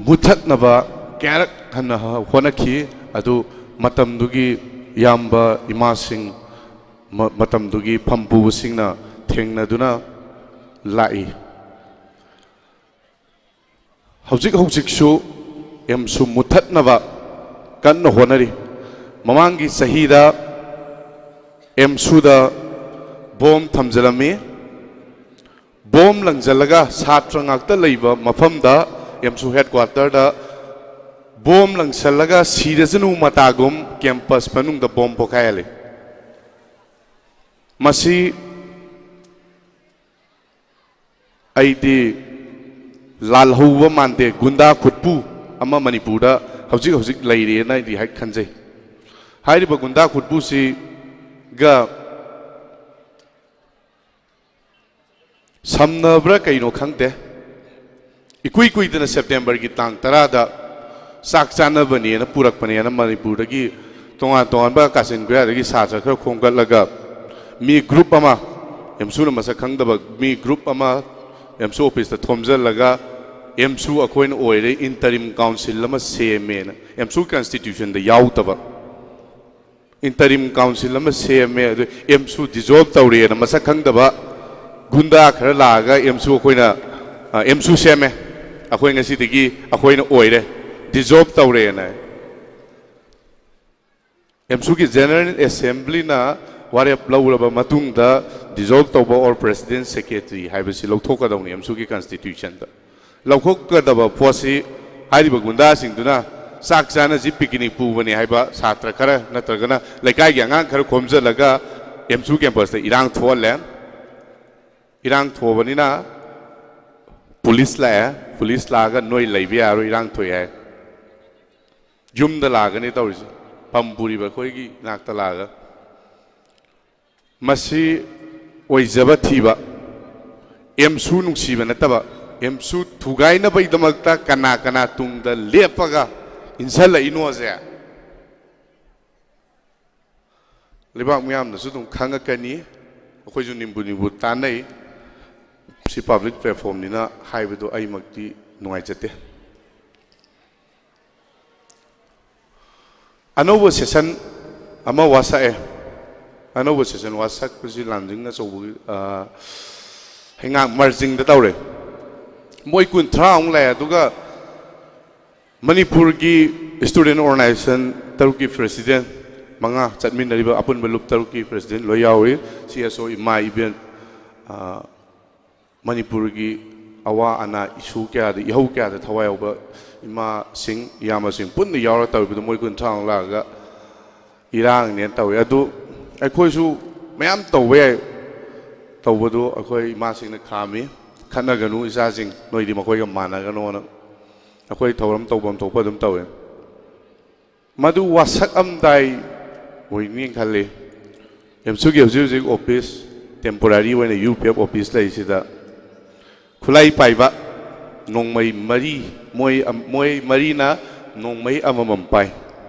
ꯃꯨꯊꯠꯅꯕ ꯀꯌꯥꯔꯛ ꯍꯟꯅ ꯍꯣꯠꯅꯈꯤ꯫ ꯑꯗꯨ ꯃꯇꯝꯗꯨꯒꯤ ꯏꯌꯥꯝꯕ ꯏꯃꯥꯁꯤꯡ, ꯃ-, ꯃꯇꯝꯗꯨꯒꯤ ꯐꯝ ꯄꯨꯕꯁꯤꯡꯅ ꯊꯦꯡꯅꯗꯨꯅ ꯂꯥꯛꯏ꯫ ꯍꯧꯖꯤꯛ ꯍꯧꯖꯤꯛꯁꯨ ꯑꯦꯝꯁꯨ ꯃꯨꯊꯠꯅꯕ ꯀꯟꯅ ꯍꯣꯠꯅꯔꯤ꯫ ꯃꯃꯥꯡꯒꯤ ꯆꯍꯤꯗ ꯑꯦꯝꯁꯨꯗ ꯕꯣꯝ ꯊꯝꯖꯤꯜꯂꯝꯃꯤ꯫ ꯕꯣꯝ ꯂꯪꯁꯤꯜꯂꯒ ꯁꯥꯇ꯭ꯔ ꯉꯥꯛꯇ ꯂꯩꯕ ꯃꯐꯝꯗ, ꯑꯦꯝꯁꯨ ꯍꯦꯗꯀ꯭ꯋꯥꯇꯔꯗ ꯕꯣꯝ ꯂꯪꯁꯤꯜꯂꯒ ꯁꯤꯔꯁꯅꯨ ꯃꯇꯥꯒꯨꯝ ꯀꯦꯝꯄꯁ ꯃꯅꯨꯡꯗ ꯕꯣꯝ ꯄꯣꯈꯥꯏꯍꯜꯂꯤ꯫ ꯃꯁꯤ ꯑꯩꯗꯤ ꯂꯥꯜꯍꯧꯕ ꯃꯥꯟꯗꯦ꯫ ꯒꯨꯟꯗꯥ ꯈꯨꯠꯄꯨ ꯑꯃ ꯃꯅꯤꯄꯨꯔꯗ ꯍꯧꯖꯤꯛ ꯍꯧꯖꯤꯛ ꯂꯩꯔꯦꯅ ꯑꯩꯗꯤ ꯍꯦꯛ ꯈꯟꯖꯩ꯫ ꯍꯥꯏꯔꯤꯕ ꯒꯨꯟꯗꯥ ꯈꯨꯠꯄꯨꯁꯤꯒ ꯁꯝꯅꯕ꯭ꯔꯥ ꯀꯩꯅꯣ ꯈꯪꯗꯦ, ꯏꯀꯨꯏ ꯀꯨꯏꯗꯅ ꯁꯦꯞꯇꯦꯝꯕꯔꯒꯤ ꯇꯥꯡ ꯇꯔꯥꯗ ꯆꯥꯛ ꯆꯥꯅꯕꯅꯦꯅ ꯄꯨꯔꯛꯄꯅꯦꯅ ꯃꯅꯤꯄꯨꯔꯗꯒꯤ ꯇꯣꯉꯥꯟ ꯇꯣꯉꯥꯟꯕ ꯀꯥꯆꯤꯟ ꯀꯣꯌꯥꯗꯒꯤ ꯁꯥꯇ꯭ꯔ ꯈꯔ ꯈꯣꯝꯒꯠꯂꯒ ꯃꯤ ꯒ꯭ꯔꯨꯞ ꯑꯃ, ꯑꯦꯝꯁꯨꯅ ꯃꯁꯛ ꯈꯪꯗꯕ ꯃꯤ ꯒ꯭ꯔꯨꯞ ꯑꯃ ꯑꯦꯝꯁꯨ ꯑꯣꯐꯤꯁꯇ ꯊꯣꯝꯖꯤꯜꯂꯒ, "ꯑꯦꯝꯁꯨ ꯑꯩꯈꯣꯏꯅ ꯑꯣꯏꯔꯦ, ꯏꯟꯇꯔꯤꯝ ꯀꯥꯎꯟꯁꯤꯜ ꯑꯃ ꯁꯦꯝꯃꯦꯅ", ꯑꯦꯝꯁꯨ ꯀꯟꯁꯇꯤꯇ꯭ꯌꯨꯁꯟꯗ ꯌꯥꯎꯗꯕ ꯏꯟꯇꯔꯤꯝ ꯀꯥꯎꯟꯁꯤꯜ ꯑꯃ ꯁꯦꯝꯃꯦ, ꯑꯗꯨ ꯑꯦꯝꯁꯨ ꯗꯤꯖꯣꯜꯕ ꯇꯧꯔꯦꯅ ꯃꯁꯛ ꯈꯪꯗꯕ ꯒꯨꯟꯗꯥ ꯈꯔ ꯂꯥꯛꯑꯒ ꯑꯦꯝꯁꯨ ꯑꯩꯈꯣꯏꯅ ꯑꯦꯝꯁꯨ ꯁꯦꯝꯃꯦ, ꯑꯩꯈꯣꯏ ꯉꯁꯤꯗꯒꯤ ꯑꯩꯈꯣꯏꯅ ꯑꯣꯏꯔꯦ, ꯗꯤꯖꯣꯜꯕ ꯇꯧꯔꯦꯅ꯫ ꯑꯦꯝꯁꯨꯒꯤ ꯖꯦꯅꯔꯦꯜ ꯑꯦꯁꯦꯝꯕ꯭ꯂꯤꯅ ꯋꯥꯔꯦꯞ ꯂꯧꯔꯕ ꯃꯇꯨꯡꯗ ꯗꯤꯖꯣꯜꯕ ꯇꯧꯕ ꯑꯣꯔ ꯄ꯭ꯔꯦꯁꯤꯗꯦꯟ ꯁꯦꯀ꯭ꯔꯦꯇꯔꯤ ꯍꯥꯏꯕꯁꯤ ꯂꯧꯊꯣꯛꯀꯗꯧꯅꯤ ꯑꯦꯝꯁꯨꯒꯤ ꯀꯟꯁꯇꯤꯇ꯭ꯌꯨꯁꯟꯗ꯫ ꯂꯧꯊꯣꯛꯀꯗꯕ ꯄꯣꯠꯁꯤ ꯍꯥꯏꯔꯤꯕ ꯒꯨꯟꯗꯥꯁꯤꯡꯗꯨꯅ ꯆꯥꯛ ꯆꯥꯅꯁꯤ ꯄꯤꯛꯅꯤꯛ ꯄꯨꯕꯅꯤ ꯍꯥꯏꯕ ꯁꯥꯇ꯭ꯔ ꯈꯔ ꯅꯠꯇ꯭ꯔꯒꯅ ꯂꯩꯀꯥꯏꯒꯤ ꯑꯉꯥꯡ ꯈꯔ ꯈꯣꯝꯖꯤꯜꯂꯒ ꯑꯦꯝꯁꯨ ꯀꯦꯝꯄꯁꯇ ꯏꯔꯥꯡ ꯊꯣꯛꯍꯜꯂꯦ꯫ ꯏꯔꯥꯡ ꯊꯣꯛꯑꯕꯅꯤꯅ ꯄꯨꯂꯤꯁ ꯂꯥꯛꯑꯦ꯫ ꯄꯨꯂꯤꯁ ꯂꯥꯛꯑꯒ ꯅꯣꯏ ꯂꯩꯕ ꯌꯥꯔꯣꯏ, ꯏꯔꯥꯡ ꯊꯣꯛꯑꯦ ꯍꯥꯏ꯫ ꯌꯨꯝꯗ ꯂꯥꯛꯀꯅꯤ ꯇꯧꯔꯤꯁꯦ, ꯐꯝ ꯄꯨꯔꯤꯕ ꯑꯩꯈꯣꯏꯒꯤ ꯏꯅꯥꯛꯇ ꯂꯥꯛꯑꯒ꯫ ꯃꯁꯤ ꯑꯣꯏꯖꯕ ꯊꯤꯕ, ꯑꯦꯝꯁꯨ ꯅꯨꯡꯁꯤꯕ ꯅꯠꯇꯕ, ꯑꯦꯝꯁꯨ ꯊꯨꯒꯥꯏꯅꯕꯒꯤꯗꯃꯛꯇ ꯀꯅꯥ ꯀꯅꯥ ꯇꯨꯡꯗ ꯂꯦꯞꯄꯒ ꯏꯟꯁꯤꯜꯂꯛꯏꯅꯣꯁꯦ ꯂꯩꯕꯥꯛ ꯃꯤꯌꯥꯝꯅꯁꯨ ꯑꯗꯨꯝ ꯈꯪꯉꯛꯀꯅꯤ꯫ ꯑꯩꯈꯣꯏꯁꯨ ꯅꯤꯝꯕꯨ ꯅꯤꯝꯕꯨ ꯇꯥꯟꯅꯩ꯫ ꯁꯤ ꯄꯕ꯭ꯂꯤꯛ ꯄ꯭ꯂꯦꯠꯐꯣꯝꯅꯤꯅ ꯍꯥꯏꯕꯗꯣ ꯑꯩꯃꯛꯇꯤ ꯅꯨꯡꯉꯥꯏꯖꯗꯦ꯫ ꯑꯅꯧꯕ ꯁꯦꯁꯟ ꯑꯃ ꯋꯥꯁꯛꯑꯦ꯫ ꯑꯅꯧꯕ ꯁꯦꯁꯟ ꯋꯥꯁꯛꯄꯁꯤ ꯂꯥꯟꯖꯤꯡ ꯑꯆꯧꯕꯒꯤ, ꯑ, ꯍꯩꯉꯥꯡ ꯃꯥꯔꯖꯤꯡꯗ ꯇꯧꯔꯦ꯫ ꯃꯣꯏ ꯀꯨꯟꯊ꯭ꯔꯥ ꯑꯃꯨꯛ ꯂꯥꯛꯑꯦ꯫ ꯑꯗꯨꯒ ꯃꯅꯤꯄꯨꯔꯒꯤ ꯁ꯭ꯇꯨꯗꯦꯟ ꯑꯣꯔꯒꯅꯥꯏꯖꯦꯁꯟ ꯇꯔꯨꯛꯀꯤ ꯄ꯭ꯔꯦꯁꯤꯗꯦꯟ ꯃꯉꯥ ꯆꯠꯃꯤꯟꯅꯔꯤꯕ ꯑꯄꯨꯟꯕ ꯂꯨꯞ ꯇꯔꯨꯛꯀꯤ ꯄ꯭ꯔꯦꯁꯤꯗꯦꯟ ꯂꯣꯏ ꯌꯥꯎꯔꯤ꯫ ꯁꯤ ꯑꯦꯁ ꯑꯣ, ꯏꯃꯥ ꯏꯕꯦꯟ, ꯑ, ꯃꯅꯤꯄꯨꯔꯒꯤ ꯑꯋꯥ ꯑꯅꯥ ꯏꯁꯨ ꯀꯌꯥꯗ, ꯏꯍꯧ ꯀꯌꯥꯗ ꯊꯋꯥꯏ ꯌꯥꯎꯕ ꯏꯃꯥꯁꯤꯡ, ꯏꯌꯥꯝꯕꯁꯤꯡ ꯄꯨꯟꯅ ꯌꯥꯎꯔ ꯇꯧꯔꯤꯕꯗꯣ ꯃꯣꯏ ꯀꯨꯟꯊ꯭ꯔꯥꯃꯨꯛ ꯂꯥꯛꯑꯒ ꯏꯔꯥꯡꯅꯦꯅ ꯇꯧꯋꯦ꯫ ꯑꯗꯨ ꯑꯩꯈꯣꯏꯁꯨ ꯃꯌꯥꯝ ꯇꯧꯕ ꯌꯥꯏ, ꯇꯧꯕꯗꯨ ꯑꯩꯈꯣꯏ ꯏꯃꯥꯁꯤꯡꯅ ꯈꯥꯝꯃꯤ꯫ "ꯈꯠꯅꯒꯅꯨ ꯏꯆꯥꯁꯤꯡ, ꯅꯣꯏꯗꯤ ꯃꯈꯣꯏꯒ ꯃꯥꯟꯅꯒꯅꯣꯅ" ꯑꯩꯈꯣꯏ ꯊꯧꯔꯝ ꯇꯧꯐꯝ ꯊꯣꯛꯄ ꯑꯗꯨꯝ ꯇꯧꯋꯦ꯫ ꯃꯗꯨ ꯋꯥꯁꯛꯑꯝꯗꯥꯏ ꯑꯣꯏꯅꯤ ꯈꯜꯂꯤ꯫ ꯑꯦꯝꯁꯨꯒꯤ ꯍꯧꯖꯤꯛ ꯍꯧꯖꯤꯛ ꯑꯣꯐꯤꯁ, ꯇꯦꯝꯄꯣꯔꯥꯔꯤ ꯑꯣꯏꯅ ꯌꯨ ꯄꯤ ꯑꯦꯐ ꯑꯣꯐꯤꯁ ꯂꯩꯔꯤꯁꯤꯗ ꯈꯨꯠꯂꯥꯏ ꯄꯥꯏꯕ ꯅꯣꯡꯃꯩ ꯃꯔꯤ, ꯃꯣꯏ, ꯃꯣꯏ ꯃꯔꯤꯅ ꯅꯣꯡꯃꯩ ꯑꯃꯃꯝ ꯄꯥꯏ꯫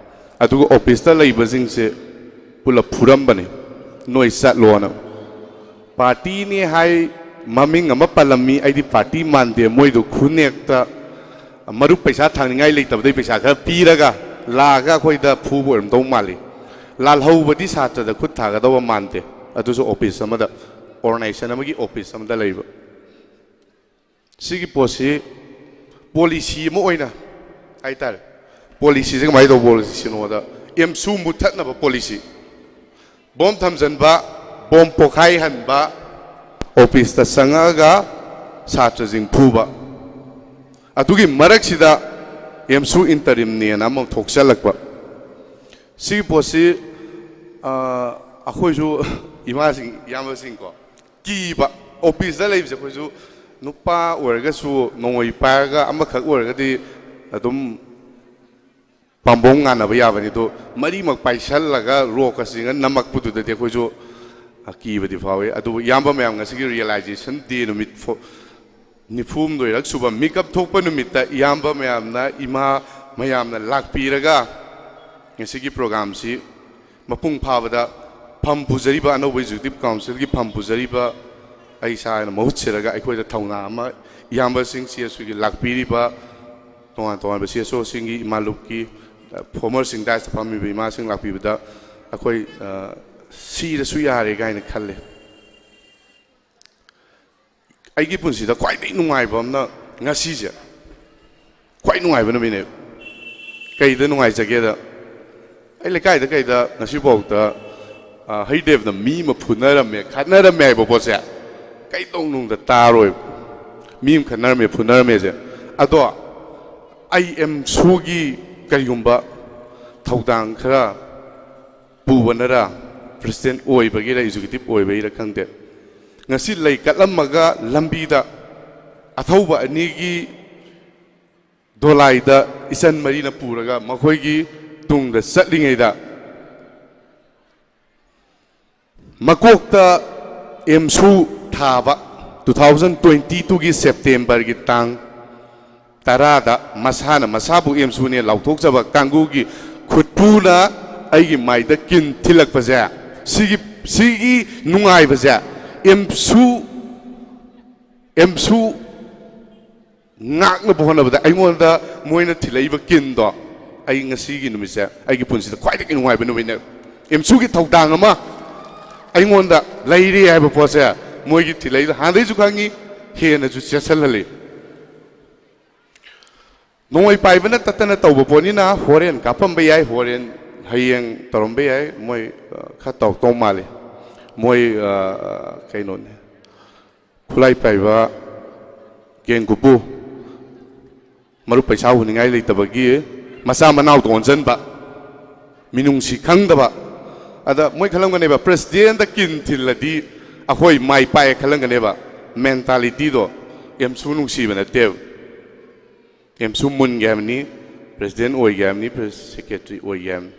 ꯑꯗꯨꯒ ꯑꯣꯐꯤꯁꯇ ꯂꯩꯕꯁꯤꯡꯁꯦ ꯄꯨꯂꯞ ꯐꯨꯔꯝꯕꯅꯤ, "ꯅꯣꯏ ꯆꯠꯂꯣꯅ"꯫ ꯄꯥꯔꯇꯤꯅꯤ ꯍꯥꯏ, ꯃꯃꯤꯡ ꯑꯃ ꯄꯜꯂꯝꯃꯤ, ꯑꯩꯗꯤ ꯄꯥꯔꯇꯤ ꯃꯥꯟꯗꯦ꯫ ꯃꯣꯏꯗꯨ ꯈꯨꯅꯦꯛꯇ ꯃꯔꯨꯞ ꯄꯩꯁꯥ ꯊꯥꯡꯅꯤꯡꯉꯥꯏ ꯂꯩꯇꯕꯗꯩ ꯄꯩꯁꯥ ꯈꯔ ꯄꯤꯔꯒ ꯂꯥꯛꯑꯒ ꯑꯩꯈꯣꯏꯗ ꯐꯨꯕ ꯑꯣꯏꯔꯝꯗꯧ ꯃꯥꯜꯂꯤ꯫ ꯂꯥꯜꯍꯧꯕꯗꯤ ꯁꯥꯇ꯭ꯔꯗ ꯈꯨꯠ ꯊꯥꯒꯗꯧꯕ ꯃꯥꯟꯗꯦ꯫ ꯑꯗꯨꯁꯨ ꯑꯣꯐꯤꯁ ꯑꯃꯗ ꯑꯣꯔꯒꯅꯥꯏꯖꯦꯁꯟ ꯑꯃꯒꯤ ꯑꯣꯐꯤꯁ ꯑꯃꯗ ꯂꯩꯕ꯫ ꯁꯤꯒꯤ ꯄꯣꯠꯁꯤ ꯄꯣꯂꯤꯁꯤ ꯑꯃ ꯑꯣꯏꯅ ꯍꯥꯏꯇꯥꯔꯦ꯫ ꯄꯣꯂꯤꯁꯤꯁꯦ ꯀꯃꯥꯏꯅ ꯇꯧꯕ ꯄꯣꯂꯤꯁꯤꯅꯣꯗ, ꯑꯦꯝꯁꯨ ꯃꯨꯠꯊꯠꯅꯕ ꯄꯣꯂꯤꯁꯤ꯫ ꯕꯣꯝ ꯊꯝꯖꯤꯟꯕ, ꯕꯣꯝ ꯄꯣꯈꯥꯏꯍꯟꯕ, ꯑꯣꯐꯤꯁꯇ ꯆꯪꯉꯛꯑꯒ ꯁꯥꯇ꯭ꯔꯁꯤꯡ ꯐꯨꯕ, ꯑꯗꯨꯒꯤ ꯃꯔꯛꯁꯤꯗ ꯑꯦꯝꯁꯨ ꯏꯟꯇꯔꯤꯝꯅꯦꯅ ꯑꯃ ꯊꯣꯛꯆꯜꯂꯛꯄ꯫ ꯁꯤꯒꯤ ꯄꯣꯠꯁꯤ, ꯑ, ꯑꯩꯈꯣꯏꯁꯨ ꯏꯃꯥꯁꯤꯡ, ꯏꯌꯥꯝꯕꯁꯤꯡꯀꯣ, ꯀꯤꯕ꯫ ꯑꯣꯐꯤꯁꯇ ꯂꯩꯕꯁꯦ ꯑꯩꯈꯣꯏꯁꯨ ꯅꯨꯄꯥ ꯑꯣꯏꯔꯒꯁꯨ ꯅꯣꯡꯃꯩ ꯄꯥꯏꯔꯒ ꯑꯃꯈꯛ ꯑꯣꯏꯔꯒꯗꯤ ꯑꯗꯨꯝ ꯄꯥꯝꯕꯣꯝ ꯉꯥꯟꯅꯕ ꯌꯥꯕꯅꯤ, ꯑꯗꯣ ꯃꯔꯤꯃꯛ ꯄꯥꯏꯁꯜꯂꯒ ꯔꯣꯛꯀ ꯆꯤꯡꯉ ꯅꯝꯃꯛꯄꯗꯨꯗꯗꯤ ꯑꯩꯈꯣꯏꯁꯨ ꯑꯀꯤꯕꯗꯤ ꯐꯥꯎꯏ꯫ ꯑꯗꯨꯕꯨ ꯏꯌꯥꯝꯕ ꯃꯌꯥꯝ, ꯉꯁꯤꯒꯤ ꯔꯤꯌꯦꯂꯥꯏꯖꯦꯁꯟ ꯗꯦ ꯅꯨꯃꯤꯠ ꯐꯣ-, ꯅꯤꯐꯨꯍꯨꯝꯗꯣꯏꯔꯛ ꯁꯨꯕ ꯃꯤꯀꯞ ꯊꯣꯛꯄ ꯅꯨꯃꯤꯠꯇ ꯏꯌꯥꯝꯕ ꯃꯌꯥꯝꯅ, ꯏꯃꯥ ꯃꯌꯥꯝꯅ ꯂꯥꯛꯄꯤꯔꯒ ꯉꯁꯤꯒꯤ ꯄ꯭ꯔꯣꯒꯥꯝꯁꯤ ꯃꯄꯨꯡ ꯐꯥꯕꯗ ꯐꯝ ꯄꯨꯖꯔꯤꯕ, ꯑꯅꯧꯕ ꯑꯦꯛꯖꯤꯀ꯭ꯌꯨꯇꯤꯚ ꯀꯥꯎꯟꯁꯤꯜꯒꯤ ꯐꯝ ꯄꯨꯖꯔꯤꯕ ꯑꯩ ꯏꯁꯥꯅ ꯃꯍꯨꯠ ꯁꯤꯜꯂꯒ ꯑꯩꯈꯣꯏꯗ ꯊꯧꯅꯥ ꯑꯃ, ꯏꯌꯥꯝꯕꯁꯤꯡ ꯁꯤ ꯑꯦꯁ ꯌꯨꯒꯤ ꯂꯥꯛꯄꯤꯔꯤꯕ, ꯇꯣꯉꯥꯟ ꯇꯣꯉꯥꯟꯕ ꯁꯤ ꯑꯦꯁ ꯑꯣꯁꯤꯡꯒꯤ ꯏꯃꯥ ꯂꯨꯞꯀꯤ, ꯑ, ꯐꯣꯔꯃꯔꯁꯤꯡ ꯗꯥꯏꯁꯇ ꯐꯝꯃꯤꯕ ꯏꯃꯥꯁꯤꯡ ꯂꯥꯛꯄꯤꯕꯗ ꯑꯩꯈꯣꯏ, ꯑ, ꯁꯤꯔꯁꯨ ꯌꯥꯔꯦ ꯀꯥꯏꯅ ꯈꯜꯂꯦ꯫ ꯑꯩꯒꯤ ꯄꯨꯟꯁꯤꯗ ꯈ꯭ꯋꯥꯏꯗꯒꯤ ꯅꯨꯡꯉꯥꯏꯕ ꯑꯃꯅ ꯉꯁꯤꯁꯦ ꯈ꯭ꯋꯥꯏ ꯅꯨꯡꯉꯥꯏꯕ ꯅꯨꯃꯤꯠꯅꯦ꯫ ꯀꯩꯗ ꯅꯨꯡꯉꯥꯏꯖꯒꯦꯗ, ꯑꯩ ꯂꯩꯀꯥꯏꯗ ꯀꯩꯗ ꯉꯁꯤꯐꯥꯎꯗ, ꯑ, ꯍꯩꯗꯦꯕꯗ ꯃꯤ ꯑꯃ ꯐꯨꯅꯔꯝꯃꯦ, ꯈꯠꯅꯔꯝꯃꯦ ꯍꯥꯏꯕ ꯄꯣꯠꯁꯦ ꯀꯩꯗꯧꯅꯨꯡꯗ ꯇꯥꯔꯣꯏ꯫ ꯃꯤ ꯑꯃ ꯈꯠꯅꯔꯝꯃꯦ, ꯐꯨꯅꯔꯝꯃꯦꯁꯦ꯫ ꯑꯗꯣ ꯑꯩ ꯑꯦꯝꯁꯨꯒꯤ ꯀꯔꯤꯒꯨꯝꯕ ꯊꯧꯗꯥꯡ ꯈꯔ ꯄꯨꯕꯅꯔ, ꯄ꯭ꯔꯁꯤꯗꯦꯟ ꯑꯣꯏꯕꯒꯤꯔ, ꯑꯦꯛꯖꯤꯀ꯭ꯌꯨꯇꯤꯚ ꯑꯣꯏꯕꯒꯤꯔ ꯈꯪꯗꯦ, ꯉꯁꯤ ꯂꯩ ꯀꯠꯂꯝꯃꯒ ꯂꯝꯕꯤꯗ ꯑꯊꯧꯕ ꯑꯅꯤꯒꯤ ꯗꯣꯂꯥꯏꯗ ꯏꯆꯟ ꯃꯔꯤꯅ ꯄꯨꯔꯒ ꯃꯈꯣꯏꯒꯤ ꯇꯨꯡꯗ ꯆꯠꯂꯤꯉꯩꯗ, ꯃꯀꯣꯛꯇ ꯑꯦꯝꯁꯨ ꯊꯥꯕ, two thousand twenty twoꯒꯤ ꯁꯦꯞꯇꯦꯝꯕꯔꯒꯤ ꯇꯥꯡ ꯇꯔꯥꯗ ꯃꯁꯥꯅ ꯃꯁꯥꯕꯨ ꯑꯦꯝꯁꯨꯅꯦ ꯂꯥꯎꯊꯣꯛꯆꯕ ꯀꯥꯡꯕꯨꯒꯤ ꯈꯨꯠꯄꯨꯅ ꯑꯩꯒꯤ ꯃꯥꯏꯗ ꯀꯤꯟ ꯊꯤꯜꯂꯛꯄꯁꯦ, ꯁꯤꯒꯤ, ꯁꯤꯒꯤ ꯅꯨꯡꯉꯥꯏꯕꯁꯦ, ꯑꯦꯝꯁꯨ, ꯑꯦꯝꯁꯨ ꯉꯥꯛꯅꯕ ꯍꯣꯠꯅꯕꯗ ꯑꯩꯉꯣꯟꯗ ꯃꯣꯏꯅ ꯊꯤꯜꯂꯛꯏꯕ ꯀꯤꯟꯗꯣ, ꯑꯩ ꯉꯁꯤꯒꯤ ꯅꯨꯃꯤꯠꯁꯦ ꯑꯩꯒꯤ ꯄꯨꯟꯁꯤꯗ ꯈ꯭ꯋꯥꯏꯗꯒꯤ ꯅꯨꯡꯉꯥꯏꯕ ꯅꯨꯃꯤꯠꯅꯦ꯫ ꯑꯦꯝꯁꯨꯒꯤ ꯊꯧꯗꯥꯡ ꯑꯃ ꯑꯩꯉꯣꯟꯗ ꯂꯩꯔꯤ ꯍꯥꯏꯕ ꯄꯣꯠꯁꯦ ꯃꯣꯏꯒꯤ ꯊꯤꯜꯂꯛꯏꯗꯣ ꯍꯥꯟꯅꯗꯩꯁꯨ ꯈꯪꯉꯤ, ꯍꯦꯟꯅꯁꯨ ꯆꯦꯠꯁꯤꯜꯍꯜꯂꯤ꯫ ꯅꯣꯡꯃꯩ ꯄꯥꯏꯕꯅ ꯇꯠꯇꯅ ꯇꯧꯕ ꯄꯣꯠꯅꯤꯅ ꯍꯣꯔꯦꯟ ꯀꯥꯞꯄꯝꯕ ꯌꯥꯏ, ꯍꯣꯔꯦꯟ ꯍꯌꯦꯡ ꯇꯧꯔꯝꯕ ꯌꯥꯏ꯫ ꯃꯣꯏ ꯑ, ꯈꯔ ꯇꯧꯔꯛꯇꯧ ꯃꯥꯜꯂꯤ꯫ ꯃꯣꯏ ꯑ, ꯀꯩꯅꯣꯅꯦ, ꯈꯨꯠꯂꯥꯏ ꯄꯥꯏꯕ ꯒꯦꯡ ꯒꯨꯄꯨ, ꯃꯔꯨꯞ ꯄꯩꯁꯥ ꯍꯨꯅꯤꯡꯉꯥꯏ ꯂꯩꯇꯕꯒꯤ ꯃꯆꯥ ꯃꯅꯥꯎꯗ ꯑꯣꯟꯁꯤꯟꯕ, ꯃꯤꯅꯨꯡꯁꯤ ꯈꯪꯗꯕ꯫ ꯑꯗ ꯃꯣꯏ ꯈꯜꯂꯝꯒꯅꯦꯕ, ꯄ꯭ꯔꯦꯁꯤꯗꯦꯟꯗ ꯀꯤꯟ ꯊꯤꯜꯂꯗꯤ ꯑꯩꯈꯣꯏ ꯃꯥꯏ ꯄꯥꯛꯑꯦ ꯈꯜꯂꯝꯒꯅꯦꯕ꯫ ꯃꯦꯟꯇꯥꯂꯤꯇꯤꯗꯣ ꯑꯦꯝꯁꯨ ꯅꯨꯡꯁꯤꯕ ꯅꯠꯇꯦꯕ꯫ ꯑꯦꯝꯁꯨ ꯃꯨꯟꯒꯦ ꯍꯥꯏꯕꯅꯤ, ꯄ꯭ꯔꯦꯁꯤꯗꯦꯟ ꯑꯣꯏꯒꯦ ꯍꯥꯏꯕꯅꯤ, ꯄ꯭ꯔꯦꯁ ꯁꯦꯀ꯭ꯔꯦꯇꯔꯤ ꯑꯣꯏꯒꯦ ꯍꯥꯏꯕꯅꯤ꯫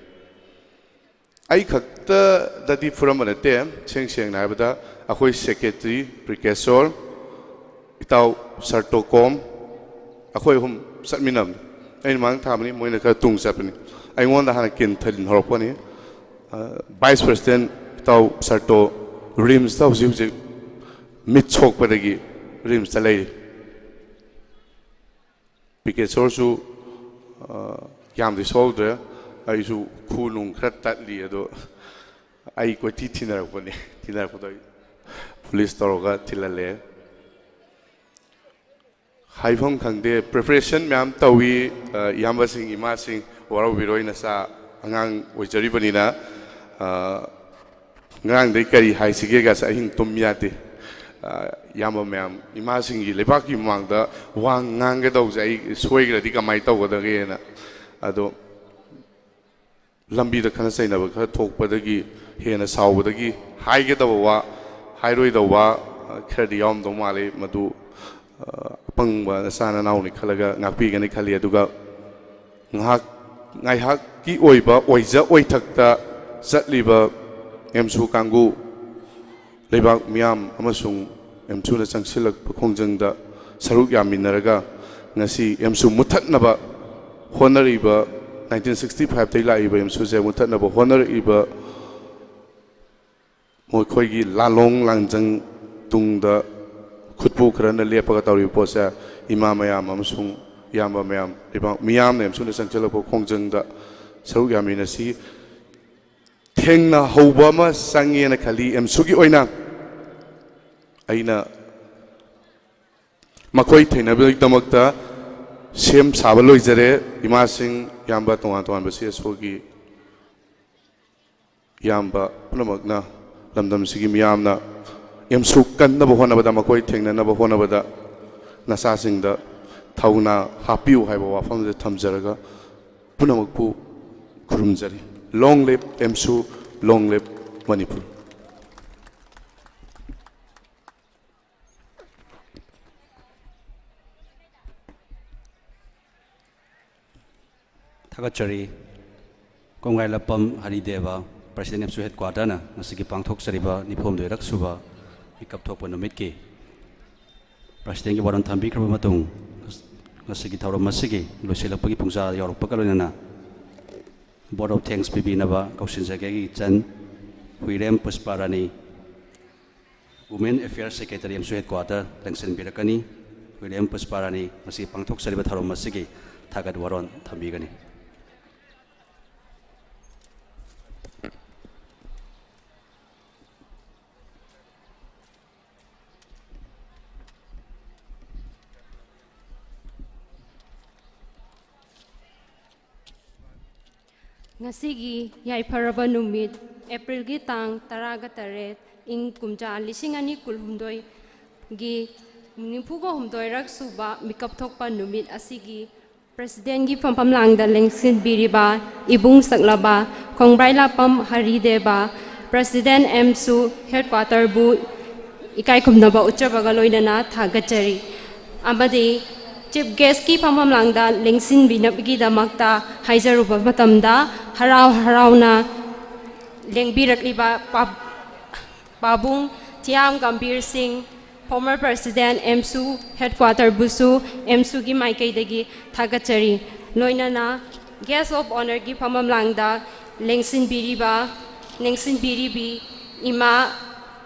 ꯑꯩ ꯈꯛꯇꯗꯗꯤ ꯐꯨꯔꯝꯕ ꯅꯠꯇꯦ꯫ ꯁꯦꯡ ꯁꯦꯡꯅ ꯍꯥꯏꯔꯕꯗ ꯑꯩꯈꯣꯏ ꯁꯦꯀ꯭ꯔꯦꯇꯔꯤ ꯄ꯭ꯔꯤꯀꯦꯁꯣꯔ, ꯏꯇꯥꯎ ꯁꯔꯇꯣꯀꯣꯝ, ꯑꯩꯈꯣꯏ ꯑꯍꯨꯝ ꯆꯠꯃꯤꯟꯅꯕꯅꯤ꯫ ꯑꯩꯅ ꯃꯃꯥꯡ ꯊꯥꯕꯅꯤ, ꯃꯣꯏꯅ ꯈꯔ ꯇꯨꯡ ꯆꯠꯄꯅꯤ꯫ ꯑꯩꯉꯣꯟꯗ ꯍꯥꯟꯅ ꯀꯤꯟ ꯊꯤꯟ ꯍꯧꯔꯛꯄꯅꯤ꯫ ꯑ, ꯚꯥꯏꯁ ꯄ꯭ꯔꯦꯁꯤꯗꯦꯟ ꯏꯇꯥꯎ ꯁꯔꯇꯣ ꯔꯤꯝꯁꯇ ꯍꯧꯖꯤꯛ ꯍꯧꯖꯤꯛ ꯃꯤꯠ ꯁꯣꯛꯄꯗꯒꯤ ꯔꯤꯝꯁꯇ ꯂꯩꯔꯤ꯫ ꯄ꯭ꯔꯤꯀꯦꯁꯣꯔꯁꯨ, ꯑ, ꯌꯥꯝꯗꯤ ꯁꯣꯛꯍꯧꯗ꯭ꯔꯦ꯫ ꯑꯩꯁꯨ ꯈꯨ ꯅꯨꯡ ꯈꯔ ꯇꯠꯂꯤ, ꯑꯗꯣ ꯑꯩ ꯀꯣꯏꯊꯤ ꯊꯤꯅꯔꯛꯄꯅꯦ꯫ ꯊꯤꯅꯔꯛꯄꯗꯣ ꯑꯩ ꯄꯨꯂꯤꯁ ꯇꯧꯔꯒ ꯊꯤꯜꯍꯜꯂꯦ꯫ ꯍꯥꯏꯐꯝ ꯈꯪꯗꯦ, ꯄ꯭ꯔꯤꯄꯦꯔꯦꯁꯟ ꯃꯌꯥꯝ ꯇꯧꯏ꯫ ꯑ, ꯏꯌꯥꯝꯕꯁꯤꯡ, ꯏꯃꯥꯁꯤꯡ, ꯋꯥꯔꯧꯕꯤꯔꯣꯏ, ꯅꯆꯥ ꯑꯉꯥꯡ ꯑꯣꯏꯖꯔꯤꯕꯅꯤꯅ꯫ ꯑ, ꯉꯔꯥꯡꯗꯩ ꯀꯔꯤ ꯍꯥꯏꯁꯤꯒꯦꯒꯁꯦ ꯑꯍꯤꯡ ꯇꯨꯝ ꯌꯥꯗꯦ꯫ ꯑ, ꯏꯌꯥꯝꯕ ꯃꯌꯥꯝ, ꯏꯃꯥꯁꯤꯡꯒꯤ ꯂꯩꯕꯥꯛꯀꯤ ꯃꯃꯥꯡꯗ ꯋꯥ ꯉꯥꯡꯒꯦ ꯇꯧꯕꯁꯦ ꯑꯩ ꯁꯣꯏꯈ꯭ꯔꯗꯤ ꯀꯃꯥꯏꯅ ꯇꯧꯒꯗꯒꯦꯅ꯫ ꯑꯗꯣ ꯂꯝꯕꯤꯗ ꯈꯠꯅ ꯆꯩꯅꯕ ꯈꯔ ꯊꯣꯛꯄꯗꯒꯤ ꯍꯦꯟꯅ ꯁꯥꯎꯕꯗꯒꯤ ꯍꯥꯏꯒꯗꯕ ꯋꯥ, ꯍꯥꯏꯔꯣꯏꯗꯕ ꯋꯥ, ꯑ, ꯈꯔꯗꯤ ꯌꯥꯎꯔꯝꯗꯧ ꯃꯥꯜꯂꯤ꯫ ꯃꯗꯨ, ꯑ, ꯑꯄꯪꯕ ꯅꯆꯥ ꯅꯅꯥꯎꯅꯤ ꯈꯜꯂꯒ ꯉꯥꯛꯄꯤꯒꯅꯤ ꯈꯜꯂꯤ꯫ ꯑꯗꯨꯒ ꯉꯥꯏꯍꯥꯛ, ꯉꯥꯏꯍꯥꯛꯀꯤ ꯑꯣꯏꯕ ꯑꯣꯏꯖ ꯑꯣꯏꯊꯛꯇ ꯆꯠꯂꯤꯕ ꯑꯦꯝꯁꯨ ꯀꯥꯡꯕꯨ, ꯂꯩꯕꯥꯛ ꯃꯤꯌꯥꯝ ꯑꯃꯁꯨꯡ ꯑꯦꯝꯁꯨꯅ ꯆꯪꯁꯤꯜꯂꯛꯄ ꯈꯣꯡꯖꯪꯗ ꯁꯔꯨꯛ ꯌꯥꯃꯤꯟꯅꯔꯒ ꯉꯁꯤ ꯑꯦꯝꯁꯨ ꯃꯨꯠꯊꯠꯅꯕ ꯍꯣꯠꯅꯔꯤꯕ, ꯅꯥꯏꯟꯇꯤꯟ ꯁꯤꯛꯁꯇꯤ ꯐꯥꯏꯚꯇꯒꯤ ꯂꯥꯛꯏꯕ ꯑꯦꯝꯁꯨꯁꯦ ꯃꯨꯠꯊꯠꯅꯕ ꯍꯣꯠꯅꯔꯛꯏꯕ ꯃꯈꯣꯏꯒꯤ ꯂꯥꯂꯣꯡ ꯂꯥꯡꯖꯪ ꯇꯨꯡꯗ ꯈꯨꯠꯄꯨ ꯈꯔꯅ ꯂꯦꯞꯄꯒ ꯇꯧꯔꯤꯕ ꯄꯣꯠꯁꯦ, ꯏꯃꯥ ꯃꯌꯥꯝ ꯑꯃꯁꯨꯡ ꯏꯌꯥꯝꯕ ꯃꯌꯥꯝ, ꯂꯩꯕꯥꯛ ꯃꯤꯌꯥꯝꯅ ꯑꯦꯝꯁꯨꯅ ꯆꯪꯁꯤꯜꯂꯛꯄ ꯈꯣꯡꯖꯪꯗ ꯁꯔꯨꯛ ꯌꯥꯃꯤꯟꯅꯁꯤ꯫ ꯊꯦꯡꯅ ꯍꯧꯕ ꯑꯃ ꯆꯪꯉꯦꯅ ꯈꯜꯂꯤ ꯑꯦꯝꯁꯨꯒꯤ ꯑꯣꯏꯅ꯫ ꯑꯩꯅ ꯃꯈꯣꯏ ꯊꯦꯡꯅꯕꯒꯤꯗꯃꯛꯇ ꯁꯦꯝ ꯁꯥꯕ ꯂꯣꯏꯖꯔꯦ꯫ ꯏꯃꯥꯁꯤꯡ, ꯏꯌꯥꯝꯕ, ꯇꯣꯉꯥꯟ ꯇꯣꯉꯥꯟꯕ ꯁꯤ ꯑꯦꯁ ꯑꯣꯒꯤ ꯏꯌꯥꯝꯕ ꯄꯨꯝꯅꯃꯛꯅ, ꯂꯝꯗꯝꯁꯤꯒꯤ ꯃꯤꯌꯥꯝꯅ ꯑꯦꯝꯁꯨ ꯀꯟꯅꯕ ꯍꯣꯠꯅꯕꯗ, ꯃꯈꯣꯏ ꯊꯦꯡꯅꯅꯕ ꯍꯣꯠꯅꯕꯗ ꯅꯆꯥꯁꯤꯡꯗ ꯊꯧꯅꯥ ꯍꯥꯞꯄꯤꯌꯨ ꯍꯥꯏꯕ ꯋꯥꯐꯝꯁꯦ ꯊꯝꯖꯔꯒ ꯄꯨꯝꯅꯃꯛꯄꯨ ꯈꯨꯔꯨꯝꯖꯔꯤ꯫ Long live ꯑꯦꯝꯁꯨ, long live Manipur. ꯊꯥꯒꯠꯆꯔꯤ꯫ ꯀꯣꯡꯒ꯭ꯔꯥꯏꯂꯥꯛꯄꯝ ꯍꯔꯤꯗꯦꯕ, President ꯑꯦꯝꯁꯨ Headquarterꯅ ꯉꯁꯤꯒꯤ ꯄꯥꯡꯊꯣꯛꯆꯔꯤꯕ ꯅꯤꯐꯨ ꯍꯨꯝꯗꯣꯏꯔꯛ ꯁꯨꯕ ꯃꯤꯀꯞ ꯊꯣꯛꯄ ꯅꯨꯃꯤꯠꯀꯤ Presidentꯀꯤ ꯋꯥꯔꯣꯜ ꯊꯝꯕꯤꯈ꯭ꯔꯕ ꯃꯇꯨꯡ, ꯉꯁꯤꯒꯤ ꯊꯧꯔꯝ ꯑꯁꯤꯒꯤ ꯂꯣꯏꯁꯤꯜꯂꯛꯄꯒꯤ ꯄꯨꯡꯖꯥ ꯌꯧꯔꯛꯄꯒ ꯂꯣꯏꯅꯅ Vote of Thanks ꯄꯤꯕꯤꯅꯕ ꯀꯧꯁꯤꯟꯖꯒꯦ꯫ ꯑꯩꯒꯤ ꯏꯆꯟ ꯍꯨꯏꯔꯦꯝ ꯄꯨꯁꯄꯥꯔꯥꯅꯤ, Women Affairs Secretary ꯑꯦꯝꯁꯨ Headquarter ꯂꯦꯡꯁꯤꯟꯕꯤꯔꯛꯀꯅꯤ꯫ ꯍꯨꯏꯔꯦꯝ ꯄꯨꯁꯄꯥꯔꯥꯅꯤ ꯉꯁꯤ ꯄꯥꯡꯊꯣꯛꯆꯔꯤꯕ ꯊꯧꯔꯝ ꯑꯁꯤꯒꯤ ꯊꯥꯒꯠ ꯋꯥꯔꯣꯜ ꯊꯝꯕꯤꯒꯅꯤ꯫ ꯉꯁꯤꯒꯤ ꯌꯥꯏꯐꯔꯕ ꯅꯨꯃꯤꯠ, ꯑꯦꯄ꯭ꯔꯤꯜꯒꯤ ꯇꯥꯡ ꯇꯔꯥꯒ ꯇꯔꯦꯠ, ꯏꯪ ꯀꯨꯝꯖꯥ ꯂꯤꯁꯤꯡ ꯑꯅꯤ ꯀꯨꯟꯍꯨꯝꯗꯣꯏꯒꯤ ꯅꯤꯐꯨꯒ ꯍꯨꯝꯗꯣꯏꯔꯛ ꯁꯨꯕ ꯃꯤꯀꯞ ꯊꯣꯛꯄ ꯅꯨꯃꯤꯠ ꯑꯁꯤꯒꯤ Presidentꯀꯤ ꯐꯝꯐꯝ ꯂꯥꯡꯗ ꯂꯦꯡꯁꯤꯟꯕꯤꯔꯤꯕ ꯏꯕꯨꯡ ꯁꯛꯂꯕ ꯈꯣꯡꯕ꯭ꯔꯥꯏꯂꯥꯛꯄꯝ ꯍꯔꯤꯗꯦꯕ, President ꯑꯦꯝꯁꯨ Headquarterꯕꯨ ꯏꯀꯥꯏ ꯈꯨꯝꯅꯕ ꯎꯠꯆꯕꯒ ꯂꯣꯏꯅꯅ ꯊꯥꯒꯠꯆꯔꯤ꯫ ꯑꯃꯗꯤ Chief Guestꯀꯤ ꯐꯝꯐꯝ ꯂꯥꯡꯗ ꯂꯦꯡꯁꯤꯟꯕꯤꯅꯕꯒꯤꯗꯃꯛꯇ ꯍꯥꯏꯖꯔꯨꯕ ꯃꯇꯝꯗ, ꯍꯔꯥꯎ ꯍꯔꯥꯎꯅ ꯂꯦꯡꯕꯤꯔꯛꯂꯤꯕ ꯄꯥ-, ꯄꯥꯕꯨꯡ ꯊꯤꯌꯥꯝ ꯒꯝꯚꯤꯔ ꯁꯤꯡ, former President ꯑꯦꯝꯁꯨ Headquarterꯕꯨꯁꯨ ꯑꯦꯝꯁꯨꯒꯤ ꯃꯥꯏꯀꯩꯗꯒꯤ ꯊꯥꯒꯠꯆꯔꯤ꯫ ꯂꯣꯏꯅꯅ Guest of Honourꯒꯤ ꯐꯝꯐꯝ ꯂꯥꯡꯗ ꯂꯦꯡꯁꯤꯟꯕꯤꯔꯤꯕ, ꯂꯦꯡꯁꯤꯟꯕꯤꯔꯤꯕꯤ ꯏꯃꯥ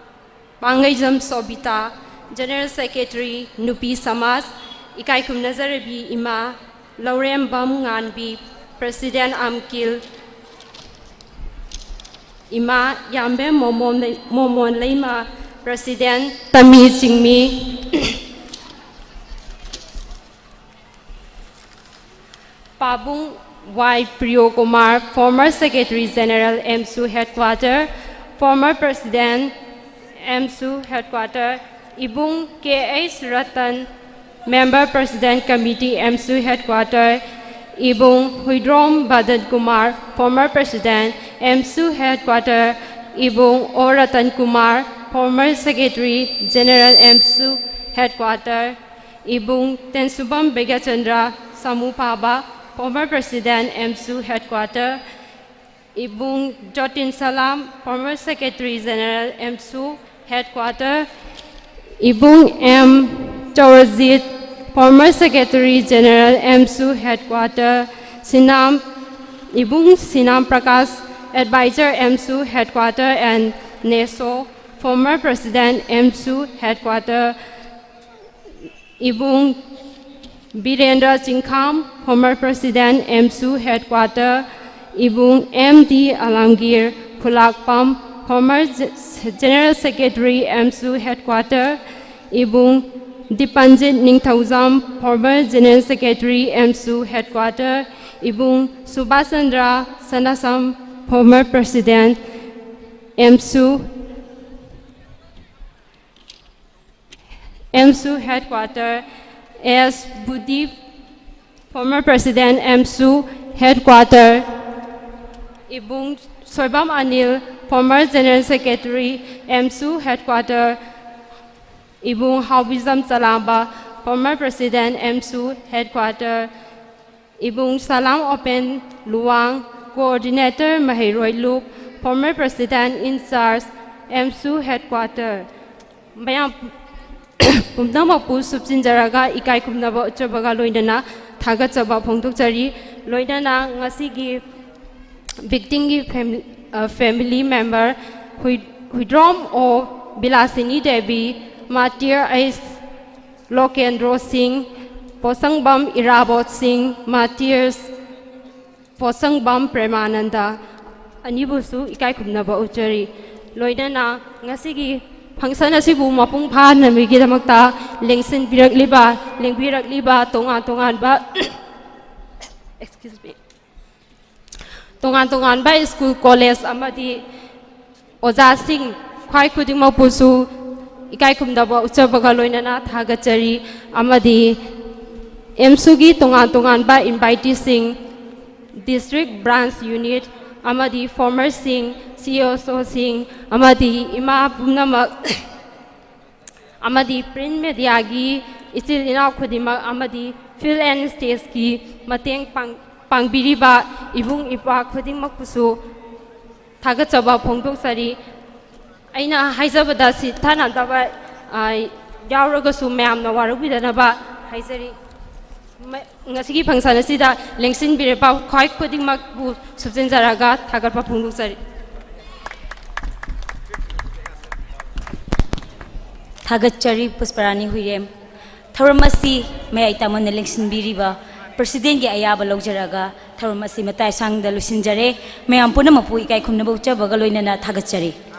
ꯄꯥꯡꯒꯩꯖꯝ ꯁꯣꯕꯤꯇꯥ, General Secretary ꯅꯨꯄꯤ ꯁꯃꯥꯖ, ꯏꯀꯥꯏ ꯈꯨꯝꯅꯖꯔꯕꯤ ꯏꯃꯥ ꯂꯧꯔꯦꯝꯕꯝ ꯉꯥꯟꯕꯤ, President ꯑꯝꯀꯤꯜ, ꯏꯃꯥ ꯌꯥꯝꯕꯦꯝ ꯃꯣꯃꯣꯟ ꯂꯩ-, ꯃꯣꯃꯣꯟ ꯂꯩꯃ, President ꯇꯃꯤ ꯆꯤꯡꯃꯤ꯫ ꯄꯥꯕꯨꯡ ꯋꯥꯏ ꯄ꯭ꯔꯤꯌꯣ Kumar, former Secretary General AMSU Headquarter, former President AMSU Headquarter, Ibung K H Ratan, Member President Committee AMSU Headquarter, ꯏꯕꯨꯡ Huidrom ꯕꯗꯟ Kumar, former President AMSU Headquarter, ꯏꯕꯨꯡ ꯑꯣ Ratan Kumar, former Secretary General AMSU Headquarter, ꯏꯕꯨꯡ ꯇꯦꯟꯁꯨꯕꯝ Bhagyachandra ꯁꯥꯃꯨꯐꯥꯕ, former President AMSU Headquarter, Ibung Jotin Salam, former Secretary General AMSU Headquarter, Ibung M Chourajit, former Secretary General AMSU Headquarter, Sinam, Ibung Sinam Prakash, Advisor AMSU Headquarter and NESO, former President AMSU Headquarter, Ibung Birendra Chingkham, former President AMSU Headquarter, Ibung M D Alamgir Khulakpam, former Ge-, General Secretary AMSU Headquarter, ꯏꯕꯨꯡ ꯗꯤꯄꯟꯖꯤꯠ ꯅꯤꯡꯊꯧꯖꯝ, former General Secretary AMSU Headquarter, ꯏꯕꯨꯡ Subhas Chandra ꯁꯅꯥꯁꯝ, former President AMSU, AMSU Headquarter, ꯑꯦꯁ ꯕꯨꯗꯤꯞ, former President AMSU Headquarter, ꯏꯕꯨꯡ Soibam Anil, former General Secretary AMSU Headquarter, ꯏꯕꯨꯡ ꯍꯥꯎꯕꯤꯖꯝ ꯆꯂꯥꯝꯕ, former President AMSU Headquarter, ꯏꯕꯨꯡ ꯁꯂꯥꯝ Open Luwang, Coordinator ꯃꯍꯩꯔꯣꯏ ꯂꯨꯞ, former President in charge AMSU Headquarter꯫ ꯃꯌꯥꯝ ꯄꯨꯝꯅꯃꯛꯄꯨ ꯁꯨꯞꯆꯤꯟꯖꯔꯒ ꯏꯀꯥꯏ ꯈꯨꯝꯅꯕ ꯎꯠꯆꯕꯒ ꯂꯣꯏꯅꯅ ꯊꯥꯒꯠꯆꯕ ꯐꯣꯡꯗꯣꯛꯆꯔꯤ꯫ ꯂꯣꯏꯅꯅ ꯉꯁꯤꯒꯤ victimꯒꯤ fam-, ꯑ, family member ꯍꯨꯏ-, ꯍꯨꯏꯗ꯭ꯔꯣꯝ ꯑꯣ ꯕꯤꯂꯥꯁꯤꯅꯤ ꯗꯦꯕꯤ, martyr ꯑꯩꯁ ꯂꯣꯀꯦꯟꯗ꯭ꯔꯣ ꯁꯤꯡ, ꯄꯣꯠꯁꯪꯕꯝ ꯏꯔꯥꯕꯣꯠ ꯁꯤꯡ, martyrs ꯄꯣꯠꯁꯪꯕꯝ ꯄ꯭ꯔꯦꯃꯥꯅꯟꯗ, ꯑꯅꯤꯕꯨꯁꯨ ꯏꯀꯥꯏ ꯈꯨꯝꯅꯕ ꯎꯠꯆꯔꯤ꯫ ꯂꯣꯏꯅꯅ ꯉꯁꯤꯒꯤ function ꯑꯁꯤꯕꯨ ꯃꯄꯨꯡ ꯐꯥꯍꯟꯅꯕꯒꯤꯗꯃꯛꯇ ꯂꯦꯡꯁꯤꯟꯕꯤꯔꯛꯂꯤꯕ, ꯂꯦꯡꯕꯤꯔꯛꯂꯤꯕ ꯇꯣꯉꯥꯟ ꯇꯣꯉꯥꯟꯕ excuse me, ꯇꯣꯉꯥꯟ ꯇꯣꯉꯥꯟꯕ school, college ꯑꯃꯗꯤ ꯑꯣꯖꯥꯁꯤꯡ ꯈ꯭ꯋꯥꯏ ꯈꯨꯗꯤꯡꯃꯛꯄꯨꯁꯨ ꯏꯀꯥꯏ ꯈꯨꯝꯅꯕ ꯎꯠꯆꯕꯒ ꯂꯣꯏꯅꯅ ꯊꯥꯒꯠꯆꯔꯤ꯫ ꯑꯃꯗꯤ ꯑꯦꯝꯁꯨꯒꯤ ꯇꯣꯉꯥꯟ ꯇꯣꯉꯥꯟꯕ inviteeꯁꯤꯡ, district branch unit ꯑꯃꯗꯤ formerꯁꯤꯡ, CSOꯁꯤꯡ ꯑꯃꯗꯤ ꯏꯃꯥ ꯄꯨꯝꯅꯃꯛ ꯑꯃꯗꯤ print mediaꯒꯤ ꯏꯆꯤꯜ ꯏꯅꯥꯎ ꯈꯨꯗꯤꯡꯃꯛ ꯑꯃꯗꯤ field and stageꯀꯤ ꯃꯇꯦꯡ ꯄꯥꯡ-, ꯄꯥꯡꯕꯤꯔꯤꯕ ꯏꯕꯨꯡ ꯏꯄ꯭ꯋꯥ ꯈꯨꯗꯤꯡꯃꯛꯄꯨꯁꯨ ꯊꯥꯒꯠꯆꯕ ꯐꯣꯡꯗꯣꯛꯆꯔꯤ꯫ ꯑꯩꯅ ꯍꯥꯏꯖꯕꯗ ꯁꯤꯊꯥꯅꯗꯕ, ꯑ, ꯌꯥꯎꯔꯒꯁꯨ ꯃꯌꯥꯝꯅ ꯋꯥꯔꯧꯕꯤꯗꯅꯕ ꯍꯥꯏꯖꯔꯤ꯫ ꯃ-, ꯉꯁꯤꯒꯤ function ꯑꯁꯤꯗ ꯂꯦꯡꯁꯤꯟꯕꯤꯔꯕ ꯈ꯭ꯋꯥꯏ ꯈꯨꯗꯤꯡꯃꯛꯄꯨ ꯁꯨꯞꯆꯤꯟꯖꯔꯒ ꯊꯥꯒꯠꯄ ꯐꯣꯡꯗꯣꯛꯆꯔꯤ꯫ ꯊꯥꯒꯠꯆꯔꯤ ꯄꯨꯁꯄꯔꯥꯅꯤ ꯍꯨꯏꯔꯦꯝ꯫ ꯊꯧꯔꯝ ꯑꯁꯤ ꯃꯌꯥꯏ ꯇꯥꯃꯟꯅ ꯂꯦꯡꯁꯤꯟꯕꯤꯔꯤꯕ presidentꯀꯤ ꯑꯌꯥꯕ ꯂꯧꯖꯔꯒ ꯊꯧꯔꯝ ꯑꯁꯤ ꯃꯇꯥꯏ ꯁꯥꯡꯗ ꯂꯣꯏꯁꯤꯟꯖꯔꯦ꯫ ꯃꯌꯥꯝ ꯄꯨꯝꯅꯃꯛꯄꯨ ꯏꯀꯥꯏ ꯈꯨꯝꯅꯕ ꯎꯠꯆꯕꯒ ꯂꯣꯏꯅꯅ ꯊꯥꯒꯠꯆꯔꯤ꯫